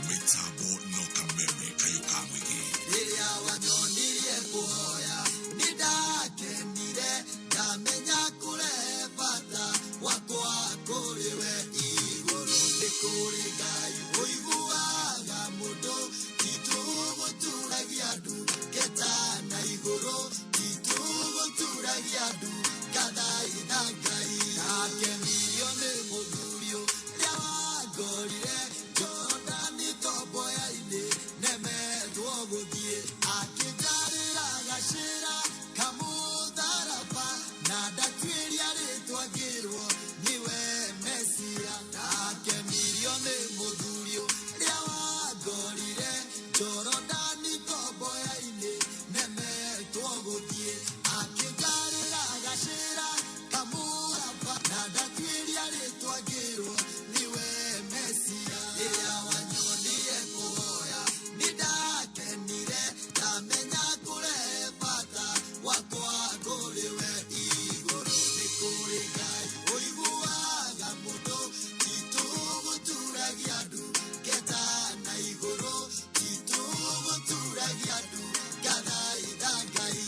mĩtambo no kameme kayũ ka mũingĩ. Rĩrĩa wanyonirie kũhoya nĩ ndakenire ndamenya kũrehe bata wakwa kũrĩ we igũrũ. Nĩ kũrĩ Ngai ũiguaga mũndũ titũgũturagia ndu ngeta na igũrũ titũgũturagia ndu ngathaitha Ngai. Ndakenirio nĩ mũthuri ũrĩa wangorire Jordani tomboya-inĩ nemetwo gũthiĩ akĩnjarĩra gacĩra kamũtharaba na ndatuĩria rĩtwa ngĩrwo nĩwe Mesia. Ndakenirio nĩ mũthuri ũrĩa wangorire Jorodani tomboya-inĩ nemetwo gũthiĩ akĩnjarĩra gacĩra kamũtharaba na ndatuĩria rĩtwa ngĩrwo nĩwe Mesia. Rĩrĩa wanyonirie kũhoya nĩ ndakenire ndamenya kũrehe bata wakwa kũrĩ we igũrũ. Nĩ kũrĩ Ngai ũiguaga mũndũ titũgũturagia ndu ngeta na igũrũ titũgũturagia ndu ngathaitha Ngai.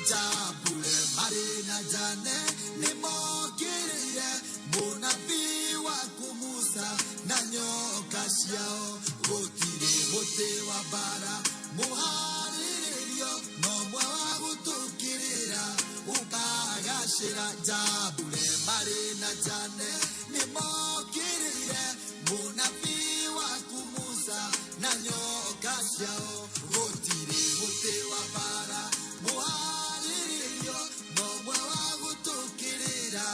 Jabure marĩ na Jane nĩ mokĩrĩire mũnabii waku Musa na nyoka ciao. Gũtirĩ mũtĩ wa mbara mũharĩrĩrio no mwe wa gũtũkĩrĩra ũkagacĩra. Jabure marĩ na Jane nĩ mokĩrĩire mũnabii waku Musa na nyoka ciao. Gũtirĩ mũtĩ wa mbara mũharĩrĩrio no mwe wa gũtũkĩrĩra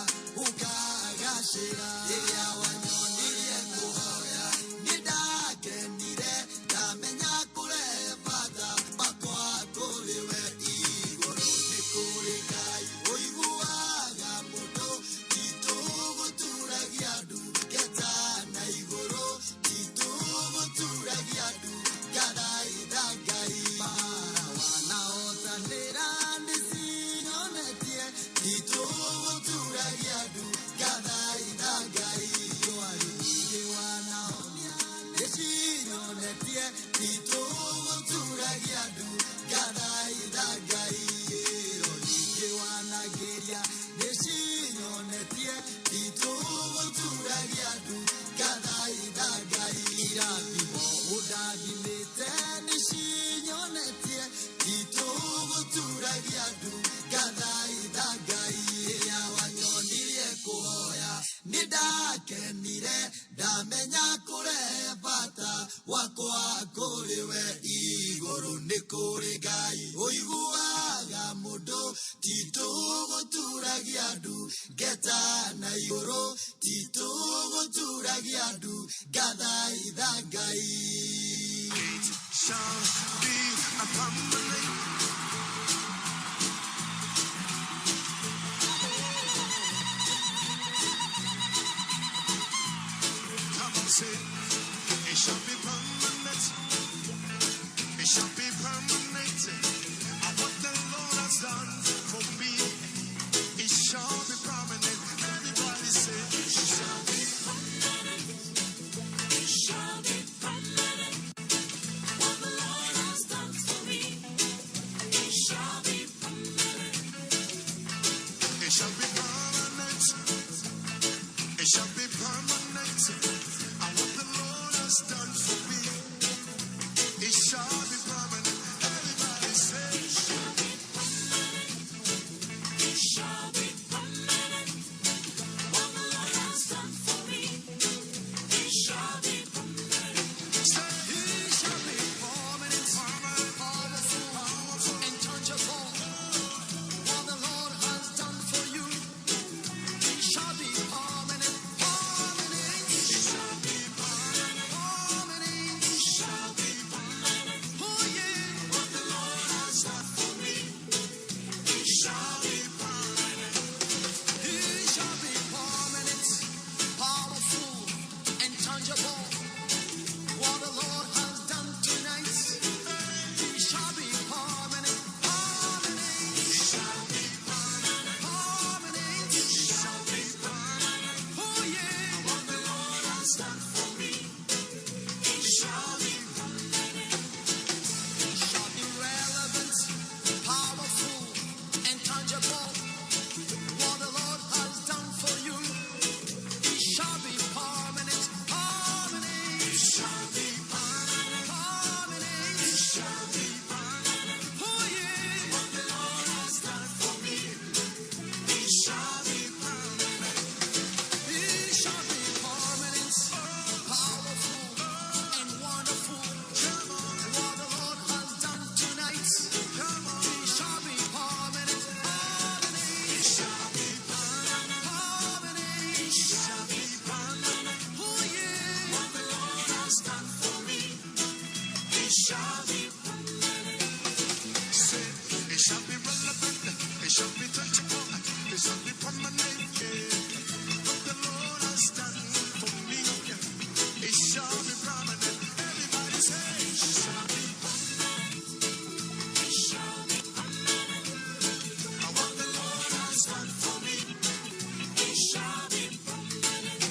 ũkagacĩra. Rĩrĩa wanyonirie kũhoya nĩ ndakenire ndamenya kũrehe bata wakwa kũrĩ we igũrũ. Nĩ kũrĩ Ngai ũiguaga mũndũ titũgũturagia ndu ngeta na igũrũ titũgũturagia ndu ngathaitha Ngai. Mara wanaotanĩra nĩcinyonetie titũgũturagia ndu ngathaitha Ngai. Ndwari nyingĩ wanaonia nĩcinyonetie titũgũturagia ndu ngathaitha Ngai. Ĩro nyingĩ wanagĩria nĩcinyonetie titũgũturagia ndu ngathaitha Ngai. Irathimo ũndathimĩte nĩcinyonetie titũgũturagia ndu ngathaitha Ngai. Rĩrĩa wanyonirie kũhoya nĩ ndakenire ndamenya kũrehe bata wakwa kũrĩ we igũrũ. Nĩ kũrĩ Ngai ũiguaga mũndũ titũgũturagia ndu ngeta na igũrũ titũgũturagia Gũturagia ndu ngathaitha Ngai. It shall be a permanent. Come on, say, it shall be permanent. It shall be permanent. And what the Lord has done for me, it shall be permanent. Everybody say, it shall be permanent. It shall be permanent. What the Lord has done for me, it shall be permanent. It shall be permanent. It shall be permanent. And what the Lord has done for me, it shall be permanent. Everybody say, it shall be permanent. It shall be permanent. What the Lord has done for me, it shall be permanent. Say, it shall be permanent, powerful, powerful, and tangible. What the Lord has done for you, it shall be permanent, permanent. It shall be permanent, permanent. It shall be permanent. Oh yeah, what the Lord has done for me, it shall be permanent. It shall be permanent, powerful, and tangible. What the Lord has done tonight, it shall be permanent, permanent. It shall be permanent, permanent. It shall be permanent. Oh yeah, what the Lord has done for me, it shall be permanent. It shall be relevant, powerful, and tangible. What the Lord has done for you, it shall be permanent, permanent. It shall be permanent, permanent. It shall be permanent. Oh yeah, what the Lord has done for me, it shall be permanent. It shall be permanent, powerful, and wonderful. What the Lord has done tonight, it shall be permanent, permanent. It shall be permanent, permanent. It shall be permanent. Oh yeah, what the Lord has done for me, it shall be permanent. Say, it shall be relevant, it shall be tangible, it shall be permanent. Yeah. What the Lord has done for me, it shall be permanent. Everybody say, it shall be permanent. It shall be permanent. And what the Lord has done for me, it shall be permanent.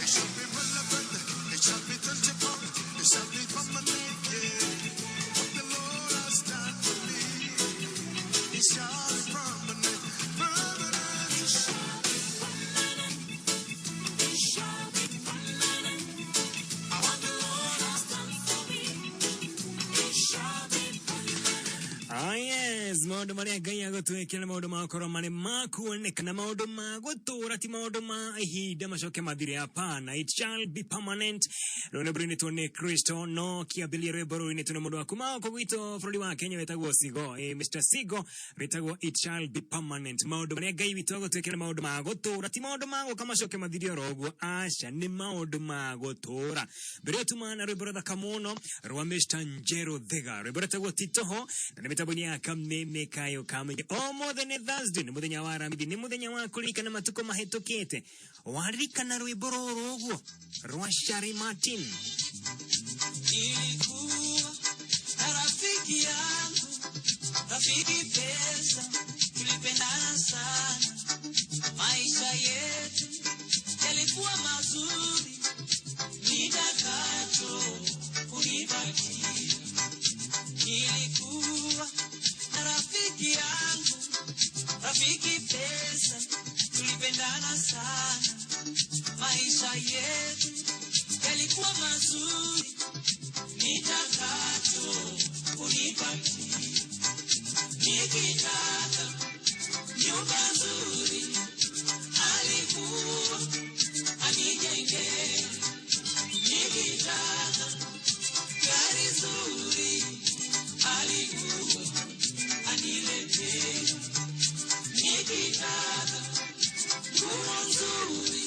It shall be relevant, it shall be tangible, it shall be permanent. Yeah. What the Lord has done for me, it shall be permanent, permanent. It shall be permanent. It shall be permanent. What the Lord has done for me, it shall be permanent. Ah yes, maũndũ marĩa Ngai agũtwĩkĩra nĩ maũndũ magakorwo marĩ ma kuoneka na maũndũ ma gũtũũra, ti maũndũ ma ihinda macoke mathire. Hapana, it shall be permanent. Rũrũ rũinĩtwo nĩ Kristo, no kĩambĩrĩria rwĩmbo rũinĩtwo nĩ mũndũ wa kuma gũkũ gwitũ bũrũri wa Kenya wĩtagwo Sigo, Mr Sigo, rwĩtagwo It Shall Be Permanent. Maũndũ marĩa Ngai witũ agũtwĩkĩra nĩ maũndũ ma gũtũũra, ti maũndũ ma gũka macoke mathire oro ũguo. Aca, nĩ maũndũ ma gũtũũra. Mbere ĩyo tuma na rwĩmbo rũthaka mũno rwa Mr Njeru Thiga, rwĩmbo rwĩtagwo Titoho, na nĩ mĩtambo-inĩ ya Kameme Kayo Kamũingĩ. Ũmũthĩ nĩ Thursday, nĩ mũthenya wa Aramithi, nĩ mũthenya wa kũririkana matukũ mahĩtũkĩte. Waririkana rwĩmbo rũrũ ũguo rwa Shari Martin? Nilikuwa na rafiki yangu, rafiki pesa, tulipendana sana, maisha yetu yalikuwa mazuri, nitakacho kunipatia. Nilikuwa na rafiki yangu, rafiki pesa, tulipendana sana, maisha yetu yalikuwa mazuri, nitakacho kunipatia. Nikitaka nyumba nzuri, alikuwa anijengea. Nikitaka gari zuri, alikuwa aniletea. Nikitaka nguo nzuri,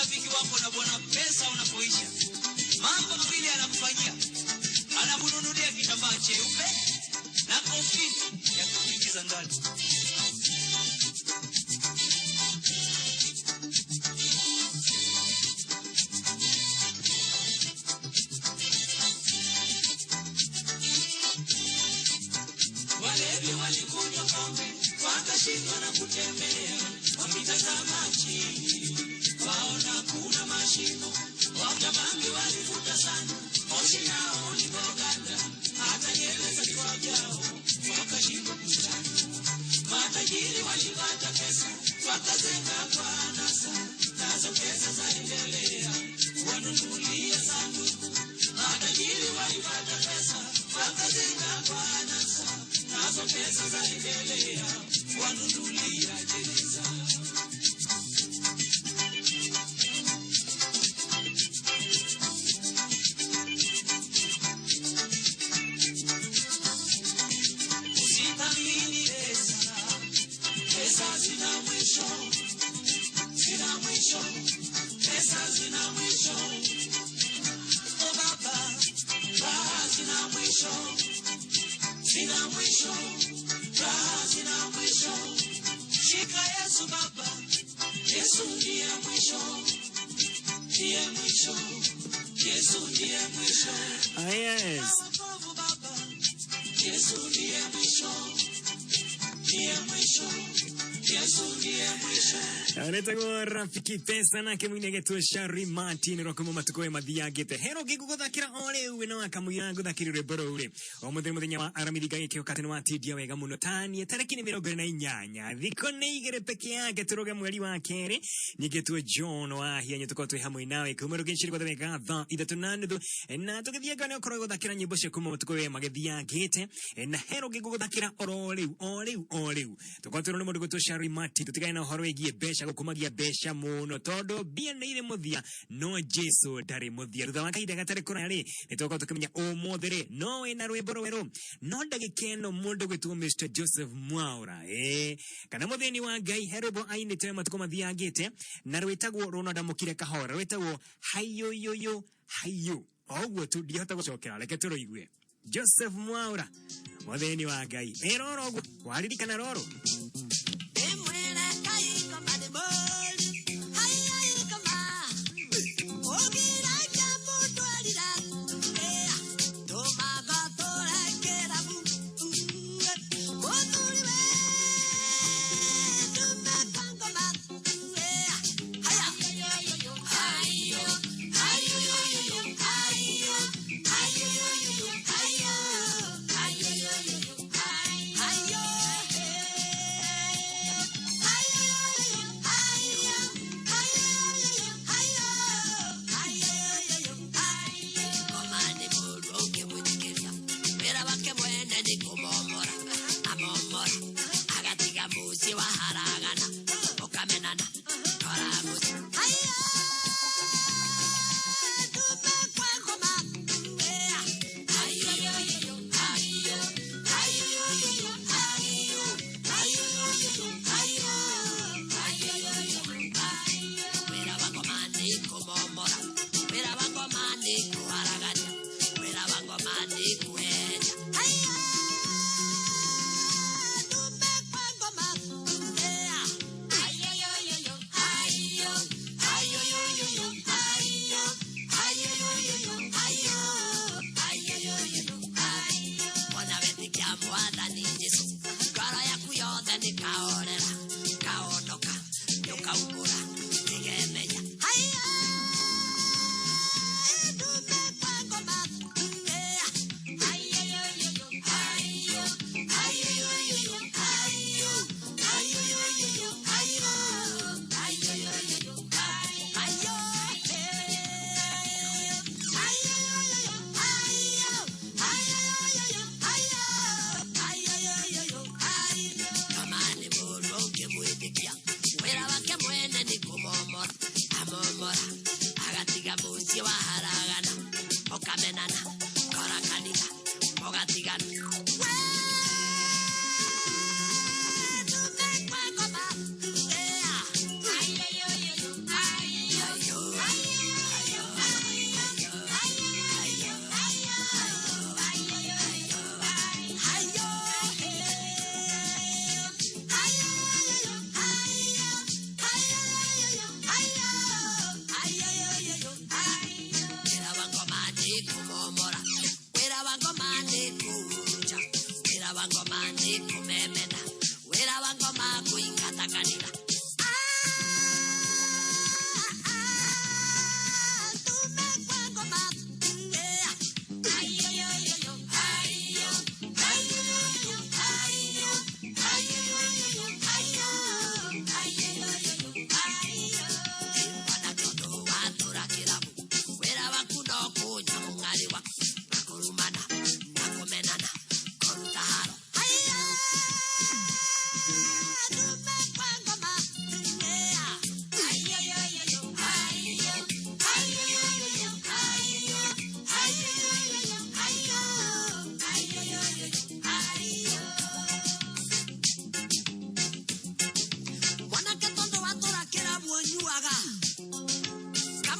Urafiki wako na Bwana pesa unapoisha, mambo mawili anakufanyia: anakununulia kitambaa cheupe na kofia ya kuingiza ndani. Walevi walikunywa pombe wakashindwa na kutembea, wakitazama chini waona kuna mashimo. Wakabangi walivuta sana, moshi nao ulipoganda, hata nywele za vichwa vyao wakashindwa kuchana. Matajiri walipata pesa wakazenga kwa anasa, nazo pesa zaendelea wanunulia sanduku. Matajiri walipata pesa wakazenga kwa anasa, nazo pesa zaendelea wanunulia jeneza. Usithamini pesa, pesa zina mwisho, zina mwisho, pesa zina mwisho. Oh baba, raha zina mwisho, zina mwisho, raha zina mwisho. Shika Yesu baba, Yesu ndiye mwisho, ndiye mwisho, Yesu ndiye mwisho. Ah, yes. Wokovu baba, Yesu ndiye mwisho, ndiye mwisho, Yesu ndiye mwisho. Aretagwo rafiki pesa nake mwine getwo Shari Martin rwa kuma matuko mathiangite hero ngiguguthakira o riu no akamuira nguthakire rwimbo rũu rĩ o mũthenya mũthenya wa aramithi ngagĩkĩo atĩ nĩ watindia wega mũno tanie tarĩki nĩ 28 thikũ nĩ igĩrĩ peke yake tũrũge mweri wa kerĩ nĩgetwo John wa hianyu tũkorwo twĩ hamwe nawe kuma rũgĩciri gwothe wega thaa 3:30 na tũgĩthianga nĩ ũkorwo gũthakĩra nyĩmbo cia kuma matuko we magĩthiangĩte na hero ngĩgũgũthakĩra oro rĩu o rĩu o rĩu tũkorwo twĩrwo nĩ mũndũ gwĩtwo Shari Martin tũtigane na ũhoro wĩgiĩ mbeca gũkumagia mbeca mũno tondũ mbia nĩ irĩ mũthia no Jesu ndarĩ mũthia thutha wa kahinda gatarĩ kũraya rĩ nĩ tũgũkorwo tũkĩmenya ũmũthĩ rĩ no wĩna rwĩmbo rwerũ no ndagĩka ĩno mũndũ gwĩtwo Mr Joseph Mwaura kana mũthĩni wa Ngai he rwĩmbo ainĩte matukũ mathiangĩte na rwĩtagwo rũnandamũkire kahora rwĩtagwo hayoyoyo hayo o ũguo tu ndingĩhota gũcokera reke tũrũigue Joseph Mwaura mũthĩni wa Ngai ĩ roro ũguo waririkana roro.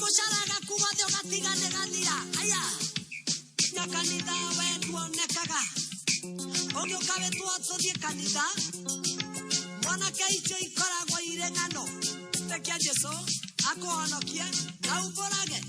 Kamũcara gaku gothe ũgatiga nĩ gathira. Aya. Na kanitha we nduonekaga. Ũgĩũka wĩtwo tũthiĩ kanitha. Mwanake icio ikoragwo irĩ ng'ano. Tekia Jesũ akũhonokie na umbũrage.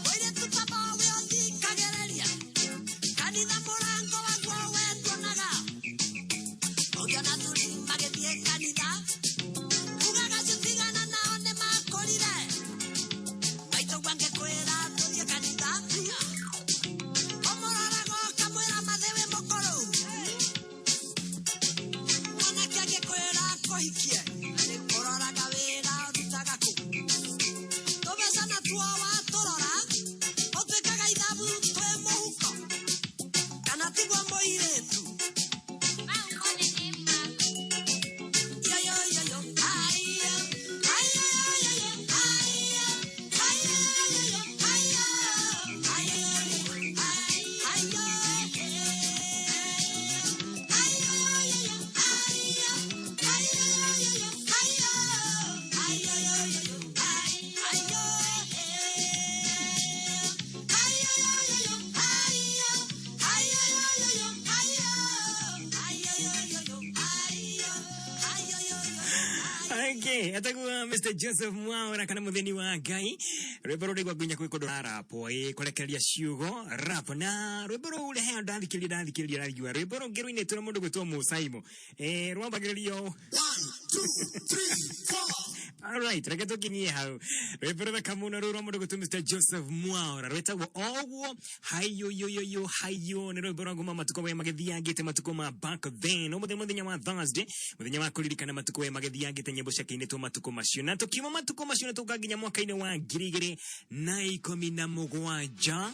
Mũirĩtu ta mawe ũthikagĩrĩria. Kanitha mũrango waguo we nduonaga. Ũngĩona athuri magĩthiĩ kanitha, ugaga acio tigana nao nĩmakũrire. Maitũguo angĩkwĩra tũthiĩ kanitha, ũmũroraga ũkamwĩra mathĩ wĩ mũkũrũ. Mwanake angĩkwĩra akũhikie, ũroraga wĩra ũrutaga kũ. Tũbeca natuo watũrora, ũtuĩkaga ithabu twĩ mũhuko. Kana tiguo mũirĩtu? Yo, yo, yo, yo, ayo, ayo, yo, yo, ayo, ayo, yo, yo, ayo, ayo, ayo, Okay, atakuwa Mr. Joseph Mwaura kana muthini wa Ngai. Rwimbo rũrĩ gwa nginya kwĩ kũndũ rarapwo ĩ kũrekereria ciugo rap na rwimbo rũu rĩ ndathikĩrĩria ndathikĩrĩria ndaigua rwimbo rũngĩ rũinĩtwo na mũndũ gwĩtwo Mũsaimo rwambagĩrĩrio Alright, reke tũkinyie hau. Rwimbo rũthaka mũno rũu rwa mũndũ gwĩtwo Mr. Joseph Mwaura rwĩtagwo oguo hayoyoyoyo hayo nĩ rwimbo rwa nguma matukũ we magĩthiangĩte matukũ ma back then. Ũmũthĩ mũthenya wa Thursday, mũthenya wa kũririkana matukũ we magĩthiangĩte nyĩmbo ciakĩinĩtwo matukũ macio. Na tũkiuma matukũ macio nĩ tũka nginya mwaka-inĩ wa 2017.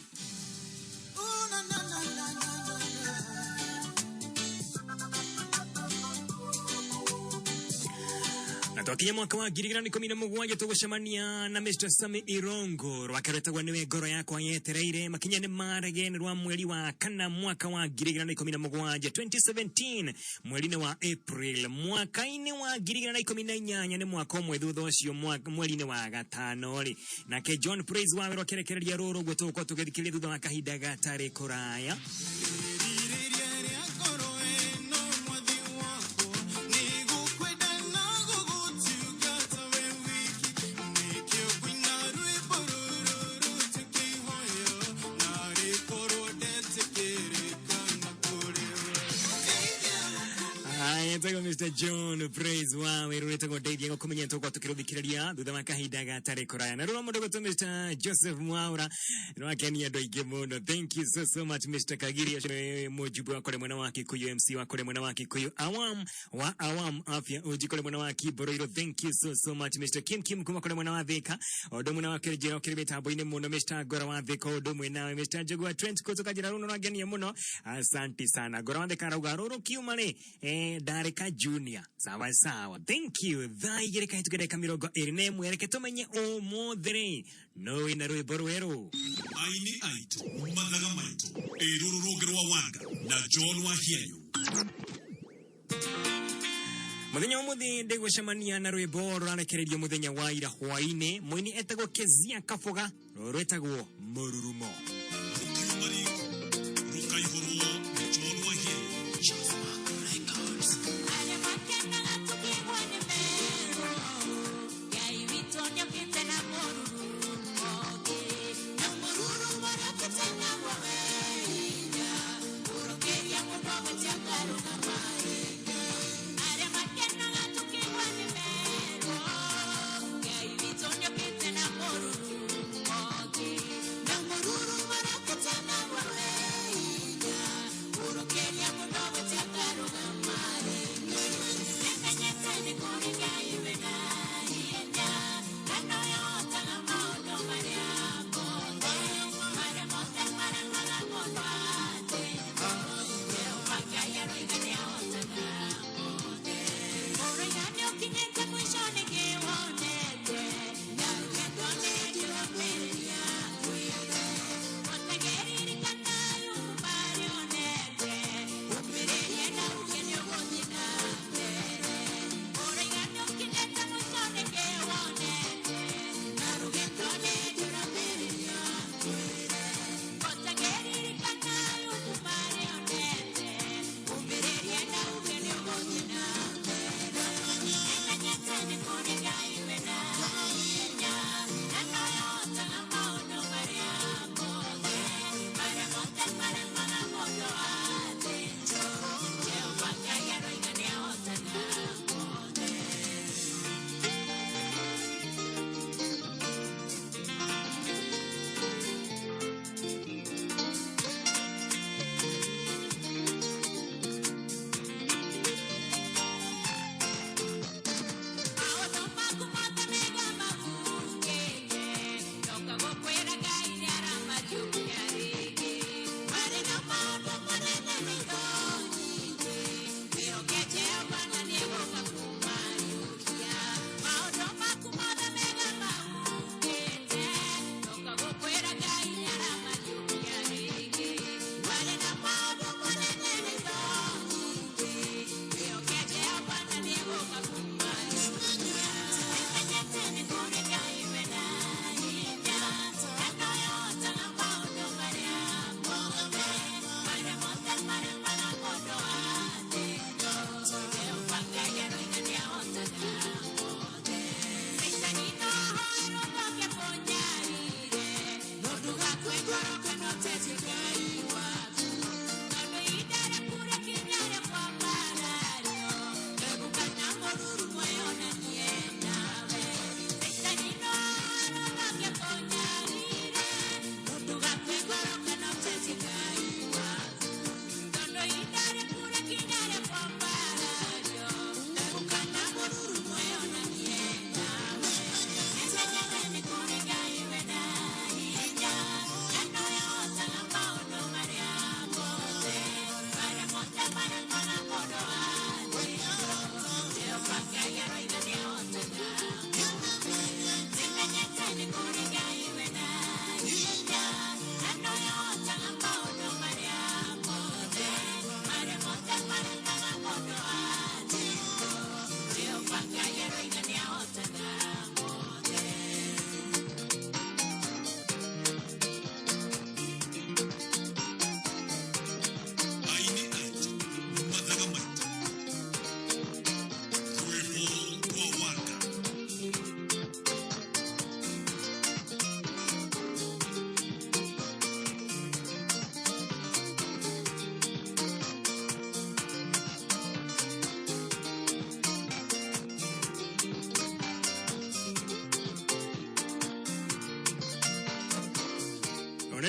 Na twakinya mwaka wa 2017 tũgũcemania na Mr. Sami Irongo rwake rwĩtagwo nĩwe ngoro yakwa yetereire makinya nĩ marege nĩ rwa mweri wa kana mwaka wa 2017 2017 mweri-inĩ wa April mwaka-inĩ wa 2018 nĩ mwaka ũmwe thutha ũcio mweri-inĩ wa gatano rĩ nake John Praise Wawerũ akĩrekereria rũrũ ũguo tũgũkorwo tũgĩthikĩrĩria thutha wa kahinda gatarĩ kũraya. Aya, Mr. John Praise Wawerũ rwĩtagwo ndeithia gũkũmenya tũgũkorwo tũkĩrũthikĩrĩria thutha wa kahinda gatarĩ kũraya. Na rũrũ mũndũ gwĩtwo Mr. Joseph Mwaura nĩwakenia andũ aingĩ mũno. Thank you so so much Mr. Kagiri ũcio nĩ mũjumbe wa kũrĩa mwena wa Kikuyu, MC wa kũrĩa mwena wa Kikuyu, Awam wa Awam Afya Uji kũrĩa mwena wa Kiboroiro. Thank you so so much Mr. Kim Kim kuma kũrĩa mwena wa Thika, ũndũ ũmwe na wakĩrĩ ũkĩrĩ mĩtambo-inĩ mũno Mr. Ngora wa Thika, ũndũ ũmwe nawe Mr. Njugua Trent kutoka njĩra rũno rwangenia mũno, asante sana. Ngora wa Thika arauga rũrũ kiuma rĩ ndarĩka junior sawa sawa, thank you. Thaa igĩrĩ kahĩtũke ndagĩka 21, reke tũmenye ũmũthĩ rĩ no wĩna rwĩmbo rwerũ. Aini aitũ mathaga maitũ ĩ rũrũ rũngĩ rwa Wanga na John Wahianyu. Muthenya wa muthi ndigucemania na rwimbo rũrarekererio muthenya wa ira hwainĩ. Mũini etagwo Kezia Kaboga, rũrũ rwĩtagwo Mũrurumo. Rũkaihũrwo nĩ John Wahianyu. Namururu.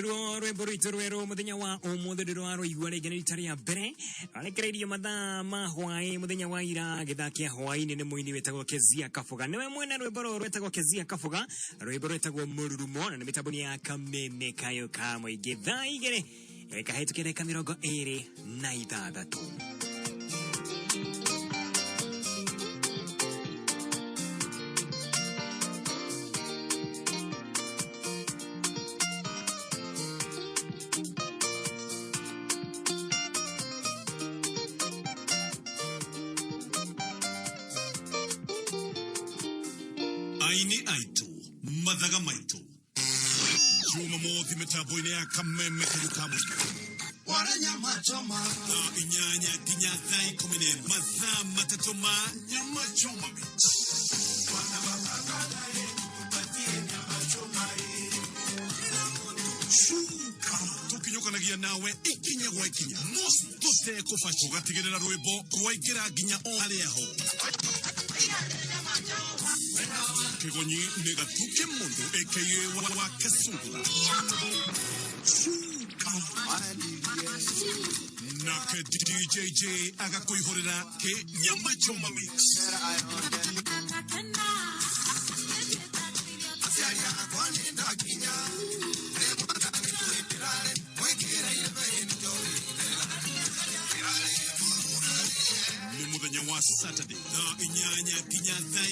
Naruo rwĩmbo rwitũ rwerũ mũthenya wa ũmũthĩ ndĩrwarũigua rĩngĩ nĩ rita rĩa mbere arekereirio mathaa ma hwaĩ mũthenya wa ira gĩthaa kĩa hwaĩ-inĩ nĩ mũini wĩtagwo Kezia Kaboga nĩwe mwene rwĩmbo rũrũ rwĩtagwo Kezia Kaboga rwĩmbo rwĩtagwo Mũrurumo na nĩ mĩtambo ya Kameme Kayo ka Mũingĩ thaa 2 ĩkahĩtũkia ndagĩka 26. Aini aitũ mathaga maitũ Jumamothi mĩtambo-inĩ ya Kameme Kayo ka Mũingĩ Wale nyama choma thaa 8 nginya thaa 11 mathaa 3 ma nyama choma mix. Cuka tũkinyũkanagia nawe ikinya gwa ikinya mosi tũtekũbaci ũgatigĩrĩra rwĩmbo rwaingĩra nginya o harĩa ho Kigonyi nĩ gatuke mũndũ aka wa Kasungura. Cuka nake DJJ agakũihũrĩra kĩ nyama choma mix. Nĩ mũthenya wa Saturday thaa 8 nginya thaa 11.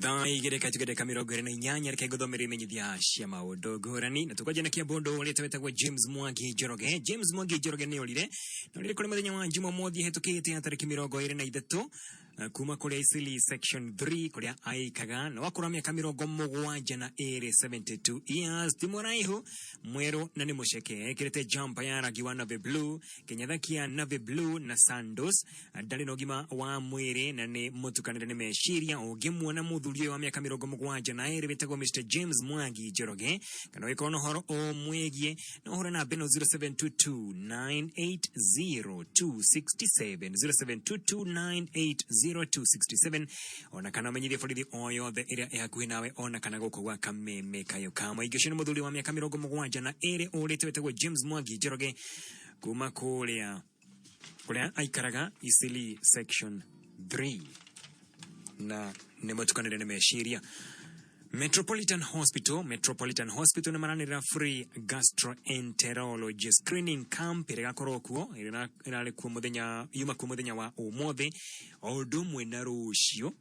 Thaa 2 katika dakika 28 reke ngũthomere imenyithia cia maũndũ ngũrani na tũkwanjia na kĩambũndũ ũrĩa wĩtagwo James Mwangi Njoroge. James Mwangi Njoroge nĩ orire na orire kũrĩ mũthenya wa Jumamothi ĩhĩtũkĩte ya tarĩki 23 kuma kũrĩa Isili section 3 kũrĩa aikaga na wakũra mĩaka 72 72 years ti mũraihu mwerũ na nĩ mũceke ekĩrĩte jumper ya rangi wa navy blue kĩnyatha kĩa navy blue na sandals ndarĩ na ũgima wa mwĩrĩ na nĩ mũtukanĩre nĩ meciria ũngĩmuona mũthuri ũyũ wa mĩaka 72 wĩtagwo Mr James Mwangi Njoroge kana ũgĩkorwo na ũhoro ũmwĩgiĩ no ũhũre namba ĩno 0722980267 0722980267 ona kana ũmenyithie borithi o yothe ĩrĩa ĩ hakuhĩ nawe ona kana gũkũ gwa Kameme Kayo ka Mũingĩ. Ũcio nĩ mũthuri wa mĩaka 72 ũrĩte wĩtagwo James Mwangi Njoroge kuma kũrĩa kũrĩa aikaraga Isili section 3 na nĩ mũtukanĩre nĩ meciria. Metropolitan Hospital, Metropolitan Hospital nĩ maranĩrĩra free gastroenterology screening camp ĩrĩa ĩgakorwo kuo ĩrĩa ĩrarĩ kuo mũthenya yuma kuo mũthenya wa ũmũthĩ o ũndũ ũmwe na rũciũ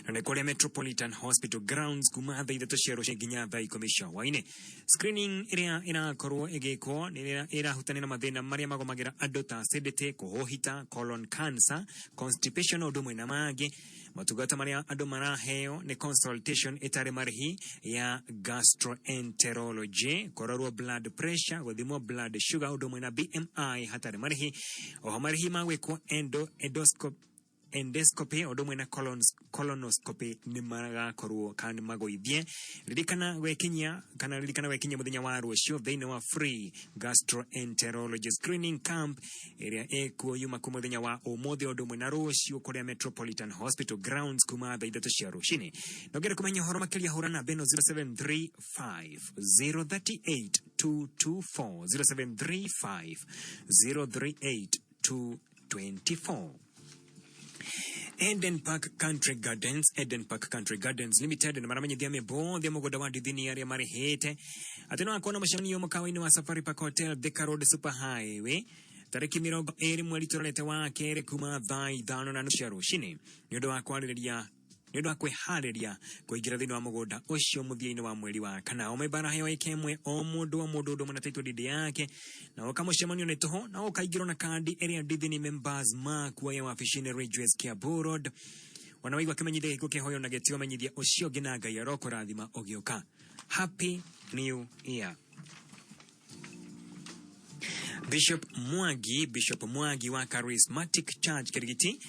na nĩ kũrĩa Metropolitan Hospital grounds kuma thaa 3 cia rũcinĩ nginya thaa 10 cia hwaĩ-inĩ. Screening ĩrĩa ĩrakorwo ĩgĩkwo nĩ ĩrahutania na mathĩna marĩa magomagĩra andũ ta acidity, kũhũhita, colon cancer, constipation na ũndũ ũmwe na mangĩ. Motungata marĩa andũ maraheo nĩ consultation ĩtarĩ marĩhi ya gastroenterology, kũrorwo blood pressure, gũthimwo blood sugar ũndũ ũmwe na BMI hatarĩ marĩhi. Oho marĩhi ma gwĩkwo endoscopy endoscopy ũndũ ũmwe na colonoscopy nĩ magakorwo kana nĩ magũithie. Ririkana gwĩkinyia kana ririkana gwĩkinyia mũthenya wa rũciũ thĩinĩ wa free gastroenterology screening camp ĩrĩa ĩkuo yuma kuo mũthenya wa ũmũthĩ ũndũ ũmwe na rũciũ kũrĩa Metropolitan Hospital grounds kuma thaa 3 cia rũcinĩ. Na ũngĩenda kũmenya ũhoro makĩria hũra namba ĩno 0735 038 224 0735 038 224. Eden Park Country Gardens, Eden Park Country Gardens Limited nĩ maramenyithia mĩbothe mũgũnda wa ndithini arĩa marĩhĩte atĩ no akorwo na mũcemanio mũkawa-inĩ wa Safari Park Hotel Thika Road Super Highway tarĩki 20 mweri tũrorete wa kerĩ kuma thaa 5:30 cia rũcinĩ nĩ ũndũ wa kwarĩrĩria nĩ ũndũ wa kwĩharĩria kũingĩra thĩinĩ wa mũgũnda ũcio mũthia-inĩ wa mweri wa kana. O memba araheo ĩka ĩmwe o mũndũ o mũndũ ũndũ ũmwe na title deed yake na ũka mũcemanio nĩ tũhũ na ũkaingĩrwo na kandi ĩrĩa ndithini members makuoya wabici-inĩ Ridgeways Kiambu Road. Wana waigua kĩmenyithia gĩkuũ kĩhoyo na gĩtĩo menyithia ũcio ũngĩ na Ngai arokũrathima ũgĩũka. Happy New Year. Bishop Mwangi, Bishop Mwangi wa Charismatic Church Kirigiti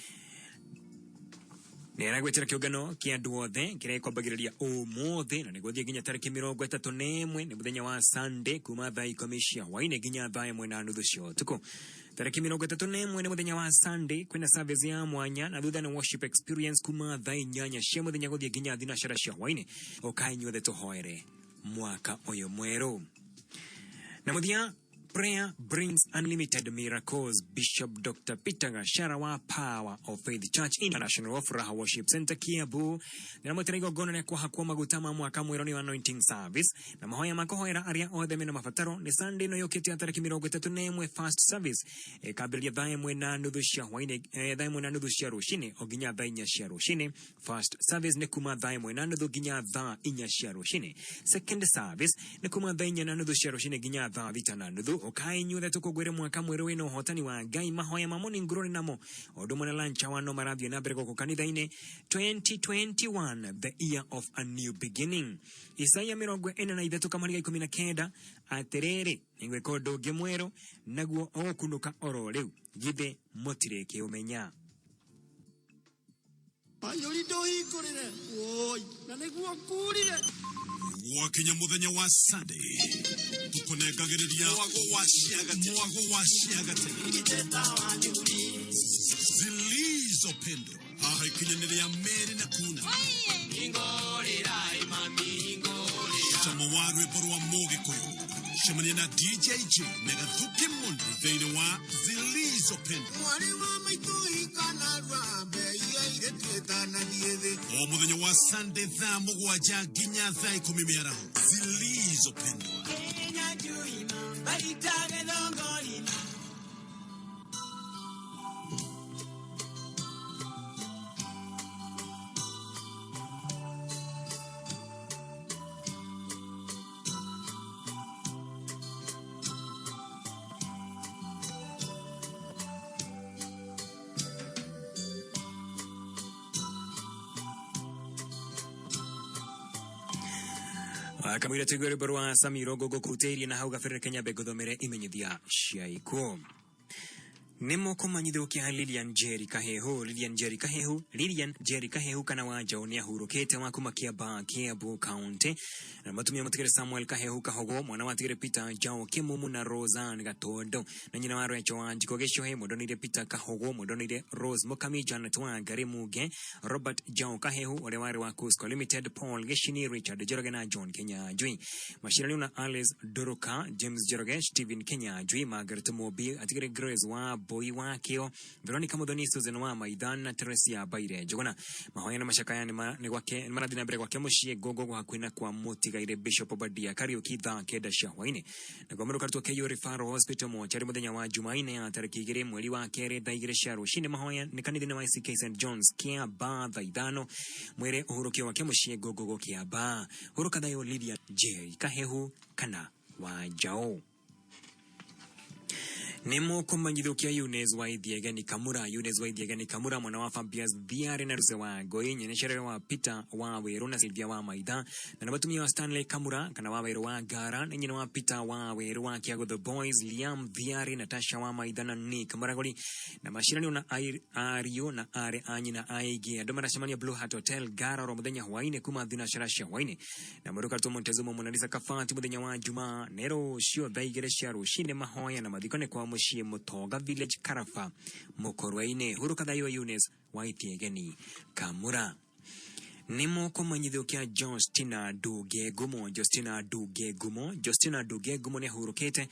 Nä aragwetera kä å kä andå othe kä rä a kwambagä umuthi na nä gå thiä nginya tarä 31 nä må thenya wa Sunday kuma thaa 10 cia hwainä nginya thaa 1:30 cia ũtukũ. Tarä 31 nä må thenya wa Sunday kwĩna service ya mwanya na thutha nä worship experience kuma thaa 8 cia må thenya gå thiä nginya thinacara cia hwainä. Ũkai inyuothe tũhoere mwaka ũyũ mwerũ. Na mũthia, prayer brings unlimited miracles. Bishop Dr. Peter Gashara wa Power of Faith Church International of Raha Worship Center Kiambu nĩramwĩtĩra igongona rĩa kũhakwo maguta ma mwaka mwerũ nĩ anointing service na mahoya ma kũhoera arĩa othe mena mabataro nĩ Sunday ĩno yũkĩte ya tarĩki 31 first service ĩkambĩrĩria thaa 1:30 cia hwainĩ, thaa 1:30 cia rũcinĩ o nginya thaa 4 cia rũcinĩ. First service nĩ kuma thaa 1:30 nginya thaa 4 cia rũcinĩ. Second service nĩ kuma thaa 4:30 cia rũcinĩ nginya thaa 6:30. Ũkai inyuothe tũkũngũĩre mwaka mwerũ wĩna ũhotani wa Ngai. Mahoya ma morning glory namo o ũndũ ũmwe na lunch hour no marathiĩ na mbere gũkũ kanitha-inĩ. 2021, the year of a new beginning. Isaia 43 kamũhari ga 19, atĩrĩrĩ, nĩngwĩka ũndũ ũngĩ mwerũ naguo ũgũkunũka oro rĩu, githĩ mũtirĩkĩũmenya? Wanyũri ndũhingũrĩre woi na nĩguo ngurire. Gwakinya muthenya wa Sunday tukunengagĩrĩria mwago wa ciagatene zilizopendwa haha ikinya-inĩ rĩa Meri na Kuna cama wa rwĩmbo rwa Mũgĩkũyũ. Cemania na DJ J na Gathuki Mundu thĩinĩ wa Zilizopendwa Mwarĩ wa maitũ ikanarua mbei airĩtu ĩtanathiĩ thĩ. O muthenya wa Sunday thaa 7 nginya thaa 10 mĩaraho. Zilizopendwa. Kamwira tuigue rwĩmbo rwa Samiro ngũngũkutĩirie na hau gabere Kenya ngũthomere imenyithia cia ikuũ. Nĩ mũkũmanyithũkia Lilian Njeri Kahehu. Lilian Njeri Kahehu, Lilian Njeri Kahehu kana wa Njaũ nĩ ahurũkĩte wa kuma Kiambaa, Kiambu County. Na mũtumia mũtigĩre Samuel Kahehu Kahogo, mwana wa tigĩre Peter Njaũ Kĩmumu na Roseanne Gatondo, na nyina wa Rachel wa Njiko Gĩcohe, mũndonire Peter Kahogo, mũndonire Rose Mukami, Janet wa Ngari Muge, Robert Njaũ Kahehu ũrĩa warĩ wa Cusco Limited, Paul Gĩcini, Richard Njoroge na John Kinyanjui. Maciranio na Alice Doroka, James Njoroge, Stephen Kinyanjui, Margaret Mobi, atigĩre Grace wa Boi wa Kĩo, Veronica Muthoni, Susan wa Maithan na Teresia Baire Njuguna. Mahoya na macakaya nĩ marathiĩ na mbere gwake mũciĩ Ngongo hakuhĩ na kwa mũtigaire Bishop Obadia Kariuki thaa 9 cia hwainĩ. Na kwa mũrũkarutwo KU Referral Hospital mochari mũthenya wa Jumaine ya tarĩki 2 mweri wa kerĩ thaa 2 cia rũcinĩ. Mahoya nĩ kanitha-inĩ wa ICK St John's Kiambaa thaa 5. Mwĩrĩ ũhurũkio wake mũciĩ Ngongo Kiambaa. Hurũka thayũ Lydia J Kahehu kana wa Njaũ. Nĩ mũkũmanyithũkia Eunice Waithiegeni Kamura. Eunice Waithiegeni Kamura mwana wa Fabius Thiarĩ na Ruse wa Ngoi, nyene cerere wa Peter wa Wĩrũ na Sylvia wa Maitha, na nĩ mũtumia wa Stanley Kamura kana wa Wĩrũ wa Ngara, nĩ nyina wa Peter wa Wĩrũ wa Kĩago The Boys, Liam Thiarĩ, Natasha wa Maitha na Nick Muragũri, na maciaranio na ariũ na aarĩ a nyina aingĩ. Andũ maracemania Blue Hat Hotel Ngara oro mũthenya hwainĩ kuma thinacara cia hwainĩ. Na mũrũkarutwo Montezuma Monalisa Kabati mũthenya wa Jumaa nĩ rũciũ thaa 2 cia rũcinĩ. Mahoya na mathiko nĩ kwa mũciĩ Mũtonga Village Karaba Mũkorwe-inĩ. Hurũka thayũ Eunice Waithiegeni Kamura. Nĩ mũkũmanyithũkia Justina Nduge Ngumo. Justina Nduge Ngumo, Justina Nduge Ngumo nĩ ahurũkĩte.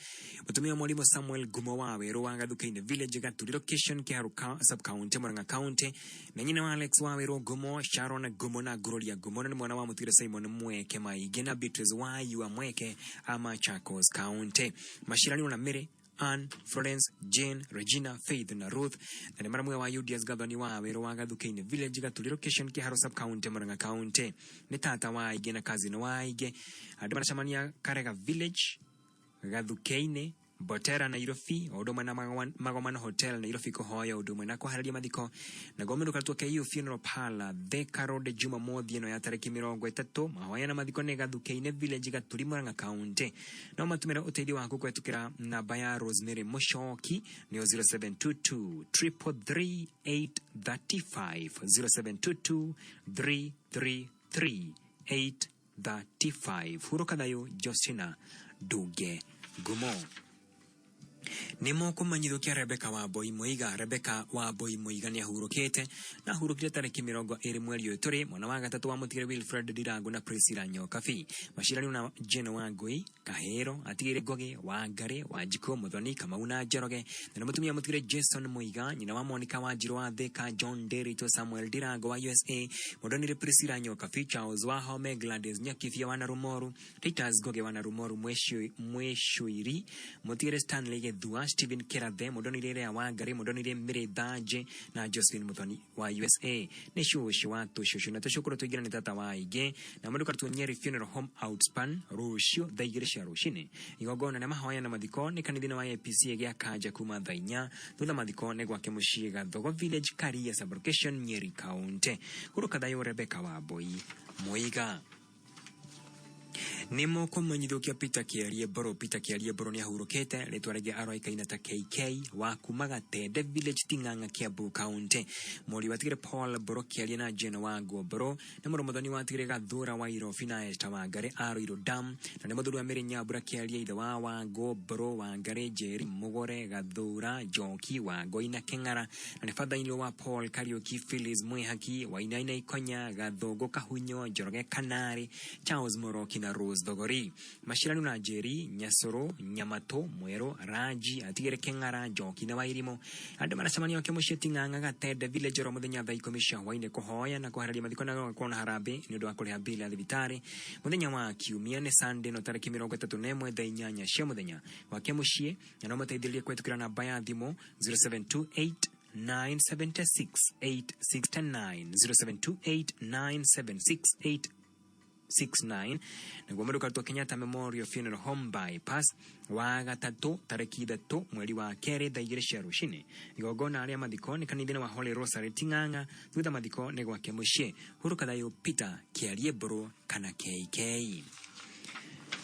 Mũtumia wa mwalimu Samuel Ngumo wa Werũ wa Gathuka-inĩ Village Gaturi location Kĩharu sub county Murang'a County, na nyina wa Alex wa Werũ Ngumo, Sharon Ngumo na Gloria Ngumo, na nĩ mwana wa mũtigĩre Simon Mweke Maingĩ na Beatrice wa Yua Mweke a Machakos County. Maciaranio na Mary Ann, Florence, Jane, Regina, Faith na Ruth, na nĩ maramwe wa UDS Gathoni wa Werũ wa Gathuka-inĩ Village Gaturi location Kĩharu sub county Murang'a County. Nĩ tata wa aingĩ na cousin wa aingĩ. Andũ maracemania Karega Village Gathuka-inĩ Botera Nairobi o ũndũ ũmwe na Magomano Hotel Nairobi kũhoya ũndũ ũmwe na kũharĩria mathiko. Naguo mũndũ karutwo KU Funeral Parlor Thika Road Jumamothi ĩno ya tarĩki 30. Mahoya na mathiko nĩ Gathuke-inĩ Village, Gaturi, Murang'a County. No matũmĩre ũteithio waku kũhetũkĩra namba ya Rosemary Mũcoki, nĩyo 0722 333 835, 0722 333 835. Huruka thayũ Justina Ndunge Ngumo. Nĩ mokũmanyithũkia Rebecca Wambui Muiga. Rebecca Wambui Muiga nĩ ahurũkĩte na ahurũkire tarĩki 20 mweri ũyũ tũrĩ, mwana wa gatatũ wa mũtigĩre Wilfred Ndirangu na Priscilla Nyokabi. Maciaranio na Jane Wangui Kahĩro, atigĩire Ngogi Wangari, Wanjikũ, Muthoni, Kamau na Njoroge, na nĩ mũtumia mũtigĩre Jason Muiga, nyina wa Monica Wanjiru wa Thika, John Nderitu, Samuel Ndirangu wa USA, Mũndonire Priscilla Nyokabi, Charles Wahome, Gladys Nyakibia wa Narumoru, Titus Ngogi wa Narumoru, Mwĩcuiri mũtigĩre Stanley Gĩthua, Stephen Kirathe, mũndonire Lea Wangari, mũndonire Mary Thanje na Josephine Muthoni wa USA. Nĩ cũcũ wa tũcũcũ na tũcũkũrũ tũingĩ na nĩ tata wa aingĩ. Na mũndũ karutwo Nyeri Funeral Home Outspan rũciũ thaa 2 cia rũcinĩ. Igongona na mahoya na mathiko nĩ kanitha-inĩ wa APC gĩa Kanja kuma thaa 4. Thutha mathiko nĩ gwake mũciĩ Gathogo Village, Karia Sub-location, Nyeri County. Hurũka thayũ Rebecca Wambui Muiga. Nĩ mũkũmenyithũkia Peter Kĩarie Mbũrũ. Peter Kĩarie Mbũrũ nĩ ahurũkĩte, rĩtwa rĩngĩ aroĩkaine ta KK wa kuma Gatende Village, Ting'ang'a, Kiambu County. Mũriũ watigire Paul Mbũrũ Kĩarie na Jane Wangu Mbũrũ, nĩ mũrũ mũthoni watigire Gathura wa Irobi na Esther Wangari a Ruiru Dam, na nĩ mũthuri wa Mary Nyambura Kĩarie, ithe wa Wangu Mbũrũ, Wangari, Njeri, Mũgore, Gathura, Njoki, Wangũi na Kĩng'ara, na nĩ father-in-law wa Paul Kariuki, Phyllis Mwĩhaki, Wainaina Ikonya, Gathũngũ Kahunyo, Njoroge Kanarĩ, Charles Moroki na Rose Thogori. Maciarano na Njeri, Nyacũrũ, Nyamatũ, Mwerũ, Ranji, atigĩre Kĩng'ara, Njoki na Wairimũ. Andũ maracemania oke mũciĩ Ting'ang'a Gatende Village oro mũthenya thaa 10 cia hwainĩ kũhoya na kũharĩria mathiko na gũkorwo na harambĩ nĩ ũndũ wa kũrĩha bill ya thibitarĩ. Mũthenya wa kiumia nĩ Sunday no tarĩki 31 thaa 8 cia mũthenya gwake mũciĩ, na no mateithĩrĩrie kũhetũkĩra namba ya thimũ 0728 976 869, 0728 976 869. Naguo mũndũ karutwo Kenyatta Memorial Funeral Home Bypass wa gatatũ tarĩki 3 mweri wa kerĩ thaa 2 cia rũcinĩ. Igongona rĩa mathiko nĩ kanitha-inĩ wa Holy Rosary Ting'ang'a, thutha mathiko nĩ gwake mũciĩ. Hurũka thayũ Peter Kĩarie Mbũrũ kana KK.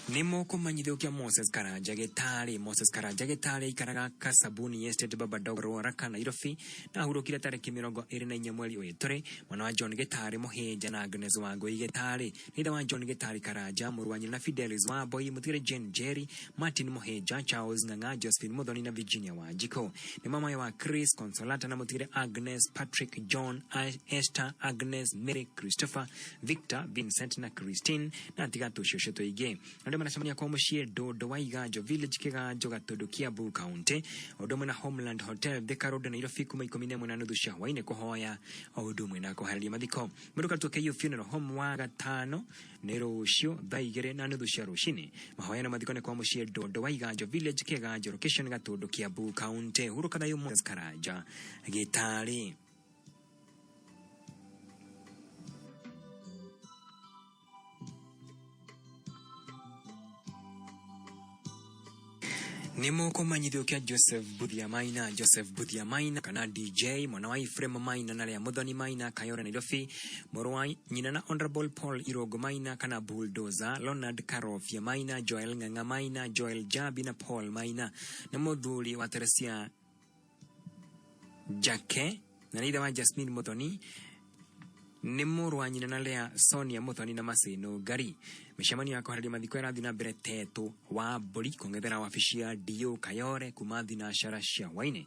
Nĩ mũkũmanyithũkia Moses Karanja Gĩtarĩ. Moses Karanja Gĩtarĩ aikaraga Kasabuni Estate, Baba Dogo, Ruaraka, Nairobi, na ahurũkire tarĩki 24 mweri ũyũ tũrĩ, mwana wa John Gĩtarĩ Mũhĩnja na Agnes Wangũi Gĩtarĩ, nĩ ithe wa John Gĩtarĩ Karanja, mũrũ wa nyina na Fidelis Wamboi, mũtigĩre Jane Njeri, Martin Mũhĩnja, Charles Ng'ang'a, Josephine Muthoni na Virginia Wanjikũ. Nĩ mamaye wa Chris Consolata na mũtigĩre Agnes, Patrick, John, Esther, Agnes, Mary, Christopher, Victor, Vincent na Christine, na atiga tũcũcũ tũingĩ. Andũ maracemania kwa mũciĩ Ndũndũ wa Iganjo Village, Kĩganjo, Gatũndũ, Kiambu County, ũndũ ũmwe na Homeland Hotel, Thika Road, Nairobi kuma 11:30 cia hwainĩ kũhoya o ũndũ ũmwe na kũharĩria mathiko. Mũndũ karutwo KU Funeral Home wa gatano nĩ rũciũ thaa 2:30 cia rũcinĩ. Mahoya na mathiko nĩ kwa mũciĩ Ndũndũ wa Iganjo Village, Kĩganjo, location Gatũndũ, Kiambu County. Hurũka thayũ Moses Karanja Gĩtarĩ. Nĩ mũkũmanyithũkia Joseph Buthia Maina. Joseph Buthia Maina kana DJ, mwana wa Ephraim Maina na Lea Muthoni Maina, Kayore, Nairobi, mũrũ wa nyina na Honorable Paul Irongo Maina kana Bulldozer, Leonard Karofia Maina, Joel Ng'ang'a Maina, Joel Jabi na Paul Maina, na mũthuri wa Teresia Jake na nĩ ithe wa Jasmine Muthoni, nĩ mũrũ wa nyina na Lea Sonia Muthoni na Maseno Ngari. Mĩcemanio ya kũharĩria mathiko ĩrathiĩ na mbere Tetũ wa Mbũri kũng'ethera wabici ya DO Kayore kuma thinacara cia hwainĩ.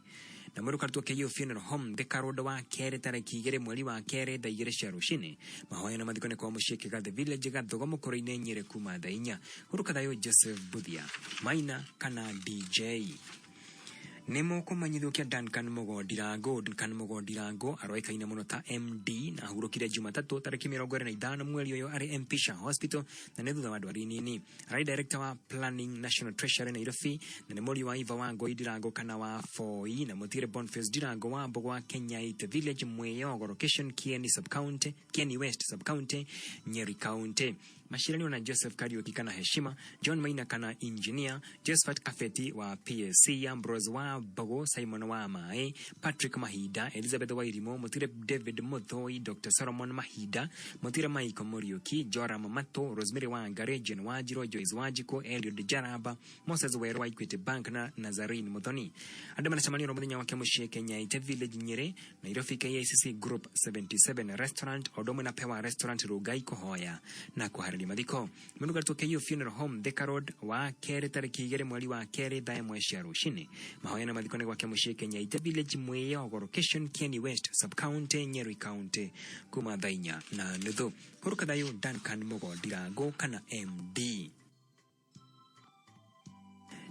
Na mwĩrĩ ũkarutwo KU Funeral Home Thika Road wa kerĩ tarĩki 2 mweri wa kerĩ thaa 2 cia rũcinĩ. Mahoya na mathiko nĩ kwa mũciĩ Kĩgathe Village, Gathogo Mũkũrũ-inĩ, Nyĩrĩ kuma thaa 4. Hurũka thayũ Joseph Buthia Maina kana DJ. Nĩ mũkũmanyithũkia Duncan Mũgondirango. Duncan Mũgondirango aroĩkaine mũno ta MD na ahurũkire Jumatatũ tarĩki 25 mweri ũyũ arĩ MP Shah Hospital na nĩ thutha wa ndwari nini. Ararĩ director wa Planning National Treasury Nairobi na nĩ mũriũ wa Iva wa Ngoi Ndirango kana wa Foi na mũtigĩre Boniface Ndirango wa Mbogo wa Kenyaite Village, Mwĩyogo location, Kieni Sub-County, Kieni West Sub-County, Nyeri County. Maciaranio na Joseph Kariuki kana Heshima, John Maina kana Engineer, Josephat Kafeti wa PSC, Ambrose wa Mbogo, Simon wa Mae, Patrick Mahinda, Elizabeth Wairimo, Mutire David Muthoi, Dr. Solomon Mahinda, Mutire Michael Muriuki, Joram Mato, Rosemary Wangare, Jane Wanjiro, Joyce Wanjiko, Eliud Jaraba, Moses Weru wa Equity Bank na Nazarene Muthoni. Andũ maracemanio ro mũthenya wake mũciĩ Kenyaita Village Nyeri, Nairobi KICC Group 77 Restaurant, o ũndũ ũmwe na Pewa Restaurant Rongai kũhoya na kũharĩria mathiko. Mũnugatwo KU Funeral Home Thika Road wa kerĩ tarĩki 2 mweri wa kerĩ thaa 1 cia rũcinĩ. Mahoya na mathiko nĩ gwake mũciĩ Kenyaita Village Mwĩyogo location Kieni West Sub County Nyeri County kuma thaa 4:30. Hũrũka thayũ Duncan Mugo Ndirango kana MD.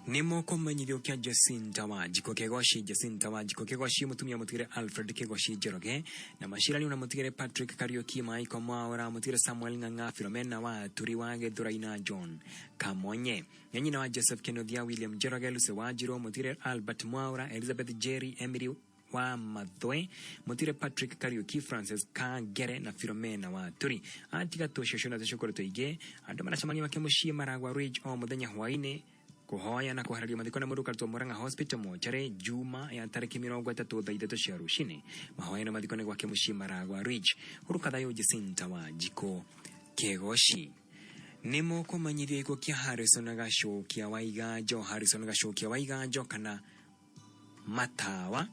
Nĩ mũkũmenyithio kĩa Jacinta Wanjikũ Kĩgoci. Jacinta Wanjikũ Kĩgoci mũtumia mũtigĩre Alfred Kĩgoci Njoroge na maciaranio na mũtigĩre Patrick Kariuki, Michael Mwaura, mũtigĩre Samuel Ng'ang'a, Philomena wa Turi wa Gĩthũrai na John Kamonye, na nyina wa Joseph Kenothia, William Njoroge, Lucy Wanjirũ, mũtigĩre Albert Mwaura, Elizabeth Jerry, Emily wa Mathwe, mũtigĩre Patrick Kariuki, Francis Kangere na Philomena wa Turi. Atiga tũcũcũ na tũcũkũrũ tũingĩ. Andũ maracemania make mũciĩ Maragwa Ridge o mũthenya hwaĩ-inĩ kũhoya na kũharĩria mathiko na mũndũ karutwo Murang'a Hospital mochare Juma ya tarĩki 30 thaa 3 cia rũcinĩ. Mahoya na mathiko nĩ gwake mũciĩ Maragwa Ridge. Hũrũka thayũ Jacinta Wanjikũ Kĩgoci. Nĩ mũkũmenyithio gĩkuũ kĩa Harrison Gacokia wa Iganjo, Harrison Gacokia wa Iganjo kana Matawa,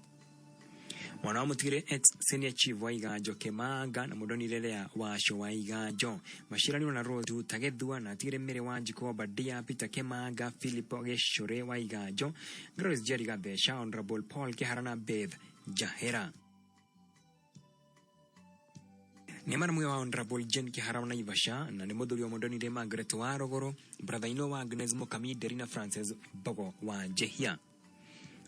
mwana wa mũtigĩre ex senior chief wa Iganjo Kĩmanga na mũndonire Lea Waco wa Iganjo. Maciaranirwo na Rose Tagethua na atigĩre Mary Wanjikũ Obadia, Peter Kĩmanga, Philip Gĩcũrĩ wa Iganjo, Grace Jerry Gatheca, Honorable Paul Kĩhara na Beth Njahera. Nĩ mwana wa Honorable Jane Kĩhara wa Naivasha na nĩ mũthuri wa mũndonire Margaret wa Rogoro, brother-in-law wa Agnes Mukami Nderi na Francis Mbogo wa Njehia.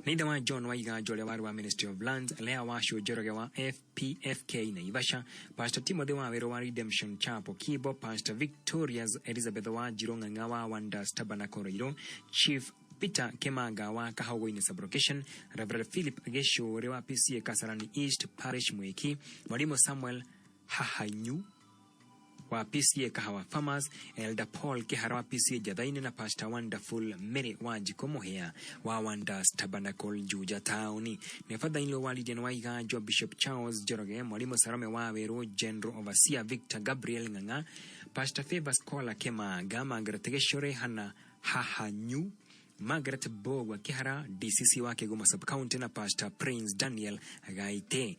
Nĩ ithe wa John wa Iganjo ũrĩa warĩ wa Ministry of Lands, Lea Wacu Njoroge wa FPFK Naivasha, Pastor Timothy wa Wero wa Redemption Chapel Kibo, Pastor Victorious Elizabeth wa Njirũ Ng'ang'a wa Wonders Tabernacle Ruiru, Chief Peter Kemanga wa Kahogoini Sublocation, Reverend Philip Gĩcũrĩ wa PCA Kasarani East Parish Mwiki, Mwalimu Samuel Hahanyu wa PCA Kahawa Farmers, Elder Paul Kihara wa PCA Jathaini na Pastor Wonderful Mary Wanjikũ Mũhĩa wa Wonders Tabernacle Juja Town. Nĩ father-in-law wa Lydian wa Iganjo Bishop Charles Njoroge, Mwalimu Salome wa Werũ, General Overseer Victor Gabriel Ng'ang'a, Pastor Favor Scholar Kemanga, Margaret Gĩcũrĩ, Hannah Hahanyu, Margaret Bogwa Kihara, DCC wa Kĩgumo Sub-County na Pastor Prince Daniel Gaite.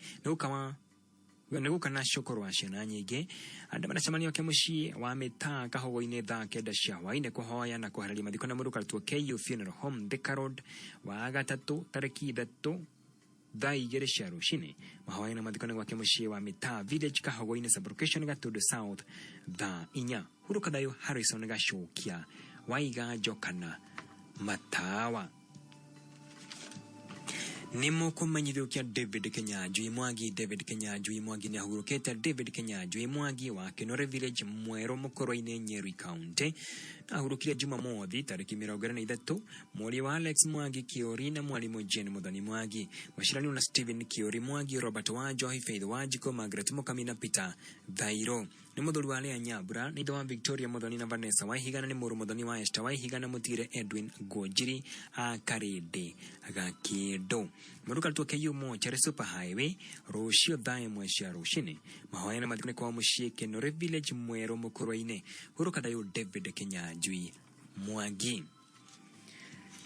Nĩ gũka na cũkũrũ wa ciana nyingĩ. Andũ maracemanio ke mũciĩ wa mĩtaa Kahogo-inĩ thaa 9 cia hwaĩ-inĩ kũhoya na kũharĩria mathiko na mũndũ karutwo KU Funeral Home Thika Road wa gatatũ tarĩki 3 thaa 2 cia rũcinĩ. Mahoya na mathiko nĩ gwake mũciĩ wa mĩtaa Village Kahogo-inĩ Sublocation Gatundu South thaa 4. Hurũka thayũ Harrison Gacokia wa Iganjo kana Matawa. Nĩ mũkũmenyithio kĩa David Kenyanjui Mwangi. David Kenyanjui Mwangi nĩ ahurũkĩte. David Kenyanjui Mwangi wa Kinore Village Mwerũ Mũkũrwe-inĩ Nyeri County na ahurũkire Jumamothi tarĩki 23 mweri wa Alex Mwangi Kiori na mwarimũ Jane Muthoni Mwangi. Maciaranio na Stephen Kiori Mwangi, Robert Wanjohi, Faith Wanjikũ, Margaret Mukami na Peter Thairo. Nĩ mũthuri wa Lea Nyambura, nĩ ithe wa Victoria Muthoni na Vanessa Waihiga na nĩ mũrũ Muthoni wa Esther Waihiga na mũtigĩre Edwin Ngũnjiri a Karĩndĩ Gakĩndũ. Mũndũ karutwo KU Mochari Super Highway rũciũ thaa 1 cia rũcinĩ. Mahoya na mathiko nĩ kwa mũciĩ Kinore Village Mwerũ Mũkũrwe-inĩ. Hurũka thayũ David Kenyanjui Mwangi.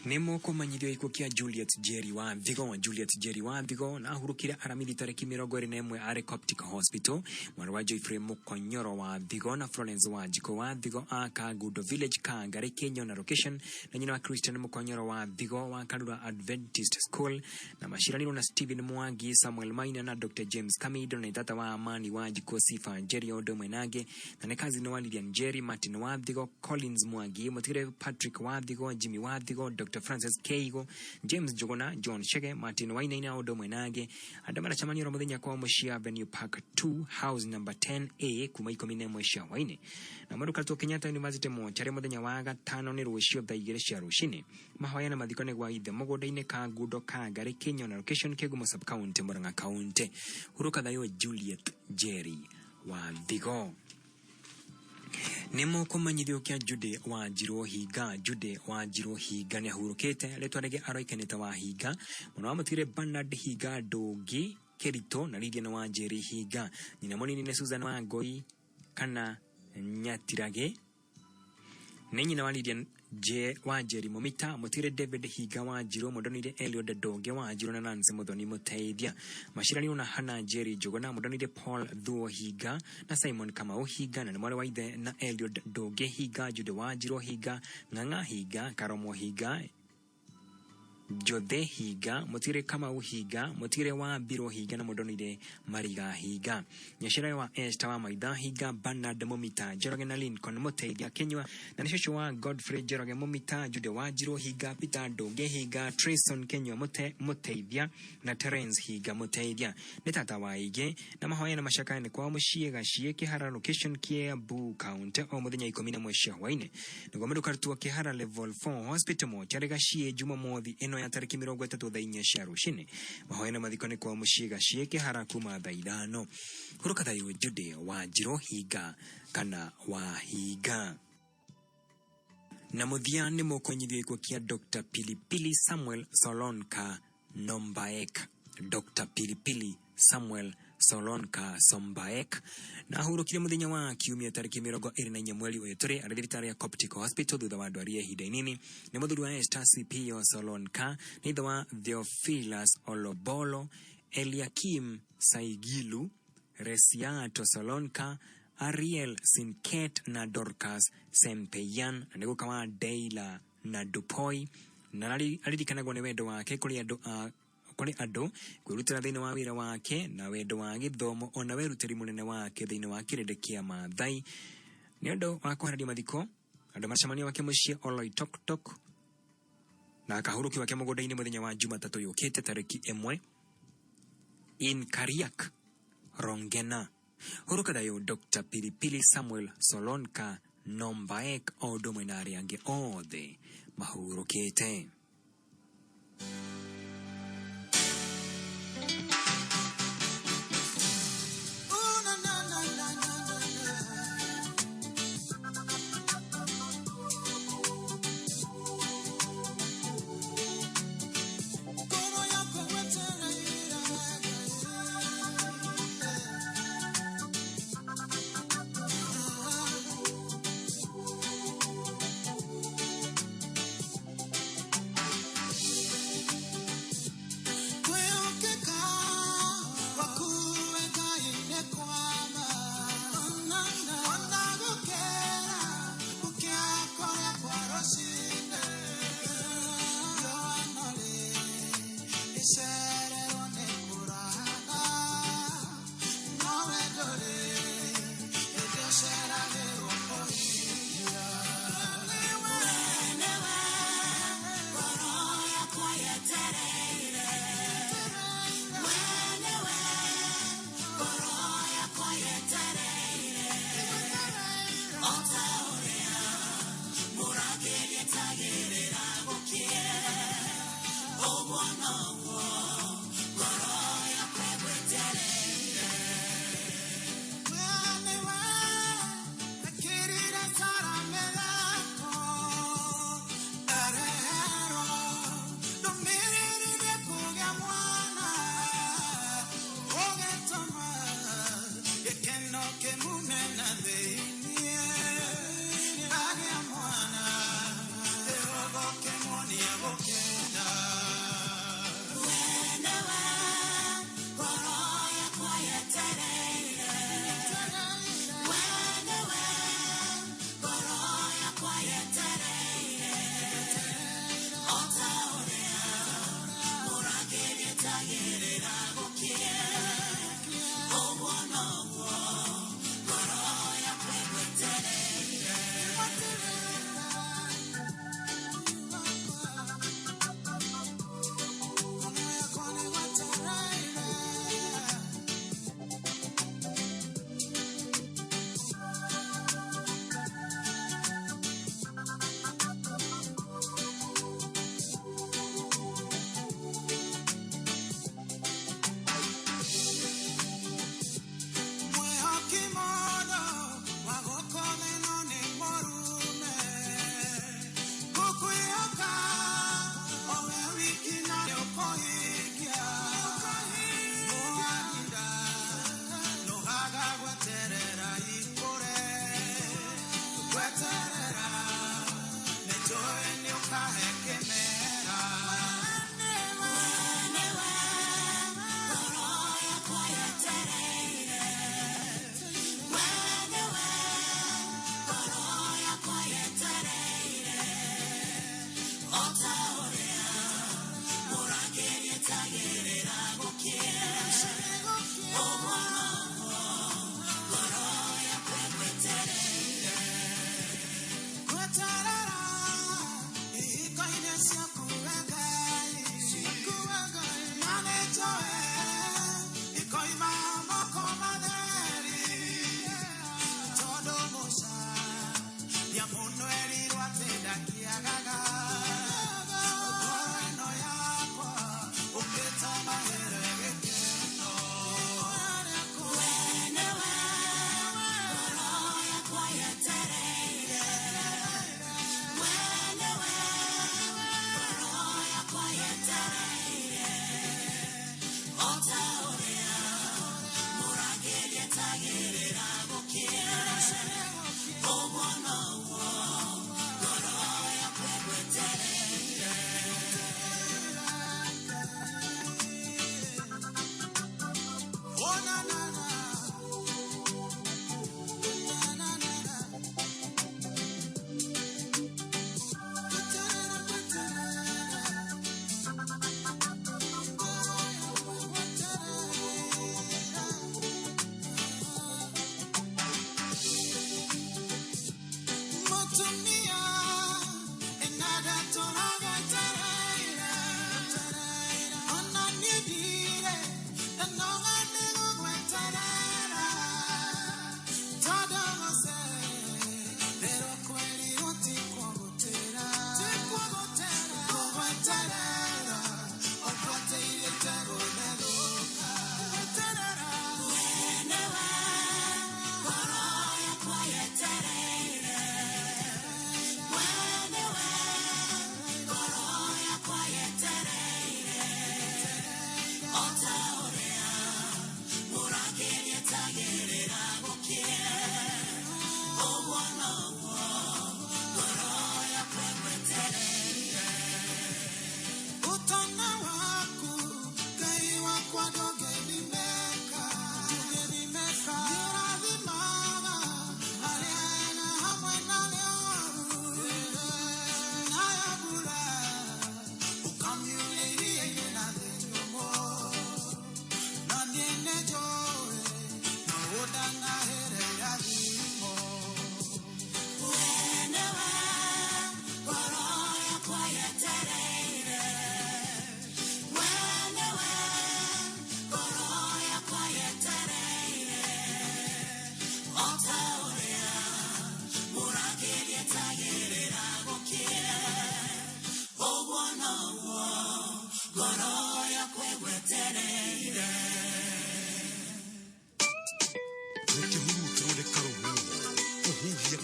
Nĩ mũkũmenyithio gĩkuũ kĩa Juliet Jerry wa Thigo. Juliet Jerry wa Thigo na ahurũkire Aramithi tarĩki 21 arĩ Coptic Hospital. Mwarĩ wa Geoffrey Mũkonyoro wa Thigo na Florence Wanjikũ wa Thigo a Kangundo Village Kangari Kenya na location na nyina wa Christian Mũkonyoro wa Thigo wa Karura Adventist School na maciaranirwo na Stephen Mwangi, Samuel Maina na Dr James Kamindo na tata wa Amani Wanjikũ, Sifa Njeri o ũndũ ũmwe nangĩ na nĩ cousin wa Lilian Njeri, Martin wa Thigo, Collins Mwangi, mũtigĩre Patrick wa Thigo, Jimmy wa Thigo, Dr Francis Keigo, James Njuguna, John Chege, Martin Wainaina o ũndũ ũmwe nangĩ. Andũ maracemanio oro mũthenya kwa mũciĩ Avenue Park 2 House number 10A kuma 11 cia hwaĩ-inĩ. Na mũndũ karutwo Kenyatta University mochari mũthenya wa gatano nĩ rũciũ thaa 2 cia rũcinĩ. Mahoya na mathiko nĩ gwa ithe mũgũnda-inĩ Kangundo Kangari Kenya na location Kĩgumo Sub County Murang'a County. Hurũka thayũ Juliet Jerry wa Thigo. Nĩ mũkũmenyithio kĩa Jude Wanjirũ Hinga. Jude Wanjirũ Hinga nĩ ahurũkĩte, rĩtwa rĩngĩ aroikanĩte wa Hinga, mwana wa mũtigĩre Bernard Hinga Ndũngĩ Kĩritũ na Lilian Wanjeri Hinga. Nyina mũnini nĩ Susan Wangoi kana Nyatirage, nĩ nyina wa Lilian J Wanjeri Mumita, mũtigĩre David Hinga Wanjirũ, mũndonire Eliud Ndũngĩ Wanjirũ na Nancy Muthoni Mũteithia. Maciaranirwo na Hannah Njeri Njũgũna, mũndonire Paul Thuo Hinga na Simon Kamau Hinga, na nĩ mwarĩ wa ithe na Eliud Ndũngĩ Hinga, Jude Wanjirũ Hinga, Ng'ang'a Hinga, Karomo Hinga, Jothe Hinga, mũtigĩre Kamau Hinga, mũtigĩre wa Mbirũ Hinga na mũndonire Mariga Hinga. Nyaciara wa Esther wa Maitha Hinga, Bernard Mumita, Njoroge na Lincoln Mũteithia Kinyua, na nĩ cũcũ wa Godfrey Njoroge Mumita, Jude Wanjirũ Hinga, Peter Ndũngĩ Hinga, Trason Kinyua Mũteithia na Terence Hinga Mũteithia. Nĩ tata wa aingĩ na mahoya na macakaya nĩ kwao mũciĩ Gaciĩ Kĩhara location Kiambu County o mũthenya 11 cia hwainĩ. Nĩguo mũndũ karutwo Kĩhara level 4 hospital mocarĩ Gaciĩ Jumamothi ĩno ya tarĩki 30 thaa 4 cia rũcinĩ. Mahoya na mathiko nĩ kwao mũciĩ Gaciĩ Kĩhara kuma thaa 5. Hurũka thayũ Jude Wanjirũ Hinga kana wa Hinga. Na mũthia nĩ mũkũmenyithio gĩkuũ kĩa Dr. Pilipili Samuel Solonka Nombaek. Dr. Pilipili Samuel Solonka Sombaek na ahurũkire mũthenya wa kiumia tarĩki 24 mweri ũyũ tũrĩ arĩ thibitarĩ ya Coptic Hospital thutha wa ndwari ya ihinda inini. Nĩ mũthuri wa Esther Cipio Solonka, nĩ ithe wa Theophilus Olobolo, Eliakim Saigilu, Resiato Solonka, Ariel Sinket na Dorcas Sempeyan, na nĩ guka wa Deila na Dupoi, na aririkanagwo nĩ wendo wake kũrĩ andũ a kũrĩ andũ kwĩrutĩra thĩinĩ wa wĩra wake na wendo wa gĩthomo ona werutĩri mũnene wake thĩinĩ wa kĩrĩndĩ kĩa Maathai. Nĩ ũndũ wa kũharĩria mathiko, andũ macemania wake mũciĩ Oloitoktok na akahurũkio wake mũgũnda-inĩ mũthenya wa Jumatatũ yũkĩte tarĩki 1 in Kariak Rongena. Hurũka thayũ Dr. Pilipili Samuel Solonka Nombaek o ũndũ ũmwe na arĩa angĩ othe mahurũkĩte. Ooh, na, na, na, na, na, na, na. Ngoro yakwa wetereire. Kwĩhokeka gwaku Ngai nĩ kwama. Ona gũkĩra gũkĩa kũrĩa kwa rũcinĩ. Riũa no rĩcererwo nĩ kũratha, nowe ndũrĩ hĩndĩ ũceragĩrwo kũhingia. Nĩwe ngoro yakwa yetereire. We nĩwe ngoro yakwa yetereire. O ta ũrĩa mũrangĩri etagĩrĩra gũkĩe, ũguo noguo ngoro yakwa ĩgwetereire. We nĩwe ekĩrire Sara mĩthako, areherwo ndũmĩrĩri nĩkũgĩa mwana, ũgĩtũma gĩkeno kĩmume na thĩiniĩ. Agĩa mwana, kĩrogo kĩmuonie gũkena. We nĩwe ngoro yakwa yetereire. We nĩwe ngoro yakwa yetereire. O ta ũrĩa mũrangĩri etagĩrĩra gũkĩe, ũguo noguo ngoro yakwa.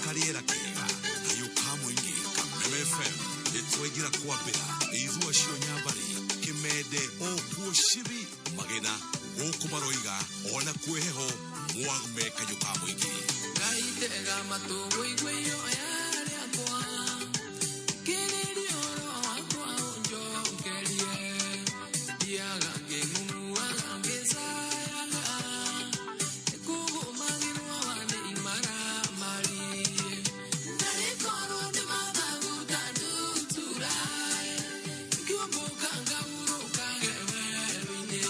Kariera kega kayũ ka mũingĩ Kameme FM nĩ twaingĩra kwambĩra ithuĩ acio nyambarĩ kĩmende okuo cibi magena gũkũ maroiga ona kwĩ heho mwagme kayũ ka mũingĩ. Ngai tega matũ wũigue ihoya rĩakwa, thikĩrĩria ũhoro wakwa ũnjokerie. Thiaga ngĩng'ung'uaga ngĩcayaga, nĩkũgũmagĩrwo nĩ imaramari. Ndarĩ korwo nĩ mathagu ta ndutura, ngĩũmbũka ngahurũkage werũ-inĩ.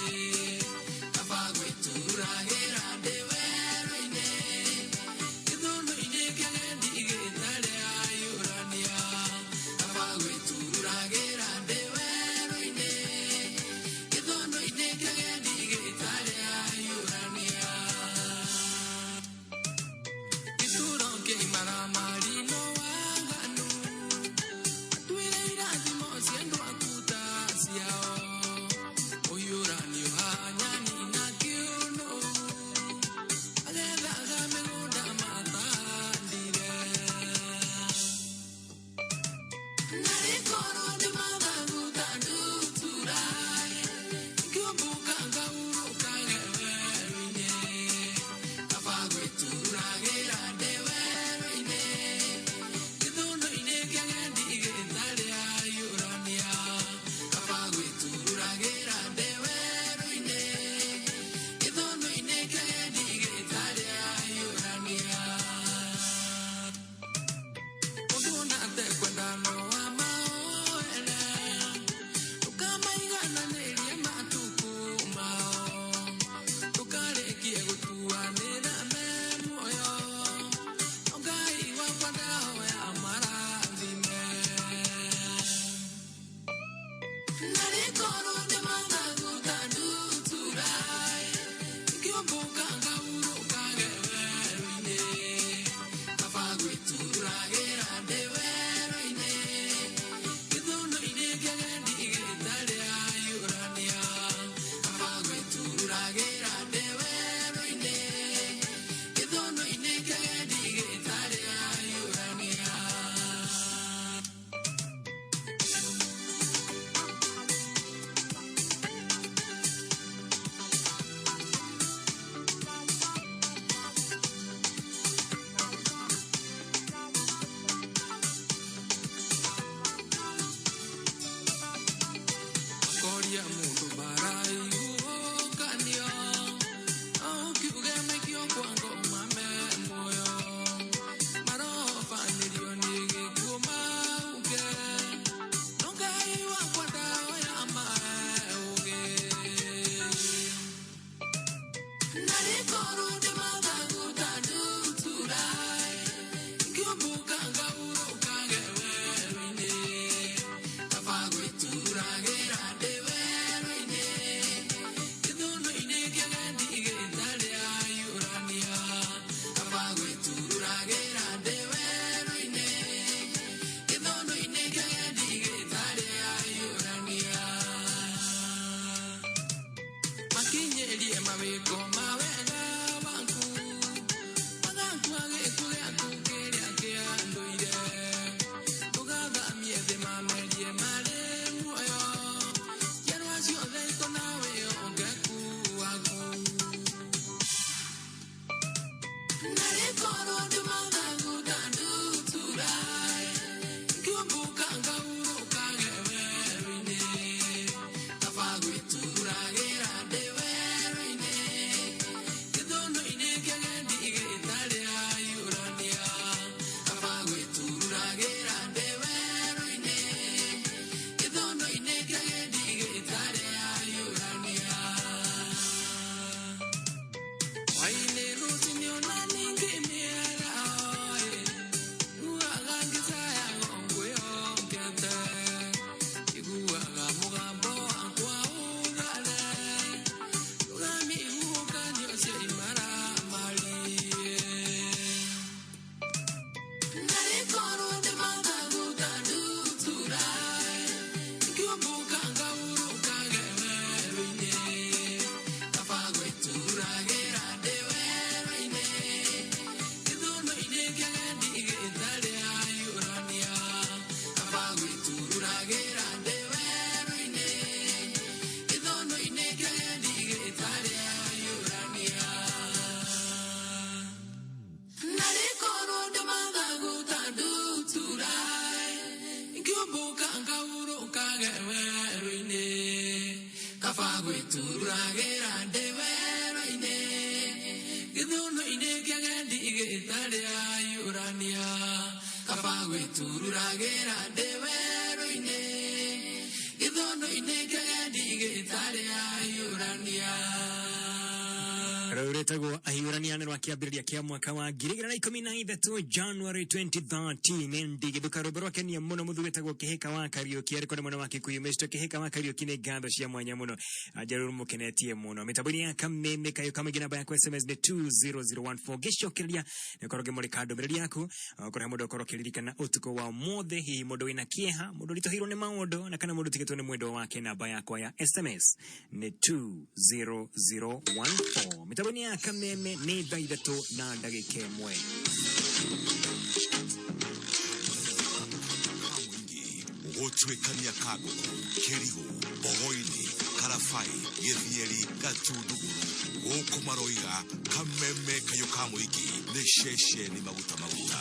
Kaba gwĩturagĩra ndĩ werũ-inĩ, gĩthũnũ-inĩ kĩa gĩtarĩ ayũrania. Kaba gwĩturagĩra ndĩ werũ-inĩ, gĩthũnũ-inĩ kĩa gĩtarĩ ayũrania. Gĩturo kĩa imaramari no waganu, matuĩre irathimo cia andũ aku ta ciao. Ũhiũranio hanyani na kĩũnũ, agethaga mĩgũnda mathandire. Narĩ korwo nĩ mathagu ta ndutura, ngĩũmbũka ngahurũkage werũ-inĩ. Kaba gwĩturagĩra ndĩ werũ-inĩ, gĩthũnũ-inĩ kĩa gĩendi gĩtarĩ ayũrania. Kaba gwĩturagĩra ndĩ werũ-inĩ, gĩthũnũ-inĩ kĩa gĩendi gĩtarĩ ayũrania. Mũndũ ona atekwenda no amaoere, ndũkamaigananĩrie matukũ mao. Ndũkarĩkie gũtuanĩra me muoyo, no Ngai wakwa ndahoya amarathime. Narĩ korwo nĩ mathagu ta ndutura, ngĩũmbũka ngahurũkage werũ-inĩ. Kaba gwĩturagĩra ndĩ werũ-inĩ, gĩthũnũ-inĩ kĩa gĩendi gĩtarĩ ayũrania. Kaba gwĩturagĩra ndĩ werũ-inĩ, gĩthũnũ-inĩ kĩa gĩendi gĩtarĩ ayũrania. Makoria mũndũ mbara iguũkanio, no ũkiuge maikio kwa ngoma me muoyo. Marobanĩrio nĩ gĩkuũ mauge, no Ngai wakwa ndahoya amahe ũũgĩ. Narĩ korwo nĩ mathagu ta ndutura, ngĩũmbũka ngahurũkage werũ-inĩ. Kaba gwĩturagĩra ndĩ werũ-inĩ, gĩthũnũ-inĩ kĩa gĩendi gĩtarĩ ayũrania. Kaba gwĩturagĩra ndĩ werũ-inĩ, gĩthũnũ-inĩ kĩa gĩendi gĩtarĩ ayũrania. Makinyĩrie mawĩko ma wega waku, magakua gĩkuũ gĩaku kĩrĩa kĩa ndũire. Ndũgathamie thĩ mamerie marĩ muoyo, njiarwa ciothe ikona wĩhokeku waku. Narĩ korwo nĩ mathagu ta ndutura, ngĩũmbũka ngahurũkage werũ-inĩ. Kaba gwĩturagĩra ndĩ werũ-inĩ, gĩthũnũ-inĩ kĩa gĩendi gĩtarĩ ayũrania. Kaba gwĩturagĩra ndĩ werũ-inĩ, gĩthũnũ-inĩ kĩa gĩendi gĩtarĩ ayũrania. Hwaĩ-inĩ rũcinĩ ona ningĩ mĩaraho, gwĩturagĩra ndĩ werũ-inĩ gĩthũnũ-inĩ kĩagendi gĩtarĩ ahiũrania kaba gwĩtururagĩra ndĩ werũ-inĩ gĩthũnũ-inĩ kĩagendi gĩtarĩ ahiũrania. Rũu rĩtagwo ahiũrania nĩ rwa kĩambĩrĩria kĩa mwaka wa 2013, January 2013. Ndigithũka rwĩmbo rwakenia mũno mũthuri wĩtagwo Kĩhĩka wa Kariũki arĩ kũrĩ mwena wa Kikuyu. Mr Kĩhĩka wa Kariũki, nĩ ngatho cia mwanya mũno, njarũrũ mũkenetie mũno mĩtambo-inĩ ya Kameme kayũ kamũingĩ. Namba yakwa SMS nĩ 20014. Ngĩcokereria nĩ ũkorwo ngĩmũrĩka ndũmĩrĩri yaku kũrĩa mũndũ ũkorwo ũkĩririkana ũtukũ wa ũmũthĩ, hihi mũndũ wĩna kĩeha, mũndũ ũritũhĩirwo nĩ maũndũ, na kana mũndũ ũtigĩtwo nĩ mwendwa wake. Namba yakwa ya SMS nĩ 20014. Mĩtambo-inĩ ya Kameme nĩ thaa 3:01. Gũtuĩkania Kangũkũ, Kĩrigũ, Bogoini, Karabai, Gĩthieri, Gatunduguru, gũkũ maroiga Kameme kayũ ka mũingĩ nĩ ceceni maguta maguta.